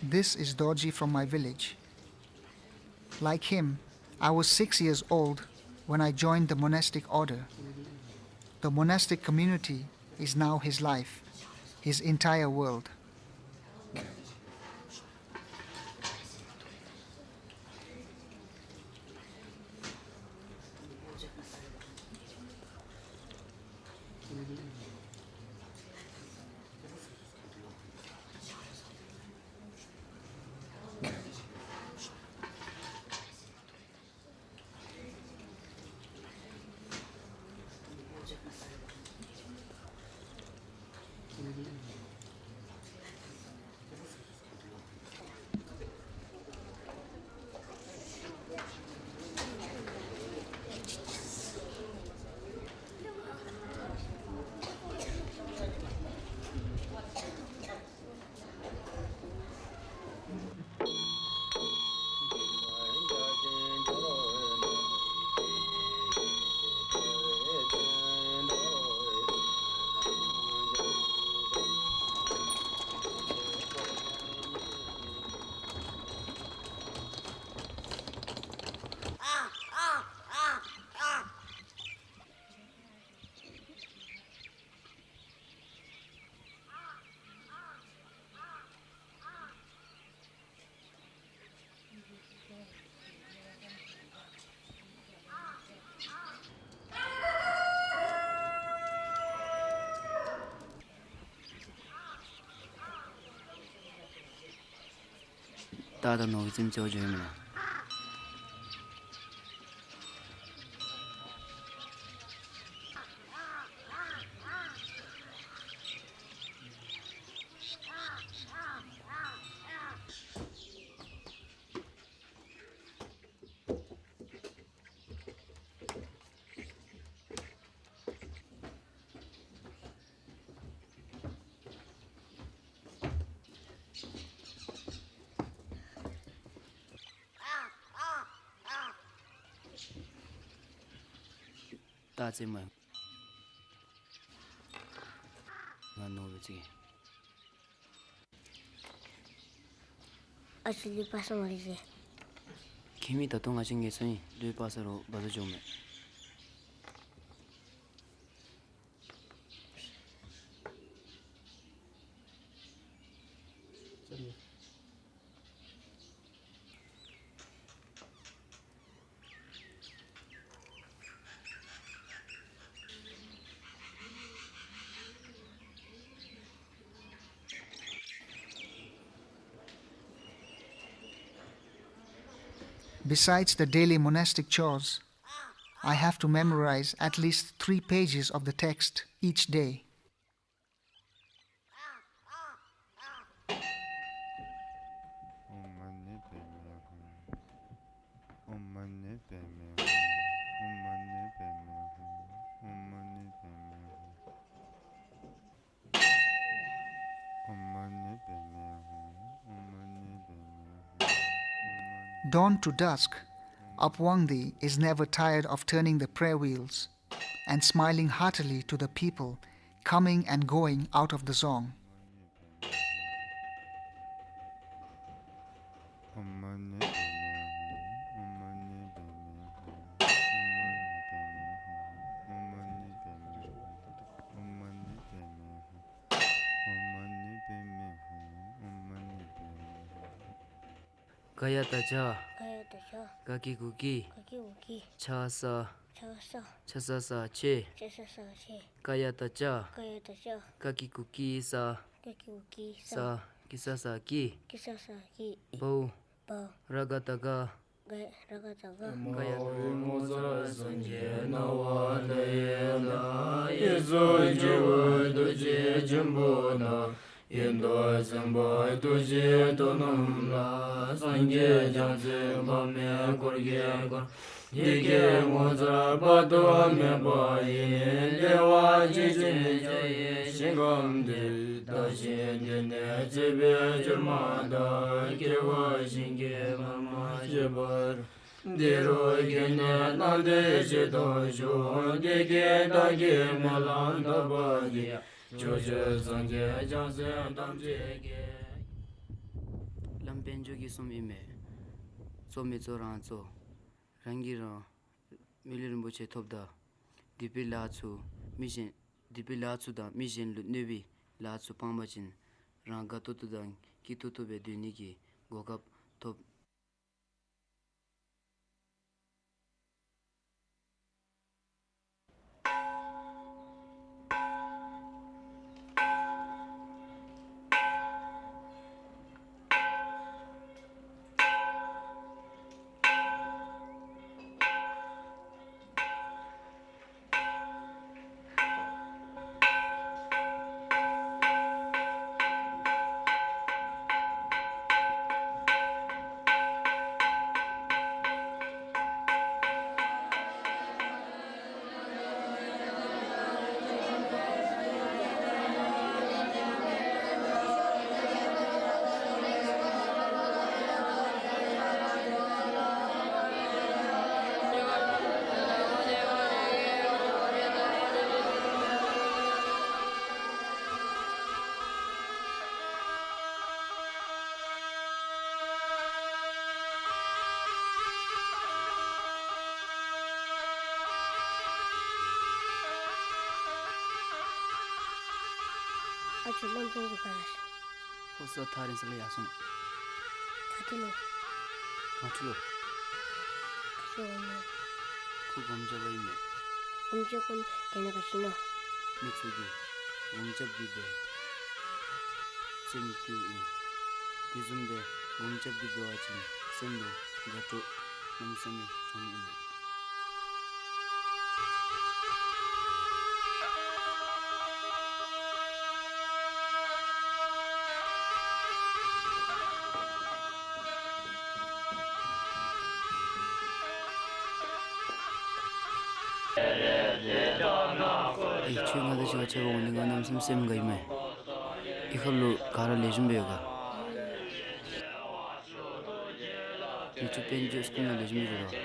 This is Dorji from my village. Like him, I was six years old when I joined the monastic order. The monastic community is now his life, his entire world. ད་ད་ནོར་གྱི་རྩེདམོ་རྩེ་བར་འགྱོཝ་མས་ལགས། ད་རྩེདམོ་ང་ནོར་བུ་རྩེ་གེ། ཨ་ཙི་ལུས་སྤར་ས་མ་རེད་ཟེར། ཁྱིམ་མི་ད་དུང་ང་བཅས་ངལ་འཚོ་ཨིན། ལུས་སྤར་ས་རུང་བ་ཟུ་འགྱོཝ་མས། Besides the daily monastic chores, I have to memorize at least three pages of the text each day. Dawn to dusk, Apwangdi is never tired of turning the prayer wheels and smiling heartily to the people coming and going out of the dzong. ག་ཡ་བཏགས་གྱ། ག་ཡ་བཏགས་གྱ། ག་གི་གུ་གི། ག་གི་གུ་གི། ཆ་ས། ཆ་ས། ཆ་ས་ས་ཆེ། ཆ་ས་ས་ཆེ། ག་ཡ་བཏགས་གྱ། ག་ཡ་བཏགས་གྱ། ག་གི་གུ་གི་ས། ག་གི་གུ་གི་ས། ས། གི་ས་ས་གི། གི་ས་ས་གི། བའོ། བའོ། ར་ག་བཏགས་རྒ། ར་ག་བཏགས་རྒ། ག་ཡ། སྨྲ་བའི་ངོ་མཚར་སངས་རྒྱས་སྣང་བ་མཐའ་ཡས་ལ། གཡས་སུ་འཇིགས་པ་ཐུགས་རྗེ་ཆེན་པོ་དང་། གཡོན་དུ་སེམས་དཔའ་ཐུགས་རྗེའི་ཏོག་རྣམས་ལ། སངས་རྒྱས་བྱང་སེམས་དཔག་མེད་འཁོར་གྱིས་བསྐོར། འདི་སྐད་ངོ་མཚར་དཔག་ཏུ་མེད་པ་ཡི། བདེ་བ་ཅན་ཞིང་གཤེགས་པའི་ཞིང་ཁམས་འདིར། བདག་གཞན་འདུས་ནས་ཚེ་འཕོས་གྱུར་མ་ཐག། སྐྱེ་བ་གཞན་གྱིས་བར་མ་ཆོད་པར། འདི་རུ་སྐྱེས་ནས་སྣང་མཐའི་ཞིང་དུ་ཞུགས། དེ་སྐད་བདག་གིས་སྨོན་ལམ་བཏབ་པ་དེ། ཕྱོགས་བཅུའི་སངས་རྒྱས་བྱང་སེམས་ཐམས་ཅད་ཀྱིས། བླམ་དཔལ་འབྱོར་གྱིས་གསུངམ་ཨིན་མས། གཙོ་མི་གཙོ་རང་གཙོ། རང་གིས་རང་མི་ལུས་རིན་པོ་ཆེ་ཐོབ་ད། སྡིག་པའི་ལཱ་ཚུ་མི་གཞན་སྡིག་པའི་ལཱ་ཚུ་དང་མི་གཞན་ལུ་གནོད་པའི་ལཱ་ཚུ་སྤང་པ་ཅིན་རང་དགའ་ཏོག་ཏོ་དང་སྐྱིད་ཏོག་ཏོ་སྦེ་སྡོད་ནི་གི་གོ་སྐབས་ཐོབ། ཨ་ཅོ་བླམ་དཔོན་གྱིས་ག་ར་ཤི། ཁོ་ས་ཐག་རིང་ས་ལུ་ཡར་སོང་། ག་ཏེ་ལུ། ང་ཁྲི་ལུ། ཁྱོད་ནི། ཁོ་སྒོམ་རྐྱབ་པ་ཨིན་མས། སྒོམ་རྐྱབ་ཁོ་ནི་དེ་ནང་ག་ཤི་ནུག། མི་ཚུ་གིས་སྒོམ་རྐྱབ་སྟེ་སྦེ་སེམས་སྐྱོ་ཨིན། དེ་བཟུམ་སྦེ་སྒོམ་རྐྱབ་སྟེ་འབད་བ་ཅིན་སེམས་ལུ་དགའ་སྤྲོ་གནམ་མེད་ས་མེད་འབྱུང་ནི་ཨིན་མས། ཨེ་ཁྱོད་ང་དང་གཅིག་ཁར་འཕྱད་པར་འོང་ནི་ང་གནམ་མེད་ས་མེད་སེམས་དགའ་ཨིན་མས། ཨེ་ཁ་ལུ་ག་ར་ལེགས་ཤོམ་སྦེ་ཡོད་ག། ངེ་ཚུ་དཔལ་འབྱོར་སྐུ་ན་ལེགས་ཤོམ་སྦེ་ཡོད་ག།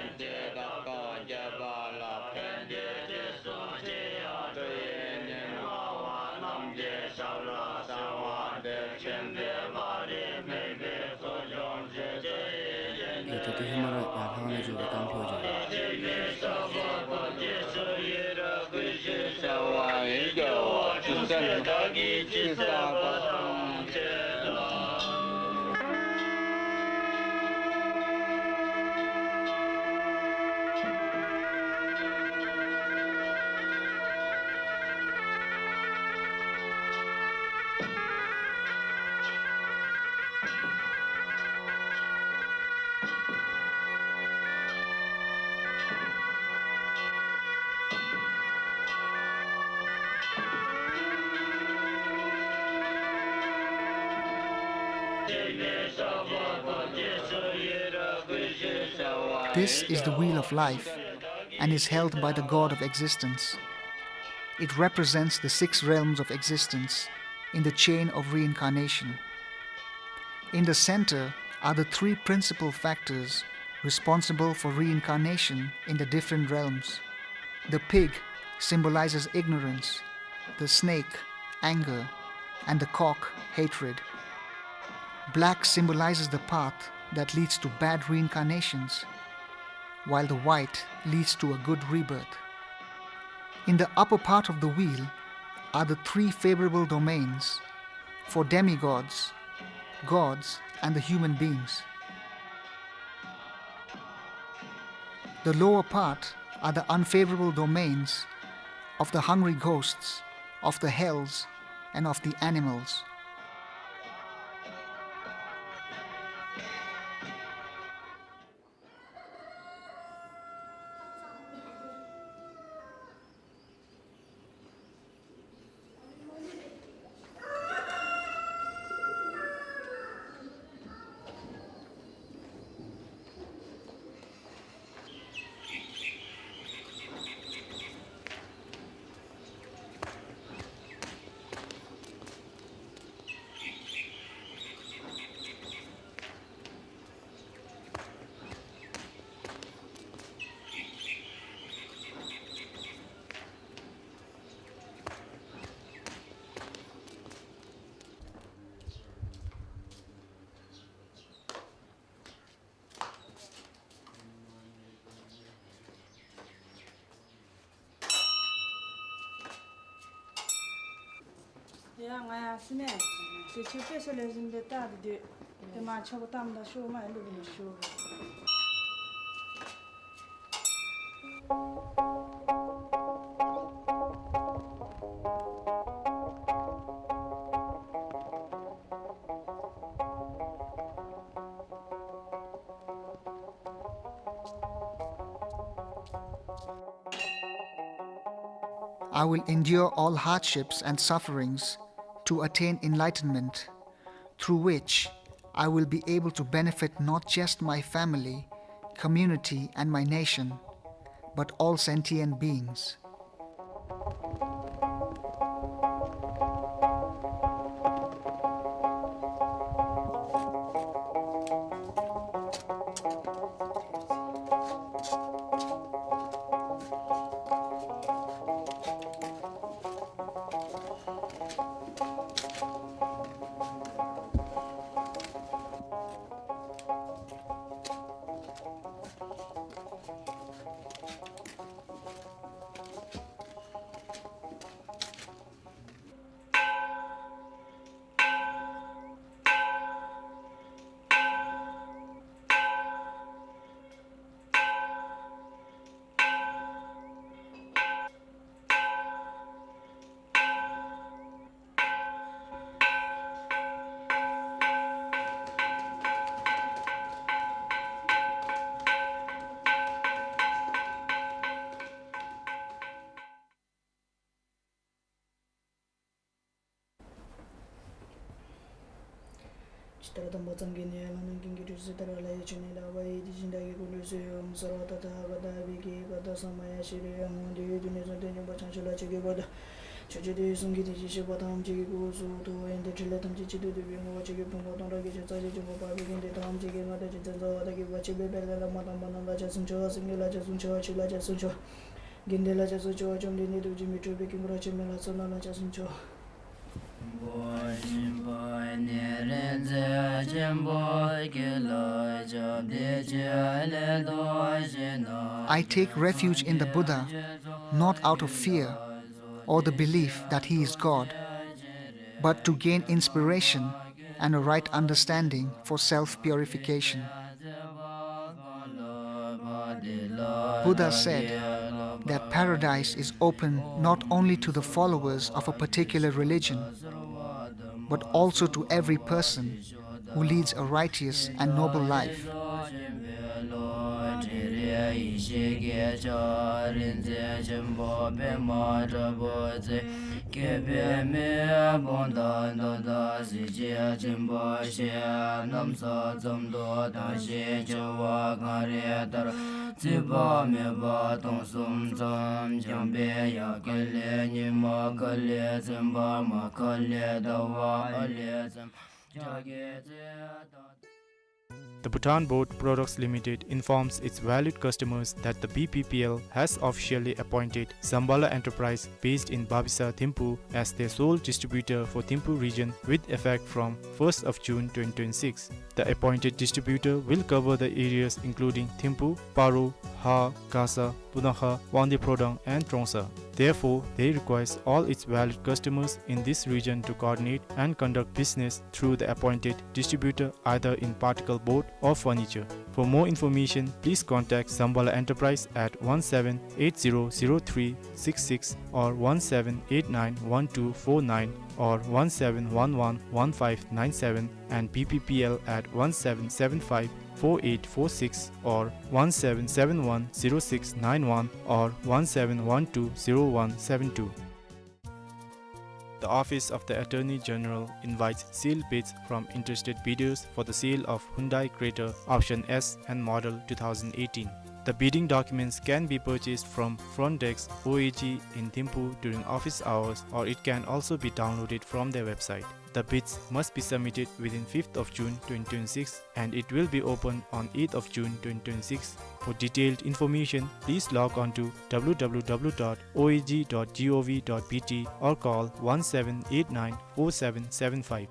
ཨེ་ད་ལྟོ་ཧེ་མ་ར་ཡར་ལྷང་ལ་འགྱོ་བའི་གཏམ་ཕུལ་འགྱོ། This is the wheel of life and is held by the god of existence. It represents the six realms of existence in the chain of reincarnation. In the center are the three principal factors responsible for reincarnation in the different realms. The pig symbolizes ignorance, the snake, anger, and the cock, hatred. Black symbolizes the path that leads to bad reincarnations, while the white leads to a good rebirth. In the upper part of the wheel are the three favorable domains for demigods, gods, and the human beings. The lower part are the unfavorable domains of the hungry ghosts, of the hells, and of the animals. ཡ་ང་ཡང་སི་ནས་ཟེར་ཆེ་དཔེ་ས་ལས་ཟིན་པའི་རྟགས་དེ་དུས་དེ་མ་ཆོག་གཏམ་དང་ཤོག་མ་ལུག་ལུག་ཤོག། I will endure all hardships and sufferings to attain enlightenment, through which I will be able to benefit not just my family, community, and my nation, but all sentient beings. ཇི་ལྟར་དམ་པ་སངས་རྒྱས་ནས། བླ་ན་མཁྱེན་གྱི་ཁྲུས་གསོལ་ལྟར། ལྷ་ཡི་མཆོད་གནས་ལ་བ་ཡི་དེ་བཞིན་བདག་གི་སྐུ་མཆོད་གསོལ། སརྦ་ད་ཐཱ་ག་ཏ་ཨ་བྷི་ཥེ་ཀ་ཏ་ས་མ་ཡ་ཤྲི་ཡ་ཧཱུྃ། འདི་ཡི་དུས་ནས་བཟུང་སྟེ་མྱོང་བ་བྱང་ཆུབ་ལ་ཆོས་ཀྱི་བར་དུ། ཕྱོགས་བཅུ་དུས་གསུམ་གྱི་དེ་བཞིན་གཤེགས་པ་ཐམས་ཅད་ཀྱི་སྐུ་གསུང་ཐུགས་ཡོན་ཏན་ཕྲིན་ལས་ཐམས་ཅད་གཅིག་ཏུ་བསྡུས་པའི་ངོ་བོ་ཆོས་ཀྱི་ཕུང་པོ་སྟོང་ཕྲག་བརྒྱད་ཅུ་རྩ་བཞི་འབྱུང་པོ་འཕགས་པའི་དགེ་འདུན་ཐམས་ཅད་ཀྱིས་ང་དང་རྗེ་བཙུན་ཚངས་པ་དག་གི་བར་ཆད་པའི་དཔལ་ལས་ལྷག་མ་དང་པ་རྣམས་ལ་ཕྱག་འཚལ་ལོ། སེམས་ཅན་ལ་ཕྱག་འཚལ་ལོ། ཆོས་ལ་ཕྱག་འཚལ་ལོ། དགེ་འདུན་ལ་ཕྱག་འཚལ་ལོ། བཅོམ་ལྡན་འདས་ཐུགས་རྗེ་མི་འཕྲོགས་པའི་དཀྱིལ་འཁོར་ཆེན་པོ་ལ་ཕྱག་འཚལ་ལོ། I take refuge in the Buddha, not out of fear or the belief that he is God, but to gain inspiration and a right understanding for self-purification. Buddha said that paradise is open not only to the followers of a particular religion, but also to every person who leads a righteous and noble life. The Bhutan Board Products Limited informs its valued customers that the B P P L has officially appointed Zambala Enterprise, based in Babisa, Thimphu, as their sole distributor for Thimphu region with effect from first of June twenty twenty-six. The appointed distributor will cover the areas including Thimphu, Paro, Ha, Gasa, Punakha, Wangdue Prodang and Trongsa. Therefore, they request all its valued customers in this region to coordinate and conduct business through the appointed distributor either in particle board or furniture. For more information, please contact Zambala Enterprise at one seven eight zero zero three six six or one seven eight nine one two four nine or one seven one one one five nine seven and B P P L at one seven seven five four eight four six or one seven seven one zero six nine one or one seven one two zero one seven two. The Office of the Attorney General invites sealed bids from interested bidders for the sale of Hyundai Creta Option S and Model two thousand eighteen. The bidding documents can be purchased from Front Desk O A G in Thimphu during office hours, or it can also be downloaded from their website. The bids must be submitted within fifth of June twenty twenty-six, and it will be open on eighth of June twenty twenty-six. For detailed information, please log on to W W W dot O A G dot G O V dot B T or call one seven eight nine four seven seven five.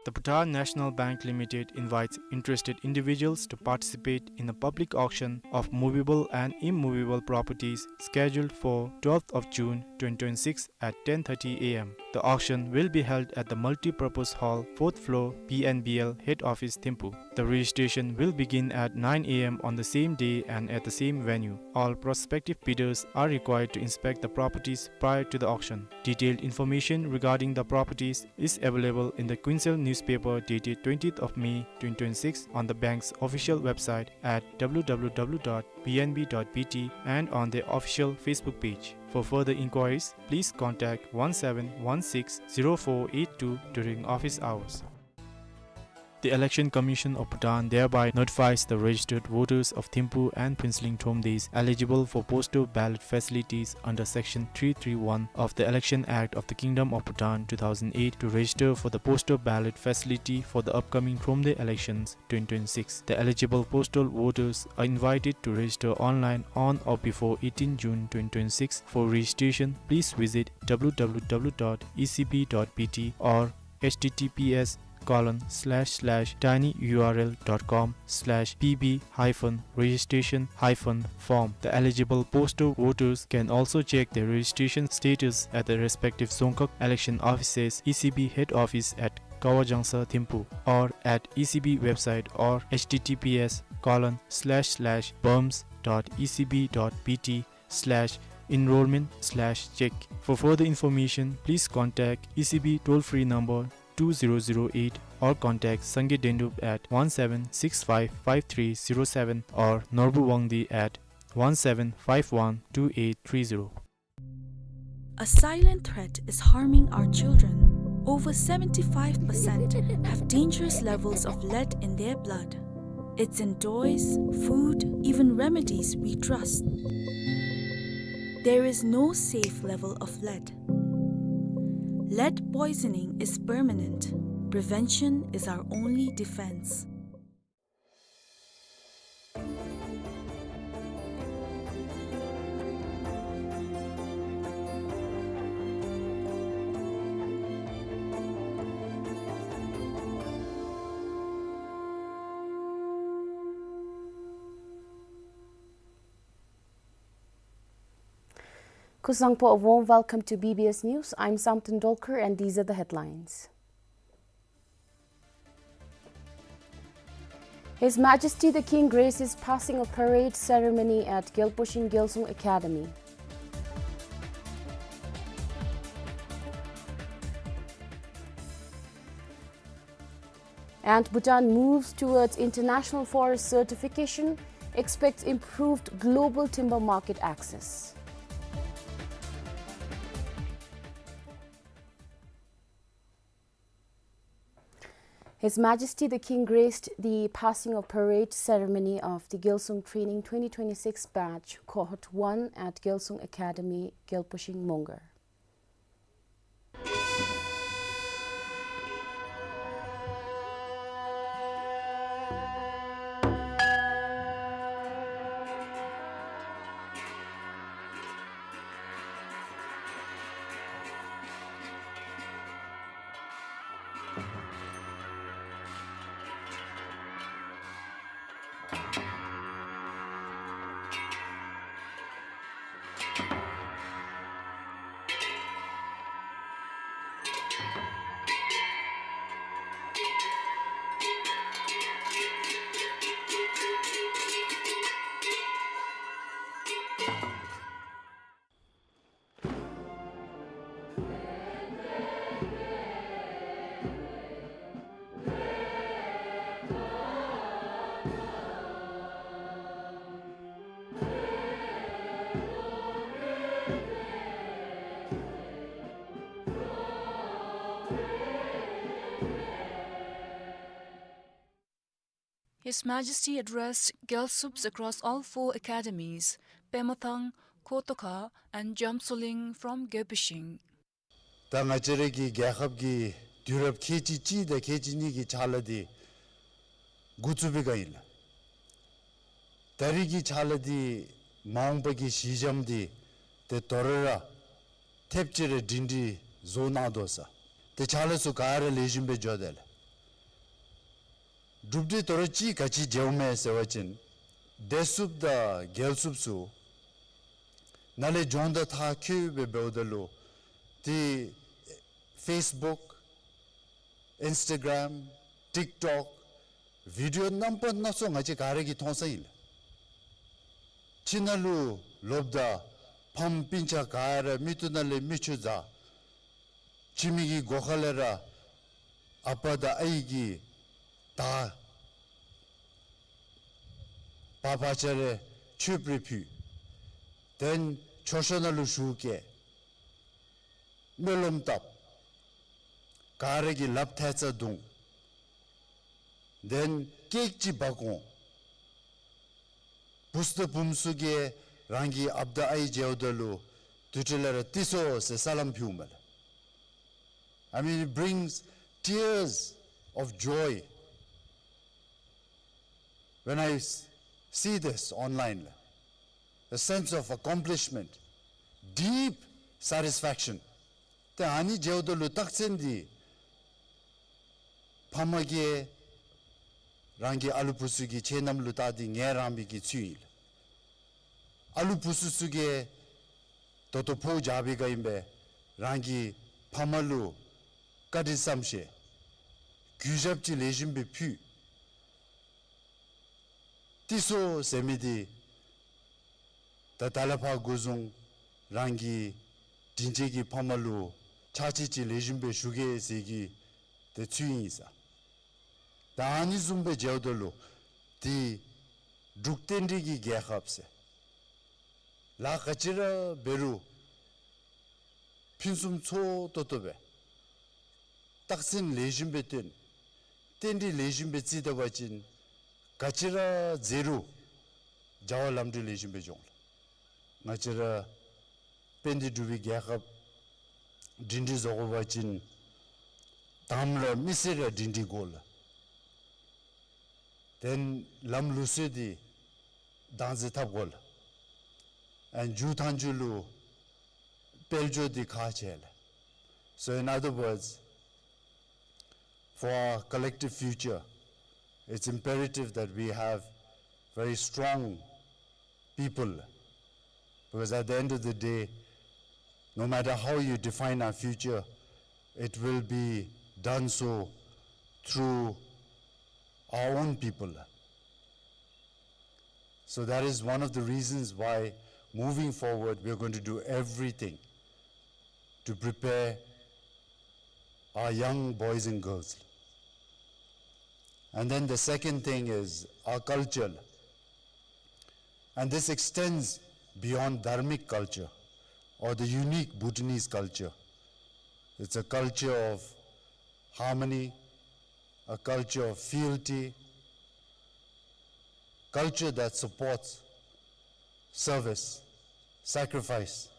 The Bhutan National Bank Limited invites interested individuals to participate in a public auction of movable and immovable properties scheduled for twelfth of June twenty twenty-six at ten thirty A M. The auction will be held at the Multipurpose Hall, fourth floor, P N B L head office, Thimphu. The registration will begin at nine A M on the same day and at the same venue. All prospective bidders are required to inspect the properties prior to the auction. Detailed information regarding the properties is available in the Quincel newspaper dated twentieth of May twenty twenty-six on the bank's official website at W W W dot P N B dot B T and on the official Facebook page. For further inquiries, please contact one seven one six zero four eight two during office hours. The Election Commission of Bhutan thereby notifies the registered voters of Thimphu and Phuentsholing Thromdeys eligible for postal ballot facilities under Section three three one of the Election Act of the Kingdom of Bhutan two thousand eight to register for the postal ballot facility for the upcoming Thromde elections twenty twenty-six. The eligible postal voters are invited to register online on or before eighteenth June twenty twenty-six. For registration, please visit W W W dot E C B dot B T or H T T P S colon slash slash tinyurl dot com slash P B hyphen registration hyphen form. The eligible postal voters can also check their registration status at the respective Dzongkhag election offices, E C B head office at Kawajangsa, Thimphu, or at E C B website or H T T P S colon slash slash bums dot E C B dot B T slash enrollment slash check. For further information, please contact E C B toll-free number two zero zero eight or contact Sangay Dendup at one seven six five five three zero seven or Norbu Wangdi at one seven five one two eight three zero. A silent threat is harming our children. Over seventy-five percent have dangerous levels of lead in their blood. It's in toys, food, even remedies we trust. There is no safe level of lead. Lead poisoning is permanent. Prevention is our only defense. Kuzuzangpo, a warm welcome to B B S News. I'm Samten Dolkar and these are the headlines. His Majesty the King graces passing of parade ceremony at Gyalposhing Gyalsung Academy. And Bhutan moves towards international forest certification, expects improved global timber market access. His Majesty the King graced the passing of parade ceremony of the Gyalsung Training twenty twenty-six batch, cohort one at Gyalsung Academy, Gyalposhing Mongar. His Majesty addressed Gyalsups across all four academies, Pemathang, Khotokha, and Jamsoling from Gyalposhing. ད་ང་བཅས་ར་གི་རྒྱལ་ཁབ་ཀྱི་དུས་རབས་ཁལ་གཅིག་གཅིག་དང་ཁལ་གཅིག་གཉིས་ཀྱི་ཕྱག་ལཱ་འདི་འགོ་བཙུགས་པའི་སྒང་ཨིན་ལགས། ད་རེས་ཀྱི་ཕྱག་ལཱ་འདི་མ་འོངས་པ་གི་གཞི་འགྱམ་འདི་ཏེ་དོ་རུང་ར་ཐེབས་ཅིག་ར་སྒྲིང་སྒྲིང་བཟོ་གནང་དོ་ཟེར། ཏེ་ཕྱག་ལཱ་ཚུ་ག་ར་ལེགས་ཤོམ་སྦེ་འགྱོ་དེས་ལགས། གྲུབ་འབྲས་དོ་རུང་ཅིག་ག་ཅི་མཇལཝ་མས་ཟེར་བ་ཅིན་བདེ་སྲུངཔ་དང་རྒྱལ་སྲུངཔ་ཚུ་ནཱ་ལས་སྦྱོང་བརྡར་མཐར་འཁྱོལ་སྦེ་འབདཝ་ད་ལུ་ཏེ་ Facebook, Instagram, TikTok, video རྣམ་པ་སྣ་ཚོགས་ང་བཅས་ག་ར་གིས་མཐོང་ས་ཨིན་ལགས། ཁྱིམ་ནང་ལུ་ལོགཔ་ད་ཕམ་སྤུན་ཆ་ག་ར་མིག་ཏོ་ནང་ལས་མིག་ཆུ་འཛག། ཁྱིམ་གྱི་སྒོ་ཁ་ལས་ར་ཨ་པ་དང་ཨའི་གིས་ད་པ་ཕ་ཆ་རེ་མཆོདཔ་རེ་ཕུལ། Then མཆོད་བཤམ་ནང་ལུ་ཞུགས་བསྐྱལ། སྨོན་ལམ་བཏབ། ག་ར་གིས་ལགཔ་ཐལ་རྩ་བརྡུང་། Then ཀེཀ་ཅིག་འབག་འོང་། བུཚ་དང་བུམོ་ཚུ་གིས་རང་གི་ཨཔ་དང་ཨའི་མཇལཝ་ད་ལུ་དེ་འཕྲོ་ལས་ར་ཏེ་སོ་ཟེར་སལམ་ཕུལཝ་མས་ལགས། I mean, it brings tears of joy when I s- see this online. A sense of accomplishment, deep satisfaction. ཏེ་ཨ་ནི་མཇལཝ་ད་ལུ་རྟགས་མཚན་འདི་ཕམ་གིས་རང་གི་ཨ་ལུ་བུཚ་གི་ཁྱད་རྣམ་ལུ་བལྟ་སྟེ་ངལ་རངས་པའི་གི་ཚུལ་ཨིན་ལགས། ཨ་ལུ་བུཚ་ཚུ་གིས་ད་ལྟོ་ཕོཝ་རྒྱག་པའི་སྒང་ཨིན་པས། རང་གི་ཕམ་ལུ་བཀའ་དྲིན་བསམ་ཤེས་གུས་ཞབས་ཅིག་ལེགས་ཤོམ་སྦེ་ཕུལ། ཏེ་སོ་ཟེར་མི་འདི་ད་ད་ལས་ཕར་འགོ་བཟུང་རང་གི་དྲིན་ཅན་གྱི་ཕམ་ལུ་ཕྱག་ཕྱིད་ཅིག་ལེགས་ཤོམ་སྦེ་ཞུ་གེ་ཟེར་གྱི་ཏེ་ཚུལ་ཨིན་ས། ད་ཨ་ནི་བཟུམ་སྦེ་མཇལཝ་ད་ལུ་ཏེ་འབྲུག་རྟེན་འབྲེལ་གྱི་རྒྱལ་ཁབ་ཟེར་ལཱ་ག་ཅི་ར་འབད་རུང་ཕུན་སུམ་ཚོགས་ཏོག་ཏོ་སྦེ་རྟགས་མཚན་ལེགས་ཤོམ་སྦེ་སྟོན། རྟེན་འབྲེལ་ལེགས་ཤོམ་སྦེ་བརྩི་ད་པ་ཅིན་ག་ཅི་ར་མཛད་རུང་བྱ་བ་ལམ་འགྲོ་ལེགས་ཤོམ་སྦེ་འགྱོ་འོང་ལགས། ང་བཅས་ར་དཔལ་ལྡན་འབྲུག་པའི་རྒྱལ་ཁབ་སྒྲིང་སྒྲི་བཟོ་དགོ་པ་ཅིན་དང་པ་ར་མི་སེར་ར་སྒྲིང་སྒྲི་དགོ་ལགས། Then ལམ་ལུགས་སྲོལ་འདི་བདག་འཛིན་འཐབ་དགོ་ལགས། ཨེན་མཇུག་མཐའ་མཇུག་ལུ་དཔལ་འབྱོར་འདི་ཁག་ཆེ་ལགས། So in other words, for our collective future, it's imperative that we have very strong people. Because at the end of the day, no matter how you define our future, it will be done so through our own people. So that is one of the reasons why, moving forward, we are going to do everything to prepare our young boys and girls. And then the second thing is our culture. And this extends beyond dharmic culture or the unique Bhutanese culture. It's a culture of harmony, a culture of fealty, culture that supports service, sacrifice,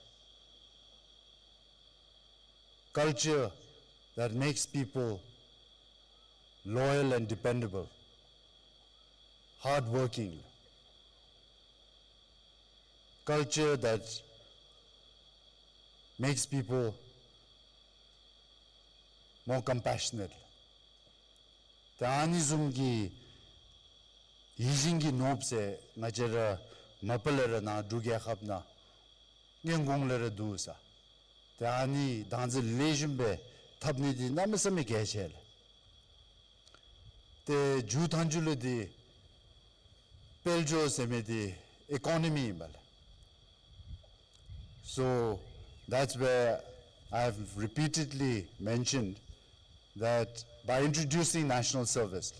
culture that makes people loyal and dependable, hardworking, culture that makes people more compassionate. ཏེ་ཨ་ནི་བཟུམ་གྱི་ཡིད་བཞིན་གྱི་ནོར་བུ་ཟེར་ང་བཅས་ར་མ་པ་ལས་ར་ནཱ་འབྲུག་རྒྱལ་ཁབ་ནང་སྔོན་གོང་ལས་ར་འདུག་ས། ཏེ་ཨ་ནི་བདག་འཛིན་ལེགས་ཤོམ་སྦེ་འཐབ་ནི་འདི་གནམ་མེད་ས་མེད་གལ་ཆེ་ལགས། ཏེ་མཇུག་མཐའ་མཇུག་ལུ་འདི་དཔལ་འབྱོར་ཟེར་མི་འདི་ཨི་ཀོ་ནོ་མི་ཨིན་པས་ལགས། So that's where I have repeatedly mentioned that by introducing national service,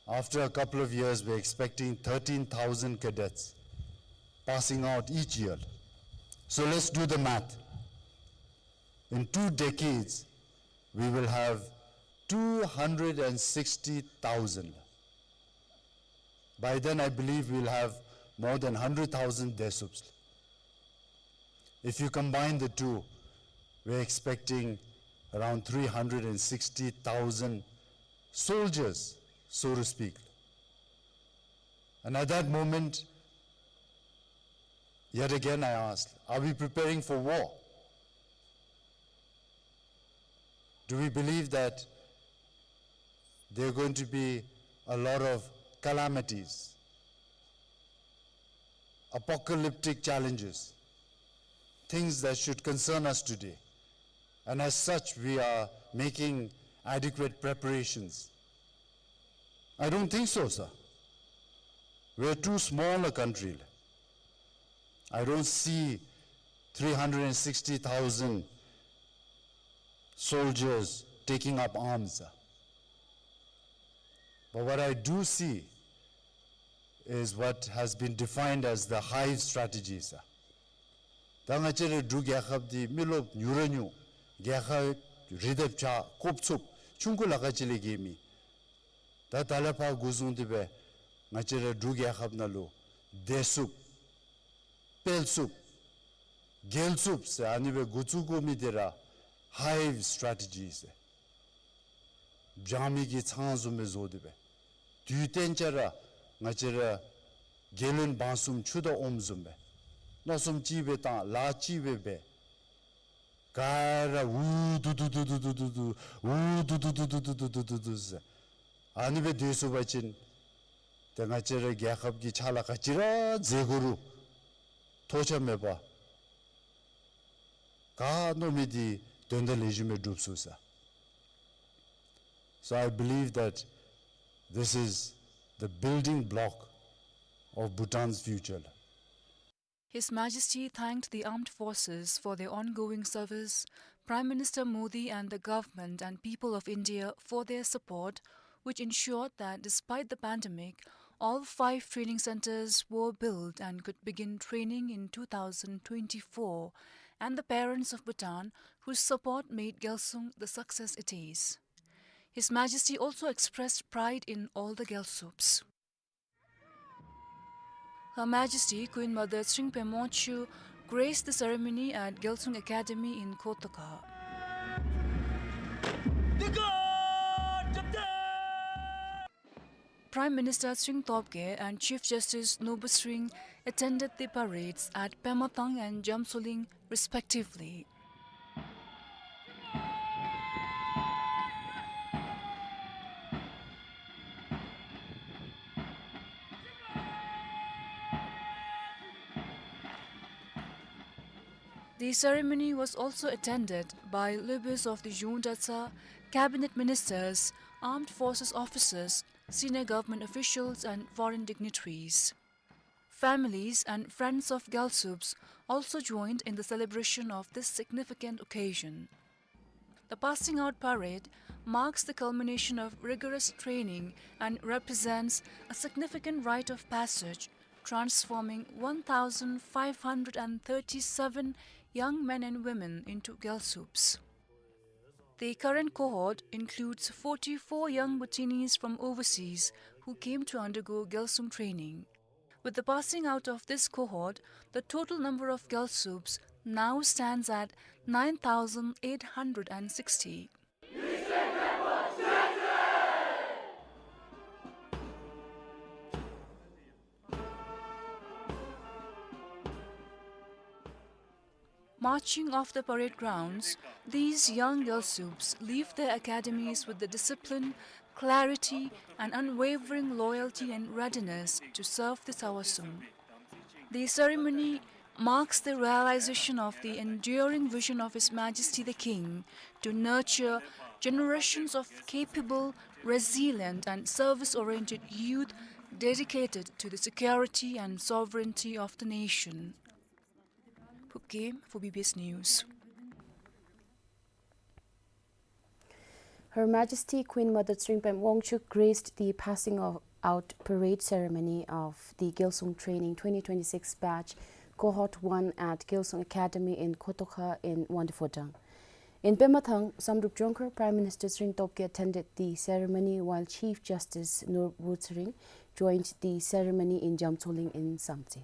after a couple of years, we're expecting thirteen thousand cadets passing out each year. So let's do the math. In two decades, we will have two hundred and sixty thousand. By then, I believe we'll have more than hundred thousand Desups. If you combine the two, we're expecting around three hundred and sixty thousand soldiers, so to speak. And at that moment, yet again I ask, are we preparing for war? Do we believe that there are going to be a lot of calamities, apocalyptic challenges, things that should concern us today? And as such, we are making adequate preparations. I don't think so, sir. We're too small a country. I don't see three hundred and sixty thousand soldiers taking up arms, sir. But what I do see is what has been defined as the hive strategy, sir. ད་ང་བཅས་རའི་འབྲུག་རྒྱལ་ཁབ་འདི་མི་རློབས་ཉུང་ར་ཉུང་། རྒྱལ་ཁབ་རི་དེབ་ཆ་ཀོབ་ཚུབ་ཆུང་ཀུ་ལ་ཁ་ཅིག་ལས་བརྒལ་མེད། ད་ད་ལས་ཕར་འགོ་བཟུང་སྟེ་སྦེ་ང་བཅས་རའི་འབྲུག་རྒྱལ་ཁབ་ནང་ལུ་བདེ་སུབ་སྤེལ་སུབ་རྒྱལ་སུབ་ཟེར་ཨ་ནི་སྦེ་འགོ་བཙུགས་དགོ་མི་འདི་ར་hive strategy ཟེར། སྦྱང་མི་གི་ཚང་བཟུམ་སྦེ་བཟོ་སྟེ་སྦེ། དུས་གཏན་ཆ་ར་ང་བཅས་ར་རྒྱལ་བློན་འབངས་གསུམ་ཆུ་དང་ཨོམ་བཟུམ་སྦེ། མནོ་བསམ་གཅིག་སྦེ་བཏང་ལཱ་གཅིག་སྦེ་འབད། ག་ར་འུ་སྡུག་སྡུག་སྡུག་སྡུག་སྡུག་འུ་སྡུག་སྡུག་སྡུག་སྡུག་ཟེར་ཨ་ནི་སྦེ་སྡོད་ཚུགས་པ་ཅིན་ཏེ་ང་བཅས་རའི་རྒྱལ་ཁབ་ཀྱི་ཕྱག་ལཱ་ག་ཅི་ར་མཛད་དགོ་རུང་ཐོགས་ཆགས་མེད་པར་ག་མནོ་མི་འདི་དོན་དག་ལེགས་ཤོམ་སྦེ་འགྲུབ་ཚུགས་ས། So I believe that this is the building block of Bhutan's future. His Majesty thanked the armed forces for their ongoing service. Prime Minister Modi and the government and people of India for their support, which ensured that despite the pandemic, all five training centers were built and could begin training in two thousand twenty-four, and the parents of Bhutan whose support made Gyalsung the success it is. His Majesty also expressed pride in all the Gyalsups. Her Majesty Queen Mother Tshering Pem Wangchuck graced the ceremony at Gyalsung Academy in Kotoka. Prime Minister Tshering Tobgay and Chief Justice Norbu Tshering attended the parades at Pemathang and Jamtsoling respectively. The ceremony was also attended by Lobes of the Yungdratsa, cabinet ministers, armed forces officers, senior government officials and foreign dignitaries. Families and friends of Gyalsups also joined in the celebration of this significant occasion. The passing out parade marks the culmination of rigorous training and represents a significant rite of passage, transforming one thousand five hundred and thirty-seven young men and women into Gyalsups. The current cohort includes forty-four young Bhutanese from overseas who came to undergo Gyalsung training. With the passing out of this cohort, the total number of Gyalsups now stands at nine thousand eight hundred and sixty. Marching off the parade grounds, these young Gyalsups leave their academies with the discipline, clarity, and unwavering loyalty and readiness to serve the Tsawa Sum. The ceremony marks the realization of the enduring vision of His Majesty the King to nurture generations of capable, resilient, and service-oriented youth dedicated to the security and sovereignty of the nation. Phubgay for B B S News. Her Majesty Queen Mother Tshering Pem Wangchuck graced the passing of, out parade ceremony of the Gyalsung Training twenty twenty-six batch, Cohort one at Gyalsung Academy in Kotoka in Wangdue Phodrang. In Pemathang, Samdrup Jongkhar, Prime Minister Tshering Tobgay attended the ceremony, while Chief Justice Norbu Tshering joined the ceremony in Jamtsoling in Samtse.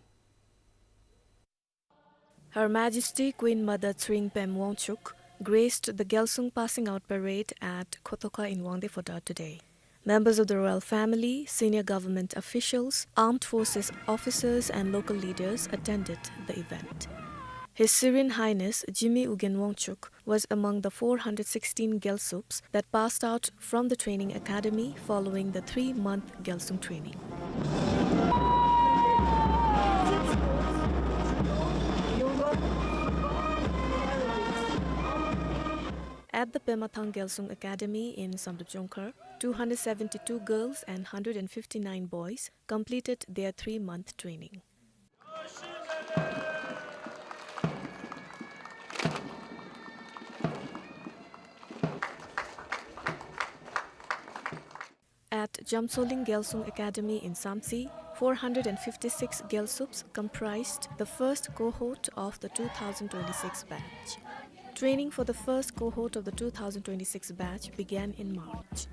Her Majesty Queen Mother Tshering Pem Wangchuck graced the Gyalsung passing out parade at Kotoka in Wangdue Phodrang today. Members of the royal family, senior government officials, armed forces officers and local leaders attended the event. His Serene Highness Jigme Ugyen Wangchuck was among the four hundred sixteen Gyalsups that passed out from the training academy following the three-month Gyalsung training. At the Pema Thang Gyalsung Academy in Samdrup Jongkhar, two hundred seventy-two girls and hundred and fifty-nine boys completed their three-month training. At Jamsoling Gyalsung Academy in Samtse, four hundred and fifty-six Gyalsups comprised the first cohort of the two thousand twenty-six batch. Training for the first cohort of the two thousand twenty-six batch began in March.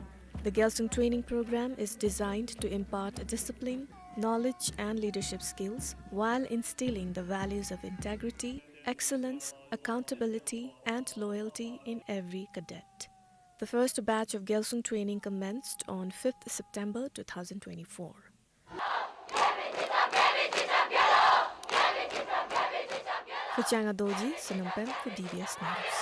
The Gyalsung training program is designed to impart discipline, knowledge, and leadership skills while instilling the values of integrity, excellence, accountability, and loyalty in every cadet. The first batch of Gyalsung training commenced on fifth September two thousand twenty-four. Fu Changa Dorji, Sonam Pem for D B S News.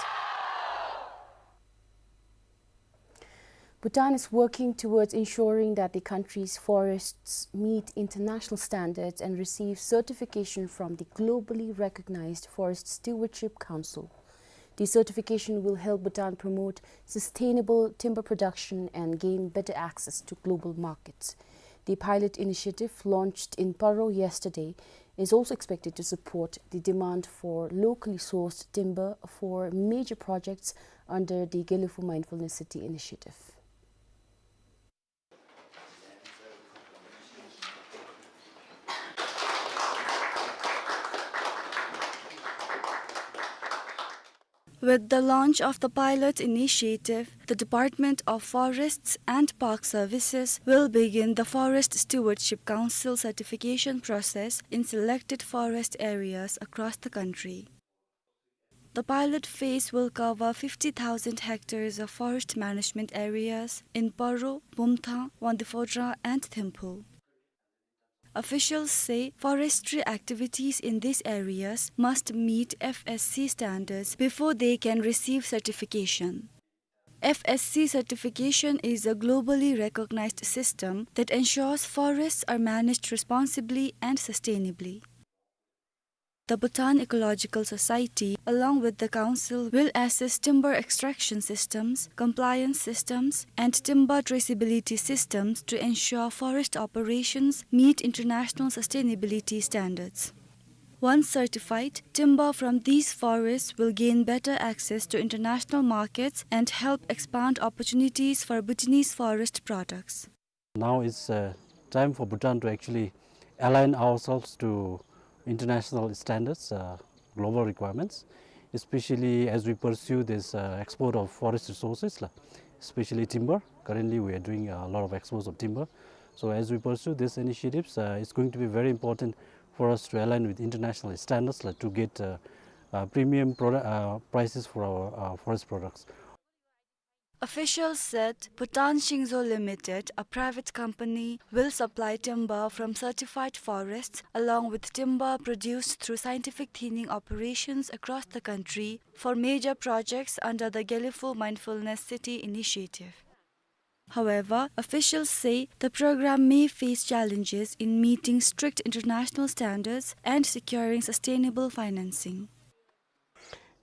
Bhutan is working towards ensuring that the country's forests meet international standards and receive certification from the globally recognized Forest Stewardship Council. The certification will help Bhutan promote sustainable timber production and gain better access to global markets. The pilot initiative, launched in Paro yesterday, is also expected to support the demand for locally sourced timber for major projects under the Gelephu Mindfulness City initiative. With the launch of the pilot initiative, the Department of Forests and Park Services will begin the Forest Stewardship Council certification process in selected forest areas across the country. The pilot phase will cover fifty thousand hectares of forest management areas in Paro, Bumthang, Wangdue Phodrang, and Thimphu. Officials say forestry activities in these areas must meet F S C standards before they can receive certification. F S C certification is a globally recognized system that ensures forests are managed responsibly and sustainably. The Bhutan Ecological Society, along with the Council, will assess timber extraction systems, compliance systems, and timber traceability systems to ensure forest operations meet international sustainability standards. Once certified, timber from these forests will gain better access to international markets and help expand opportunities for Bhutanese forest products. Now it's, uh, time for Bhutan to actually align ourselves to international standards, uh, global requirements, especially as we pursue this, uh, export of forest resources, la, especially timber. Currently, we are doing a lot of exports of timber. So as we pursue these initiatives, uh, it's going to be very important for us to align with international standards, la, to get, uh, uh, premium produ-, uh, prices for our, uh, forest products. Officials said Bhutan Shingzhou Limited, a private company, will supply timber from certified forests along with timber produced through scientific thinning operations across the country for major projects under the Gelephu Mindfulness City initiative. However, officials say the program may face challenges in meeting strict international standards and securing sustainable financing.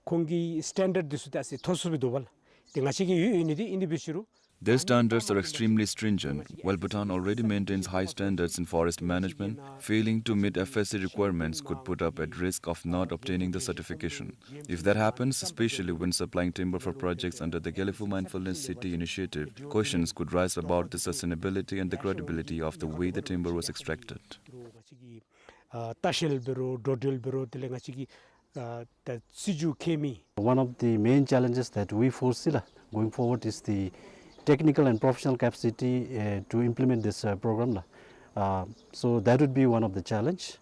ཁོང་གི་སི་ཊེན་ཌརཌ་འདི་ཚུ་ད་ཨ་ཙི་མཐོ་སུ་སྦེ་འདུག་པ་ལགས། ཏེ་ང་བཅས་ཀྱི་ཡོད་ཡོད་ནི་འདི་ཨིན་ཏེ་འབད་ཞུ་རུང་། Their standards are extremely stringent. While Bhutan already maintains high standards in forest management, failing to meet F S C requirements could put up at risk of not obtaining the certification. If that happens, especially when supplying timber for projects under the Gelephu Mindfulness City initiative, questions could rise about the sustainability and the credibility of the way the timber was extracted. ཨ་ལྟ་བཤལ་འབད་རུང་འགྲོ་འགྲུལ་འབད་རུང་དེ་ལས་ང་བཅས་ཀྱི་ཨ་ད་སྲིད་བྱུས་ཁེ་མི། One of the main challenges that we foresee, la, going forward is the technical and professional capacity, uh, to implement this, uh, program, la. Uh, so that would be one of the challenge.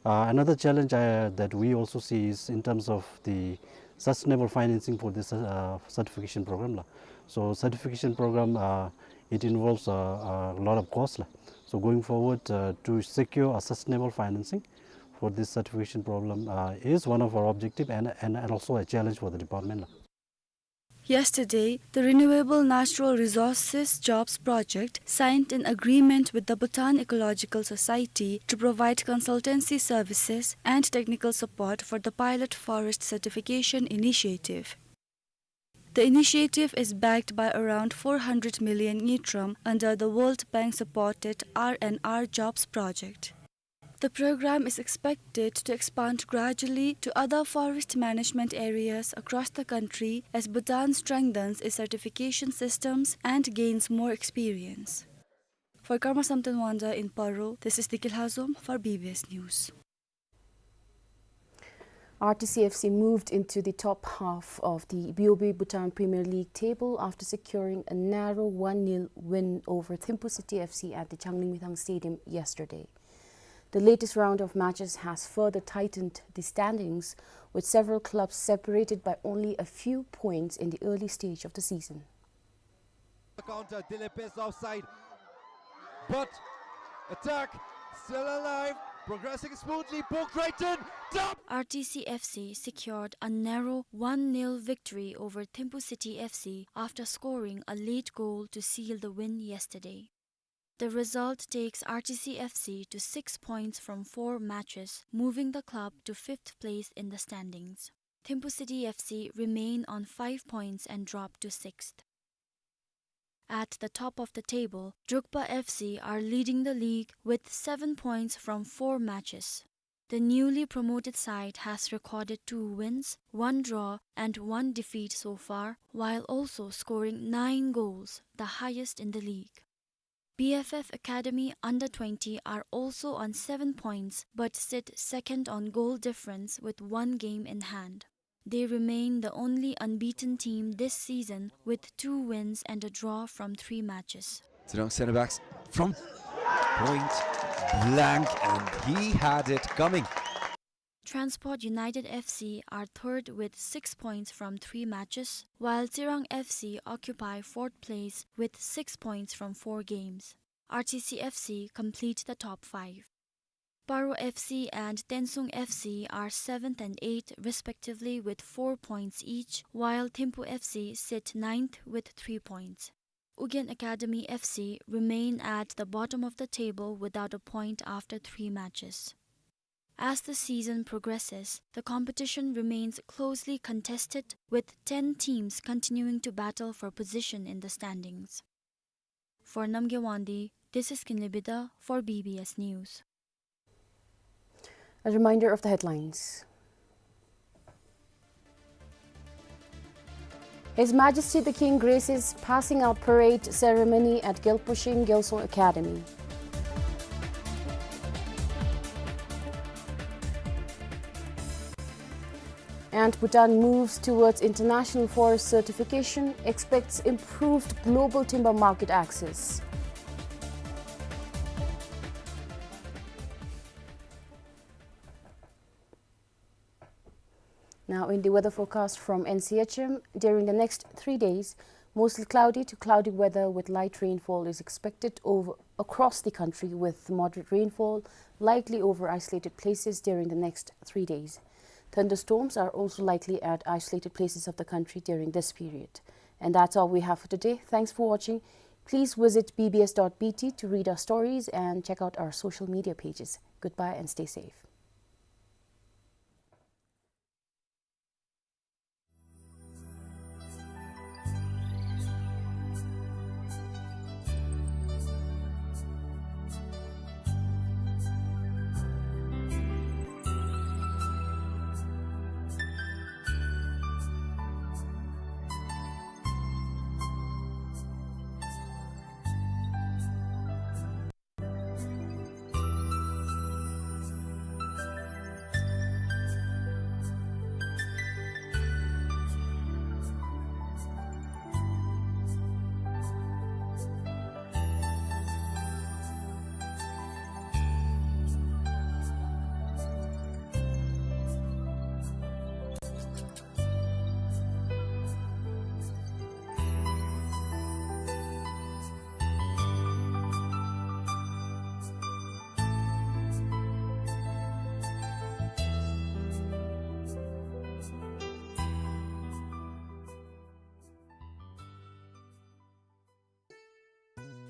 Uh, another challenge, uh, that we also see is in terms of the sustainable financing for this, uh, certification program, la. So certification program, uh, it involves a, a lot of cost, la. So going forward, uh, to secure a sustainable financing for this certification program, uh, is one of our objective and, and, and also a challenge for the department, la. Yesterday, the Renewable Natural Resources Jobs Project signed an agreement with the Bhutan Ecological Society to provide consultancy services and technical support for the pilot forest certification initiative. The initiative is backed by around four hundred million ngultrum under the World Bank-supported R and R Jobs project. The program is expected to expand gradually to other forest management areas across the country as Bhutan strengthens its certification systems and gains more experience. For Karma Samten Wangda in Paro, this is Dikil Hazom for B B S News. R T C F C moved into the top half of the B O B Bhutan Premier League table after securing a narrow one nil win over Thimphu City F C at the Changlimithang Stadium yesterday. The latest round of matches has further tightened the standings, with several clubs separated by only a few points in the early stage of the season. The counter, Dilip is offside. But attack still alive, progressing smoothly. Pokreiten, top! R T C F C secured a narrow one nil victory over Thimphu City F C after scoring a late goal to seal the win yesterday. The result takes R T C F C to six points from four matches, moving the club to fifth place in the standings. Thimphu City F C remain on five points and drop to sixth. At the top of the table, Drukpa F C are leading the league with seven points from four matches. The newly promoted side has recorded two wins, one draw, and one defeat so far, while also scoring nine goals, the highest in the league. B F F Academy under twenty are also on seven points, but sit second on goal difference with one game in hand. They remain the only unbeaten team this season, with two wins and a draw from three matches. Tsingrang center backs from point blank, and he had it coming. Transport United F C are third with six points from three matches, while Tsingrang F C occupy fourth place with six points from four games. R T C F C complete the top five. Paro F C and Tensung F C are seventh and eighth respectively with four points each, while Thimphu F C sit ninth with three points. Ugyen Academy F C remain at the bottom of the table without a point after three matches. As the season progresses, the competition remains closely contested, with ten teams continuing to battle for position in the standings. For Namgay Wangdi, this is Kinley Bida for B B S News. A reminder of the headlines. His Majesty the King graces passing out parade ceremony at Gyalpo Shing Gyalsong Academy. And Bhutan moves towards international forest certification, expects improved global timber market access. Now, in the weather forecast from N C H M, during the next three days, mostly cloudy to cloudy weather with light rainfall is expected over, across the country, with moderate rainfall likely over isolated places during the next three days. Thunderstorms are also likely at isolated places of the country during this period. And that's all we have for today. Thanks for watching. Please visit B B S dot B T to read our stories and check out our social media pages. Goodbye and stay safe.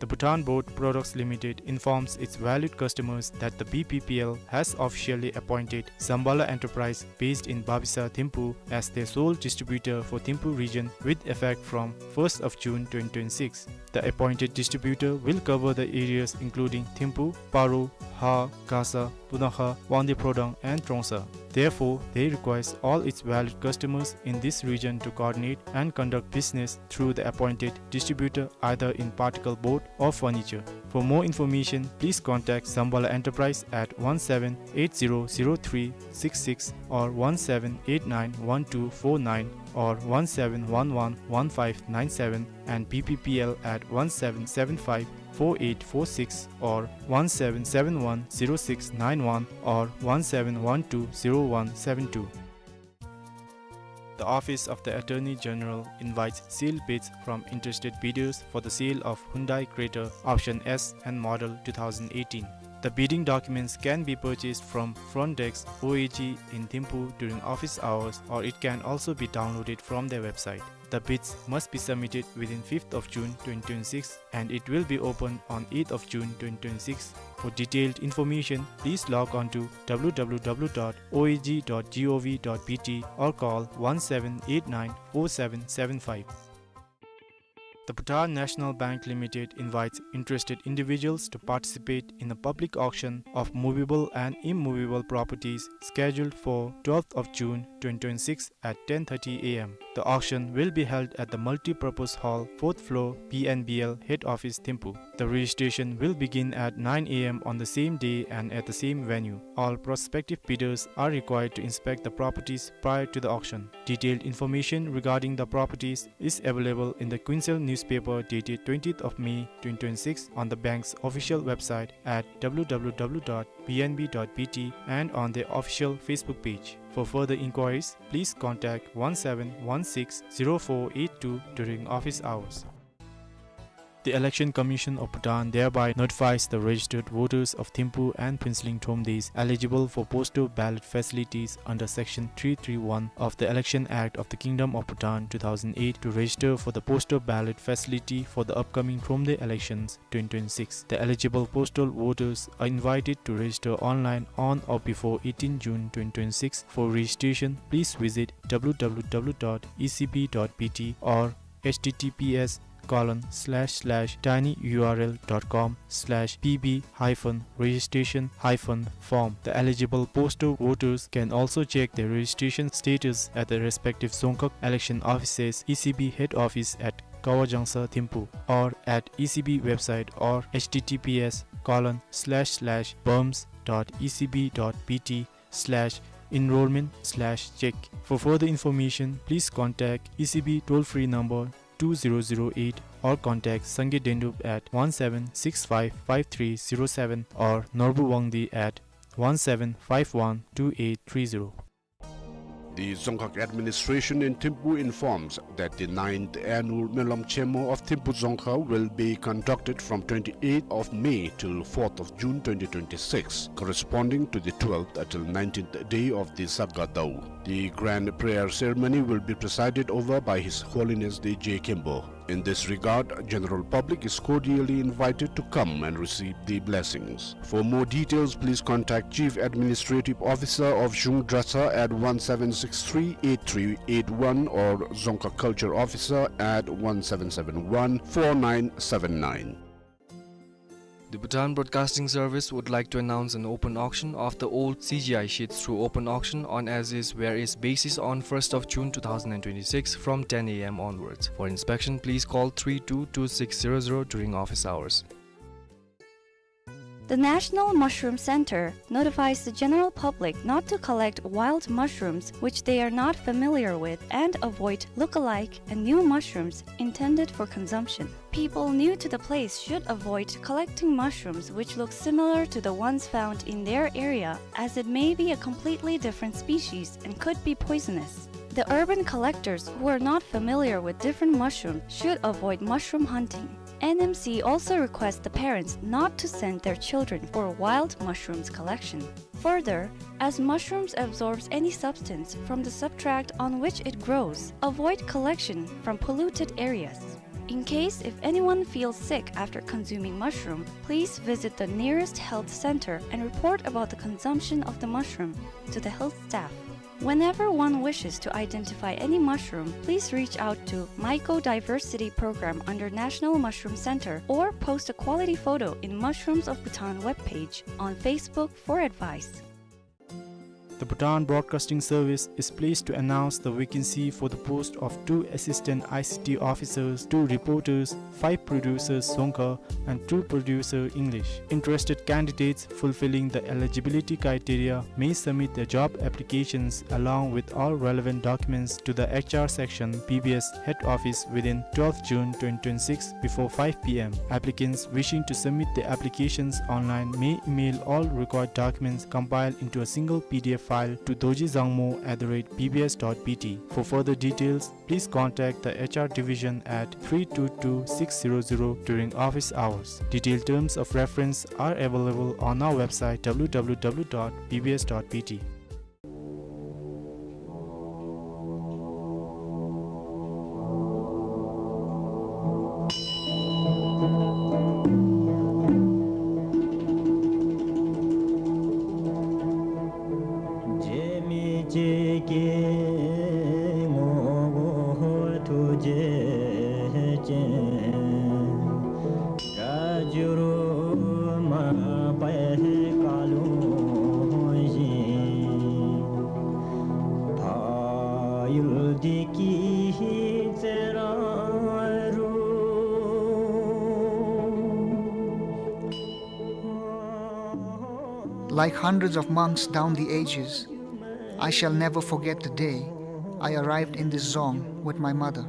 The Bhutan Board Products Limited informs its valued customers that the B P P L has officially appointed Zambala Enterprise, based in Babisa, Thimphu, as their sole distributor for Thimphu region with effect from first of June twenty twenty-six. The appointed distributor will cover the areas including Thimphu, Paro, Ha, Gasa, Punakha, Wangdue Prodang and Trongsa. Therefore, they request all its valued customers in this region to coordinate and conduct business through the appointed distributor either in particle board or furniture. For more information, please contact Zambala Enterprise at one seven eight zero zero three six six or one seven eight nine one two four nine or one seven one one one five nine seven, and B P P L at one seven seven five four eight four six or one seven seven one zero six nine one or one seven one two zero one seven two. The Office of the Attorney General invites sealed bids from interested bidders for the sale of Hyundai Creta Option S and Model two thousand eighteen. The bidding documents can be purchased from Front Desk O A G in Thimphu during office hours, or it can also be downloaded from their website. The bids must be submitted within fifth of June twenty twenty-six, and it will be open on eighth of June twenty twenty-six. For detailed information, please log on to W W W dot O A G dot G O V dot B T or call one seven eight nine four seven seven five. The Bhutan National Bank Limited invites interested individuals to participate in a public auction of movable and immovable properties scheduled for twelfth of June twenty twenty-six at ten thirty A M. The auction will be held at the multi-purpose hall, fourth floor, B N B L head office, Thimphu. The registration will begin at nine A M on the same day and at the same venue. All prospective bidders are required to inspect the properties prior to the auction. Detailed information regarding the properties is available in the Quinsel newspaper dated twentieth of May twenty twenty-six, on the bank's official website at W W W dot B N B dot B T and on their official Facebook page. For further inquiries, please contact one seven one six zero four eight two during office hours. The Election Commission of Bhutan thereby notifies the registered voters of Thimphu and Phuentsholing Thromdeys eligible for postal ballot facilities under Section three three one of the Election Act of the Kingdom of Bhutan two thousand eight to register for the postal ballot facility for the upcoming Thromde elections twenty twenty-six. The eligible postal voters are invited to register online on or before eighteen June twenty twenty-six. For registration, please visit W W W dot E C B dot B T or H T T P S colon slash slash tinyurl dot com slash P B hyphen registration hyphen form. The eligible postal voters can also check their registration status at the respective Dzongkhag election offices, E C B head office at Kawajangsa, Thimphu, or at E C B website or H T T P S colon slash slash bums dot E C B dot B T slash enrollment slash check. For further information, please contact E C B toll-free number two zero zero eight or contact Sangay Dendup at one seven six five five three zero seven or Norbu Wangdi at one seven five one two eight three zero. The Dzongkhag administration in Thimphu informs that the ninth annual Melam Chemo of Thimphu Dzongkhag will be conducted from twenty-eighth of May till fourth of June twenty twenty-six, corresponding to the twelfth till nineteenth day of the Saga Dau. The grand prayer ceremony will be presided over by His Holiness the Je Khenpo. In this regard, general public is cordially invited to come and receive the blessings. For more details, please contact Chief Administrative Officer of Zhung Dratshang at one seven six three eight three eight one or Dzongkhag Culture Officer at one seven seven one four nine seven nine. The Bhutan Broadcasting Service would like to announce an open auction of the old C G I sheets through open auction on as-is, where-is basis on first of June two thousand and twenty-six from ten A M onwards. For inspection, please call three two two six zero zero during office hours. The National Mushroom Center notifies the general public not to collect wild mushrooms which they are not familiar with and avoid look-alike and new mushrooms intended for consumption. People new to the place should avoid collecting mushrooms which look similar to the ones found in their area, as it may be a completely different species and could be poisonous. The urban collectors who are not familiar with different mushrooms should avoid mushroom hunting. N M C also requests the parents not to send their children for wild mushrooms collection. Further, as mushrooms absorbs any substance from the substrate on which it grows, avoid collection from polluted areas. In case if anyone feels sick after consuming mushroom, please visit the nearest health center and report about the consumption of the mushroom to the health staff. Whenever one wishes to identify any mushroom, please reach out to Mycodiversity Program under National Mushroom Center or post a quality photo in Mushrooms of Bhutan webpage on Facebook for advice. The Bhutan Broadcasting Service is pleased to announce the vacancy for the post of two assistant I C T officers, two reporters, five producers Dzongkha, and two producer English. Interested candidates fulfilling the eligibility criteria may submit their job applications along with all relevant documents to the H R section, B B S head office within twelfth June twenty twenty-six before five P M. Applicants wishing to submit their applications online may email all required documents compiled into a single P D F file to dorji dzangmo at the rate B B S dot B T. For further details, please contact the H R division at three two two six zero zero during office hours. Detailed terms of reference are available on our website W W W dot B B S dot B T. རྗེ་མི་གཅིག་གི་ངོ་བོ་ཐུགས་རྗེ་ཅན། སྒྲ་བསྒྱུར་མ་པའི་བཀའ་ལུང་བཞིན། བག་ཡོད་བདེ་སྐྱིད་བརྩེ་ར་རུ། Like hundreds of monks down the ages, I shall never forget the day I arrived in this dzong with my mother.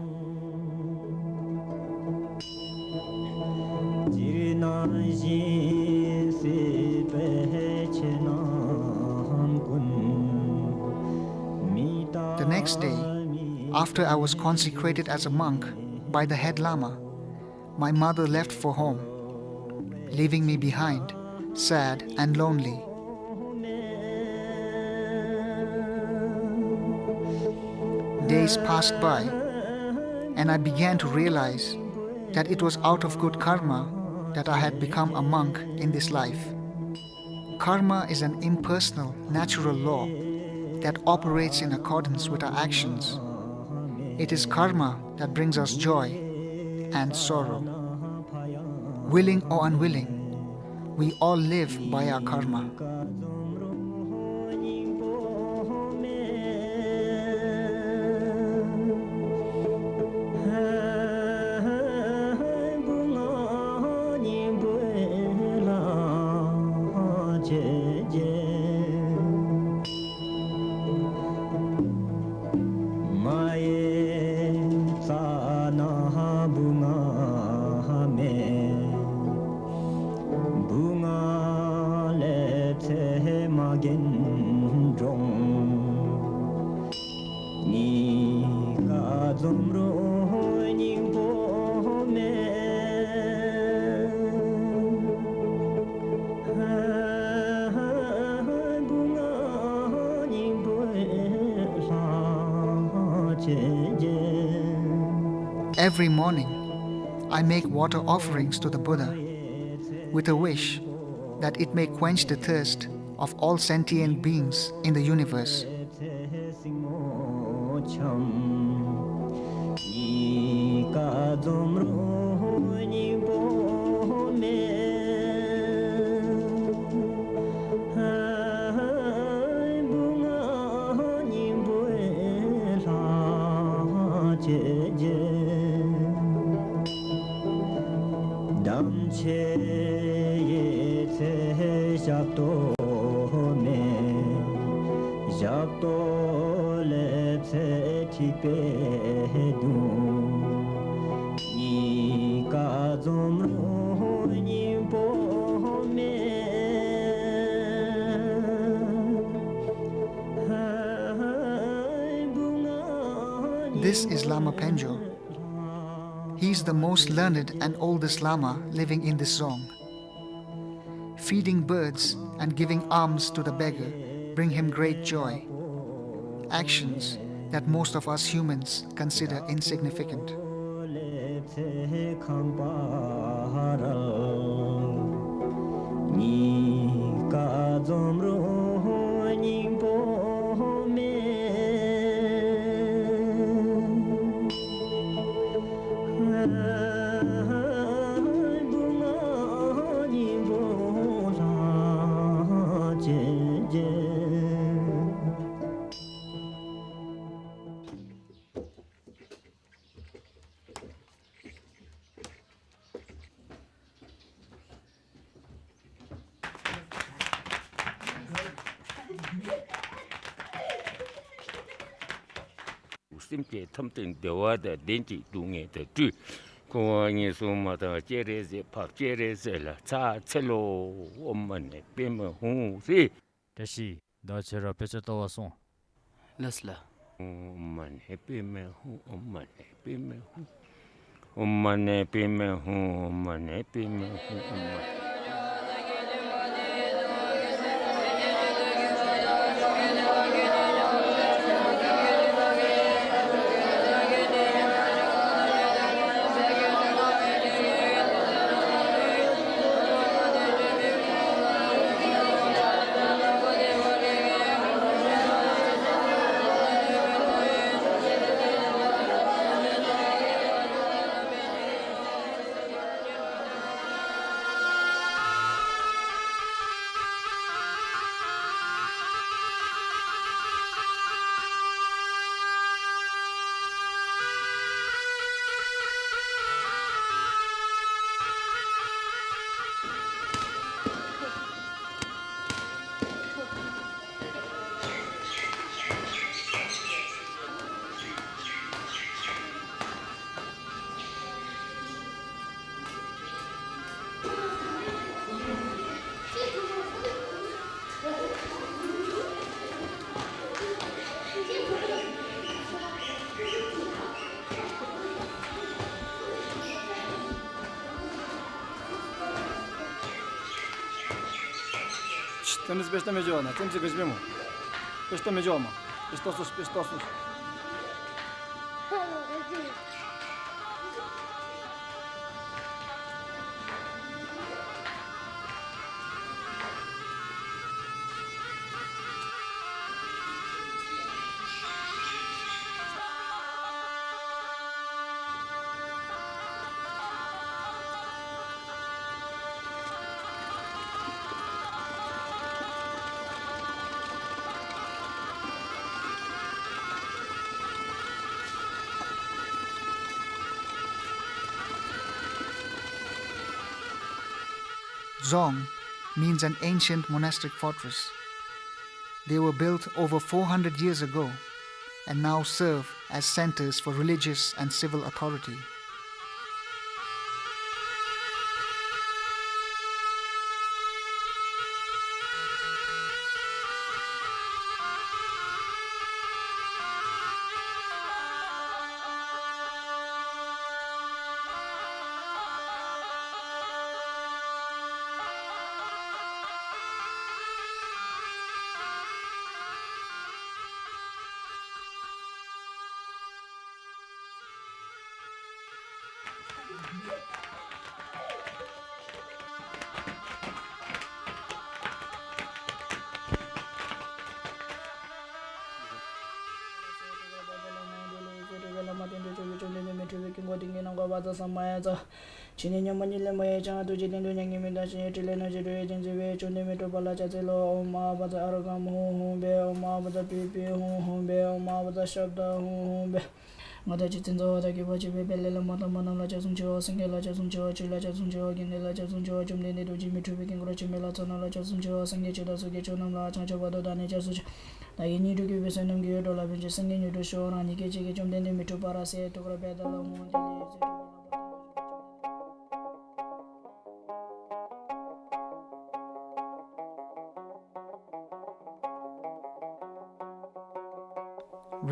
The next day, after I was consecrated as a monk by the head lama, my mother left for home, leaving me behind, sad and lonely. Days passed by, and I began to realize that it was out of good karma that I had become a monk in this life. Karma is an impersonal, natural law that operates in accordance with our actions. It is karma that brings us joy and sorrow. Willing or unwilling, we all live by our karma. མ་ཡི་རྩ་ན་བུ་ང་མེད། བུ་ང་ལེབ་ཚེ་མ་རྒན་འགྲོང་། གཉིས་ཀ་འཛོམས་རུང་སྙིང་པོ་མེད། Every morning, I make water offerings to the Buddha with a wish that it may quench the thirst of all sentient beings in the universe. དམ་ཆོས་ཡི་ཚེ་ཞབས་ཏོག་མེད། ཞབས་ཏོག་ལེབ་ཚེ་འཁྲིག་པའི་གདུང་། གཉིས་ཀ་འཛོམས་རུང་སྙིང་པོ་མེད། This is Lama Penjo. He is the most learned and oldest Lama living in this dzong. Feeding birds and giving alms to the beggar bring him great joy, actions that most of us humans consider insignificant. ཚེ་ཁང་པ་རལ། གཉིས་ཀ་འཛོམས་རུང་སྙིང་པོ་མེད། བུ་ང་སྙིང་པོ་ལྷ་ཅན་ཅན། སེམས་ཅན་ཐམས་ཅད་བདེ་བ་དང་ལྡན་ཅིང་སྡུག་བསྔལ་དང་བྲལ། འཁོར་བ་ངན་སོང་མ་དག་སྤྱན་རས་གཟིགས་འཕགས་སྤྱན་རས་གཟིགས་ལ་ཕྱག་འཚལ་ལོ། ཨོཾ་མ་ཎི་པདྨེ་ཧཱུྃ་ཟེར། བཀྲ་ཤིས། ད་ཁྱེད་ར་དཔེ་ཆ་ལྟ་བར་སོང་། ལགས་སོ་ལགས། ཨོཾ་མ་ཎི་པདྨེ་ཧཱུྃ། ཨོཾ་མ་ཎི་པདྨེ་ཧཱུྃ། ཨོཾ་མ་ཎི་པདྨེ་ཧཱུྃ། ཨོཾ་མ་ཎི་པདྨེ་ཧཱུྃ། ཨོཾ་མ་ཎི། ཙེམ་ཅིག་དཔེ་ལྟ་མི་འགྱོ་ན། ཙེམ་ཅིག་ག་ཅི་སྦེ་སྨོ། དཔེ་ལྟ་མི་འགྱོ་མ། དཔེ་ལྟ་སོང་། དཔེ་ལྟ་སོང་། Dzong means an ancient monastic fortress. They were built over four hundred years ago and now serve as centers for religious and civil authority. ཕྱི་ནས་ཉོན་མོངས་ཉེར་ལེན་མ་ཡེ་ཅང་། ཐུགས་རྗེ་གདན་དུ་མྱ་ངན་མི་འདའ་ཞིང་། སྤྲིན་ལས་སྣང་ཞིང་འགྲོ་བའི་དོན་མཛད་པའི། བཅོམ་ལྡན་མི་འཁྲུགས་པ་ལྷ་ཕྱག་འཚལ་ལོ། ཨོཾ་ཨ་བཛྲ་ཨ་རུ་ཀ་མུ་ཧཱུྃ་ཧཱུྃ་ཕཊ། ཨོཾ་ཨ་བཛྲ་པི་པི་ཧཱུྃ་ཧཱུྃ་ཕཊ། ཨོཾ་ཨ་བཛྲ་ཤབྡ་ཧཱུྃ་ཧཱུྃ་ཕཊ། ང་དང་རྗེ་བཙུན་ཚོགས་དང་བཅས་པ་ཆོས་འཕགས་པའི་དཔལ་ལྡན་ལྷ་མོ་དང་མ་རྣམས་ལ་ཕྱག་འཚལ་ཞུ། སངས་རྒྱས་ལ་ཕྱག་འཚལ་ཞུ། ཆོས་ལ་ཕྱག་འཚལ་ཞུ། དགེ་འདུན་ལ་ཕྱག་འཚལ་ཞུ། བཅོམ་ལྡན་འདས་རྡོ་རྗེ་མི་འཁྲུགས་པའི་དཀྱིལ་འཁོར་འཆི་མེད་ལྷ་ཚོགས་རྣམས་ལ་ཕྱག་འཚལ་ཞུ། སངས་རྒྱས་ཆོས་དང་ཚོགས་ཀྱི་མཆོག་རྣམས་ལ། བྱང་ཆུབ་བར་དུ་བདག་ནི་ཕྱག་འཚལ་ཞུ། བདག་གིས་སྙིང་ཐུབ་གྱུར་པའི་བསོད་ནམས་ཀྱིས། འགྲོ་ལ་ཕན་ཕྱིར་སངས་རྒྱས་མྱུར་དུ་ཤོག། རང་ཉིད་ཀྱི་རྗེས་ཀྱི་བཅོམ་ལྡན་འདས་མི་འཁྲུགས་པ་ར་ཟེར། ཐུགས་ཀར་བེ་ཏ་ལ་ཧཱུྃ་ཕཊ་ལས་ཟེར།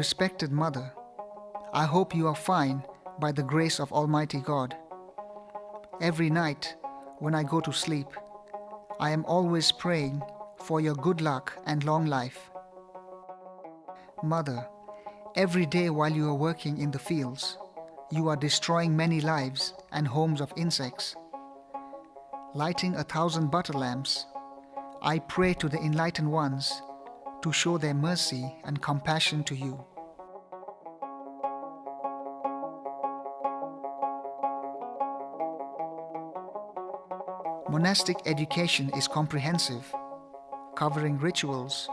Respected mother, I hope you are fine by the grace of Almighty God. Every night when I go to sleep, I am always praying for your good luck and long life. Mother, every day while you are working in the fields, you are destroying many lives and homes of insects. Lighting a thousand butter lamps, I pray to the enlightened ones to show their mercy and compassion to you. Monastic education is comprehensive, covering rituals,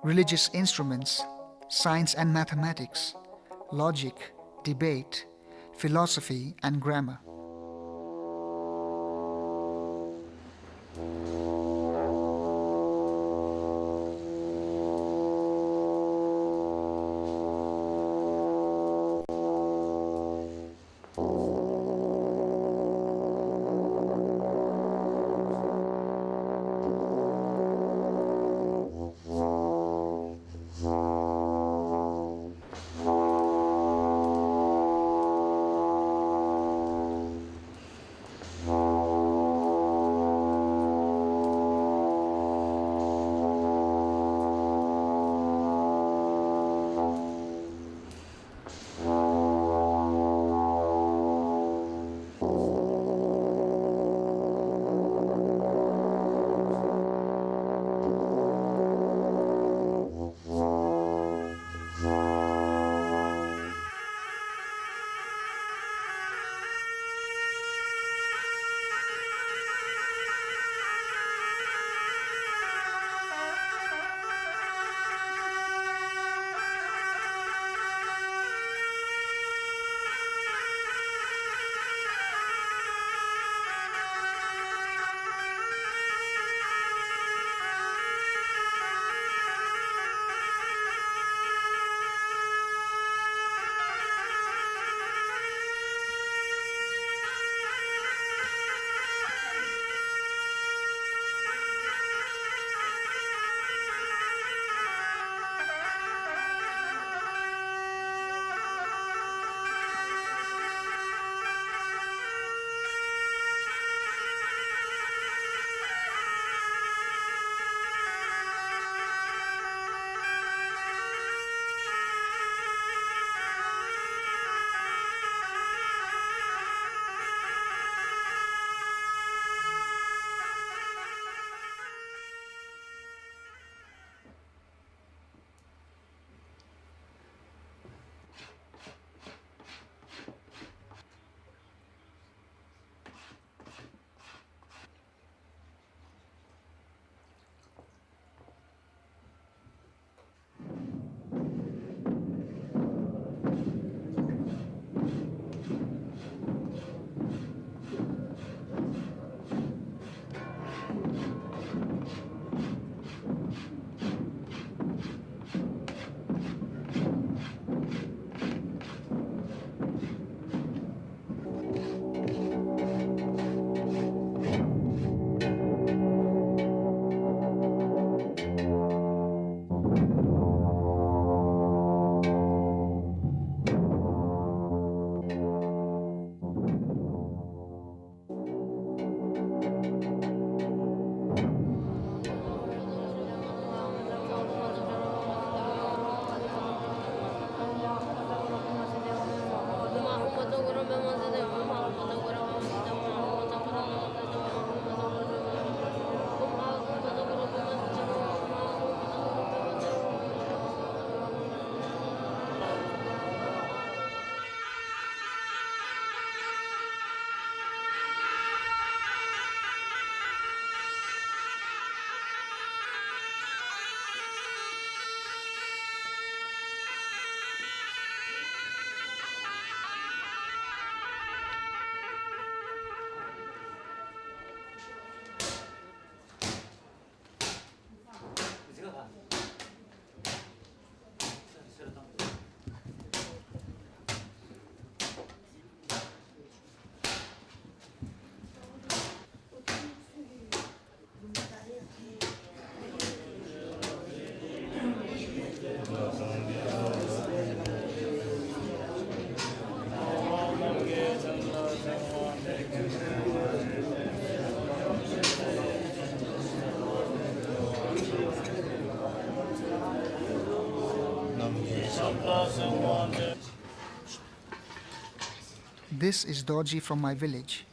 religious instruments, science and mathematics, logic, debate, philosophy, and grammar. This is Dorji from my village.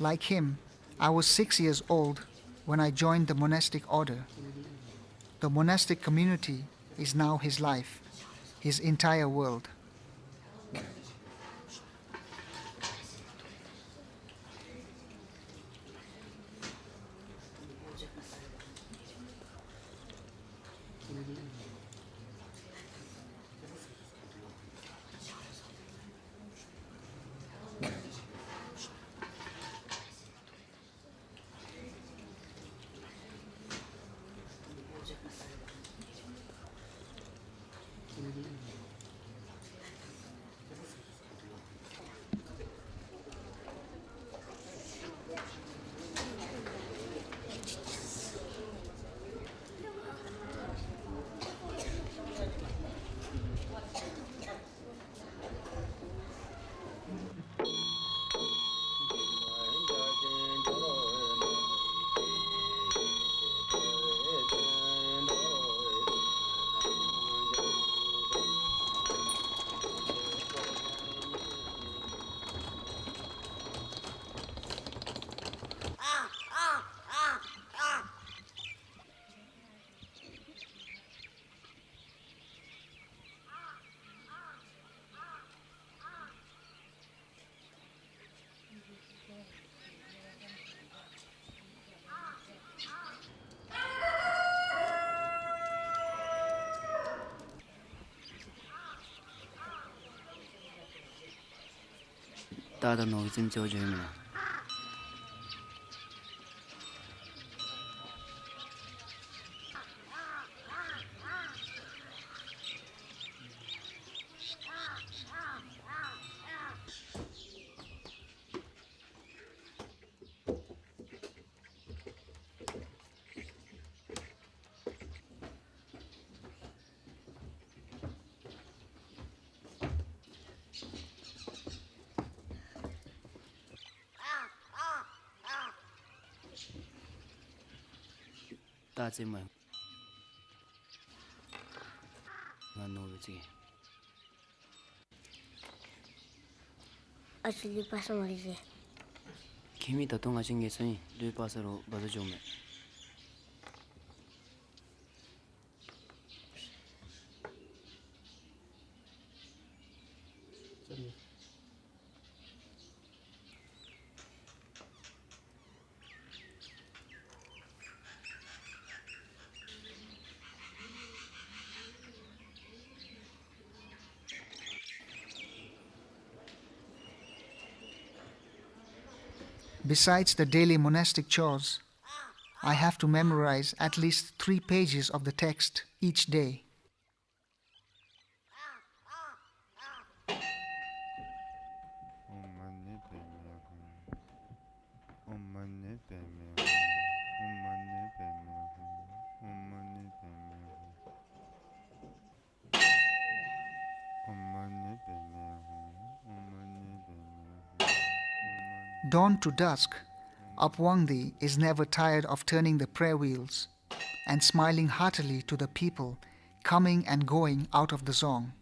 Like him, I was six years old when I joined the monastic order. The monastic community is now his life, his entire world. ད་ད་ནོར་བུ་བཙེམ་ཅོག་འགྱོ་ཡི་མེན་ན། ད་བཙེམ་མ། ང་ནོར་བུ་བཙེམ། ཨ་ཙི་ལུས་སྤར་ས་མ་རེ་ཟེར། ཁྱིམ་མི་ད་ལྟོ་ང་བཅས་ངལ་སོ་ཨིན། ལུས་སྤར་ས་རུང་བཟའ་འགྱོ་མས། Besides the daily monastic chores, I have to memorize at least three pages of the text each day. ཨོཾ་མ་ཎི་པདྨེ་ཧཱུྃ། ཨོཾ་མ་ཎི་པདྨེ་ཧཱུྃ། ཨོཾ་མ་ཎི་པདྨེ་ཧཱུྃ། ཨོཾ་མ་ཎི་པདྨེ་ཧཱུྃ། ཨོཾ་མ་ཎི་པདྨེ་ཧཱུྃ། ཨོཾ་མ་ཎི་པདྨེ་ཧཱུྃ། ཨོཾ་མ་ཎི། Dawn to dusk, Apwangdi is never tired of turning the prayer wheels and smiling heartily to the people coming and going out of the dzong.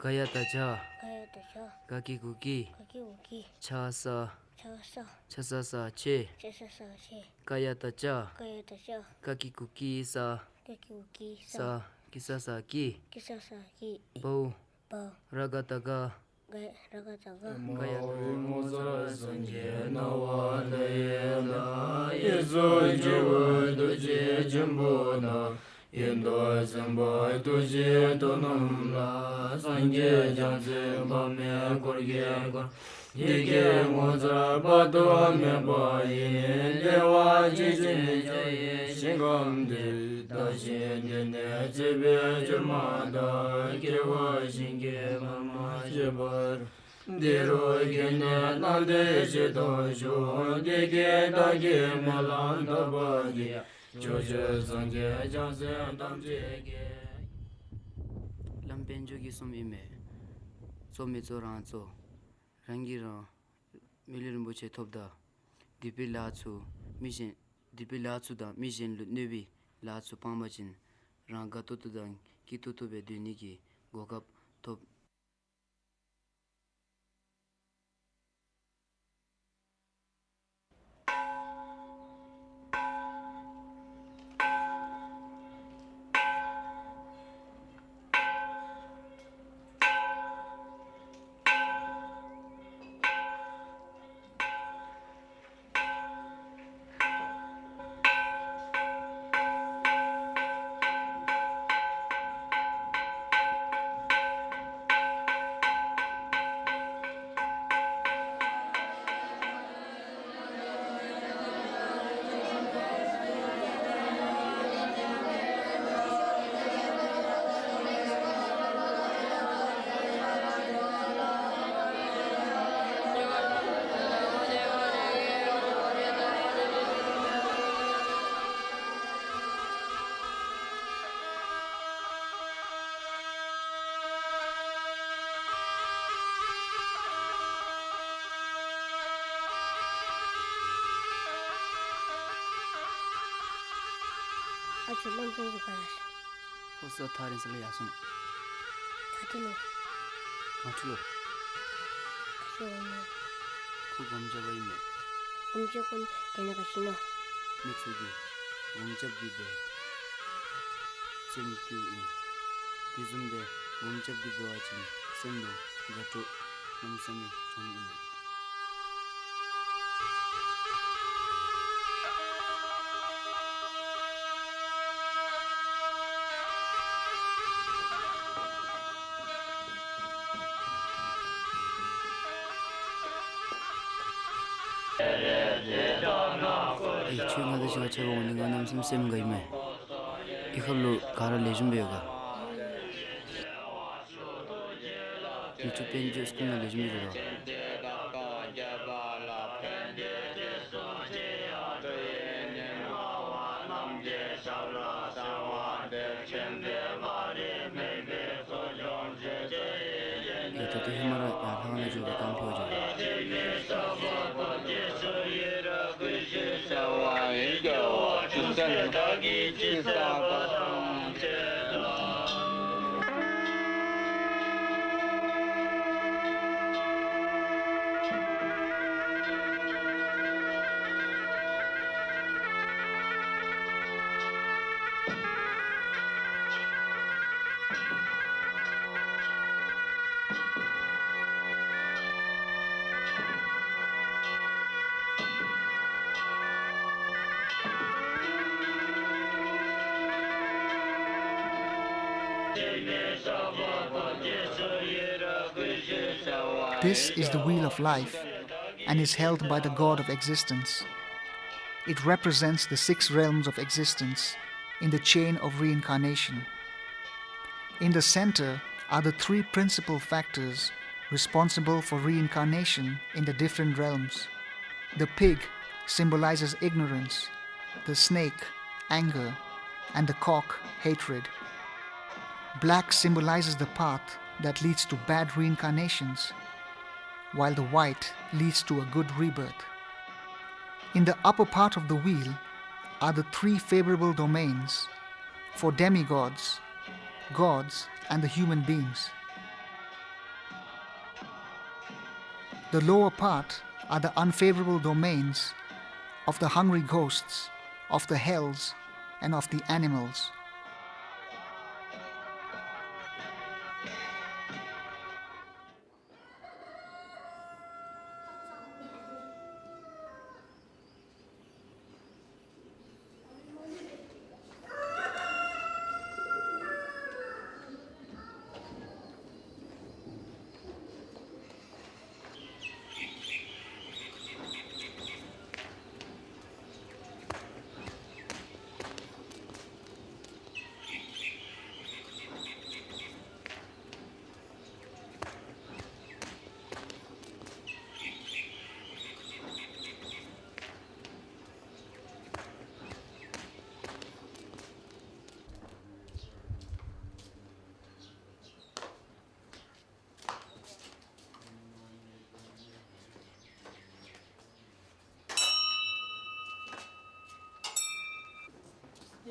ག་ཡ་བཏགས་གྱ། ག་ཡ་བཏགས་གྱ། ག་གི་གུ་གི། ག་གི་གུ་གི། ཆ་ས། ཆ་ས། ཆ་ས་ས་ཆེ། ཆ་ས་ས་ཆེ། ཀ་ཡ་བཏགས་ཀྱ། ཀ་ཡ་བཏགས་ཀྱ། ཀ་གི་གུ་ཀི་ས། ཀ་གི་གུ་ཀི་ས། ས། ཀི་ས་ས་ཀི། ཀི་ས་ས་ཀི། བའོ། བའོ། ར་ག་བཏགས་རྒ། ར་ག་བཏགས་རྒ། ཀ་ཡ། ངོ་མཚར་སངས་རྒྱས་སྣང་བ་མཐའ་ཡས་ན། གཡས་སུ་སྤྱི་བོར་རྡོ་རྗེ་ཆེན་པོ་དང་། གཡོན་དུ་སེམས་དཔའ་ཐུགས་རྗེའི་ཏོག་རྣམས་ལ། སངས་རྒྱས་བྱང་སེམས་དཔག་མེད་འཁོར་གྱིས་བསྐོར། འདི་སྐད་ངོ་མཚར་དཔག་ཏུ་མེད་པ་ཡི། བདེ་བ་ཅན་ཞིང་གཤེགས་པའི་ཞིང་ཁམས་འདིར། བདག་གཞན་འདུས་ནས་ཚེ་འཕོས་གྱུར་མ་ཐག། སྐྱེ་བ་གཞན་གྱིས་མ་མ་བྱས་པར། འདི་རུ་དགེ་འདུན་གནང་སྟེ་བཞེས་སུ་གསོལ། འདི་སྐད་བདག་གིས་སྨོན་ལམ་བཏབ་པ་འདི། ཕྱོགས་བཅུའི་སངས་རྒྱས་བྱང་སེམས་ཐམས་ཅད་ཀྱིས། དཔལ་འབྱོར་གྱི་གསུམ་ཨིན་མས། གཙོ་མི་གཙོ་རང་གཙོ། རང་གིས་རང་མི་ལུས་རིན་པོ་ཆེ་ཐོབ་ད། སྡིག་པའི་ལཱ་ཚུ་མི་གཞན་སྡིག་པའི་ལཱ་ཚུ་དང་མི་གཞན་ལུ་གནོད་པའི་ལཱ་ཚུ་སྤང་པ་ཅིན་རང་དགའ་ཏོག་ཏོ་དང་སྐྱིད་ཏོག་ཏོ་སྦེ་སྡོད་ནི་གི་གོ་སྐབས་ཐོབ། ཨ་ཅོ་བློན་པོ་ཡུལ་ག་ལས། ཧོ་ས་ཐག་རིང་ས་ལས་ཡར་སོང་། ད་ལྟ་ནི། ང་ཚོ་ལོ། ཁྱོད་ནི། ཁོ་སྒོམ་རྐྱབ་པ་ཨིན་མས། སྒོམ་རྐྱབ་ཁོ་ནི་དེ་ནང་ག་ཤི་ནོ། མི་ཚུ་གིས་སྒོམ་རྐྱབ་སྟེ་སྦེ་སེམས་སྐྱོ་ཨིན། དེ་བཟུམ་སྦེ་སྒོམ་རྐྱབ་སྟེ་འབད་བ་ཅིན་སེམས་ལུ་དགའ་སྤྲོ་གནམ་མེད་ས་མེད་འབྱུང་ཨིན་མས། ཨེ་ཁྱོད་ང་དང་གཅིག་ཁར་འཕྱད་པར་འོང་ནི་ང་གནམ་མེད་ས་མེད་སེམས་དགའ་ཨིན་མས། ཨེ་ཁ་ལུ་ག་ར་ལེགས་ཤོམ་སྦེ་ཡོད་ག། མི་ཚུ་དཔལ་འབྱོར་སྐུ་ན་ལེགས་ཤོམ་སྦེ་ཡོད་ག། ཨེ་ད་ལྟོ་ཧེ་མ་ར་ཡར་ལྷ་ཁང་ལས་འགྱོ་བའི་རྐང་འཕུར་འགྱོ། This is the Wheel of Life and is held by the God of Existence. It represents the six realms of existence in the chain of reincarnation. In the center are the three principal factors responsible for reincarnation in the different realms. The pig symbolizes ignorance, the snake, anger, and the cock, hatred. Black symbolizes the path that leads to bad reincarnations, while the white leads to a good rebirth. In the upper part of the wheel are the three favorable domains for demigods, gods, and the human beings. The lower part are the unfavorable domains of the hungry ghosts, of the hells, and of the animals.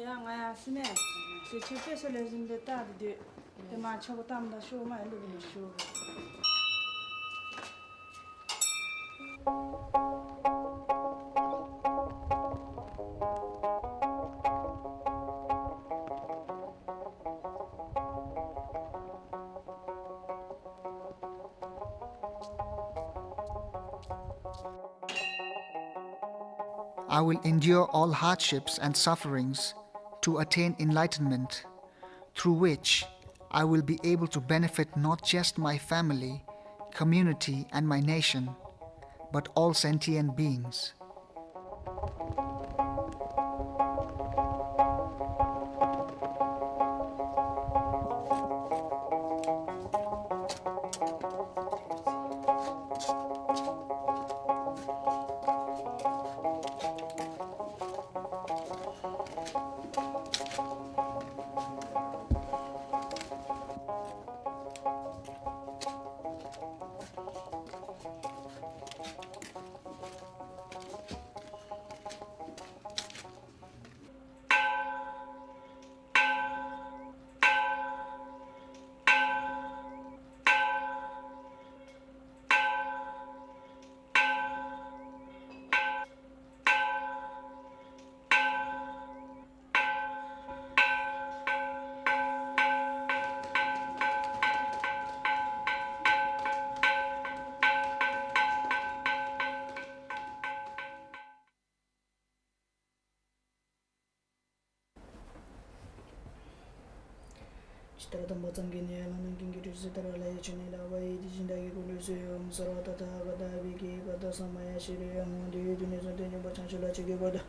ཡ་ང་ཡང་སི་མེ་ཟེར་ཆེ་དཔེ་ས་ལས་བཟུང་སྟེ་ལྟ་དེ་དུས་དེ་མ་ཆོག་གཏམ་ད་ཤོ་མ་ལུ་ལུ་ཤོ། I will endure all hardships and sufferings to attain enlightenment, through which I will be able to benefit not just my family, community, and my nation, but all sentient beings. ཇི་ལྟར་དམ་པ་སངས་རྒྱས་ནས་ཡར་ལངས་ནམ་མཁའི་འགྲོ་བ་ཇི་ལྟར་ལ་ཡང་ཆོས་ཉིད་ལ་བ་ཡི་དེ་བཞིན་བདག་གིས་ཀུན་ཏུ་གསོལ་བ། སརྦ་ཏ་ཐཱ་ག་ཏ་ཨ་བྷི་ཥི་ཀ་ཏ་ས་མ་ཡ་ཤྲི་ཡ་ཧཱུྃ། དེ་ཡི་དུས་ནས་བཟུང་སྟེ་འབྱོན་པ་བྱང་ཆུབ་ལ་ཕྱོགས་ཀྱི་བར་དུ།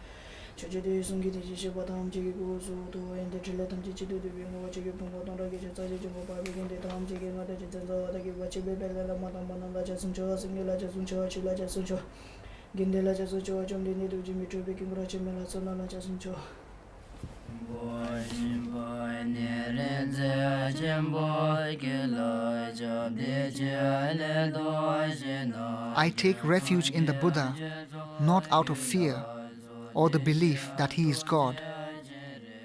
ཕྱོགས་བཅུའི་དུས་གསུམ་གྱི་དེ་བཞིན་གཤེགས་པ་ཐམས་ཅད་ཀྱི་སྐུ་གསུང་ཐུགས་ཡོན་ཏན་ཕྲིན་ལས་ཐམས་ཅད་གཅིག་ཏུ་བསྡུས་པའི་ངོ་བོ་ཆོས་ཀྱི་ཕུང་པོ་སྟོང་ཕྲག་བརྒྱད་ཅུ་རྩ་བཞི་འབྱུང་པོ་པ་ཕཊ་ཀྱི་དགེ་འདུན་ཐམས་ཅད་ཀྱིས་ང་དང་རྗེ་བཙུན་ཚངས་པ་དག་གི་བར་ཆད་པའི་དཔལ་ལས་ལྷ་མོ་དམ་པ་རྣམས་ལ་ཕྱག་འཚལ་ཞུ། སེང་གེ་ལ་ཕྱག་འཚལ་ཞུ། ཆོས་ལ་ཕྱག་འཚལ་ཞུ། དགེ་འདུན་ལ་ཕྱག་འཚལ་ཞུ། བཅོམ་ལྡན་འདས་རྡོ་རྗེ་མི་འཁྲུགས་པའི་དཀྱིལ་འཁོར་ཆེན་མོ་ལ་ཕྱག་འཚལ་ཞུ། I take refuge in the Buddha, not out of fear or the belief that he is God,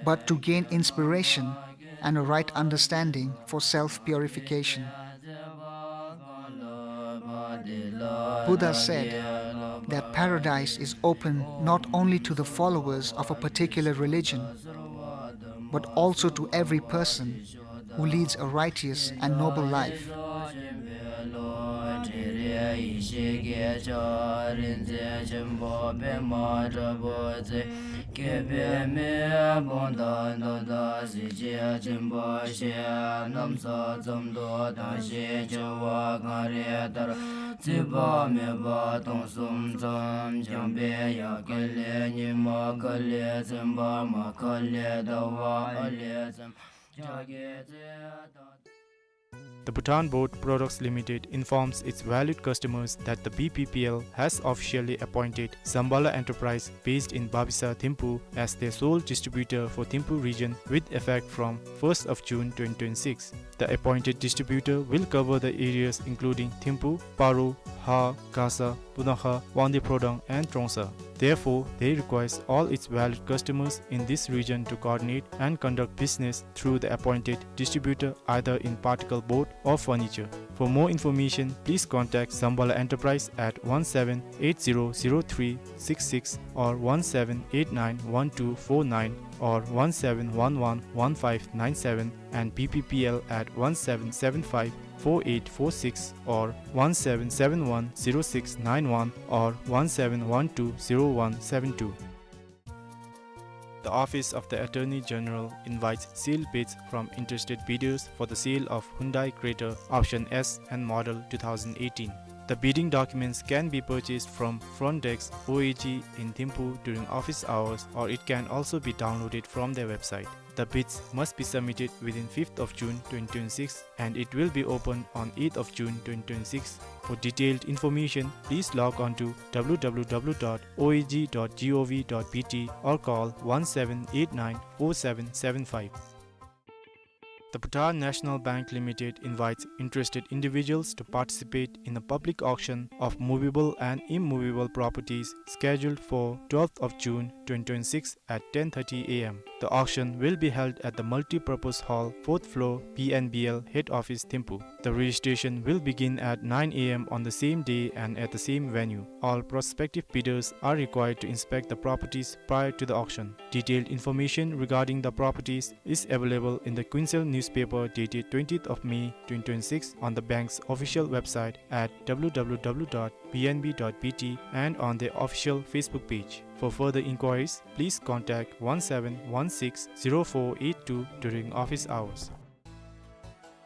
but to gain inspiration and a right understanding for self-purification. Buddha said that paradise is open not only to the followers of a particular religion, but also to every person who leads a righteous and noble life. The Bhutan Board Products Limited informs its valued customers that the B P P L has officially appointed Zambala Enterprise, based in Babisa, Thimphu, as their sole distributor for Thimphu region with effect from first of June twenty twenty-six. The appointed distributor will cover the areas including Thimphu, Paro, Ha, Gasa, Bunakha, Wangdue Prodang and Trongsa. Therefore, they request all its valued customers in this region to coordinate and conduct business through the appointed distributor either in particle board or furniture. For more information, please contact Zambala Enterprise at one seven eight zero zero three six six or one seven eight nine one two four nine or one seven one one one five nine seven and B P P L at one seven seven five four eight four six or one seven seven one zero six nine one or one seven one two zero one seven two. The Office of the Attorney General invites sealed bids from interested bidders for the sale of Hyundai Creta Option S and Model two thousand eighteen. The bidding documents can be purchased from front desk O A G in Thimphu during office hours, or it can also be downloaded from their website. The bids must be submitted within fifth of June twenty twenty-six, and it will be open on eighth of June twenty twenty-six. For detailed information, please log on to W W W dot O A G dot G O V dot B T or call one seven eight nine four seven seven five. The Bhutan National Bank Limited invites interested individuals to participate in a public auction of movable and immovable properties scheduled for twelfth of June twenty twenty-six at ten thirty A M. The auction will be held at the multipurpose hall, fourth floor, B N B L head office, Thimphu. The registration will begin at nine A M on the same day and at the same venue. All prospective bidders are required to inspect the properties prior to the auction. Detailed information regarding the properties is available in the Quinsel newspaper dated twentieth of May twenty twenty-six, on the bank's official website at W W W dot B N B dot B T and on their official Facebook page. For further inquiries, please contact one seven one six zero four eight two during office hours.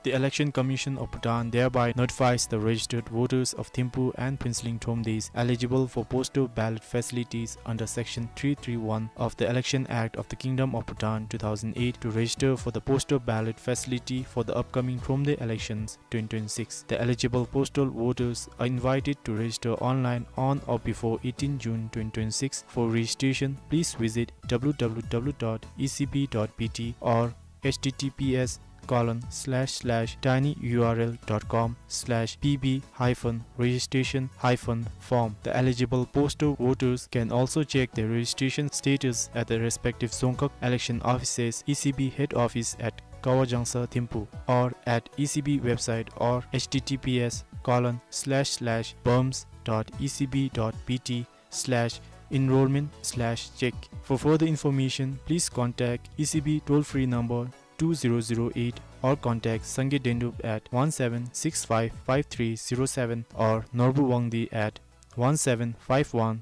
The Election Commission of Bhutan thereby notifies the registered voters of Thimphu and Phuentsholing Thromdeys eligible for postal ballot facilities under Section three three one of the Election Act of the Kingdom of Bhutan two thousand eight to register for the postal ballot facility for the upcoming Thromde elections twenty twenty-six. The eligible postal voters are invited to register online on or before eighteen June twenty twenty-six. For registration, please visit W W W dot E C B dot B T or H T T P S colon slash slash tinyurl dot com slash P B hyphen registration hyphen form. The eligible postal voters can also check their registration status at the respective Dzongkhag election offices, E C B head office at Kawajangsa, Thimphu, or at E C B website or H T T P S colon slash slash bums dot E C B dot B T slash enrollment slash check. For further information, please contact E C B toll-free number two zero zero eight or contact Sangay Dendup at one seven six five five three zero seven or Norbu Wangdi at one seven five one